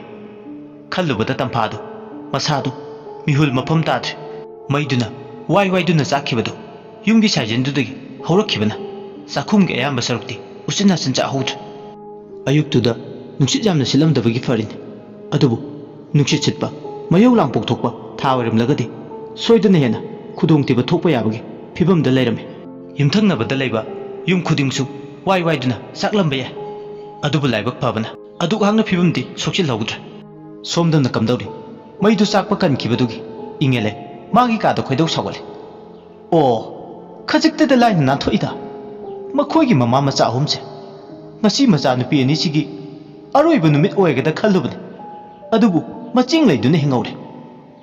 ꯈꯜꯂꯨꯕꯗ ꯇꯝꯐꯥꯗꯨ ꯃꯁꯥꯗꯨ ꯃꯤꯍꯨꯜ ꯃꯐꯝ ꯇꯥꯗ꯭ꯔꯦ꯫ ꯃꯩꯗꯨꯅ ꯋꯥꯏ ꯋꯥꯏꯗꯨꯅ ꯆꯥꯛꯈꯤꯕꯗꯨ ꯌꯨꯝꯒꯤ ꯁꯥꯏꯖꯤꯟꯗꯨꯗꯒꯤ ꯍꯧꯔꯛꯈꯤꯕꯅ ꯆꯥꯛꯈꯨꯝꯒꯤ ꯑꯌꯥꯝꯕ ꯁꯔꯨꯛꯇꯤ ꯎꯆꯤꯟ ꯅꯥꯆꯤꯟ ꯆꯥꯛꯍꯧꯗ꯭ꯔꯦ꯫ ꯑꯌꯨꯛꯇꯨꯗ ꯅꯨꯡꯁꯤꯠ ꯌꯥꯝꯅ ꯁꯤꯠꯂꯝꯗꯕꯒꯤ ꯐꯔꯤꯅꯤ꯫ ꯑꯗꯨꯕꯨ ꯅꯨꯡꯁꯤꯠ ꯁꯤꯠꯄ, ꯃꯌꯧ ꯂꯥꯡ ꯄꯣꯛꯊꯣꯛꯄ ꯊꯥ ꯑꯣꯏꯔꯝꯂꯒꯗꯤ ꯁꯣꯏꯗꯅ ꯍꯦꯟꯅ ꯈꯨꯗꯣꯡꯊꯤꯕ ꯊꯣꯛꯄ ꯌꯥꯕꯒꯤ ꯐꯤꯕꯝꯗ ꯂꯩꯔꯝꯃꯤ꯫ ꯌꯨꯝꯊꯪꯅꯕꯗ ꯂꯩꯕ ꯌꯨꯝ ꯈꯨꯗꯤꯡꯁꯨ ꯋꯥꯏ ꯋꯥꯏꯗꯨꯅ ꯆꯥꯛꯂꯝꯕ ꯌꯥꯏ꯫ ꯑꯗꯨꯕꯨ ꯂꯥꯏꯕꯛ ꯐꯕꯅ ꯑꯗꯨꯛ ꯍꯥꯛꯅ ꯐꯤꯕꯝꯗꯤ ꯁꯣꯛꯆꯤꯜꯍꯧꯗ꯭ꯔꯦ꯫ ꯁꯣꯝꯗꯅ ꯀꯝꯗꯧꯔꯤ? ꯃꯩꯗꯨ ꯆꯥꯛꯄ ꯀꯟꯈꯤꯕꯗꯨꯒꯤ ꯏꯪꯉꯦꯂꯩ ꯃꯥꯒꯤ ꯀꯥꯗ ꯈꯣꯏꯗꯧ ꯁꯥꯎꯒꯠꯂꯦ꯫ ꯑꯣ, ꯈꯖꯤꯛꯇꯗ ꯂꯥꯏꯅ ꯅꯥꯟꯊꯣꯛꯏꯗ꯫ ꯃꯈꯣꯏꯒꯤ ꯃꯃꯥ ꯃꯆꯥ ꯑꯍꯨꯝꯁꯦ ꯉꯁꯤ ꯃꯆꯥꯅꯨꯄꯤ ꯑꯅꯤꯁꯤꯒꯤ ꯑꯔꯣꯏꯕ ꯅꯨꯃꯤꯠ ꯑꯣꯏꯒꯗ ꯈꯜꯂꯨꯕꯅꯤ꯫ ꯑꯗꯨꯕꯨ ꯃꯆꯤꯡ ꯂꯩꯗꯨꯅ ꯍꯤꯡꯍꯧꯔꯦ꯫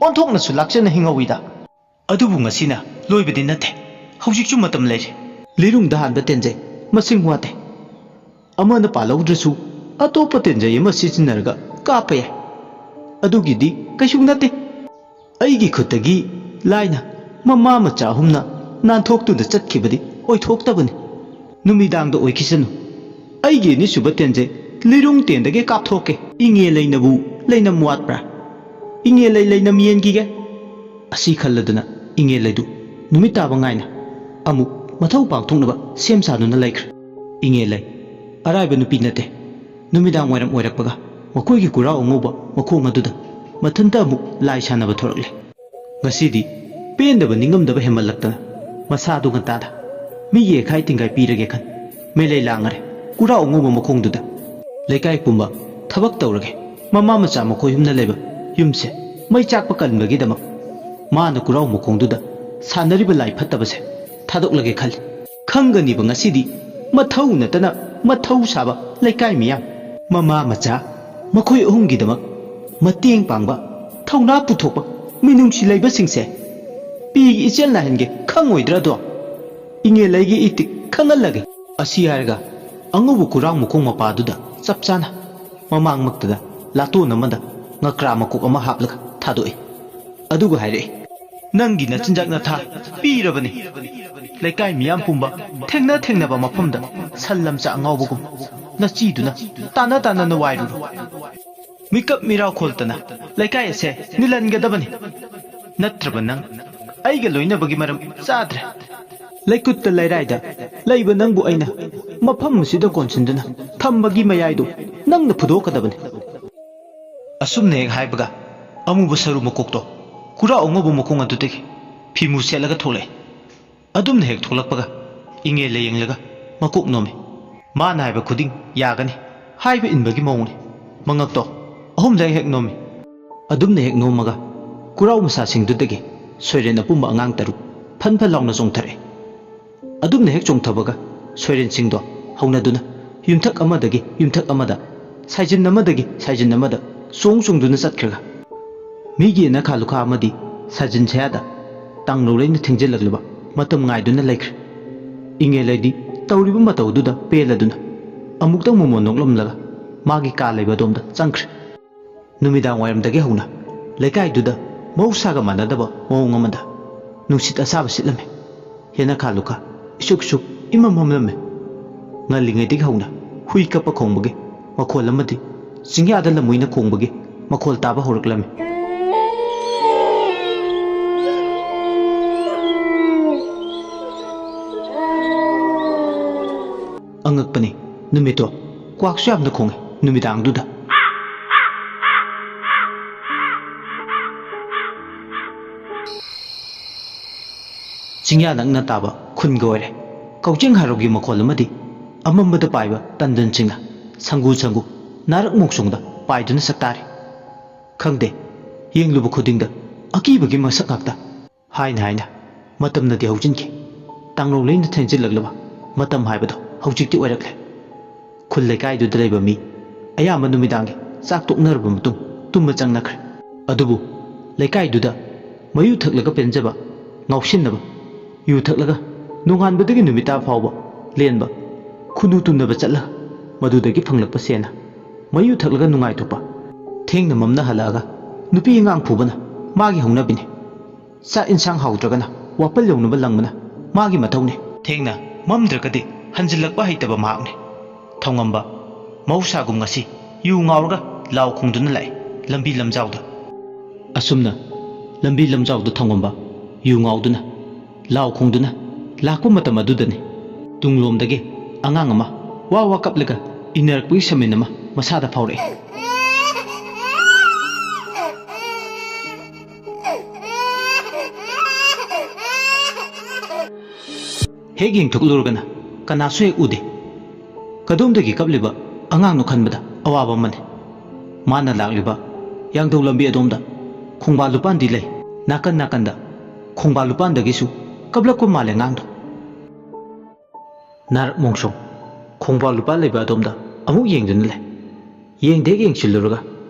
ꯑꯣꯟꯊꯣꯛꯅꯁꯨ ꯂꯥꯛꯆꯅ ꯍꯤꯡꯍꯧꯏꯗ꯫ ꯑꯗꯨꯕꯨ ꯉꯁꯤꯅ ꯂꯣꯏꯕꯗꯤ ꯅꯠꯇꯦ꯫ ꯍꯧꯖꯤꯛꯁꯨ ꯃꯇꯝ ꯂꯩꯔꯤ꯫ ꯂꯤꯔꯨꯡꯗ ꯍꯥꯟꯕ ꯇꯦꯟꯖꯩ ꯃꯁꯤꯡ ꯋꯥꯠꯇꯦ꯫ ꯑꯃꯅ ꯄꯥꯜꯍꯧꯗ꯭ꯔꯁꯨ ꯑꯇꯣꯞꯄ ꯇꯦꯟꯖꯩ ꯑꯃ ꯁꯤꯖꯤꯟꯅꯔꯒ ꯀꯥꯞꯄ ꯌꯥꯏ꯫ ꯑꯗꯨꯒꯤꯗꯤ ꯀꯩꯁꯨ ꯅꯠꯇꯦ꯫ ꯑꯩꯒꯤ ꯈꯨꯠꯇꯒꯤ ꯂꯥꯏꯅ ꯃꯃꯥ ꯃꯆꯥ ꯑꯍꯨꯝꯅ ꯅꯥꯟꯊꯣꯛꯇꯨꯅ ꯆꯠꯈꯤꯕꯗꯤ ꯑꯣꯏꯊꯣꯛꯇꯕꯅꯤ꯫ ꯅꯨꯃꯤꯗꯥꯡꯗ ꯑꯣꯏꯈꯤꯁꯅꯨ꯫ ꯑꯩꯒꯤ ꯑꯅꯤꯁꯨꯕ ꯇꯦꯟꯖꯩ ꯂꯤꯔꯨꯡ ꯇꯦꯟꯗꯒꯤ ꯀꯥꯞꯊꯣꯛꯀꯦ꯫ ꯏꯉꯦ ꯂꯩꯅꯕꯨ ꯂꯩꯅꯝ ꯋꯥꯠꯄ꯭ꯔꯥ? ꯏꯉꯦ ꯂꯩ ꯂꯩꯅꯝ ꯌꯦꯟꯈꯤꯒꯦ꯫ ꯑꯁꯤ ꯈꯜꯂꯗꯨꯅ ꯏꯉꯦ ꯂꯩꯗꯨ ꯅꯨꯃꯤꯠ ꯇꯥꯕ ꯉꯥꯏꯅ ꯑꯃꯨꯛ ꯃꯊꯧ ꯄꯥꯡꯊꯣꯛꯅꯕ ꯁꯦꯝ ꯁꯥꯗꯨꯅ ꯂꯩꯈ꯭ꯔꯦ꯫ ꯏꯉꯦ ꯂꯩ ꯑꯔꯥꯏꯕ ꯅꯨꯄꯤ ꯅꯠꯇꯦ꯫ ꯅꯨꯃꯤꯗꯥꯡ ꯋꯥꯏꯔꯝ ꯑꯣꯏꯔꯛꯄꯒ ꯃꯈꯣꯏꯒꯤ ꯀꯨꯔꯥꯎ ꯑꯉꯧꯕ ꯃꯈꯣꯡ ꯑꯗꯨꯗ ꯃꯊꯟꯇ ꯑꯃꯨꯛ ꯂꯥꯏ ꯁꯥꯟꯅꯕ ꯊꯣꯔꯛꯂꯦ꯫ ꯉꯁꯤꯗꯤ ꯄꯦꯟꯗꯕ ꯅꯤꯡꯉꯝꯗꯕ ꯍꯦꯟꯃꯜꯂꯛꯇꯅ ꯃꯁꯥꯗꯨ ꯉꯟꯇꯥꯗ ꯃꯤꯒꯤ ꯌꯦꯈꯥꯏ ꯇꯤꯡꯒꯥꯏ ꯄꯤꯔꯒꯦ ꯈꯟ ꯃꯦꯂꯩ ꯂꯥꯡꯉꯔꯦ꯫ ꯀꯨꯔꯥꯎ ꯑꯉꯧꯕ ꯃꯈꯣꯡꯗꯨꯗ ꯂꯩꯀꯥꯏ ꯄꯨꯝꯕ ꯊꯕꯛ ꯇꯧꯔꯒꯦ꯫ ꯃꯃꯥ ꯃꯆꯥ ꯃꯈꯣꯏ ꯑꯍꯨꯝꯅ ꯂꯩꯕ ꯌꯨꯝꯁꯦ ꯃꯩ ꯆꯥꯛꯄ ꯀꯟꯕꯒꯤꯗꯃꯛ ꯃꯥꯅ ꯀꯨꯔꯥꯎ ꯃꯈꯣꯡꯗꯨꯗ ꯁꯥꯟꯅꯔꯤꯕ ꯂꯥꯏ ꯐꯠꯇꯕꯁꯦ ꯊꯥꯗꯣꯛꯂꯒꯦ ꯈꯜꯂꯤ꯫ ꯈꯪꯒꯅꯤꯕ ꯉꯁꯤꯗꯤ ꯃꯊꯧ ꯅꯠꯇꯅ ꯃꯊꯧ ꯁꯥꯕ ꯂꯩꯀꯥꯏ ꯃꯤꯌꯥꯝ꯫ ꯃꯃꯥ ꯃꯆꯥ ꯃꯈꯣꯏ ꯑꯍꯨꯝꯒꯤꯗꯃꯛ ꯃꯇꯦꯡ ꯄꯥꯡꯕ, ꯊꯧꯅꯥ ꯄꯨꯊꯣꯛꯄ ꯃꯤꯅꯨꯡꯁꯤ ꯂꯩꯕꯁꯤꯡꯁꯦ ꯄꯤꯒꯤ ꯏꯆꯦꯜ ꯅꯥꯍꯦꯟꯒꯦ ꯈꯪꯉꯣꯏꯗ꯭ꯔꯥꯗꯣ? ꯏꯉꯦꯂꯩꯒꯤ ꯏꯇꯤꯛ ꯈꯪꯍꯜꯂꯒꯦ꯫ ꯑꯁꯤ ꯍꯥꯏꯔꯒ ꯑꯉꯧꯕ ꯀꯨꯔꯥꯎ ꯃꯈꯣꯡ ꯃꯄꯥꯗꯨꯗ ꯆꯞ ꯆꯥꯅ ꯃꯃꯥꯡꯃꯛꯇꯗ ꯂꯥꯇꯣꯟ ꯑꯃꯗ ꯉꯀ꯭ꯔꯥ ꯃꯀꯣꯛ ꯑꯃ ꯍꯥꯞꯂꯒ ꯊꯥꯗꯣꯛꯏ꯫ ꯑꯗꯨꯒ ꯍꯥꯏꯔꯛꯏ, "ꯅꯪꯒꯤ ꯅꯆꯤꯟꯖꯥꯛ ꯅꯊꯥ ꯄꯤꯔꯕꯅꯤ꯫ ꯂꯩꯀꯥꯏ ꯃꯤꯌꯥꯝ ꯄꯨꯝꯕ ꯊꯦꯡꯅ ꯊꯦꯡꯅꯕ ꯃꯐꯝꯗ ꯁꯟ ꯂꯝꯆꯥ ꯑꯉꯥꯎꯕꯒꯨꯝ ꯅꯆꯤꯗꯨꯅ ꯇꯥꯅ ꯇꯥꯅꯅ ꯋꯥꯏꯔꯨꯔꯣ꯫ ꯃꯤꯀꯞ ꯃꯤꯔꯥꯎ ꯈꯣꯜꯇꯅ ꯂꯩꯀꯥꯏ ꯑꯁꯦ ꯅꯤꯜꯍꯟꯒꯗꯕꯅꯤ꯫ ꯅꯠꯇ꯭ꯔꯕ ꯅꯪ ꯑꯩꯒ ꯂꯣꯏꯅꯕꯒꯤ ꯃꯔꯝ ꯆꯥꯗ꯭ꯔꯦ꯫ ꯂꯩꯀꯨꯠꯇ ꯂꯩꯔꯥꯏꯗ ꯂꯩꯕ ꯅꯪꯕꯨ ꯑꯩꯅ ꯃꯐꯝ ꯑꯁꯤꯗ ꯀꯣꯟꯁꯤꯟꯗꯨꯅ ꯊꯝꯕꯒꯤ ꯃꯌꯥꯏꯗꯨ ꯅꯪꯅ ꯐꯨꯗꯣꯛꯀꯗꯕꯅꯤ"꯫ ꯑꯁꯨꯝꯅ ꯍꯦꯛ ꯍꯥꯏꯕꯒ ꯑꯃꯨꯕ ꯁꯔꯨ ꯃꯀꯣꯛꯇꯣ ꯀꯨꯔꯥꯎ ꯑꯉꯧꯕ ꯃꯈꯣꯡ ꯑꯗꯨꯗꯒꯤ ꯐꯤꯃꯨ ꯁꯦꯠꯂꯒ ꯊꯣꯛꯂꯛꯏ꯫ ꯑꯗꯨꯝꯅ ꯍꯦꯛ ꯊꯣꯛꯂꯛꯄꯒ ꯏꯉꯦꯜ ꯂꯥꯏꯌꯦꯡꯂꯒ ꯃꯀꯣꯛ ꯅꯣꯝꯃꯤ꯫ ꯃꯥꯅ ꯍꯥꯏꯕ ꯈꯨꯗꯤꯡ ꯌꯥꯒꯅꯤ ꯍꯥꯏꯕ ꯏꯟꯕꯒꯤ ꯃꯑꯣꯡꯅꯤ꯫ ꯃꯉꯛꯇꯣ ꯑꯍꯨꯝꯂꯛ ꯍꯦꯛ ꯅꯣꯝꯃꯤ꯫ ꯑꯗꯨꯝꯅ ꯍꯦꯛ ꯅꯣꯝꯃꯒ ꯀꯨꯔꯥꯎ ꯃꯁꯥꯁꯤꯡꯗꯨꯗꯒꯤ ꯁꯣꯏꯔꯦꯟ ꯑꯄꯨꯝꯕ ꯑꯉꯥꯡ ꯇꯔꯨꯛ ꯐꯟ ꯐꯟ ꯂꯥꯎꯅ ꯆꯣꯡꯊꯔꯛꯏ꯫ ꯑꯗꯨꯝꯅ ꯍꯦꯛ ꯆꯣꯡꯊꯕꯒ ꯁꯣꯏꯔꯦꯟꯁꯤꯡꯗꯣ ꯍꯧꯅꯗꯨꯅ ꯌꯨꯝꯊꯛ ꯑꯃꯗꯒꯤ ꯌꯨꯝꯊꯛ ꯑꯃꯗ, ꯁꯥꯏꯖꯤꯟ ꯑꯃꯗꯒꯤ ꯁꯥꯏꯖꯤꯟ ꯑꯃꯗ ꯆꯣꯡ ꯆꯣꯡꯗꯨꯅ ꯆꯠꯈ꯭ꯔꯒ ꯃꯤꯒꯤ ꯌꯦꯅꯈꯥ ꯂꯨꯈꯥ ꯑꯃꯗꯤ ꯁꯥꯖꯤꯟ ꯁꯌꯥꯗ ꯇꯥꯡꯂꯧ ꯂꯩꯅ ꯊꯦꯡꯖꯤꯜꯂꯛꯂꯕ ꯃꯇꯝ ꯉꯥꯏꯗꯨꯅ ꯂꯩꯈ꯭ꯔꯦ꯫ ꯏꯉꯦꯜ ꯂꯩꯗꯤ ꯇꯧꯔꯤꯕ ꯃꯇꯧꯗꯨꯗ ꯄꯦꯜꯂꯗꯨꯅ ꯑꯃꯨꯛꯇꯪ ꯃꯣꯃꯣꯟ ꯅꯣꯛꯂꯝꯂꯒ ꯃꯥꯒꯤ ꯀꯥ ꯂꯩꯕ ꯑꯗꯣꯝꯗ ꯆꯪꯈ꯭ꯔꯦ꯫ ꯅꯨꯃꯤꯗꯥꯡ ꯋꯥꯏꯔꯝꯗꯒꯤ ꯍꯧꯅ ꯂꯩꯀꯥꯏꯗꯨꯗ ꯃꯍꯧꯁꯥꯒ ꯃꯥꯟꯅꯗꯕ ꯃꯑꯣꯡ ꯑꯃꯗ ꯅꯨꯡꯁꯤꯠ ꯑꯁꯥꯕ ꯁꯤꯠꯂꯝꯃꯤ꯫ ꯌꯦꯅꯈꯥ ꯂꯨꯈꯥ ꯏꯁꯨꯛ ꯁꯨꯛ ꯏꯃꯝ ꯃꯝꯂꯝꯃꯤ꯫ ꯉꯜꯂꯤꯉꯩꯗꯒꯤ ꯍꯧꯅ ꯍꯨꯏ ꯀꯞꯄ ꯈꯣꯡꯕꯒꯤ ꯃꯈꯣꯜ ꯑꯃꯗꯤ ꯆꯤꯡꯌꯥꯗ ꯂꯝꯍꯨꯏꯅ ꯈꯣꯡꯕꯒꯤ ꯃꯈꯣꯜ ꯇꯥꯕ ꯍꯧꯔꯛꯂꯝꯃꯤ꯫ ꯑꯉꯛꯄꯅꯤ, ꯅꯨꯃꯤꯠꯇꯣ ꯀ꯭ꯋꯥꯛꯁꯨ ꯌꯥꯝꯅ ꯈꯣꯡꯉꯤ ꯅꯨꯃꯤꯗꯥꯡꯗꯨꯗ꯫ ꯆꯤꯡꯌꯥ ꯅꯛꯅ ꯇꯥꯕ ꯈꯨꯟꯒ ꯑꯣꯏꯔꯦ꯫ ꯀꯥꯎꯖꯦꯡ ꯍꯥꯔꯧꯒꯤ ꯃꯈꯣꯜ ꯑꯃꯗꯤ ꯑꯃꯝꯕꯗ ꯄꯥꯏꯕ ꯇꯟꯗꯟꯁꯤꯡꯅ ꯁꯪꯒꯨ ꯁꯪꯒꯨ ꯅꯥꯔꯛ ꯃꯣꯛꯁꯣꯡꯗ ꯄꯥꯏꯗꯨꯅ ꯁꯛꯇꯥꯔꯤ꯫ ꯈꯪꯗꯦ, ꯌꯦꯡꯂꯨꯕ ꯈꯨꯗꯤꯡꯗ ꯑꯀꯤꯕꯒꯤ ꯃꯁꯛ ꯉꯥꯛꯇ꯫ ꯍꯥꯏꯅ ꯍꯥꯏꯅ ꯃꯇꯝꯅꯗꯤ ꯍꯧꯖꯤꯟꯈꯤ꯫ ꯇꯥꯡꯂꯧ ꯂꯩꯅ ꯊꯦꯡꯖꯤꯜꯂꯛꯂꯕ ꯃꯇꯝ ꯍꯥꯏꯕꯗꯣ ꯍꯧꯖꯤꯛꯇꯤ ꯑꯣꯏꯔꯛꯂꯦ꯫ ꯈꯨꯜ ꯂꯩꯀꯥꯏꯗꯨꯗ ꯂꯩꯕ ꯃꯤ ꯑꯌꯥꯝꯕ ꯅꯨꯃꯤꯗꯥꯡꯒꯤ ꯆꯥꯛ ꯇꯣꯛꯅꯔꯕ ꯃꯇꯨꯡ ꯇꯨꯝꯕ ꯆꯪꯅꯈ꯭ꯔꯦ꯫ ꯑꯗꯨꯕꯨ ꯂꯩꯀꯥꯏꯗꯨꯗ ꯃꯌꯨ ꯊꯛꯂꯒ ꯄꯦꯟꯖꯕ, ꯉꯥꯎꯁꯤꯟꯅꯕ, ꯌꯨ ꯊꯛꯂꯒ ꯅꯣꯡꯉꯥꯟꯕꯗꯒꯤ ꯅꯨꯃꯤꯠ ꯇꯥ ꯐꯥꯎꯕ ꯂꯦꯟꯕ, ꯈꯨꯅꯨ ꯇꯨꯝꯅꯕ ꯆꯠꯂꯒ ꯃꯗꯨꯗꯒꯤ ꯐꯪꯂꯛꯄ ꯁꯦꯟꯅ ꯃꯌꯨ ꯊꯛꯂꯒ ꯅꯨꯡꯉꯥꯏꯊꯣꯛꯄ, ꯊꯦꯡꯅ ꯃꯝꯅ ꯍꯜꯂꯛꯑꯒ ꯅꯨꯄꯤ ꯑꯉꯥꯡ ꯐꯨꯕꯅ ꯃꯥꯒꯤ ꯍꯧꯅꯕꯤꯅꯤ꯫ ꯆꯥꯛ ꯏꯟꯁꯥꯡ ꯍꯥꯎꯇ꯭ꯔꯒꯅ ꯋꯥꯄꯜ ꯌꯧꯅꯕ ꯂꯪꯕꯅ ꯃꯥꯒꯤ ꯃꯊꯧꯅꯤ꯫ ꯊꯦꯡꯅ ꯃꯝꯗ꯭ꯔꯒꯗꯤ ꯍꯟꯖꯤꯜꯂꯛꯄ ꯍꯩꯇꯕ ꯃꯍꯥꯛꯅꯤ꯫ ꯊꯧꯉꯝꯕ ꯃꯍꯧꯁꯥꯒꯨꯝ ꯉꯁꯤ ꯌꯨ ꯉꯥꯎꯔꯒ ꯂꯥꯎ ꯈꯣꯡꯗꯨꯅ ꯂꯥꯛꯏ ꯂꯝꯕꯤ ꯂꯝꯖꯥꯎꯗ꯫ ꯑꯁꯨꯝꯅ ꯂꯝꯕꯤ ꯂꯝꯖꯥꯎꯗ ꯊꯧꯉꯝꯕ ꯌꯨ ꯉꯥꯎꯗꯨꯅ, ꯂꯥꯎ ꯈꯣꯡꯗꯨꯅ ꯂꯥꯛꯄ ꯃꯇꯝ ꯑꯗꯨꯗꯅꯤ ꯇꯨꯡꯂꯣꯝꯗꯒꯤ ꯑꯉꯥꯡ ꯑꯃ ꯋꯥ ꯋꯥ ꯀꯞꯂꯒ ꯏꯟꯅꯔꯛꯄꯒꯤ ꯁꯃꯤꯟ ꯑꯃ ꯃꯁꯥꯗ ꯐꯥꯎꯔꯛꯏ꯫ ꯍꯦꯛ ꯌꯦꯡꯊꯣꯛꯂꯨꯔꯒꯅ ꯀꯅꯥꯁꯨ ꯍꯦꯛ ꯎꯗꯦ꯫ ꯀꯗꯣꯝꯗꯒꯤ ꯀꯞꯂꯤꯕ ꯑꯉꯥꯡꯅꯣ ꯈꯟꯕꯗ ꯑꯋꯥꯕ ꯑꯃꯅꯤ꯫ ꯃꯥꯅ ꯂꯥꯛꯂꯤꯕ ꯌꯥꯡꯗꯧ ꯂꯝꯕꯤ ꯑꯗꯣꯝꯗ ꯈꯣꯡꯕꯥꯜ ꯂꯨꯄꯥꯟꯗꯤ ꯂꯩ꯫ ꯅꯥꯀꯟ ꯅꯥꯀꯟꯗ ꯈꯣꯡꯕꯥꯜ ꯂꯨꯄꯥꯟꯗꯒꯤꯁꯨ ꯀꯞꯂꯛꯄ ꯃꯥꯜꯂꯦ ꯑꯉꯥꯡꯗꯣ꯫ ꯅꯥꯔꯛ ꯃꯣꯡꯁꯣꯡ ꯈꯣꯡꯕꯥꯜ ꯂꯨꯄꯥꯟ ꯂꯩꯕ ꯑꯗꯣꯝꯗ ꯑꯃꯨꯛ ꯌꯦꯡꯗꯨꯅ ꯂꯩ꯫ ꯌꯦꯡꯗꯦ ꯍꯦꯛ ꯌꯦꯡꯁꯤꯜꯂꯨꯔꯒ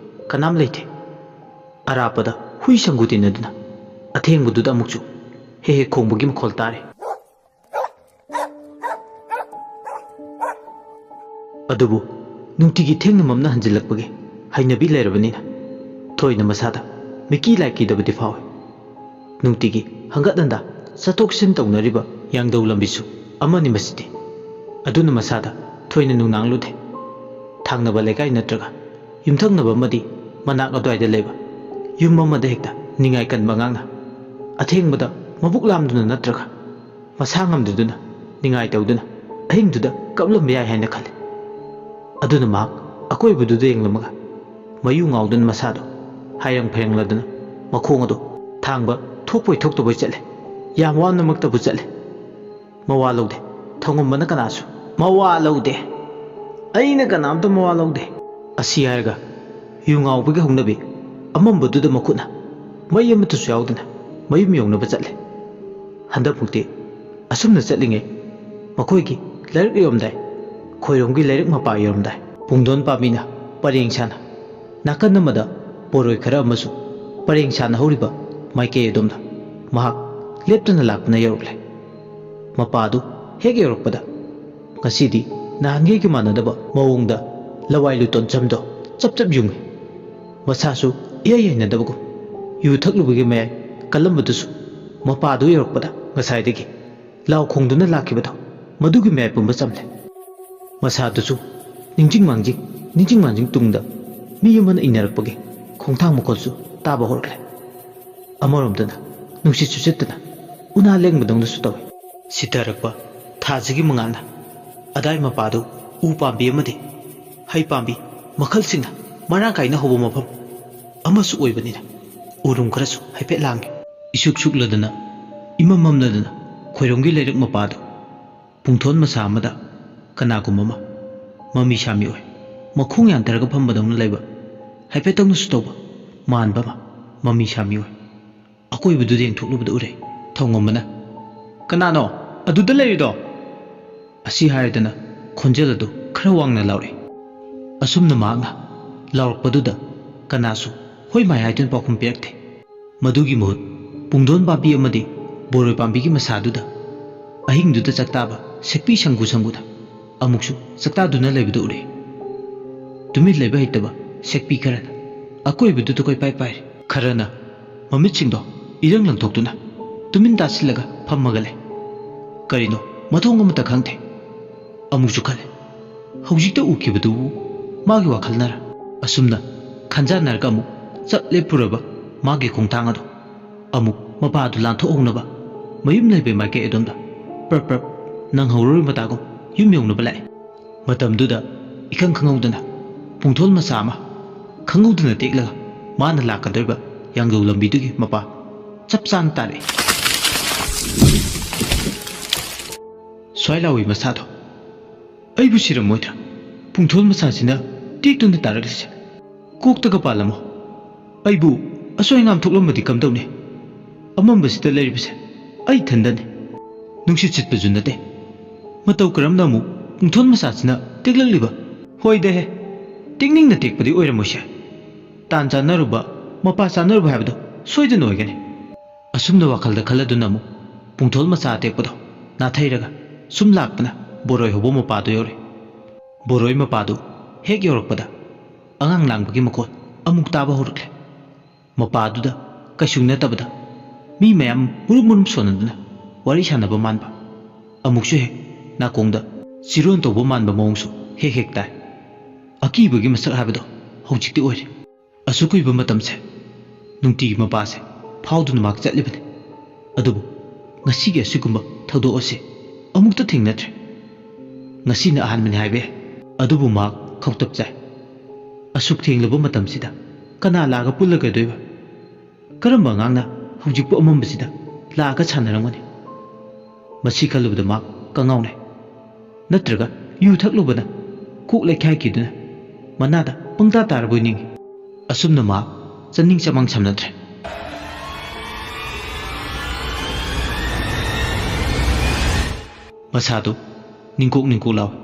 ꯀꯅꯥꯝ ꯂꯩꯇꯦ꯫ ꯑꯔꯥꯞꯄꯗ ꯍꯨꯏ ꯁꯪꯒꯨ ꯇꯤꯟꯅꯗꯨꯅ ꯑꯊꯦꯡꯕꯗꯨꯗ ꯑꯃꯨꯛꯁꯨ ꯍꯦꯛ ꯍꯦꯛ ꯈꯣꯡꯕꯒꯤ ꯃꯈꯣꯜ ꯇꯥꯔꯦ꯫ ꯑꯗꯨꯕꯨ ꯅꯨꯡꯇꯤꯒꯤ ꯊꯦꯡꯅ ꯃꯝꯅ ꯍꯟꯖꯤꯜꯂꯛꯄꯒꯤ ꯍꯩꯅꯕꯤ ꯂꯩꯔꯕꯅꯤꯅ ꯊꯣꯏꯅ ꯃꯁꯥꯗ ꯃꯤꯀꯤ ꯂꯥꯏꯀꯤꯗꯕꯗꯤ ꯐꯥꯎꯏ꯫ ꯅꯨꯡꯇꯤꯒꯤ ꯍꯪꯒꯠ ꯍꯟꯗ ꯆꯠꯊꯣꯛ ꯆꯠꯁꯤꯟ ꯇꯧꯅꯔꯤꯕ ꯌꯥꯡꯗꯧ ꯂꯝꯕꯤꯁꯨ ꯑꯃꯅꯤ ꯃꯁꯤꯗꯤ꯫ ꯑꯗꯨꯅ ꯃꯁꯥꯗ ꯊꯣꯏꯅ ꯅꯨꯡꯅꯥꯡꯂꯨꯗꯦ꯫ ꯊꯪꯅꯕ ꯂꯩꯀꯥꯏ ꯅꯠꯇ꯭ꯔꯒ ꯌꯨꯝꯊꯪꯅꯕ ꯑꯃꯗꯤ ꯃꯅꯥꯛ ꯑꯗꯨꯋꯥꯏꯗ ꯂꯩꯕ ꯌꯨꯝ ꯑꯃꯗ ꯍꯦꯛꯇ ꯅꯤꯡꯉꯥꯏ ꯀꯟꯕ ꯑꯉꯥꯡꯅ ꯑꯊꯦꯡꯕꯗ ꯃꯕꯨꯛ ꯂꯥꯝꯗꯨꯅ ꯅꯠꯇ꯭ꯔꯒ ꯃꯁꯥ ꯉꯝꯗꯗꯨꯅ ꯅꯤꯡꯉꯥꯏ ꯇꯧꯗꯨꯅ ꯑꯍꯤꯡꯗꯨꯗ ꯀꯞꯂꯝꯕ ꯌꯥꯏ ꯍꯥꯏꯅ ꯈꯜꯂꯤ꯫ ꯑꯗꯨꯅ ꯃꯍꯥꯛ ꯑꯀꯣꯏꯕꯗꯨꯗ ꯌꯦꯡꯂꯝꯃꯒ ꯃꯌꯨ ꯉꯥꯎꯗꯨꯅ ꯃꯁꯥꯗꯣ ꯍꯥꯏꯔꯪ ꯐꯩꯔꯪꯂꯗꯨꯅ ꯃꯈꯣꯡ ꯑꯗꯨ ꯊꯥꯡꯕ ꯊꯣꯛꯄꯣꯏ ꯊꯣꯛꯇꯕꯣꯏ ꯆꯠꯂꯦ꯫ ꯌꯥꯝ ꯋꯥꯅꯃꯛꯇꯕꯨ ꯆꯠꯂꯦ꯫ ꯃꯋꯥ ꯂꯧꯗꯦ꯫ ꯊꯧꯉꯝꯕꯅ ꯀꯅꯥꯁꯨ ꯃꯋꯥ ꯂꯧꯗꯦ꯫ ꯑꯩꯅ ꯀꯅꯥꯝꯇ ꯃꯋꯥ ꯂꯧꯗꯦ꯫ ꯑꯁꯤ ꯍꯥꯏꯔꯒ ꯌꯨ ꯉꯥꯎꯕꯒꯤ ꯍꯧꯅꯕꯤ ꯑꯃꯝꯕꯗꯨꯗ ꯃꯈꯨꯠꯅ ꯃꯩ ꯑꯃꯠꯇꯁꯨ ꯌꯥꯎꯗꯅ ꯃꯌꯨꯝ ꯌꯧꯅꯕ ꯆꯠꯂꯦ꯫ ꯍꯟꯗꯛꯃꯨꯛꯇꯤ ꯑꯁꯨꯝꯅ ꯆꯠꯂꯤꯉꯩ ꯃꯈꯣꯏꯒꯤ ꯂꯥꯏꯔꯤꯛ ꯌꯧꯔꯝꯗꯥꯏ, ꯈꯣꯏꯔꯣꯝꯒꯤ ꯂꯥꯏꯔꯤꯛ ꯃꯄꯥ ꯌꯧꯔꯝꯗꯥꯏ, ꯄꯨꯡꯗꯣꯟ ꯄꯥꯝꯕꯤꯅ ꯄꯔꯦꯡ ꯁꯥꯅ ꯅꯥꯀꯟ ꯑꯃꯗ ꯄꯣꯔꯣꯏ ꯈꯔ ꯑꯃꯁꯨ ꯄꯔꯦꯡ ꯁꯥꯅ ꯍꯧꯔꯤꯕ ꯃꯥꯏꯀꯩ ꯑꯗꯣꯝꯗ ꯃꯍꯥꯛ ꯂꯦꯞꯇꯅ ꯂꯥꯛꯇꯨꯅ ꯌꯧꯔꯛꯂꯦ꯫ ꯃꯄꯥꯗꯨ ꯍꯦꯛ ꯌꯧꯔꯛꯄꯗ ꯉꯁꯤꯗꯤ ꯅꯍꯥꯟꯈꯩꯒ ꯃꯥꯟꯅꯗꯕ ꯃꯑꯣꯡꯗ ꯂꯋꯥꯏ ꯂꯨꯇꯣꯟ ꯆꯝꯗꯣ ꯆꯞ ꯆꯞ ꯌꯨꯡꯉꯤ꯫ ꯃꯁꯥꯁꯨ ꯏꯍꯩ ꯍꯩꯅꯗꯕꯒꯨꯝ ꯌꯨ ꯊꯛꯂꯨꯕꯒꯤ ꯃꯌꯥꯏ ꯀꯜꯂꯝꯕꯗꯨꯁꯨ ꯃꯄꯥꯗꯨ ꯌꯧꯔꯛꯄꯗ ꯉꯁꯥꯏꯗꯒꯤ ꯂꯥꯎ ꯈꯣꯡꯗꯨꯅ ꯂꯥꯛꯈꯤꯕꯗꯣ ꯃꯗꯨꯒꯤ ꯃꯌꯥꯏ ꯄꯨꯝꯕ ꯆꯝꯂꯦ꯫ ꯃꯁꯥꯗꯨꯁꯨ ꯅꯤꯡꯖꯤꯡ ꯃꯥꯡꯖꯤꯡ ꯅꯤꯡꯖꯤꯡ ꯃꯥꯡꯖꯤꯡ ꯇꯨꯡꯗ ꯃꯤ ꯑꯃꯅ ꯏꯟꯅꯔꯛꯄꯒꯤ ꯈꯣꯡꯊꯥꯡ ꯃꯈꯣꯜꯁꯨ ꯇꯥꯕ ꯍꯧꯔꯛꯂꯦ꯫ ꯑꯃꯔꯣꯝꯗꯅ ꯅꯨꯡꯁꯤꯠꯁꯨ ꯁꯤꯠꯇꯅ ꯎꯅꯥ ꯂꯦꯡꯕꯗꯧꯅꯁꯨ ꯇꯧꯏ꯫ ꯁꯤꯊꯔꯛꯄ ꯊꯥꯁꯤꯒꯤ ꯃꯉꯥꯜꯅ ꯑꯗꯥꯏ ꯃꯄꯥꯗꯨ ꯎ ꯄꯥꯝꯕꯤ ꯑꯃꯗꯤ ꯍꯩ ꯄꯥꯝꯕꯤ ꯃꯈꯜꯁꯤꯡꯅ ꯃꯔꯥꯡ ꯀꯥꯏꯅ ꯍꯧꯕ ꯃꯐꯝ ꯑꯃꯁꯨ ꯑꯣꯏꯕꯅꯤꯅ ꯎꯔꯨꯝ ꯈꯔꯁꯨ ꯍꯥꯏꯐꯦꯠ ꯂꯥꯡꯏ꯫ ꯏꯁꯨꯛ ꯁꯨꯛꯂꯗꯅ ꯏꯃꯝ ꯃꯝꯂꯗꯅ ꯈꯣꯏꯔꯣꯝꯒꯤ ꯂꯩꯔꯛ ꯃꯄꯥꯗꯨ ꯄꯨꯡꯊꯣꯟ ꯃꯁꯥ ꯑꯃꯗ ꯀꯅꯥꯒꯨꯝꯕ ꯑꯃ ꯃꯃꯤ ꯁꯥꯃꯤ ꯑꯣꯏ ꯃꯈꯣꯡ ꯌꯥꯟꯊꯔꯒ ꯐꯝꯕꯗꯧꯅ ꯂꯩꯕ ꯍꯥꯏꯐꯦꯠꯇꯧꯅꯁꯨ ꯇꯧꯕ ꯃꯥꯟꯕ ꯑꯃ ꯃꯃꯤ ꯁꯥꯃꯤ ꯑꯣꯏ꯫ ꯑꯀꯣꯏꯕꯗꯨꯗ ꯌꯦꯡꯊꯣꯛꯂꯨꯕꯗ ꯎꯔꯦ ꯊꯧꯉꯝꯕꯅ, "ꯀꯅꯥꯅꯣ ꯑꯗꯨꯗ ꯂꯩꯔꯤꯗꯣ?" ꯑꯁꯤ ꯍꯥꯏꯔꯗꯅ ꯈꯣꯟꯖꯦꯜ ꯑꯗꯨ ꯈꯔ ꯋꯥꯡꯅ ꯂꯥꯎꯔꯛꯏ꯫ ꯑꯁꯨꯝꯅ ꯃꯍꯥꯛꯅ ꯂꯥꯎꯔꯛꯄꯗꯨꯗ ꯀꯅꯥꯁꯨ "ꯍꯣꯏ ꯃꯥꯏ" ꯍꯥꯏꯗꯨꯅ ꯄꯥꯎꯈꯨꯝ ꯄꯤꯔꯛꯇꯦ꯫ ꯃꯗꯨꯒꯤ ꯃꯍꯨꯠ ꯄꯨꯡꯗꯣꯟ ꯄꯥꯝꯕꯤ ꯑꯃꯗꯤ ꯕꯣꯔꯣꯏ ꯄꯥꯝꯕꯤꯒꯤ ꯃꯁꯥꯗꯨꯗ ꯑꯍꯤꯡꯗꯨꯗ ꯆꯥꯛꯇꯥꯕ ꯁꯦꯛꯄꯤ ꯁꯪꯒꯨ ꯁꯪꯒꯨꯗ ꯑꯃꯨꯛꯁꯨ ꯆꯥꯛꯇꯥꯗꯨꯅ ꯂꯩꯕꯗꯨ ꯎꯔꯦ꯫ ꯇꯨꯃꯤꯟ ꯂꯩꯕ ꯍꯩꯇꯕ ꯁꯦꯛꯄꯤ ꯈꯔꯅ ꯑꯀꯣꯏꯕꯗꯨꯗ ꯀꯣꯏꯄꯥꯏ ꯄꯥꯏꯔꯤ꯫ ꯈꯔꯅ ꯃꯃꯤꯠꯁꯤꯡꯗꯣ ꯏꯔꯪ ꯂꯪꯊꯣꯛꯇꯨꯅ ꯇꯨꯃꯤꯟ ꯇꯥꯁꯤꯜꯂꯒ ꯐꯝꯃꯒ ꯂꯩ꯫ ꯀꯔꯤꯅꯣ ꯃꯊꯣꯡ ꯑꯃꯠꯇ ꯈꯪꯗꯦ꯫ ꯑꯃꯨꯛꯁꯨ ꯈꯜꯂꯦ, ꯍꯧꯖꯤꯛꯇ ꯎꯈꯤꯕꯗꯨꯕꯨ ꯃꯥꯒꯤ ꯋꯥꯈꯜꯅꯔ? ꯑꯁꯨꯝꯅ ꯈꯟꯖꯥꯟꯅꯔꯒ ꯑꯃꯨꯛ ꯆꯞ ꯂꯦꯞꯄꯨꯔꯕ ꯃꯥꯒꯤ ꯈꯣꯡꯊꯥꯡ ꯑꯗꯨ ꯑꯃꯨꯛ ꯃꯄꯥꯗꯨ ꯂꯥꯟꯊꯣꯛꯍꯧꯅꯕ ꯃꯌꯨꯝ ꯂꯩꯕ ꯃꯥꯏꯀꯩ ꯑꯗꯣꯝꯗ ꯄ꯭ꯔꯞ ꯄ꯭ꯔꯞ ꯅꯪꯍꯧꯔꯔꯣꯏ ꯃꯇꯥꯒꯨꯝ ꯌꯨꯝ ꯌꯧꯅꯕ ꯂꯥꯛꯏ꯫ ꯃꯇꯝꯗꯨꯗ ꯏꯈꯪ ꯈꯪꯍꯧꯗꯅ ꯄꯨꯡꯊꯣꯜ ꯃꯆꯥ ꯑꯃ ꯈꯪꯍꯧꯗꯅ ꯇꯦꯛꯂꯒ ꯃꯥꯅ ꯂꯥꯛꯀꯗꯧꯔꯤꯕ ꯌꯥꯡꯖꯧ ꯂꯝꯕꯤꯗꯨꯒꯤ ꯃꯄꯥ ꯆꯞ ꯆꯥꯅ ꯇꯥꯔꯛꯏ꯫ ꯁ꯭ꯋꯥꯏ ꯂꯥꯎꯏ ꯃꯁꯥꯗꯣ꯫ ꯑꯩꯕꯨ ꯁꯤꯔꯝꯃꯣꯏꯗ꯭ꯔꯥ? ꯄꯨꯡꯊꯣꯜ ꯃꯆꯥꯁꯤꯅ ꯇꯦꯛꯇꯨꯅ ꯇꯥꯔꯛꯂꯤꯁꯦ꯫ ꯀꯣꯛꯇꯒ ꯄꯥꯜꯂꯝꯃꯣ꯫ ꯑꯩꯕꯨ ꯑꯁꯣꯏ ꯑꯉꯥꯝ ꯊꯣꯛꯂꯝꯃꯗꯤ ꯀꯝꯗꯧꯅꯤ? ꯑꯃꯝꯕꯁꯤꯗ ꯂꯩꯔꯤꯕꯁꯦ ꯑꯩ ꯏꯊꯟꯗꯅꯤ꯫ ꯅꯨꯡꯁꯤꯠ ꯁꯤꯠꯄꯁꯨ ꯅꯠꯇꯦ꯫ ꯃꯇꯧ ꯀꯔꯝꯅ ꯑꯃꯨꯛ ꯄꯨꯡꯊꯣꯟ ꯃꯆꯥꯁꯤꯅ ꯇꯦꯛꯂꯛꯂꯤꯕ? ꯍꯣꯏꯗꯍꯦ, ꯇꯦꯛꯅꯤꯡꯅ ꯇꯦꯛꯄꯗꯤ ꯑꯣꯏꯔꯝꯃꯣꯏꯁꯦ꯫ ꯇꯥꯟ ꯆꯥꯟꯅꯔꯨꯕ, ꯃꯄꯥ ꯆꯥꯟꯅꯔꯨꯕ ꯍꯥꯏꯕꯗꯣ ꯁꯣꯏꯗꯅ ꯑꯣꯏꯒꯅꯤ꯫ ꯑꯁꯨꯝꯅ ꯋꯥꯈꯜꯗ ꯈꯜꯂꯗꯨꯅ ꯑꯃꯨꯛ ꯄꯨꯡꯊꯣꯜ ꯃꯆꯥ ꯑꯇꯦꯛꯄꯗꯣ ꯅꯥꯊꯩꯔꯒ ꯁꯨꯝ ꯂꯥꯛꯄꯅ ꯕꯣꯔꯣꯏ ꯍꯧꯕ ꯃꯄꯥꯗꯨ ꯌꯧꯔꯦ꯫ ꯕꯣꯔꯣꯏ ꯃꯄꯥꯗꯨ ꯍꯦꯛ ꯌꯧꯔꯛꯄꯗ ꯑꯉꯥꯡ ꯂꯥꯡꯕꯒꯤ ꯃꯈꯣꯜ ꯑꯃꯨꯛ ꯇꯥꯕ ꯍꯧꯔꯛꯂꯦ꯫ ꯃꯄꯥꯗꯨꯗ ꯀꯩꯁꯨ ꯅꯠꯇꯕꯗ ꯃꯤ ꯃꯌꯥꯝ ꯃꯨꯔꯨꯝ ꯃꯨꯔꯨꯝ ꯁꯣꯟꯅꯗꯨꯅ ꯋꯥꯔꯤ ꯁꯥꯟꯅꯕ ꯃꯥꯟꯕ, ꯑꯃꯨꯛꯁꯨ ꯍꯦꯛ ꯅꯥꯀꯣꯡꯗ ꯆꯤꯔꯣꯟ ꯇꯧꯕ ꯃꯥꯟꯕ ꯃꯑꯣꯡꯁꯨ ꯍꯦꯛ ꯍꯦꯛ ꯇꯥꯏ꯫ ꯑꯀꯤꯕꯒꯤ ꯃꯁꯛ ꯍꯥꯏꯕꯗꯣ ꯍꯧꯖꯤꯛꯇꯤ ꯑꯣꯏꯔꯦ꯫ ꯑꯁꯨꯛ ꯀꯨꯏꯕ ꯃꯇꯝꯁꯦ ꯅꯨꯡꯇꯤꯒꯤ ꯃꯄꯥꯁꯦ ꯐꯥꯎꯗꯨꯅ ꯃꯍꯥꯛ ꯆꯠꯂꯤꯕꯅꯤ꯫ ꯑꯗꯨꯕꯨ ꯉꯁꯤꯒꯤ ꯑꯁꯤꯒꯨꯝꯕ ꯊꯧꯗꯣꯛ ꯑꯁꯤ ꯑꯃꯨꯛꯇ ꯊꯦꯡꯅꯗ꯭ꯔꯤ꯫ ꯉꯁꯤꯅ ꯑꯍꯥꯟꯕꯅꯤ ꯍꯥꯏꯕ ꯌꯥꯏ꯫ ꯑꯗꯨꯕꯨ ꯃꯍꯥꯛ ꯈꯧꯇꯛ ꯆꯥꯏ꯫ ꯑꯁꯨꯛ ꯊꯦꯡꯂꯕ ꯃꯇꯝꯁꯤꯗ ꯀꯅꯥ ꯂꯥꯛꯑꯒ ꯄꯨꯜꯂꯒꯗꯣꯏꯕ? ꯀꯔꯝꯕ ꯑꯉꯥꯡꯅ ꯍꯧꯖꯤꯛꯄꯨ ꯑꯃꯝꯕꯁꯤꯗ ꯂꯥꯛꯑꯒ ꯁꯥꯟꯅꯔꯝꯒꯅꯤ? ꯃꯁꯤ ꯈꯜꯂꯨꯕꯗ ꯃꯍꯥꯛ ꯀꯉꯥꯎꯅꯩ꯫ ꯅꯠꯇ꯭ꯔꯒ ꯌꯨ ꯊꯛꯂꯨꯕꯅ ꯀꯣꯛ ꯂꯩꯈꯥꯏꯈꯤꯗꯨꯅ ꯃꯅꯥꯗ ꯄꯪꯇꯥ ꯇꯥꯔꯕꯣꯏ ꯅꯤꯡꯏ꯫ ꯑꯁꯨꯝꯅ ꯃꯍꯥꯛ ꯆꯅꯤꯡ ꯆꯃꯥꯡ ꯁꯝꯅꯗ꯭ꯔꯦ꯫ ꯃꯁꯥꯗꯨ ꯅꯤꯡꯀꯣꯛ ꯅꯤꯡꯀꯣꯛ ꯂꯥꯎꯏ꯫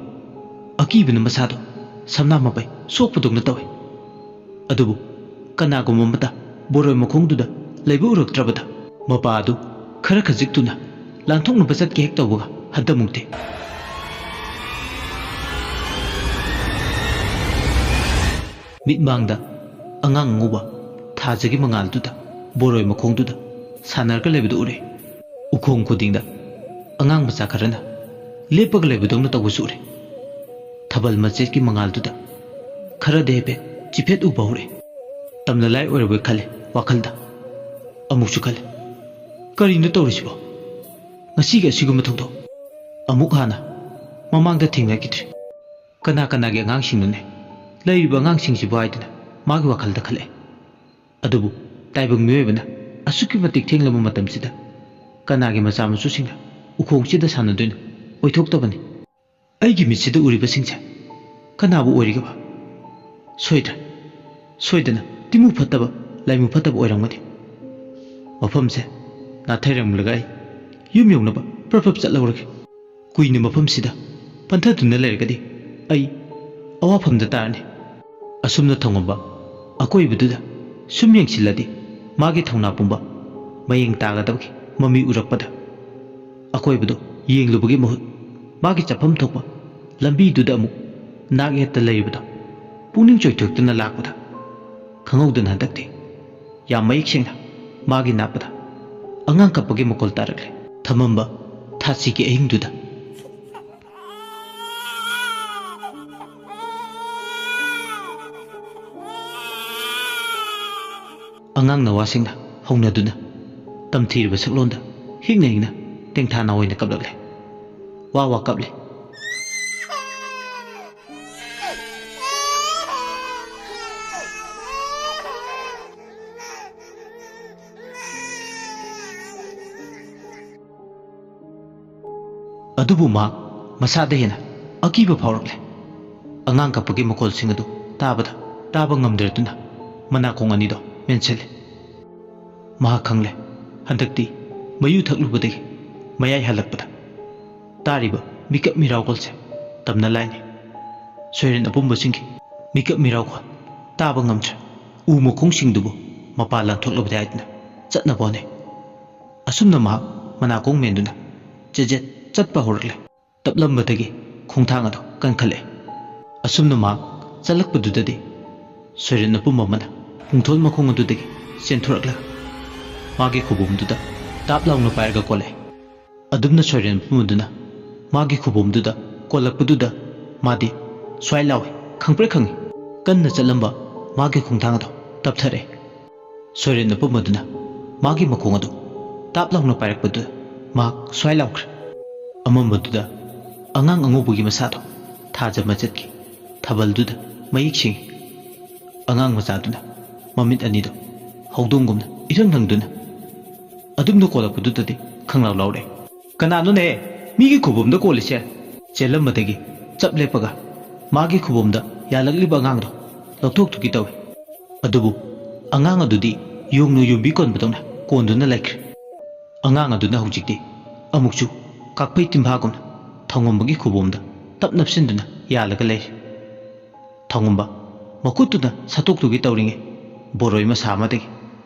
ꯑꯀꯤꯕꯅ ꯃꯁꯥꯗꯨ ꯁꯝꯅꯥ ꯃꯄꯩ ꯁꯣꯛꯄꯗꯧꯅ ꯇꯧꯏ꯫ ꯑꯗꯨꯕꯨ ꯀꯅꯥꯒꯨꯝꯕ ꯑꯃꯠꯇ ꯕꯣꯔꯣꯏ ꯃꯈꯣꯡꯗꯨꯗ ꯂꯩꯕ ꯎꯔꯛꯇ꯭ꯔꯕꯗ ꯃꯄꯥ ꯑꯗꯨ ꯈꯔ ꯈꯖꯤꯛ ꯊꯨꯅ ꯂꯥꯟꯊꯣꯛꯅꯕ ꯆꯠꯀꯦ ꯍꯦꯛ ꯇꯧꯕꯒ ꯍꯟꯗ ꯃꯨꯛꯇꯦ꯫ ꯃꯤꯠꯃꯥꯡꯗ ꯑꯉꯥꯡ ꯑꯉꯧꯕ ꯊꯥꯖꯒꯤ ꯃꯉꯥꯜꯗꯨꯗ ꯕꯣꯔꯣꯏ ꯃꯈꯣꯡꯗꯨꯗ ꯁꯥꯟꯅꯔꯒ ꯂꯩꯕꯗꯨ ꯎꯔꯦ꯫ ꯎꯈꯣꯡ ꯈꯨꯗꯤꯡꯗ ꯑꯉꯥꯡ ꯃꯆꯥ ꯈꯔꯅ ꯂꯦꯞꯄꯒ ꯂꯩꯕꯗꯧꯅ ꯇꯧꯕꯁꯨ ꯎꯔꯦ꯫ ꯊꯥꯕꯜ ꯃꯆꯦꯠꯀꯤ ꯃꯉꯥꯜꯗꯨꯗ ꯈꯔꯗꯤ ꯍꯥꯏꯐꯦꯠ ꯆꯤꯐꯦꯠ ꯎꯕ ꯍꯧꯔꯦ꯫ ꯇꯝꯅ ꯂꯥꯏ ꯑꯣꯏꯔꯕꯣꯏ ꯈꯜꯂꯦ ꯋꯥꯈꯜꯗ꯫ ꯑꯃꯨꯛꯁꯨ ꯈꯜꯂꯦ, "ꯀꯔꯤꯅꯣ ꯇꯧꯔꯤꯁꯤꯕꯣ? ꯉꯁꯤꯒꯤ ꯑꯁꯤꯒꯨꯝꯕ ꯊꯧꯗꯣꯛ ꯑꯃꯨꯛ ꯍꯥꯟꯅ ꯃꯃꯥꯡꯗ ꯊꯦꯡꯅꯈꯤꯗ꯭ꯔꯤ꯫ ꯀꯅꯥ ꯀꯅꯥꯒꯤ ꯑꯉꯥꯡꯁꯤꯡꯅꯣꯅꯦ ꯂꯩꯔꯤꯕ ꯑꯉꯥꯡꯁꯤꯡꯁꯤꯕꯨ?" ꯍꯥꯏꯗꯨꯅ ꯃꯥꯒꯤ ꯋꯥꯈꯜꯗ ꯈꯜꯂꯛꯑꯦ꯫ ꯑꯗꯨꯕꯨ ꯇꯥꯏꯕꯪ ꯃꯤꯑꯣꯏꯕꯅ ꯑꯁꯨꯛꯀꯤ ꯃꯇꯤꯛ ꯊꯦꯡꯂꯕ ꯃꯇꯝꯁꯤꯗ ꯀꯅꯥꯒꯤ ꯃꯆꯥ ꯃꯁꯨꯁꯤꯡꯅ ꯎꯈꯣꯡꯁꯤꯗ ꯁꯥꯟꯅꯗꯣꯏꯅꯣ? ꯑꯣꯏꯊꯣꯛꯇꯕꯅꯤ꯫ ꯑꯩꯒꯤ ꯃꯤꯠꯁꯤꯗ ꯎꯔꯤꯕꯁꯤꯡꯁꯦ ꯀꯅꯥꯕꯨ ꯑꯣꯏꯔꯤꯒꯕ? ꯁꯣꯏꯗ꯭ꯔꯦ, ꯁꯣꯏꯗꯅ ꯇꯤꯃꯨ ꯐꯠꯇꯕ, ꯂꯥꯏꯃꯨ ꯐꯠꯇꯕ ꯑꯣꯏꯔꯝꯒꯅꯤ꯫ ꯃꯐꯝꯁꯦ ꯅꯥꯊꯩꯔꯝꯂꯒ ꯑꯩ ꯌꯨꯝ ꯌꯧꯅꯕ ꯄ꯭ꯔꯞ ꯄ꯭ꯔꯞ ꯆꯠꯍꯧꯔꯒꯦ꯫ ꯀꯨꯏꯅ ꯃꯐꯝꯁꯤꯗ ꯄꯟꯊꯗꯨꯅ ꯂꯩꯔꯒꯗꯤ ꯑꯩ ꯑꯋꯥꯐꯝꯗ ꯇꯥꯔꯅꯤ꯫ ꯑꯁꯨꯝꯅ ꯊꯧꯉꯝꯕ ꯑꯀꯣꯏꯕꯗꯨꯗ ꯁꯨꯝ ꯌꯦꯡꯁꯤꯜꯂꯗꯤ ꯃꯥꯒꯤ ꯊꯧꯅꯥ ꯄꯨꯝꯕ ꯃꯌꯦꯡ ꯇꯥꯒꯗꯕꯒꯤ ꯃꯃꯤ ꯎꯔꯛꯄꯗ ꯑꯀꯣꯏꯕꯗꯨ ꯌꯦꯡꯂꯨꯕꯒꯤ ꯃꯍꯨꯠ ꯃꯥꯒꯤ ꯆꯠꯐꯝ ꯊꯣꯛꯄ ꯂꯝꯕꯤꯗꯨꯗ ꯑꯃꯨꯛ ꯅꯥꯛ ꯌꯦꯠꯇ ꯂꯩꯔꯤꯕꯗꯣ ꯄꯨꯛꯅꯤꯡ ꯆꯣꯏꯊꯣꯛꯇꯨꯅ ꯂꯥꯛꯄꯗ, ꯈꯪꯍꯧꯗꯅ ꯍꯟꯗꯛꯇꯤ ꯌꯥꯝ ꯃꯌꯦꯛ ꯁꯦꯡꯅ ꯃꯥꯒꯤ ꯅꯥꯛꯄꯗ ꯑꯉꯥꯡ ꯀꯞꯄꯒꯤ ꯃꯈꯣꯜ ꯇꯥꯔꯛꯂꯦ꯫ ꯊꯃꯝꯕ ꯊꯥꯁꯤꯒꯤ ꯑꯍꯤꯡꯗꯨꯗ꯫ ꯑꯉꯥꯡ ꯅꯋꯥꯁꯤꯡꯅ ꯍꯧꯅꯗꯨꯅ ꯇꯝꯊꯤꯔꯕ ꯁꯛꯂꯣꯟꯗ ꯍꯤꯡꯅ ꯍꯤꯡꯅ ꯇꯦꯡꯊꯥ ꯅꯥꯑꯣꯏꯅ ꯀꯞꯂꯛꯂꯦ꯫ ꯋꯥ ꯋꯥ ꯀꯞꯂꯦ꯫ ꯑꯗꯨꯕꯨ ꯃꯍꯥꯛ ꯃꯁꯥꯗ ꯍꯦꯟꯅ ꯑꯀꯤꯕ ꯐꯥꯎꯔꯛꯂꯦ꯫ ꯑꯉꯥꯡ ꯀꯞꯄꯒꯤ ꯃꯈꯣꯜꯁꯤꯡ ꯑꯗꯨ ꯇꯥꯕꯗ ꯇꯥꯕ ꯉꯝꯗ꯭ꯔꯗꯨꯅ ꯃꯅꯥꯀꯣꯡ ꯑꯅꯤꯗꯣ ꯃꯦꯟꯁꯤꯜꯂꯦ꯫ ꯃꯍꯥꯛ ꯈꯪꯂꯦ, ꯍꯟꯗꯛꯇꯤ ꯃꯌꯨ ꯊꯛꯂꯨꯕꯗꯒꯤ ꯃꯌꯥꯏ ꯍꯜꯂꯛꯄꯗ ꯇꯥꯔꯤꯕ ꯃꯤꯀꯞ ꯃꯤꯔꯥꯎꯈꯣꯜꯁꯦ ꯇꯝꯅ ꯂꯥꯏꯅꯤ꯫ ꯁꯣꯏꯔꯦꯟ ꯑꯄꯨꯝꯕꯁꯤꯡꯒꯤ ꯃꯤꯀꯞ ꯃꯤꯔꯥꯎꯈꯣꯜ ꯇꯥꯕ ꯉꯝꯗ꯭ꯔꯦ꯫ ꯎ ꯃꯈꯣꯡꯁꯤꯡꯗꯨꯕꯨ ꯃꯄꯥ ꯂꯥꯟꯊꯣꯛꯂꯕꯗꯤ ꯍꯥꯏꯗꯨꯅ ꯆꯠꯅꯕ ꯍꯣꯠꯅꯩ꯫ ꯑꯁꯨꯝꯅ ꯃꯍꯥꯛ ꯃꯅꯥꯀꯣꯡ ꯃꯦꯟꯗꯨꯅ ꯆꯦꯖꯦꯠ ꯆꯠꯄ ꯍꯧꯔꯛꯂꯦ꯫ ꯇꯞꯂꯝꯕꯗꯒꯤ ꯈꯣꯡꯊꯥꯡ ꯑꯗꯨ ꯀꯟꯈꯠꯂꯛꯏ꯫ ꯑꯁꯨꯝꯅ ꯃꯍꯥꯛ ꯆꯠꯂꯛꯄꯗꯨꯗꯗꯤ ꯁꯣꯏꯔꯦꯟ ꯑꯄꯨꯝꯕ ꯑꯃꯅ ꯄꯨꯡꯊꯣꯜ ꯃꯈꯣꯡ ꯑꯗꯨꯗꯒꯤ ꯆꯦꯟꯊꯣꯔꯛꯂꯒ ꯃꯥꯒꯤ ꯈꯨꯕꯣꯝꯗꯨꯗ ꯇꯥꯞ ꯂꯥꯎꯅ ꯄꯥꯏꯔꯒ ꯀꯣꯜꯂꯛꯏ꯫ ꯑꯗꯨꯝꯅ ꯁꯣꯏꯔꯦꯟ ꯑꯄꯨꯝꯕꯗꯨꯅ ꯃꯥꯒꯤ ꯈꯨꯕꯣꯝꯗꯨꯗ ꯀꯣꯜꯂꯛꯄꯗꯨꯗ ꯃꯥꯗꯤ ꯁ꯭ꯋꯥꯏ ꯂꯥꯎꯏ, ꯈꯪꯄ꯭ꯔꯦꯛ ꯈꯪꯏ꯫ ꯀꯟꯅ ꯆꯠꯂꯝꯕ ꯃꯥꯒꯤ ꯈꯣꯡꯊꯥꯡ ꯑꯗꯨ ꯇꯞꯊꯔꯛꯏ꯫ ꯁꯣꯏꯔꯦꯟ ꯑꯄꯨꯝꯕꯗꯨꯅ ꯃꯥꯒꯤ ꯃꯈꯣꯡ ꯑꯗꯨ ꯇꯥꯞ ꯂꯥꯎꯅ ꯄꯥꯏꯔꯛꯄꯗꯨꯗ ꯃꯍꯥꯛ ꯁ꯭ꯋꯥꯏ ꯂꯥꯎꯈ꯭ꯔꯦ꯫ ꯑꯃꯝꯕꯗꯨꯗ ꯑꯉꯥꯡ ꯑꯉꯧꯕꯒꯤ ꯃꯁꯥꯗꯣ ꯊꯥꯖ ꯃꯆꯠꯀꯤ ꯊꯥꯕꯜꯗꯨꯗ ꯃꯌꯦꯛ ꯁꯦꯡꯏ꯫ ꯑꯉꯥꯡ ꯃꯆꯥꯗꯨꯅ ꯃꯃꯤꯠ ꯑꯅꯤꯗꯣ ꯍꯧꯗꯣꯡꯒꯨꯝꯅ ꯏꯔꯪ ꯂꯪꯗꯨꯅ ꯑꯗꯨꯝꯅ ꯀꯣꯜꯂꯛꯄꯗꯨꯗꯗꯤ ꯈꯪꯂꯥꯎ ꯂꯥꯎꯔꯦ꯫ "ꯀꯅꯥꯅꯣꯅꯦ ꯃꯤꯒꯤ ꯈꯨꯕꯣꯝꯗ ꯀꯣꯜꯂꯤꯁꯦ?" ꯆꯦꯜꯂꯝꯕꯗꯒꯤ ꯆꯞ ꯂꯦꯞꯄꯒ ꯃꯥꯒꯤ ꯈꯨꯕꯣꯝꯗ ꯌꯥꯜꯂꯛꯂꯤꯕ ꯑꯉꯥꯡꯗꯣ ꯂꯧꯊꯣꯛꯇꯨꯒꯤ ꯇꯧꯏ꯫ ꯑꯗꯨꯕꯨ ꯑꯉꯥꯡ ꯑꯗꯨꯗꯤ ꯌꯣꯡꯅ ꯌꯣꯝꯕꯤ ꯀꯣꯟꯕꯗꯧꯅ ꯀꯣꯟꯗꯨꯅ ꯂꯩꯈ꯭ꯔꯦ꯫ ꯑꯉꯥꯡ ꯑꯗꯨꯅ ꯍꯧꯖꯤꯛꯇꯤ ꯑꯃꯨꯛꯁꯨ ꯀꯥꯛꯐꯩ ꯇꯤꯝꯐꯥꯒꯨꯝꯅ ꯊꯧꯉꯝꯕꯒꯤ ꯈꯨꯕꯣꯝꯗ ꯇꯞ ꯅꯞꯁꯤꯟꯗꯨꯅ ꯌꯥꯜꯂꯒ ꯂꯩꯔꯤ꯫ ꯊꯧꯉꯝꯕ ꯃꯈꯨꯠꯇꯨꯅ ꯁꯠꯇꯣꯛꯇꯨꯒꯤ ꯇꯧꯔꯤꯉꯩ ꯕꯣꯔꯣꯏ ꯃꯁꯥ ꯑꯃꯗꯒꯤ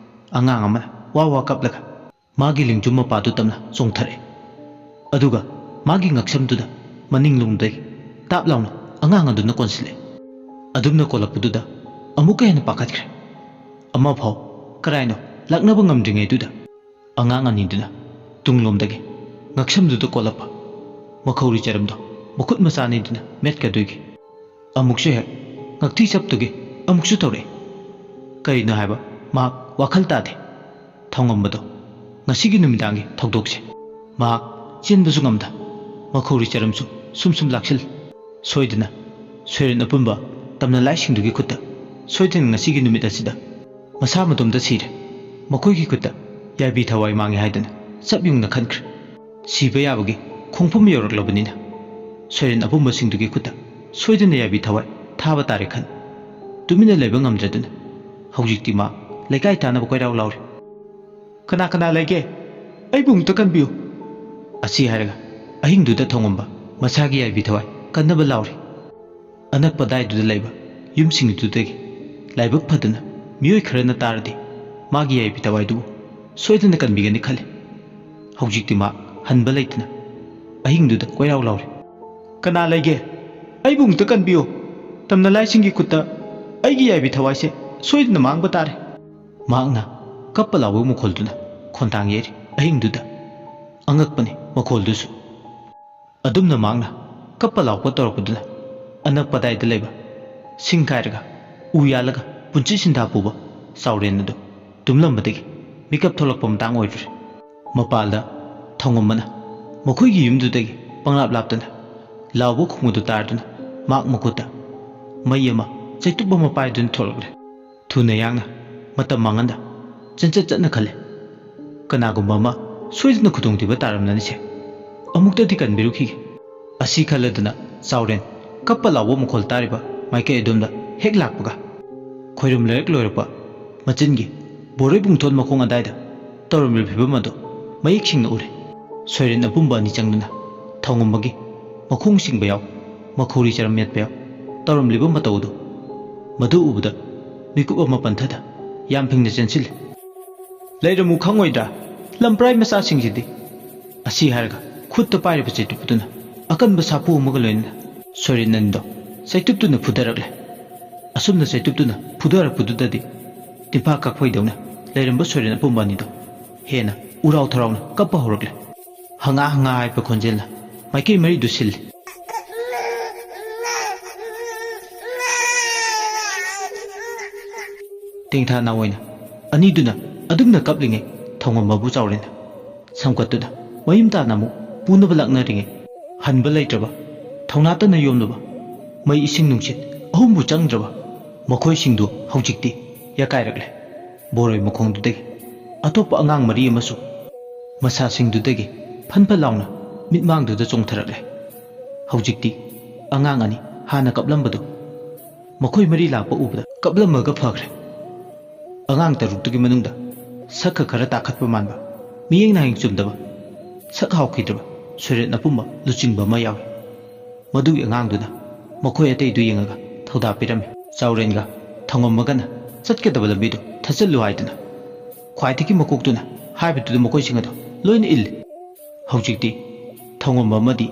ꯑꯉꯥꯡ ꯑꯃꯅ ꯋꯥ ꯋꯥ ꯀꯞꯂꯒ ꯃꯥꯒꯤ ꯂꯤꯡꯖꯨꯝ ꯃꯄꯥꯗꯨ ꯇꯝꯅ ꯆꯣꯡꯊꯔꯛꯏ꯫ ꯑꯗꯨꯒ ꯃꯥꯒꯤ ꯉꯛꯁꯝꯗꯨꯗ ꯃꯅꯤꯡꯂꯣꯝꯗꯒꯤ ꯇꯥꯞ ꯂꯥꯎꯅ ꯑꯉꯥꯡ ꯑꯗꯨꯅ ꯀꯣꯟꯁꯤꯜꯂꯦ꯫ ꯑꯗꯨꯝꯅ ꯀꯣꯜꯂꯛꯄꯗꯨꯗ ꯑꯃꯨꯛꯀ ꯍꯦꯟꯅ ꯄꯥꯈꯠꯈ꯭ꯔꯦ꯫ ꯑꯃꯐꯥꯎ ꯀꯔꯥꯏꯅꯣ ꯂꯥꯛꯅꯕ ꯉꯝꯗ꯭ꯔꯤꯉꯩꯗꯨꯗ ꯑꯉꯥꯡ ꯑꯅꯤꯗꯨꯅ ꯇꯨꯡꯂꯣꯝꯗꯒꯤ ꯉꯛꯁꯝꯗꯨꯗ ꯀꯣꯜꯂꯛꯄ ꯃꯈꯧꯔꯤ ꯆꯔꯝꯗꯣ ꯃꯈꯨꯠ ꯃꯆꯥ ꯑꯅꯤꯗꯨꯅ ꯃꯦꯠꯀꯗꯣꯏꯒꯤ ꯑꯃꯨꯛꯁꯨ ꯍꯦꯛ ꯉꯛꯊꯤ ꯆꯞꯇꯨꯒꯤ ꯑꯃꯨꯛꯁꯨ ꯇꯧꯔꯛꯏ꯫ ꯀꯔꯤꯅꯣ ꯍꯥꯏꯕ ꯃꯍꯥꯛ ꯋꯥꯈꯜ ꯇꯥꯗꯦ꯫ ꯊꯧꯉꯝꯕꯗꯣ ꯉꯁꯤꯒꯤ ꯅꯨꯃꯤꯗꯥꯡꯒꯤ ꯊꯧꯗꯣꯛꯁꯦ ꯃꯍꯥꯛ ꯆꯦꯟꯕꯁꯨ ꯉꯝꯗ ꯃꯈꯧꯔꯤ ꯆꯔꯝꯁꯨ ꯁꯨꯝ ꯁꯨꯝ ꯂꯥꯛꯁꯤꯜ꯫ ꯁꯣꯏꯗꯅ ꯁꯣꯏꯔꯦꯟ ꯑꯄꯨꯝꯕ ꯇꯝꯅ ꯂꯥꯏꯁꯤꯡꯗꯨꯒꯤ ꯈꯨꯠꯇ ꯁꯣꯏꯗꯅ ꯉꯁꯤꯒꯤ ꯅꯨꯃꯤꯠ ꯑꯁꯤꯗ ꯃꯁꯥ ꯃꯇꯣꯝꯇ ꯁꯤꯔꯦ꯫ ꯃꯈꯣꯏꯒꯤ ꯈꯨꯠꯇ ꯌꯥꯏꯕꯤ ꯊꯋꯥꯏ ꯃꯥꯡꯉꯦ ꯍꯥꯏꯗꯨꯅ ꯆꯞ ꯌꯨꯡꯅ ꯈꯟꯈ꯭ꯔꯦ꯫ ꯁꯤꯕ ꯌꯥꯕꯒꯤ ꯈꯣꯡꯐꯝ ꯌꯧꯔꯛꯂꯕꯅꯤꯅ ꯁꯣꯏꯔꯦꯟ ꯑꯄꯨꯝꯕꯁꯤꯡꯗꯨꯒꯤ ꯈꯨꯠꯇ ꯁꯣꯏꯗꯅ ꯌꯥꯏꯕꯤ ꯊꯋꯥꯏ ꯊꯥꯕ ꯇꯥꯔꯦ ꯈꯟ ꯇꯨꯃꯤꯟꯅ ꯂꯩꯕ ꯉꯝꯗ꯭ꯔꯗꯨꯅ ꯍꯧꯖꯤꯛꯇꯤ ꯃꯥ ꯂꯩꯀꯥꯏ ꯇꯥꯅꯕ ꯀꯣꯏꯔꯥꯎ ꯂꯥꯎꯔꯤ꯫ "ꯀꯅꯥ ꯀꯅꯥ ꯂꯩꯒꯦ? ꯑꯩꯕꯨ ꯑꯃꯨꯛꯇ ꯀꯟꯕꯤꯌꯨ!" ꯑꯁꯤ ꯍꯥꯏꯔꯒ ꯑꯍꯤꯡꯗꯨꯗ ꯊꯧꯉꯝꯕ ꯃꯁꯥꯒꯤ ꯌꯥꯏꯕꯤ ꯊꯋꯥꯏ ꯀꯟꯅꯕ ꯂꯥꯎꯔꯤ꯫ ꯑꯅꯛꯄ ꯑꯗꯥꯏꯗꯨꯗ ꯂꯩꯕ ꯌꯨꯝꯁꯤꯡꯗꯨꯗꯒꯤ ꯂꯥꯏꯕꯛ ꯐꯗꯅ ꯃꯤꯑꯣꯏ ꯈꯔꯅ ꯇꯥꯔꯗꯤ ꯃꯥꯒꯤ ꯌꯥꯏꯕꯤ ꯊꯋꯥꯏꯗꯨꯕꯨ ꯁꯣꯏꯗꯅ ꯀꯟꯕꯤꯒꯅꯤ ꯈꯜꯂꯤ꯫ ꯍꯧꯖꯤꯛꯇꯤ ꯃꯥ ꯍꯟꯕ ꯂꯩꯇꯅ ꯑꯍꯤꯡꯗꯨꯗ ꯀꯣꯏꯔꯥꯎ ꯂꯥꯎꯔꯤ꯫ "ꯀꯅꯥ ꯂꯩꯒꯦ? ꯑꯩꯕꯨ ꯑꯃꯨꯛꯇ ꯀꯟꯕꯤꯌꯨ! ꯇꯝꯅ ꯂꯥꯏꯁꯤꯡꯒꯤ ꯈꯨꯠꯇ ꯑꯩꯒꯤ ꯌꯥꯏꯕꯤ ꯊꯋꯥꯏꯁꯦ ꯁꯣꯏꯗꯅ ꯃꯥꯡꯕ ꯇꯥꯔꯦ!" ꯃꯍꯥꯛꯅ ꯀꯞꯄ ꯂꯥꯎꯕ ꯃꯈꯣꯜꯗꯨꯅ ꯈꯣꯟꯊꯥꯡ ꯌꯩꯔꯤ ꯑꯍꯤꯡꯗꯨꯗ꯫ ꯑꯉꯛꯄꯅꯤ ꯃꯈꯣꯜꯗꯨꯁꯨ꯫ ꯑꯗꯨꯝꯅ ꯃꯍꯥꯛꯅ ꯀꯞꯄ ꯂꯥꯎꯕ ꯇꯧꯔꯛꯄꯗꯨꯅ ꯑꯅꯛꯄ ꯑꯗꯥꯏꯗ ꯂꯩꯕ ꯁꯤꯡ ꯀꯥꯏꯔꯒ ꯎ ꯌꯥꯜꯂꯒ ꯄꯨꯟꯁꯤ ꯁꯤꯟꯊꯥ ꯄꯨꯕ ꯆꯥꯎꯔꯦꯟ ꯑꯗꯨ ꯇꯨꯝꯂꯝꯕꯗꯒꯤ ꯃꯤꯀꯞ ꯊꯣꯛꯂꯛꯄ ꯃꯇꯥꯡ ꯑꯣꯏꯔꯨꯔꯦ꯫ ꯃꯄꯥꯜꯗ ꯊꯧꯉꯝꯕꯅ ꯃꯈꯣꯏꯒꯤ ꯌꯨꯝꯗꯨꯗꯒꯤ ꯄꯪꯂꯥꯞ ꯂꯥꯞꯇꯅ ꯂꯥꯎꯕ ꯈꯣꯡꯕꯗꯨ ꯇꯥꯔꯗꯨꯅ ꯃꯍꯥꯛ ꯃꯈꯨꯠꯇ ꯃꯩ ꯑꯃ ꯆꯩꯇꯨꯞ ꯑꯃ ꯄꯥꯏꯗꯨꯅ ꯊꯣꯛꯂꯛꯂꯦ꯫ ꯊꯨꯅ ꯌꯥꯡꯅ ꯃꯇꯝ ꯃꯥꯡꯍꯟꯗ ꯆꯦꯟꯆꯠ ꯆꯠꯅ ꯈꯜꯂꯦ꯫ ꯀꯅꯥꯒꯨꯝꯕ ꯑꯃ ꯁꯣꯏꯗꯅ ꯈꯨꯗꯣꯡꯊꯤꯕ ꯇꯥꯔꯝꯂꯅꯤꯁꯦ꯫ ꯑꯃꯨꯛꯇꯗꯤ ꯀꯟꯕꯤꯔꯨꯈꯤꯒꯦ꯫ ꯑꯁꯤ ꯈꯜꯂꯗꯨꯅ ꯆꯥꯎꯔꯦꯟ ꯀꯞꯄ ꯂꯥꯎꯕ ꯃꯈꯣꯜ ꯇꯥꯔꯤꯕ ꯃꯥꯏꯀꯩ ꯑꯗꯣꯝꯗ ꯍꯦꯛ ꯂꯥꯛꯄꯒ ꯈꯣꯏꯔꯨꯝ ꯂꯩꯔꯛ ꯂꯣꯏꯔꯛꯄ ꯃꯆꯤꯟꯒꯤ ꯕꯣꯔꯩꯕꯨꯡꯊꯣꯟ ꯃꯈꯣꯡ ꯑꯗꯥꯏꯗ ꯇꯧꯔꯝꯂꯤꯕ ꯐꯤꯕꯝ ꯑꯗꯨ ꯃꯌꯦꯛ ꯁꯦꯡꯅ ꯎꯔꯦ꯫ ꯁꯣꯏꯔꯦꯟ ꯑꯄꯨꯝꯕ ꯑꯅꯤ ꯆꯪꯗꯨꯅ ꯊꯧꯉꯝꯕꯒꯤ ꯃꯈꯣꯡ ꯆꯤꯡꯕ ꯌꯥꯎ, ꯃꯈꯧꯔꯤ ꯆꯔꯝ ꯃꯦꯠꯄ ꯌꯥꯎ ꯇꯧꯔꯝꯂꯤꯕ ꯃꯇꯧ ꯑꯗꯨ ꯃꯗꯨ ꯎꯕꯗ ꯃꯤꯀꯨꯞ ꯑꯃ ꯄꯟꯊꯗ ꯌꯥꯝ ꯐꯤꯡꯅ ꯆꯦꯟꯁꯤꯜꯂꯤ꯫ "ꯂꯩꯔꯝꯃꯨ ꯈꯪꯉꯣꯏꯗ꯭ꯔꯥ, ꯂꯝꯄ꯭ꯔꯥꯏ ꯃꯆꯥꯁꯤꯡꯁꯤꯗꯤ?" ꯑꯁꯤ ꯍꯥꯏꯔꯒ ꯈꯨꯠꯇ ꯄꯥꯏꯔꯤꯕ ꯆꯩꯇꯨꯞ ꯑꯗꯨꯅ ꯑꯀꯟꯕ ꯁꯥꯐꯨ ꯑꯃꯒ ꯂꯣꯏꯅꯅ ꯁꯣꯏꯔꯦꯟ ꯑꯅꯤꯗꯣ ꯆꯩꯇꯨꯞꯇꯨꯅ ꯐꯨꯊꯔꯛꯂꯦ꯫ ꯑꯁꯨꯝꯅ ꯆꯩꯇꯨꯞꯇꯨꯅ ꯐꯨꯊꯔꯛꯄꯗꯨꯗꯗꯤ ꯇꯤꯟꯐꯥ ꯀꯛꯄꯩꯗꯧꯅ ꯂꯩꯔꯝꯕ ꯁꯣꯏꯔꯦꯟ ꯑꯄꯨꯝꯕ ꯑꯅꯤꯗꯣ ꯍꯦꯟꯅ ꯎꯔꯥꯎ ꯊꯔꯥꯎꯅ ꯀꯞꯄ ꯍꯧꯔꯛꯂꯦ꯫ ꯍꯉꯥ ꯍꯉꯥ ꯍꯥꯏꯕ ꯈꯣꯟꯖꯦꯜꯅ ꯃꯥꯏꯀꯩ ꯃꯔꯤꯗꯨ ꯁꯤꯜꯂꯤ꯫ ꯇꯦꯡꯊꯥ ꯅꯥꯑꯣꯏꯅ ꯑꯅꯤꯗꯨꯅ ꯑꯗꯨꯝꯅ ꯀꯞꯂꯤꯉꯩ ꯊꯧꯉꯝꯕꯕꯨ ꯆꯥꯎꯔꯦꯟꯅ ꯁꯝꯀꯠꯇꯨꯅ ꯃꯌꯨꯝ ꯇꯥꯅ ꯑꯃꯨꯛ ꯄꯨꯅꯕ ꯂꯥꯛꯅꯔꯤꯉꯩ, ꯍꯟꯕ ꯂꯩꯇ꯭ꯔꯕ, ꯊꯧꯅꯥꯇꯅ ꯌꯣꯝꯂꯕ, ꯃꯩ ꯏꯁꯤꯡ ꯅꯨꯡꯁꯤꯠ ꯑꯍꯨꯝꯕꯨ ꯆꯪꯗ꯭ꯔꯕ ꯃꯈꯣꯏꯁꯤꯡꯗꯨ ꯍꯧꯖꯤꯛꯇꯤ ꯌꯥꯀꯥꯏꯔꯛꯂꯦ꯫ ꯕꯣꯔꯣꯏ ꯃꯈꯣꯡꯗꯨꯗꯒꯤ ꯑꯇꯣꯞꯄ ꯑꯉꯥꯡ ꯃꯔꯤ ꯑꯃꯁꯨ ꯃꯁꯥꯁꯤꯡꯗꯨꯗꯒꯤ ꯐꯟ ꯐꯟ ꯂꯥꯎꯅ ꯃꯤꯠꯃꯥꯡꯗꯨꯗ ꯆꯣꯡꯊꯔꯛꯂꯦ꯫ ꯍꯧꯖꯤꯛꯇꯤ ꯑꯉꯥꯡ ꯑꯅꯤ ꯍꯥꯟꯅ ꯀꯞꯂꯝꯕꯗꯨ ꯃꯈꯣꯏ ꯃꯔꯤ ꯂꯥꯛꯄ ꯎꯕꯗ ꯀꯞꯂꯝꯃꯒ ꯐꯈ꯭ꯔꯦ꯫ ꯑꯉꯥꯡ ꯇꯔꯨꯛꯇꯨꯒꯤ ꯃꯅꯨꯡꯗ ꯁꯛꯀ ꯈꯔ ꯇꯥꯈꯠꯄ ꯃꯥꯟꯕ, ꯃꯤꯠꯌꯦꯡ ꯅꯥꯌꯦꯡ ꯆꯨꯝꯗꯕ, ꯁꯛ ꯍꯥꯎꯈꯤꯗ꯭ꯔꯕ ꯁꯣꯏꯔꯦꯟ ꯑꯄꯨꯝꯕ ꯂꯨꯆꯤꯡꯕ ꯑꯃ ꯌꯥꯎꯏ꯫ ꯃꯗꯨꯒꯤ ꯑꯉꯥꯡꯗꯨꯅ ꯃꯈꯣꯏ ꯑꯇꯩꯗꯨ ꯌꯦꯡꯉꯒ ꯊꯧꯗꯥ ꯄꯤꯔꯝꯃꯤ꯫ ꯆꯥꯎꯔꯦꯟꯒ ꯊꯧꯉꯝꯃꯒꯅ ꯆꯠꯀꯗꯕ ꯂꯝꯕꯤꯗꯨ ꯊꯠꯆꯜꯂꯨ ꯍꯥꯏꯗꯨꯅ ꯈ꯭ꯋꯥꯏꯗꯒꯤ ꯃꯀꯣꯛꯇꯨꯅ ꯍꯥꯏꯕꯗꯨꯗ ꯃꯈꯣꯏꯁꯤꯡ ꯑꯗꯨ ꯂꯣꯏꯅ ꯏꯜꯂꯤ꯫ ꯍꯧꯖꯤꯛꯇꯤ ꯊꯧꯉꯝꯕ ꯑꯃꯗꯤ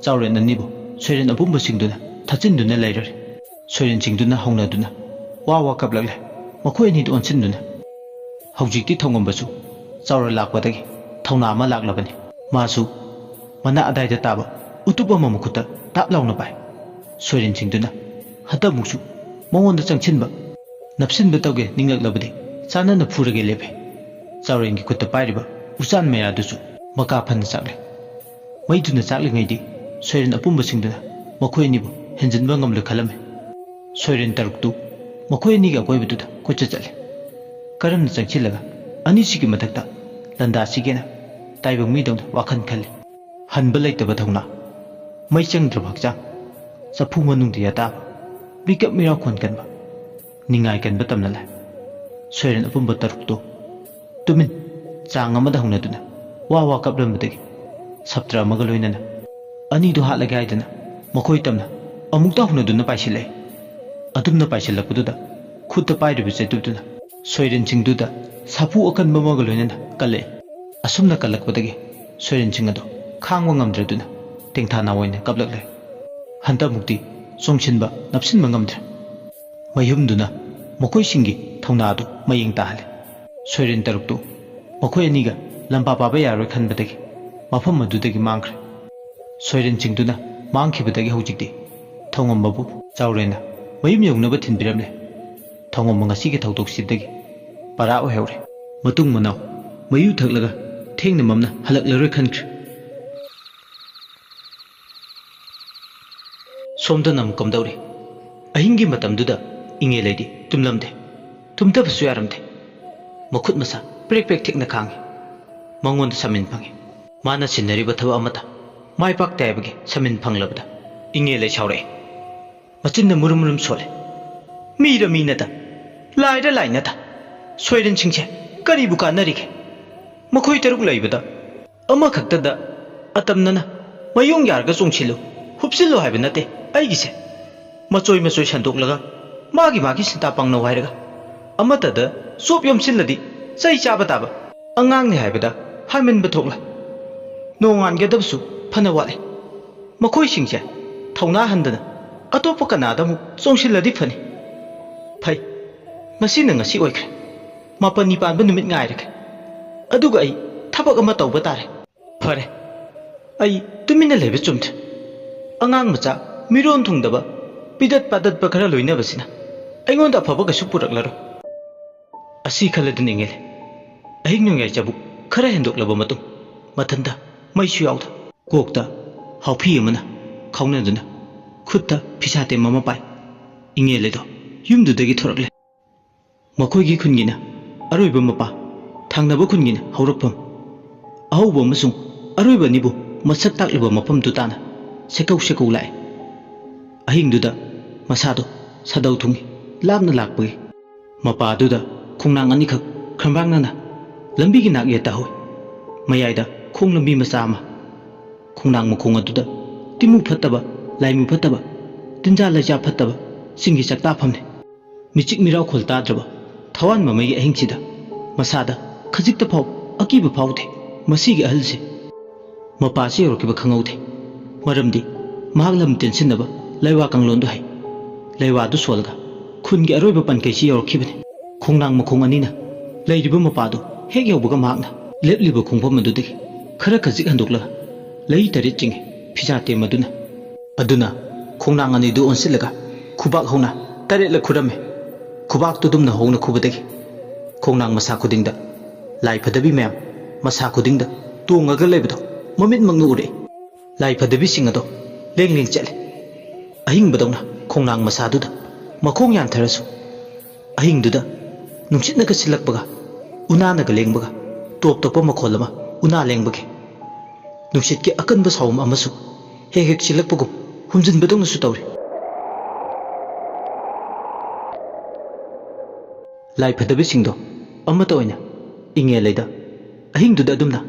ꯆꯥꯎꯔꯦꯟ ꯑꯅꯤꯕꯨ ꯁꯣꯏꯔꯦꯟ ꯑꯄꯨꯝꯕꯁꯤꯡꯗꯨꯅ ꯊꯠꯆꯤꯟꯗꯨꯅ ꯂꯩꯔꯔꯦ꯫ ꯁꯣꯏꯔꯦꯟꯁꯤꯡꯗꯨꯅ ꯍꯧꯅꯗꯨꯅ ꯋꯥ ꯋꯥ ꯀꯞꯂꯛꯂꯦ꯫ ꯃꯈꯣꯏ ꯑꯅꯤꯗꯨ ꯑꯣꯟꯁꯤꯟꯗꯨꯅ ꯍꯧꯖꯤꯛꯇꯤ ꯊꯧꯉꯝꯕꯁꯨ ꯆꯥꯎꯔ ꯂꯥꯛꯄꯗꯒꯤ ꯊꯧꯅꯥ ꯑꯃ ꯂꯥꯛꯂꯕꯅꯤ꯫ ꯃꯥꯁꯨ ꯃꯅꯥ ꯑꯗꯥꯏꯗ ꯇꯥꯕ ꯎꯇꯨꯞ ꯑꯃ ꯃꯈꯨꯠꯇ ꯇꯥꯞ ꯂꯥꯎꯅ ꯄꯥꯏ꯫ ꯁꯣꯏꯔꯦꯟꯁꯤꯡꯗꯨꯅ ꯍꯟꯗꯛꯃꯨꯛꯁꯨ ꯃꯉꯣꯟꯗ ꯆꯪꯁꯤꯟꯕ, ꯅꯞꯁꯤꯟꯕ ꯇꯧꯒꯦ ꯅꯤꯡꯂꯛꯂꯕꯗꯤ ꯆꯥꯟꯅꯅ ꯐꯨꯔꯒꯦ ꯂꯦꯞꯄꯦ꯫ ꯆꯥꯎꯔꯦꯟꯒꯤ ꯈꯨꯠꯇ ꯄꯥꯏꯔꯤꯕ ꯎꯆꯥꯟ ꯃꯌꯥꯗꯨꯁꯨ ꯃꯀꯥ ꯐꯅ ꯆꯥꯛꯂꯦ꯫ ꯃꯩꯗꯨꯅ ꯆꯥꯛꯂꯤꯉꯩꯗꯤ ꯁꯣꯏꯔꯦꯟ ꯑꯄꯨꯝꯕꯁꯤꯡꯗꯨꯅ ꯃꯈꯣꯏ ꯑꯅꯤꯕꯨ ꯍꯦꯟꯖꯤꯟꯕ ꯉꯝꯂꯣꯏ ꯈꯜꯂꯝꯃꯤ꯫ ꯁꯣꯏꯔꯦꯟ ꯇꯔꯨꯛꯇꯨ ꯃꯈꯣꯏ ꯑꯅꯤꯒꯤ ꯑꯀꯣꯏꯕꯗꯨꯗ ꯀꯣꯏꯆꯠ ꯆꯠꯂꯤ꯫ ꯀꯔꯝꯅ ꯆꯪꯁꯤꯜꯂꯒ ꯑꯅꯤꯁꯤꯒꯤ ꯃꯊꯛꯇ ꯂꯥꯟꯗꯥꯁꯤꯒꯦꯅ ꯇꯥꯏꯕꯪ ꯃꯤꯗꯧꯅ ꯋꯥꯈꯜ ꯈꯜꯂꯤ꯫ ꯍꯟꯕ ꯂꯩꯇꯕ ꯊꯧꯅꯥ, ꯃꯩ ꯆꯪꯗ꯭ꯔꯕ ꯍꯛꯆꯥꯡ, ꯆꯐꯨ ꯃꯅꯨꯡꯗ ꯌꯥꯇꯥꯕ, ꯃꯤꯀꯞ ꯃꯤꯔꯥꯎꯈꯣꯟ ꯀꯟꯕ, ꯅꯤꯡꯉꯥꯏ ꯀꯟꯕ ꯇꯝꯅ ꯂꯥꯛ꯫ ꯁꯣꯏꯔꯦꯟ ꯑꯄꯨꯝꯕ ꯇꯔꯨꯛꯇꯨ ꯇꯨꯃꯤꯟ ꯆꯥꯡ ꯑꯃꯗ ꯍꯧꯅꯗꯨꯅ ꯋꯥ ꯋꯥ ꯀꯞꯂꯝꯕꯗꯒꯤ ꯁꯞꯇ꯭ꯔ ꯑꯃꯒ ꯂꯣꯏꯅꯅ ꯑꯅꯤꯗꯨ ꯍꯥꯠꯂꯒꯦ ꯍꯥꯏꯗꯅ ꯃꯈꯣꯏ ꯇꯝꯅ ꯑꯃꯨꯛꯇ ꯍꯧꯅꯗꯨꯅ ꯄꯥꯏꯁꯤꯜꯂꯛꯏ꯫ ꯑꯗꯨꯝꯅ ꯄꯥꯏꯁꯤꯜꯂꯛꯄꯗꯨꯗ ꯈꯨꯠꯇ ꯄꯥꯏꯔꯤꯕ ꯆꯩꯇꯨꯞꯇꯨꯅ ꯁꯣꯏꯔꯦꯟꯁꯤꯡꯗꯨꯗ ꯁꯥꯐꯨ ꯑꯀꯟꯕ ꯑꯃꯒ ꯂꯣꯏꯅꯅ ꯀꯜꯂꯛꯏ꯫ ꯑꯁꯨꯝꯅ ꯀꯜꯂꯛꯄꯗꯒꯤ ꯁꯣꯏꯔꯦꯟꯁꯤꯡ ꯑꯗꯨ ꯈꯥꯡꯕ ꯉꯝꯗ꯭ꯔꯗꯨꯅ ꯇꯦꯡꯊꯥ ꯅꯥꯑꯣꯏꯅ ꯀꯞꯂꯛꯂꯦ꯫ ꯍꯟꯗꯛꯃꯨꯛꯇꯤ ꯆꯣꯡꯁꯤꯟꯕ ꯅꯞꯁꯤꯟꯕ ꯉꯝꯗ꯭ꯔꯦ꯫ ꯃꯌꯨꯝꯗꯨꯅ ꯃꯈꯣꯏꯁꯤꯡꯒꯤ ꯊꯧꯅꯥꯗꯨ ꯃꯌꯦꯡ ꯇꯥꯍꯜꯂꯦ꯫ ꯁꯣꯏꯔꯦꯟ ꯇꯔꯨꯛꯇꯨ ꯃꯈꯣꯏ ꯑꯅꯤꯒ ꯂꯝꯕꯥ ꯄꯥꯕ ꯌꯥꯔꯣꯏ ꯈꯟꯕꯗꯒꯤ ꯃꯐꯝ ꯑꯗꯨꯗꯒꯤ ꯃꯥꯡꯈ꯭ꯔꯦ꯫ ꯁꯣꯏꯔꯦꯟꯁꯤꯡꯗꯨꯅ ꯃꯥꯡꯈꯤꯕꯗꯒꯤ ꯍꯧꯖꯤꯛꯇꯤ ꯊꯧꯉꯝꯕꯕꯨ ꯆꯥꯎꯔꯦꯟꯅ ꯃꯌꯨꯝ ꯌꯧꯅꯕ ꯊꯤꯟꯕꯤꯔꯝꯂꯦ꯫ ꯊꯧꯉꯝꯕ ꯉꯁꯤꯒꯤ ꯊꯧꯗꯣꯛꯁꯤꯗꯒꯤ ꯄꯔꯥ ꯑꯣꯏꯍꯧꯔꯦ꯫ ꯃꯇꯨꯡ ꯃꯅꯥꯎ ꯃꯌꯨ ꯊꯛꯂꯒ ꯊꯦꯡꯅ ꯃꯝꯅ ꯍꯜꯂꯛꯂꯔꯣꯏ ꯈꯟꯈ꯭ꯔꯦ꯫ ꯁꯣꯝꯗꯅ ꯑꯃꯨꯛ ꯀꯝꯗꯧꯔꯤ? ꯑꯍꯤꯡꯒꯤ ꯃꯇꯝꯗꯨꯗ ꯏꯉꯦ ꯂꯩꯗꯤ ꯇꯨꯝꯂꯝꯗꯦ꯫ ꯇꯨꯝꯊꯕꯁꯨ ꯌꯥꯔꯝꯗꯦ꯫ ꯃꯈꯨꯠ ꯃꯁꯥ ꯄ꯭ꯔꯦꯛ ꯄ꯭ꯔꯦꯛ ꯊꯦꯛꯅ ꯈꯥꯡꯉꯤ꯫ ꯃꯉꯣꯟꯗ ꯁꯃꯤꯟ ꯐꯪꯉꯤ꯫ ꯃꯥꯅ ꯁꯤꯟꯅꯔꯤꯕ ꯊꯕꯛ ꯑꯃꯠꯇ ꯃꯥꯏ ꯄꯥꯛꯇꯦ ꯍꯥꯏꯕꯒꯤ ꯁꯃꯤꯟ ꯐꯪꯂꯕꯗ ꯏꯉꯦ ꯂꯩ ꯁꯥꯎꯔꯛꯏ꯫ ꯃꯆꯤꯟꯅ ꯃꯨꯔꯨꯝ ꯃꯨꯔꯨꯝ ꯁꯣꯜꯂꯦ꯫ "ꯃꯤꯔ ꯃꯤ ꯅꯠꯇ, ꯂꯥꯏꯔ ꯂꯥꯏ ꯅꯠꯇ, ꯁꯣꯏꯔꯦꯟꯁꯤꯡꯁꯦ ꯀꯔꯤꯕꯨ ꯀꯥꯟꯅꯔꯤꯒꯦ? ꯃꯈꯣꯏ ꯇꯔꯨꯛ ꯂꯩꯕꯗ ꯑꯃꯈꯛꯇꯗ ꯑꯇꯝꯅꯅ ꯃꯌꯣꯡ ꯌꯥꯔꯒ ꯆꯣꯡꯁꯤꯜꯂꯨ, ꯍꯨꯞꯆꯤꯜꯂꯨ ꯍꯥꯏꯕ ꯅꯠꯇꯦ ꯑꯩꯒꯤꯁꯦ꯫ ꯃꯆꯣꯏ ꯃꯆꯣꯏ ꯁꯟꯗꯣꯛꯂꯒ ꯃꯥꯒꯤ ꯃꯥꯒꯤ ꯁꯤꯟꯇꯥ ꯄꯥꯡꯅꯧ ꯍꯥꯏꯔꯒ ꯑꯃꯠꯇꯗ ꯆꯣꯞ ꯌꯣꯝꯁꯤꯜꯂꯗꯤ ꯆꯩ ꯆꯥꯕ ꯇꯥꯕ꯫ ꯑꯉꯥꯡꯅꯤ ꯍꯥꯏꯕꯗ ꯍꯥꯏꯃꯟꯕ ꯊꯣꯛꯂꯣꯏ꯫ ꯅꯣꯡꯉꯥꯟꯒꯗꯕꯁꯨ ꯐꯅ ꯋꯥꯠꯂꯤ꯫ ꯃꯈꯣꯏꯁꯤꯡꯁꯦ ꯊꯧꯅꯥ ꯍꯟꯗꯅ ꯑꯇꯣꯞꯄ ꯀꯅꯥꯗ ꯑꯃꯨꯛ ꯆꯣꯡꯁꯤꯜꯂꯗꯤ ꯐꯅꯤ꯫ ꯐꯩ, ꯉꯁꯤꯅ ꯉꯁꯤ ꯑꯣꯏꯈ꯭ꯔꯦ꯫ ꯃꯥꯄꯟꯅꯤ ꯄꯥꯟꯕ ꯅꯨꯃꯤꯠ ꯉꯥꯏꯔꯒꯦ꯫ ꯑꯗꯨꯒ ꯑꯩ ꯊꯕꯛ ꯑꯃ ꯇꯧꯕ ꯇꯥꯔꯦ꯫ ꯐꯔꯦ, ꯑꯩ ꯇꯨꯃꯤꯟꯅ ꯂꯩꯕ ꯆꯨꯝꯗ꯭ꯔꯦ꯫ ꯑꯉꯥꯡ ꯃꯆꯥ ꯃꯤꯔꯣꯟ ꯊꯨꯡꯗꯕ ꯄꯤꯗꯠ ꯄꯥꯗꯠꯄ ꯈꯔ ꯂꯣꯏꯅꯕꯁꯤꯅ ꯑꯩꯉꯣꯟꯗ ꯑꯐꯕ ꯀꯩꯁꯨ ꯄꯨꯔꯛꯂꯔꯣꯏ꯫ ꯑꯁꯤ ꯈꯜꯂꯗꯨꯅ ꯏꯪꯉꯦꯜꯂꯦ꯫ ꯑꯍꯤꯡ ꯅꯣꯡꯌꯥꯏ ꯆꯕꯨꯛ ꯈꯔ ꯍꯦꯟꯗꯣꯛꯂꯕ ꯃꯇꯨꯡ ꯃꯊꯟꯇ ꯃꯩꯁꯨ ꯌꯥꯎꯗ ꯀꯣꯛꯇ ꯍꯥꯎꯐꯤ ꯑꯃꯅ ꯈꯥꯎꯅꯗꯨꯅ ꯈꯨꯠꯇ ꯐꯤꯁꯥꯇꯦꯝ ꯑꯃ ꯄꯥꯏ꯫ ꯏꯉꯦꯜꯂꯦꯗꯣ ꯌꯨꯝꯗꯨꯗꯒꯤ ꯊꯣꯔꯛꯂꯦ꯫ ꯃꯈꯣꯏꯒꯤ ꯈꯨꯟꯒꯤꯅ ꯑꯔꯣꯏꯕ ꯃꯄꯥ, ꯊꯪꯅꯕ ꯈꯨꯟꯒꯤꯅ ꯍꯧꯔꯛꯐꯝ꯫ ꯑꯍꯧꯕ ꯑꯃꯁꯨꯡ ꯑꯔꯣꯏꯕ ꯑꯅꯤꯕꯨ ꯃꯁꯛ ꯇꯥꯛꯂꯤꯕ ꯃꯐꯝꯗꯨ ꯇꯥꯅ ꯁꯦꯀꯧ ꯁꯦꯀꯧ ꯂꯥꯛꯏ꯫ ꯑꯍꯤꯡꯗꯨꯗ ꯃꯁꯥꯗꯣ ꯁꯥꯗꯧ ꯊꯨꯡꯏ, ꯂꯥꯞꯅ ꯂꯥꯛꯄꯒꯤ꯫ ꯃꯄꯥꯗꯨꯗ ꯈꯣꯡꯅꯥꯡ ꯑꯅꯤꯈꯛ ꯈ꯭ꯔꯝꯕꯥꯡꯅꯅ ꯂꯝꯕꯤꯒꯤ ꯅꯥꯛ ꯌꯦꯠꯇ ꯍꯧꯏ꯫ ꯃꯌꯥꯏꯗ ꯈꯣꯡ ꯂꯝꯕꯤ ꯃꯆꯥ ꯑꯃ꯫ ꯈꯣꯡꯅꯥꯡ ꯃꯈꯣꯡ ꯑꯗꯨꯗ ꯇꯤꯃꯨ ꯐꯠꯇꯕ, ꯂꯥꯏꯃꯨ ꯐꯠꯇꯕ, ꯇꯤꯟꯖꯥ ꯂꯩꯆꯥ ꯐꯠꯇꯕ ꯁꯤꯡꯒꯤ ꯆꯥꯛꯇꯥꯐꯝꯅꯤ꯫ ꯃꯤꯆꯤꯛ ꯃꯤꯔꯥꯎꯈꯣꯜ ꯇꯥꯗ꯭ꯔꯕ ꯊꯋꯥꯟ ꯃꯃꯩꯒꯤ ꯑꯍꯤꯡꯁꯤꯗ ꯃꯁꯥꯗ ꯈꯖꯤꯛꯇ ꯐꯥꯎ ꯑꯀꯤꯕ ꯐꯥꯎꯗꯦ꯫ ꯃꯁꯤꯒꯤ ꯑꯍꯜꯁꯦ ꯃꯄꯥꯁꯤ ꯌꯧꯔꯛꯈꯤꯕ ꯈꯪꯍꯧꯗꯦ꯫ ꯃꯔꯝꯗꯤ ꯃꯍꯥꯛ ꯂꯝ ꯇꯦꯟꯁꯤꯟꯅꯕ ꯂꯩꯋꯥ ꯀꯥꯡꯂꯣꯟꯗꯨ ꯍꯩ꯫ ꯂꯩꯋꯥꯗꯨ ꯁꯣꯜꯂꯒ ꯈꯨꯟꯒꯤ ꯑꯔꯣꯏꯕ ꯄꯟꯈꯩꯁꯤ ꯌꯧꯔꯛꯈꯤꯕꯅꯤ꯫ ꯈꯣꯡꯅꯥꯡ ꯃꯈꯣꯡ ꯑꯅꯤꯅ ꯂꯩꯔꯤꯕ ꯃꯄꯥꯗꯨ ꯍꯦꯛ ꯌꯧꯕꯒ ꯃꯍꯥꯛꯅ ꯂꯦꯞꯂꯤꯕ ꯈꯣꯡꯐꯝ ꯑꯗꯨꯗꯒꯤ ꯈꯔ ꯈꯖꯤꯛ ꯍꯟꯗꯣꯛꯂꯒ ꯂꯩ ꯇꯔꯦꯠ ꯆꯤꯡꯏ ꯐꯤꯖꯥ ꯇꯦꯝ ꯑꯗꯨꯅ꯫ ꯑꯗꯨꯅ ꯈꯣꯡꯅꯥꯡ ꯑꯅꯤꯗꯨ ꯑꯣꯟꯁꯤꯜꯂꯒ ꯈꯨꯕꯥꯛ ꯍꯧꯅ ꯇꯔꯦꯠꯂꯛ ꯈꯨꯔꯝꯃꯤ꯫ ꯈꯨꯕꯥꯛꯇꯨ ꯑꯗꯨꯝꯅ ꯍꯧꯅ ꯈꯨꯕꯗꯒꯤ ꯈꯣꯡꯅꯥꯡ ꯃꯁꯥ ꯈꯨꯗꯤꯡꯗ ꯂꯥꯏ ꯐꯗꯕꯤ ꯃꯌꯥꯝ ꯃꯁꯥ ꯈꯨꯗꯤꯡꯗ ꯇꯣꯡꯉꯒ ꯂꯩꯕꯗꯣ ꯃꯃꯤꯠꯃꯛꯅ ꯎꯔꯛꯏ꯫ ꯂꯥꯏ ꯐꯗꯕꯤꯁꯤꯡ ꯑꯗꯣ ꯂꯦꯡ ꯂꯦꯡ ꯆꯠꯂꯤ꯫ ꯑꯍꯤꯡꯕꯗꯧꯅ ꯈꯣꯡꯅꯥꯡ ꯃꯁꯥꯗꯨꯗ ꯃꯈꯣꯡ ꯌꯥꯟꯊꯔꯁꯨ ꯑꯍꯤꯡꯗꯨꯗ ꯅꯨꯡꯁꯤꯠꯅꯒ ꯁꯤꯜꯂꯛꯄꯒ ꯎꯅꯥꯅꯒ ꯂꯦꯡꯕꯒ ꯇꯣꯞ ꯇꯣꯞꯄ ꯃꯈꯣꯜ ꯑꯃ ꯎꯅꯥ ꯂꯦꯡꯕꯒꯤ ꯅꯨꯡꯁꯤꯠꯀꯤ ꯑꯀꯟꯕ ꯁꯥꯎꯝ ꯑꯃꯁꯨ ꯍꯦꯛ ꯍꯦꯛ ꯁꯤꯜꯂꯛꯄꯒꯨꯝ ꯍꯨꯝꯖꯤꯟꯕꯗꯧꯅꯁꯨ ꯇꯧꯔꯤ꯫ ꯂꯥꯏ ꯐꯗꯕꯤꯁꯤꯡꯗꯣ ꯑꯃꯠꯇ ꯑꯣꯏꯅ ꯏꯪꯉꯦ ꯂꯩꯗ꯫ ꯑꯍꯤꯡꯗꯨꯗ ꯑꯗꯨꯝꯅ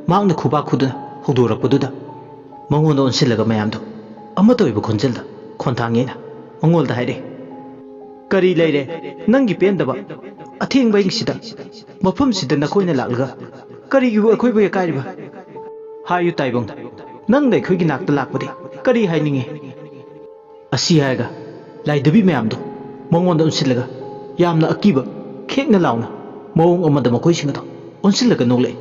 ꯃꯍꯥꯛꯅ ꯈꯨꯕꯥꯛ ꯈꯨꯗꯨꯅ ꯍꯧꯗꯣꯔꯛꯄꯗꯨꯗ ꯃꯉꯣꯟꯗ ꯑꯣꯟꯁꯤꯜꯂꯒ ꯃꯌꯥꯝꯗꯣ ꯑꯃꯠꯇ ꯑꯣꯏꯕ ꯈꯣꯟꯖꯦꯜꯗ ꯈꯣꯟꯊꯥꯡꯉꯦꯅ ꯃꯉꯣꯟꯗ ꯍꯥꯏꯔꯛꯏ꯫ "ꯀꯔꯤ ꯂꯩꯔꯦ? ꯅꯪꯒꯤ ꯄꯦꯟꯗꯕ ꯑꯊꯦꯡꯕ ꯑꯍꯤꯡꯁꯤꯗ ꯃꯐꯝꯁꯤꯗ ꯅꯈꯣꯏꯅ ꯂꯥꯛꯂꯒ ꯀꯔꯤꯒꯤꯕꯨ ꯑꯩꯈꯣꯏꯕꯨ ꯏꯀꯥꯏꯔꯤꯕ? ꯍꯥꯏꯌꯨ ꯇꯥꯏꯕꯪ, ꯅꯪꯅ ꯑꯩꯈꯣꯏꯒꯤ ꯅꯥꯛꯇ ꯂꯥꯛꯄꯗꯤ ꯀꯔꯤ ꯍꯥꯏꯅꯤꯡꯉꯤ?" ꯑꯁꯤ ꯍꯥꯏꯔꯒ ꯂꯥꯏꯗꯕꯤ ꯃꯌꯥꯝꯗꯣ ꯃꯉꯣꯟꯗ ꯑꯣꯟꯁꯤꯜꯂꯒ ꯌꯥꯝꯅ ꯑꯀꯤꯕ ꯈꯦꯡꯅ ꯂꯥꯎꯅ ꯃꯑꯣꯡ ꯑꯃꯗ ꯃꯈꯣꯏꯁꯤꯡ ꯑꯗꯣ ꯑꯣꯟꯁꯤꯜꯂꯒ ꯅꯣꯛꯂꯛꯏ꯫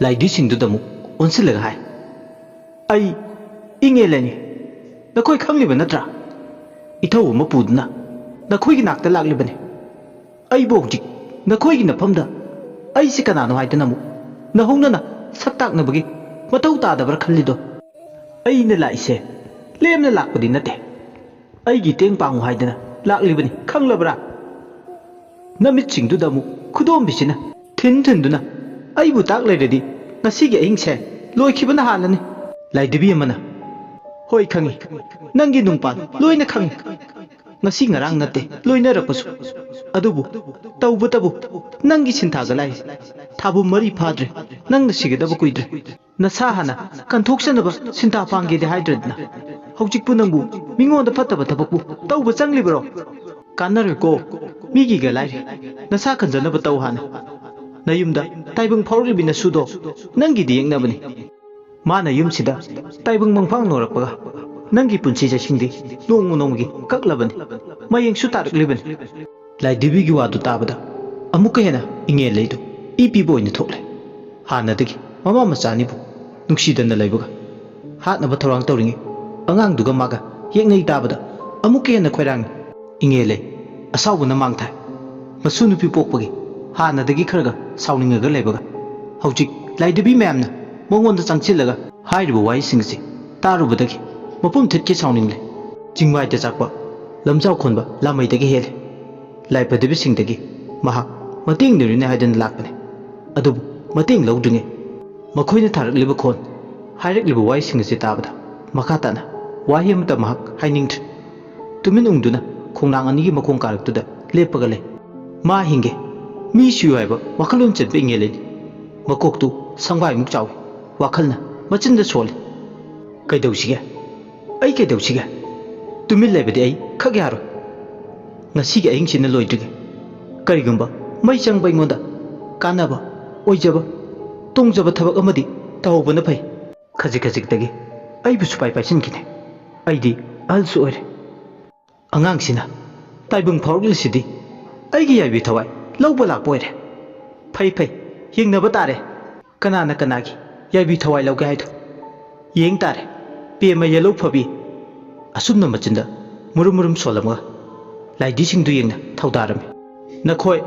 ꯂꯥꯏꯗꯤꯁꯤꯡꯗꯨꯗ ꯑꯃꯨꯛ ꯑꯣꯟꯁꯤꯜꯂꯒ ꯍꯥꯏ, "ꯑꯩ ꯏꯪꯉꯦ ꯂꯩꯅꯤ, ꯅꯈꯣꯏ ꯈꯪꯂꯤꯕ ꯅꯠꯇ꯭ꯔꯥ? ꯏꯊꯧ ꯑꯃ ꯄꯨꯗꯨꯅ ꯅꯈꯣꯏꯒꯤ ꯅꯥꯛꯇ ꯂꯥꯛꯂꯤꯕꯅꯤ꯫ ꯑꯩꯕꯨ ꯍꯧꯖꯤꯛ ꯅꯈꯣꯏꯒꯤ ꯅꯐꯝꯗ ꯑꯩꯁꯤ ꯀꯅꯥꯅꯣ ꯍꯥꯏꯗꯅ ꯑꯃꯨꯛ ꯅꯍꯧꯅꯅ ꯁꯛ ꯇꯥꯛꯅꯕꯒꯤ ꯃꯊꯧ ꯇꯥꯗꯕ꯭ꯔꯥ ꯈꯜꯂꯤꯗꯣ? ꯑꯩꯅ ꯂꯥꯛꯏꯁꯦ ꯂꯦꯝꯅ ꯂꯥꯛꯄꯗꯤ ꯅꯠꯇꯦ꯫ ꯑꯩꯒꯤ ꯇꯦꯡ ꯄꯥꯡꯉꯨ ꯍꯥꯏꯗꯅ ꯂꯥꯛꯂꯤꯕꯅꯤ, ꯈꯪꯂꯕ꯭ꯔꯥ?" ꯅꯃꯤꯠꯁꯤꯡꯗꯨꯗ ꯑꯃꯨꯛ ꯈꯨꯗꯣꯝꯕꯤꯁꯤꯅ ꯊꯤꯟ ꯊꯤꯟꯗꯨꯅ, "ꯑꯩꯕꯨ ꯇꯥꯛ ꯂꯩꯔꯗꯤ ꯉꯁꯤꯒꯤ ꯑꯍꯤꯡꯁꯦ ꯂꯣꯏꯈꯤꯕꯅ ꯍꯥꯜꯂꯅꯤ꯫" ꯂꯥꯏꯗꯕꯤ ꯑꯃꯅ, "ꯍꯣꯏ ꯈꯪꯉꯤ, ꯅꯪꯒꯤ ꯅꯨꯡꯄꯥꯜ ꯂꯣꯏꯅ ꯈꯪꯉꯤ꯫ ꯉꯁꯤ ꯉꯔꯥꯡ ꯅꯠꯇꯦ ꯂꯣꯏꯅꯔꯛꯄꯁꯨ꯫ ꯑꯗꯨꯕꯨ ꯇꯧꯕꯇꯕꯨ ꯅꯪꯒꯤ ꯁꯤꯟꯊꯥꯒ ꯂꯥꯏꯔꯤ꯫ ꯊꯥꯕꯨ ꯃꯔꯤ ꯐꯥꯗ꯭ꯔꯦ, ꯅꯪꯅ ꯁꯤꯒꯗꯕ ꯀꯨꯏꯗ꯭ꯔꯦ꯫ ꯅꯁꯥ ꯍꯥꯟꯅ ꯀꯟꯊꯣꯛꯆꯅꯕ ꯁꯤꯟꯊꯥ ꯄꯥꯡꯒꯦꯗꯤ ꯍꯥꯏꯗ꯭ꯔꯗꯅ ꯍꯧꯖꯤꯛꯄꯨ ꯅꯪꯕꯨ ꯃꯤꯉꯣꯟꯗ ꯐꯠꯇꯕ ꯊꯕꯛꯄꯨ ꯇꯧꯕ ꯆꯪꯂꯤꯕꯔꯣ?" "ꯀꯥꯟꯅꯔꯣꯏꯀꯣ, ꯃꯤꯒꯤꯒ ꯂꯥꯏꯔꯤ꯫ ꯅꯁꯥ ꯈꯟꯖꯅꯕ ꯇꯧ ꯍꯥꯟꯅ꯫ ꯅꯌꯨꯝꯗ ꯇꯥꯏꯕꯪ ꯐꯥꯎꯔꯛꯂꯤꯕꯤ ꯅꯁꯨꯗꯣ ꯅꯪꯒꯤꯗꯤ ꯌꯦꯛꯅꯕꯅꯤ꯫ ꯃꯥꯅ ꯌꯨꯝꯁꯤꯗ ꯇꯥꯏꯕꯪ ꯃꯪꯐꯥꯡ ꯅꯣꯔꯛꯄꯒ ꯅꯪꯒꯤ ꯄꯨꯟꯁꯤ ꯆꯩꯁꯤꯡꯗꯤ ꯅꯣꯡꯃ ꯅꯣꯡꯃꯒꯤ ꯀꯛꯂꯕꯅꯤ, ꯃꯌꯦꯡꯁꯨ ꯇꯥꯔꯛꯂꯤꯕꯅꯤ꯫" ꯂꯥꯏꯗꯤꯕꯤꯒꯤ ꯋꯥꯗꯨ ꯇꯥꯕꯗ ꯑꯃꯨꯛꯀ ꯍꯦꯟꯅ ꯏꯉꯦꯜ ꯂꯩꯗꯨ ꯏ ꯄꯤꯕ ꯑꯣꯏꯅ ꯊꯣꯛꯂꯦ꯫ ꯍꯥꯟꯅꯗꯒꯤ ꯃꯃꯥ ꯃꯆꯥ ꯑꯅꯤꯕꯨ ꯅꯨꯡꯁꯤꯗꯅ ꯂꯩꯕꯒ ꯍꯥꯠꯅꯕ ꯊꯧꯔꯥꯡ ꯇꯧꯔꯤꯉꯩ ꯑꯉꯥꯡꯗꯨꯒ ꯃꯥꯒ ꯌꯦꯛꯅꯩ ꯇꯥꯕꯗ ꯑꯃꯨꯛꯀ ꯍꯦꯟꯅ ꯈꯣꯏꯔꯥꯡꯉꯤ꯫ ꯏꯉꯦꯜ ꯂꯩ ꯑꯁꯥꯎꯕꯅ ꯃꯥꯡ ꯊꯥꯏ꯫ ꯃꯁꯨ ꯅꯨꯄꯤ ꯄꯣꯛꯄꯒꯤ ꯍꯥꯟꯅꯗꯒꯤ ꯈꯔꯒ ꯁꯥꯎꯅꯤꯡꯉꯒ ꯂꯩꯕꯒ ꯍꯧꯖꯤꯛ ꯂꯥꯏꯗꯕꯤ ꯃꯌꯥꯝꯅ ꯃꯉꯣꯟꯗ ꯆꯪꯁꯤꯜꯂꯒ ꯍꯥꯏꯔꯤꯕ ꯋꯥꯍꯩꯁꯤꯡ ꯑꯁꯤ ꯇꯥꯔꯨꯕꯗꯒꯤ ꯃꯄꯨꯝ ꯊꯤꯠꯀꯤ ꯁꯥꯎꯅꯤꯡꯂꯦ꯫ ꯆꯤꯡꯃꯥꯏꯗ ꯆꯥꯛꯄ ꯂꯝꯖꯥꯎ ꯈꯣꯟꯕ ꯂꯥꯃꯩꯗꯒꯤ ꯍꯦꯜꯂꯦ꯫ ꯂꯥꯏꯐꯗꯕꯤꯁꯤꯡꯗꯒꯤ ꯃꯍꯥꯛ ꯃꯇꯦꯡ ꯅꯤꯔꯨꯅꯤ ꯍꯥꯏꯗꯨꯅ ꯂꯥꯛꯄꯅꯤ꯫ ꯑꯗꯨꯕꯨ ꯃꯇꯦꯡ ꯂꯧꯗ꯭ꯔꯤꯉꯩ ꯃꯈꯣꯏꯅ ꯊꯥꯔꯛꯂꯤꯕ ꯈꯣꯟ, ꯍꯥꯏꯔꯛꯂꯤꯕ ꯋꯥꯍꯩꯁꯤꯡ ꯑꯁꯤ ꯇꯥꯕꯗ ꯃꯈꯥ ꯇꯥꯅ ꯋꯥꯍꯩ ꯑꯃꯠꯇ ꯃꯍꯥꯛ ꯍꯥꯏꯅꯤꯡꯗ꯭ꯔꯦ꯫ ꯇꯨꯃꯤꯟ ꯎꯪꯗꯨꯅ ꯈꯣꯡꯅꯥꯡ ꯑꯅꯤꯒꯤ ꯃꯈꯣꯡ ꯀꯥꯔꯛꯇꯨꯗ ꯂꯦꯞꯄꯒ ꯂꯩ꯫ ꯃꯥ ꯍꯤꯡꯒꯦ, ꯃꯤ ꯁꯤꯌꯨ ꯍꯥꯏꯕ ꯋꯥꯈꯜꯂꯣꯟ ꯆꯦꯟꯕ ꯏꯉꯦꯜ ꯂꯩꯅꯤ꯫ ꯃꯀꯣꯛꯇꯨ ꯁꯪꯕꯥꯏꯃꯨꯛ ꯆꯥꯎꯏ, ꯋꯥꯈꯜꯅ ꯃꯆꯤꯟꯗ ꯁꯣꯜꯂꯤ꯫ "ꯀꯩꯗꯧꯁꯤꯒꯦ? ꯑꯩ ꯀꯩꯗꯧꯁꯤꯒꯦ? ꯇꯨꯃꯤꯟ ꯂꯩꯕꯗꯤ ꯑꯩ ꯈꯛ ꯌꯥꯔꯣꯏ꯫ ꯉꯁꯤꯒꯤ ꯑꯍꯤꯡꯁꯤꯅ ꯂꯣꯏꯗ꯭ꯔꯤꯒꯦ꯫ ꯀꯔꯤꯒꯨꯝꯕ ꯃꯩ ꯆꯪꯕ ꯑꯩꯉꯣꯟꯗ ꯀꯥꯟꯅꯕ ꯑꯣꯏꯖꯕ, ꯇꯣꯡꯖꯕ ꯊꯕꯛ ꯑꯃꯗꯤ ꯇꯧꯍꯧꯕꯅ ꯐꯩ꯫ ꯈꯖꯤꯛ ꯈꯖꯤꯛꯇꯒꯤ ꯑꯩꯕꯨ ꯁꯨꯄꯥꯏ ꯄꯥꯏꯁꯤꯟꯈꯤꯅꯦ꯫ ꯑꯩꯗꯤ ꯑꯍꯜꯁꯨ ꯑꯣꯏꯔꯦ꯫ ꯑꯉꯥꯡꯁꯤꯅ ꯇꯥꯏꯕꯪ ꯐꯥꯎꯔꯛꯂꯤꯁꯤꯗꯤ ꯑꯩꯒꯤ ꯌꯥꯏꯕꯤ ꯊꯋꯥꯏ ꯂꯧꯕ ꯂꯥꯛꯄ ꯑꯣꯏꯔꯦ꯫ ꯐꯩ ꯐꯩ, ꯌꯦꯡꯅꯕ ꯇꯥꯔꯦ꯫ ꯀꯅꯥꯅ ꯀꯅꯥꯒꯤ ꯌꯥꯏꯕꯤ ꯊꯋꯥꯏ ꯂꯧꯒꯦ ꯍꯥꯏꯗꯣ? ꯌꯦꯡ ꯇꯥꯔꯦ꯫ ꯄꯦꯝꯃ ꯌꯦꯜꯍꯧ ꯐꯕꯤ꯫" ꯑꯁꯨꯝꯅ ꯃꯆꯤꯟꯗ ꯃꯨꯔꯨꯝ ꯃꯨꯔꯨꯝ ꯁꯣꯜꯂꯝꯃꯒ ꯂꯥꯏꯗꯤꯁꯤꯡꯗꯨ ꯌꯦꯡꯅ ꯊꯧꯗꯥꯔꯝꯃꯤ꯫ "ꯅꯈꯣꯏ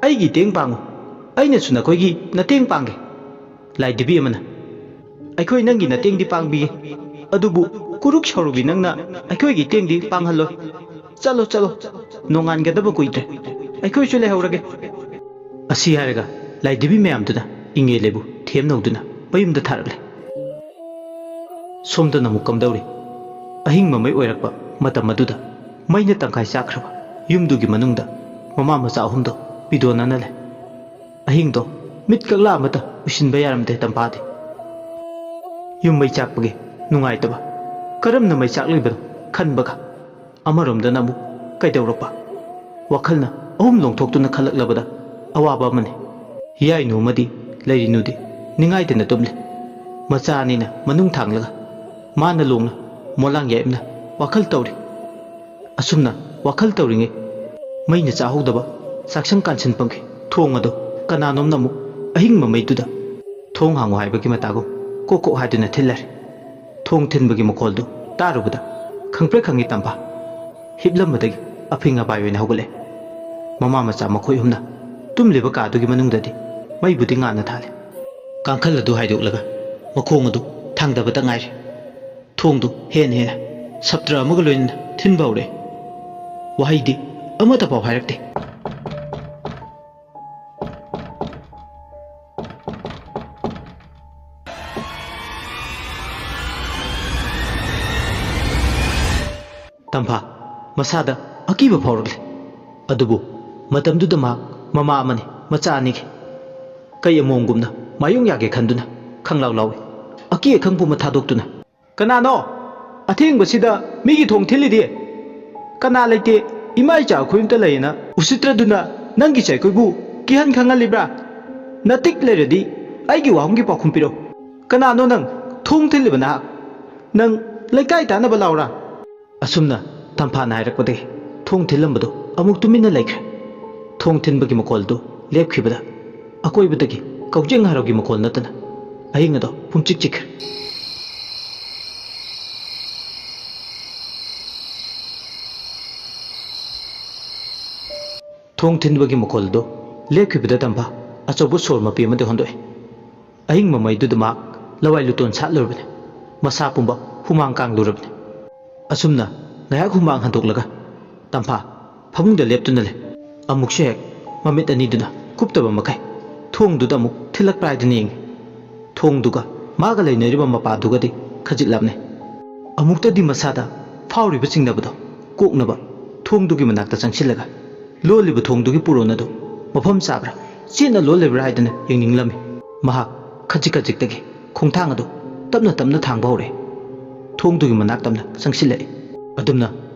ꯑꯩꯒꯤ ꯇꯦꯡ ꯄꯥꯡꯉꯨ, ꯑꯩꯅꯁꯨ ꯅꯈꯣꯏꯒꯤ ꯅꯇꯦꯡ ꯄꯥꯡꯒꯦ꯫" ꯂꯥꯏꯗꯤꯕꯤ ꯑꯃꯅ, "ꯑꯩꯈꯣꯏ ꯅꯪꯒꯤ ꯅꯇꯦꯡꯗꯤ ꯄꯥꯡꯕꯤꯒꯦ, ꯑꯗꯨꯕꯨ ꯀꯨꯔꯨꯛ ꯁꯥꯎꯔꯨꯕꯤ ꯅꯪꯅ ꯑꯩꯈꯣꯏꯒꯤ ꯇꯦꯡꯗꯤ ꯄꯥꯡꯍꯜꯂꯣꯏ꯫ ꯆꯠꯂꯣ, ꯆꯠꯂꯣ, ꯅꯣꯡꯉꯥꯟꯒꯗꯕ ꯀꯨꯏꯗ꯭ꯔꯦ꯫ ꯑꯩꯈꯣꯏꯁꯨ ꯂꯩꯍꯧꯔꯒꯦ꯫" ꯑꯁꯤ ꯍꯥꯏꯔꯒ ꯂꯥꯏꯗꯤꯕꯤ ꯃꯌꯥꯝꯗꯨꯅ ꯏꯉꯦꯜ ꯂꯩꯕꯨ ꯊꯦꯝꯅꯧꯗꯨꯅ ꯃꯌꯨꯝꯗ ꯊꯥꯔꯛꯂꯦ꯫ ꯁꯣꯝꯗꯅ ꯑꯃꯨꯛ ꯀꯝꯗꯧꯔꯤ? ꯑꯍꯤꯡ ꯃꯃꯩ ꯑꯣꯏꯔꯛꯄ ꯃꯇꯝ ꯑꯗꯨꯗ ꯃꯩꯅ ꯇꯪꯈꯥꯏ ꯆꯥꯛꯈ꯭ꯔꯕ ꯌꯨꯝꯗꯨꯒꯤ ꯃꯅꯨꯡꯗ ꯃꯃꯥ ꯃꯆꯥ ꯑꯍꯨꯝꯗꯣ ꯄꯤꯗꯣꯟꯅꯅ ꯂꯩ꯫ ꯑꯍꯤꯡꯗꯣ ꯃꯤꯠ ꯀꯛꯂꯥ ꯑꯃꯠꯇ ꯎꯏꯁꯤꯟꯕ ꯌꯥꯔꯝꯗꯦ ꯇꯝꯐꯥꯗꯤ꯫ ꯌꯨꯝ ꯃꯩ ꯆꯥꯛꯄꯒꯤ ꯅꯨꯡꯉꯥꯏꯇꯕ, ꯀꯔꯝꯅ ꯃꯩ ꯆꯥꯛꯂꯤꯕꯅꯣ ꯈꯟꯕꯒ, ꯑꯃꯔꯣꯝꯗꯅ ꯑꯃꯨꯛ ꯀꯩꯗꯧꯔꯛꯄ? ꯋꯥꯈꯜꯅ ꯑꯍꯨꯝ ꯂꯣꯡꯊꯣꯛꯇꯨꯅ ꯈꯜꯂꯛꯂꯕꯗ ꯑꯋꯥꯕ ꯑꯃꯅꯤ꯫ ꯍꯤꯌꯥꯏꯅꯨ ꯑꯃꯗꯤ ꯂꯩꯔꯤꯅꯨꯗꯤ ꯅꯤꯡꯉꯥꯏꯗꯅ ꯇꯨꯝꯂꯤ꯫ ꯃꯆꯥ ꯑꯅꯤꯅ ꯃꯅꯨꯡ ꯊꯥꯡꯂꯒ ꯃꯥꯅ ꯂꯣꯡꯅ ꯃꯣꯂꯥꯡ ꯌꯥꯏꯞꯅ ꯋꯥꯈꯜ ꯇꯧꯔꯤ꯫ ꯑꯁꯨꯝꯅ ꯋꯥꯈꯜ ꯇꯧꯔꯤꯉꯩ ꯃꯩꯅ ꯆꯥꯍꯧꯗꯕ ꯆꯥꯛꯁꯪ ꯀꯥꯟꯁꯤꯟꯐꯝꯒꯤ ꯊꯣꯡ ꯑꯗꯨ ꯀꯅꯥꯅꯣꯝꯅ ꯑꯃꯨꯛ ꯑꯍꯤꯡ ꯃꯃꯩꯗꯨꯗ "ꯊꯣꯡ ꯍꯥꯡꯉꯨ" ꯍꯥꯏꯕꯒꯤ ꯃꯇꯥꯒꯨꯝ ꯀꯣꯛ ꯀꯣꯛ ꯍꯥꯏꯗꯨꯅ ꯊꯤꯜꯂꯔꯦ꯫ ꯊꯣꯡ ꯊꯤꯟꯕꯒꯤ ꯃꯈꯣꯜꯗꯨ ꯇꯥꯔꯨꯕꯗ ꯈꯪꯄ꯭ꯔꯦꯛ ꯈꯪꯉꯤ ꯇꯝꯐꯥ꯫ ꯍꯤꯞꯂꯝꯕꯗꯒꯤ ꯑꯐꯤꯡ ꯑꯄꯥꯏ ꯑꯣꯏꯅ ꯍꯧꯒꯠꯂꯦ꯫ ꯃꯃꯥ ꯃꯆꯥ ꯃꯈꯣꯏ ꯑꯍꯨꯝꯅ ꯇꯨꯝꯂꯤꯕ ꯀꯥꯗꯨꯒꯤ ꯃꯅꯨꯡꯗꯗꯤ ꯃꯩꯕꯨꯗꯤ ꯉꯥꯟꯅ ꯊꯥꯜꯂꯤ꯫ ꯀꯥꯡꯈꯜ ꯑꯗꯨ ꯍꯥꯏꯗꯣꯛꯂꯒ ꯃꯈꯣꯡ ꯑꯗꯨ ꯊꯥꯡꯗꯕꯇ ꯉꯥꯏꯔꯤ꯫ ꯊꯣꯡꯗꯨ ꯍꯦꯟꯅ ꯍꯦꯟꯅ ꯁꯞꯇ꯭ꯔ ꯑꯃꯒ ꯂꯣꯏꯅꯅ ꯊꯤꯟꯕ ꯍꯧꯔꯛꯏ꯫ ꯋꯥꯍꯩꯗꯤ ꯑꯃꯠꯇ ꯐꯥꯎ ꯍꯥꯏꯔꯛꯇꯦ꯫ ꯇꯝꯐꯥ ꯃꯁꯥꯗ ꯑꯀꯤꯕ ꯐꯥꯎꯔꯛꯂꯦ꯫ ꯑꯗꯨꯕꯨ ꯃꯇꯝꯗꯨꯗ ꯃꯍꯥꯛ ꯃꯃꯥ ꯑꯃꯅꯤ, ꯃꯆꯥ ꯑꯅꯤꯒꯤ꯫ ꯀꯩ ꯑꯃꯣꯝꯒꯨꯝꯅ ꯃꯥꯌꯣꯡ ꯌꯥꯒꯦ ꯈꯟꯗꯨꯅ ꯈꯪꯂꯥꯎ ꯂꯥꯎꯏ꯫ ꯑꯀꯤ ꯑꯈꯪ ꯄꯨꯝꯕ ꯊꯥꯗꯣꯛꯇꯨꯅ, "ꯀꯅꯥꯅꯣ ꯑꯊꯦꯡꯕꯁꯤꯗ ꯃꯤꯒꯤ ꯊꯣꯡ ꯊꯤꯜꯂꯤꯗꯤ? ꯀꯅꯥ ꯂꯩꯇꯦ, ꯏꯃꯥ ꯏꯆꯥ ꯑꯩꯈꯣꯏ ꯑꯝꯇ ꯂꯩꯌꯦꯅ ꯎꯁꯤꯠꯇ꯭ꯔꯗꯨꯅ ꯅꯪꯒꯤ ꯆꯩꯈꯣꯏꯕꯨ ꯀꯤꯍꯟ ꯈꯪꯍꯜꯂꯤꯕ꯭ꯔꯥ? ꯅꯇꯤꯛ ꯂꯩꯔꯗꯤ ꯑꯩꯒꯤ ꯋꯥꯍꯪꯒꯤ ꯄꯥꯎꯈꯨꯝ ꯄꯤꯔꯣ꯫ ꯀꯅꯥꯅꯣ ꯅꯪ ꯊꯣꯡ ꯊꯤꯜꯂꯤꯕ ꯅꯍꯥꯛ? ꯅꯪ ꯂꯩꯀꯥꯏ ꯇꯥꯅꯕ ꯂꯥꯎꯔꯥ?" ꯑꯁꯨꯝꯅ ꯇꯝꯐꯥꯅ ꯍꯥꯏꯔꯛꯄꯗꯒꯤ ꯊꯣꯡ ꯊꯤꯜꯂꯝꯕꯗꯨ ꯑꯃꯨꯛ ꯇꯨꯃꯤꯟꯅ ꯂꯩꯈ꯭ꯔꯦ꯫ ꯊꯣꯡ ꯊꯤꯟꯕꯒꯤ ꯃꯈꯣꯜꯗꯨ ꯂꯦꯞꯈꯤꯕꯗ ꯑꯀꯣꯏꯕꯗꯒꯤ ꯀꯧꯖꯦꯡ ꯍꯔꯥꯎꯒꯤ ꯃꯈꯣꯜ ꯅꯠꯇꯅ ꯑꯍꯤꯡ ꯑꯗꯣ ꯄꯨꯝꯆꯤꯛ ꯆꯤꯛꯈ꯭ꯔꯦ꯫ ꯊꯣꯡ ꯊꯤꯟꯕꯒꯤ ꯃꯈꯣꯜꯗꯨ ꯂꯦꯞꯈꯤꯕꯗ ꯇꯝꯐꯥ ꯑꯆꯧꯕ ꯁꯣꯔ ꯃꯄꯤ ꯑꯃꯗꯤ ꯍꯣꯟꯗꯣꯛꯏ꯫ ꯑꯍꯤꯡ ꯃꯃꯩꯗꯨꯗ ꯃꯍꯥꯛ ꯂꯋꯥꯏ ꯂꯨꯇꯣꯟ ꯁꯥꯠꯂꯨꯔꯕꯅꯤ꯫ ꯃꯁꯥ ꯄꯨꯝꯕ ꯍꯨꯃꯥꯡ ꯀꯥꯡꯂꯨꯔꯕꯅꯤ꯫ ꯑꯁꯨꯝꯅ ꯉꯥꯏꯍꯥꯛ ꯍꯨꯃꯥꯡ ꯍꯟꯗꯣꯛꯂꯒ ꯇꯝꯐꯥ ꯐꯃꯨꯡꯗ ꯂꯦꯞꯇꯨꯅ ꯂꯩ꯫ ꯑꯃꯨꯛꯁꯨ ꯍꯦꯛ ꯃꯃꯤꯠ ꯑꯅꯤꯗꯨꯅ ꯀꯨꯞꯇꯕ ꯃꯈꯩ ꯊꯣꯡꯗꯨꯗ ꯑꯃꯨꯛ ꯊꯤꯜꯂꯛꯄ꯭ꯔꯥ ꯍꯥꯏꯗꯨꯅ ꯌꯦꯡꯏ꯫ ꯊꯣꯡꯗꯨꯒ ꯃꯥꯒ ꯂꯩꯅꯔꯤꯕ ꯃꯄꯥꯗꯨꯒꯗꯤ ꯈꯖꯤꯛ ꯂꯥꯞꯅꯩ꯫ ꯑꯃꯨꯛꯇꯗꯤ ꯃꯁꯥꯗ ꯐꯥꯎꯔꯤꯕ ꯆꯤꯡꯅꯕꯗꯣ ꯀꯣꯛꯅꯕ ꯊꯣꯡꯗꯨꯒꯤ ꯃꯅꯥꯛꯇ ꯆꯪꯁꯤꯜꯂꯒ ꯂꯣꯜꯂꯤꯕ ꯊꯣꯡꯗꯨꯒꯤ ꯄꯨꯔꯣꯟ ꯑꯗꯨ ꯃꯐꯝ ꯆꯥꯕ꯭ꯔꯥ, ꯆꯦꯠꯅ ꯂꯣꯜꯂꯤꯕ꯭ꯔꯥ ꯍꯥꯏꯗꯨꯅ ꯌꯦꯡꯅꯤꯡꯂꯝꯃꯤ꯫ ꯃꯍꯥꯛ ꯈꯖꯤꯛ ꯈꯖꯤꯛꯇꯒꯤ ꯈꯣꯡꯊꯥꯡ ꯑꯗꯨ ꯇꯞꯅ ꯇꯞꯅ ꯊꯥꯡꯕ ꯍꯧꯔꯛꯏ꯫ ꯊꯣꯡꯗꯨꯒꯤ ꯃꯅꯥꯛ ꯇꯝꯅ ꯆꯪꯁꯤꯜꯂꯛꯏ꯫ ꯑꯗꯨꯝꯅ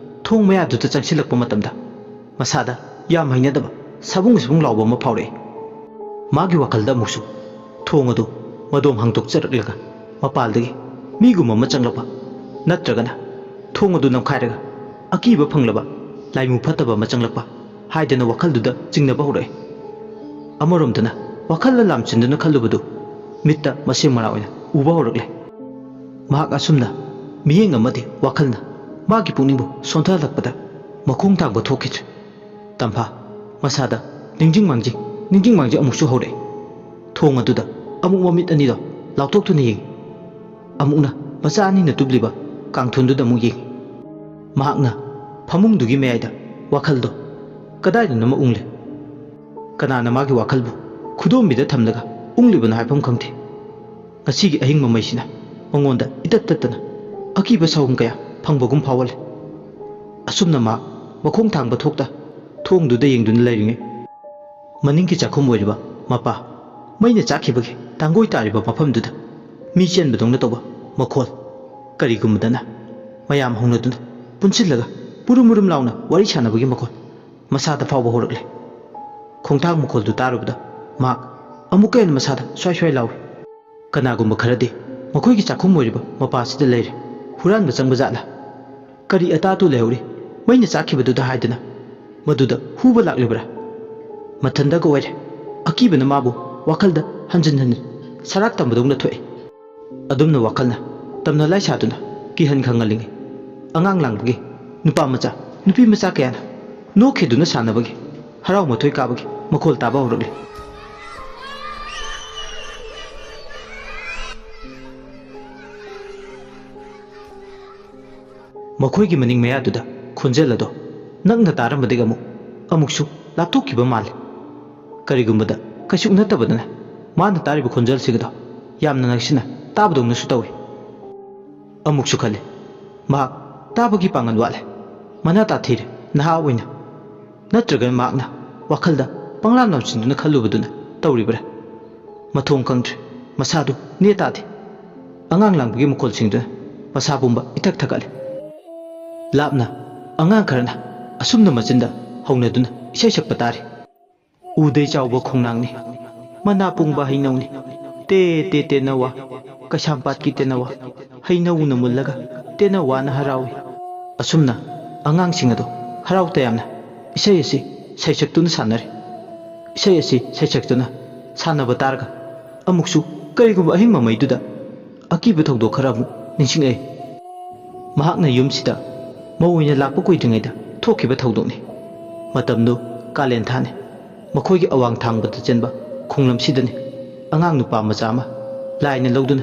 ꯊꯣꯡ ꯃꯌꯥꯗꯨꯗ ꯆꯪꯁꯤꯜꯂꯛꯄ ꯃꯇꯝꯗ ꯃꯁꯥꯗ ꯌꯥꯝ ꯍꯩꯅꯗꯕ ꯁꯥꯕꯨꯡ ꯁꯥꯕꯨꯡ ꯂꯥꯎꯕ ꯑꯃ ꯐꯥꯎꯔꯛꯏ꯫ ꯃꯥꯒꯤ ꯋꯥꯈꯜꯗ ꯑꯃꯨꯛꯁꯨ ꯊꯣꯡ ꯑꯗꯨ ꯃꯗꯣꯝ ꯍꯥꯡꯗꯣꯛꯆꯔꯛꯂꯒ ꯃꯄꯥꯜꯗꯒꯤ ꯃꯤꯒꯨꯝꯕ ꯑꯃ ꯆꯪꯂꯛꯄ ꯅꯠꯇ꯭ꯔꯒꯅ ꯊꯣꯡ ꯑꯗꯨ ꯅꯝꯈꯥꯏꯔꯒ ꯑꯀꯤꯕ ꯐꯪꯂꯕ ꯂꯥꯏꯃꯨ ꯐꯠꯇꯕ ꯑꯃ ꯆꯪꯂꯛꯄ ꯍꯥꯏꯗꯅ ꯋꯥꯈꯜꯗꯨꯗ ꯆꯤꯡꯅꯕ ꯍꯧꯔꯛꯏ꯫ ꯑꯃꯔꯣꯝꯗꯅ ꯋꯥꯈꯜꯗ ꯂꯥꯝꯁꯤꯟꯗꯨꯅ ꯈꯜꯂꯨꯕꯗꯨ ꯃꯤꯠꯇ ꯃꯁꯦꯡ ꯃꯔꯥ ꯑꯣꯏꯅ ꯎꯕ ꯍꯧꯔꯛꯂꯦ꯫ ꯃꯍꯥꯛ ꯑꯁꯨꯝꯅ ꯃꯤꯠꯌꯦꯡ ꯑꯃꯗꯤ ꯋꯥꯈꯜꯅ ꯃꯥꯒꯤ ꯄꯨꯛꯅꯤꯡꯕꯨ ꯁꯣꯟꯊꯍꯜꯂꯛꯄꯗ ꯃꯈꯣꯡ ꯊꯥꯡꯕ ꯊꯣꯛꯈꯤꯗ꯭ꯔꯦ꯫ ꯇꯝꯐꯥ ꯃꯁꯥꯗ ꯅꯤꯡꯖꯤꯡ ꯃꯥꯡꯖꯤꯡ ꯅꯤꯡꯖꯤꯡ ꯃꯥꯡꯖꯤꯡ ꯑꯃꯨꯛꯁꯨ ꯍꯧꯔꯛꯏ꯫ ꯊꯣꯡ ꯑꯗꯨꯗ ꯑꯃꯨꯛ ꯃꯃꯤꯠ ꯑꯅꯤꯗꯣ ꯂꯥꯎꯊꯣꯛꯇꯨꯅ ꯌꯦꯡꯉꯤ꯫ ꯑꯃꯨꯛꯅ ꯃꯆꯥ ꯑꯅꯤꯅ ꯇꯨꯞꯂꯤꯕ ꯀꯥꯡꯊꯣꯟꯗꯨꯗ ꯑꯃꯨꯛ ꯌꯦꯡꯉꯤ꯫ ꯃꯍꯥꯛꯅ ꯐꯃꯨꯡꯗꯨꯒꯤ ꯃꯌꯥꯏꯗ ꯋꯥꯈꯜꯗꯣ ꯀꯗꯥꯏꯗꯅꯣꯃ ꯎꯪꯂꯦ꯫ ꯀꯅꯥꯅ ꯃꯥꯒꯤ ꯋꯥꯈꯜꯕꯨ ꯈꯨꯗꯣꯝꯕꯤꯗ ꯊꯝꯂꯒ ꯎꯪꯂꯤꯕꯅꯣ ꯍꯥꯏꯐꯝ ꯈꯪꯗꯦ꯫ ꯉꯁꯤꯒꯤ ꯑꯍꯤꯡ ꯃꯃꯩꯁꯤꯅ ꯃꯉꯣꯟꯗ ꯏꯇꯠ ꯇꯠꯇꯅ ꯑꯀꯤꯕ ꯁꯥꯎꯍꯨꯝ ꯀꯌꯥ ꯐꯪꯕꯒꯨꯝ ꯐꯥꯎꯍꯜꯂꯦ꯫ ꯑꯁꯨꯝꯅ ꯃꯍꯥꯛ ꯃꯈꯣꯡ ꯊꯥꯡꯕ ꯊꯣꯛꯇ ꯊꯣꯡꯗꯨꯗ ꯌꯦꯡꯗꯨꯅ ꯂꯩꯔꯤꯉꯩ, ꯃꯅꯤꯡꯒꯤ ꯆꯥꯛꯈꯨꯝ ꯑꯣꯏꯔꯤꯕ ꯃꯄꯥ ꯃꯩꯅ ꯆꯥꯛꯈꯤꯕꯒꯤ ꯇꯥꯡꯒꯣꯏ ꯇꯥꯔꯤꯕ ꯃꯐꯝꯗꯨꯗ ꯃꯤ ꯆꯦꯟꯕꯗꯧꯅ ꯇꯧꯕ ꯃꯈꯣꯜ, ꯀꯔꯤꯒꯨꯝꯕꯗꯅ ꯃꯌꯥꯝ ꯍꯧꯅꯗꯨꯅ ꯄꯨꯟꯁꯤꯜꯂꯒ ꯄꯨꯔꯨꯝ ꯃꯨꯔꯨꯝ ꯂꯥꯎꯅ ꯋꯥꯔꯤ ꯁꯥꯟꯅꯕꯒꯤ ꯃꯈꯣꯜ ꯃꯁꯥꯗ ꯐꯥꯎꯕ ꯍꯧꯔꯛꯂꯦ꯫ ꯈꯣꯡꯊꯥꯡ ꯃꯈꯣꯜꯗꯨ ꯇꯥꯔꯨꯕꯗ ꯃꯍꯥꯛ ꯑꯃꯨꯛꯀ ꯍꯦꯟꯅ ꯃꯁꯥꯗ ꯁ꯭ꯋꯥꯏ ꯁ꯭ꯋꯥꯏ ꯂꯥꯎꯏ꯫ ꯀꯅꯥꯒꯨꯝꯕ ꯈꯔꯗꯤ ꯃꯈꯣꯏꯒꯤ ꯆꯥꯛꯈꯨꯝ ꯑꯣꯏꯔꯤꯕ ꯃꯄꯥꯁꯤꯗ ꯂꯩꯔꯦ, ꯍꯨꯔꯥꯟꯕ ꯆꯪꯕ ꯖꯥꯠꯂ? ꯀꯔꯤ ꯑꯇꯥꯇꯨ ꯂꯩꯍꯧꯔꯤ? ꯃꯩꯅ ꯆꯥꯛꯈꯤꯕꯗꯨꯗ ꯍꯥꯏꯗꯅ ꯃꯗꯨꯗ ꯍꯨꯕ ꯂꯥꯛꯂꯤꯕ꯭ꯔꯥ? ꯃꯊꯟꯗꯒ ꯑꯣꯏꯔꯦ꯫ ꯑꯀꯤꯕꯅ ꯃꯥꯕꯨ ꯋꯥꯈꯜꯗ ꯍꯟꯖꯤꯟ ꯍꯟꯖꯤꯟ ꯁꯔꯥꯛ ꯇꯝꯕꯗꯧꯅ ꯊꯣꯛꯏ꯫ ꯑꯗꯨꯝꯅ ꯋꯥꯈꯜꯅ ꯇꯝꯅ ꯂꯥꯏ ꯁꯥꯗꯨꯅ ꯀꯤꯍꯟ ꯈꯪꯍꯜꯂꯤꯉꯩ, ꯑꯉꯥꯡ ꯂꯥꯡꯕꯒꯤ, ꯅꯨꯄꯥ ꯃꯆꯥ ꯅꯨꯄꯤ ꯃꯆꯥ ꯀꯌꯥꯅ ꯅꯣꯛꯈꯤꯗꯨꯅ ꯁꯥꯟꯅꯕꯒꯤ, ꯍꯔꯥꯎ ꯃꯊꯣꯏ ꯀꯥꯕꯒꯤ ꯃꯈꯣꯜ ꯇꯥꯕ ꯍꯧꯔꯛꯂꯦ꯫ ꯃꯈꯣꯏꯒꯤ ꯃꯅꯤꯡ ꯃꯌꯥꯗꯨꯗ ꯈꯣꯟꯖꯦꯜ ꯑꯗꯣ ꯅꯛꯅ ꯇꯥꯔꯝꯕꯗꯒꯤ ꯑꯃꯨꯛ ꯑꯃꯨꯛꯁꯨ ꯂꯥꯞꯊꯣꯛꯈꯤꯕ ꯃꯥꯜꯂꯦ꯫ ꯀꯔꯤꯒꯨꯝꯕꯗ ꯀꯩꯁꯨ ꯅꯠꯇꯕꯗꯅ ꯃꯥꯅ ꯇꯥꯔꯤꯕ ꯈꯣꯟꯖꯦꯜꯁꯤꯒꯗꯣ ꯌꯥꯝꯅ ꯅꯛꯁꯤꯟꯅ ꯇꯥꯕꯗꯧꯅꯁꯨ ꯇꯧꯏ꯫ ꯑꯃꯨꯛꯁꯨ ꯈꯜꯂꯤ, ꯃꯍꯥꯛ ꯇꯥꯕꯒꯤ ꯄꯥꯡꯒꯜ ꯋꯥꯠꯂꯦ, ꯃꯅꯥ ꯇꯥꯊꯤꯔꯦ ꯅꯍꯥ ꯑꯣꯏꯅ꯫ ꯅꯠꯇ꯭ꯔꯒꯅ ꯃꯍꯥꯛꯅ ꯋꯥꯈꯜꯗ ꯄꯪꯂꯥꯝ ꯂꯥꯝꯁꯤꯟꯗꯨꯅ ꯈꯜꯂꯨꯕꯗꯨꯅ ꯇꯧꯔꯤꯕ꯭ꯔꯥ? ꯃꯊꯣꯡ ꯈꯪꯗ꯭ꯔꯦ꯫ ꯃꯁꯥꯗꯨ ꯅꯦ ꯇꯥꯗꯦ꯫ ꯑꯉꯥꯡ ꯂꯥꯡꯕꯒꯤ ꯃꯈꯣꯜꯁꯤꯡꯗꯨꯅ ꯃꯁꯥ ꯄꯨꯝꯕ ꯏꯊꯛ ꯊꯛꯀꯠꯂꯦ꯫ ꯂꯥꯞꯅ ꯑꯉꯥꯡ ꯈꯔꯅ ꯑꯁꯨꯝꯅ ꯃꯆꯤꯟꯗ ꯍꯧꯅꯗꯨꯅ ꯏꯁꯩ ꯁꯛꯄ ꯇꯥꯔꯤ꯫ ꯎꯗꯩ ꯆꯥꯎꯕ ꯈꯣꯡꯅꯥꯡꯅꯤ, ꯃꯅꯥ ꯄꯨꯡꯕ ꯍꯩꯅꯧꯅꯤ, ꯇꯦ ꯇꯦ ꯇꯦꯅꯋꯥ, ꯀꯩꯁꯥꯝꯄꯥꯠꯀꯤ ꯇꯦꯅꯋꯥ, ꯍꯩꯅꯧꯅ ꯃꯨꯜꯂꯒ ꯇꯦꯅꯋꯥꯅ ꯍꯔꯥꯎꯏ꯫ ꯑꯁꯨꯝꯅ ꯑꯉꯥꯡꯁꯤꯡ ꯑꯗꯨ ꯍꯔꯥꯎ ꯇꯌꯥꯝꯅ ꯏꯁꯩ ꯑꯁꯤ ꯁꯩꯁꯛꯇꯨꯅ ꯁꯥꯟꯅꯔꯤ꯫ ꯏꯁꯩ ꯑꯁꯤ ꯁꯩꯁꯛꯇꯨꯅ ꯁꯥꯟꯅꯕ ꯇꯥꯔꯒ ꯑꯃꯨꯛꯁꯨ ꯀꯔꯤꯒꯨꯝꯕ ꯑꯍꯤꯡ ꯃꯃꯩꯗꯨꯗ ꯑꯀꯤꯕ ꯊꯧꯗꯣꯛ ꯈꯔ ꯑꯃꯨꯛ ꯅꯤꯡꯁꯤꯡꯂꯛꯏ꯫ ꯃꯍꯥꯛꯅ ꯌꯨꯝꯁꯤꯗ ꯃꯧ ꯑꯣꯏꯅ ꯂꯥꯛꯄ ꯀꯨꯏꯗ꯭ꯔꯤꯉꯩꯗ ꯊꯣꯛꯈꯤꯕ ꯊꯧꯗꯣꯛꯅꯤ꯫ ꯃꯇꯝꯗꯨ ꯀꯥꯂꯦꯟ ꯊꯥꯅꯤ꯫ ꯃꯈꯣꯏꯒꯤ ꯑꯋꯥꯡ ꯊꯥꯡꯕꯗ ꯆꯦꯟꯕ ꯈꯣꯡꯂꯝꯁꯤꯗꯅꯤ ꯑꯉꯥꯡ ꯅꯨꯄꯥ ꯃꯆꯥ ꯑꯃ ꯂꯥꯏꯅ ꯂꯧꯗꯨꯅ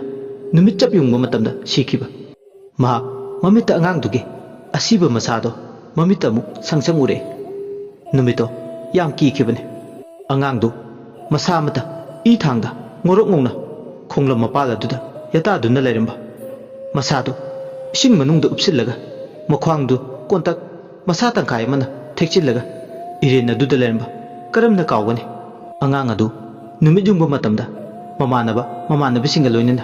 ꯅꯨꯃꯤꯠ ꯆꯞ ꯌꯨꯡꯕ ꯃꯇꯝꯗ ꯁꯤꯈꯤꯕ꯫ ꯃꯍꯥꯛ ꯃꯃꯤꯠꯇ ꯑꯉꯥꯡꯗꯨꯒꯤ ꯑꯁꯤꯕ ꯃꯁꯥꯗꯣ ꯃꯃꯤꯠꯇ ꯑꯃꯨꯛ ꯁꯪ ꯁꯪ ꯎꯔꯛꯏ꯫ ꯅꯨꯃꯤꯠꯇꯣ ꯌꯥꯝ ꯀꯤꯈꯤꯕꯅꯤ꯫ ꯑꯉꯥꯡꯗꯨ ꯃꯁꯥ ꯑꯃꯇ ꯏ ꯊꯥꯡꯗ ꯉꯧꯔꯣꯛ ꯉꯧꯅ ꯈꯣꯡꯂꯝ ꯃꯄꯥꯜ ꯑꯗꯨꯗ ꯌꯥꯇꯥꯗꯨꯅ ꯂꯩꯔꯝꯕ꯫ ꯃꯁꯥꯗꯨ ꯏꯁꯤꯡ ꯃꯅꯨꯡꯗ ꯎꯞꯁꯤꯜꯂꯒ ꯃꯈ꯭ꯋꯥꯡꯗꯨ ꯀꯣꯟꯇꯛ ꯃꯁꯥ ꯇꯪꯈꯥꯏ ꯑꯃꯅ ꯊꯦꯛꯆꯤꯜꯂꯒ ꯏꯔꯦꯟ ꯑꯗꯨꯗ ꯂꯩꯔꯝꯕ꯫ ꯀꯔꯝꯅ ꯀꯥꯎꯒꯅꯤ? ꯑꯉꯥꯡ ꯑꯗꯨ ꯅꯨꯃꯤꯠ ꯌꯨꯡꯕ ꯃꯇꯝꯗ ꯃꯃꯥꯟꯅꯕ ꯃꯃꯥꯟꯅꯕꯤꯁꯤꯡꯒ ꯂꯣꯏꯅꯅ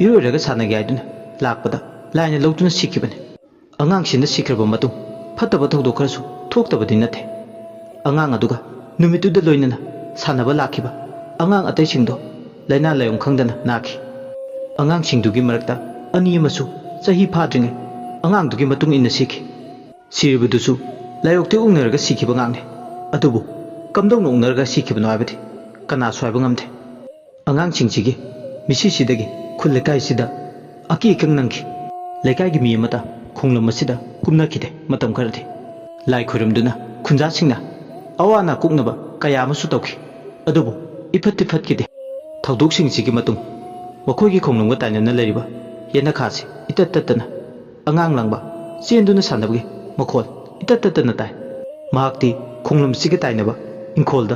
ꯏꯔꯣꯏꯔꯒ ꯁꯥꯟꯅꯒꯦ ꯍꯥꯏꯗꯨꯅ ꯂꯥꯛꯄꯗ ꯂꯥꯏꯅ ꯂꯧꯗꯨꯅ ꯁꯤꯈꯤꯕꯅꯤ꯫ ꯑꯉꯥꯡꯁꯤꯡꯗ ꯁꯤꯈ꯭ꯔꯕ ꯃꯇꯨꯡ ꯐꯠꯇꯕ ꯊꯧꯗꯣꯛ ꯈꯔꯁꯨ ꯊꯣꯛꯇꯕꯗꯤ ꯅꯠꯇꯦ꯫ ꯑꯉꯥꯡ ꯑꯗꯨꯒ ꯅꯨꯃꯤꯠꯇꯨꯗ ꯂꯣꯏꯅꯅ ꯁꯥꯟꯅꯕ ꯂꯥꯛꯈꯤꯕ ꯑꯉꯥꯡ ꯑꯇꯩꯁꯤꯡꯗꯣ ꯂꯥꯏꯅꯥ ꯂꯥꯏꯑꯣꯡ ꯈꯪꯗꯅ ꯅꯥꯈꯤ꯫ ꯑꯉꯥꯡꯁꯤꯡꯗꯨꯒꯤ ꯃꯔꯛꯇ ꯑꯅꯤ ꯑꯃꯁꯨ ꯆꯍꯤ ꯐꯥꯗ꯭ꯔꯤꯉꯩ ꯑꯉꯥꯡꯗꯨꯒꯤ ꯃꯇꯨꯡ ꯏꯟꯅ ꯁꯤꯈꯤ꯫ ꯁꯤꯔꯤꯕꯗꯨꯁꯨ ꯂꯥꯏꯑꯣꯛꯇꯤ ꯎꯛꯅꯔꯒ ꯁꯤꯈꯤꯕ ꯉꯥꯛꯅꯤ꯫ ꯑꯗꯨꯕꯨ ꯀꯝꯗꯧꯅ ꯎꯛꯅꯔꯒ ꯁꯤꯈꯤꯕꯅꯣ ꯍꯥꯏꯕꯗꯤ ꯀꯅꯥꯁꯨ ꯍꯥꯏꯕ ꯉꯝꯗꯦ꯫ ꯑꯉꯥꯡꯁꯤꯡꯁꯤꯒꯤ ꯃꯤꯁꯤꯁꯤꯗꯒꯤ ꯈꯨꯜ ꯂꯩꯀꯥꯏꯁꯤꯗ ꯑꯀꯤ ꯑꯈꯪ ꯅꯪꯈꯤ꯫ ꯂꯩꯀꯥꯏꯒꯤ ꯃꯤ ꯑꯃꯠꯇ ꯈꯣꯡꯂꯝ ꯑꯁꯤꯗ ꯀꯨꯝꯅꯈꯤꯗꯦ꯫ ꯃꯇꯝ ꯈꯔꯗꯤ ꯂꯥꯏ ꯈꯣꯏꯔꯝꯗꯨꯅ ꯈꯨꯟꯖꯥꯁꯤꯡꯅ ꯑꯋꯥ ꯑꯅꯥ ꯀꯣꯛꯅꯕ ꯀꯌꯥ ꯑꯃꯁꯨ ꯇꯧꯈꯤ꯫ ꯑꯗꯨꯕꯨ ꯏꯐꯠꯇꯤ ꯐꯠꯈꯤꯗꯦ꯫ ꯊꯧꯗꯣꯛꯁꯤꯡꯁꯤꯒꯤ ꯃꯇꯨꯡ ꯃꯈꯣꯏꯒꯤ ꯈꯣꯡꯂꯝꯒ ꯇꯥꯏꯅꯅ ꯂꯩꯔꯤꯕ ꯌꯦꯅꯈꯥꯁꯤ ꯏꯇꯠ ꯇꯠꯇꯅ ꯑꯉꯥꯡ ꯂꯥꯡꯕ, ꯆꯦꯟꯗꯨꯅ ꯁꯥꯟꯅꯕꯒꯤ ꯃꯈꯣꯜ ꯏꯇꯠ ꯇꯠꯇꯅ ꯇꯥꯏ꯫ ꯃꯍꯥꯛꯇꯤ ꯈꯣꯡꯂꯝꯁꯤꯒ ꯇꯥꯏꯅꯕ ꯏꯪꯈꯣꯜꯗ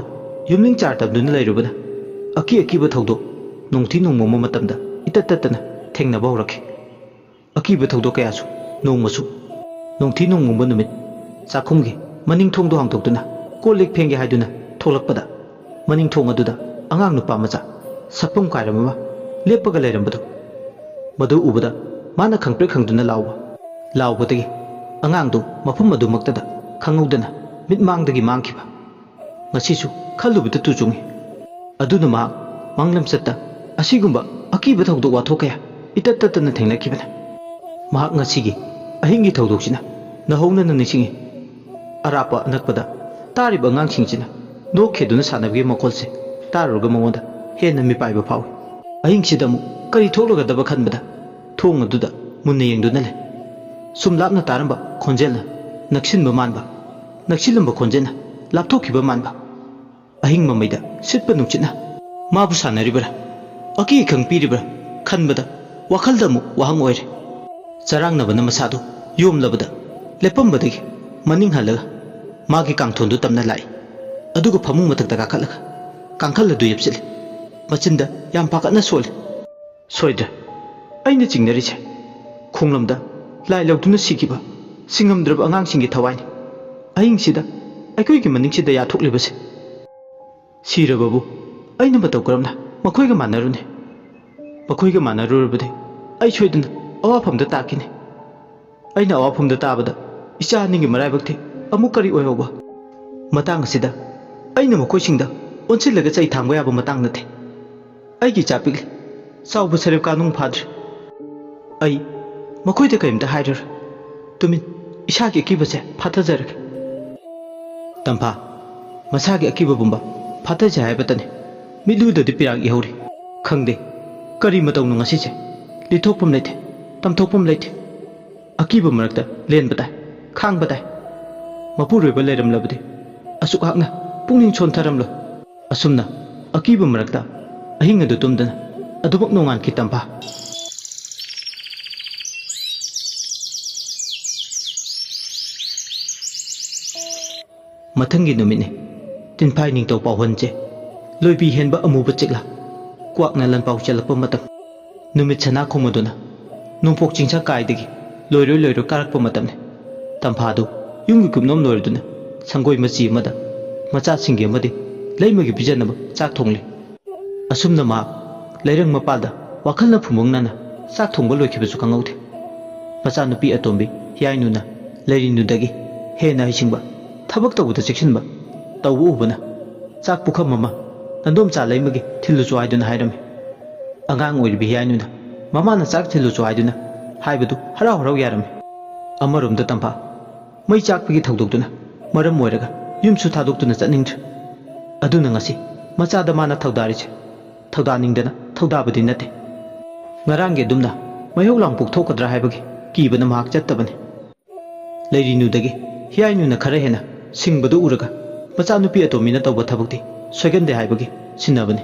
ꯌꯨꯝꯂꯤꯡ ꯆꯥꯔ ꯇꯝꯗꯨꯅ ꯂꯩꯔꯨꯕꯅ ꯑꯀꯤ ꯑꯀꯤꯕ ꯊꯧꯗꯣꯛ ꯅꯣꯡꯊꯤ ꯅꯣꯡꯃꯣꯡꯕ ꯃꯇꯝꯗ ꯏꯇꯠ ꯇꯠꯇꯅ ꯊꯦꯡꯅꯕ ꯍꯧꯔꯛꯈꯤ꯫ ꯑꯀꯤꯕ ꯊꯧꯗꯣꯛ ꯀꯌꯥꯁꯨ ꯅꯣꯡꯃꯁꯨ ꯅꯣꯡꯊꯤ ꯅꯣꯡꯃꯣꯡꯕ ꯅꯨꯃꯤꯠ ꯆꯥꯛꯈꯨꯝꯒꯤ ꯃꯅꯤꯡ ꯊꯣꯡꯗꯣ ꯍꯥꯡꯗꯣꯛꯇꯨꯅ ꯀꯣꯜ ꯂꯤꯛ ꯐꯦꯡꯒꯦ ꯍꯥꯏꯗꯨꯅ ꯊꯣꯛꯂꯛꯄꯗ ꯃꯅꯤꯡ ꯊꯣꯡ ꯑꯗꯨꯗ ꯑꯉꯥꯡ ꯅꯨꯄꯥ ꯃꯆꯥ ꯁꯛꯐꯝ ꯀꯥꯏꯔꯝ ꯑꯃ ꯂꯦꯞꯄꯒ ꯂꯩꯔꯝꯕꯗꯨ, ꯃꯗꯨ ꯎꯕꯗ ꯃꯥꯅ ꯈꯪꯄ꯭ꯔꯦꯛ ꯈꯪꯗꯨꯅ ꯂꯥꯎꯕ꯫ ꯂꯥꯎꯕꯗꯒꯤ ꯑꯉꯥꯡꯗꯨ ꯃꯐꯝ ꯑꯗꯨꯃꯛꯇꯗ ꯈꯪꯍꯧꯗꯅ ꯃꯤꯠꯃꯥꯡꯗꯒꯤ ꯃꯥꯡꯈꯤꯕ꯫ ꯉꯁꯤꯁꯨ ꯈꯜꯂꯨꯕꯗ ꯇꯨ ꯆꯨꯡꯏ꯫ ꯑꯗꯨꯅ ꯃꯍꯥꯛ ꯃꯥꯡꯂꯝꯆꯠꯇ ꯑꯁꯤꯒꯨꯝꯕ ꯑꯀꯤꯕ ꯊꯧꯗꯣꯛ ꯋꯥꯊꯣꯛ ꯀꯌꯥ ꯏꯇꯠ ꯇꯠꯇꯅ ꯊꯦꯡꯅꯈꯤꯕꯅꯤ꯫ ꯃꯍꯥꯛ ꯉꯁꯤꯒꯤ ꯑꯍꯤꯡꯒꯤ ꯊꯧꯗꯣꯛꯁꯤꯅ ꯅꯧꯍꯧꯅꯅ ꯅꯤꯡꯁꯤꯡꯏ꯫ ꯑꯔꯥꯞꯄ ꯑꯅꯛꯄꯗ ꯇꯥꯔꯤꯕ ꯑꯉꯥꯡꯁꯤꯡꯁꯤꯅ ꯅꯣꯛꯈꯦꯗꯨꯅ ꯁꯥꯟꯅꯕꯒꯤ ꯃꯈꯣꯜꯁꯦ ꯇꯥꯔꯨꯔꯒ ꯃꯉꯣꯟꯗ ꯍꯦꯟꯅ ꯃꯤꯄꯥꯏꯕ ꯐꯥꯎꯏ꯫ ꯑꯍꯤꯡꯁꯤꯗ ꯑꯃꯨꯛ ꯀꯔꯤ ꯊꯣꯛꯂꯒꯗꯕ ꯈꯟꯕꯗ ꯊꯣꯡ ꯑꯗꯨꯗ ꯃꯨꯟꯅ ꯌꯦꯡꯗꯨꯅ ꯂꯩ꯫ ꯁꯨꯝ ꯂꯥꯞꯅ ꯇꯥꯔꯝꯕ ꯈꯣꯟꯖꯦꯜꯅ ꯅꯛꯁꯤꯟꯕ ꯃꯥꯟꯕ, ꯅꯛꯁꯤꯜꯂꯝꯕ ꯈꯣꯟꯖꯦꯜꯅ ꯂꯥꯞꯊꯣꯛꯈꯤꯕ ꯃꯥꯟꯕ꯫ ꯑꯍꯤꯡ ꯃꯃꯩꯗ ꯁꯤꯠꯄ ꯅꯨꯡꯁꯤꯠꯅ ꯃꯥꯕꯨ ꯁꯥꯟꯅꯔꯤꯕ꯭ꯔꯥ, ꯑꯀꯤ ꯑꯈꯪ ꯄꯤꯔꯤꯕ꯭ꯔꯥ ꯈꯟꯕꯗ ꯋꯥꯈꯜꯗ ꯑꯃꯨꯛ ꯋꯥꯍꯪ ꯑꯣꯏꯔꯦ꯫ ꯆꯔꯥꯡꯅꯕꯅ ꯃꯁꯥꯗꯨ ꯌꯣꯝꯂꯕꯗ ꯂꯦꯞꯄꯝꯕꯗꯒꯤ ꯃꯅꯤꯡ ꯍꯜꯂꯒ ꯃꯥꯒꯤ ꯀꯥꯡꯊꯣꯟꯗꯨ ꯇꯝꯅ ꯂꯥꯛꯏ꯫ ꯑꯗꯨꯒ ꯐꯃꯨꯡ ꯃꯊꯛꯇ ꯀꯥꯈꯠꯂꯒ ꯀꯥꯡꯈꯜ ꯑꯗꯨ ꯌꯦꯞꯁꯤꯜꯂꯤ꯫ ꯃꯆꯤꯟꯗ ꯌꯥꯝ ꯄꯥꯈꯠꯅ ꯁꯣꯜꯂꯤ꯫ "ꯁꯣꯏꯗ꯭ꯔꯦ꯫ ꯑꯩꯅ ꯆꯤꯡꯅꯔꯤꯁꯦ ꯈꯣꯡꯂꯝꯗ ꯂꯥꯏ ꯂꯧꯗꯨꯅ ꯁꯤꯈꯤꯕ ꯁꯤꯡꯉꯝꯗ꯭ꯔꯕ ꯑꯉꯥꯡꯁꯤꯡꯒꯤ ꯊꯋꯥꯏꯅꯤ꯫ ꯑꯍꯤꯡꯁꯤꯗ ꯑꯩꯈꯣꯏꯒꯤ ꯃꯅꯤꯡꯁꯤꯗ ꯌꯥꯊꯣꯛꯂꯤꯕꯁꯦ꯫ ꯁꯤꯔꯕꯕꯨ ꯑꯩꯅ ꯃꯇꯧ ꯀꯔꯝꯅ ꯃꯈꯣꯏꯒ ꯃꯥꯟꯅꯔꯨꯅꯤ? ꯃꯈꯣꯏꯒ ꯃꯥꯟꯅꯔꯨꯔꯕꯗꯤ ꯑꯩ ꯁꯣꯏꯗꯅ ꯑꯋꯥꯐꯝꯗ ꯇꯥꯈꯤꯅꯤ꯫ ꯑꯩꯅ ꯑꯋꯥꯐꯝꯗ ꯇꯥꯕꯗ ꯏꯆꯥ ꯑꯅꯤꯒꯤ ꯃꯔꯥꯏꯕꯛꯇꯤ ꯑꯃꯨꯛ ꯀꯔꯤ ꯑꯣꯏꯍꯧꯕ? ꯃꯇꯥꯡ ꯑꯁꯤꯗ ꯑꯩꯅ ꯃꯈꯣꯏꯁꯤꯡꯗ ꯑꯣꯟꯁꯤꯜꯂꯒ ꯆꯩ ꯊꯥꯡꯕ ꯌꯥꯕ ꯃꯇꯥꯡ ꯅꯠꯇꯦ꯫ ꯑꯩꯒꯤ ꯏꯆꯥ ꯄꯤꯛꯂꯤ, ꯆꯥꯎꯕ ꯁꯔꯦꯞ ꯀꯥꯅꯨꯡ ꯐꯥꯗ꯭ꯔꯤ꯫ ꯑꯩ ꯃꯈꯣꯏꯗ ꯀꯔꯤꯝꯇ ꯍꯥꯏꯔꯔꯣꯏ꯫ ꯇꯨꯃꯤꯟ ꯏꯁꯥꯒꯤ ꯑꯀꯤꯕꯁꯦ ꯐꯥꯊꯖꯔꯒꯦ꯫" ꯇꯝꯐꯥ ꯃꯁꯥꯒꯤ ꯑꯀꯤꯕ ꯄꯨꯝꯕ ꯐꯥꯊꯖꯩ ꯍꯥꯏꯕꯇꯅꯤ꯫ ꯃꯤꯠꯂꯨꯗꯗꯤ ꯄꯤꯔꯥꯡ ꯏꯍꯧꯔꯤ꯫ ꯈꯪꯗꯦ, ꯀꯔꯤ ꯃꯇꯧꯅꯣ ꯉꯁꯤꯁꯦ? ꯂꯤꯊꯣꯛꯐꯝ ꯂꯩꯇꯦ, ꯇꯝꯊꯣꯛꯐꯝ ꯂꯩꯇꯦ꯫ ꯑꯀꯤꯕ ꯃꯔꯛꯇ ꯂꯦꯟꯕ ꯇꯥꯏ, ꯈꯥꯡꯕ ꯇꯥꯏ꯫ ꯃꯄꯨꯔꯣꯏꯕ ꯂꯩꯔꯝꯂꯕꯗꯤ ꯑꯁꯨꯛ ꯍꯥꯛꯅ ꯄꯨꯛꯅꯤꯡ ꯁꯣꯟꯊꯔꯝꯂꯣꯏ꯫ ꯑꯁꯨꯝꯅ ꯑꯀꯤꯕ ꯃꯔꯛꯇ ꯑꯍꯤꯡ ꯑꯗꯨ ꯇꯨꯝꯗꯅ ꯑꯗꯨꯃꯛ ꯅꯣꯡꯉꯥꯟꯈꯤ ꯇꯝꯐꯥ꯫ ꯃꯊꯪꯒꯤ ꯅꯨꯃꯤꯠꯅꯤ꯫ ꯇꯤꯟꯐꯥꯏ ꯅꯤꯡꯊꯧ ꯄꯥꯎꯍꯟꯁꯦ ꯂꯣꯏꯕꯤ ꯍꯦꯟꯕ ꯑꯃꯨꯕ ꯆꯤꯛꯂꯥ ꯀ꯭ꯋꯥꯛꯅ ꯂꯟꯄꯥꯎ ꯆꯦꯜꯂꯛꯄ ꯃꯇꯝ꯫ ꯅꯨꯃꯤꯠ ꯁꯅꯥ ꯈꯣꯡꯃꯗꯨꯅ ꯅꯣꯡꯄꯣꯛ ꯆꯤꯡꯁꯥ ꯀꯥꯏꯗꯒꯤ ꯂꯣꯏꯔꯣꯏ ꯂꯣꯏꯔꯣꯏ ꯀꯥꯔꯛꯄ ꯃꯇꯝꯅꯤ꯫ ꯇꯝꯐꯥꯗꯨ ꯌꯨꯝꯒꯤ ꯀꯨꯞꯅꯣꯝ ꯂꯣꯏꯔꯗꯨꯅ ꯁꯪꯒꯣꯏ ꯃꯆꯤ ꯑꯃꯗ ꯃꯆꯥꯁꯤꯡꯒꯤ ꯑꯃꯗꯤ ꯂꯩꯃꯒꯤ ꯄꯤꯖꯅꯕ ꯆꯥꯛ ꯊꯣꯡꯂꯤ꯫ ꯑꯁꯨꯝꯅ ꯃꯍꯥꯛ ꯂꯩꯔꯪ ꯃꯄꯥꯜꯗ ꯋꯥꯈꯜꯅ ꯐꯨꯝꯕꯪꯅꯅ ꯆꯥꯛ ꯊꯣꯡꯕ ꯂꯣꯏꯈꯤꯕꯁꯨ ꯈꯪꯍꯧꯗꯦ꯫ ꯃꯆꯥꯅꯨꯄꯤ ꯑꯇꯣꯝꯕꯤ ꯍꯤꯌꯥꯏꯅꯨꯅ ꯂꯩꯔꯤꯅꯨꯗꯒꯤ ꯍꯦꯟꯅ ꯍꯩꯁꯤꯡꯕ, ꯊꯕꯛ ꯇꯧꯕꯗ ꯆꯦꯛꯁꯤꯟꯕ ꯇꯧꯕ ꯎꯕꯅ ꯆꯥꯛ ꯄꯨꯈꯝ ꯑꯃ ꯅꯟꯗꯣꯝꯆꯥ ꯂꯩꯃꯒꯤ ꯊꯤꯜꯂꯨꯆꯣ ꯍꯥꯏꯗꯨꯅ ꯍꯥꯏꯔꯝꯃꯤ꯫ ꯑꯉꯥꯡ ꯑꯣꯏꯔꯤꯕ ꯍꯤꯌꯥꯏꯅꯨꯅ ꯃꯃꯥꯅ ꯆꯥꯛ ꯊꯤꯜꯂꯨꯆꯣ ꯍꯥꯏꯗꯨꯅ ꯍꯥꯏꯕꯗꯨ ꯍꯔꯥꯎ ꯍꯔꯥꯎ ꯌꯥꯔꯝꯃꯤ꯫ ꯑꯃꯔꯣꯝꯗ ꯇꯝꯐꯥ ꯃꯩ ꯆꯥꯛꯄꯒꯤ ꯊꯧꯗꯣꯛꯇꯨꯅ ꯃꯔꯝ ꯑꯣꯏꯔꯒ ꯌꯨꯝꯁꯨ ꯊꯥꯗꯣꯛꯇꯨꯅ ꯆꯠꯅꯤꯡꯗ꯭ꯔꯦ꯫ ꯑꯗꯨꯅ ꯉꯁꯤ ꯃꯆꯥꯗ ꯃꯥꯅ ꯊꯧꯗꯥꯔꯤꯁꯦ ꯊꯧꯗꯥꯅꯤꯡꯗꯅ ꯊꯧꯗꯥꯕꯗꯤ ꯅꯠꯇꯦ꯫ ꯉꯔꯥꯡꯒꯤ ꯑꯗꯨꯝꯅ ꯃꯩꯍꯧ ꯂꯥꯡꯄꯣꯛ ꯊꯣꯛꯀꯗ꯭ꯔꯥ ꯍꯥꯏꯕꯒꯤ ꯀꯤꯕꯅ ꯃꯍꯥꯛ ꯆꯠꯇꯕꯅꯤ꯫ ꯂꯩꯔꯤꯅꯨꯗꯒꯤ ꯍꯤꯌꯥꯏꯅꯨꯅ ꯈꯔ ꯍꯦꯟꯅ ꯁꯤꯡꯕꯗꯨ ꯎꯔꯒ ꯃꯆꯥꯅꯨꯄꯤ ꯑꯇꯣꯝꯕꯤꯅ ꯇꯧꯕ ꯊꯕꯛꯇꯤ ꯁꯣꯏꯒꯟꯗꯦ ꯍꯥꯏꯕꯒꯤ ꯁꯤꯟꯅꯕꯅꯤ꯫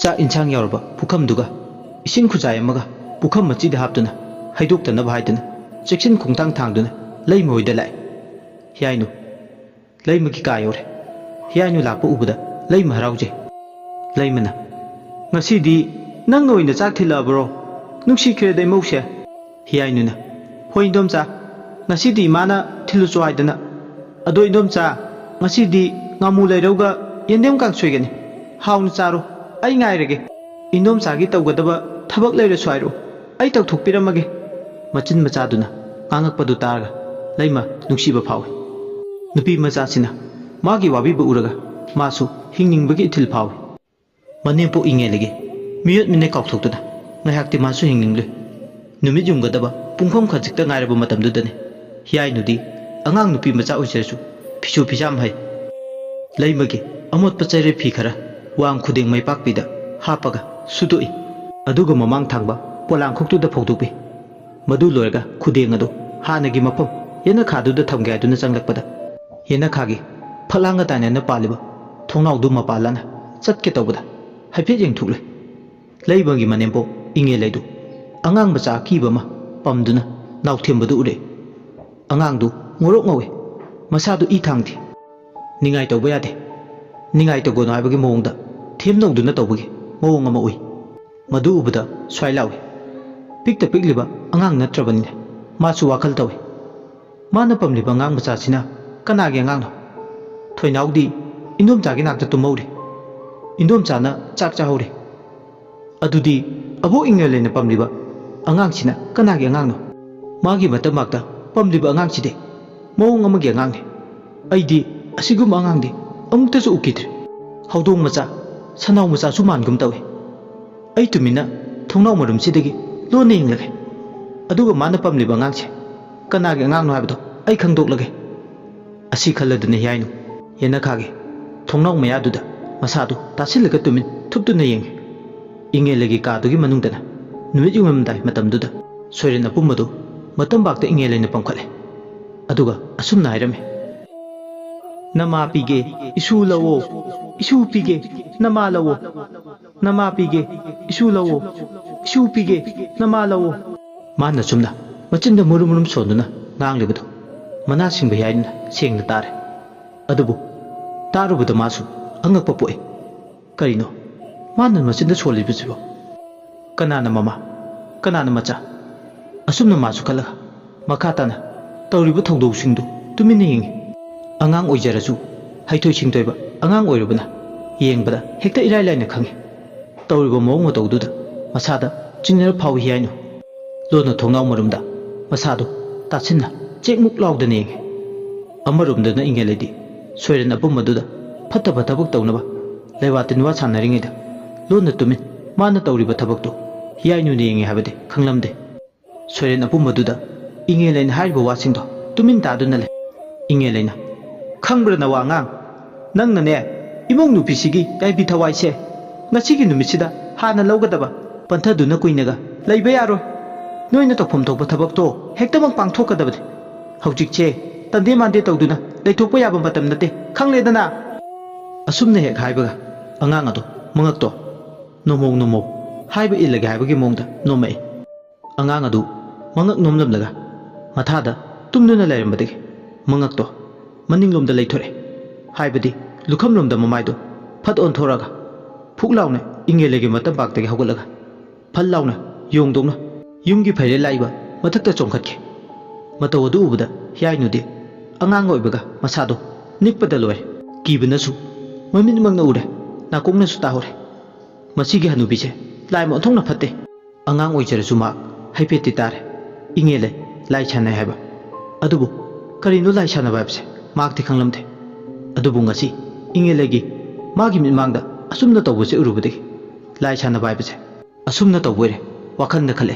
ꯆꯥꯛ ꯏꯟꯁꯥꯡ ꯌꯥꯎꯔꯕ ꯄꯨꯈꯝꯗꯨꯒ ꯏꯁꯤꯡ ꯈꯨꯖꯥꯏ ꯑꯃꯒ ꯄꯨꯈꯝ ꯃꯆꯤꯗ ꯍꯥꯞꯇꯨꯅ ꯍꯩꯗꯣꯛꯇꯅꯕ ꯍꯥꯏꯗꯨꯅ ꯆꯦꯛꯁꯤꯟ ꯈꯣꯡꯊꯥꯡ ꯊꯥꯡꯗꯨꯅ ꯂꯩꯃ ꯍꯣꯏꯗ ꯂꯥꯛꯏ꯫ ꯍꯤꯌꯥꯏꯅꯨ, ꯂꯩꯃꯒꯤ ꯀꯥ ꯌꯧꯔꯦ꯫ ꯍꯤꯌꯥꯏꯅꯨ ꯂꯥꯛꯄ ꯎꯕꯗ ꯂꯩꯃ ꯍꯔꯥꯎꯖꯩ꯫ ꯂꯩꯃꯅ, "ꯉꯁꯤꯗꯤ ꯅꯪꯅ ꯑꯣꯏꯅ ꯆꯥꯛ ꯊꯤꯜꯂꯛꯑꯕ꯭ꯔꯣ? ꯅꯨꯡꯁꯤꯈ꯭ꯔꯦꯗ ꯏꯃꯧꯁꯦ꯫" ꯍꯤꯌꯥꯏꯅꯨꯅ, "ꯍꯣꯏ ꯏꯟꯗꯣꯝꯆꯥ, ꯉꯁꯤꯗꯤ ꯏꯃꯥꯅ ꯊꯤꯜꯂꯨꯆꯣ ꯍꯥꯏꯗꯅ꯫ ꯑꯗꯣ ꯏꯟꯗꯣꯝꯆꯥ, ꯉꯁꯤꯗꯤ ꯉꯥꯃꯨ ꯂꯩꯔꯧꯒ ꯌꯦꯟꯗꯦꯝ ꯀꯥꯡꯁꯣꯏꯒꯅꯤ꯫ ꯍꯥꯎꯅ ꯆꯥꯔꯣ, ꯑꯩ ꯉꯥꯏꯔꯒꯦ꯫ ꯏꯟꯗꯣꯝꯆꯥꯒꯤ ꯇꯧꯒꯗꯕ ꯊꯕꯛ ꯂꯩꯔꯁꯨ ꯍꯥꯏꯔꯛꯎ, ꯑꯩ ꯇꯧꯊꯣꯛꯄꯤꯔꯝꯃꯒꯦ꯫" ꯃꯆꯤꯟ ꯃꯆꯥꯗꯨꯅ ꯉꯥꯡꯉꯛꯄꯗꯨ ꯇꯥꯔꯒ ꯂꯩꯃ ꯅꯨꯡꯁꯤꯕ ꯐꯥꯎꯏ꯫ ꯅꯨꯄꯤ ꯃꯆꯥꯁꯤꯅ ꯃꯥꯒꯤ ꯋꯥꯕꯤꯕ ꯎꯔꯒ ꯃꯥꯁꯨ ꯍꯤꯡꯅꯤꯡꯕꯒꯤ ꯏꯊꯤꯜ ꯐꯥꯎꯏ꯫ ꯃꯅꯦꯝꯄꯣꯛ ꯏꯉꯦꯜꯂꯤꯒꯤ ꯃꯤꯑꯣꯠ ꯃꯤꯅꯩ ꯀꯥꯎꯊꯣꯛꯇꯨꯅ ꯉꯥꯏꯍꯥꯛꯇꯤ ꯃꯥꯁꯨ ꯍꯤꯡꯅꯤꯡꯂꯨꯏ꯫ ꯅꯨꯃꯤꯠ ꯌꯨꯡꯒꯗꯕ ꯄꯨꯡꯐꯝ ꯈꯖꯤꯛꯇ ꯉꯥꯏꯔꯕ ꯃꯇꯝꯗꯨꯗꯅꯤ ꯍꯤꯌꯥꯏꯅꯨꯗꯤ ꯑꯉꯥꯡ ꯅꯨꯄꯤ ꯃꯆꯥ ꯑꯣꯏꯖꯔꯁꯨ ꯐꯤꯁꯨ ꯐꯤꯖꯥꯝ ꯍꯩ꯫ ꯂꯩꯃꯒꯤ ꯑꯃꯣꯠꯄ ꯆꯩꯔꯣꯏ ꯐꯤ ꯈꯔ ꯋꯥꯡ ꯈꯨꯗꯦꯡ ꯃꯩꯄꯥꯛꯄꯤꯗ ꯍꯥꯞꯄꯒ ꯁꯨꯗꯣꯛꯏ꯫ ꯑꯗꯨꯒ ꯃꯃꯥꯡ ꯊꯪꯕ ꯄꯣꯂꯥꯡꯈꯣꯛꯇꯨꯗ ꯐꯧꯗꯣꯛꯄꯤ꯫ ꯃꯗꯨ ꯂꯣꯏꯔꯒ ꯈꯨꯗꯦꯡ ꯑꯗꯨ ꯍꯥꯟꯅꯒꯤ ꯃꯐꯝ ꯌꯦꯅꯈꯥꯗꯨꯗ ꯊꯝꯒꯦ ꯍꯥꯏꯗꯨꯅ ꯆꯪꯂꯛꯄꯗ, ꯌꯦꯅꯈꯥꯒꯤ ꯐꯛꯂꯥꯡꯒ ꯇꯥꯏꯅꯅ ꯄꯥꯜꯂꯤꯕ ꯊꯣꯡꯅꯥꯎꯗꯨ ꯃꯄꯥ ꯂꯥꯟꯅ ꯆꯠꯀꯦ ꯇꯧꯕꯗ ꯍꯥꯏꯐꯦꯠ ꯌꯦꯡꯊꯣꯛꯂꯦ꯫ ꯂꯩꯃꯒꯤ ꯃꯅꯦꯝꯄꯣꯛ ꯏꯉꯦꯜꯂꯩꯗꯨ ꯑꯉꯥꯡ ꯃꯆꯥ ꯑꯀꯤꯕ ꯑꯃ ꯄꯝꯗꯨꯅ ꯅꯥꯎꯊꯦꯝꯕꯗꯨ ꯎꯔꯦ꯫ ꯑꯉꯥꯡꯗꯨ ꯉꯧꯔꯣꯛ ꯉꯧꯏ, ꯃꯁꯥꯗꯨ ꯏ ꯊꯥꯡꯗꯦ꯫ ꯅꯤꯡꯉꯥꯏ ꯇꯧꯕ ꯌꯥꯗꯦ꯫ ꯅꯤꯡꯉꯥꯏ ꯇꯧꯒꯅꯨ ꯍꯥꯏꯕꯒꯤ ꯃꯑꯣꯡꯗ ꯊꯦꯝꯅꯧꯗꯨꯅ ꯇꯧꯕꯒꯤ ꯃꯑꯣꯡ ꯑꯃ ꯎꯏ꯫ ꯃꯗꯨ ꯎꯕꯗ ꯁ꯭ꯋꯥꯏ ꯂꯥꯎꯏ꯫ ꯄꯤꯛꯇ ꯄꯤꯛꯂꯤꯕ ꯑꯉꯥꯡ ꯅꯠꯇ꯭ꯔꯕꯅꯤꯅ ꯃꯥꯁꯨ ꯋꯥꯈꯜ ꯇꯧꯏ꯫ ꯃꯥꯅ ꯄꯝꯂꯤꯕ ꯑꯉꯥꯡ ꯃꯆꯥꯁꯤꯅ ꯀꯅꯥꯒꯤ ꯑꯉꯥꯡꯅꯣ? ꯊꯣꯏꯅꯥꯎꯗꯤ ꯏꯟꯗꯣꯝꯆꯥꯒꯤ ꯅꯥꯛꯇ ꯇꯨꯝꯍꯧꯔꯤ꯫ ꯏꯟꯗꯣꯝꯆꯥꯅ ꯆꯥꯛ ꯆꯥꯍꯧꯔꯤ꯫ ꯑꯗꯨꯗꯤ ꯑꯕꯣꯛ ꯏꯉꯦꯜꯂꯩꯅ ꯄꯝꯂꯤꯕ ꯑꯉꯥꯡꯁꯤꯅ ꯀꯅꯥꯒꯤ ꯑꯉꯥꯡꯅꯣ? ꯃꯥꯒꯤ ꯃꯇꯝꯃꯛꯇ ꯄꯝꯂꯤꯕ ꯑꯉꯥꯡꯁꯤꯗꯤ ꯃꯑꯣꯡ ꯑꯃꯒꯤ ꯑꯉꯥꯡꯅꯤ꯫ ꯑꯩꯗꯤ ꯑꯁꯤꯒꯨꯝꯕ ꯑꯉꯥꯡꯗꯤ ꯑꯃꯨꯛꯇꯁꯨ ꯎꯈꯤꯗ꯭ꯔꯤ꯫ ꯍꯧꯗꯣꯡ ꯃꯆꯥ, ꯁꯟꯅꯥꯎ ꯃꯆꯥꯁꯨ ꯃꯥꯟꯒꯨꯝ ꯇꯧꯏ꯫ ꯑꯩ ꯇꯨꯃꯤꯟꯅ ꯊꯣꯡꯅꯥꯎ ꯃꯔꯨꯝꯁꯤꯗꯒꯤ ꯂꯣꯟꯅ ꯌꯦꯡꯂꯒꯦ꯫ ꯑꯗꯨꯒ ꯃꯥꯅ ꯄꯝꯂꯤꯕ ꯑꯉꯥꯡꯁꯦ ꯀꯅꯥꯒꯤ ꯑꯉꯥꯡꯅꯣ ꯍꯥꯏꯕꯗꯣ ꯑꯩ ꯈꯪꯗꯣꯛꯂꯒꯦ꯫ ꯑꯁꯤ ꯈꯜꯂꯗꯨꯅ ꯍꯤꯌꯥꯏꯅꯨ ꯌꯦꯅꯈꯥꯒꯤ ꯊꯣꯡꯅꯥꯎ ꯃꯌꯥꯗꯨꯗ ꯃꯁꯥꯗꯨ ꯇꯥꯁꯤꯜꯂꯒ ꯇꯨꯃꯤꯟ ꯊꯨꯞꯇꯨꯅ ꯌꯦꯡꯉꯤ꯫ ꯏꯉꯦꯜꯂꯩꯒꯤ ꯀꯥꯗꯨꯒꯤ ꯃꯅꯨꯡꯗꯅ ꯅꯨꯃꯤꯠ ꯌꯨꯡꯂꯝꯗꯥꯏ ꯃꯇꯝꯗꯨꯗ ꯁꯣꯏꯔꯦꯟ ꯑꯄꯨꯝꯕꯗꯨ ꯃꯇꯝꯕꯥꯛꯇ ꯏꯉꯦꯜꯂꯩꯅ ꯄꯝꯈꯠꯂꯦ꯫ ꯑꯗꯨꯒ ꯑꯁꯨꯝꯅ ꯍꯥꯏꯔꯝꯃꯤ: "ꯅꯃꯥ ꯄꯤꯒꯦ, ꯏꯁꯨ ꯂꯧꯋꯣ, ꯏꯁꯨ ꯄꯤꯒꯦ, ꯅꯃꯥ ꯂꯧꯋꯣ, ꯅꯃꯥ ꯄꯤꯒꯦ, ꯏꯁꯨ ꯂꯧꯋꯣ, ꯏꯁꯨ ꯄꯤꯒꯦ, ꯅꯃꯥ ꯂꯧꯋꯣ"꯫ ꯃꯥꯅ ꯆꯨꯝꯅ ꯃꯆꯤꯟꯗ ꯃꯨꯔꯨꯝ ꯃꯨꯔꯨꯝ ꯁꯣꯟꯗꯨꯅ ꯉꯥꯡꯂꯤꯕꯗꯨ ꯃꯅꯥ ꯁꯤꯡꯕ ꯍꯤꯌꯥꯏꯅ ꯁꯦꯡꯅ ꯇꯥꯔꯦ꯫ ꯑꯗꯨꯕꯨ ꯇꯥꯔꯨꯕꯗ ꯃꯥꯁꯨ ꯑꯉꯛꯄ ꯄꯣꯛꯏ꯫ ꯀꯔꯤꯅꯣ ꯃꯥꯅ ꯃꯆꯤꯟꯗ ꯁꯣꯜꯂꯤꯕꯁꯤꯕꯣ? ꯀꯅꯥꯅ ꯃꯃꯥ, ꯀꯅꯥꯅ ꯃꯆꯥ? ꯑꯁꯨꯝꯅ ꯃꯥꯁꯨ ꯈꯜꯂꯒ ꯃꯈꯥ ꯇꯥꯅ ꯇꯧꯔꯤꯕ ꯊꯧꯗꯣꯛꯁꯤꯡꯗꯨ ꯇꯨꯃꯤꯟꯅ ꯌꯦꯡꯉꯤ꯫ ꯑꯉꯥꯡ ꯑꯣꯏꯖꯔꯁꯨ ꯍꯩꯊꯣꯏ ꯁꯤꯡꯊꯣꯏꯕ ꯑꯉꯥꯡ ꯑꯣꯏꯔꯨꯕꯅ ꯌꯦꯡꯕꯗ ꯍꯦꯛꯇ ꯏꯔꯥꯏ ꯂꯥꯏꯅ ꯈꯪꯉꯤ꯫ ꯇꯧꯔꯤꯕ ꯃꯑꯣꯡ ꯃꯇꯧꯗꯨꯗ ꯃꯁꯥꯗ ꯆꯤꯡꯅꯔ ꯐꯥꯎꯏ ꯍꯤꯌꯥꯏꯅꯨ꯫ ꯂꯣꯟꯅ ꯊꯣꯡꯅꯥꯎ ꯃꯔꯨꯝꯗ ꯃꯁꯥꯗꯨ ꯇꯥꯁꯤꯟꯅ ꯆꯦꯛꯃꯨꯛ ꯂꯥꯎꯗꯅ ꯌꯦꯡꯉꯤ꯫ ꯑꯃꯔꯣꯝꯗꯅ ꯏꯉꯦꯜꯂꯩꯗꯤ ꯁꯣꯏꯔꯦꯟ ꯑꯄꯨꯝꯕꯗꯨꯗ ꯐꯠꯇꯕ ꯊꯕꯛ ꯇꯧꯅꯕ ꯂꯩꯋꯥ ꯇꯤꯟꯋꯥ ꯁꯥꯟꯅꯔꯤꯉꯩꯗ ꯂꯣꯟꯅ ꯇꯨꯃꯤꯟ ꯃꯥꯅ ꯇꯧꯔꯤꯕ ꯊꯕꯛꯇꯨ ꯍꯤꯌꯥꯏꯅꯨꯅ ꯌꯦꯡꯉꯤ ꯍꯥꯏꯕꯗꯤ ꯈꯪꯂꯝꯗꯦ꯫ ꯁꯣꯏꯔꯦꯟ ꯑꯄꯨꯝꯕꯗꯨꯗ ꯏꯉꯦꯜꯂꯩꯅ ꯍꯥꯏꯔꯤꯕ ꯋꯥꯁꯤꯡꯗꯣ ꯇꯨꯃꯤꯟ ꯇꯥꯗꯨꯅ ꯂꯩ꯫ ꯏꯉꯦꯜꯂꯩꯅ: "ꯈꯪꯕ꯭ꯔꯥ ꯅꯋꯥ ꯑꯉꯥꯡ? ꯅꯪꯅꯅꯦ, ꯏꯃꯧ ꯅꯨꯄꯤꯁꯤꯒꯤ ꯌꯥꯏꯕꯤ ꯊꯋꯥꯏꯁꯦ ꯉꯁꯤꯒꯤ ꯅꯨꯃꯤꯠꯁꯤꯗ ꯍꯥꯟꯅ ꯂꯧꯒꯗꯕ꯫ ꯄꯟꯊꯗꯨꯅ ꯀꯨꯏꯅꯒ ꯂꯩꯕ ꯌꯥꯔꯣꯏ꯫ ꯅꯣꯏꯅ ꯇꯧꯐꯝ ꯊꯣꯛꯄ ꯊꯕꯛꯇꯣ ꯍꯦꯛꯇꯃꯛ ꯄꯥꯡꯊꯣꯛꯀꯗꯕꯅꯤ꯫ ꯍꯧꯖꯤꯛꯁꯦ ꯇꯟꯗꯦ ꯃꯥꯟꯗꯦ ꯇꯧꯗꯨꯅ ꯂꯩꯊꯣꯛꯄ ꯌꯥꯕ ꯃꯇꯝ ꯅꯠꯇꯦ, ꯈꯪꯂꯦꯗꯅ?" ꯑꯁꯨꯝꯅ ꯍꯦꯛ ꯍꯥꯏꯕꯒ ꯑꯉꯥꯡ ꯑꯗꯣ ꯃꯉꯛꯇꯣ ꯅꯣꯃꯧ ꯅꯣꯃꯧ ꯍꯥꯏꯕ ꯏꯜꯂꯒꯦ ꯍꯥꯏꯕꯒꯤ ꯃꯑꯣꯡꯗ ꯅꯣꯝꯃꯛꯏ꯫ ꯑꯉꯥꯡ ꯑꯗꯨ ꯃꯉꯛ ꯅꯣꯝꯂꯝꯂꯒ ꯃꯊꯥꯗ ꯇꯨꯝꯗꯨꯅ ꯂꯩꯔꯝꯕꯗꯒꯤ ꯃꯉꯛꯇꯣ ꯃꯅꯤꯡꯂꯣꯝꯗ ꯂꯩꯊꯣꯔꯛꯑꯦ꯫ ꯍꯥꯏꯕꯗꯤ ꯂꯨꯈꯝꯂꯣꯝꯗ ꯃꯃꯥꯏꯗꯣ ꯐꯠ ꯑꯣꯟꯊꯣꯔꯛꯑꯒ ꯐꯨꯛ ꯂꯥꯎꯅ ꯏꯪꯉꯦꯂꯩꯒꯤ ꯃꯇꯝꯄꯥꯛꯇꯒꯤ ꯍꯧꯒꯠꯂꯒ ꯐꯜ ꯂꯥꯎꯅ ꯌꯣꯡꯗꯧꯅ ꯌꯨꯝꯒꯤ ꯐꯩꯔꯦꯜ ꯂꯥꯛꯏꯕ ꯃꯊꯛꯇ ꯆꯣꯡꯈꯠꯈꯤ꯫ ꯃꯇꯧ ꯑꯗꯨ ꯎꯕꯗ ꯍꯤꯌꯥꯏꯅꯨꯗꯤ ꯑꯉꯥꯡ ꯑꯣꯏꯕꯒ ꯃꯁꯥꯗꯣ ꯅꯤꯛꯄꯗ ꯂꯣꯏꯔꯦ꯫ ꯀꯤꯕꯅꯁꯨ ꯃꯃꯤꯠꯃꯛꯅ ꯎꯔꯦ, ꯅꯥꯀꯣꯡꯅꯁꯨ ꯇꯥꯍꯧꯔꯦ꯫ ꯃꯁꯤꯒꯤ ꯍꯅꯨꯕꯤꯁꯦ ꯂꯥꯏꯃ ꯑꯣꯟꯊꯣꯛꯅ ꯐꯠꯇꯦ꯫ ꯑꯉꯥꯡ ꯑꯣꯏꯖꯔꯁꯨ ꯃꯍꯥꯛ ꯍꯥꯏꯐꯦꯠꯇꯤ ꯇꯥꯔꯦ꯫ ꯏꯉꯦꯜꯂꯩ ꯂꯥꯏ ꯁꯥꯟꯅꯩ ꯍꯥꯏꯕ꯫ ꯑꯗꯨꯕꯨ ꯀꯔꯤꯅꯣ ꯂꯥꯏ ꯁꯥꯟꯅꯕ ꯍꯥꯏꯕꯁꯦ ꯃꯍꯥꯛꯇꯤ ꯈꯪꯂꯝꯗꯦ꯫ ꯑꯗꯨꯕꯨ ꯉꯁꯤ ꯏꯉꯦꯂꯩꯒꯤ ꯃꯥꯒꯤ ꯃꯤꯠꯃꯥꯡꯗ ꯑꯁꯨꯝꯅ ꯇꯧꯕꯁꯦ ꯎꯔꯨꯕꯗꯒꯤ ꯂꯥꯏ ꯁꯥꯟꯅꯕ ꯍꯥꯏꯕꯁꯦ ꯑꯁꯨꯝꯅ ꯇꯧꯕ ꯑꯣꯏꯔꯦ ꯋꯥꯈꯜꯗ ꯈꯜꯂꯦ꯫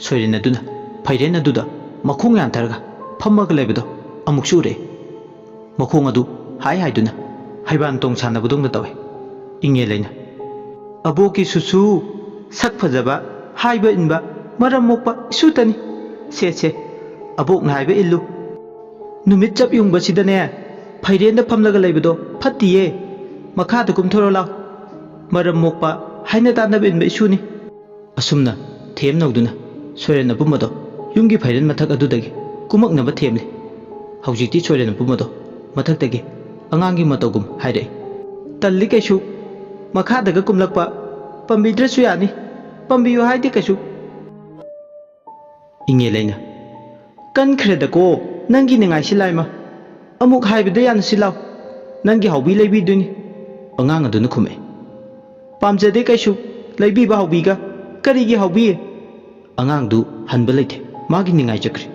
ꯁꯣꯏꯔꯦꯟ ꯑꯗꯨꯅ ꯐꯩꯔꯦꯟ ꯑꯗꯨꯗ ꯃꯈꯣꯡ ꯌꯥꯟꯊꯔꯒ ꯐꯝꯃꯒ ꯂꯩꯕꯗꯣ ꯑꯃꯨꯛꯁꯨ ꯎꯔꯛꯑꯦ꯫ ꯃꯈꯣꯡ ꯑꯗꯨ ꯍꯥꯏ ꯍꯥꯏꯗꯨꯅ ꯍꯩꯕꯥꯟ ꯇꯣꯡ ꯁꯥꯟꯅꯕꯗꯧꯅ ꯇꯧꯋꯦ꯫ ꯏꯉꯦꯂꯩꯅ, "ꯑꯕꯣꯛꯀꯤ ꯁꯨꯁꯨ, ꯁꯛ ꯐꯖꯕ, ꯍꯥꯏꯕ ꯏꯟꯕ, ꯃꯔꯝ ꯃꯣꯛꯄ ꯏꯁꯨꯇꯅꯤ꯫ ꯁꯦ ꯁꯦ, ꯑꯕꯣꯛꯅ ꯍꯥꯏꯕ ꯏꯜꯂꯨ꯫ ꯅꯨꯃꯤꯠ ꯆꯞ ꯌꯨꯡꯕꯁꯤꯗꯅꯦ ꯐꯩꯔꯦꯟꯗ ꯐꯝꯂꯒ ꯂꯩꯕꯗꯣ ꯐꯠꯇꯤꯌꯦ꯫ ꯃꯈꯥꯗ ꯀꯨꯝꯊꯔꯣ ꯂꯥꯎ꯫ ꯃꯔꯝ ꯃꯣꯛꯄ, ꯍꯥꯏꯅ ꯇꯥꯅꯕ ꯏꯟꯕ ꯏꯁꯨꯅꯤ"꯫ ꯑꯁꯨꯝꯅ ꯊꯦꯝ ꯅꯧꯗꯨꯅ ꯁꯣꯏꯔꯦꯟ ꯑꯄꯨꯝꯕꯗꯣ ꯌꯨꯝꯒꯤ ꯐꯩꯔꯦꯟ ꯃꯊꯛ ꯑꯗꯨꯗꯒꯤ ꯀꯨꯝꯃꯛꯅꯕ ꯊꯦꯝꯂꯤ꯫ ꯍꯧꯖꯤꯛꯇꯤ ꯁꯣꯏꯔꯦꯟ ꯑꯄꯨꯝꯕꯗꯣ ꯃꯊꯛꯇꯒꯤ ꯑꯉꯥꯡꯒꯤ ꯃꯇꯧꯒꯨꯝ ꯍꯥꯏꯔꯛꯏ, "ꯇꯜꯂꯤ ꯀꯩꯁꯨ, ꯃꯈꯥꯗꯒ ꯀꯨꯝꯂꯛꯄ꯫ ꯄꯥꯝꯕꯤꯗ꯭ꯔꯁꯨ ꯌꯥꯅꯤ, ꯄꯥꯝꯕꯤꯌꯨ ꯍꯥꯏꯗꯦ ꯀꯩꯁꯨ"꯫ ꯏꯉꯦꯂꯩꯅ, "ꯀꯟꯈ꯭ꯔꯦꯗꯀꯣ ꯅꯪꯒꯤ ꯅꯤꯡꯉꯥꯏꯁꯤ ꯂꯥꯏꯃ꯫ ꯑꯃꯨꯛ ꯍꯥꯏꯕꯗ ꯌꯥꯅꯁꯤ ꯂꯥꯎ, ꯅꯪꯒꯤ ꯍꯥꯎꯕꯤ ꯂꯩꯕꯤꯗꯣꯏꯅꯤ"꯫ ꯑꯉꯥꯡ ꯑꯗꯨꯅ ꯈꯨꯝꯃꯛꯏ, "ꯄꯥꯝꯖꯗꯦ ꯀꯩꯁꯨ, ꯂꯩꯕꯤꯕ ꯍꯥꯎꯕꯤꯒ ꯀꯔꯤꯒꯤ ꯍꯥꯎꯕꯤ?" ꯑꯉꯥꯡꯗꯨ ꯍꯟꯕ ꯂꯩꯇꯦ, ꯃꯥꯒꯤ ꯅꯤꯡꯉꯥꯏ ꯆꯀ꯭ꯔꯤ꯫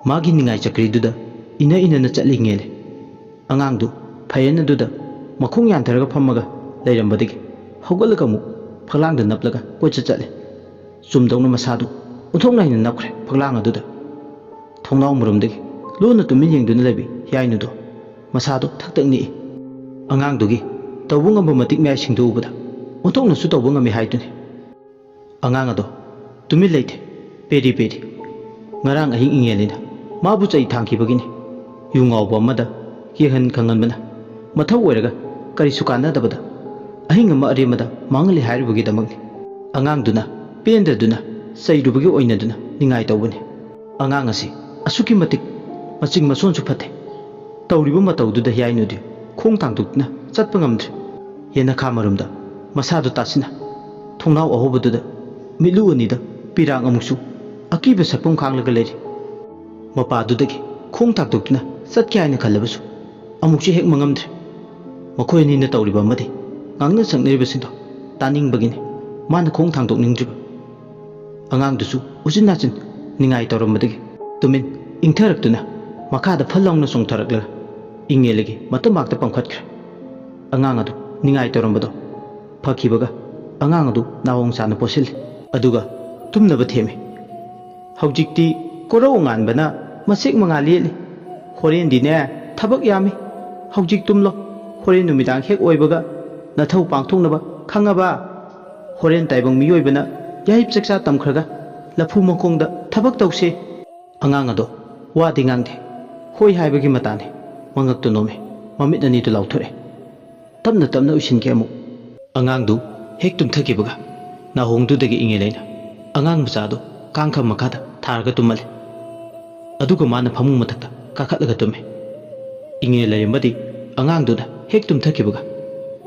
ꯃꯥꯒꯤ ꯅꯤꯡꯉꯥꯏ ꯆꯀ꯭ꯔꯤꯗꯨꯗ ꯏꯅ ꯏꯅꯅ ꯆꯠꯂꯤ ꯏꯉꯦꯂꯩ꯫ ꯑꯉꯥꯡꯗꯨ ꯐꯩꯔꯦꯟ ꯑꯗꯨꯗ ꯃꯈꯣꯡ ꯌꯥꯟꯊꯔꯒ ꯐꯝꯃꯒ ꯂꯩꯔꯝꯕꯗꯒꯤ ꯍꯧꯒꯠꯂꯒ ꯑꯃꯨꯛ ꯐꯛꯂꯥꯡꯗ ꯅꯞꯂꯒ ꯀꯣꯏꯆꯠ ꯆꯠꯂꯦ꯫ ꯆꯨꯝꯗꯧꯅ ꯃꯁꯥꯗꯨ ꯑꯣꯟꯊꯣꯛꯅ ꯍꯦꯟꯅ ꯅꯞꯈ꯭ꯔꯦ ꯐꯛꯂꯥꯡ ꯑꯗꯨꯗ꯫ ꯊꯣꯡꯅꯥꯎ ꯃꯔꯨꯝꯗꯒꯤ ꯂꯣꯟꯅ ꯇꯨꯃꯤꯟ ꯌꯦꯡꯗꯨꯅ ꯂꯩꯕꯤ ꯍꯤꯌꯥꯏꯅꯨꯗꯣ ꯃꯁꯥꯗꯣ ꯊꯛ ꯊꯛ ꯅꯤꯛꯏ꯫ ꯑꯉꯥꯡꯗꯨꯒꯤ ꯇꯧꯕ ꯉꯝꯕ ꯃꯇꯤꯛ ꯃꯌꯥꯏꯁꯤꯡꯗꯨ ꯎꯕꯗ ꯑꯣꯟꯊꯣꯛꯅꯁꯨ ꯇꯧꯕ ꯉꯝꯃꯤ ꯍꯥꯏꯗꯨꯅꯤ꯫ ꯑꯉꯥꯡ ꯑꯗꯣ ꯇꯨꯃꯤꯟ ꯂꯩꯇꯦ, ꯄꯦꯔꯤ ꯄꯦꯔꯤ꯫ ꯉꯔꯥꯡ ꯑꯍꯤꯡ ꯏꯉꯦꯜꯅꯤꯅ ꯃꯥꯕꯨ ꯆꯩ ꯊꯥꯡꯈꯤꯕꯒꯤꯅꯤ꯫ ꯌꯨ ꯉꯥꯎꯕ ꯑꯃꯗ ꯌꯦꯡꯍꯟ ꯈꯪꯍꯟꯕꯅ ꯃꯊꯧ ꯑꯣꯏꯔꯒ ꯀꯔꯤꯁꯨ ꯀꯥꯟꯅꯗꯕꯗ ꯑꯍꯤꯡ ꯑꯃ ꯑꯔꯦꯝꯕꯗ ꯃꯥꯡꯍꯜꯂꯤ ꯍꯥꯏꯔꯨꯕꯒꯤꯗꯃꯛꯅꯤ꯫ ꯑꯉꯥꯡꯗꯨꯅ ꯄꯦꯟꯗ꯭ꯔꯗꯨꯅ ꯆꯩꯔꯨꯕꯒꯤ ꯑꯣꯏꯅꯗꯨꯅ ꯅꯤꯡꯉꯥꯏ ꯇꯧꯕꯅꯤ꯫ ꯑꯉꯥꯡ ꯑꯁꯤ ꯑꯁꯨꯛꯀꯤ ꯃꯇꯤꯛ ꯃꯆꯤꯡ ꯃꯁꯣꯟꯁꯨ ꯐꯠꯇꯦ꯫ ꯇꯧꯔꯤꯕ ꯃꯇꯧꯗꯨꯗ ꯍꯤꯌꯥꯏꯅꯨꯗꯤ ꯈꯣꯡ ꯊꯥꯡꯗꯣꯛꯇꯨꯅ ꯆꯠꯄ ꯉꯝꯗ꯭ꯔꯦ꯫ ꯌꯦꯅꯈꯥ ꯃꯔꯨꯝꯗ ꯃꯁꯥꯗꯨ ꯇꯥꯁꯤꯟꯅ ꯊꯣꯡꯅꯥꯎ ꯑꯍꯣꯕꯗꯨꯗ ꯃꯤꯠꯂꯨ ꯑꯅꯤꯗ ꯄꯤꯔꯥꯡ ꯑꯃꯨꯛꯁꯨ ꯑꯀꯤꯕ ꯁꯛꯐꯝ ꯈꯥꯡꯂꯒ ꯂꯩꯔꯤ꯫ ꯃꯄꯥꯗꯨꯗꯒꯤ ꯈꯣꯡ ꯊꯥꯡꯗꯣꯛꯇꯨꯅ ꯆꯠꯀꯦ ꯍꯥꯏꯅ ꯈꯜꯂꯕꯁꯨ ꯑꯃꯨꯛꯁꯨ ꯍꯦꯛ ꯃꯉꯝꯗ꯭ꯔꯦ꯫ ꯃꯈꯣꯏ ꯑꯅꯤꯅ ꯇꯧꯔꯤꯕ ꯑꯃꯗꯤ ꯉꯥꯡꯅ ꯁꯛꯅꯔꯤꯕꯁꯤꯡꯗꯣ ꯇꯥꯅꯤꯡꯕꯒꯤꯅꯤ ꯃꯥꯅ ꯈꯣꯡ ꯊꯥꯡꯗꯣꯛꯅꯤꯡꯗ꯭ꯔꯤꯕ꯫ ꯑꯉꯥꯡꯗꯨꯁꯨ ꯎꯆꯤꯟ ꯅꯥꯆꯤꯟ ꯅꯤꯡꯉꯥꯏ ꯇꯧꯔꯝꯕꯗꯒꯤ ꯇꯨꯃꯤꯟ ꯏꯪꯊꯔꯛꯇꯨꯅ ꯃꯈꯥꯗ ꯐꯜ ꯂꯥꯎꯅ ꯆꯣꯡꯊꯔꯛꯂꯒ ꯏꯉꯦꯜꯂꯒꯤ ꯃꯇꯝꯃꯥꯛꯇ ꯄꯪꯈꯠꯈ꯭ꯔꯦ꯫ ꯑꯉꯥꯡ ꯑꯗꯨ ꯅꯤꯡꯉꯥꯏ ꯇꯧꯔꯝꯕꯗꯣ ꯐꯈꯤꯕꯒ ꯑꯉꯥꯡ ꯑꯗꯨ ꯅꯥꯍꯣꯡ ꯆꯥꯅ ꯄꯣꯠꯁꯤꯜꯂꯤ꯫ ꯑꯗꯨꯒ ꯇꯨꯝꯅꯕ ꯊꯦꯝꯃꯤ꯫ ꯍꯧꯖꯤꯛꯇꯤ ꯀꯣꯔꯧ ꯉꯥꯟꯕꯅ ꯃꯁꯦꯛ ꯃꯉꯥꯜ ꯌꯦꯠꯂꯤ꯫ ꯍꯣꯔꯦꯟꯗꯤꯅꯦ ꯊꯕꯛ ꯌꯥꯝꯃꯤ꯫ ꯍꯧꯖꯤꯛ ꯇꯨꯝꯂꯣ꯫ ꯍꯣꯔꯦꯟ ꯅꯨꯃꯤꯗꯥꯡ ꯍꯦꯛ ꯑꯣꯏꯕꯒ ꯅꯊꯧ ꯄꯥꯡꯊꯣꯛꯅꯕ, ꯈꯪꯉꯕ? ꯍꯣꯔꯦꯟ ꯇꯥꯏꯕꯪ ꯃꯤꯑꯣꯏꯕꯅ ꯌꯥꯍꯤꯞ ꯆꯥꯛꯆꯥ ꯇꯝꯈ꯭ꯔꯒ ꯂꯐꯨ ꯃꯈꯣꯡꯗ ꯊꯕꯛ ꯇꯧꯁꯦ꯫ ꯑꯉꯥꯡ ꯑꯗꯣ ꯋꯥꯗꯤ ꯉꯥꯡꯗꯦ꯫ ꯍꯣꯏ ꯍꯥꯏꯕꯒꯤ ꯃꯇꯥꯅꯤ꯫ ꯃꯉꯛꯇꯨ ꯅꯣꯝꯃꯤ꯫ ꯃꯃꯤꯠ ꯑꯅꯤꯗꯨ ꯂꯥꯎꯊꯣꯔꯛꯏ꯫ ꯇꯞꯅ ꯇꯞꯅ ꯎꯏꯁꯤꯟꯈꯤ ꯑꯃꯨꯛ꯫ ꯑꯉꯥꯡꯗꯨ ꯍꯦꯛ ꯇꯨꯝꯊꯈꯤꯕꯒ ꯅꯥꯍꯣꯡꯗꯨꯗꯒꯤ ꯏꯉꯦꯜ ꯂꯩꯅ ꯑꯉꯥꯡ ꯃꯆꯥꯗꯨ ꯀꯥꯡꯈ ꯃꯈꯥꯗ ꯊꯥꯔꯒ ꯇꯨꯝꯍꯜꯂꯤ꯫ ꯑꯗꯨꯒ ꯃꯥꯅ ꯐꯃꯨꯡ ꯃꯊꯛꯇ ꯀꯥꯈꯠꯂꯒ ꯇꯨꯝꯃꯤ꯫ ꯏꯉꯦꯜ ꯂꯩꯔꯝꯕꯗꯤ ꯑꯉꯥꯡꯗꯨꯅ ꯍꯦꯛ ꯇꯨꯝꯊꯈꯤꯕꯒ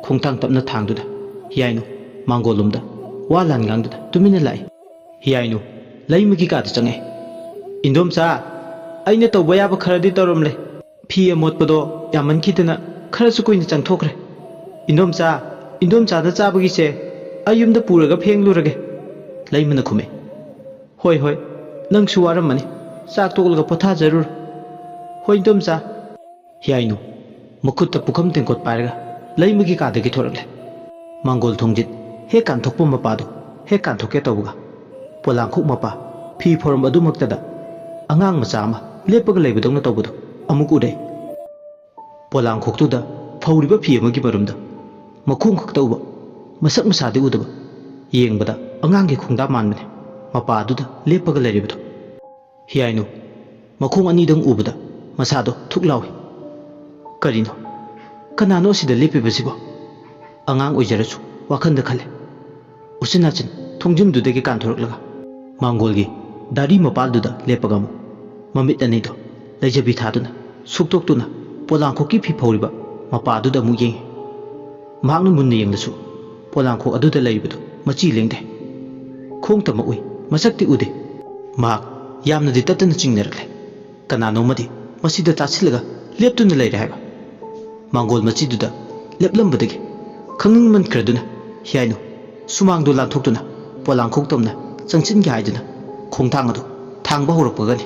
ꯈꯣꯡꯊꯥꯡ ꯇꯞꯅ ꯊꯥꯡꯗꯨꯅ ꯍꯤꯌꯥꯏꯅꯨ ꯃꯥꯡꯒꯣꯜꯂꯣꯝꯗ ꯋꯥ ꯂꯥꯟ ꯉꯥꯡꯗꯨꯅ ꯇꯨꯃꯤꯟꯅ ꯂꯥꯛꯏ꯫ ꯍꯤꯌꯥꯏꯅꯨ ꯂꯩꯃꯒꯤ ꯀꯥꯗ ꯆꯪꯉꯛꯏ꯫ "ꯏꯟꯗꯣꯝꯆꯥ, ꯑꯩꯅ ꯇꯧꯕ ꯌꯥꯕ ꯈꯔꯗꯤ ꯇꯧꯔꯝꯂꯦ꯫ ꯐꯤ ꯑꯃꯣꯠꯄꯗꯣ ꯌꯥꯝꯃꯟꯈꯤꯗꯅ ꯈꯔꯁꯨ ꯀꯨꯏꯅ ꯆꯪꯊꯣꯛꯈ꯭ꯔꯦ꯫ ꯏꯟꯗꯣꯝꯆꯥ, ꯏꯟꯗꯣꯝꯆꯥꯅ ꯆꯥꯕꯒꯤꯁꯦ ꯑꯩ ꯌꯨꯝꯗ ꯄꯨꯔꯒ ꯐꯦꯡꯂꯨꯔꯒꯦ꯫" ꯂꯩꯃꯅ ꯈꯨꯝꯃꯤ꯫ "ꯍꯣꯏ, ꯍꯣꯏ, ꯅꯪꯁꯨ ꯋꯥꯔꯝꯃꯅꯤ꯫ ꯆꯥꯛ ꯇꯣꯛꯂꯒ ꯄꯣꯊꯥꯖꯔꯨꯔꯣ꯫" "ꯍꯣꯏ, ꯏꯟꯗꯣꯝꯆꯥ꯫" ꯍꯤꯌꯥꯏꯅꯨ ꯃꯈꯨꯠꯇ ꯄꯨꯈꯝ ꯇꯦꯡꯀꯣꯠ ꯄꯥꯏꯔꯒ ꯂꯩꯃꯒꯤ ꯀꯥꯗꯒꯤ ꯊꯣꯔꯛꯂꯦ꯫ ꯃꯥꯡꯒꯣꯜ ꯊꯣꯡꯖꯤꯟ ꯍꯦꯛ ꯀꯥꯟꯊꯣꯛꯄ ꯃꯄꯥꯗꯨ ꯍꯦꯛ ꯀꯥꯟꯊꯣꯛꯀꯦ ꯇꯧꯕꯒ, ꯄꯣꯂꯥꯡꯈꯣꯛ ꯃꯄꯥ ꯐꯤ ꯐꯧꯔꯝ ꯑꯗꯨꯃꯛꯇꯗ ꯑꯉꯥꯡ ꯃꯆꯥ ꯑꯃ ꯂꯦꯞꯄꯒ ꯂꯩꯕꯗꯧꯅ ꯇꯧꯕꯗꯨ ꯑꯃꯨꯛ ꯎꯔꯦ꯫ ꯄꯣꯂꯥꯡꯈꯣꯛꯇꯨꯗ ꯐꯧꯔꯤꯕ ꯐꯤ ꯑꯃꯒꯤ ꯃꯔꯨꯝꯗ ꯃꯈꯣꯡ ꯈꯛꯇ ꯎꯕ, ꯃꯁꯛ ꯃꯁꯥꯗꯤ ꯎꯗꯕ, ꯌꯦꯡꯕꯗ ꯑꯉꯥꯡꯒꯤ ꯈꯣꯡꯗꯥ ꯃꯥꯟꯕꯅꯦ꯫ ꯃꯄꯥꯗꯨꯗ ꯂꯦꯞꯄꯒ ꯂꯩꯔꯤꯕꯗꯣ꯫ ꯍꯤꯌꯥꯏꯅꯨ ꯃꯈꯣꯡ ꯑꯅꯤꯗꯪ ꯎꯕꯗ ꯃꯁꯥꯗꯣ ꯊꯨꯛ ꯂꯥꯎꯏ꯫ "ꯀꯔꯤꯅꯣ? ꯀꯅꯥꯅꯣ ꯑꯁꯤꯗ ꯂꯦꯞꯄꯤꯕꯁꯤꯕꯣ?" ꯑꯉꯥꯡ ꯑꯣꯏꯖꯔꯁꯨ ꯋꯥꯈꯜꯗ ꯈꯜꯂꯦ꯫ ꯎꯆꯤꯟ ꯅꯥꯆꯤꯟ ꯊꯣꯡꯖꯤꯟꯗꯨꯗꯒꯤ ꯀꯥꯟꯊꯣꯔꯛꯂꯒ ꯃꯥꯡꯒꯣꯜꯒꯤ ꯗꯥꯔꯤ ꯃꯄꯥꯜꯗꯨꯗ ꯂꯦꯞꯄꯒ ꯑꯃꯨꯛ ꯃꯃꯤꯠ ꯑꯅꯤꯗꯣ ꯂꯩꯖꯕꯤ ꯊꯥꯗꯨꯅ ꯁꯨꯛꯇꯣꯛꯇꯨꯅ ꯄꯣꯂꯥꯡꯈꯣꯛꯀꯤ ꯐꯤ ꯐꯧꯔꯤꯕ ꯃꯄꯥꯗꯨꯗ ꯑꯃꯨꯛ ꯌꯦꯡꯉꯤ꯫ ꯃꯍꯥꯛꯅ ꯃꯨꯟꯅ ꯌꯦꯡꯂꯁꯨ ꯄꯣꯂꯥꯡꯈꯣꯛ ꯑꯗꯨꯗ ꯂꯩꯔꯤꯕꯗꯨ ꯃꯆꯤ ꯂꯦꯡꯗꯦ꯫ ꯈꯣꯡ ꯇꯝꯃꯛ ꯎꯏ, ꯃꯁꯛꯇꯤ ꯎꯗꯦ꯫ ꯃꯍꯥꯛ ꯌꯥꯝꯅꯗꯤ ꯇꯠꯇꯅ ꯆꯤꯡꯅꯔꯛꯂꯦ꯫ ꯀꯅꯥꯅꯣꯃꯗꯤ ꯃꯁꯤꯗ ꯇꯥꯁꯤꯜꯂꯒ ꯂꯦꯞꯇꯨꯅ ꯂꯩꯔꯦ ꯍꯥꯏꯕ꯫ ꯃꯥꯡꯒꯣꯜ ꯃꯆꯤꯗꯨꯗ ꯂꯦꯞꯂꯝꯕꯗꯒꯤ ꯈꯪꯅꯤꯡꯃꯟꯈ꯭ꯔꯗꯨꯅ ꯍꯤꯌꯥꯏꯅꯨ ꯁꯨꯃꯥꯡꯗꯨ ꯂꯥꯟꯊꯣꯛꯇꯨꯅ ꯄꯣꯂꯥꯡꯈꯣꯛ ꯇꯝꯅ ꯆꯪꯁꯤꯟꯒꯦ ꯍꯥꯏꯗꯨꯅ ꯈꯣꯡꯊꯥꯡ ꯑꯗꯨ ꯊꯥꯡꯕ ꯍꯧꯔꯛꯄꯒꯅꯤ꯫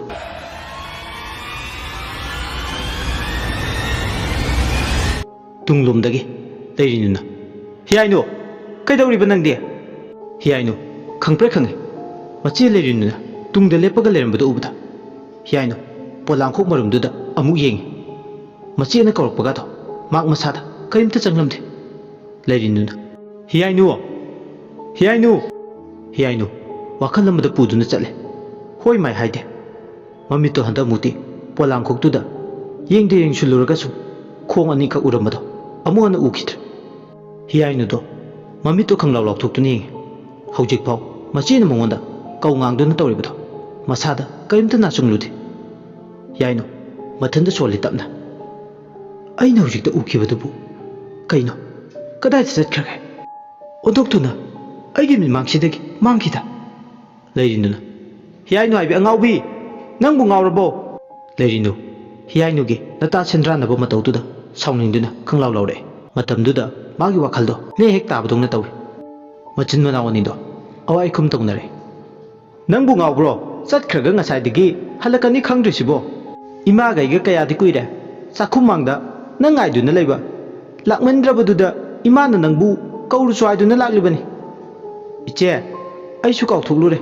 ꯇꯨꯡꯂꯣꯝꯗꯒꯤ ꯂꯩꯔꯤꯅꯨꯅ, "ꯍꯤꯌꯥꯏꯅꯨ, ꯀꯩꯗꯧꯔꯤꯕ ꯅꯪꯗꯤ?" ꯍꯤꯌꯥꯏꯅꯨ ꯈꯪꯄ꯭ꯔꯦꯛ ꯈꯪꯉꯤ꯫ ꯃꯆꯦ ꯂꯩꯔꯤꯅꯨꯅ ꯇꯨꯡꯗ ꯂꯦꯞꯄꯒ ꯂꯩꯔꯝꯕꯗꯨ ꯎꯕꯗ ꯍꯤꯌꯥꯏꯅꯨ ꯄꯣꯂꯥꯡꯈꯣꯛ ꯃꯔꯨꯝꯗꯨꯗ ꯑꯃꯨꯛ ꯌꯦꯡꯉꯤ꯫ ꯃꯆꯦꯅ ꯀꯧꯔꯛꯄꯒꯗꯣ ꯃꯍꯥꯛ ꯃꯁꯥꯗ ꯀꯔꯤꯝꯇ ꯆꯪꯂꯝꯗꯦ꯫ ꯂꯩꯔꯤꯅꯨꯅ, "ꯍꯤꯌꯥꯏꯅꯨ! ꯍꯤꯌꯥꯏꯅꯨ!" ꯍꯤꯌꯥꯏꯅꯨ ꯋꯥꯈꯜ ꯑꯃꯗ ꯄꯨꯗꯨꯅ ꯆꯠꯂꯦ꯫ ꯍꯣꯏ ꯃꯥꯏ ꯍꯥꯏꯗꯦ꯫ ꯃꯃꯤꯠꯇꯣ ꯍꯟꯗꯛꯃꯨꯛꯇꯤ ꯄꯣꯂꯥꯡꯈꯣꯛꯇꯨꯗ ꯌꯦꯡꯗ ꯌꯦꯡꯁꯤꯜꯂꯨꯔꯒꯁꯨ ꯈꯣꯡ ꯑꯅꯤꯈꯛ ꯎꯔꯝꯕꯗꯣ ꯑꯃꯨꯛ ꯍꯟꯅ ꯎꯈꯤꯗ꯭ꯔꯦ꯫ ꯍꯤꯌꯥꯏꯅꯨꯗꯣ ꯃꯃꯤꯠꯇꯣ ꯈꯪꯂꯥꯎ ꯂꯥꯎꯊꯣꯛꯇꯨꯅ ꯌꯦꯡꯉꯤ꯫ ꯍꯧꯖꯤꯛꯐꯥꯎ ꯃꯆꯦꯅ ꯃꯉꯣꯟꯗ ꯀꯧ ꯉꯥꯡꯗꯨꯅ ꯇꯧꯔꯤꯕꯗꯣ ꯃꯁꯥꯗ ꯀꯔꯤꯝꯇ ꯅꯥꯆꯨꯡꯂꯨꯗꯦ꯫ ꯍꯤꯌꯥꯏꯅꯨ ꯃꯊꯟꯇ ꯁꯣꯜꯂꯤ ꯇꯞꯅ꯫ "ꯑꯩꯅ ꯍꯧꯖꯤꯛꯇ ꯎꯈꯤꯕꯗꯨꯕꯨ ꯀꯩꯅꯣ? ꯀꯗꯥꯏꯗ ꯆꯠꯈ꯭ꯔꯒꯦ? ꯑꯣꯟꯊꯣꯛꯇꯨꯅ ꯑꯩꯒꯤ ꯃꯤꯠꯃꯥꯡꯁꯤꯗꯒꯤ ꯃꯥꯡꯈꯤꯗ!" ꯂꯩꯔꯤꯅꯨꯅ, "ꯍꯤꯌꯥꯏꯅꯨ ꯍꯥꯏꯕꯤ ꯑꯉꯥꯎꯕꯤ! ꯅꯪꯕꯨ ꯉꯥꯎꯔꯕꯣ?" ꯂꯩꯔꯤꯅꯨ ꯍꯤꯌꯥꯏꯅꯨꯒꯤ ꯅꯇꯥ ꯁꯦꯟꯗ꯭ꯔꯥꯟꯅꯕ ꯃꯇꯧꯗꯨꯗ ꯁꯥꯎꯅꯤꯡꯗꯨꯅ ꯈꯪꯂꯥꯎ ꯂꯥꯎꯔꯛꯑꯦ꯫ ꯃꯇꯝꯗꯨꯗ ꯃꯥꯒꯤ ꯋꯥꯈꯜꯗꯣ ꯃꯦ ꯍꯦꯛ ꯇꯥꯕꯗꯧꯅ ꯇꯧꯏ꯫ ꯃꯆꯤꯟ ꯃꯅꯥꯎ ꯑꯅꯤꯗꯣ ꯑꯋꯥꯏ ꯈꯨꯝ ꯇꯧꯅꯔꯦ꯫ "ꯅꯪꯕꯨ ꯉꯥꯎꯕ꯭ꯔꯣ? ꯆꯠꯈ꯭ꯔꯒ ꯉꯁꯥꯏꯗꯒꯤ ꯍꯜꯂꯛꯀꯅꯤ ꯈꯪꯗ꯭ꯔꯤꯁꯤꯕꯣ? ꯏꯃꯥꯒ ꯑꯩꯒ ꯀꯌꯥꯗꯤ ꯀꯨꯏꯔꯦ ꯆꯥꯛꯈꯨꯝ ꯃꯥꯡꯗ ꯅꯪ ꯉꯥꯏꯗꯨꯅ ꯂꯩꯕ꯫ ꯂꯥꯛꯃꯟꯗ꯭ꯔꯕꯗꯨꯗ ꯏꯃꯥꯅ ꯅꯪꯕꯨ ꯀꯧꯔꯨꯆꯣ ꯍꯥꯏꯗꯨꯅ ꯂꯥꯛꯂꯤꯕꯅꯤ꯫ ꯏꯆꯦ, ꯑꯩꯁꯨ ꯀꯥꯎꯊꯣꯛꯂꯨꯔꯦ꯫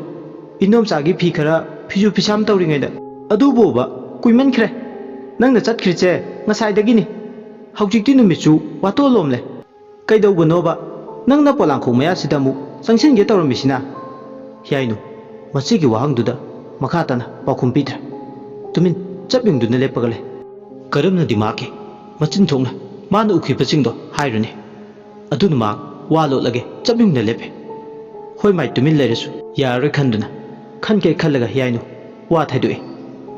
ꯏꯟꯗꯣꯝꯆꯥꯒꯤ ꯐꯤ ꯈꯔ ꯐꯤꯖꯨ ꯐꯤꯁꯥꯝ ꯇꯧꯔꯤꯉꯩꯗ꯫ ꯑꯗꯨꯕꯨꯕ ꯀꯨꯏꯃꯟꯈ꯭ꯔꯦ꯫ ꯅꯪꯅ ꯆꯠꯈ꯭ꯔꯤꯁꯦ ꯉꯁꯥꯏꯗꯒꯤꯅꯤ꯫ ꯍꯧꯖꯤꯛꯇꯤ ꯅꯨꯃꯤꯠꯁꯨ ꯋꯥꯇꯣꯜꯂꯣꯝꯂꯦ꯫ ꯀꯩꯗꯧꯕꯅꯣꯕ ꯅꯪꯅ ꯄꯣꯂꯥꯡꯈꯣꯛ ꯃꯌꯥꯁꯤꯗ ꯑꯃꯨꯛ ꯆꯪꯁꯤꯟꯒꯦ ꯇꯧꯔꯝꯃꯤꯁꯤꯅ?" ꯍꯤꯌꯥꯏꯅꯨ ꯃꯁꯤꯒꯤ ꯋꯥꯍꯪꯗꯨꯗ ꯃꯈꯥ ꯇꯥꯅ ꯄꯥꯎꯈꯨꯝ ꯄꯤꯗ꯭ꯔꯦ꯫ ꯇꯨꯃꯤꯟ ꯆꯞ ꯌꯨꯡꯗꯨꯅ ꯂꯦꯞꯄꯒ ꯂꯩ꯫ ꯀꯔꯝꯅꯗꯤ ꯃꯍꯥꯛꯀꯤ ꯃꯆꯤꯟ ꯊꯣꯛꯅ ꯃꯥꯅ ꯎꯈꯤꯕꯁꯤꯡꯗꯣ ꯍꯥꯏꯔꯨꯅꯤ? ꯑꯗꯨꯅ ꯃꯍꯥꯛ ꯋꯥ ꯂꯣꯠꯂꯒꯦ ꯆꯞ ꯌꯨꯡꯅ ꯂꯦꯞꯄꯦ꯫ ꯍꯣꯏ ꯃꯥꯏ ꯇꯨꯃꯤꯟ ꯂꯩꯔꯁꯨ ꯌꯥꯔꯔꯣꯏ ꯈꯟꯗꯨꯅ ꯈꯟꯒꯦ ꯈꯜꯂꯒ ꯍꯤꯌꯥꯏꯅꯨ ꯋꯥ ꯊꯩꯗꯣꯛꯏ꯫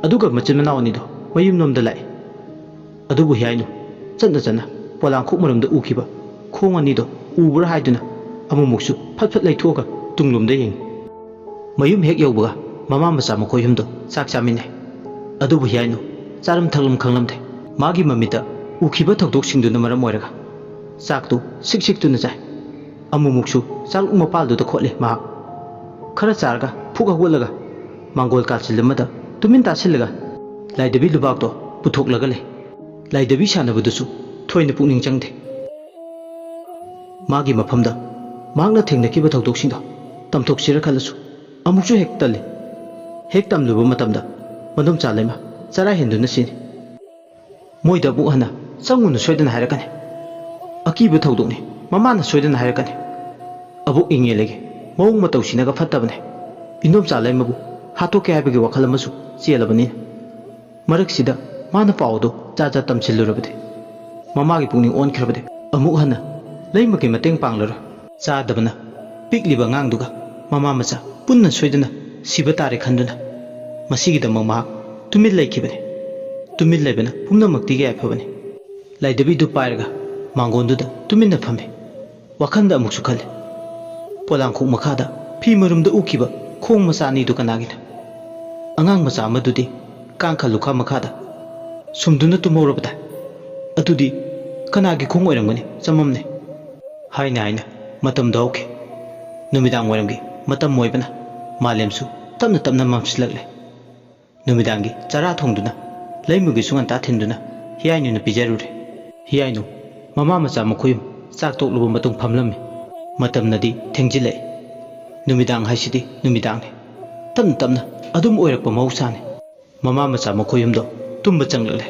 ꯑꯗꯨꯒ ꯃꯆꯤꯟ ꯃꯅꯥꯎ ꯑꯅꯤꯗꯣ ꯃꯌꯨꯝꯂꯣꯝꯗ ꯂꯥꯛꯏ꯫ ꯑꯗꯨꯕꯨ ꯍꯤꯌꯥꯏꯅꯨ ꯆꯠꯅ ꯆꯠꯅ ꯄꯣꯂꯥꯡꯈꯣꯛ ꯃꯔꯨꯝꯗ ꯎꯈꯤꯕ ꯈꯣꯡ ꯑꯅꯤꯗꯣ ꯎꯕ꯭ꯔꯥ ꯍꯥꯏꯗꯨꯅ ꯑꯃꯨꯛꯃꯨꯛꯁꯨ ꯐꯠ ꯐꯠ ꯂꯩꯊꯣꯛꯑꯒ ꯇꯨꯡꯂꯣꯝꯗ ꯌꯦꯡꯉꯤ꯫ ꯃꯌꯨꯝ ꯍꯦꯛ ꯌꯧꯕꯒ ꯃꯃꯥ ꯃꯆꯥ ꯃꯈꯣꯏ ꯑꯍꯨꯝꯗꯣ ꯆꯥꯛ ꯆꯥꯃꯤꯟꯅꯩ꯫ ꯑꯗꯨꯕꯨ ꯍꯤꯌꯥꯏꯅꯨ ꯆꯥꯔꯝ ꯊꯛꯂꯝ ꯈꯪꯂꯝꯗꯦ꯫ ꯃꯥꯒꯤ ꯃꯃꯤꯠꯇ ꯎꯈꯤꯕ ꯊꯧꯗꯣꯛꯁꯤꯡꯗꯨꯅ ꯃꯔꯝ ꯑꯣꯏꯔꯒ ꯆꯥꯛꯇꯨ ꯁꯤꯛ ꯁꯤꯛꯇꯨꯅ ꯆꯥꯏ꯫ ꯑꯃꯨꯛꯃꯨꯛꯁꯨ ꯆꯥꯛꯂꯨꯛ ꯃꯄꯥꯜꯗꯨꯗ ꯈꯣꯠꯂꯤ ꯃꯍꯥꯛ꯫ ꯈꯔ ꯆꯥꯔꯒ ꯐꯨꯛ ꯍꯧꯒꯠꯂꯒ ꯃꯥꯡꯒꯣꯜ ꯀꯥꯆꯤꯜ ꯑꯃꯗ ꯇꯨꯃꯤꯟ ꯇꯥꯁꯤꯜꯂꯒ ꯂꯥꯏꯙꯕꯤ ꯂꯨꯕꯥꯛꯇꯣ ꯄꯨꯊꯣꯛꯂꯒ ꯂꯩ꯫ ꯂꯥꯏꯙꯕꯤ ꯁꯥꯟꯅꯕꯗꯨꯁꯨ ꯊꯣꯏꯅ ꯄꯨꯛꯅꯤꯡ ꯆꯪꯗꯦ꯫ ꯃꯥꯒꯤ ꯃꯐꯝꯗ ꯃꯍꯥꯛꯅ ꯊꯦꯡꯅꯈꯤꯕ ꯊꯧꯗꯣꯛꯁꯤꯡꯗꯣ ꯇꯝꯊꯣꯛꯁꯤꯔ ꯈꯜꯂꯁꯨ ꯑꯃꯨꯛꯁꯨ ꯍꯦꯛ ꯇꯜꯂꯤ꯫ ꯍꯦꯛ ꯇꯝꯂꯨꯕ ꯃꯇꯝꯗ ꯃꯗꯣꯝꯆꯥ ꯂꯩꯃ ꯆꯔꯥ ꯍꯦꯟꯗꯨꯅ ꯁꯤꯅꯤ꯫ ꯃꯣꯏꯗ ꯑꯃꯨꯛ ꯍꯟꯅ "ꯆꯪꯉꯨꯅꯨ" ꯁꯣꯏꯗꯅ ꯍꯥꯏꯔꯛꯀꯅꯤ꯫ "ꯑꯀꯤꯕ ꯊꯧꯗꯣꯛꯅꯤ", ꯃꯃꯥꯅ ꯁꯣꯏꯗꯅ ꯍꯥꯏꯔꯛꯀꯅꯤ꯫ ꯑꯕꯣꯛ ꯏꯉꯦꯂꯩꯒꯤ ꯃꯑꯣꯡ ꯃꯇꯧꯁꯤꯅꯒ ꯐꯠꯇꯕꯅꯦ꯫ ꯏꯟꯗꯣꯝꯆꯥ ꯂꯩꯃꯕꯨ ꯍꯥꯠꯇꯣꯛꯀꯦ ꯍꯥꯏꯕꯒꯤ ꯋꯥꯈꯜ ꯑꯃꯁꯨ ꯆꯦꯜꯂꯕꯅꯤꯅ꯫ ꯃꯔꯛꯁꯤꯗ ꯃꯥꯅ ꯄꯥꯎ ꯑꯗꯨ ꯖꯥꯠ ꯖꯥꯠ ꯇꯝꯁꯤꯜꯂꯨꯔꯕꯗꯤ ꯃꯃꯥꯒꯤ ꯄꯨꯛꯅꯤꯡ ꯑꯣꯟꯈ꯭ꯔꯕꯗꯤ ꯑꯃꯨꯛ ꯍꯟꯅ ꯂꯩꯃꯒꯤ ꯃꯇꯦꯡ ꯄꯥꯡꯂꯔꯣꯏ꯫ ꯆꯥꯗꯕꯅ ꯄꯤꯛꯂꯤꯕ ꯑꯉꯥꯡꯗꯨꯒ ꯃꯃꯥ ꯃꯆꯥ ꯄꯨꯟꯅ ꯁꯣꯏꯗꯅ ꯁꯤꯕ ꯇꯥꯔꯦ ꯈꯟꯗꯨꯅ ꯃꯁꯤꯒꯤꯗꯃꯛ ꯃꯍꯥꯛ ꯇꯨꯃꯤꯟ ꯂꯩꯈꯤꯕꯅꯤ꯫ ꯇꯨꯃꯤꯟ ꯂꯩꯕꯅ ꯄꯨꯝꯅꯃꯛꯇꯒꯤ ꯌꯥꯏꯐꯕꯅꯤ꯫ ꯂꯥꯏꯙꯕꯤꯗꯨ ꯄꯥꯏꯔꯒ ꯃꯥꯡꯒꯣꯟꯗꯨꯗ ꯇꯨꯃꯤꯟꯅ ꯐꯝꯃꯤ꯫ ꯋꯥꯈꯜꯗ ꯑꯃꯨꯛꯁꯨ ꯈꯜꯂꯤ꯫ ꯄꯣꯂꯥꯡꯈꯣꯛ ꯃꯈꯥꯗ ꯐꯤ ꯃꯔꯨꯝꯗ ꯎꯈꯤꯕ ꯈꯣꯡ ꯃꯆꯥ ꯑꯅꯤꯗꯨ ꯀꯅꯥꯒꯤꯅꯣ? ꯑꯉꯥꯡ ꯃꯆꯥ ꯑꯃꯗꯨꯗꯤ ꯀꯥꯡꯈ ꯂꯨꯈꯥ ꯃꯈꯥꯗ ꯁꯨꯝꯗꯨꯅ ꯇꯨꯝꯍꯧꯔꯕꯗꯥꯏ? ꯑꯗꯨꯗꯤ ꯀꯅꯥꯒꯤ ꯈꯣꯡ ꯑꯣꯏꯔꯝꯒꯅꯤ? ꯆꯃꯝꯅꯩ꯫ ꯍꯥꯏꯅ ꯍꯥꯏꯅ ꯃꯇꯝꯗꯣ ꯍꯧꯈꯤ꯫ ꯅꯨꯃꯤꯗꯥꯡ ꯋꯥꯏꯔꯝꯒꯤ ꯃꯇꯝ ꯑꯣꯏꯕꯅ ꯃꯥꯂꯦꯝꯁꯨ ꯇꯞꯅ ꯇꯞꯅ ꯃꯝꯁꯤꯜꯂꯛꯂꯦ꯫ ꯅꯨꯃꯤꯗꯥꯡꯒꯤ ꯆꯔꯥ ꯊꯣꯡꯗꯨꯅ ꯂꯩꯃꯒꯤꯁꯨ ꯉꯟꯇꯥ ꯊꯤꯟꯗꯨꯅ ꯍꯤꯌꯥꯏꯅꯨꯅ ꯄꯤꯖꯔꯨꯔꯦ꯫ ꯍꯤꯌꯥꯏꯅꯨ ꯃꯃꯥ ꯃꯆꯥ ꯃꯈꯣꯏ ꯑꯍꯨꯝ ꯆꯥꯛ ꯇꯣꯛꯂꯕ ꯃꯇꯨꯡ ꯐꯝꯂꯝꯃꯤ꯫ ꯃꯇꯝꯅꯗꯤ ꯊꯦꯡꯖꯤꯜꯂꯛꯏ꯫ ꯅꯨꯃꯤꯗꯥꯡ ꯍꯥꯏꯁꯤꯗꯤ ꯅꯨꯃꯤꯗꯥꯡꯅꯤ꯫ ꯇꯞꯅ ꯇꯞꯅ ꯑꯗꯨꯝ ꯑꯣꯏꯔꯛꯄ ꯃꯍꯧꯁꯥꯅꯤ꯫ ꯃꯃꯥ ꯃꯆꯥ ꯃꯈꯣꯏ ꯑꯍꯨꯝꯗꯣ ꯇꯨꯝꯕ ꯆꯪꯂꯛꯂꯦ꯫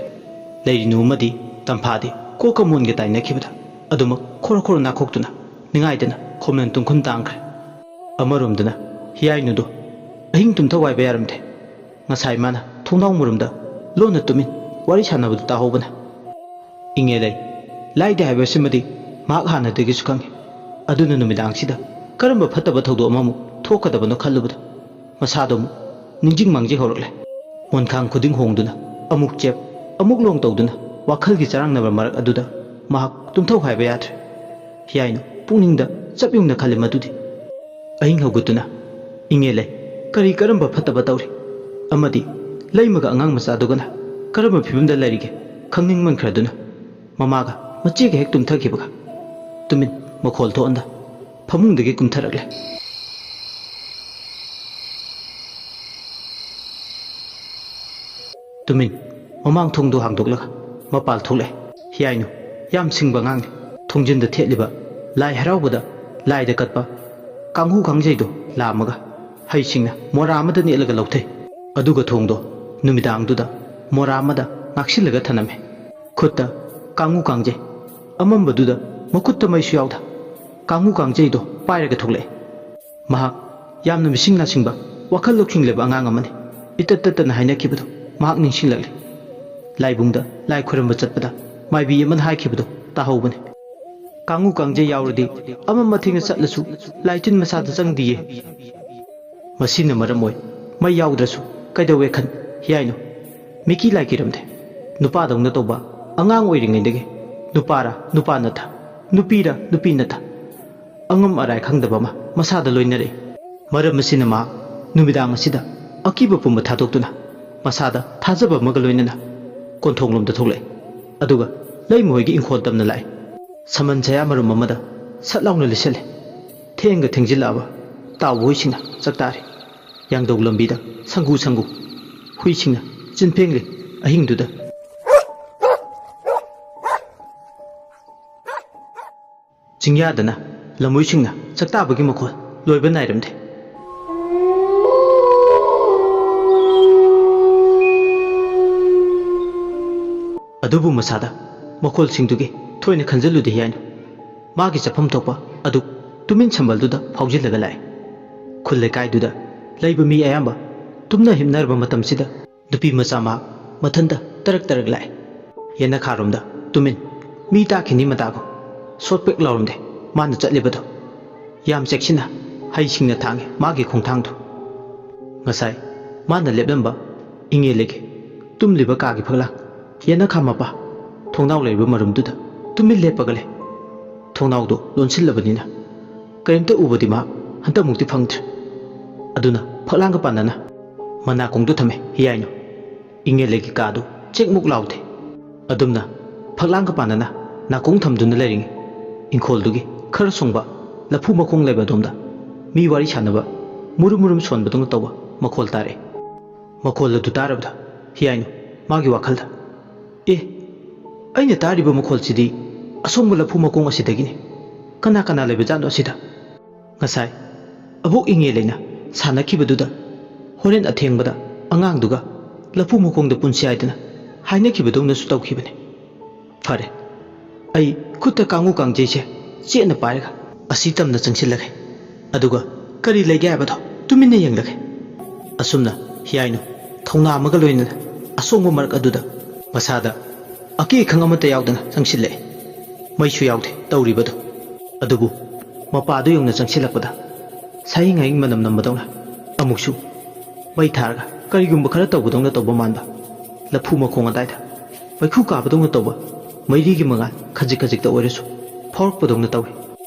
ꯂꯩꯔꯤꯅꯨ ꯑꯃꯗꯤ ꯇꯝꯐꯥꯗꯤ ꯀꯣꯛꯀ ꯃꯣꯟꯒ ꯇꯥꯏꯅꯈꯤꯕꯗ ꯑꯗꯨꯃꯛ ꯈꯣꯔꯣ ꯈꯣꯔꯣ ꯅꯥꯈꯣꯛꯇꯨꯅ ꯅꯤꯡꯉꯥꯏꯗꯅ ꯈꯣꯝꯂꯟ ꯇꯨꯝꯈꯨꯟ ꯇꯥꯡꯈ꯭ꯔꯦ꯫ ꯑꯃꯔꯣꯝꯗꯅ ꯍꯤꯌꯥꯏꯅꯨꯗꯣ ꯑꯍꯤꯡ ꯇꯨꯝꯊꯧ ꯍꯥꯏꯕ ꯌꯥꯔꯝꯗꯦ꯫ ꯉꯁꯥꯏ ꯃꯥꯅ ꯊꯣꯡꯅꯥꯎ ꯃꯔꯨꯝꯗ ꯂꯣꯟꯅ ꯇꯨꯃꯤꯟ ꯋꯥꯔꯤ ꯁꯥꯟꯅꯕꯗꯨ ꯇꯥꯍꯧꯕꯅ꯫ ꯏꯉꯦꯂꯩ ꯂꯥꯏꯗꯦ ꯍꯥꯏꯕꯁꯤꯃꯗꯤ ꯃꯍꯥꯛ ꯍꯥꯟꯅꯗꯒꯤꯁꯨ ꯈꯪꯏ꯫ ꯑꯗꯨꯅ ꯅꯨꯃꯤꯗꯥꯡꯁꯤꯗ ꯀꯔꯝꯕ ꯐꯠꯇꯕ ꯊꯧꯗꯣꯛ ꯑꯃꯃꯨꯛ ꯊꯣꯛꯀꯗꯕꯅꯣ ꯈꯜꯂꯨꯕꯗ ꯃꯁꯥꯗꯣ ꯑꯃꯨꯛ ꯅꯤꯡꯖꯤꯡ ꯃꯥꯡꯖꯤꯡ ꯍꯧꯔꯛꯂꯦ꯫ ꯃꯣꯟꯈꯥꯡ ꯈꯨꯗꯤꯡ ꯍꯣꯡꯗꯨꯅ ꯑꯃꯨꯛ ꯆꯦꯞ ꯑꯃꯨꯛ ꯂꯣꯡ ꯇꯧꯗꯨꯅ ꯋꯥꯈꯜꯒꯤ ꯆꯔꯥꯡꯅꯕ ꯃꯔꯛ ꯑꯗꯨꯗ ꯃꯍꯥꯛ ꯇꯨꯝꯊꯧ ꯍꯥꯏꯕ ꯌꯥꯗ꯭ꯔꯦ꯫ ꯍꯤꯌꯥꯏꯅꯨ ꯄꯨꯛꯅꯤꯡꯗ ꯆꯞ ꯌꯨꯡꯅ ꯈꯜꯂꯤ ꯃꯗꯨꯗꯤ꯫ ꯑꯍꯤꯡ ꯍꯧꯒꯠꯇꯨꯅ ꯏꯉꯦꯂꯩ ꯀꯔꯤ ꯀꯔꯝꯕ ꯐꯠꯇꯕ ꯇꯧꯔꯤ? ꯑꯃꯗꯤ ꯂꯩꯃꯒ ꯑꯉꯥꯡ ꯃꯆꯥꯗꯨꯒꯅ ꯀꯔꯝꯕ ꯐꯤꯕꯝꯗ ꯂꯩꯔꯤꯒꯦ ꯈꯪꯅꯤꯡꯃꯟꯈ꯭ꯔꯗꯨꯅ ꯃꯃꯥꯒ ꯃꯆꯦꯒ ꯍꯦꯛ ꯇꯨꯝꯊꯈꯤꯕꯒ ꯇꯨꯃꯤꯟ ꯃꯈꯣꯜ ꯊꯣꯛꯍꯟꯗ ꯐꯃꯨꯡꯗꯒꯤ ꯀꯨꯝꯊꯔꯛꯂꯦ꯫ ꯇꯨꯃꯤꯟ ꯃꯃꯥꯡ ꯊꯣꯡꯗꯨ ꯍꯥꯡꯗꯣꯛꯂꯒ ꯃꯄꯥꯜ ꯊꯣꯛꯂꯛꯑꯦ꯫ ꯍꯤꯌꯥꯏꯅꯨ ꯌꯥꯝ ꯁꯤꯡꯕ ꯑꯉꯥꯡꯅꯤ꯫ ꯊꯣꯡꯖꯤꯟꯗ ꯊꯦꯠꯂꯤꯕ ꯂꯥꯏ ꯍꯔꯥꯎꯕꯗ ꯂꯥꯏꯗ ꯀꯠꯄ ꯀꯥꯡꯍꯨ ꯀꯥꯡꯖꯩꯗꯣ ꯂꯥꯝꯃꯒ ꯍꯩꯁꯤꯡꯅ ꯃꯣꯔꯥ ꯑꯃꯗ ꯅꯦꯠꯂꯒ ꯂꯧꯊꯩ꯫ ꯑꯗꯨꯒ ꯊꯣꯡꯗꯣ ꯅꯨꯃꯤꯗꯥꯡꯗꯨꯗ ꯃꯣꯔꯥ ꯑꯃꯗ ꯉꯥꯛꯁꯤꯜꯂꯒ ꯊꯅꯝꯃꯦ꯫ ꯈꯨꯠꯇ ꯀꯥꯡꯍꯨ ꯀꯥꯡꯖꯩ ꯑꯃꯝꯕꯗꯨꯗ ꯃꯈꯨꯠꯇ ꯃꯩꯁꯨ ꯌꯥꯎꯗ ꯀꯥꯡꯍꯨ ꯀꯥꯡꯖꯩꯗꯣ ꯄꯥꯏꯔꯒ ꯊꯣꯛꯂꯛꯑꯦ꯫ ꯃꯍꯥꯛ ꯌꯥꯝꯅ ꯃꯤꯁꯤꯡ ꯅꯥꯁꯤꯡꯕ, ꯋꯥꯈꯜ ꯂꯧꯁꯤꯡ ꯂꯩꯕ ꯑꯉꯥꯡ ꯑꯃꯅꯤ꯫ ꯏꯇꯠ ꯇꯠꯇꯅ ꯍꯥꯏꯅꯈꯤꯕꯗꯣ ꯃꯍꯥꯛ ꯅꯤꯡꯁꯤꯡꯂꯛꯂꯦ꯫ ꯂꯥꯏꯕꯨꯡꯗ ꯂꯥꯏ ꯈꯨꯔꯨꯝꯕ ꯆꯠꯄꯗ ꯃꯥꯏꯕꯤ ꯑꯃꯅ ꯍꯥꯏꯈꯤꯕꯗꯣ ꯇꯥꯍꯧꯕꯅꯤ꯫ "ꯀꯥꯡꯉꯨ ꯀꯥꯡꯖꯩ ꯌꯥꯎꯔꯗꯤ ꯑꯃꯝ ꯑꯊꯦꯡꯅ ꯆꯠꯂꯁꯨ ꯂꯥꯏꯇꯤꯟ ꯃꯁꯥꯗ ꯆꯪꯗꯤꯌꯦ꯫ ꯃꯁꯤꯅ ꯃꯔꯝ ꯑꯣꯏ ꯃꯩ ꯌꯥꯎꯗ꯭ꯔꯁꯨ ꯀꯩꯗꯧꯋꯦ ꯈꯟ ꯍꯤꯌꯥꯏꯅꯣ꯫ ꯃꯤꯀꯤ ꯂꯥꯏ ꯀꯤꯔꯝꯗꯦ꯫ ꯅꯨꯄꯥꯗꯧꯅ ꯇꯧꯕ ꯑꯉꯥꯡ ꯑꯣꯏꯔꯤꯉꯩꯗꯒꯤ ꯅꯨꯄꯥꯔ ꯅꯨꯄꯥ ꯅꯠꯇ, ꯅꯨꯄꯤꯔ ꯅꯨꯄꯤ ꯅꯠꯇ, ꯑꯉꯝ ꯑꯔꯥꯏ ꯈꯪꯗꯕ ꯑꯃ ꯃꯁꯥꯗ ꯂꯣꯏꯅꯔꯛꯏ꯫ ꯃꯔꯝ ꯑꯁꯤꯅ ꯃꯍꯥꯛ ꯅꯨꯃꯤꯗꯥꯡ ꯑꯁꯤꯗ ꯑꯀꯤꯕ ꯄꯨꯝꯕ ꯊꯥꯗꯣꯛꯇꯨꯅ ꯃꯁꯥꯗ ꯊꯥꯖꯕ ꯑꯃꯒ ꯂꯣꯏꯅꯅ ꯀꯣꯟꯊꯣꯡꯂꯣꯝꯗ ꯊꯣꯛꯂꯛꯏ꯫ ꯑꯗꯨꯒ ꯂꯩꯃ ꯍꯣꯏꯒꯤ ꯏꯪꯈꯣꯜ ꯇꯝꯅ ꯂꯥꯛꯏ꯫ ꯁꯃꯟ ꯁꯌꯥ ꯃꯔꯨꯝ ꯑꯃꯗ ꯁꯠ ꯂꯥꯎꯅ ꯂꯤꯠꯁꯜꯂꯦ꯫ ꯊꯦꯡꯒ ꯊꯦꯡꯖꯤꯜꯂꯛꯑꯕ ꯇꯥꯎꯕ ꯍꯨꯏꯁꯤꯡꯅ ꯆꯥꯛꯇꯥꯔꯦ꯫ ꯌꯥꯡꯗꯧ ꯂꯝꯕꯤꯗ ꯁꯪꯒꯨ ꯁꯪꯒꯨ ꯍꯨꯏꯁꯤꯡꯅ ꯆꯤꯟꯐꯦꯡꯂꯤ꯫ ꯑꯍꯤꯡꯗꯨꯗ ꯆꯤꯡꯌꯥꯗꯅ ꯂꯝꯍꯨꯏꯁꯤꯡꯅ ꯆꯥꯛꯇꯥꯕꯒꯤ ꯃꯈꯣꯜ ꯂꯣꯏꯕ ꯅꯥꯏꯔꯝꯗꯦ꯫ ꯑꯗꯨꯕꯨ ꯃꯁꯥꯗ ꯃꯈꯣꯜꯁꯤꯡꯗꯨꯒꯤ ꯊꯣꯏꯅ ꯈꯟꯖꯤꯜꯂꯨꯗꯦ ꯍꯤꯌꯥꯏꯅꯨ꯫ ꯃꯥꯒꯤ ꯆꯠꯐꯝ ꯊꯣꯛꯄ ꯑꯗꯨ ꯇꯨꯃꯤꯟ ꯁꯝꯕꯜꯗꯨꯗ ꯐꯥꯎꯖꯤꯜꯂꯒ ꯂꯥꯛꯏ꯫ ꯈꯨꯜ ꯂꯩꯀꯥꯏꯗꯨꯗ ꯂꯩꯕ ꯃꯤ ꯑꯌꯥꯝꯕ ꯇꯨꯝꯅ ꯍꯤꯞꯅꯔꯕ ꯃꯇꯝꯁꯤꯗ ꯅꯨꯄꯤ ꯃꯆꯥ ꯃꯍꯥꯛ ꯃꯊꯟꯇ ꯇꯔꯛ ꯇꯔꯛ ꯂꯥꯛꯏ꯫ ꯌꯦꯅꯈꯥꯔꯣꯝꯗ ꯇꯨꯃꯤꯟ꯫ ꯃꯤ ꯇꯥꯈꯤꯅꯤ ꯃꯇꯥꯒꯨꯝ ꯁꯣꯠ ꯄꯦꯛ ꯂꯥꯎꯔꯝꯗꯦ ꯃꯥꯅ ꯆꯠꯂꯤꯕꯗꯣ꯫ ꯌꯥꯝ ꯆꯦꯛꯁꯤꯟꯅ ꯍꯩꯁꯤꯡꯅ ꯊꯥꯡꯉꯤ ꯃꯥꯒꯤ ꯈꯣꯡꯊꯥꯡꯗꯣ꯫ ꯉꯁꯥꯏ ꯃꯥꯅ ꯂꯦꯞꯂꯝꯕ ꯏꯉꯦꯜꯂꯒꯤ ꯇꯨꯝꯂꯤꯕ ꯀꯥꯒꯤ ꯐꯛꯂꯥꯡ ꯌꯦꯅꯈꯥ ꯃꯄꯥ ꯊꯣꯡꯅꯥꯎ ꯂꯩꯔꯤꯕ ꯃꯔꯨꯝꯗꯨꯗ ꯇꯨꯃꯤꯟ ꯂꯦꯞꯄꯒ ꯂꯩ꯫ ꯊꯣꯡꯅꯥꯎꯗꯨ ꯂꯣꯟꯁꯤꯜꯂꯕꯅꯤꯅ ꯀꯔꯤꯝꯇ ꯎꯕꯗꯤ ꯃꯍꯥꯛ ꯍꯟꯗꯛꯃꯨꯛꯇꯤ ꯐꯪꯗ꯭ꯔꯦ꯫ ꯑꯗꯨꯅ ꯐꯛꯂꯥꯡꯒ ꯄꯥꯟꯅꯅ ꯃꯅꯥꯀꯣꯡꯗꯨ ꯊꯝꯃꯦ ꯍꯤꯌꯥꯏꯅꯨ꯫ ꯏꯉꯦꯜꯂꯒꯤ ꯀꯥꯗꯨ ꯆꯦꯛꯃꯨꯛ ꯂꯥꯎꯗꯦ꯫ ꯑꯗꯨꯝꯅ ꯐꯛꯂꯥꯡꯒ ꯄꯥꯟꯅꯅ ꯅꯥꯀꯣꯡ ꯊꯝꯗꯨꯅ ꯂꯩꯔꯤꯉꯩ ꯏꯪꯈꯣꯜꯗꯨꯒꯤ ꯈꯔ ꯁꯣꯡꯕ ꯂꯐꯨ ꯃꯈꯣꯡ ꯂꯩꯕ ꯑꯗꯣꯝꯗ ꯃꯤ ꯋꯥꯔꯤ ꯁꯥꯟꯅꯕ ꯃꯨꯔꯨꯝ ꯃꯨꯔꯨꯝ ꯁꯣꯟꯕꯗꯧꯅ ꯇꯧꯕ ꯃꯈꯣꯜ ꯇꯥꯔꯛꯏ꯫ ꯃꯈꯣꯜ ꯑꯗꯨ ꯇꯥꯔꯕꯗ ꯍꯤꯌꯥꯏꯅꯨ ꯃꯥꯒꯤ ꯋꯥꯈꯜꯗ, "ꯑꯦ, ꯑꯩꯅ ꯇꯥꯔꯤꯕ ꯃꯈꯣꯜꯁꯤꯗꯤ ꯑꯁꯣꯡꯕ ꯂꯐꯨ ꯃꯈꯣꯡ ꯑꯁꯤꯗꯒꯤꯅꯤ꯫ ꯀꯅꯥ ꯀꯅꯥ ꯂꯩꯕꯖꯥꯠꯅꯣ ꯑꯁꯤꯗ? ꯉꯁꯥꯏ ꯑꯕꯣꯛ ꯏꯉꯦꯜ ꯂꯩꯅ ꯁꯥꯟꯅꯈꯤꯕꯗꯨꯗ ꯍꯣꯔꯦꯟ ꯑꯊꯦꯡꯕꯗ ꯑꯉꯥꯡꯗꯨꯒ ꯂꯐꯨ ꯃꯈꯣꯡꯗ ꯄꯨꯟꯁꯤ ꯍꯥꯏꯗꯅ ꯍꯥꯏꯅꯈꯤꯕꯗꯧꯅꯁꯨ ꯇꯧꯈꯤꯕꯅꯤ꯫ ꯐꯔꯦ, ꯑꯩ ꯈꯨꯠꯇ ꯀꯥꯡꯉꯨ ꯀꯥꯡꯖꯩꯁꯦ ꯆꯦꯠꯅ ꯄꯥꯏꯔꯒ ꯑꯁꯤ ꯇꯝꯅ ꯆꯪꯁꯤꯜꯂꯒꯦ꯫ ꯑꯗꯨꯒ ꯀꯔꯤ ꯂꯩꯒꯦ ꯍꯥꯏꯕꯗꯣ ꯇꯨꯃꯤꯟꯅ ꯌꯦꯡꯂꯒꯦ꯫ ꯑꯁꯨꯝꯅ ꯍꯤꯌꯥꯏꯅꯨ ꯊꯧꯅꯥ ꯑꯃꯒ ꯂꯣꯏꯅꯅ ꯑꯁꯣꯡꯕ ꯃꯔꯛ ꯑꯗꯨꯗ ꯃꯁꯥꯗ ꯑꯀꯦ ꯑꯈꯪ ꯑꯃꯠꯇ ꯌꯥꯎꯗꯅ ꯆꯪꯁꯤꯜꯂꯛꯑꯦ꯫ ꯃꯩꯁꯨ ꯌꯥꯎꯗꯦ ꯇꯧꯔꯤꯕꯗꯣ꯫ ꯑꯗꯨꯕꯨ ꯃꯄꯥꯗꯨ ꯌꯧꯅ ꯆꯪꯁꯤꯜꯂꯛꯄꯗ ꯁꯥꯍꯤꯡ ꯍꯥꯍꯤꯡ ꯃꯅꯝ ꯅꯝꯕꯗꯧꯅ ꯑꯃꯨꯛꯁꯨ ꯃꯩ ꯊꯥꯔꯒ ꯀꯔꯤꯒꯨꯝꯕ ꯈꯔ ꯇꯧꯕꯗꯧꯅ ꯇꯧꯕ ꯃꯥꯟꯕ, ꯂꯐꯨ ꯃꯈꯣꯡ ꯑꯗꯥꯏꯗ ꯃꯩꯈꯨ ꯀꯥꯕꯗꯧꯅ ꯇꯧꯕ ꯃꯩꯔꯤꯒꯤ ꯃꯉꯥꯜ ꯈꯖꯤꯛ ꯈꯖꯤꯛꯇ ꯑꯣꯏꯔꯁꯨ ꯐꯥꯎꯔꯛꯄꯗꯧꯅ ꯇꯧꯏ꯫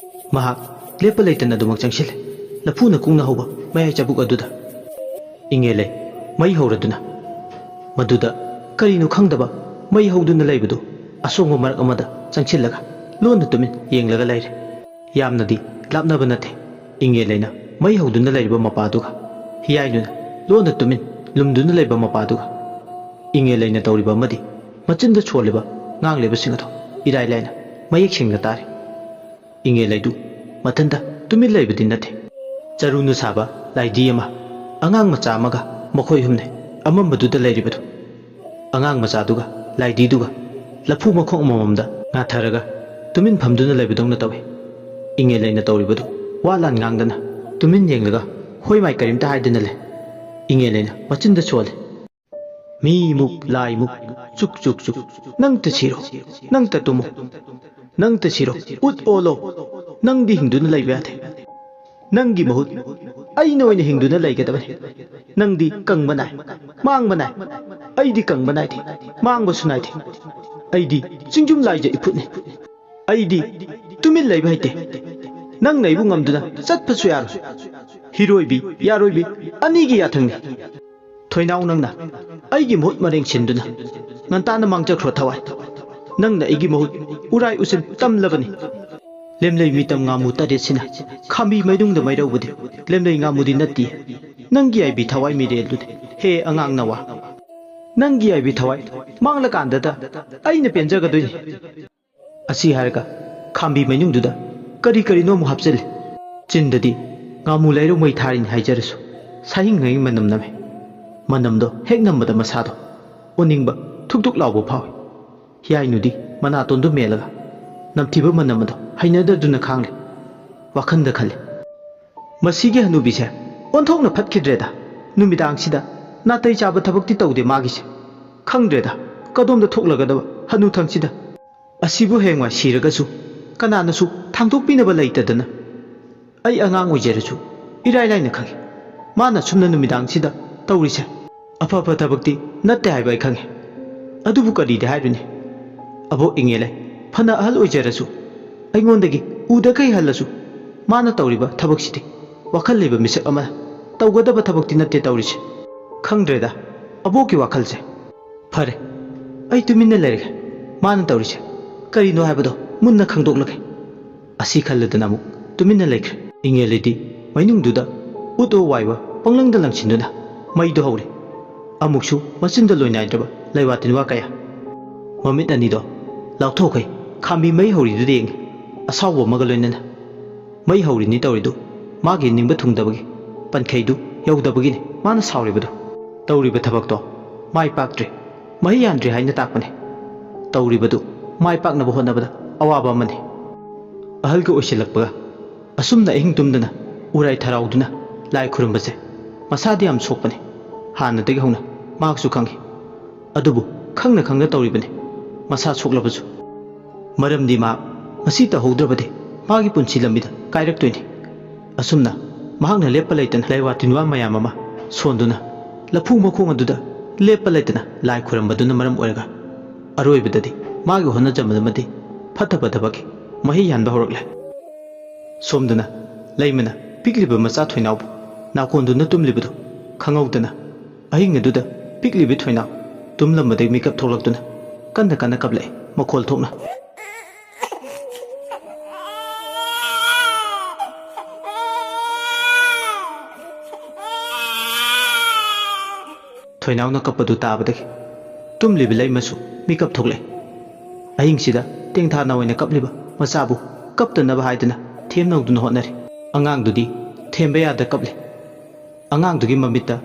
ꯃꯍꯥꯛ ꯂꯦꯞꯄ ꯂꯩꯇꯅ ꯑꯗꯨꯃꯛ ꯆꯪꯁꯤꯜꯂꯦ꯫ ꯂꯐꯨꯅ ꯀꯨꯡꯅ ꯍꯧꯕ ꯃꯌꯥꯏ ꯆꯕꯨꯛ ꯑꯗꯨꯗ ꯏꯉꯦꯜ ꯂꯩ ꯃꯩ ꯍꯧꯔꯗꯨꯅ, ꯃꯗꯨꯗ ꯀꯔꯤꯅꯣ ꯈꯪꯗꯕ ꯃꯩ ꯍꯧꯗꯨꯅ ꯂꯩꯕꯗꯨ ꯑꯁꯣꯡꯕ ꯃꯔꯛ ꯑꯃꯗ ꯆꯪꯁꯤꯜꯂꯒ ꯂꯣꯟꯅ ꯇꯨꯃꯤꯟ ꯌꯦꯡꯂꯒ ꯂꯩꯔꯦ꯫ ꯌꯥꯝꯅꯗꯤ ꯂꯥꯞꯅꯕ ꯅꯠꯇꯦ ꯏꯉꯦꯜ ꯂꯩꯅ ꯃꯩ ꯍꯧꯗꯨꯅ ꯂꯩꯔꯤꯕ ꯃꯄꯥꯗꯨꯒ ꯍꯤꯌꯥꯏꯅꯨꯅ ꯂꯣꯟꯅ ꯇꯨꯃꯤꯟ ꯂꯨꯝꯗꯨꯅ ꯂꯩꯕ ꯃꯄꯥꯗꯨꯒ꯫ ꯏꯉꯦꯜ ꯂꯩꯅ ꯇꯧꯔꯤꯕ ꯑꯃꯗꯤ ꯃꯆꯤꯟꯗ ꯁꯣꯜꯂꯤꯕ ꯉꯥꯡꯂꯤꯕꯁꯤꯡ ꯑꯗꯨ ꯏꯔꯥꯏ ꯂꯥꯏꯅ ꯃꯌꯦꯛ ꯁꯦꯡꯅ ꯇꯥꯔꯦ꯫ ꯏꯉꯦꯜ ꯂꯩꯗꯨ ꯃꯊꯟꯇ ꯇꯨꯃꯤꯟ ꯂꯩꯕꯗꯤ ꯅꯠꯇꯦ꯫ ꯆꯔꯨꯅ ꯁꯥꯕ ꯂꯥꯏꯙꯤ ꯑꯃ, ꯑꯉꯥꯡ ꯃꯆꯥ ꯑꯃꯒ ꯃꯈꯣꯏ ꯑꯍꯨꯝꯅꯤ ꯑꯃꯝꯕꯗꯨꯗ ꯂꯩꯔꯤꯕꯗꯨ꯫ ꯑꯉꯥꯡ ꯃꯆꯥꯗꯨꯒ ꯂꯥꯏꯙꯤꯗꯨꯒ ꯂꯐꯨ ꯃꯈꯣꯡ ꯑꯃꯃꯝꯗ ꯉꯥꯊꯔꯒ ꯇꯨꯃꯤꯟ ꯐꯝꯗꯨꯅ ꯂꯩꯕꯗꯧꯅ ꯇꯧꯏ꯫ ꯏꯉꯦꯜ ꯂꯩꯅ ꯇꯧꯔꯤꯕꯗꯨ ꯋꯥ ꯂꯥꯟ ꯉꯥꯡꯗꯅ ꯇꯨꯃꯤꯟ ꯌꯦꯡꯂꯒ ꯍꯣꯏ ꯃꯥꯏ ꯀꯔꯤꯝꯇ ꯍꯥꯏꯗꯅ ꯂꯩ꯫ ꯏꯉꯦꯜ ꯂꯩꯅ ꯃꯆꯤꯟꯗ ꯁꯣꯜꯂꯤ꯫ ꯃꯤꯃꯨꯛ ꯂꯥꯏꯃꯨꯛ, ꯆꯨꯛ ꯆꯨꯛ ꯆꯨꯛ, ꯅꯪꯇ ꯁꯤꯔꯣ, ꯅꯪꯇ ꯇꯨꯝꯃꯣ, ꯅꯪꯇ ꯁꯤꯔꯣ, ꯎꯠ ꯑꯣꯜꯂꯣ, ꯅꯪꯗꯤ ꯍꯤꯡꯗꯨꯅ ꯂꯩꯕ ꯌꯥꯗꯦ꯫ ꯅꯪꯒꯤ ꯃꯍꯨꯠ ꯑꯩꯅ ꯑꯣꯏꯅ ꯍꯤꯡꯗꯨꯅ ꯂꯩꯒꯗꯕꯅꯤ꯫ ꯅꯪꯗꯤ ꯀꯪꯕ ꯅꯥꯏ, ꯃꯥꯡꯕ ꯅꯥꯏ, ꯑꯩꯗꯤ ꯀꯪꯕ ꯅꯥꯏꯗꯦ, ꯃꯥꯡꯕꯁꯨ ꯅꯥꯏꯗꯦ꯫ ꯑꯩꯗꯤ ꯆꯤꯡꯖꯨꯝ ꯂꯥꯏꯖ ꯏꯐꯨꯠꯅꯤ꯫ ꯑꯩꯗꯤ ꯇꯨꯃꯤꯟ ꯂꯩꯕ ꯍꯩꯇꯦ꯫ ꯅꯪꯅ ꯑꯩꯕꯨ ꯉꯝꯗꯨꯅ ꯆꯠꯄꯁꯨ ꯌꯥꯔꯣꯏ꯫ ꯍꯤꯔꯣꯏꯕꯤ, ꯌꯥꯔꯣꯏꯕꯤ ꯑꯅꯤꯒꯤ ꯌꯥꯊꯪꯅꯤ꯫ ꯊꯣꯏꯅꯥꯎ ꯅꯪꯅ ꯑꯩꯒꯤ ꯃꯍꯨꯠ ꯃꯔꯦꯡ ꯁꯤꯟꯗꯨꯅ ꯉꯟꯇꯥꯅ ꯃꯥꯡꯖꯈ꯭ꯔꯣ ꯊꯋꯥꯏ꯫ ꯅꯪꯅ ꯑꯩꯒꯤ ꯃꯍꯨꯠ ꯎꯔꯥꯏ ꯎꯆꯤꯟ ꯇꯝꯂꯕꯅꯤ꯫ ꯂꯦꯝꯂꯩ ꯃꯤꯇꯝ ꯉꯥꯃꯨ ꯇꯔꯦꯠꯁꯤꯅ ꯈꯥꯝꯕꯤ ꯃꯩꯅꯨꯡꯗ ꯃꯩꯔꯧꯕꯗꯤ ꯂꯦꯝꯂꯩ ꯉꯥꯃꯨꯗꯤ ꯅꯠꯇꯦ꯫ ꯅꯪꯒꯤ ꯑꯥꯏꯕꯤ ꯊꯋꯥꯏ ꯃꯤꯔꯦꯜꯗꯨꯅꯤ꯫ ꯍꯦ ꯑꯉꯥꯡ ꯅꯋꯥ꯫ ꯅꯪꯒꯤ ꯑꯏꯕꯤ ꯊꯋꯥꯏ ꯃꯥꯡꯂꯀꯥꯟꯗꯗ ꯑꯩꯅ ꯄꯦꯟꯖꯒꯗꯣꯏꯅꯤ꯫ ꯑꯁꯤ ꯍꯥꯏꯔꯒ ꯈꯥꯝꯕꯤ ꯃꯩꯅꯨꯡꯗꯨꯗ ꯀꯔꯤ ꯀꯔꯤꯅꯣ ꯑꯃꯨꯛ ꯍꯥꯞꯆꯤꯜꯂꯤ꯫ ꯆꯤꯟꯗꯗꯤ ꯉꯥꯃꯨ ꯂꯩꯔꯧ ꯃꯩ ꯊꯥꯔꯤꯅꯤ ꯍꯥꯏꯖꯔꯁꯨ, ꯁꯥꯍꯤꯡ ꯉꯥꯍꯤꯡ ꯃꯅꯝ ꯅꯝꯃꯤ꯫ ꯃꯅꯝꯗꯣ ꯍꯦꯛ ꯅꯝꯕꯗ ꯃꯁꯥꯗꯣ ꯑꯣꯅꯤꯡꯕ ꯊꯨꯛ ꯊꯨꯛ ꯂꯥꯎꯕ ꯐꯥꯎꯏ꯫ ꯍꯤꯌꯥꯏꯅꯨꯗꯤ ꯃꯅꯥꯇꯣꯟꯗꯨ ꯃꯦꯜꯂꯒ ꯅꯝꯊꯤꯕ ꯃꯅꯝ ꯑꯗꯣ ꯍꯩꯅꯗꯗꯨꯅ ꯈꯥꯡꯂꯤ꯫ ꯋꯥꯈꯜꯗ ꯈꯜꯂꯤ, "ꯃꯁꯤꯒꯤ ꯍꯅꯨꯕꯤꯁꯦ ꯑꯣꯟꯊꯣꯛꯅ ꯐꯠꯈꯤꯗ꯭ꯔꯦꯗ꯫ ꯅꯨꯃꯤꯗꯥꯡꯁꯤꯗ ꯅꯥꯇꯩ ꯆꯥꯕ ꯊꯕꯛꯇꯤ ꯇꯧꯗꯦ ꯃꯥꯒꯤꯁꯦ꯫ ꯈꯪꯗ꯭ꯔꯦꯗ, ꯀꯗꯣꯝꯗ ꯊꯣꯛꯂꯒꯗꯕ ꯍꯅꯨꯊꯪꯁꯤꯗ꯫ ꯑꯁꯤꯕꯨ ꯍꯌꯦꯡꯋꯥꯏ ꯁꯤꯔꯒꯁꯨ ꯀꯅꯥꯅꯁꯨ ꯊꯥꯡꯗꯣꯛꯄꯤꯅꯕ ꯂꯩꯇꯗꯅ ꯑꯩ ꯑꯉꯥꯡ ꯑꯣꯏꯖꯔꯁꯨ ꯏꯔꯥꯏ ꯂꯥꯏꯅ ꯈꯪꯏ꯫ ꯃꯥꯅ ꯁꯨꯝꯅ ꯅꯨꯃꯤꯗꯥꯡꯁꯤꯗ ꯇꯧꯔꯤꯁꯦ ꯑꯐꯕ ꯊꯕꯛꯇꯤ ꯅꯠꯇꯦ ꯍꯥꯏꯕ ꯑꯩ ꯈꯪꯏ꯫ ꯑꯗꯨꯕꯨ ꯀꯔꯤꯗꯤ ꯍꯥꯏꯔꯨꯅꯤ? ꯑꯕꯣꯛ ꯏꯉꯦꯂꯩ ꯐꯅ ꯑꯍꯜ ꯑꯣꯏꯖꯔꯁꯨ, ꯑꯩꯉꯣꯟꯗꯒꯤ ꯎꯗꯈꯩ ꯍꯜꯂꯁꯨ, ꯃꯥꯅ ꯇꯧꯔꯤꯕ ꯊꯕꯛꯁꯤꯗꯤ ꯋꯥꯈꯜ ꯂꯩꯕ ꯃꯤꯁꯛ ꯑꯃꯅ ꯇꯧꯒꯗꯕ ꯊꯕꯛꯇꯤ ꯅꯠꯇꯦ ꯇꯧꯔꯤꯁꯦ꯫ ꯈꯪꯗ꯭ꯔꯦꯗ ꯑꯕꯣꯛꯀꯤ ꯋꯥꯈꯜꯁꯦ꯫ ꯐꯔꯦ, ꯑꯩ ꯇꯨꯃꯤꯟꯅ ꯂꯩꯔꯒꯦ꯫ ꯃꯥꯅ ꯇꯧꯔꯤꯁꯦ ꯀꯔꯤꯅꯣ ꯍꯥꯏꯕꯗꯣ ꯃꯨꯟꯅ ꯈꯪꯗꯣꯛꯂꯒꯦ꯫" ꯑꯁꯤ ꯈꯜꯂꯗꯨꯅ ꯑꯃꯨꯛ ꯇꯨꯃꯤꯟꯅ ꯂꯩꯈ꯭ꯔꯦ꯫ ꯏꯉꯦꯂꯩꯗꯤ ꯃꯩꯅꯨꯡꯗꯨꯗ ꯎꯠ ꯋꯥꯏꯕ ꯄꯪꯂꯪꯗ ꯂꯪꯁꯤꯟꯗꯨꯅ ꯃꯩꯗꯨ ꯍꯧꯔꯦ꯫ ꯑꯃꯨꯛꯁꯨ ꯃꯆꯤꯟꯗ ꯂꯣꯏ ꯅꯥꯏꯗ꯭ꯔꯕ ꯂꯩꯋꯥ ꯇꯤꯟꯋꯥ ꯀꯌꯥ꯫ ꯃꯃꯤꯠ ꯑꯅꯤꯗꯣ ꯂꯥꯎꯊꯣꯛꯈꯩ ꯈꯥꯝꯕꯤ ꯃꯩ ꯍꯧꯔꯤꯗꯨꯗ ꯌꯦꯡꯉꯤ, ꯑꯁꯥꯎꯕ ꯑꯃꯒ ꯂꯣꯏꯅꯅ꯫ ꯃꯩ ꯍꯧꯔꯤꯅꯤ ꯇꯧꯔꯤꯗꯨ ꯃꯥꯒꯤ ꯅꯤꯡꯕ ꯊꯨꯡꯗꯕꯒꯤ, ꯄꯟꯈꯩꯗꯨ ꯌꯧꯗꯕꯒꯤꯅꯤ ꯃꯥꯅ ꯁꯥꯎꯔꯤꯕꯗꯨ꯫ ꯇꯧꯔꯤꯕ ꯊꯕꯛꯇꯣ ꯃꯥꯏ ꯄꯥꯛꯇ꯭ꯔꯦ, ꯃꯍꯩ ꯌꯥꯟꯗ꯭ꯔꯦ ꯍꯥꯏꯅ ꯇꯥꯛꯄꯅꯤ꯫ ꯇꯧꯔꯤꯕꯗꯨ ꯃꯥꯏ ꯄꯥꯛꯅꯕ ꯍꯣꯠꯅꯕꯗ ꯑꯋꯥꯕ ꯑꯃꯅꯤ꯫ ꯑꯍꯜꯒ ꯑꯣꯏꯁꯤꯜꯂꯛꯄꯒ ꯑꯁꯨꯝꯅ ꯑꯍꯤꯡ ꯇꯨꯝꯗꯅ ꯎꯔꯥꯏ ꯊꯔꯥꯎꯗꯨꯅ ꯂꯥꯏ ꯈꯨꯔꯨꯝꯕꯁꯦ ꯃꯁꯥꯗꯤ ꯌꯥꯝ ꯁꯣꯛꯄꯅꯤ꯫ ꯍꯥꯟꯅꯗꯒꯤ ꯍꯧꯅ ꯃꯍꯥꯛꯁꯨ ꯈꯪꯏ꯫ ꯑꯗꯨꯕꯨ ꯈꯪꯅ ꯈꯪꯅ ꯇꯧꯔꯤꯕꯅꯤ ꯃꯁꯥ ꯁꯣꯛꯂꯕꯁꯨ꯫ ꯃꯔꯝꯗꯤ ꯃꯍꯥꯛ ꯃꯁꯤ ꯇꯧꯍꯧꯗ꯭ꯔꯕꯗꯤ ꯃꯥꯒꯤ ꯄꯨꯟꯁꯤ ꯂꯝꯕꯤꯗ ꯀꯥꯏꯔꯛꯇꯣꯏꯅꯤ꯫ ꯑꯁꯨꯝꯅ ꯃꯍꯥꯛꯅ ꯂꯦꯞꯄ ꯂꯩꯇꯅ ꯂꯩꯋꯥ ꯇꯤꯟꯋꯥ ꯃꯌꯥꯝ ꯑꯃ ꯁꯣꯟꯗꯨꯅ ꯂꯐꯨ ꯃꯈꯣꯡ ꯑꯗꯨꯗ ꯂꯦꯞꯄ ꯂꯩꯇꯅ ꯂꯥꯏ ꯈꯨꯔꯝꯕꯗꯨꯅ ꯃꯔꯝ ꯑꯣꯏꯔꯒ ꯑꯔꯣꯏꯕꯗꯗꯤ ꯃꯥꯒꯤ ꯍꯣꯠꯅꯖꯃꯟ ꯑꯃꯗꯤ ꯐꯠꯇꯕ ꯊꯕꯛꯀꯤ ꯃꯍꯩ ꯌꯥꯟꯕ ꯍꯧꯔꯛꯂꯦ꯫ ꯁꯣꯝꯗꯅ ꯂꯩꯃꯅ ꯄꯤꯛꯂꯤꯕ ꯃꯆꯥ ꯊꯣꯏꯅꯥꯎꯕꯨ ꯅꯥꯀꯣꯟꯗꯨꯅ ꯇꯨꯝꯂꯤꯕꯗꯨ ꯈꯪꯍꯧꯗꯅ ꯑꯍꯤꯡ ꯑꯗꯨꯗ ꯄꯤꯛꯂꯤꯕꯤ ꯊꯣꯏꯅꯥꯎ ꯇꯨꯝꯂꯝꯕꯗꯒꯤ ꯃꯤꯀꯞ ꯊꯣꯛꯂꯛꯇꯨꯅ ꯀꯟꯅ ꯀꯟꯅ ꯀꯞꯂꯛꯏ ꯃꯈꯣꯜ ꯊꯣꯛꯅ꯫ ꯊꯣꯏꯅꯥꯎꯅ ꯀꯞꯄꯗꯨ ꯇꯥꯕꯗꯒꯤ ꯇꯨꯝꯂꯤꯕ ꯂꯩꯃꯁꯨ ꯃꯤꯀꯞ ꯊꯣꯛꯂꯛꯏ꯫ ꯑꯍꯤꯡꯁꯤꯗ ꯇꯦꯡꯊꯥ ꯅꯥꯑꯣꯏꯅ ꯀꯞꯂꯤꯕ ꯃꯆꯥꯕꯨ ꯀꯞꯇꯅꯕ ꯍꯥꯏꯗꯨꯅ ꯊꯦꯝꯅꯧꯗꯨꯅ ꯍꯣꯠꯅꯔꯤ꯫ ꯑꯉꯥꯡꯗꯨꯗꯤ ꯊꯦꯝꯕ ꯌꯥꯗ ꯀꯞꯂꯤ꯫ ꯑꯉꯥꯡꯗꯨꯒꯤ ꯃꯃꯤꯠꯇ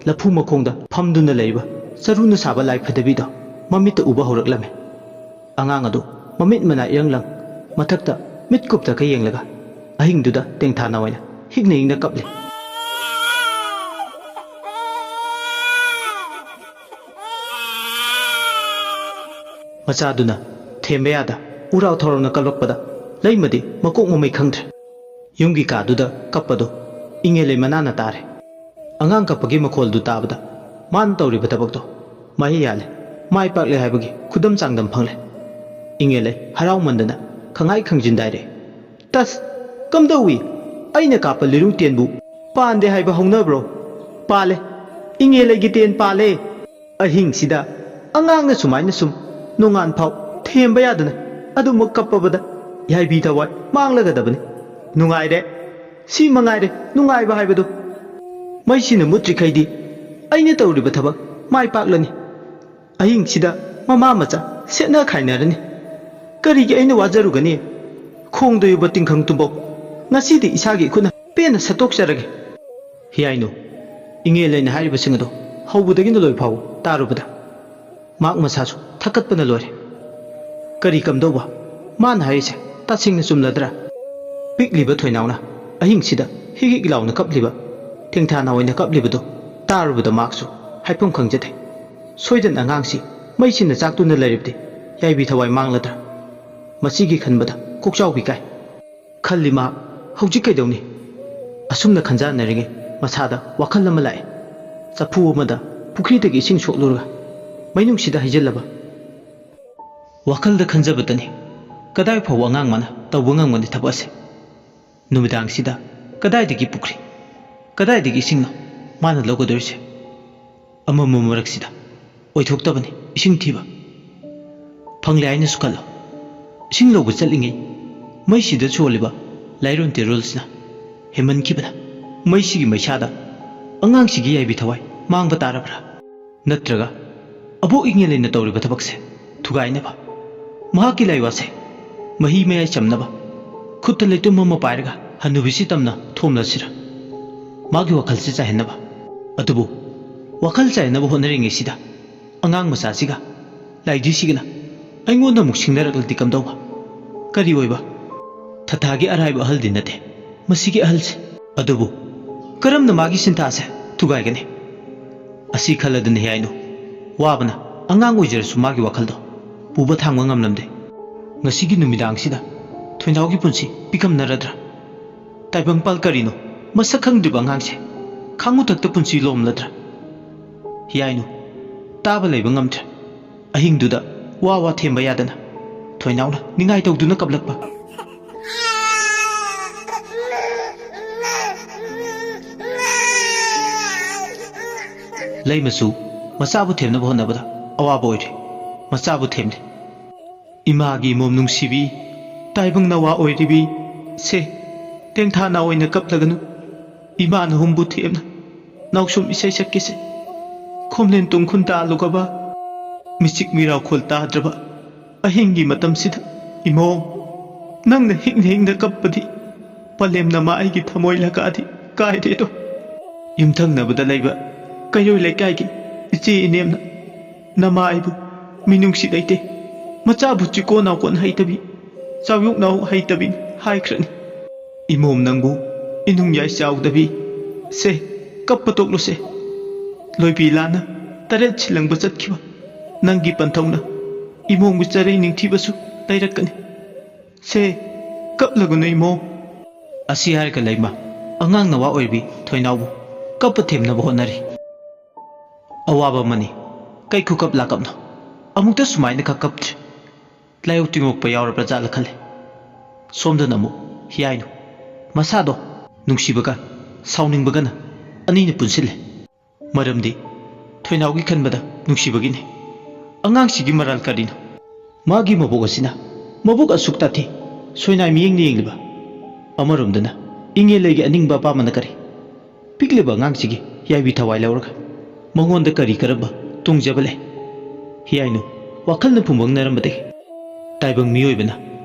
ꯂꯐꯨ ꯃꯈꯣꯡꯗ ꯐꯝꯗꯨꯅ ꯂꯩꯔꯤꯕ ꯆꯔꯨꯅ ꯁꯥꯕ ꯂꯥꯏ ꯐꯗꯕꯤꯗꯣ ꯃꯃꯤꯠꯇ ꯎꯕ ꯍꯧꯔꯛꯂꯝꯃꯤ꯫ ꯑꯉꯥꯡ ꯑꯗꯨ ꯃꯃꯤꯠ ꯃꯅꯥ ꯏꯔꯪ ꯂꯪ ꯃꯊꯛꯇ ꯃꯤꯠ ꯀꯨꯞꯇꯈꯩ ꯌꯦꯡꯂꯒ ꯑꯍꯤꯡꯗꯨꯗ ꯇꯦꯡꯊꯥ ꯅꯥꯑꯣꯏꯅ ꯍꯤꯛꯅ ꯍꯤꯛꯅ ꯀꯞꯂꯤ꯫ ꯃꯆꯥꯗꯨꯅ ꯊꯦꯝꯕ ꯌꯥꯗ ꯎꯔꯥꯎ ꯊꯧꯔꯥꯎꯅ ꯀꯞꯂꯛꯄꯗ ꯂꯩꯃꯗꯤ ꯃꯀꯣꯛ ꯃꯃꯩ ꯈꯪꯗ꯭ꯔꯦ꯫ ꯌꯨꯝꯒꯤ ꯀꯥꯗꯨꯗ ꯀꯞꯄꯗꯨ ꯏꯉꯦꯂꯩ ꯃꯅꯥꯅ ꯇꯥꯔꯦ꯫ ꯑꯉꯥꯡ ꯀꯞꯄꯒꯤ ꯃꯈꯣꯜꯗꯨ ꯇꯥꯕꯗ ꯃꯥꯅ ꯇꯧꯔꯤꯕ ꯊꯕꯛꯇꯣ ꯃꯍꯩ ꯌꯥꯜꯂꯦ, ꯃꯥꯏ ꯄꯥꯛꯂꯦ ꯍꯥꯏꯕꯒꯤ ꯈꯨꯗꯝ ꯆꯥꯡꯗꯝ ꯐꯪꯂꯦ꯫ ꯏꯉꯦꯂꯩ ꯍꯔꯥꯎꯃꯟꯗꯅ ꯈꯪꯍꯥꯏ ꯈꯪꯖꯤꯟꯗꯥꯏꯔꯦ꯫ "ꯇꯁ! ꯀꯝꯗꯧꯏ? ꯑꯩꯅ ꯀꯥꯞꯄ ꯂꯤꯔꯨ ꯇꯦꯟꯕꯨ ꯄꯥꯟꯗꯦ ꯍꯥꯏꯕ ꯍꯧꯅꯕ꯭ꯔꯣ? ꯄꯥꯜꯂꯦ꯫ ꯏꯉꯦꯂꯩꯒꯤ ꯇꯦꯟ ꯄꯥꯜꯂꯦ꯫ ꯑꯍꯤꯡꯁꯤꯗ ꯑꯉꯥꯡꯅ ꯁꯨꯃꯥꯏꯅ ꯁꯨꯝ ꯅꯣꯡꯉꯥꯟ ꯐꯥꯎ ꯊꯦꯝꯕ ꯌꯥꯗꯅ ꯑꯗꯨꯃꯛ ꯀꯞꯄꯕꯗ ꯌꯥꯏꯕꯤ ꯊꯋꯥꯏ ꯃꯥꯡꯂꯒꯗꯕꯅꯤ꯫ ꯅꯨꯡꯉꯥꯏꯔꯦ꯫ ꯁꯤ ꯃꯉꯥꯏꯔꯦ ꯅꯨꯡꯉꯥꯏꯕ ꯍꯥꯏꯕꯗꯨ꯫ ꯃꯩꯁꯤꯅ ꯃꯨꯠꯇ꯭ꯔꯤꯈꯩꯗꯤ ꯑꯩꯅ ꯇꯧꯔꯤꯕ ꯊꯕꯛ ꯃꯥꯏ ꯄꯥꯛꯂꯅꯤ꯫ ꯑꯍꯤꯡꯁꯤꯗ ꯃꯃꯥ ꯃꯆꯥ ꯁꯦꯠꯅ ꯈꯥꯏꯅꯔꯅꯤ꯫ ꯀꯔꯤꯒꯤ ꯑꯩꯅ ꯋꯥꯖꯔꯨꯒꯅꯤ? ꯈꯣꯡꯗꯣꯏꯕ ꯇꯤꯡꯈꯪ ꯇꯨꯕꯧ ꯉꯁꯤꯗꯤ ꯏꯁꯥꯒꯤ ꯏꯈꯨꯠꯅ ꯄꯦꯟꯅ ꯁꯠꯇꯣꯛꯆꯔꯒꯦ꯫" ꯍꯤꯌꯥꯏꯅꯨ, ꯏꯉꯦꯂꯩꯅ ꯍꯥꯏꯔꯤꯕꯁꯤꯡ ꯑꯗꯨ ꯍꯧꯕꯗꯒꯤꯅ ꯂꯣꯏ ꯐꯥꯎꯕ ꯇꯥꯔꯨꯕꯗ ꯃꯍꯥꯛ ꯃꯁꯥꯁꯨ ꯊꯛꯀꯠꯄꯅ ꯂꯣꯏꯔꯦ꯫ ꯀꯔꯤ ꯀꯝꯗꯧꯕ? ꯃꯥꯅ ꯍꯥꯏꯔꯤꯁꯦ ꯇꯁꯦꯡꯅ ꯆꯨꯝꯂꯗ꯭ꯔꯥ? ꯄꯤꯛꯂꯤꯕ ꯊꯣꯏꯅꯥꯎꯅ ꯑꯍꯤꯡꯁꯤꯗ ꯍꯤꯛ ꯍꯤꯛ ꯂꯥꯎꯅ ꯀꯞꯂꯤꯕ, ꯇꯦꯡꯊꯥ ꯅꯥꯑꯣꯏꯅ ꯀꯞꯂꯤꯕꯗꯨ ꯇꯥꯔꯨꯕꯗ ꯃꯍꯥꯛꯁꯨ ꯍꯥꯏꯐꯝ ꯈꯪꯖꯗꯦ꯫ ꯁꯣꯏꯗꯅ ꯑꯉꯥꯡꯁꯤ ꯃꯩꯁꯤꯅ ꯆꯥꯛꯇꯨꯅ ꯂꯩꯔꯕꯗꯤ ꯌꯥꯏꯕꯤ ꯊꯋꯥꯏ ꯃꯥꯡꯂꯗ꯭ꯔꯥ? ꯃꯁꯤꯒꯤ ꯈꯟꯕꯗ ꯀꯣꯛꯆꯥꯎꯕꯤ ꯀꯥꯏ꯫ ꯈꯜꯂꯤ ꯃꯍꯥꯛ, ꯍꯧꯖꯤꯛ ꯀꯩꯗꯧꯅꯤ? ꯑꯁꯨꯝꯅ ꯈꯟꯖꯥꯟꯅꯔꯤꯉꯩ ꯃꯁꯥꯗ ꯋꯥꯈꯜ ꯑꯃ ꯂꯥꯛꯑꯦ꯫ ꯆꯐꯨ ꯑꯃꯗ ꯄꯨꯈ꯭ꯔꯤꯗꯒꯤ ꯏꯁꯤꯡ ꯁꯣꯛꯂꯨꯔꯒ ꯃꯩꯅꯨꯡꯁꯤꯗ ꯍꯩꯖꯤꯜꯂꯕ꯫ ꯋꯥꯈꯜꯗ ꯈꯟꯖꯕꯇꯅꯤ, ꯀꯗꯥꯏ ꯐꯥꯎꯕ ꯑꯉꯥꯡ ꯃꯥꯅ ꯇꯧꯕ ꯉꯝꯒꯅꯤ ꯊꯕꯛ ꯑꯁꯦ? ꯅꯨꯃꯤꯗꯥꯡꯁꯤꯗ ꯀꯗꯥꯏꯗꯒꯤ ꯄꯨꯈ꯭ꯔꯤ, ꯀꯗꯥꯏꯗꯒꯤ ꯏꯁꯤꯡꯅꯣ ꯃꯥꯅ ꯂꯧꯒꯗꯧꯔꯤꯁꯦ? ꯑꯃꯝꯕ ꯃꯔꯛꯁꯤꯗ ꯑꯣꯏꯊꯣꯛꯇꯕꯅꯤ ꯏꯁꯤꯡ ꯊꯤꯕ꯫ ꯐꯪꯂꯦ ꯍꯥꯏꯅꯁꯨ ꯈꯜꯂꯣ꯫ ꯏꯁꯤꯡ ꯂꯧꯕ ꯆꯠꯂꯤꯉꯩ ꯃꯩꯁꯤꯗ ꯁꯣꯜꯂꯤꯕ ꯂꯥꯏꯔꯣꯟ ꯇꯦꯔꯣꯜꯁꯤꯅ ꯍꯦꯟꯃꯟꯈꯤꯕꯅ ꯃꯩꯁꯤꯒꯤ ꯃꯩꯁꯥꯗ ꯑꯉꯥꯡꯁꯤꯒꯤ ꯌꯥꯏꯕꯤ ꯊꯋꯥꯏ ꯃꯥꯡꯕ ꯇꯥꯔꯕ꯭ꯔꯥ? ꯅꯠꯇ꯭ꯔꯒ ꯑꯕꯣꯛ ꯏꯉꯦꯜ ꯂꯩꯅ ꯇꯧꯔꯤꯕ ꯊꯕꯛꯁꯦ ꯊꯨꯒꯥꯏꯅꯕ, ꯃꯍꯥꯛꯀꯤ ꯂꯥꯏꯋꯥꯁꯦ ꯃꯍꯤ ꯃꯌꯥꯏ ꯆꯝꯅꯕ ꯈꯨꯠꯇ ꯂꯩꯇꯨꯝ ꯑꯃ ꯄꯥꯏꯔꯒ ꯍꯟꯅꯨꯕꯤꯁꯤ ꯇꯝꯅ ꯊꯣꯝꯂꯁꯤꯔ? ꯃꯥꯒꯤ ꯋꯥꯈꯜꯁꯤ ꯆꯥꯏꯍꯟꯅꯕ꯫ ꯑꯗꯨꯕꯨ ꯋꯥꯈꯜ ꯆꯥꯏꯍꯟꯅꯕ ꯍꯣꯠꯅꯔꯤꯉꯩꯁꯤꯗ ꯑꯉꯥꯡ ꯃꯆꯥꯁꯤꯒ ꯂꯥꯏꯙꯤꯁꯤꯒꯅ ꯑꯩꯉꯣꯟꯗ ꯑꯃꯨꯛ ꯁꯤꯡꯅꯔꯛꯂꯗꯤ ꯀꯝꯗꯧꯕ? ꯀꯔꯤ ꯑꯣꯏꯕ? ꯊꯊꯥꯒꯤ ꯑꯔꯥꯏꯕ ꯑꯍꯜꯗꯤ ꯅꯠꯇꯦ ꯃꯁꯤꯒꯤ ꯑꯍꯜꯁꯦ꯫ ꯑꯗꯨꯕꯨ ꯀꯔꯝꯅ ꯃꯥꯒꯤ ꯁꯤꯟꯊꯥꯁꯦ ꯊꯨꯒꯥꯏꯒꯅꯤ? ꯑꯁꯤ ꯈꯜꯂꯗꯨꯅ ꯍꯤꯌꯥꯏꯅꯨ ꯋꯥꯕꯅ ꯑꯉꯥꯡ ꯑꯣꯏꯖꯔꯁꯨ ꯃꯥꯒꯤ ꯋꯥꯈꯜꯗꯣ ꯄꯨꯕ ꯊꯥꯡꯕ ꯉꯝꯂꯝꯗꯦ꯫ ꯉꯁꯤꯒꯤ ꯅꯨꯃꯤꯗꯥꯡꯁꯤꯗ ꯊꯣꯏꯅꯥꯎꯒꯤ ꯄꯨꯟꯁꯤ ꯄꯤꯀꯝꯅꯔꯗ꯭ꯔꯥ? ꯇꯥꯏꯕꯪꯄꯥꯜ ꯀꯔꯤꯅꯣ ꯃꯁꯛ ꯈꯪꯗ꯭ꯔꯤꯕ ꯑꯉꯥꯡꯁꯦ ꯈꯥꯡꯉꯨꯊꯛꯇ ꯄꯨꯟꯁꯤ ꯂꯣꯝꯂꯗ꯭ꯔꯥ? ꯍꯤꯌꯥꯏꯅꯨ ꯇꯥꯕ ꯂꯩꯕ ꯉꯝꯗ꯭ꯔꯦ꯫ ꯑꯍꯤꯡꯗꯨꯗ ꯋꯥ ꯋꯥ ꯊꯦꯝꯕ ꯌꯥꯗꯅ ꯊꯣꯏꯅꯥꯎꯅ ꯅꯤꯡꯉꯥꯏ ꯇꯧꯗꯨꯅ ꯀꯞꯂꯛꯄ꯫ ꯂꯩꯃꯁꯨ ꯃꯆꯥꯕꯨ ꯊꯦꯝꯅꯕ ꯍꯣꯠꯅꯕꯗ ꯑꯋꯥꯕ ꯑꯣꯏꯔꯦ꯫ ꯃꯆꯥꯕꯨ ꯊꯦꯝꯂꯦ꯫ ꯏꯃꯥꯒꯤ ꯏꯃꯣꯝ ꯅꯨꯡꯁꯤꯕꯤ, ꯇꯥꯏꯕꯪ ꯅꯋꯥ ꯑꯣꯏꯔꯤꯕꯤ, ꯁꯦ, ꯇꯦꯡꯊꯥ ꯅꯥ ꯑꯣꯏꯅ ꯀꯞꯂꯒꯅꯨ꯫ ꯏꯃꯥ ꯅꯍꯨꯝꯕꯨ ꯊꯦꯝꯅ ꯅꯥꯎꯁꯨꯝ ꯏꯁꯩ ꯁꯛꯀꯦꯁꯦ꯫ ꯈꯣꯝꯂꯦꯟ ꯇꯨꯡꯈꯨꯟ ꯇꯥꯜꯂꯨꯒꯕ, ꯃꯤꯆꯤꯛ ꯃꯤꯔꯥꯎꯈꯣꯜ ꯇꯥꯗ꯭ꯔꯕ ꯑꯍꯤꯡꯒꯤ ꯃꯇꯝꯁꯤꯗ ꯏꯃꯣꯝ, ꯅꯪꯅ ꯍꯤꯡꯅ ꯍꯤꯡꯅ ꯀꯞꯄꯗꯤ ꯄꯂꯦꯝꯅ ꯃꯥ ꯑꯩꯒꯤ ꯊꯃꯣꯏ ꯂꯀꯥꯗꯤ ꯀꯥꯏꯔꯦꯗꯣ꯫ ꯌꯨꯝꯊꯪꯅꯕꯗ ꯂꯩꯕ ꯀꯩꯔꯣꯏ ꯂꯩꯀꯥꯏꯒꯤ ꯏꯆꯦ ꯏꯅꯦꯝꯅ ꯅꯃꯥ ꯑꯩꯕꯨ ꯃꯤꯅꯨꯡꯁꯤ ꯂꯩꯇꯦ, ꯃꯆꯥꯕꯨ ꯆꯤꯀꯣ ꯅꯥꯎꯀꯣꯟ ꯍꯩꯇꯕꯤ, ꯆꯥꯎꯌꯣꯛ ꯅꯥꯎ ꯍꯩꯇꯕꯤꯅꯤ ꯍꯥꯏꯈ꯭ꯔꯅꯤ꯫ ꯏꯃꯣꯝ ꯅꯪꯕꯨ ꯏꯅꯨꯡ ꯌꯥꯏ ꯆꯥꯎꯗꯕꯤ꯫ ꯁꯦ, ꯀꯞꯄ ꯇꯣꯛꯂꯨꯁꯦ꯫ ꯂꯣꯏꯕꯤ ꯂꯥꯟꯅ ꯇꯔꯦꯠ ꯁꯤꯜꯂꯪꯕ ꯆꯠꯈꯤꯕ ꯅꯪꯒꯤ ꯄꯟꯊꯧꯅ ꯏꯃꯣꯝꯒꯤ ꯆꯔꯩ ꯅꯤꯡꯊꯤꯕꯁꯨ ꯂꯩꯔꯛꯀꯅꯤ꯫ ꯁꯦ, ꯀꯞꯂꯒꯅꯨ ꯏꯃꯣꯝ꯫ ꯑꯁꯤ ꯍꯥꯏꯔꯒ ꯂꯩꯃ ꯑꯉꯥꯡ ꯅꯋꯥ ꯑꯣꯏꯕꯤ ꯊꯣꯏꯅꯥꯎꯕꯨ ꯀꯞꯄ ꯊꯦꯝꯅꯕ ꯍꯣꯠꯅꯔꯤ꯫ ꯑꯋꯥꯕ ꯑꯃꯅꯤ꯫ ꯀꯩ ꯈꯨꯀꯞ ꯂꯥꯀꯞꯅꯣ? ꯑꯃꯨꯛꯇ ꯁꯨꯃꯥꯏꯅ ꯈꯛ ꯀꯞꯇ꯭ꯔꯤ꯫ ꯂꯥꯏꯑꯣ ꯇꯤꯡꯉꯣꯛꯄ ꯌꯥꯎꯔꯕ꯭ꯔꯥ ꯖꯥꯠꯂ ꯈꯜꯂꯦ꯫ ꯁꯣꯝꯗꯅ ꯑꯃꯨꯛ ꯍꯤꯌꯥꯏꯅꯨ ꯃꯁꯥꯗꯣ ꯅꯨꯡꯁꯤꯕꯒ ꯁꯥꯎꯅꯤꯡꯕꯒꯅ ꯑꯅꯤꯅ ꯄꯨꯟꯁꯤꯜꯂꯦ꯫ ꯃꯔꯝꯗꯤ ꯊꯣꯏꯅꯥꯎꯒꯤ ꯈꯟꯕꯗ ꯅꯨꯡꯁꯤꯕꯒꯤꯅꯤ꯫ ꯑꯉꯥꯡꯁꯤꯒꯤ ꯃꯔꯥꯜ ꯀꯔꯤꯅꯣ? ꯃꯥꯒꯤ ꯃꯕꯣꯛ ꯑꯁꯤꯅ ꯃꯕꯨꯛ ꯑꯁꯨꯛ ꯇꯥꯊꯤ, ꯁꯣꯏꯅꯥꯏ ꯃꯤꯠꯌꯦꯡꯅ ꯌꯦꯡꯂꯤꯕ꯫ ꯑꯃꯔꯣꯝꯗꯅ ꯏꯪꯉꯦꯜꯂꯩꯒꯤ ꯑꯅꯤꯡꯕ ꯑꯄꯥꯝꯕꯅ ꯀꯔꯤ? ꯄꯤꯛꯂꯤꯕ ꯑꯉꯥꯡꯁꯤꯒꯤ ꯌꯥꯏꯕꯤ ꯊꯋꯥꯏ ꯂꯧꯔꯒ ꯃꯉꯣꯟꯗ ꯀꯔꯤ ꯀꯔꯝꯕ ꯇꯣꯡꯖꯕ ꯂꯩ? ꯍꯤꯌꯥꯏꯅꯨ ꯋꯥꯈꯜꯅ ꯐꯨꯝꯕꯪꯅꯔꯝꯕꯗꯒꯤ ꯇꯥꯏꯕꯪ ꯃꯤꯑꯣꯏꯕꯅ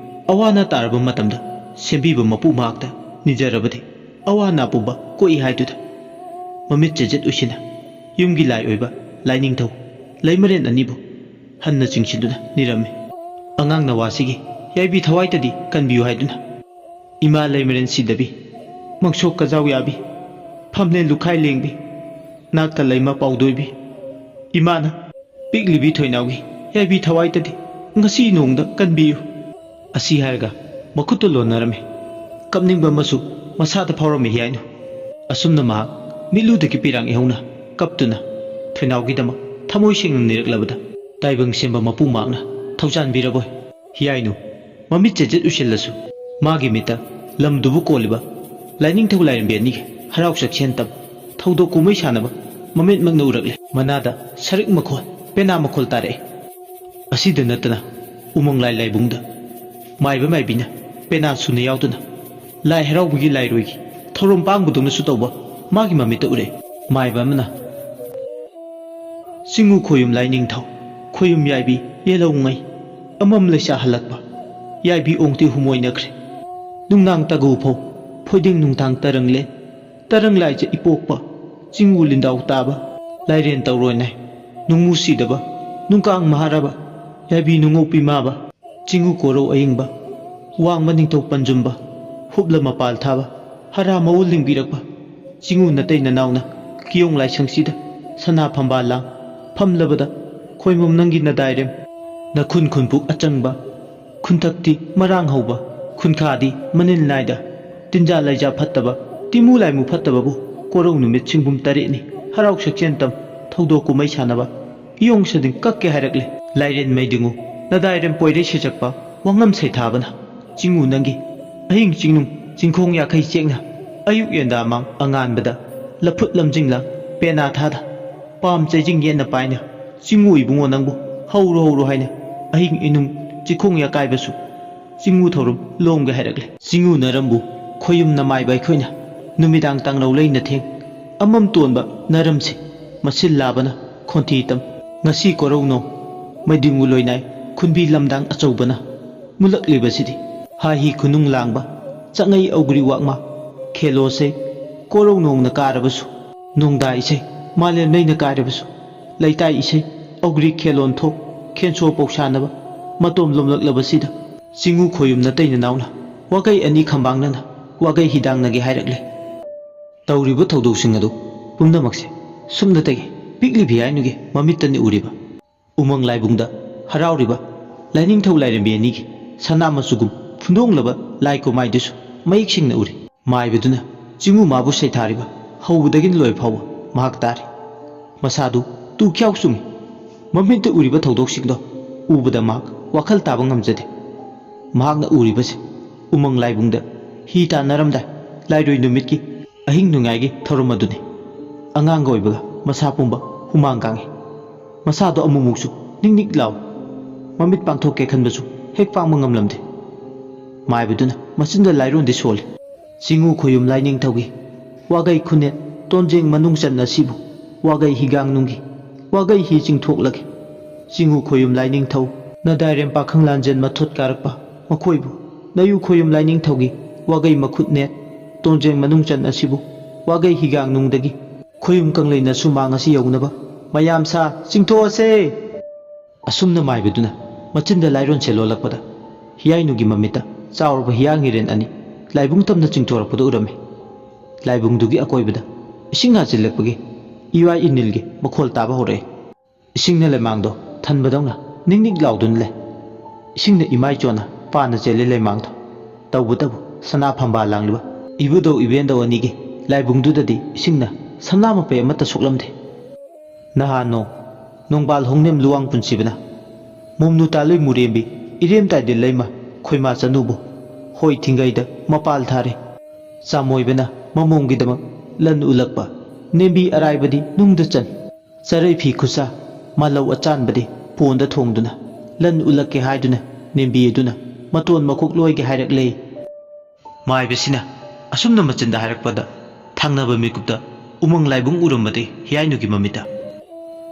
ꯑꯋꯥ ꯑꯅꯥ ꯇꯥꯔꯕ ꯃꯇꯝꯗ ꯁꯦꯝꯕꯤꯕ ꯃꯄꯨ ꯃꯍꯥꯛꯇ ꯅꯤꯖꯔꯕꯗꯤ ꯑꯋꯥ ꯑꯅꯥ ꯄꯨꯝꯕ ꯀꯣꯛꯏ ꯍꯥꯏꯗꯨꯗ ꯃꯃꯤꯠ ꯆꯦꯖꯦꯠ ꯎꯏꯁꯤꯟꯅ ꯌꯨꯝꯒꯤ ꯂꯥꯏ ꯑꯣꯏꯕ ꯂꯥꯏꯅꯤꯡꯊꯧ ꯂꯩꯃꯔꯦꯟ ꯑꯅꯤꯕꯨ ꯍꯟꯅ ꯆꯤꯡꯁꯤꯟꯗꯨꯅ ꯅꯤꯔꯝꯃꯤ꯫ ꯑꯉꯥꯡ ꯅꯋꯥꯁꯤꯒꯤ ꯌꯥꯏꯕꯤ ꯊꯋꯥꯏꯇꯗꯤ ꯀꯟꯕꯤꯌꯨ ꯍꯥꯏꯗꯨꯅ ꯏꯃꯥ ꯂꯩꯃꯔꯦꯟ ꯁꯤꯗꯕꯤ, ꯃꯪꯁꯣꯛ ꯀꯖꯥꯎ ꯌꯥꯕꯤ, ꯐꯝꯂꯦꯟ ꯂꯨꯈꯥꯏ ꯂꯦꯡꯕꯤ, ꯅꯥꯛꯇ ꯂꯩꯃ ꯄꯥꯎꯗꯣꯏꯕꯤ, ꯏꯃꯥꯅ ꯄꯤꯛꯂꯤꯕꯤ ꯊꯣꯏꯅꯥꯎꯒꯤ ꯌꯥꯏꯕꯤ ꯊꯋꯥꯏꯇꯗꯤ ꯉꯁꯤ ꯅꯣꯡꯗ ꯀꯟꯕꯤꯌꯨ꯫ ꯑꯁꯤ ꯍꯥꯏꯔꯒ ꯃꯈꯨꯠꯇꯨ ꯂꯣꯟꯅꯔꯝꯃꯤ꯫ ꯀꯞꯅꯤꯡꯕ ꯑꯃꯁꯨ ꯃꯁꯥꯗ ꯐꯥꯎꯔꯝꯃꯤ ꯍꯤꯌꯥꯏꯅꯨ꯫ ꯑꯁꯨꯝꯅ ꯃꯍꯥꯛ ꯃꯤꯠꯂꯨꯗꯒꯤ ꯄꯤꯔꯥꯡ ꯏꯍꯧꯅ ꯀꯞꯇꯨꯅ ꯊꯣꯏꯅꯥꯎꯒꯤꯗꯃꯛ ꯊꯃꯣꯏ ꯁꯦꯡꯅ ꯅꯤꯔꯛꯂꯕꯗ ꯇꯥꯏꯕꯪ ꯁꯦꯝꯕ ꯃꯄꯨ ꯃꯍꯥꯛꯅ ꯊꯧꯖꯥꯟꯕꯤꯔꯕꯣꯏ꯫ ꯍꯤꯌꯥꯏꯅꯨ ꯃꯃꯤꯠ ꯆꯦꯖꯦꯠ ꯎꯏꯁꯤꯜꯂꯁꯨ ꯃꯥꯒꯤ ꯃꯤꯠꯇ ꯂꯝꯗꯨꯕꯨ ꯀꯣꯜꯂꯤꯕ ꯂꯥꯏꯅꯤꯡꯊꯧ ꯂꯥꯏꯔꯦꯝꯕꯤ ꯑꯅꯤꯒꯤ ꯍꯔꯥꯎ ꯆꯥꯛꯁꯦꯟ ꯇꯝ ꯊꯧꯗꯣꯛ ꯀꯨꯝꯍꯩ ꯁꯥꯟꯅꯕ ꯃꯃꯤꯠꯃꯛꯅ ꯎꯔꯛꯂꯦ꯫ ꯃꯅꯥꯗ ꯁꯔꯤꯛ ꯃꯈꯣꯜ, ꯄꯦꯅꯥ ꯃꯈꯣꯜ ꯇꯥꯔꯛꯏ꯫ ꯑꯁꯤꯗ ꯅꯠꯇꯅ ꯎꯃꯪ ꯂꯥꯏ ꯂꯥꯏꯕꯨꯡꯗ ꯃꯥꯏꯕ ꯃꯥꯏꯕꯤꯅ ꯄꯦꯅꯥ ꯁꯨꯅ ꯌꯥꯎꯗꯨꯅ ꯂꯥꯏ ꯍꯔꯥꯎꯕꯒꯤ ꯂꯥꯏꯔꯣꯏꯒꯤ ꯊꯧꯔꯝ ꯄꯥꯡꯕꯗꯧꯅꯁꯨ ꯇꯧꯕ ꯃꯥꯒꯤ ꯃꯃꯤꯠꯇ ꯎꯔꯛꯏ꯫ ꯃꯥꯏꯕ ꯑꯃꯅ ꯆꯤꯡꯉꯨ ꯈꯣꯌꯨꯝ ꯂꯥꯏ ꯅꯤꯡꯊꯧ, ꯈꯣꯌꯨꯝ ꯌꯥꯏꯕꯤ, ꯌꯦꯜꯍꯧꯉꯩ, ꯑꯃꯝ ꯂꯩꯁꯥ ꯍꯜꯂꯛꯄ, ꯌꯥꯏꯕꯤ ꯑꯣꯡꯇꯤ ꯍꯨꯃꯣꯏꯅꯈ꯭ꯔꯦ꯫ ꯅꯨꯡꯅꯥꯡ ꯇꯥꯒꯨ ꯐꯧ, ꯐꯣꯏꯗꯤꯡ ꯅꯨꯡꯊꯥꯡ ꯇꯔꯪꯂꯦꯟ, ꯇꯔꯪ ꯂꯥꯏꯖ ꯏꯄꯣꯛꯄ, ꯆꯤꯡꯉꯨ ꯂꯤꯟꯗꯥꯎ ꯇꯥꯕ, ꯂꯥꯏꯔꯦꯟ ꯇꯧꯔꯣꯏ ꯅꯥꯏ, ꯅꯨꯡꯃꯨ ꯁꯤꯗꯕ, ꯅꯨꯡꯀꯥꯡ ꯃꯍꯥꯔꯕ, ꯌꯥꯏꯕꯤ ꯅꯨꯡꯉꯧ ꯄꯤꯃꯥꯕ, ꯆꯤꯡꯉꯨ ꯀꯣꯔꯧ ꯑꯌꯤꯡꯕ, ꯋꯥꯡꯕ ꯅꯤꯡꯊꯧ ꯄꯟꯖꯨꯝꯕ, ꯍꯨꯞꯂ ꯃꯄꯥꯜ ꯊꯥꯕ, ꯍꯔꯥ ꯃꯎꯜ ꯂꯤꯡꯕꯤꯔꯛꯄ, ꯆꯤꯡꯉꯨ ꯅꯇꯩ ꯅꯅꯥꯎꯅ ꯀꯤꯌꯣꯡ ꯂꯥꯏꯁꯪꯁꯤꯗ ꯁꯅꯥ ꯐꯝꯕꯥꯜ ꯂꯥꯡ ꯐꯝꯂꯕꯗ, ꯈꯣꯏꯃꯨꯝ ꯅꯪꯒꯤ ꯅꯗꯥꯏꯔꯦꯝ, ꯅꯈꯨꯟ ꯈꯨꯟꯄꯨꯛ ꯑꯆꯪꯕ, ꯈꯨꯟꯊꯛꯇꯤ ꯃꯔꯥꯡ ꯍꯧꯕ, ꯈꯨꯟꯈꯥꯗꯤ ꯃꯅꯤꯜ ꯅꯥꯏꯗ, ꯇꯤꯟꯖꯥ ꯂꯩꯖꯥ ꯐꯠꯇꯕ, ꯇꯤꯃꯨ ꯂꯥꯏꯃꯨ ꯐꯠꯇꯕꯕꯨ ꯀꯣꯔꯧ ꯅꯨꯃꯤꯠ ꯁꯤꯡꯕꯨꯝ ꯇꯔꯦꯠꯅꯤ ꯍꯔꯥꯎ ꯁꯛꯆꯦꯟ ꯇꯝ ꯊꯧꯗꯣꯛ ꯀꯨꯝꯍꯩ ꯁꯥꯟꯅꯕ ꯏꯌꯣꯡ ꯁꯗꯤꯡ ꯀꯛꯀꯦ ꯍꯥꯏꯔꯛꯂꯦ꯫ ꯂꯥꯏꯔꯦꯟ ꯃꯩꯗꯤꯡꯉꯨ ꯅꯗꯥꯏꯔꯦꯝ ꯄꯣꯏꯔꯩ ꯁꯦꯆꯛꯄ ꯋꯥꯉꯝ ꯁꯩꯊꯥꯕꯅ ꯆꯤꯡꯉꯨ ꯅꯪꯒꯤ ꯑꯍꯤꯡ ꯆꯤꯡꯅꯨꯡ ꯆꯤꯡꯈꯣꯡ ꯌꯥꯈꯩ ꯆꯦꯛꯅ ꯑꯌꯨꯛ ꯌꯦꯟꯗꯥꯃꯥꯡ ꯑꯉꯥꯟꯕꯗ ꯂꯐꯨꯠ ꯂꯝꯖꯤꯡꯂ ꯄꯦꯅꯥ ꯊꯥꯗ ꯄꯥꯝ ꯆꯩꯖꯤꯡ ꯌꯦꯠꯅ ꯄꯥꯏꯅ ꯆꯤꯡꯉꯨ ꯏꯕꯨꯡꯉꯣ ꯅꯪꯕꯨ ꯍꯧꯔꯨ ꯍꯧꯔꯨ ꯍꯥꯏꯅ ꯑꯍꯤꯡ ꯏꯅꯨꯡ ꯆꯤꯈꯣꯡ ꯌꯥꯀꯥꯏꯕꯁꯨ ꯆꯤꯡꯉꯨ ꯊꯧꯔꯝ ꯂꯣꯝꯒꯦ ꯍꯥꯏꯔꯛꯂꯦ꯫ ꯆꯤꯡꯉꯨ ꯅꯔꯝꯕꯨ ꯈꯣꯌꯨꯝ ꯅꯃꯥꯏꯕ ꯑꯩꯈꯣꯏꯅ ꯅꯨꯃꯤꯗꯥꯡ ꯇꯥꯡꯂꯧ ꯂꯩꯅ ꯊꯦꯡ ꯑꯃꯝ ꯇꯣꯟꯕ ꯅꯔꯝꯁꯤ ꯃꯁꯤꯜ ꯂꯥꯕꯅ ꯈꯣꯟꯊꯤ ꯇꯝ꯫ ꯉꯁꯤ ꯀꯣꯔꯧꯅꯣꯡ ꯃꯩꯗꯤꯡꯒꯨ ꯂꯣꯏꯅꯥꯏ ꯈꯨꯟꯕꯤ ꯂꯝꯗꯥꯡ ꯑꯆꯧꯕꯅ ꯃꯨꯜꯂꯛꯂꯤꯕꯁꯤꯗꯤ ꯍꯥꯍꯤ ꯈꯨꯅꯨꯡ ꯂꯥꯡꯕ ꯆꯪꯉꯩ ꯑꯧꯒ꯭ꯔꯤ ꯋꯥꯛꯃ ꯈꯦꯂꯣꯁꯦ ꯀꯣꯔꯧꯅꯣꯡꯅ ꯀꯥꯔꯕꯁꯨ ꯅꯣꯡꯗꯥ ꯏꯁꯩ ꯃꯥꯂꯦꯝ ꯂꯩꯅ ꯀꯥꯏꯔꯕꯁꯨ ꯂꯩꯇꯥꯏ ꯏꯁꯩ ꯑꯧꯒ꯭ꯔꯤ ꯈꯦꯂꯣꯟ ꯊꯣꯛ ꯈꯦꯟꯁꯣ ꯄꯧꯁꯥꯅꯕ ꯃꯇꯣꯝ ꯂꯣꯝꯂꯛꯂꯕꯁꯤꯗ ꯆꯤꯡꯉꯨ ꯈꯣꯌꯨꯝ ꯅꯇꯩ ꯅꯅꯥꯎꯅ ꯋꯥꯒꯩ ꯑꯅꯤ ꯈꯝꯕꯥꯡꯅꯅ ꯋꯥꯒꯩ ꯍꯤꯗꯥꯡꯅꯒꯦ ꯍꯥꯏꯔꯛꯂꯦ꯫ ꯇꯧꯔꯤꯕ ꯊꯧꯗꯣꯛꯁꯤꯡ ꯑꯗꯨ ꯄꯨꯝꯅꯃꯛꯁꯦ ꯁꯨꯞꯅꯇꯒꯤ ꯄꯤꯛꯂꯤꯕꯤ ꯍꯥꯏꯅꯨꯒꯤ ꯃꯃꯤꯠꯇꯅꯤ ꯎꯔꯤꯕ꯫ ꯎꯃꯪ ꯂꯥꯏꯕꯨꯡꯗ ꯍꯔꯥꯎꯔꯤꯕ ꯂꯥꯏꯅꯤꯡꯊꯧ ꯂꯥꯏꯔꯦꯝꯕꯤ ꯑꯅꯤꯒꯤ ꯁꯅꯥ ꯃꯆꯨꯒꯨꯝ ꯐꯨꯟꯗꯣꯡꯂꯕ ꯂꯥꯏ ꯀꯨꯃꯥꯏꯗꯨꯁꯨ ꯃꯌꯦꯛ ꯁꯦꯡꯅ ꯎꯔꯤ꯫ ꯃꯥꯏꯕꯗꯨꯅ ꯆꯤꯡꯉꯨ ꯃꯥꯕꯨ ꯁꯩꯊꯥꯔꯤꯕ ꯍꯧꯕꯗꯒꯤꯅ ꯂꯣꯏ ꯐꯥꯎꯕ ꯃꯍꯥꯛ ꯇꯥꯔꯤ꯫ ꯃꯁꯥꯗꯨ ꯇꯨ ꯈ꯭ꯌꯥꯎ ꯆꯨꯡꯏ꯫ ꯃꯃꯤꯠꯇ ꯎꯔꯤꯕ ꯊꯧꯗꯣꯛꯁꯤꯡꯗꯣ ꯎꯕꯗ ꯃꯍꯥꯛ ꯋꯥꯈꯜ ꯇꯥꯕ ꯉꯝꯖꯗꯦ꯫ ꯃꯍꯥꯛꯅ ꯎꯔꯤꯕꯁꯦ ꯎꯃꯪ ꯂꯥꯏꯕꯨꯡꯗ ꯍꯤ ꯇꯥꯟꯅꯔꯝꯗꯥꯏ ꯂꯥꯏꯔꯣꯏ ꯅꯨꯃꯤꯠꯀꯤ ꯑꯍꯤꯡ ꯅꯨꯡꯌꯥꯏꯒꯤ ꯊꯧꯔꯝ ꯑꯗꯨꯅꯤ꯫ ꯑꯉꯥꯡꯒ ꯑꯣꯏꯕꯒ ꯃꯁꯥ ꯄꯨꯝꯕ ꯍꯨꯃꯥꯡ ꯀꯥꯡꯏ꯫ ꯃꯁꯥꯗꯣ ꯑꯃꯨꯛꯃꯨꯛꯁꯨ ꯅꯤꯛ ꯅꯤꯛ ꯂꯥꯎꯏ꯫ ꯃꯃꯤꯠ ꯄꯥꯡꯊꯣꯛꯀꯦ ꯈꯟꯕꯁꯨ ꯍꯦꯛ ꯄꯥꯡꯕ ꯉꯝꯂꯝꯗꯦ꯫ ꯃꯥꯏꯕꯗꯨꯅ ꯃꯆꯤꯟꯗ ꯂꯥꯏꯔꯣꯟꯗꯤ ꯁꯣꯜꯂꯤ꯫ ꯆꯤꯡꯉꯨ ꯈꯣꯌꯨꯝ ꯂꯥꯏꯅꯤꯡꯊꯧꯒꯤ ꯋꯥꯒꯩ ꯈꯨꯅꯦꯠ ꯇꯣꯟꯖꯦꯡ ꯃꯅꯨꯡ ꯆꯟ ꯑꯁꯤꯕꯨ ꯋꯥꯒꯩ ꯍꯤꯒꯥꯡꯅꯨꯡꯒꯤ ꯋꯥꯒꯩ ꯍꯤ ꯆꯤꯡꯊꯣꯛꯂꯒꯦ꯫ ꯆꯤꯡꯉꯨ ꯈꯣꯌꯨꯝ ꯂꯥꯏꯅꯤꯡꯊꯧ ꯅꯗꯥꯏꯔꯦꯝ ꯄꯥꯈꯪ ꯂꯥꯟꯖꯦꯟ ꯃꯊꯣꯠ ꯀꯥꯔꯛꯄ ꯃꯈꯣꯏꯕꯨ ꯅꯌꯨ ꯈꯣꯌꯨꯝ ꯂꯥꯏꯅꯤꯡꯊꯧꯒꯤ ꯋꯥꯒꯩ ꯃꯈꯨꯠ ꯅꯦꯠ ꯇꯣꯟꯖꯦꯡ ꯃꯅꯨꯡ ꯆꯟ ꯑꯁꯤꯕꯨ ꯋꯥꯒꯩ ꯍꯤꯒꯥꯡꯅꯨꯡꯗꯒꯤ ꯈꯣꯌꯨꯝ ꯀꯪꯂꯩꯅ ꯁꯨꯃꯥꯡ ꯑꯁꯤ ꯌꯧꯅꯕ ꯃꯌꯥꯝ ꯁꯥ ꯆꯤꯡꯊꯣꯛꯑꯁꯦ꯫ ꯑꯁꯨꯝꯅ ꯃꯥꯏꯕꯗꯨꯅ ꯃꯆꯤꯟꯗ ꯂꯥꯏꯔꯣꯟꯁꯦ ꯂꯣꯜꯂꯛꯄꯗ ꯍꯤꯌꯥꯏꯅꯨꯒꯤ ꯃꯃꯤꯠꯇ ꯆꯥꯎꯔꯕ ꯍꯤꯌꯥꯡ ꯍꯤꯔꯦꯟ ꯑꯅꯤ ꯂꯥꯏꯕꯨꯡ ꯇꯝꯅ ꯆꯤꯡꯊꯣꯔꯛꯄꯗꯨ ꯎꯔꯝꯃꯤ꯫ ꯂꯥꯏꯕꯨꯡꯗꯨꯒꯤ ꯑꯀꯣꯏꯕꯗ ꯏꯁꯤꯡ ꯍꯥꯖꯤꯜꯂꯛꯄꯒꯤ ꯏꯋꯥꯏ ꯏꯅꯤꯜꯒꯤ ꯃꯈꯣꯜ ꯇꯥꯕ ꯍꯧꯔꯛꯏ꯫ ꯏꯁꯤꯡꯅ ꯂꯩꯃꯥꯡꯗꯣ ꯊꯟꯕꯗꯧꯅ ꯅꯤꯛ ꯅꯤꯛ ꯂꯥꯎꯗꯨꯅ ꯂꯩ꯫ ꯏꯁꯤꯡꯅ ꯏꯃꯥꯏ ꯆꯣꯟꯅ ꯄꯥꯅ ꯆꯦꯜꯂꯤ ꯂꯩꯃꯥꯡꯗꯣ꯫ ꯇꯧꯕꯇꯕꯨ ꯁꯅꯥ ꯐꯝꯕꯥꯜ ꯂꯥꯡꯂꯤꯕ ꯏꯕꯨꯙꯧ ꯏꯕꯦꯟꯙꯧ ꯑꯅꯤꯒꯤ ꯂꯥꯏꯕꯨꯡꯗꯨꯗꯗꯤ ꯏꯁꯤꯡꯅ ꯁꯝꯂꯥ ꯃꯄꯩ ꯑꯃꯠꯇ ꯁꯣꯛꯂꯝꯗꯦ꯫ ꯅꯍꯥꯟ ꯅꯣꯡ ꯅꯣꯡꯕꯥꯜ ꯍꯣꯡꯅꯦꯝ ꯂꯨꯋꯥꯡ ꯄꯨꯟꯁꯤꯕꯅ ꯃꯣꯝꯅꯨ ꯇꯥꯂꯨꯏ ꯃꯨꯔꯦꯝꯕꯤ ꯏꯔꯦꯝ ꯇꯥꯏꯗꯤꯜ ꯂꯩꯃ ꯈꯣꯏꯃꯥ ꯆꯅꯨꯕꯨ ꯍꯣꯏ ꯊꯤꯡꯒꯩꯗ ꯃꯄꯥꯜ ꯊꯥꯔꯦ꯫ ꯆꯥꯃꯣꯏꯕꯅ ꯃꯃꯣꯝꯒꯤꯗꯃꯛ ꯂꯟ ꯎꯠꯂꯛꯄ ꯅꯦꯝꯕꯤ ꯑꯔꯥꯏꯕꯗꯤ ꯅꯨꯡꯗ ꯆꯟ ꯆꯔꯩ ꯐꯤ ꯈꯨꯠꯁꯥ ꯃꯥꯂꯧ ꯑꯆꯥꯟꯕꯗꯤ ꯄꯣꯟꯗ ꯊꯣꯡꯗꯨꯅ ꯂꯟ ꯎꯠꯂꯛꯀꯦ ꯍꯥꯏꯗꯨꯅ ꯅꯦꯝꯕꯤ ꯑꯗꯨꯅ ꯃꯇꯣꯟ ꯃꯈꯣꯛ ꯂꯣꯏꯒꯦ ꯍꯥꯏꯔꯛꯂꯦ꯫ ꯃꯥꯏꯕꯁꯤꯅ ꯑꯁꯨꯝꯅ ꯃꯆꯤꯟꯗ ꯍꯥꯏꯔꯛꯄꯗ ꯊꯪꯅꯕ ꯃꯤꯀꯨꯞꯇ ꯎꯃꯪ ꯂꯥꯏꯕꯨꯡ ꯎꯔꯝꯕꯗꯤ ꯍꯤꯌꯥꯏꯅꯨꯒꯤ ꯃꯃꯤꯠꯇ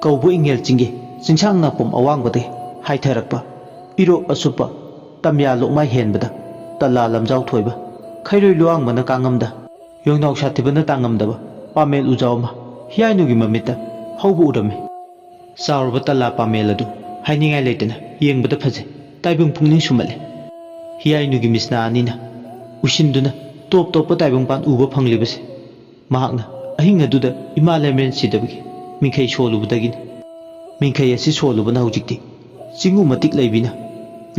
ꯀꯧꯕ ꯏꯉꯦꯜ ꯆꯤꯡꯒꯤ ꯆꯤꯡꯁꯥꯡ ꯅꯥꯄꯣꯝ ꯑꯋꯥꯡꯕꯗꯒꯤ ꯍꯥꯏꯊꯔꯛꯄ ꯏꯔꯣꯞ ꯑꯁꯨꯞꯄ ꯇꯝꯌꯥ ꯂꯣꯛꯃꯥꯏ ꯍꯦꯟꯕꯗ ꯇꯂꯥ ꯂꯝꯖꯥꯎ ꯊꯣꯏꯕ, ꯈꯩꯔꯣꯏ ꯂꯨꯋꯥꯡꯕꯅ ꯀꯥꯡꯉꯝꯗ, ꯌꯣꯡꯅꯥꯎ ꯁꯥꯊꯤꯕꯅ ꯇꯥꯡꯉꯝꯗꯕ ꯄꯥꯃꯦꯜ ꯎꯖꯥꯎ ꯑꯃ ꯍꯤꯌꯥꯏꯅꯨꯒꯤ ꯃꯃꯤꯠꯇ ꯍꯧꯕ ꯎꯔꯝꯃꯤ꯫ ꯆꯥꯎꯔꯕ ꯇꯂꯥ ꯄꯥꯃꯦꯜ ꯑꯗꯨ ꯍꯥꯏꯅꯤꯡꯉꯥꯏ ꯂꯩꯇꯅ ꯌꯦꯡꯕꯗ ꯐꯖꯩ, ꯇꯥꯏꯕꯪ ꯄꯨꯛꯅꯤꯡ ꯁꯨꯝꯍꯠꯂꯦ꯫ ꯍꯤꯌꯥꯏꯅꯨꯒꯤ ꯃꯤꯠꯁꯅꯥ ꯑꯅꯤꯅ ꯎꯁꯤꯟꯗꯨꯅ ꯇꯣꯞ ꯇꯣꯞꯄ ꯇꯥꯏꯕꯪꯄꯥꯟ ꯎꯕ ꯐꯪꯂꯤꯕꯁꯦ ꯃꯍꯥꯛꯅ ꯑꯍꯤꯡ ꯑꯗꯨꯗ ꯏꯃꯥ ꯂꯦꯃꯦꯟ ꯁꯤꯗꯕꯒꯤ ꯃꯤꯡꯈꯩ ꯁꯣꯜꯂꯨꯕꯗꯒꯤꯅꯤ꯫ ꯃꯤꯡꯈꯩ ꯑꯁꯤ ꯁꯣꯜꯂꯨꯕꯅ ꯍꯧꯖꯤꯛꯇꯤ ꯆꯤꯡꯉꯨ ꯃꯇꯤꯛ ꯂꯩꯕꯤꯅ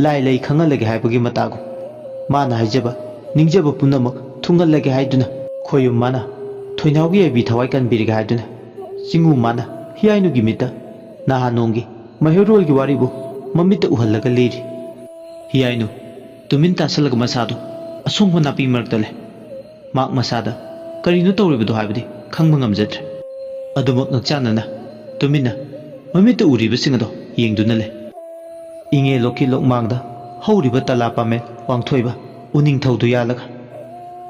ꯂꯥꯏ ꯂꯩ ꯈꯪꯍꯜꯂꯒꯦ ꯍꯥꯏꯕꯒꯤ ꯃꯇꯥꯒꯨꯝ ꯃꯥꯅ ꯍꯥꯏꯖꯕ ꯅꯤꯡꯖꯕ ꯄꯨꯝꯅꯃꯛ ꯊꯨꯡꯍꯜꯂꯒꯦ ꯍꯥꯏꯗꯨꯅ ꯈꯣꯌꯨꯝ ꯃꯥꯅ ꯊꯣꯏꯅꯥꯎꯒꯤ ꯑꯣꯏꯕꯤ ꯊꯋꯥꯏ ꯀꯟꯕꯤꯔꯒꯦ ꯍꯥꯏꯗꯨꯅ ꯆꯤꯡꯉꯨ ꯃꯥꯅ ꯍꯤꯌꯥꯏꯅꯨꯒꯤ ꯃꯤꯠꯇ ꯅꯍꯥꯟ ꯅꯣꯡꯒꯤ ꯃꯩꯍꯧꯔꯣꯜꯒꯤ ꯋꯥꯔꯤꯕꯨ ꯃꯃꯤꯠꯇ ꯎꯍꯜꯂꯒ ꯂꯤꯔꯤ꯫ ꯍꯤꯌꯥꯏꯅꯨ ꯇꯨꯃꯤꯟ ꯇꯥꯁꯜꯂꯒ ꯃꯁꯥꯗꯨ ꯑꯁꯣꯡꯕ ꯅꯥꯄꯤ ꯃꯔꯛꯇ ꯂꯩ꯫ ꯃꯍꯥꯛ ꯃꯁꯥꯗ ꯀꯔꯤꯅꯣ ꯇꯧꯔꯤꯕꯗꯣ ꯍꯥꯏꯕꯗꯤ ꯈꯪꯕ ꯉꯝꯖꯗ꯭ꯔꯦ꯫ ꯑꯗꯨꯃꯛ ꯉꯛꯆꯥꯟꯅꯅ ꯇꯨꯃꯤꯟꯅ ꯃꯃꯤꯠꯇ ꯎꯔꯤꯕꯁꯤꯡ ꯑꯗꯣ ꯌꯦꯡꯗꯨꯅ ꯂꯩ꯫ ꯏꯉꯦ ꯂꯣꯛꯀꯤ ꯂꯣꯛꯃꯥꯡꯗ ꯍꯧꯔꯤꯕ ꯇꯂꯥ ꯄꯥꯃꯦꯜ ꯋꯥꯡꯊꯣꯏꯕ ꯎꯅꯤꯡꯊꯧꯗꯨ ꯌꯥꯜꯂꯒ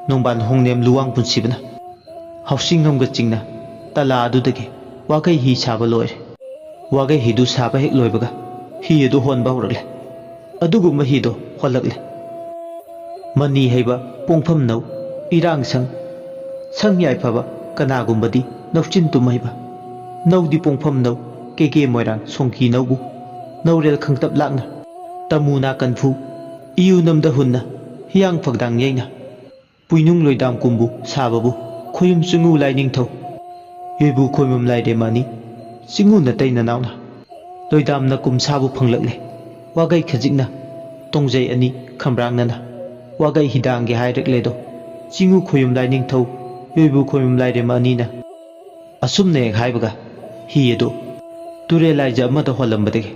ꯅꯣꯡꯕꯥꯜ ꯍꯣꯡꯅꯦꯝ ꯂꯨꯋꯥꯡ ꯄꯨꯟꯁꯤꯕꯅ ꯍꯥꯎꯁꯤꯡꯉꯝꯒ ꯆꯤꯡꯅ ꯇꯂꯥ ꯑꯗꯨꯗꯒꯤ ꯋꯥꯒꯩ ꯍꯤ ꯁꯥꯕ ꯂꯣꯏꯔꯦ꯫ ꯋꯥꯒꯩ ꯍꯤꯗꯨ ꯁꯥꯕ ꯍꯦꯛ ꯂꯣꯏꯕꯒ ꯍꯤ ꯑꯗꯨ ꯍꯣꯟꯕ ꯍꯧꯔꯛꯂꯦ꯫ ꯑꯗꯨꯒꯨꯝꯕ ꯍꯤꯗꯣ ꯍꯣꯜꯂꯛꯂꯦ꯫ ꯃꯅꯤ ꯍꯩꯕ ꯄꯣꯡꯐꯝ ꯅꯧ, ꯏꯔꯥꯡ ꯁꯪ, ꯁꯪ ꯌꯥꯏꯐꯕ ꯀꯅꯥꯒꯨꯝꯕꯗꯤ ꯅꯧꯆꯤꯟ ꯇꯨꯝ ꯍꯩꯕ꯫ ꯅꯧꯗꯤ ꯄꯣꯡꯐꯝ ꯅꯧ, ꯀꯦꯀꯦ ꯃꯣꯏꯔꯥꯡ ꯁꯣꯡꯀꯤ ꯅꯧꯕꯨ, ꯅꯧꯔꯦꯜ ꯈꯪꯇꯞ ꯂꯥꯛꯅ, ꯇꯃꯨ ꯅꯥꯀꯟꯐꯨ, ꯏꯌꯨ ꯅꯝꯗ ꯍꯨꯟꯅ, ꯍꯤꯌꯥꯡ ꯐꯛꯗꯥꯡ ꯌꯩꯅ, ꯄꯨꯏꯅꯨꯡ ꯂꯣꯏꯗꯥꯝ ꯀꯨꯝꯕꯨ ꯁꯥꯕꯕꯨ ꯈꯣꯌꯨꯝ ꯆꯤꯡꯉꯨ ꯂꯥꯏꯅꯤꯡꯊꯧ, ꯌꯣꯏꯕꯨ ꯈꯣꯏꯃꯨꯝ ꯂꯥꯏꯔꯦꯝ ꯑꯅꯤ, ꯆꯤꯡꯉꯨ ꯅꯇꯩ ꯅꯅꯥꯎꯅ꯫ ꯂꯣꯏꯗꯥꯝꯅ ꯀꯨꯝ ꯁꯥꯕꯨ ꯐꯪꯂꯛꯂꯦ꯫ ꯋꯥꯒꯩ ꯈꯖꯤꯛꯅ ꯇꯣꯡꯖꯩ ꯑꯅꯤ ꯈꯝꯕ꯭ꯔꯥꯡꯅꯅ ꯋꯥꯒꯩ ꯍꯤꯗꯥꯡꯒꯦ ꯍꯥꯏꯔꯛꯂꯦꯗꯣ꯫ ꯆꯤꯡꯉꯨ ꯈꯣꯌꯨꯝ ꯂꯥꯏꯅꯤꯡꯊꯧ, ꯌꯣꯏꯕꯨ ꯈꯣꯌꯨꯝ ꯂꯥꯏꯔꯦꯝ ꯑꯅꯤꯅ꯫ ꯑꯁꯨꯝꯅ ꯍꯦꯛ ꯍꯥꯏꯕꯒ ꯍꯤ ꯑꯗꯨ ꯇꯨꯔꯦꯜ ꯂꯥꯏꯖ ꯑꯃꯗ ꯍꯣꯜꯂꯝꯕꯗꯒꯤ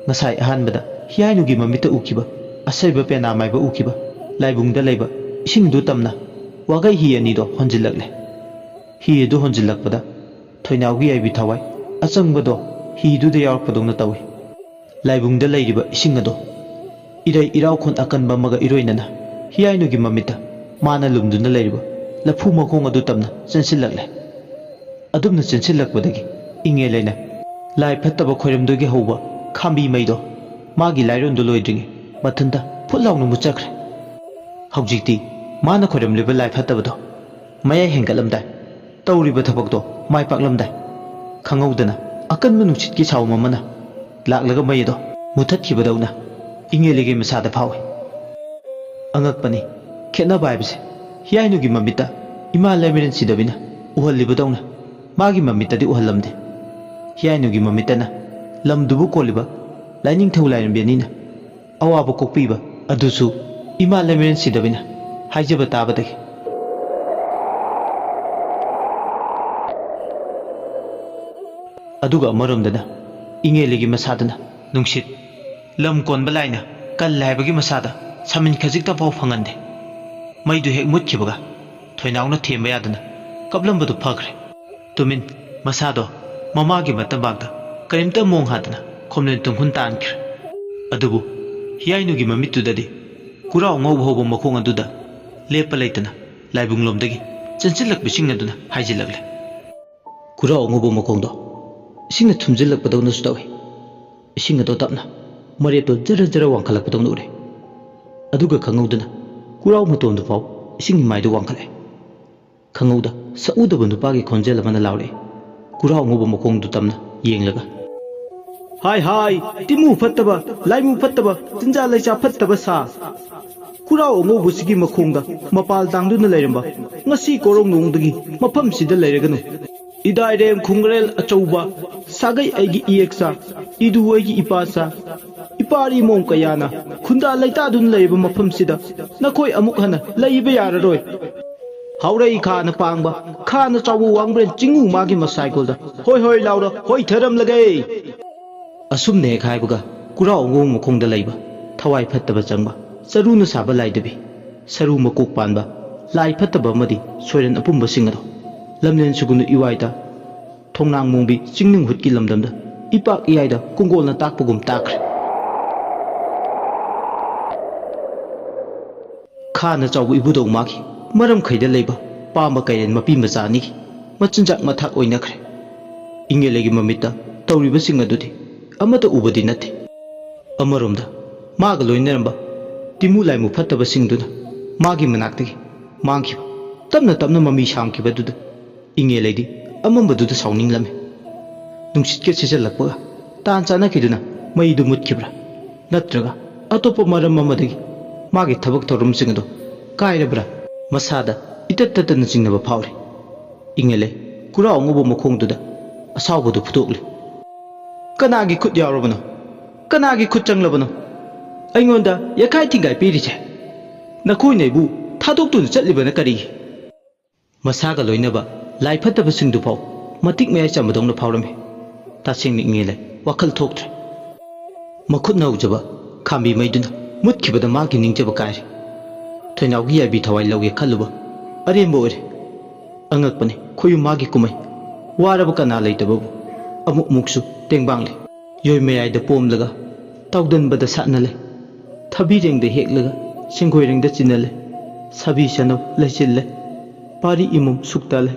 ꯉꯁꯥꯏ ꯑꯍꯥꯟꯕꯗ ꯍꯤꯌꯥꯏꯅꯨꯒꯤ ꯃꯃꯤꯠꯇ ꯎꯈꯤꯕ ꯑꯁꯩꯕ ꯄꯦꯅꯥ ꯃꯥꯏꯕ ꯎꯈꯤꯕ ꯂꯥꯏꯕꯨꯡꯗ ꯂꯩꯕ ꯏꯁꯤꯡꯗꯨ ꯇꯝꯅ ꯋꯥꯒꯩ ꯍꯤ ꯑꯅꯤꯗꯣ ꯍꯣꯟꯖꯤꯜꯂꯛꯂꯦ꯫ ꯍꯤ ꯑꯗꯨ ꯍꯣꯟꯖꯤꯜꯂꯛꯄꯗ ꯊꯣꯏꯅꯥꯎꯒꯤ ꯌꯥꯏꯕꯤ ꯊꯋꯥꯏ ꯑꯆꯪꯕꯗꯣ ꯍꯤꯗꯨꯗ ꯌꯥꯎꯔꯛꯄꯗꯧꯅ ꯇꯧꯏ꯫ ꯂꯥꯏꯕꯨꯡꯗ ꯂꯩꯔꯤꯕ ꯏꯁꯤꯡ ꯑꯗꯣ ꯏꯔꯩ ꯏꯔꯥꯎꯈꯣꯟ ꯑꯀꯟꯕ ꯑꯃꯒ ꯏꯔꯣꯏꯅꯅ ꯍꯤꯌꯥꯏꯅꯨꯒꯤ ꯃꯃꯤꯠꯇ ꯃꯥꯅ ꯂꯨꯝꯗꯨꯅ ꯂꯩꯔꯤꯕ ꯂꯐꯨ ꯃꯈꯣꯡ ꯑꯗꯨ ꯇꯝꯅ ꯆꯦꯟꯁꯤꯜꯂꯛꯂꯦ꯫ ꯑꯗꯨꯝꯅ ꯆꯦꯟꯁꯤꯜꯂꯛꯄꯗꯒꯤ ꯏꯉꯦꯜ ꯂꯩꯅ ꯂꯥꯏ ꯐꯠꯇꯕ ꯈꯣꯏꯔꯝꯗꯨꯒꯤ ꯍꯧꯕ ꯈꯥꯝꯕꯤ ꯃꯩꯗꯣ ꯃꯥꯒꯤ ꯂꯥꯏꯔꯣꯟꯗꯣ ꯂꯣꯏꯗ꯭ꯔꯤꯉꯩ ꯃꯊꯟꯇ ꯐꯨꯠ ꯂꯥꯎꯅ ꯃꯨꯠꯆꯈ꯭ꯔꯦ꯫ ꯍꯧꯖꯤꯛꯇꯤ ꯃꯥꯅ ꯈꯣꯏꯔꯝꯂꯤꯕ ꯂꯥꯏ ꯐꯠꯇꯕꯗꯣ ꯃꯌꯥꯏ ꯍꯦꯟꯒꯠꯂꯝꯗꯥꯏ, ꯇꯧꯔꯤꯕ ꯊꯕꯛꯇꯣ ꯃꯥꯏ ꯄꯥꯛꯂꯝꯗꯥꯏ, ꯈꯪꯍꯧꯗꯅ ꯑꯀꯟꯕ ꯅꯨꯡꯁꯤꯠꯀꯤ ꯁꯥꯎꯝ ꯑꯃꯅ ꯂꯥꯛꯂꯒ ꯃꯩ ꯑꯗꯣ ꯃꯨꯊꯠꯈꯤꯕꯗꯧꯅ ꯏꯉꯦꯜꯂꯤꯒꯤ ꯃꯁꯥꯗ ꯐꯥꯎꯏ꯫ ꯑꯉꯛꯄꯅꯤ, ꯈꯦꯠꯅꯕ ꯍꯥꯏꯕꯁꯦ ꯍꯤꯌꯥꯏꯅꯨꯒꯤ ꯃꯃꯤꯠꯇ ꯏꯃꯥ ꯂꯩꯃꯔꯦꯟ ꯁꯤꯗꯕꯤꯅ ꯎꯍꯜꯂꯤꯕꯗꯧꯅ ꯃꯥꯒꯤ ꯃꯃꯤꯠꯇꯗꯤ ꯎꯍꯜꯂꯝꯗꯦ꯫ ꯍꯤꯌꯥꯏꯅꯨꯒꯤ ꯃꯃꯤꯠꯇꯅ ꯂꯝꯗꯨꯕꯨ ꯀꯣꯜꯂꯤꯕ ꯂꯥꯏꯅꯤꯡꯊꯧ ꯂꯥꯏꯔꯦꯝꯕꯤ ꯑꯅꯤꯅ ꯑꯋꯥꯕ ꯀꯣꯛꯄꯤꯕ ꯑꯗꯨꯁꯨ ꯏꯃꯥ ꯂꯩꯃꯔꯦꯟ ꯁꯤꯗꯕꯤꯅ ꯍꯥꯏꯖꯕ ꯇꯥꯕꯗꯒꯤ꯫ ꯑꯗꯨꯒ ꯑꯃꯔꯣꯝꯗꯅ ꯏꯉꯦꯜꯂꯤꯒꯤ ꯃꯁꯥꯗꯅ ꯅꯨꯡꯁꯤꯠ, ꯂꯝ ꯀꯣꯟꯕ ꯂꯥꯏꯅ ꯀꯜꯂꯦ ꯍꯥꯏꯕꯒꯤ ꯃꯁꯥꯗ ꯁꯃꯤꯟ ꯈꯖꯤꯛꯇ ꯐꯥꯎ ꯐꯪꯍꯟꯗꯦ꯫ ꯃꯩꯗꯨ ꯍꯦꯛ ꯃꯨꯠꯈꯤꯕꯒ ꯊꯣꯏꯅꯥꯎꯅ ꯊꯦꯝꯕ ꯌꯥꯗꯅ ꯀꯞꯂꯝꯕꯗꯨ ꯐꯈ꯭ꯔꯦ꯫ ꯇꯨꯃꯤꯟ ꯃꯁꯥꯗꯣ ꯃꯃꯥꯒꯤ ꯃꯇꯝꯕꯥꯛꯇ ꯀꯔꯤꯝꯇ ꯃꯣꯡ ꯍꯥꯗꯅ ꯈꯣꯝꯂꯦꯟ ꯇꯨꯡꯈꯨꯟ ꯇꯥꯟꯈ꯭ꯔꯦ꯫ ꯑꯗꯨꯕꯨ ꯍꯤꯌꯥꯏꯅꯨꯒꯤ ꯃꯃꯤꯠꯇꯨꯗꯗꯤ ꯀꯨꯔꯥꯎ ꯑꯉꯧꯕ ꯍꯧꯕ ꯃꯈꯣꯡ ꯑꯗꯨꯗ ꯂꯦꯞꯄ ꯂꯩꯇꯅ ꯂꯥꯏꯕꯨꯡꯂꯣꯝꯗꯒꯤ ꯆꯦꯟꯁꯤꯜꯂꯛꯄ ꯏꯁꯤꯡ ꯑꯗꯨꯅ ꯍꯥꯏꯖꯤꯜꯂꯛꯂꯦ꯫ ꯀꯨꯔꯥꯎ ꯑꯉꯧꯕ ꯃꯈꯣꯡꯗꯣ ꯏꯁꯤꯡꯅ ꯊꯨꯝꯖꯤꯜꯂꯛꯄꯗꯧꯅꯁꯨ ꯇꯧꯏ꯫ ꯏꯁꯤꯡ ꯑꯗꯣ ꯇꯞꯅ ꯃꯔꯦꯞꯇꯣ ꯖꯔ ꯖꯔ ꯋꯥꯡꯈꯠꯂꯛꯄꯗꯧꯅ ꯎꯔꯦ꯫ ꯑꯗꯨꯒ ꯈꯪꯍꯧꯗꯅ ꯀꯨꯔꯥꯎ ꯃꯇꯣꯟꯗꯨ ꯐꯥꯎ ꯏꯁꯤꯡꯒꯤ ꯃꯥꯏꯗ ꯋꯥꯡꯈꯠꯂꯦ꯫ ꯈꯪꯍꯧꯗ ꯁꯛꯎꯗꯕ ꯅꯨꯄꯥꯒꯤ ꯈꯣꯟꯖꯦꯜ ꯑꯃꯅ ꯂꯥꯎꯔꯛꯏ, ꯀꯨꯔꯥꯎ ꯑꯉꯧꯕ ꯃꯈꯣꯡꯗꯨ ꯇꯝꯅ ꯌꯦꯡꯂꯒ꯫ "ꯍꯥꯏ ꯍꯥꯏ, ꯇꯤꯃꯨ ꯐꯠꯇꯕ, ꯂꯥꯏꯃꯨ ꯐꯠꯇꯕ, ꯆꯤꯟꯖꯥ ꯂꯩꯆꯥ ꯐꯠꯇꯕ ꯁꯥ꯫ ꯀꯨꯔꯥꯎ ꯑꯉꯧꯕꯁꯤꯒꯤ ꯃꯈꯣꯡꯗ ꯃꯄꯥꯜ ꯇꯥꯡꯗꯨꯅ ꯂꯩꯔꯝꯕ ꯉꯁꯤ ꯀꯣꯔꯧꯅꯣꯡꯗꯒꯤ ꯃꯐꯝꯁꯤꯗ ꯂꯩꯔꯒꯅꯨ꯫ ꯏꯗꯥꯏꯔꯦꯝ ꯈꯨꯡꯒ꯭ꯔꯦꯜ ꯑꯆꯧꯕ, ꯁꯥꯒꯩ ꯑꯩꯒꯤ ꯏꯌꯦꯛꯆꯥ, ꯏꯗꯨ ꯑꯩꯒꯤ ꯏꯄꯥꯆꯥ, ꯏꯄꯥꯔꯤ ꯃꯣꯝ ꯀꯌꯥꯅ ꯈꯨꯟꯗꯥ ꯂꯩꯇꯥꯗꯨꯅ ꯂꯩꯔꯤꯕ ꯃꯐꯝꯁꯤꯗ ꯅꯈꯣꯏ ꯑꯃꯨꯛ ꯍꯟꯅ ꯂꯩꯕ ꯌꯥꯔꯔꯣꯏ꯫ ꯍꯥꯎꯔꯩ ꯈꯥꯅ ꯄꯥꯡꯕ, ꯈꯥꯅ ꯆꯥꯎꯕ ꯋꯥꯡꯕ꯭ꯔꯦꯟ ꯆꯤꯡꯉꯨ ꯃꯥꯒꯤ ꯃꯁꯥꯏꯒꯣꯜꯗ ꯍꯣꯏ ꯍꯣꯏ ꯂꯥꯎꯔ ꯍꯣꯏ ꯊꯔꯝꯂꯒꯦ!" ꯑꯁꯨꯝꯅ ꯍꯦꯛ ꯍꯥꯏꯕꯒ ꯀꯨꯔꯥꯎ ꯑꯉꯧꯕ ꯃꯈꯣꯡꯗ ꯂꯩꯕ ꯊꯋꯥꯏ ꯐꯠꯇꯕ ꯆꯪꯕ ꯆꯔꯨꯅ ꯁꯥꯕ ꯂꯥꯏꯗꯕꯤ ꯁꯔꯨ ꯃꯀꯣꯛ ꯄꯥꯟꯕ ꯂꯥꯏ ꯐꯠꯇꯕ ꯑꯃꯗꯤ ꯁꯣꯏꯔꯦꯟ ꯑꯄꯨꯝꯕꯁꯤꯡ ꯑꯗꯣ ꯂꯝꯂꯦꯟ ꯁꯨꯒꯨꯅꯨ ꯏꯋꯥꯏꯗ ꯊꯣꯡꯅꯥꯡ ꯃꯣꯡꯕꯤ ꯆꯤꯡꯅꯨꯡ ꯍꯨꯠꯀꯤ ꯂꯝꯗꯝꯗ ꯏꯄꯥꯛ ꯏꯌꯥꯏꯗ ꯀꯨꯡꯒꯣꯜꯅ ꯇꯥꯛꯄꯒꯨꯝ ꯇꯥꯛꯈ꯭ꯔꯦ꯫ ꯈꯥꯅ ꯆꯥꯎꯕ ꯏꯕꯨꯙꯧ ꯃꯥꯒꯤ ꯃꯔꯝꯈꯩꯗ ꯂꯩꯕ ꯄꯥꯝꯕ ꯀꯩꯔꯦꯟ ꯃꯄꯤ ꯃꯆꯥ ꯑꯅꯤꯒꯤ ꯃꯆꯤꯟꯖꯥꯛ ꯃꯊꯥꯛ ꯑꯣꯏꯅꯈ꯭ꯔꯦ꯫ ꯏꯉꯦꯂꯩꯒꯤ ꯃꯃꯤꯠꯇ ꯇꯧꯔꯤꯕꯁꯤꯡ ꯑꯗꯨꯗꯤ ꯑꯃꯠꯇ ꯎꯕꯗꯤ ꯅꯠꯇꯦ꯫ ꯑꯃꯔꯣꯝꯗ ꯃꯥꯒ ꯂꯣꯏꯅꯔꯝꯕ ꯇꯤꯃꯨ ꯂꯥꯏꯃꯨ ꯐꯠꯇꯕꯁꯤꯡꯗꯨꯅ ꯃꯥꯒꯤ ꯃꯅꯥꯛꯇꯒꯤ ꯃꯥꯡꯈꯤꯕ, ꯇꯞꯅ ꯇꯞꯅ ꯃꯃꯤ ꯁꯥꯝꯈꯤꯕꯗꯨꯗ ꯏꯉꯦꯂꯩꯗꯤ ꯑꯃꯝꯕꯗꯨꯗ ꯁꯥꯎꯅꯤꯡꯂꯝꯃꯤ꯫ ꯅꯨꯡꯁꯤꯠꯀ ꯁꯤꯖꯜꯂꯛꯄꯒ ꯇꯥꯟ ꯆꯥꯅꯈꯤꯗꯨꯅ ꯃꯩꯗꯨ ꯃꯨꯠꯈꯤꯕ꯭ꯔꯥ? ꯅꯠꯇ꯭ꯔꯒ ꯑꯇꯣꯞꯄ ꯃꯔꯝ ꯑꯃꯗꯒꯤ ꯃꯥꯒꯤ ꯊꯕꯛ ꯊꯧꯔꯝꯁꯤꯡ ꯑꯗꯨ ꯀꯥꯏꯔꯕ꯭ꯔꯥ? ꯃꯁꯥꯗ ꯏꯇꯠ ꯇꯠꯇꯅ ꯆꯤꯡꯅꯕ ꯐꯥꯎꯔꯤ꯫ ꯏꯉꯦꯂꯩ ꯀꯨꯔꯥꯎ ꯑꯉꯧꯕ ꯃꯈꯣꯡꯗꯨꯗ ꯑꯁꯥꯎꯕꯗꯨ ꯐꯨꯗꯣꯛꯂꯤ꯫ "ꯀꯅꯥꯒꯤ ꯈꯨꯠ ꯌꯥꯎꯔꯕꯅꯣ? ꯀꯅꯥꯒꯤ ꯈꯨꯠ ꯆꯪꯂꯕꯅꯣ? ꯑꯩꯉꯣꯟꯗ ꯌꯦꯈꯥꯏ ꯊꯤꯡꯒꯥꯏ ꯄꯤꯔꯤꯁꯦ ꯅꯈꯣꯏꯅ ꯑꯩꯕꯨ ꯊꯥꯗꯣꯛꯇꯨꯅ ꯆꯠꯂꯤꯕꯅ ꯀꯔꯤꯒꯤ?" ꯃꯁꯥꯒ ꯂꯣꯏꯅꯕ ꯂꯥꯏ ꯐꯠꯇꯕꯁꯤꯡꯗꯨꯐꯥꯎ ꯃꯇꯤꯛ ꯃꯌꯥꯏ ꯆꯝꯕꯗꯧꯅ ꯐꯥꯎꯔꯝꯃꯤ꯫ ꯇꯁꯦꯡꯅ ꯏꯉꯦꯂꯩ ꯋꯥꯈꯜ ꯊꯣꯛꯇ꯭ꯔꯦ꯫ ꯃꯈꯨꯠꯅ ꯍꯧꯖꯕ ꯈꯥꯝꯕꯤ ꯃꯩꯗꯨꯅ ꯃꯨꯠꯈꯤꯕꯗ ꯃꯥꯒꯤ ꯅꯤꯡꯖꯕ ꯀꯥꯏꯔꯦ꯫ ꯊꯣꯏꯅꯥꯎꯒꯤ ꯌꯥꯏꯕꯤ ꯊꯋꯥꯏ ꯂꯧꯒꯦ ꯈꯜꯂꯨꯕ ꯑꯔꯦꯝꯕ ꯑꯣꯏꯔꯦ꯫ ꯑꯉꯛꯄꯅꯤ, ꯈꯣꯏꯌꯨꯝ ꯃꯥꯒꯤ ꯀꯨꯝꯍꯩ꯫ ꯋꯥꯔꯕ ꯀꯅꯥ ꯂꯩꯇꯕꯕꯨ ꯑꯃꯨꯛ ꯑꯃꯨꯛꯁꯨ ꯇꯦꯡꯕꯥꯡꯂꯤ꯫ ꯌꯣꯏ ꯃꯌꯥꯏꯗ ꯄꯣꯝꯂꯒ ꯇꯥꯎꯗꯟꯕꯗ ꯁꯥꯠꯅ ꯂꯩ꯫ ꯊꯕꯤꯔꯦꯡꯗ ꯍꯦꯛꯂꯒ ꯁꯦꯡꯒꯣꯏꯔꯦꯡꯗ ꯆꯤꯟꯅ ꯂꯩ꯫ ꯁꯥꯕꯤ ꯁꯅꯧ ꯂꯩꯆꯤꯜ ꯂꯩ꯫ ꯄꯥꯔꯤ ꯏꯃꯨꯝ ꯁꯨꯛꯇ ꯂꯩ꯫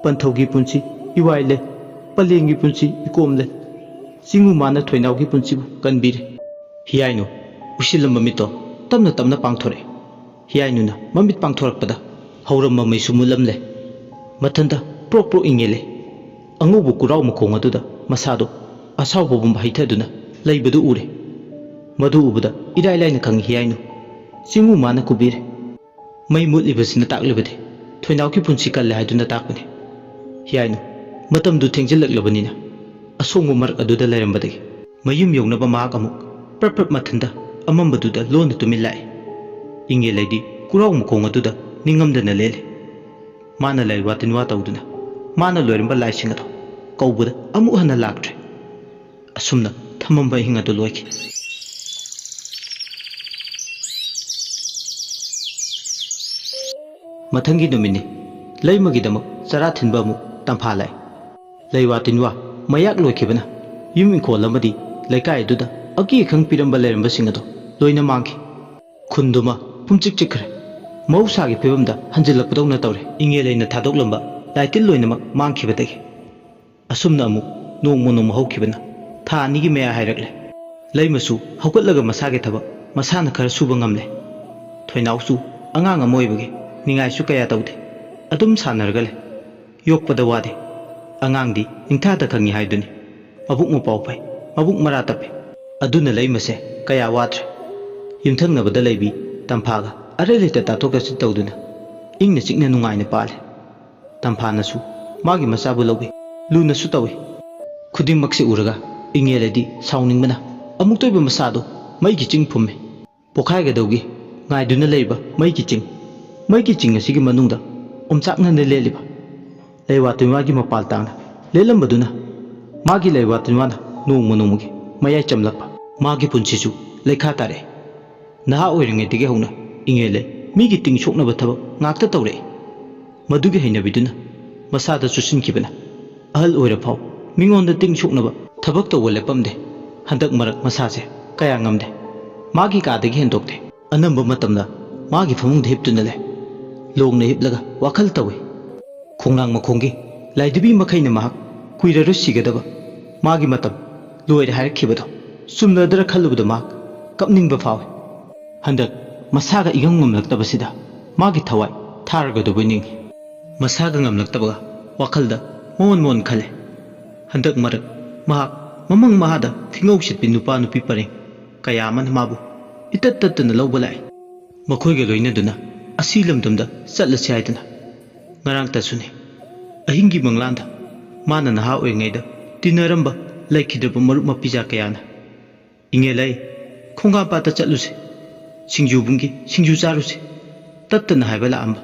ꯄꯟꯊꯧꯒꯤ ꯄꯨꯟꯁꯤ ꯏꯋꯥꯏ ꯂꯩ꯫ ꯄꯂꯦꯡꯒꯤ ꯄꯨꯟꯁꯤ ꯏꯀꯣꯝ ꯂꯩ꯫ ꯆꯤꯡꯉꯨ ꯃꯥꯅ ꯊꯣꯏꯅꯥꯎꯒꯤ ꯄꯨꯟꯁꯤꯕꯨ ꯀꯟꯕꯤꯔꯦ꯫ ꯍꯤꯌꯥꯏꯅꯨ ꯎꯏꯁꯤꯜꯂꯝꯕ ꯃꯤꯠꯇꯣ ꯇꯞꯅ ꯇꯞꯅ ꯄꯥꯡꯊꯣꯔꯛꯑꯦ꯫ ꯍꯤꯌꯥꯏꯅꯨꯅ ꯃꯃꯤꯠ ꯄꯥꯡꯊꯣꯔꯛꯄꯗ ꯍꯧꯔꯝꯕ ꯃꯩꯁꯨ ꯃꯨꯠꯂꯝꯂꯦ꯫ ꯃꯊꯟꯇ ꯄ꯭ꯔꯣꯛ ꯄ꯭ꯔꯣꯛ ꯏꯪꯉꯦꯜꯂꯦ꯫ ꯑꯉꯧꯕ ꯀꯨꯔꯥꯎ ꯃꯈꯣꯡ ꯑꯗꯨꯗ ꯃꯁꯥꯗꯣ ꯑꯁꯥꯎꯕ ꯄꯨꯝꯕ ꯍꯩꯊꯗꯨꯅ ꯂꯩꯕꯗꯨ ꯎꯔꯦ꯫ ꯃꯗꯨ ꯎꯕꯗ ꯏꯔꯥꯏ ꯂꯥꯏꯅ ꯈꯪꯉꯤ ꯍꯤꯌꯥꯏꯅꯨ꯫ ꯆꯤꯡꯉꯨ ꯃꯥꯅ ꯀꯨꯕꯤꯔꯦ꯫ ꯃꯩ ꯃꯨꯠꯂꯤꯕꯁꯤꯅ ꯇꯥꯛꯂꯤꯕꯗꯤ ꯊꯣꯏꯅꯥꯎꯒꯤ ꯄꯨꯟꯁꯤ ꯀꯜꯂꯦ ꯍꯥꯏꯗꯨꯅ ꯇꯥꯛꯄꯅꯤ꯫ ꯍꯤꯌꯥꯏꯅꯨ, ꯃꯇꯝꯗꯨ ꯊꯦꯡꯖꯤꯜꯂꯛꯂꯕꯅꯤꯅ ꯑꯁꯣꯡꯕ ꯃꯔꯛ ꯑꯗꯨꯗ ꯂꯩꯔꯝꯕꯗꯒꯤ ꯃꯌꯨꯝ ꯌꯧꯅꯕ ꯃꯍꯥꯛ ꯑꯃꯨꯛ ꯄ꯭ꯔꯞ ꯄ꯭ꯔꯞ ꯃꯊꯟꯇ ꯑꯃꯝꯕꯗꯨꯗ ꯂꯣꯟꯅ ꯇꯨꯃꯤꯟ ꯂꯥꯛꯏ꯫ ꯏꯪꯉꯦꯜꯂꯩꯗꯤ ꯀꯨꯔꯥꯎ ꯃꯈꯣꯡ ꯑꯗꯨꯗ ꯅꯤꯡꯉꯝꯗꯅ ꯂꯦꯜꯂꯤ꯫ ꯃꯥꯅ ꯂꯥꯏꯋꯥ ꯇꯤꯟꯋꯥ ꯇꯧꯗꯨꯅ ꯃꯥꯅ ꯂꯣꯏꯔꯝꯕ ꯂꯥꯏꯁꯤꯡ ꯑꯗꯨ ꯀꯧꯕꯗ ꯑꯃꯨꯛ ꯍꯟꯅ ꯂꯥꯛꯇ꯭ꯔꯦ꯫ ꯑꯁꯨꯝꯅ ꯊꯝꯃꯝꯕ ꯑꯍꯤꯡ ꯑꯗꯨ ꯂꯣꯏꯈꯤ꯫ ꯃꯊꯪꯒꯤ ꯅꯨꯃꯤꯠꯅꯤ꯫ ꯂꯩꯃꯒꯤꯗꯃꯛ ꯆꯔꯥ ꯊꯤꯟꯕ ꯑꯃꯨꯛ ꯇꯝꯐꯥ ꯂꯥꯛꯏ꯫ ꯂꯩꯋꯥ ꯇꯤꯟꯋꯥ ꯃꯌꯥꯛ ꯂꯣꯏꯈꯤꯕꯅ ꯌꯨꯝ ꯏꯪꯈꯣꯜ ꯑꯃꯗꯤ ꯂꯩꯀꯥꯏ ꯑꯗꯨꯗ ꯑꯀꯤ ꯑꯈꯪ ꯄꯤꯔꯝꯕ ꯂꯩꯔꯝꯕꯁꯤꯡ ꯑꯗꯨ ꯂꯣꯏꯅ ꯃꯥꯡꯈꯤ꯫ ꯈꯨꯟꯗꯨꯃ ꯄꯨꯝꯆꯤꯛ ꯆꯤꯛꯈ꯭ꯔꯦ꯫ ꯃꯍꯧꯁꯥꯒꯤ ꯐꯤꯕꯝꯗ ꯍꯟꯖꯤꯜꯂꯛꯄꯗꯧꯅ ꯇꯧꯔꯦ꯫ ꯏꯉꯦꯜꯂꯩꯅ ꯊꯥꯗꯣꯛꯂꯝꯕ ꯂꯥꯏꯇꯤꯜ ꯂꯣꯏꯅꯃꯛ ꯃꯥꯡꯈꯤꯕꯗꯒꯤ꯫ ꯑꯁꯨꯝꯅ ꯑꯃꯨꯛ ꯅꯣꯡꯃ ꯅꯣꯡꯃ ꯍꯧꯈꯤꯕꯅ ꯊꯥ ꯑꯅꯤꯒꯤ ꯃꯌꯥ ꯍꯥꯏꯔꯛꯂꯦ꯫ ꯂꯩꯃꯁꯨ ꯍꯧꯒꯠꯂꯒ ꯃꯁꯥꯒꯤ ꯊꯕꯛ ꯃꯁꯥꯅ ꯈꯔ ꯁꯨꯕ ꯉꯝꯂꯦ꯫ ꯊꯣꯏꯅꯥꯎꯁꯨ ꯑꯉꯥꯡ ꯑꯃ ꯑꯣꯏꯕꯒꯤ ꯅꯤꯡꯉꯥꯏꯁꯨ ꯀꯌꯥ ꯇꯧꯗꯦ꯫ ꯑꯗꯨꯝ ꯁꯥꯟꯅꯔꯒ ꯂꯩ꯫ ꯌꯣꯛꯄꯗ ꯋꯥꯗꯦ꯫ ꯑꯉꯥꯡꯗꯤ ꯅꯤꯡꯊꯥꯗ ꯈꯪꯉꯤ ꯍꯥꯏꯗꯨꯅꯤ꯫ ꯃꯕꯨꯛ ꯃꯄꯥꯎ ꯐꯩ, ꯃꯕꯨꯛ ꯃꯔꯥ ꯇꯞꯄꯤ꯫ ꯑꯗꯨꯅ ꯂꯩꯃꯁꯦ ꯀꯌꯥ ꯋꯥꯗ꯭ꯔꯦ꯫ ꯌꯨꯝꯊꯪꯅꯕꯗ ꯂꯩꯕꯤ ꯇꯝꯐꯥꯒ ꯑꯔꯩ ꯂꯩꯇ ꯇꯥꯊꯣꯛ ꯇꯥꯁꯤꯟ ꯇꯧꯗꯨꯅ ꯏꯪꯅ ꯆꯤꯛꯅ ꯅꯨꯡꯉꯥꯏꯅ ꯄꯥꯜꯂꯤ꯫ ꯇꯝꯐꯥꯅꯁꯨ ꯃꯥꯒꯤ ꯃꯆꯥꯕꯨ ꯂꯧꯏ, ꯂꯨꯅꯁꯨ ꯇꯧꯏ꯫ ꯈꯨꯗꯤꯡꯃꯛꯁꯦ ꯎꯔꯒ ꯏꯉꯦꯜꯂꯗꯤ ꯁꯥꯎꯅꯤꯡꯕꯅ ꯑꯃꯨꯛꯇ ꯑꯣꯏꯕ ꯃꯁꯥꯗꯣ ꯃꯩꯒꯤ ꯆꯤꯡ ꯐꯨꯝꯃꯤ꯫ ꯄꯣꯈꯥꯏꯒꯗꯧꯒꯤ ꯉꯥꯏꯗꯨꯅ ꯂꯩꯔꯤꯕ ꯃꯩꯒꯤ ꯆꯤꯡ, ꯃꯩꯒꯤ ꯆꯤꯡ ꯑꯁꯤꯒꯤ ꯃꯅꯨꯡꯗ ꯑꯣꯝꯆꯥꯛꯅꯅ ꯂꯦꯜꯂꯤꯕ ꯂꯩꯋꯥ ꯇꯨꯡꯋꯥꯒꯤ ꯃꯄꯥꯜ ꯇꯥꯡꯅ ꯂꯦꯜꯂꯝꯕꯗꯨꯅ ꯃꯥꯒꯤ ꯂꯩꯋꯥ ꯇꯨꯡꯋꯥꯅ ꯅꯣꯡꯃ ꯅꯣꯡꯃꯒꯤ ꯃꯌꯥꯏ ꯆꯝꯂꯛꯄ꯫ ꯃꯥꯒꯤ ꯄꯨꯟꯁꯤꯁꯨ ꯂꯩꯈꯥ ꯇꯥꯔꯛꯑꯦ꯫ ꯅꯍꯥ ꯑꯣꯏꯔꯤꯉꯩꯗꯒꯤ ꯍꯧꯅ ꯏꯉꯦꯜꯂꯩ ꯃꯤꯒꯤ ꯇꯤꯡ ꯁꯣꯛꯅꯕ ꯊꯕꯛ ꯉꯥꯛꯇ ꯇꯧꯔꯛꯏ꯫ ꯃꯗꯨꯒꯤ ꯍꯩꯅꯕꯤꯗꯨꯅ ꯃꯁꯥꯗ ꯆꯨꯁꯤꯟꯈꯤꯕꯅ ꯑꯍꯜ ꯑꯣꯏꯔ ꯐꯥꯎ ꯃꯤꯉꯣꯟꯗ ꯇꯤꯡ ꯁꯣꯛꯅꯕ ꯊꯕꯛ ꯇꯧꯕ ꯂꯦꯞꯄꯝꯗꯦ꯫ ꯍꯟꯗꯛ ꯃꯔꯛ ꯃꯁꯥꯁꯦ ꯀꯌꯥ ꯉꯝꯗꯦ꯫ ꯃꯥꯒꯤ ꯀꯥꯗꯒꯤ ꯍꯦꯟꯗꯣꯛꯇꯦ꯫ ꯑꯅꯝꯕ ꯃꯇꯝꯗ ꯃꯥꯒꯤ ꯐꯃꯨꯡꯗ ꯍꯤꯞꯇꯨꯅ ꯂꯩ꯫ ꯂꯣꯡꯅ ꯍꯤꯞꯂꯒ ꯋꯥꯈꯜ ꯇꯧꯏ꯫ ꯈꯣꯡꯅꯥꯡ ꯃꯈꯣꯡꯒꯤ ꯂꯥꯏꯙꯤꯕꯤ ꯃꯈꯩꯅ ꯃꯍꯥꯛ ꯀꯨꯏꯔꯔꯣꯏ ꯁꯤꯒꯗꯕ, ꯃꯥꯒꯤ ꯃꯇꯝ ꯂꯣꯏꯔꯦ ꯍꯥꯏꯔꯛꯈꯤꯕꯗꯣ ꯆꯨꯝꯂꯗ꯭ꯔ ꯈꯜꯂꯨꯕꯗ ꯃꯍꯥꯛ ꯀꯞꯅꯤꯡꯕ ꯐꯥꯎꯏ꯫ ꯍꯟꯗꯛ ꯃꯁꯥꯒ ꯏꯉꯝ ꯉꯝꯂꯛꯇꯕꯁꯤꯗ ꯃꯥꯒꯤ ꯊꯋꯥꯏ ꯊꯥꯔꯒꯗꯧꯕ ꯅꯤꯡꯏ꯫ ꯃꯁꯥꯒ ꯉꯝꯂꯛꯇꯕꯒ ꯋꯥꯈꯜꯗ ꯃꯣꯟ ꯃꯣꯟ ꯈꯜꯂꯦ꯫ ꯍꯟꯗꯛ ꯃꯔꯛ ꯃꯍꯥꯛ ꯃꯃꯪ ꯃꯍꯥꯗ ꯊꯤꯡꯒꯧ ꯁꯤꯠꯄꯤ ꯅꯨꯄꯥ ꯅꯨꯄꯤ ꯄꯔꯦꯡ ꯀꯌꯥ ꯑꯃꯅ ꯃꯥꯕꯨ ꯏꯇꯠ ꯇꯠꯇꯅ ꯂꯧꯕ ꯂꯥꯛꯏ꯫ ꯃꯈꯣꯏꯒ ꯂꯣꯏꯅꯗꯨꯅ ꯑꯁꯤ ꯂꯝꯗꯝꯗ ꯆꯠꯂꯁꯤ ꯍꯥꯏꯗꯨꯅ꯫ ꯉꯔꯥꯡꯇꯁꯨꯅꯤ꯫ ꯑꯍꯤꯡꯒꯤ ꯃꯪꯂꯥꯟꯗ ꯃꯥꯅ ꯅꯍꯥ ꯑꯣꯏꯔꯤꯉꯩꯗ ꯇꯤꯟꯅꯔꯝꯕ ꯂꯩꯈꯤꯗ꯭ꯔꯕ ꯃꯔꯨꯞ ꯃꯄꯤꯖꯥ ꯀꯌꯥꯅ, "ꯏꯉꯦꯂꯩ, ꯈꯣꯡꯒꯥꯝꯄꯥꯠꯇ ꯆꯠꯂꯨꯁꯤ, ꯁꯤꯡꯖꯨꯕꯨꯡꯒꯤ ꯁꯤꯡꯖꯨ ꯆꯥꯔꯨꯁꯤ" ꯇꯠꯇꯅ ꯍꯥꯏꯕ ꯂꯥꯛꯑꯝꯕ꯫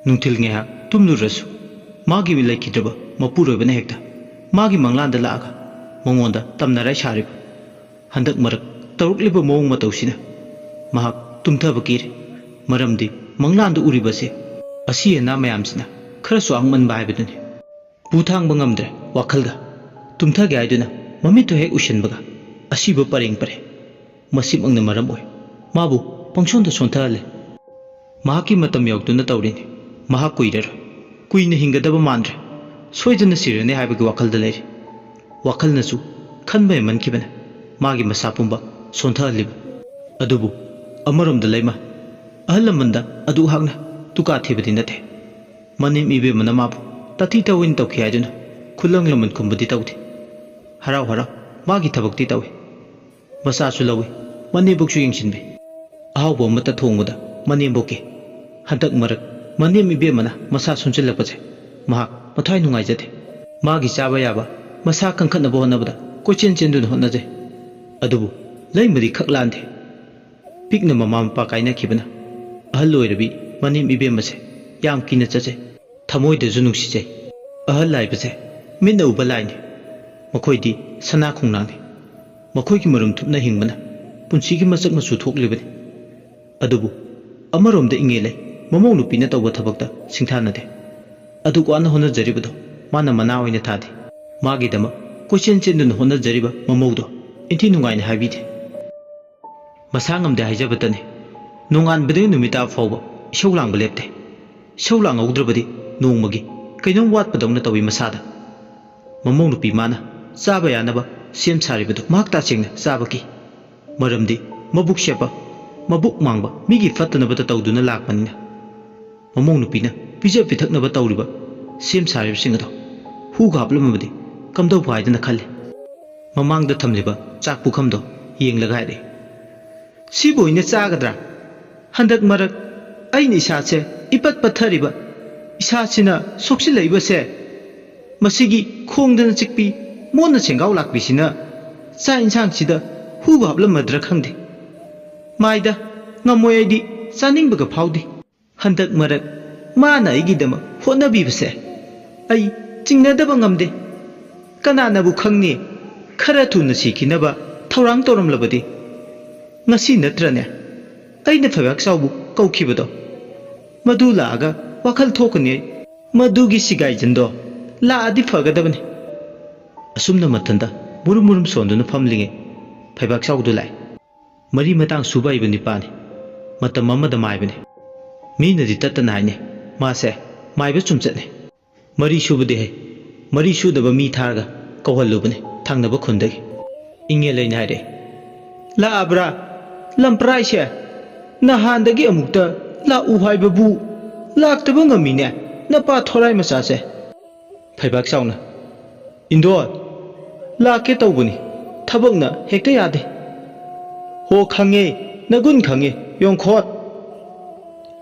ꯅꯨꯡꯊꯤꯜ ꯉꯥꯏꯍꯥꯛ ꯇꯨꯝꯂꯨꯔꯁꯨ ꯃꯥꯒꯤ ꯂꯩꯈꯤꯗ꯭ꯔꯕ ꯃꯄꯨꯔꯣꯏꯕꯅ ꯍꯦꯛꯇ ꯃꯥꯒꯤ ꯃꯪꯂꯥꯟꯗ ꯂꯥꯛꯑꯒ ꯃꯉꯣꯟꯗ ꯇꯝꯅꯔꯥꯏ ꯁꯥꯔꯤꯕ꯫ ꯍꯟꯗꯛ ꯃꯔꯛ ꯇꯧꯔꯛꯂꯤꯕ ꯃꯑꯣꯡ ꯃꯇꯧꯁꯤꯅ ꯃꯍꯥꯛ ꯇꯨꯝꯊꯕ ꯀꯤꯔꯦ꯫ ꯃꯔꯝꯗꯤ ꯃꯪꯂꯥꯟꯗ ꯎꯔꯤꯕꯁꯦ ꯑꯁꯤ ꯑꯅꯥ ꯃꯌꯥꯝꯁꯤꯅ ꯈꯔꯁꯨ ꯑꯉꯛꯃꯟꯕ ꯍꯥꯏꯕꯗꯨꯅꯤ꯫ ꯄꯨ ꯊꯥꯡꯕ ꯉꯝꯗ꯭ꯔꯦ ꯋꯥꯈꯜꯒ꯫ ꯇꯨꯝꯊꯒꯦ ꯍꯥꯏꯗꯨꯅ ꯃꯃꯤꯠꯇꯨ ꯍꯦꯛ ꯎꯏꯁꯤꯟꯕꯒ ꯑꯁꯤꯕ ꯄꯔꯦꯡ ꯄꯔꯦꯡ꯫ ꯃꯁꯤꯃꯛꯅ ꯃꯔꯝ ꯑꯣꯏ ꯃꯥꯕꯨ ꯄꯪꯁꯣꯟꯗ ꯁꯣꯟꯊꯍꯜꯂꯦ꯫ ꯃꯍꯥꯛꯀꯤ ꯃꯇꯝ ꯌꯧꯗꯨꯅ ꯇꯧꯔꯤꯅꯤ꯫ ꯃꯍꯥꯛ ꯀꯨꯏꯔꯔꯣꯏ꯫ ꯀꯨꯏꯅ ꯍꯤꯡꯒꯗꯕ ꯃꯥꯟꯗ꯭ꯔꯦ꯫ ꯁꯣꯏꯗꯅ ꯁꯤꯔꯅꯤ ꯍꯥꯏꯕꯒꯤ ꯋꯥꯈꯜꯗ ꯂꯩꯔꯤ꯫ ꯋꯥꯈꯜꯅꯁꯨ ꯈꯟꯕ ꯍꯦꯟꯃꯟꯈꯤꯕꯅ ꯃꯥꯒꯤ ꯃꯁꯥ ꯄꯨꯝꯕ ꯁꯣꯟꯊꯍꯜꯂꯤꯕ꯫ ꯑꯗꯨꯕꯨ ꯑꯃꯔꯣꯝꯗ ꯂꯩꯃ ꯑꯍꯜ ꯂꯃꯟꯗ ꯑꯗꯨ ꯍꯥꯛꯅ ꯇꯨꯀꯥ ꯊꯤꯕꯗꯤ ꯅꯠꯇꯦ꯫ ꯃꯅꯦꯝ ꯏꯕꯦꯝꯃꯅ ꯃꯥꯕꯨ ꯇꯥꯊꯤ ꯇꯥꯑꯣꯏꯅ ꯇꯧꯈꯤ ꯍꯥꯏꯗꯨꯅ ꯈꯨꯂꯪ ꯂꯃꯟ ꯈꯨꯝꯕꯗꯤ ꯇꯧꯗꯦ꯫ ꯍꯔꯥꯎ ꯍꯔꯥꯎ ꯃꯥꯒꯤ ꯊꯕꯛꯇꯤ ꯇꯧꯏ꯫ ꯃꯆꯥꯁꯨ ꯂꯧꯏ, ꯃꯅꯦꯝꯕꯣꯛꯁꯨ ꯌꯦꯡꯁꯤꯟꯕꯤ꯫ ꯑꯍꯥꯎꯕ ꯑꯃꯠꯇ ꯊꯣꯡꯕꯗ ꯃꯅꯦꯝꯕꯣꯛꯀꯤ꯫ ꯍꯟꯗꯛ ꯃꯔꯛ ꯃꯅꯦꯝ ꯏꯕꯦꯝꯃꯅ ꯃꯁꯥ ꯁꯣꯟꯖꯤꯜꯂꯛꯄꯁꯦ ꯃꯍꯥꯛ ꯃꯊ꯭ꯋꯥꯏ ꯅꯨꯡꯉꯥꯏꯖꯗꯦ꯫ ꯃꯥꯒꯤ ꯆꯥꯕ ꯌꯥꯕ ꯃꯁꯥ ꯀꯟꯈꯠꯅꯕ ꯍꯣꯠꯅꯕꯗ ꯀꯣꯏꯆꯦꯟ ꯆꯦꯟꯗꯨꯅ ꯍꯣꯠꯅꯖꯩ꯫ ꯑꯗꯨꯕꯨ ꯂꯩꯃꯗꯤ ꯈꯛ ꯂꯥꯟꯗꯦ꯫ ꯄꯤꯛꯅ ꯃꯃꯥ ꯃꯄꯥ ꯀꯥꯏꯅꯈꯤꯕꯅ ꯑꯍꯜ ꯑꯣꯏꯔꯕꯤ ꯃꯅꯦꯝ ꯏꯕꯦꯝꯃꯁꯦ ꯌꯥꯝ ꯀꯤꯅ ꯆꯠꯆꯩ꯫ ꯊꯃꯣꯏꯗꯁꯨ ꯅꯨꯡꯁꯤꯖꯩ꯫ ꯑꯍꯜ ꯍꯥꯏꯕꯁꯦ ꯃꯤꯠꯅ ꯎꯕ ꯂꯥꯏꯅꯤ꯫ ꯃꯈꯣꯏꯗꯤ ꯁꯅꯥ ꯈꯣꯡꯅꯥꯡꯅꯤ꯫ ꯃꯈꯣꯏꯒꯤ ꯃꯔꯨꯝ ꯊꯨꯞꯅ ꯍꯤꯡꯕꯅ ꯄꯨꯟꯁꯤꯒꯤ ꯃꯁꯛ ꯃꯆꯨ ꯊꯣꯛꯂꯤꯕꯅꯤ꯫ ꯑꯗꯨꯕꯨ ꯑꯃꯔꯣꯝꯗ ꯏꯪꯉꯦ ꯂꯩ, ꯃꯃꯧ ꯅꯨꯄꯤꯅ ꯇꯧꯕ ꯊꯕꯛꯇ ꯁꯤꯡꯊꯥꯅꯗꯦ꯫ ꯑꯗꯨꯛ ꯋꯥꯅ ꯍꯣꯠꯅꯖꯔꯤꯕꯗꯣ ꯃꯥꯅ ꯃꯅꯥ ꯑꯣꯏꯅ ꯊꯥꯗꯦ꯫ ꯃꯥꯒꯤꯗꯃꯛ ꯀꯣꯏꯆꯦꯟ ꯆꯦꯟꯗꯨꯅ ꯍꯣꯠꯅꯖꯔꯤꯕ ꯃꯃꯧꯗꯣ ꯏꯟꯊꯤ ꯅꯨꯡꯉꯥꯏꯅ ꯍꯥꯏꯕꯤꯗꯦ꯫ ꯃꯁꯥ ꯉꯝꯗꯦ ꯍꯥꯏꯖꯕꯇꯅꯤ꯫ ꯅꯣꯡꯉꯥꯟꯕꯗꯒꯤ ꯅꯨꯃꯤꯠ ꯇꯥꯕ ꯐꯥꯎꯕ ꯏꯁꯧ ꯂꯥꯡꯕ ꯂꯦꯞꯇꯦ꯫ ꯏꯁꯧ ꯂꯥꯡꯍꯧꯗ꯭ꯔꯕꯗꯤ ꯅꯣꯡꯃꯒꯤ ꯀꯩꯅꯣꯝ ꯋꯥꯠꯄꯗꯧꯅ ꯇꯧꯏ ꯃꯁꯥꯗ꯫ ꯃꯃꯧ ꯅꯨꯄꯤ ꯃꯥꯅ ꯆꯥꯕ ꯌꯥꯅꯕ ꯁꯦꯝ ꯁꯥꯔꯤꯕꯗꯨ ꯃꯍꯥꯛ ꯇꯁꯦꯡꯅ ꯆꯥꯕ ꯀꯤ꯫ ꯃꯔꯝꯗꯤ ꯃꯕꯨꯛ ꯁꯦꯞꯄ, ꯃꯕꯨꯛ ꯃꯥꯡꯕ ꯃꯤꯒꯤ ꯐꯠꯇꯅꯕꯇ ꯇꯧꯗꯨꯅ ꯂꯥꯛꯄꯅꯤꯅ꯫ ꯃꯃꯧ ꯅꯨꯄꯤꯅ ꯄꯤꯖ ꯄꯤꯊꯛꯅꯕ ꯇꯧꯔꯤꯕ ꯁꯦꯝ ꯁꯥꯔꯤꯕꯁꯤꯡ ꯑꯗꯣ ꯍꯨꯒ ꯍꯥꯞꯂꯝꯃꯕꯗꯤ ꯀꯝꯗꯧꯕ ꯍꯥꯏꯗꯅ ꯈꯜꯂꯤ꯫ ꯃꯃꯥꯡꯗ ꯊꯝꯂꯤꯕ ꯆꯥꯛ ꯄꯨꯈꯝꯗꯣ ꯌꯦꯡꯂꯒ ꯍꯥꯏꯔꯛꯏ, "ꯁꯤꯕꯨ ꯑꯩꯅ ꯆꯥꯒꯗ꯭ꯔꯥ? ꯍꯟꯗꯛ ꯃꯔꯛ ꯑꯩꯅ ꯏꯁꯥꯁꯦ ꯏꯄꯠ ꯄꯠꯊꯔꯤꯕ, ꯏꯁꯥꯁꯤꯅ ꯁꯣꯛꯆꯤꯜꯂꯛꯏꯕꯁꯦ, ꯃꯁꯤꯒꯤ ꯈꯣꯡꯗꯅ ꯆꯤꯛꯄꯤ ꯃꯣꯟꯅ ꯁꯦꯡꯒꯥꯎ ꯂꯥꯛꯄꯤꯁꯤꯅ ꯆꯥꯛ ꯏꯟꯁꯥꯡꯁꯤꯗ ꯍꯨꯕ ꯍꯥꯞꯂꯝꯃꯗ꯭ꯔꯥ ꯈꯪꯗꯦ꯫ ꯃꯥꯏꯗ, ꯉꯝꯃꯣꯏ ꯑꯩꯗꯤ, ꯆꯥꯅꯤꯡꯕꯒ ꯐꯥꯎꯗꯦ꯫ ꯍꯟꯗꯛ ꯃꯔꯛ ꯃꯥꯅ ꯑꯩꯒꯤꯗꯃꯛ ꯍꯣꯠꯅꯕꯤꯕꯁꯦ ꯑꯩ ꯆꯤꯡꯅꯗꯕ ꯉꯝꯗꯦ꯫ ꯀꯅꯥꯅꯕꯨ ꯈꯪꯅꯤ, ꯈꯔ ꯊꯨꯅ ꯁꯤꯈꯤꯅꯕ ꯊꯧꯔꯥꯡ ꯇꯧꯔꯝꯂꯕꯗꯤ? ꯉꯁꯤ ꯅꯠꯇ꯭ꯔꯅꯦ ꯑꯩꯅ ꯐꯩꯕꯥꯛ ꯆꯥꯎꯕꯨ ꯀꯧꯈꯤꯕꯗꯣ? ꯃꯗꯨ ꯂꯥꯛꯑꯒ ꯋꯥꯈꯜ ꯊꯣꯛꯀꯅꯤ ꯑꯩ꯫ ꯃꯗꯨꯒꯤ ꯁꯤꯒꯥꯏꯖꯟꯗꯣ ꯂꯥꯛꯑꯗꯤ ꯐꯒꯗꯕꯅꯤ꯫" ꯑꯁꯨꯝꯅ ꯃꯊꯟꯇ ꯃꯨꯔꯨꯝ ꯃꯨꯔꯨꯝ ꯁꯣꯟꯗꯨꯅ ꯐꯝꯂꯤꯉꯩ ꯐꯩꯕꯥꯛ ꯆꯥꯎꯗꯨ ꯂꯥꯛꯏ꯫ ꯃꯔꯤ ꯃꯇꯥꯡ ꯁꯨꯕ ꯍꯩꯕ ꯅꯤꯄꯥꯅꯤ꯫ ꯃꯇꯝ ꯑꯃꯗ ꯃꯥꯏꯕꯅꯤ꯫ ꯃꯤꯅꯗꯤ ꯇꯠꯇꯅ ꯍꯥꯏꯅꯩ, "ꯃꯥꯁꯦ ꯃꯥꯏꯕ ꯆꯨꯝꯆꯠꯅꯤ꯫ ꯃꯔꯤ ꯁꯨꯕꯗꯤ ꯍꯩ꯫ ꯃꯔꯤ ꯁꯨꯗꯕ ꯃꯤ ꯊꯥꯔꯒ ꯀꯧꯍꯜꯂꯨꯕꯅꯤ ꯊꯪꯅꯕ ꯈꯨꯟꯗꯒꯤ꯫ ꯏꯪꯉꯦꯜ ꯑꯩꯅ ꯍꯥꯏꯔꯦ, "ꯂꯥꯛꯑꯕ꯭ꯔꯥ? ꯂꯝꯄ꯭ꯔꯥꯏꯁꯦ? ꯅꯍꯥꯟꯗꯒꯤ ꯑꯃꯨꯛꯇ ꯂꯥꯛꯎ ꯍꯥꯏꯕꯕꯨ ꯂꯥꯛꯇꯕ ꯉꯝꯃꯤꯅꯦ ꯅꯄꯥ ꯊꯣꯔꯥꯏ ꯃꯆꯥꯁꯦ"꯫ ꯐꯩꯕꯥꯛ ꯆꯥꯎꯅ, "ꯏꯟꯗꯣꯟ, ꯂꯥꯛꯀꯦ ꯇꯧꯕꯅꯤ, ꯊꯕꯛꯅ ꯍꯦꯛꯇ ꯌꯥꯗꯦ"꯫ "ꯍꯣ ꯈꯪꯉꯦ, ꯅꯒꯨꯟ ꯈꯪꯉꯦ, ꯌꯣꯡꯈꯣꯠ"꯫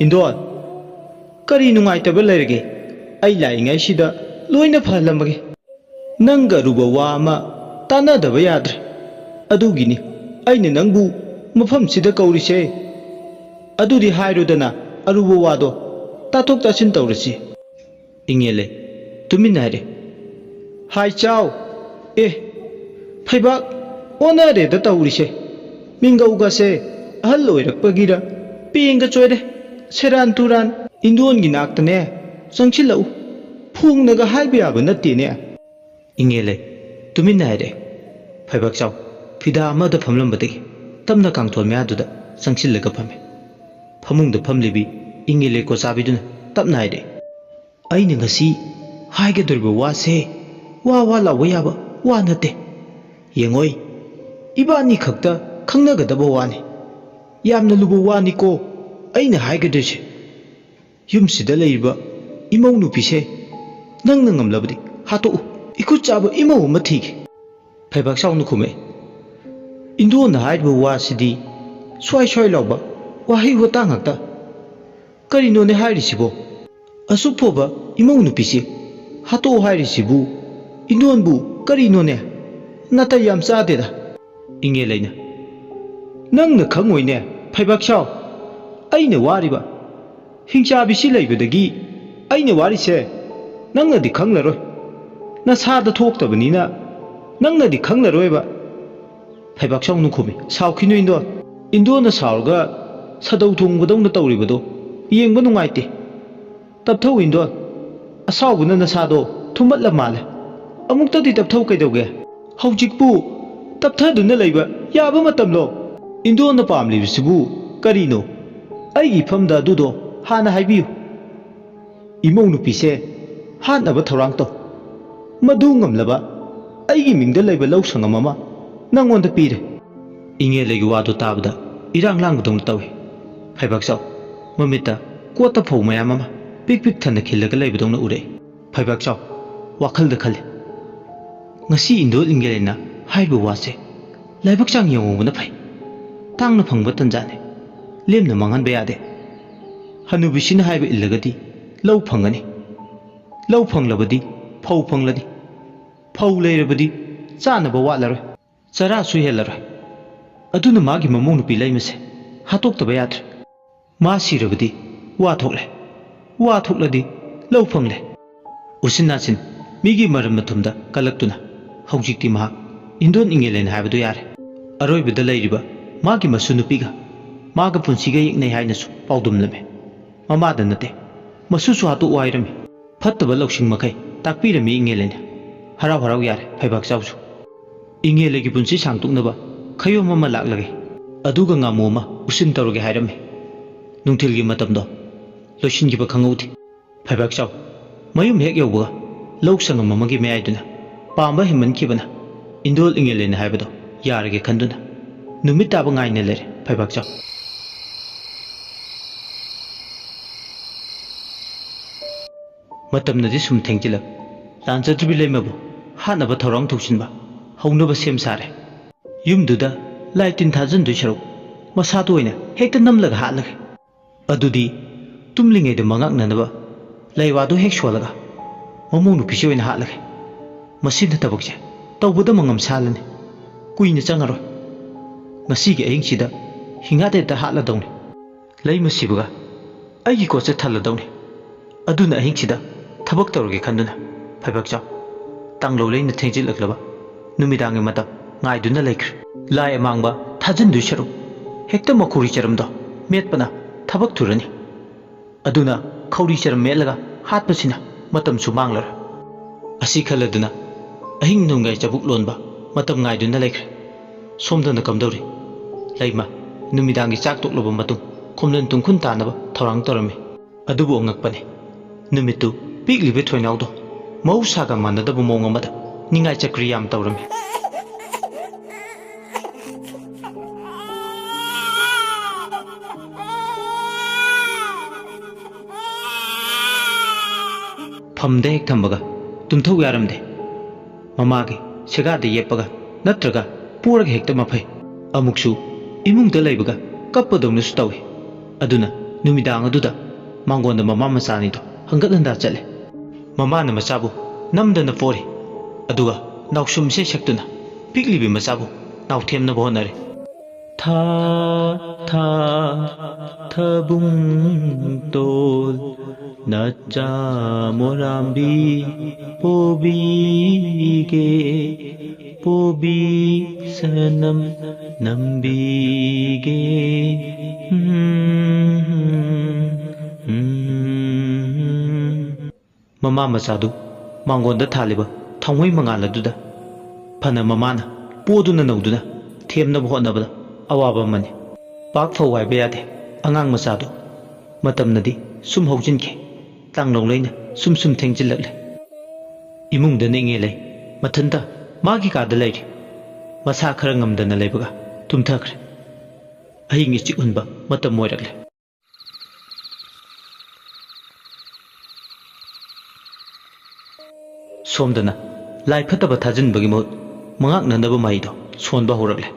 "ꯏꯟꯗꯣꯟ, ꯀꯔꯤ ꯅꯨꯡꯉꯥꯏꯇꯕ ꯂꯩꯔꯒꯦ? ꯑꯩ ꯂꯥꯛꯏꯉꯩꯁꯤꯗ ꯂꯣꯏꯅ ꯐꯍꯜꯂꯝꯃꯒꯦ꯫ ꯅꯪꯒ ꯑꯔꯨꯕ ꯋꯥ ꯑꯃ ꯇꯥꯟꯅꯗꯕ ꯌꯥꯗ꯭ꯔꯦ꯫ ꯑꯗꯨꯒꯤꯅꯤ ꯑꯩꯅ ꯅꯪꯕꯨ ꯃꯐꯝꯁꯤꯗ ꯀꯧꯔꯤꯁꯦ꯫ ꯑꯗꯨꯗꯤ ꯍꯥꯏꯔꯨꯗꯅ, ꯑꯔꯨꯕ ꯋꯥꯗꯣ ꯇꯥꯊꯣꯛ ꯇꯥꯁꯤꯟ ꯇꯧꯔꯁꯤ"꯫ ꯏꯪꯉꯦꯜꯂꯦ ꯇꯨꯃꯤꯟꯅ ꯍꯥꯏꯔꯦ, "ꯍꯥꯏ ꯆꯥꯎ꯫ ꯑꯦ, ꯐꯩꯕꯥꯛ ꯑꯣꯟꯅꯔꯦꯗ ꯇꯧꯔꯤꯁꯦ꯫ ꯃꯤꯡꯒꯧꯒꯁꯦ ꯑꯍꯜ ꯑꯣꯏꯔꯛꯄꯒꯤꯔ ꯄꯦꯡꯒ ꯆꯣꯏꯔꯦ꯫ ꯁꯦꯔꯥꯟ ꯇꯨꯔꯥꯟ ꯏꯟꯗꯣꯟꯒꯤ ꯅꯥꯛꯇꯅꯦ ꯆꯪꯁꯤꯜꯂꯛꯎ꯫ ꯐꯣꯡꯅꯒ ꯍꯥꯏꯕ ꯌꯥꯕ ꯅꯠꯇꯦꯅꯦ"꯫ ꯏꯪꯉꯦꯜꯂꯦ ꯇꯨꯃꯤꯟꯅ ꯍꯥꯏꯔꯦ꯫ ꯐꯩꯕꯥꯛ ꯆꯥꯎ ꯐꯤꯗꯥ ꯑꯃꯗ ꯐꯝꯂꯝꯕꯗꯒꯤ ꯇꯞꯅ ꯀꯥꯡꯊꯣꯟ ꯃꯌꯥꯗꯨꯗ ꯆꯪꯁꯤꯜꯂꯒ ꯐꯝꯃꯦ꯫ ꯐꯃꯨꯡꯗ ꯐꯝꯂꯤꯕꯤ ꯏꯪꯉꯦꯜꯂꯦ ꯀꯣꯆꯥꯕꯤꯗꯨꯅ ꯇꯞꯅ ꯍꯥꯏꯔꯦ, "ꯑꯩꯅ ꯉꯁꯤ ꯍꯥꯏꯒꯗꯧꯔꯤꯕ ꯋꯥꯁꯦ ꯋꯥ ꯋꯥ ꯂꯥꯎꯕ ꯌꯥꯕ ꯋꯥ ꯅꯠꯇꯦ꯫ ꯌꯦꯡꯉꯣꯏ, ꯏꯕꯥꯅꯤ ꯈꯛꯇ ꯈꯪꯅꯒꯗꯕ ꯋꯥꯅꯤ꯫ ꯌꯥꯝꯅ ꯂꯨꯕ ꯋꯥꯅꯤꯀꯣ ꯑꯩꯅ ꯍꯥꯏꯒꯗꯣꯏꯁꯦ꯫ ꯌꯨꯝꯁꯤꯗ ꯂꯩꯔꯤꯕ ꯏꯃꯧ ꯅꯨꯄꯤꯁꯦ ꯅꯪꯅ ꯉꯝꯂꯕꯗꯤ ꯍꯥꯠꯇꯣꯛꯎ꯫ ꯏꯈꯨꯠ ꯆꯥꯕ ꯏꯃꯧ ꯑꯃ ꯊꯤꯒꯦ"꯫ ꯐꯩꯕꯥꯛ ꯆꯥꯎꯅ ꯈꯨꯝꯃꯦ, "ꯏꯟꯗꯣꯟꯅ ꯍꯥꯏꯔꯤꯕ ꯋꯥꯁꯤꯗꯤ ꯁ꯭ꯋꯥꯏ ꯁ꯭ꯋꯥꯏ ꯂꯥꯎꯕ ꯋꯥꯍꯩ ꯋꯥꯇꯥ ꯉꯥꯛꯇ꯫ ꯀꯔꯤꯅꯣꯅꯦ ꯍꯥꯏꯔꯤꯁꯤꯕꯣ? ꯑꯁꯨꯛ ꯐꯕ ꯏꯃꯧ ꯅꯨꯄꯤꯁꯦ ꯍꯥꯠꯇꯣꯛꯑꯣ ꯍꯥꯏꯔꯤꯁꯤꯕꯨ ꯏꯟꯗꯣꯟꯕꯨ ꯀꯔꯤꯅꯣꯅꯦ? ꯅꯥꯇꯩ ꯌꯥꯝ ꯆꯥꯗꯦꯗ"꯫ ꯏꯪꯉꯦꯜꯂꯩꯅ, "ꯅꯪꯅ ꯈꯪꯉꯣꯏꯅꯦ ꯐꯩꯕꯥꯛ ꯆꯥꯎ꯫ ꯑꯩꯅ ꯋꯥꯔꯤꯕ ꯍꯤꯡꯆꯥꯕꯤꯁꯤ ꯂꯩꯕꯗꯒꯤ ꯑꯩꯅ ꯋꯥꯔꯤꯁꯦ ꯅꯪꯅꯗꯤ ꯈꯪꯂꯔꯣꯏ꯫ ꯅꯁꯥꯗ ꯊꯣꯛꯇꯕꯅꯤꯅ ꯅꯪꯅꯗꯤ ꯈꯪꯂꯔꯣꯏꯕ"꯫ ꯐꯩꯕꯥꯛ ꯆꯥꯎꯅ ꯈꯨꯝꯃꯤ, "ꯁꯥꯎꯈꯤꯅꯨ ꯏꯟꯗꯣꯟ꯫ ꯏꯟꯗꯣꯟꯅ ꯁꯥꯎꯔꯒ ꯁꯥꯗꯧ ꯊꯣꯡꯕꯗꯧꯅ ꯇꯧꯔꯤꯕꯗꯣ ꯌꯦꯡꯕ ꯅꯨꯡꯉꯥꯏꯇꯦ꯫ ꯇꯞꯊꯧ ꯏꯟꯗꯣꯟ꯫ ꯑꯁꯥꯎꯕꯅ ꯅꯁꯥꯗꯣ ꯊꯨꯝꯃꯠꯂ ꯃꯥꯜꯂꯦ꯫ ꯑꯃꯨꯛꯇꯗꯤ ꯇꯞꯊꯧ ꯀꯩꯗꯧꯒꯦ? ꯍꯧꯖꯤꯛꯄꯨ ꯇꯞꯊꯗꯨꯅ ꯂꯩꯕ ꯌꯥꯕ ꯃꯇꯝꯂꯣ? ꯏꯟꯗꯣꯟꯅ ꯄꯥꯝꯂꯤꯕꯁꯤꯕꯨ ꯀꯔꯤꯅꯣ? ꯑꯩꯒꯤ ꯏꯐꯝꯗ ꯑꯗꯨꯗꯣ ꯍꯥꯟꯅ ꯍꯥꯏꯕꯤꯌꯨ"꯫ "ꯏꯃꯧ ꯅꯨꯄꯤꯁꯦ ꯍꯥꯠꯅꯕ ꯊꯧꯔꯥꯡ ꯇꯧ꯫ ꯃꯗꯨ ꯉꯝꯂꯕ ꯑꯩꯒꯤ ꯃꯤꯡꯗ ꯂꯩꯕ ꯂꯧ ꯁꯪꯉꯝ ꯑꯃ ꯅꯪꯉꯣꯟꯗ ꯄꯤꯔꯦ꯫" ꯏꯉꯦꯜꯂꯩꯒꯤ ꯋꯥꯗꯨ ꯇꯥꯕꯗ ꯏꯔꯥꯡ ꯂꯥꯡꯕꯗꯧꯅ ꯇꯧꯏ꯫ ꯐꯩꯕꯥꯛꯆꯥꯎ ꯃꯃꯤꯠꯇ ꯀꯣꯠꯇ ꯐꯧ ꯃꯌꯥꯝ ꯑꯃ ꯄꯤꯛ ꯄꯤꯛ ꯊꯟꯅ ꯈꯤꯜꯂꯒ ꯂꯩꯕꯗꯧꯅ ꯎꯔꯛꯏ꯫ ꯐꯩꯕꯥꯛꯆꯥꯎ ꯋꯥꯈꯜꯗ ꯈꯜꯂꯤ, "ꯉꯁꯤ ꯏꯟꯗꯣꯜ ꯏꯉꯦꯜꯂꯩꯅ ꯍꯥꯏꯔꯤꯕ ꯋꯥꯁꯦ ꯂꯥꯏꯕꯛ ꯆꯥꯡ ꯌꯦꯡꯍꯧꯕꯅ ꯐꯩ꯫ ꯇꯥꯡꯅ ꯐꯪꯕ ꯇꯟꯖꯥꯅꯤ, ꯂꯦꯝꯅ ꯃꯥꯡꯍꯟꯕ ꯌꯥꯗꯦ꯫ ꯍꯅꯨꯕꯤꯁꯤꯅ ꯍꯥꯏꯕ ꯏꯜꯂꯒꯗꯤ ꯂꯧ ꯐꯪꯒꯅꯤ, ꯂꯧ ꯐꯪꯂꯕꯗꯤ ꯐꯧ ꯐꯪꯂꯅꯤ, ꯐꯧ ꯂꯩꯔꯕꯗꯤ ꯆꯥꯅꯕ ꯋꯥꯠꯂꯔꯣꯏ, ꯆꯔꯥꯁꯨ ꯍꯦꯜꯂꯔꯣꯏ꯫ ꯑꯗꯨꯅ ꯃꯥꯒꯤ ꯃꯃꯧ ꯅꯨꯄꯤ ꯂꯩꯃꯁꯦ ꯍꯥꯠꯇꯣꯛꯇꯕ ꯌꯥꯗ꯭ꯔꯦ꯫ ꯃꯥ ꯁꯤꯔꯕꯗꯤ ꯋꯥ ꯊꯣꯛꯂꯦ, ꯋꯥ ꯊꯣꯛꯂꯗꯤ ꯂꯧ ꯐꯪꯂꯦ꯫" ꯎꯆꯤꯟ ꯅꯥꯆꯤꯟ ꯃꯤꯒꯤ ꯃꯔꯟ ꯃꯊꯨꯝꯗ ꯀꯜꯂꯛꯇꯨꯅ ꯍꯧꯖꯤꯛꯇꯤ ꯃꯍꯥꯛ ꯏꯟꯗꯣꯟ ꯏꯉꯦꯂꯦꯟ ꯍꯥꯏꯕꯗꯨ ꯌꯥꯔꯦ꯫ ꯑꯔꯣꯏꯕꯗ ꯂꯩꯔꯤꯕ ꯃꯥꯒꯤ ꯃꯁꯨ ꯅꯨꯄꯤꯒ ꯃꯥꯒ ꯄꯨꯟꯁꯤꯒ ꯌꯦꯛꯅꯩ ꯍꯥꯏꯅꯁꯨ ꯄꯥꯎꯗꯝꯂꯝꯃꯤ꯫ ꯃꯃꯥꯗ ꯅꯠꯇꯦ, ꯃꯁꯨꯁꯨ ꯍꯥꯠꯇꯣꯛꯑꯣ ꯍꯥꯏꯔꯝꯃꯤ꯫ ꯐꯠꯇꯕ ꯂꯧꯁꯤꯡ ꯃꯈꯩ ꯇꯥꯛꯄꯤꯔꯝꯃꯤ ꯏꯉꯦꯂꯦꯟꯅ꯫ ꯍꯔꯥꯎ ꯍꯔꯥꯎ ꯌꯥꯔꯦ ꯐꯩꯕꯥꯛꯆꯥꯎꯁꯨ꯫ ꯏꯉꯦꯂꯦꯒꯤ ꯄꯨꯟꯁꯤ ꯁꯥꯡꯇꯣꯛꯅꯕ ꯈꯌꯣꯝ ꯑꯃ ꯂꯥꯛꯂꯒꯦ꯫ ꯑꯗꯨꯒ ꯉꯥꯃꯨ ꯑꯃ ꯎꯁꯤꯟ ꯇꯧꯔꯒꯦ ꯍꯥꯏꯔꯝꯃꯤ꯫ ꯅꯨꯡꯊꯤꯜꯒꯤ ꯃꯇꯝꯗꯣ ꯂꯣꯏꯁꯤꯟꯈꯤꯕ ꯈꯪꯍꯧꯗꯦ꯫ ꯐꯩꯕꯥꯛꯆꯥꯎ ꯃꯌꯨꯝ ꯍꯦꯛ ꯌꯧꯕꯒ ꯂꯧ ꯁꯪꯉꯝ ꯑꯃꯒꯤ ꯃꯌꯥꯏꯗꯨꯅ ꯄꯥꯝꯕ ꯍꯦꯟꯃꯟꯈꯤꯕꯅ ꯏꯟꯗꯣꯜ ꯏꯉꯦꯂꯦꯟ ꯍꯥꯏꯕꯗꯣ ꯌꯥꯔꯒꯦ ꯈꯟꯗꯨꯅ ꯅꯨꯃꯤꯠ ꯇꯥꯕ ꯉꯥꯏꯅ ꯂꯩꯔꯦ ꯐꯩꯕꯥꯛꯆꯥꯎ꯫ ꯃꯇꯝꯅꯗꯤ ꯁꯨꯝ ꯊꯦꯡꯖꯤꯜꯂꯛ, ꯂꯥꯟꯖꯗ꯭ꯔꯤꯕꯤ ꯂꯩꯃꯕꯨ ꯍꯥꯠꯅꯕ ꯊꯧꯔꯥꯡ ꯇꯧꯁꯤꯟꯕ ꯍꯧꯅꯕ ꯁꯦꯝ ꯁꯥꯔꯦ꯫ ꯌꯨꯝꯗꯨꯗ ꯂꯥꯏ ꯇꯤꯟ ꯊꯥꯖꯤꯟꯗꯣꯏ ꯁꯔꯨꯛ ꯃꯁꯥꯗꯣ ꯑꯣꯏꯅ ꯍꯦꯛꯇ ꯅꯝꯂꯒ ꯍꯥꯠꯂꯒꯦ꯫ ꯑꯗꯨꯗꯤ ꯇꯨꯝꯂꯤꯉꯩꯗ ꯃꯉꯥꯛꯅꯅꯕ ꯂꯩꯋꯥꯗꯣ ꯍꯦꯛ ꯁꯣꯜꯂꯒ ꯃꯃꯧ ꯅꯨꯄꯤꯁꯤ ꯑꯣꯏꯅ ꯍꯥꯠꯂꯒꯦ꯫ ꯃꯁꯤꯅ ꯊꯕꯛꯁꯦ ꯇꯧꯕꯗ ꯃꯉꯝ ꯁꯥꯜꯂꯅꯤ꯫ ꯀꯨꯏꯅ ꯆꯪꯉꯔꯣꯏ꯫ ꯉꯁꯤꯒꯤ ꯑꯍꯤꯡꯁꯤꯗ ꯍꯤꯡꯍꯥꯠ ꯍꯦꯛꯇ ꯍꯥꯠꯂꯗꯧꯅꯤ꯫ ꯂꯩꯃ ꯁꯤꯕꯒ ꯑꯩꯒꯤ ꯀꯣꯠꯁꯦ ꯊꯜꯂꯗꯧꯅꯤ꯫ ꯑꯗꯨꯅ ꯑꯍꯤꯡꯁꯤꯗ ꯊꯕꯛ ꯇꯧꯔꯒꯦ ꯈꯟꯗꯨꯅ ꯐꯩꯕꯥꯛꯆꯥꯎ ꯇꯥꯡꯂꯧ ꯂꯩꯅ ꯊꯦꯡꯖꯤꯜꯂꯛꯂꯕ ꯅꯨꯃꯤꯗꯥꯡꯒꯤ ꯃꯇꯝ ꯉꯥꯏꯗꯨꯅ ꯂꯩꯈ꯭ꯔꯦ꯫ ꯂꯥꯏ ꯑꯃꯥꯡꯕ ꯊꯥꯖꯤꯟꯗꯣꯏ ꯁꯔꯨꯛ ꯍꯦꯛꯇ ꯃꯈꯧꯔꯤ ꯆꯔꯝꯗꯣ ꯃꯦꯠꯄꯅ ꯊꯕꯛ ꯊꯨꯔꯅꯤ꯫ ꯑꯗꯨꯅ ꯈꯧꯔꯤ ꯆꯔꯝ ꯃꯦꯠꯂꯒ ꯍꯥꯠꯄꯁꯤꯅ ꯃꯇꯝꯁꯨ ꯃꯥꯡꯂꯔꯣꯏ꯫ ꯑꯁꯤ ꯈꯜꯂꯗꯨꯅ ꯑꯍꯤꯡ ꯅꯣꯡꯌꯥꯏ ꯆꯕꯨꯛ ꯂꯣꯟꯕ ꯃꯇꯝ ꯉꯥꯏꯗꯨꯅ ꯂꯩꯈ꯭ꯔꯦ꯫ ꯁꯣꯝꯗꯅ ꯀꯝꯗꯧꯔꯤ? ꯂꯩꯃ ꯅꯨꯃꯤꯗꯥꯡꯒꯤ ꯆꯥꯛ ꯇꯣꯛꯂꯕ ꯃꯇꯨꯡ ꯈꯣꯝꯂꯟ ꯇꯨꯡꯈꯨꯟ ꯇꯥꯅꯕ ꯊꯧꯔꯥꯡ ꯇꯧꯔꯝꯃꯤ꯫ ꯑꯗꯨꯕꯨ ꯑꯉꯛꯄꯅꯤ, ꯅꯨꯃꯤꯠꯇꯨ ꯄꯤꯛꯂꯤꯕ ꯊꯣꯏꯅꯥꯎꯗꯣ ꯃꯍꯧꯁꯥꯒ ꯃꯥꯟꯅꯗꯕ ꯃꯑꯣꯡ ꯑꯃꯗ ꯅꯤꯡꯉꯥꯏ ꯆꯀ꯭ꯔꯤ ꯌꯥꯝ ꯇꯧꯔꯝꯃꯤ꯫ ꯐꯝꯗ ꯍꯦꯛ ꯊꯝꯕꯒ ꯇꯨꯝꯊꯧ ꯌꯥꯔꯝꯗꯦ꯫ ꯃꯃꯥꯒꯤ ꯁꯦꯒꯥꯗ ꯌꯦꯞꯄꯒ ꯅꯠꯇ꯭ꯔꯒ ꯄꯣꯔꯒ ꯍꯦꯛꯇ ꯃꯐꯩ꯫ ꯑꯃꯨꯛꯁꯨ ꯏꯃꯨꯡꯗ ꯂꯩꯕꯒ ꯀꯞꯄꯗꯧꯅꯁꯨ ꯇꯧꯏ꯫ ꯑꯗꯨꯅ ꯅꯨꯃꯤꯗꯥꯡ ꯑꯗꯨꯗ ꯃꯥꯡꯒꯣꯟꯗ ꯃꯃꯥ ꯃꯆꯥꯅꯤꯗꯣ ꯍꯪꯒꯠ ꯍꯟꯗꯥ ꯆꯠꯂꯦ꯫ ꯃꯃꯥꯅ ꯃꯆꯥꯕꯨ ꯅꯝꯗꯅ ꯄꯣꯔꯤ꯫ ꯑꯗꯨꯒ ꯅꯥꯎꯁꯨꯝ ꯏꯁꯩ ꯁꯛꯇꯨꯅ ꯄꯤꯛꯂꯤꯕꯤ ꯃꯆꯥꯕꯨ ꯅꯥꯎꯊꯦꯝꯅꯕ ꯍꯣꯠꯅꯔꯤ꯫ ꯊꯥ ꯊꯥ ꯊꯕꯨꯡ ꯇꯣꯜ ꯅꯆꯥ ꯃꯣꯔꯥꯝꯕꯤ ꯄꯣꯕꯤꯒꯦ, ꯄꯣꯕꯤ ꯁꯅꯝ ꯅꯝꯕꯤꯒꯦ꯫ ꯎꯝ, ꯎꯝ, ꯎꯝ꯫ ꯃꯃꯥ ꯃꯆꯥꯗꯨ ꯃꯥꯡꯒꯣꯟꯗ ꯊꯥꯜꯂꯤꯕ ꯊꯥꯎꯃꯩ ꯃꯉꯥꯜ ꯑꯗꯨꯗ ꯐꯅ ꯃꯃꯥꯅ ꯄꯣꯗꯨꯅ ꯅꯧꯗꯨꯅ ꯊꯦꯝꯅꯕ ꯍꯣꯠꯅꯕꯗ ꯑꯋꯥꯕ ꯑꯃꯅꯤ꯫ ꯄꯥꯛ ꯐꯧ ꯍꯥꯏꯕ ꯌꯥꯗꯦ ꯑꯉꯥꯡ ꯃꯆꯥꯗꯨ꯫ ꯃꯇꯝꯅꯗꯤ ꯁꯨꯝ ꯍꯧꯖꯤꯟꯈꯤ꯫ ꯇꯥꯡꯂꯧ ꯂꯩꯅ ꯁꯨꯝ ꯁꯨꯝ ꯊꯦꯡꯖꯤꯜꯂꯛꯂꯦ꯫ ꯏꯃꯨꯡꯗ ꯅꯤꯡꯉꯦ ꯂꯩ꯫ ꯃꯊꯟꯇ ꯃꯥꯒꯤ ꯀꯥꯗ ꯂꯩꯔꯤ꯫ ꯃꯁꯥ ꯈꯔ ꯉꯝꯗꯅ ꯂꯩꯕꯒ ꯇꯨꯝꯊꯈ꯭ꯔꯦ꯫ ꯑꯍꯤꯡ ꯏꯆꯤꯛ ꯍꯨꯟꯕ ꯃꯇꯝ ꯑꯣꯏꯔꯛꯂꯦ꯫ ꯁꯣꯝꯗꯅ ꯂꯥꯏ ꯐꯠꯇꯕ ꯊꯥꯖꯤꯟꯕꯒꯤ ꯃꯍꯨꯠ ꯃꯉꯥꯛꯅꯅꯕ ꯃꯍꯩꯗꯣ ꯁꯣꯟꯕ ꯍꯧꯔꯛꯂꯦ꯫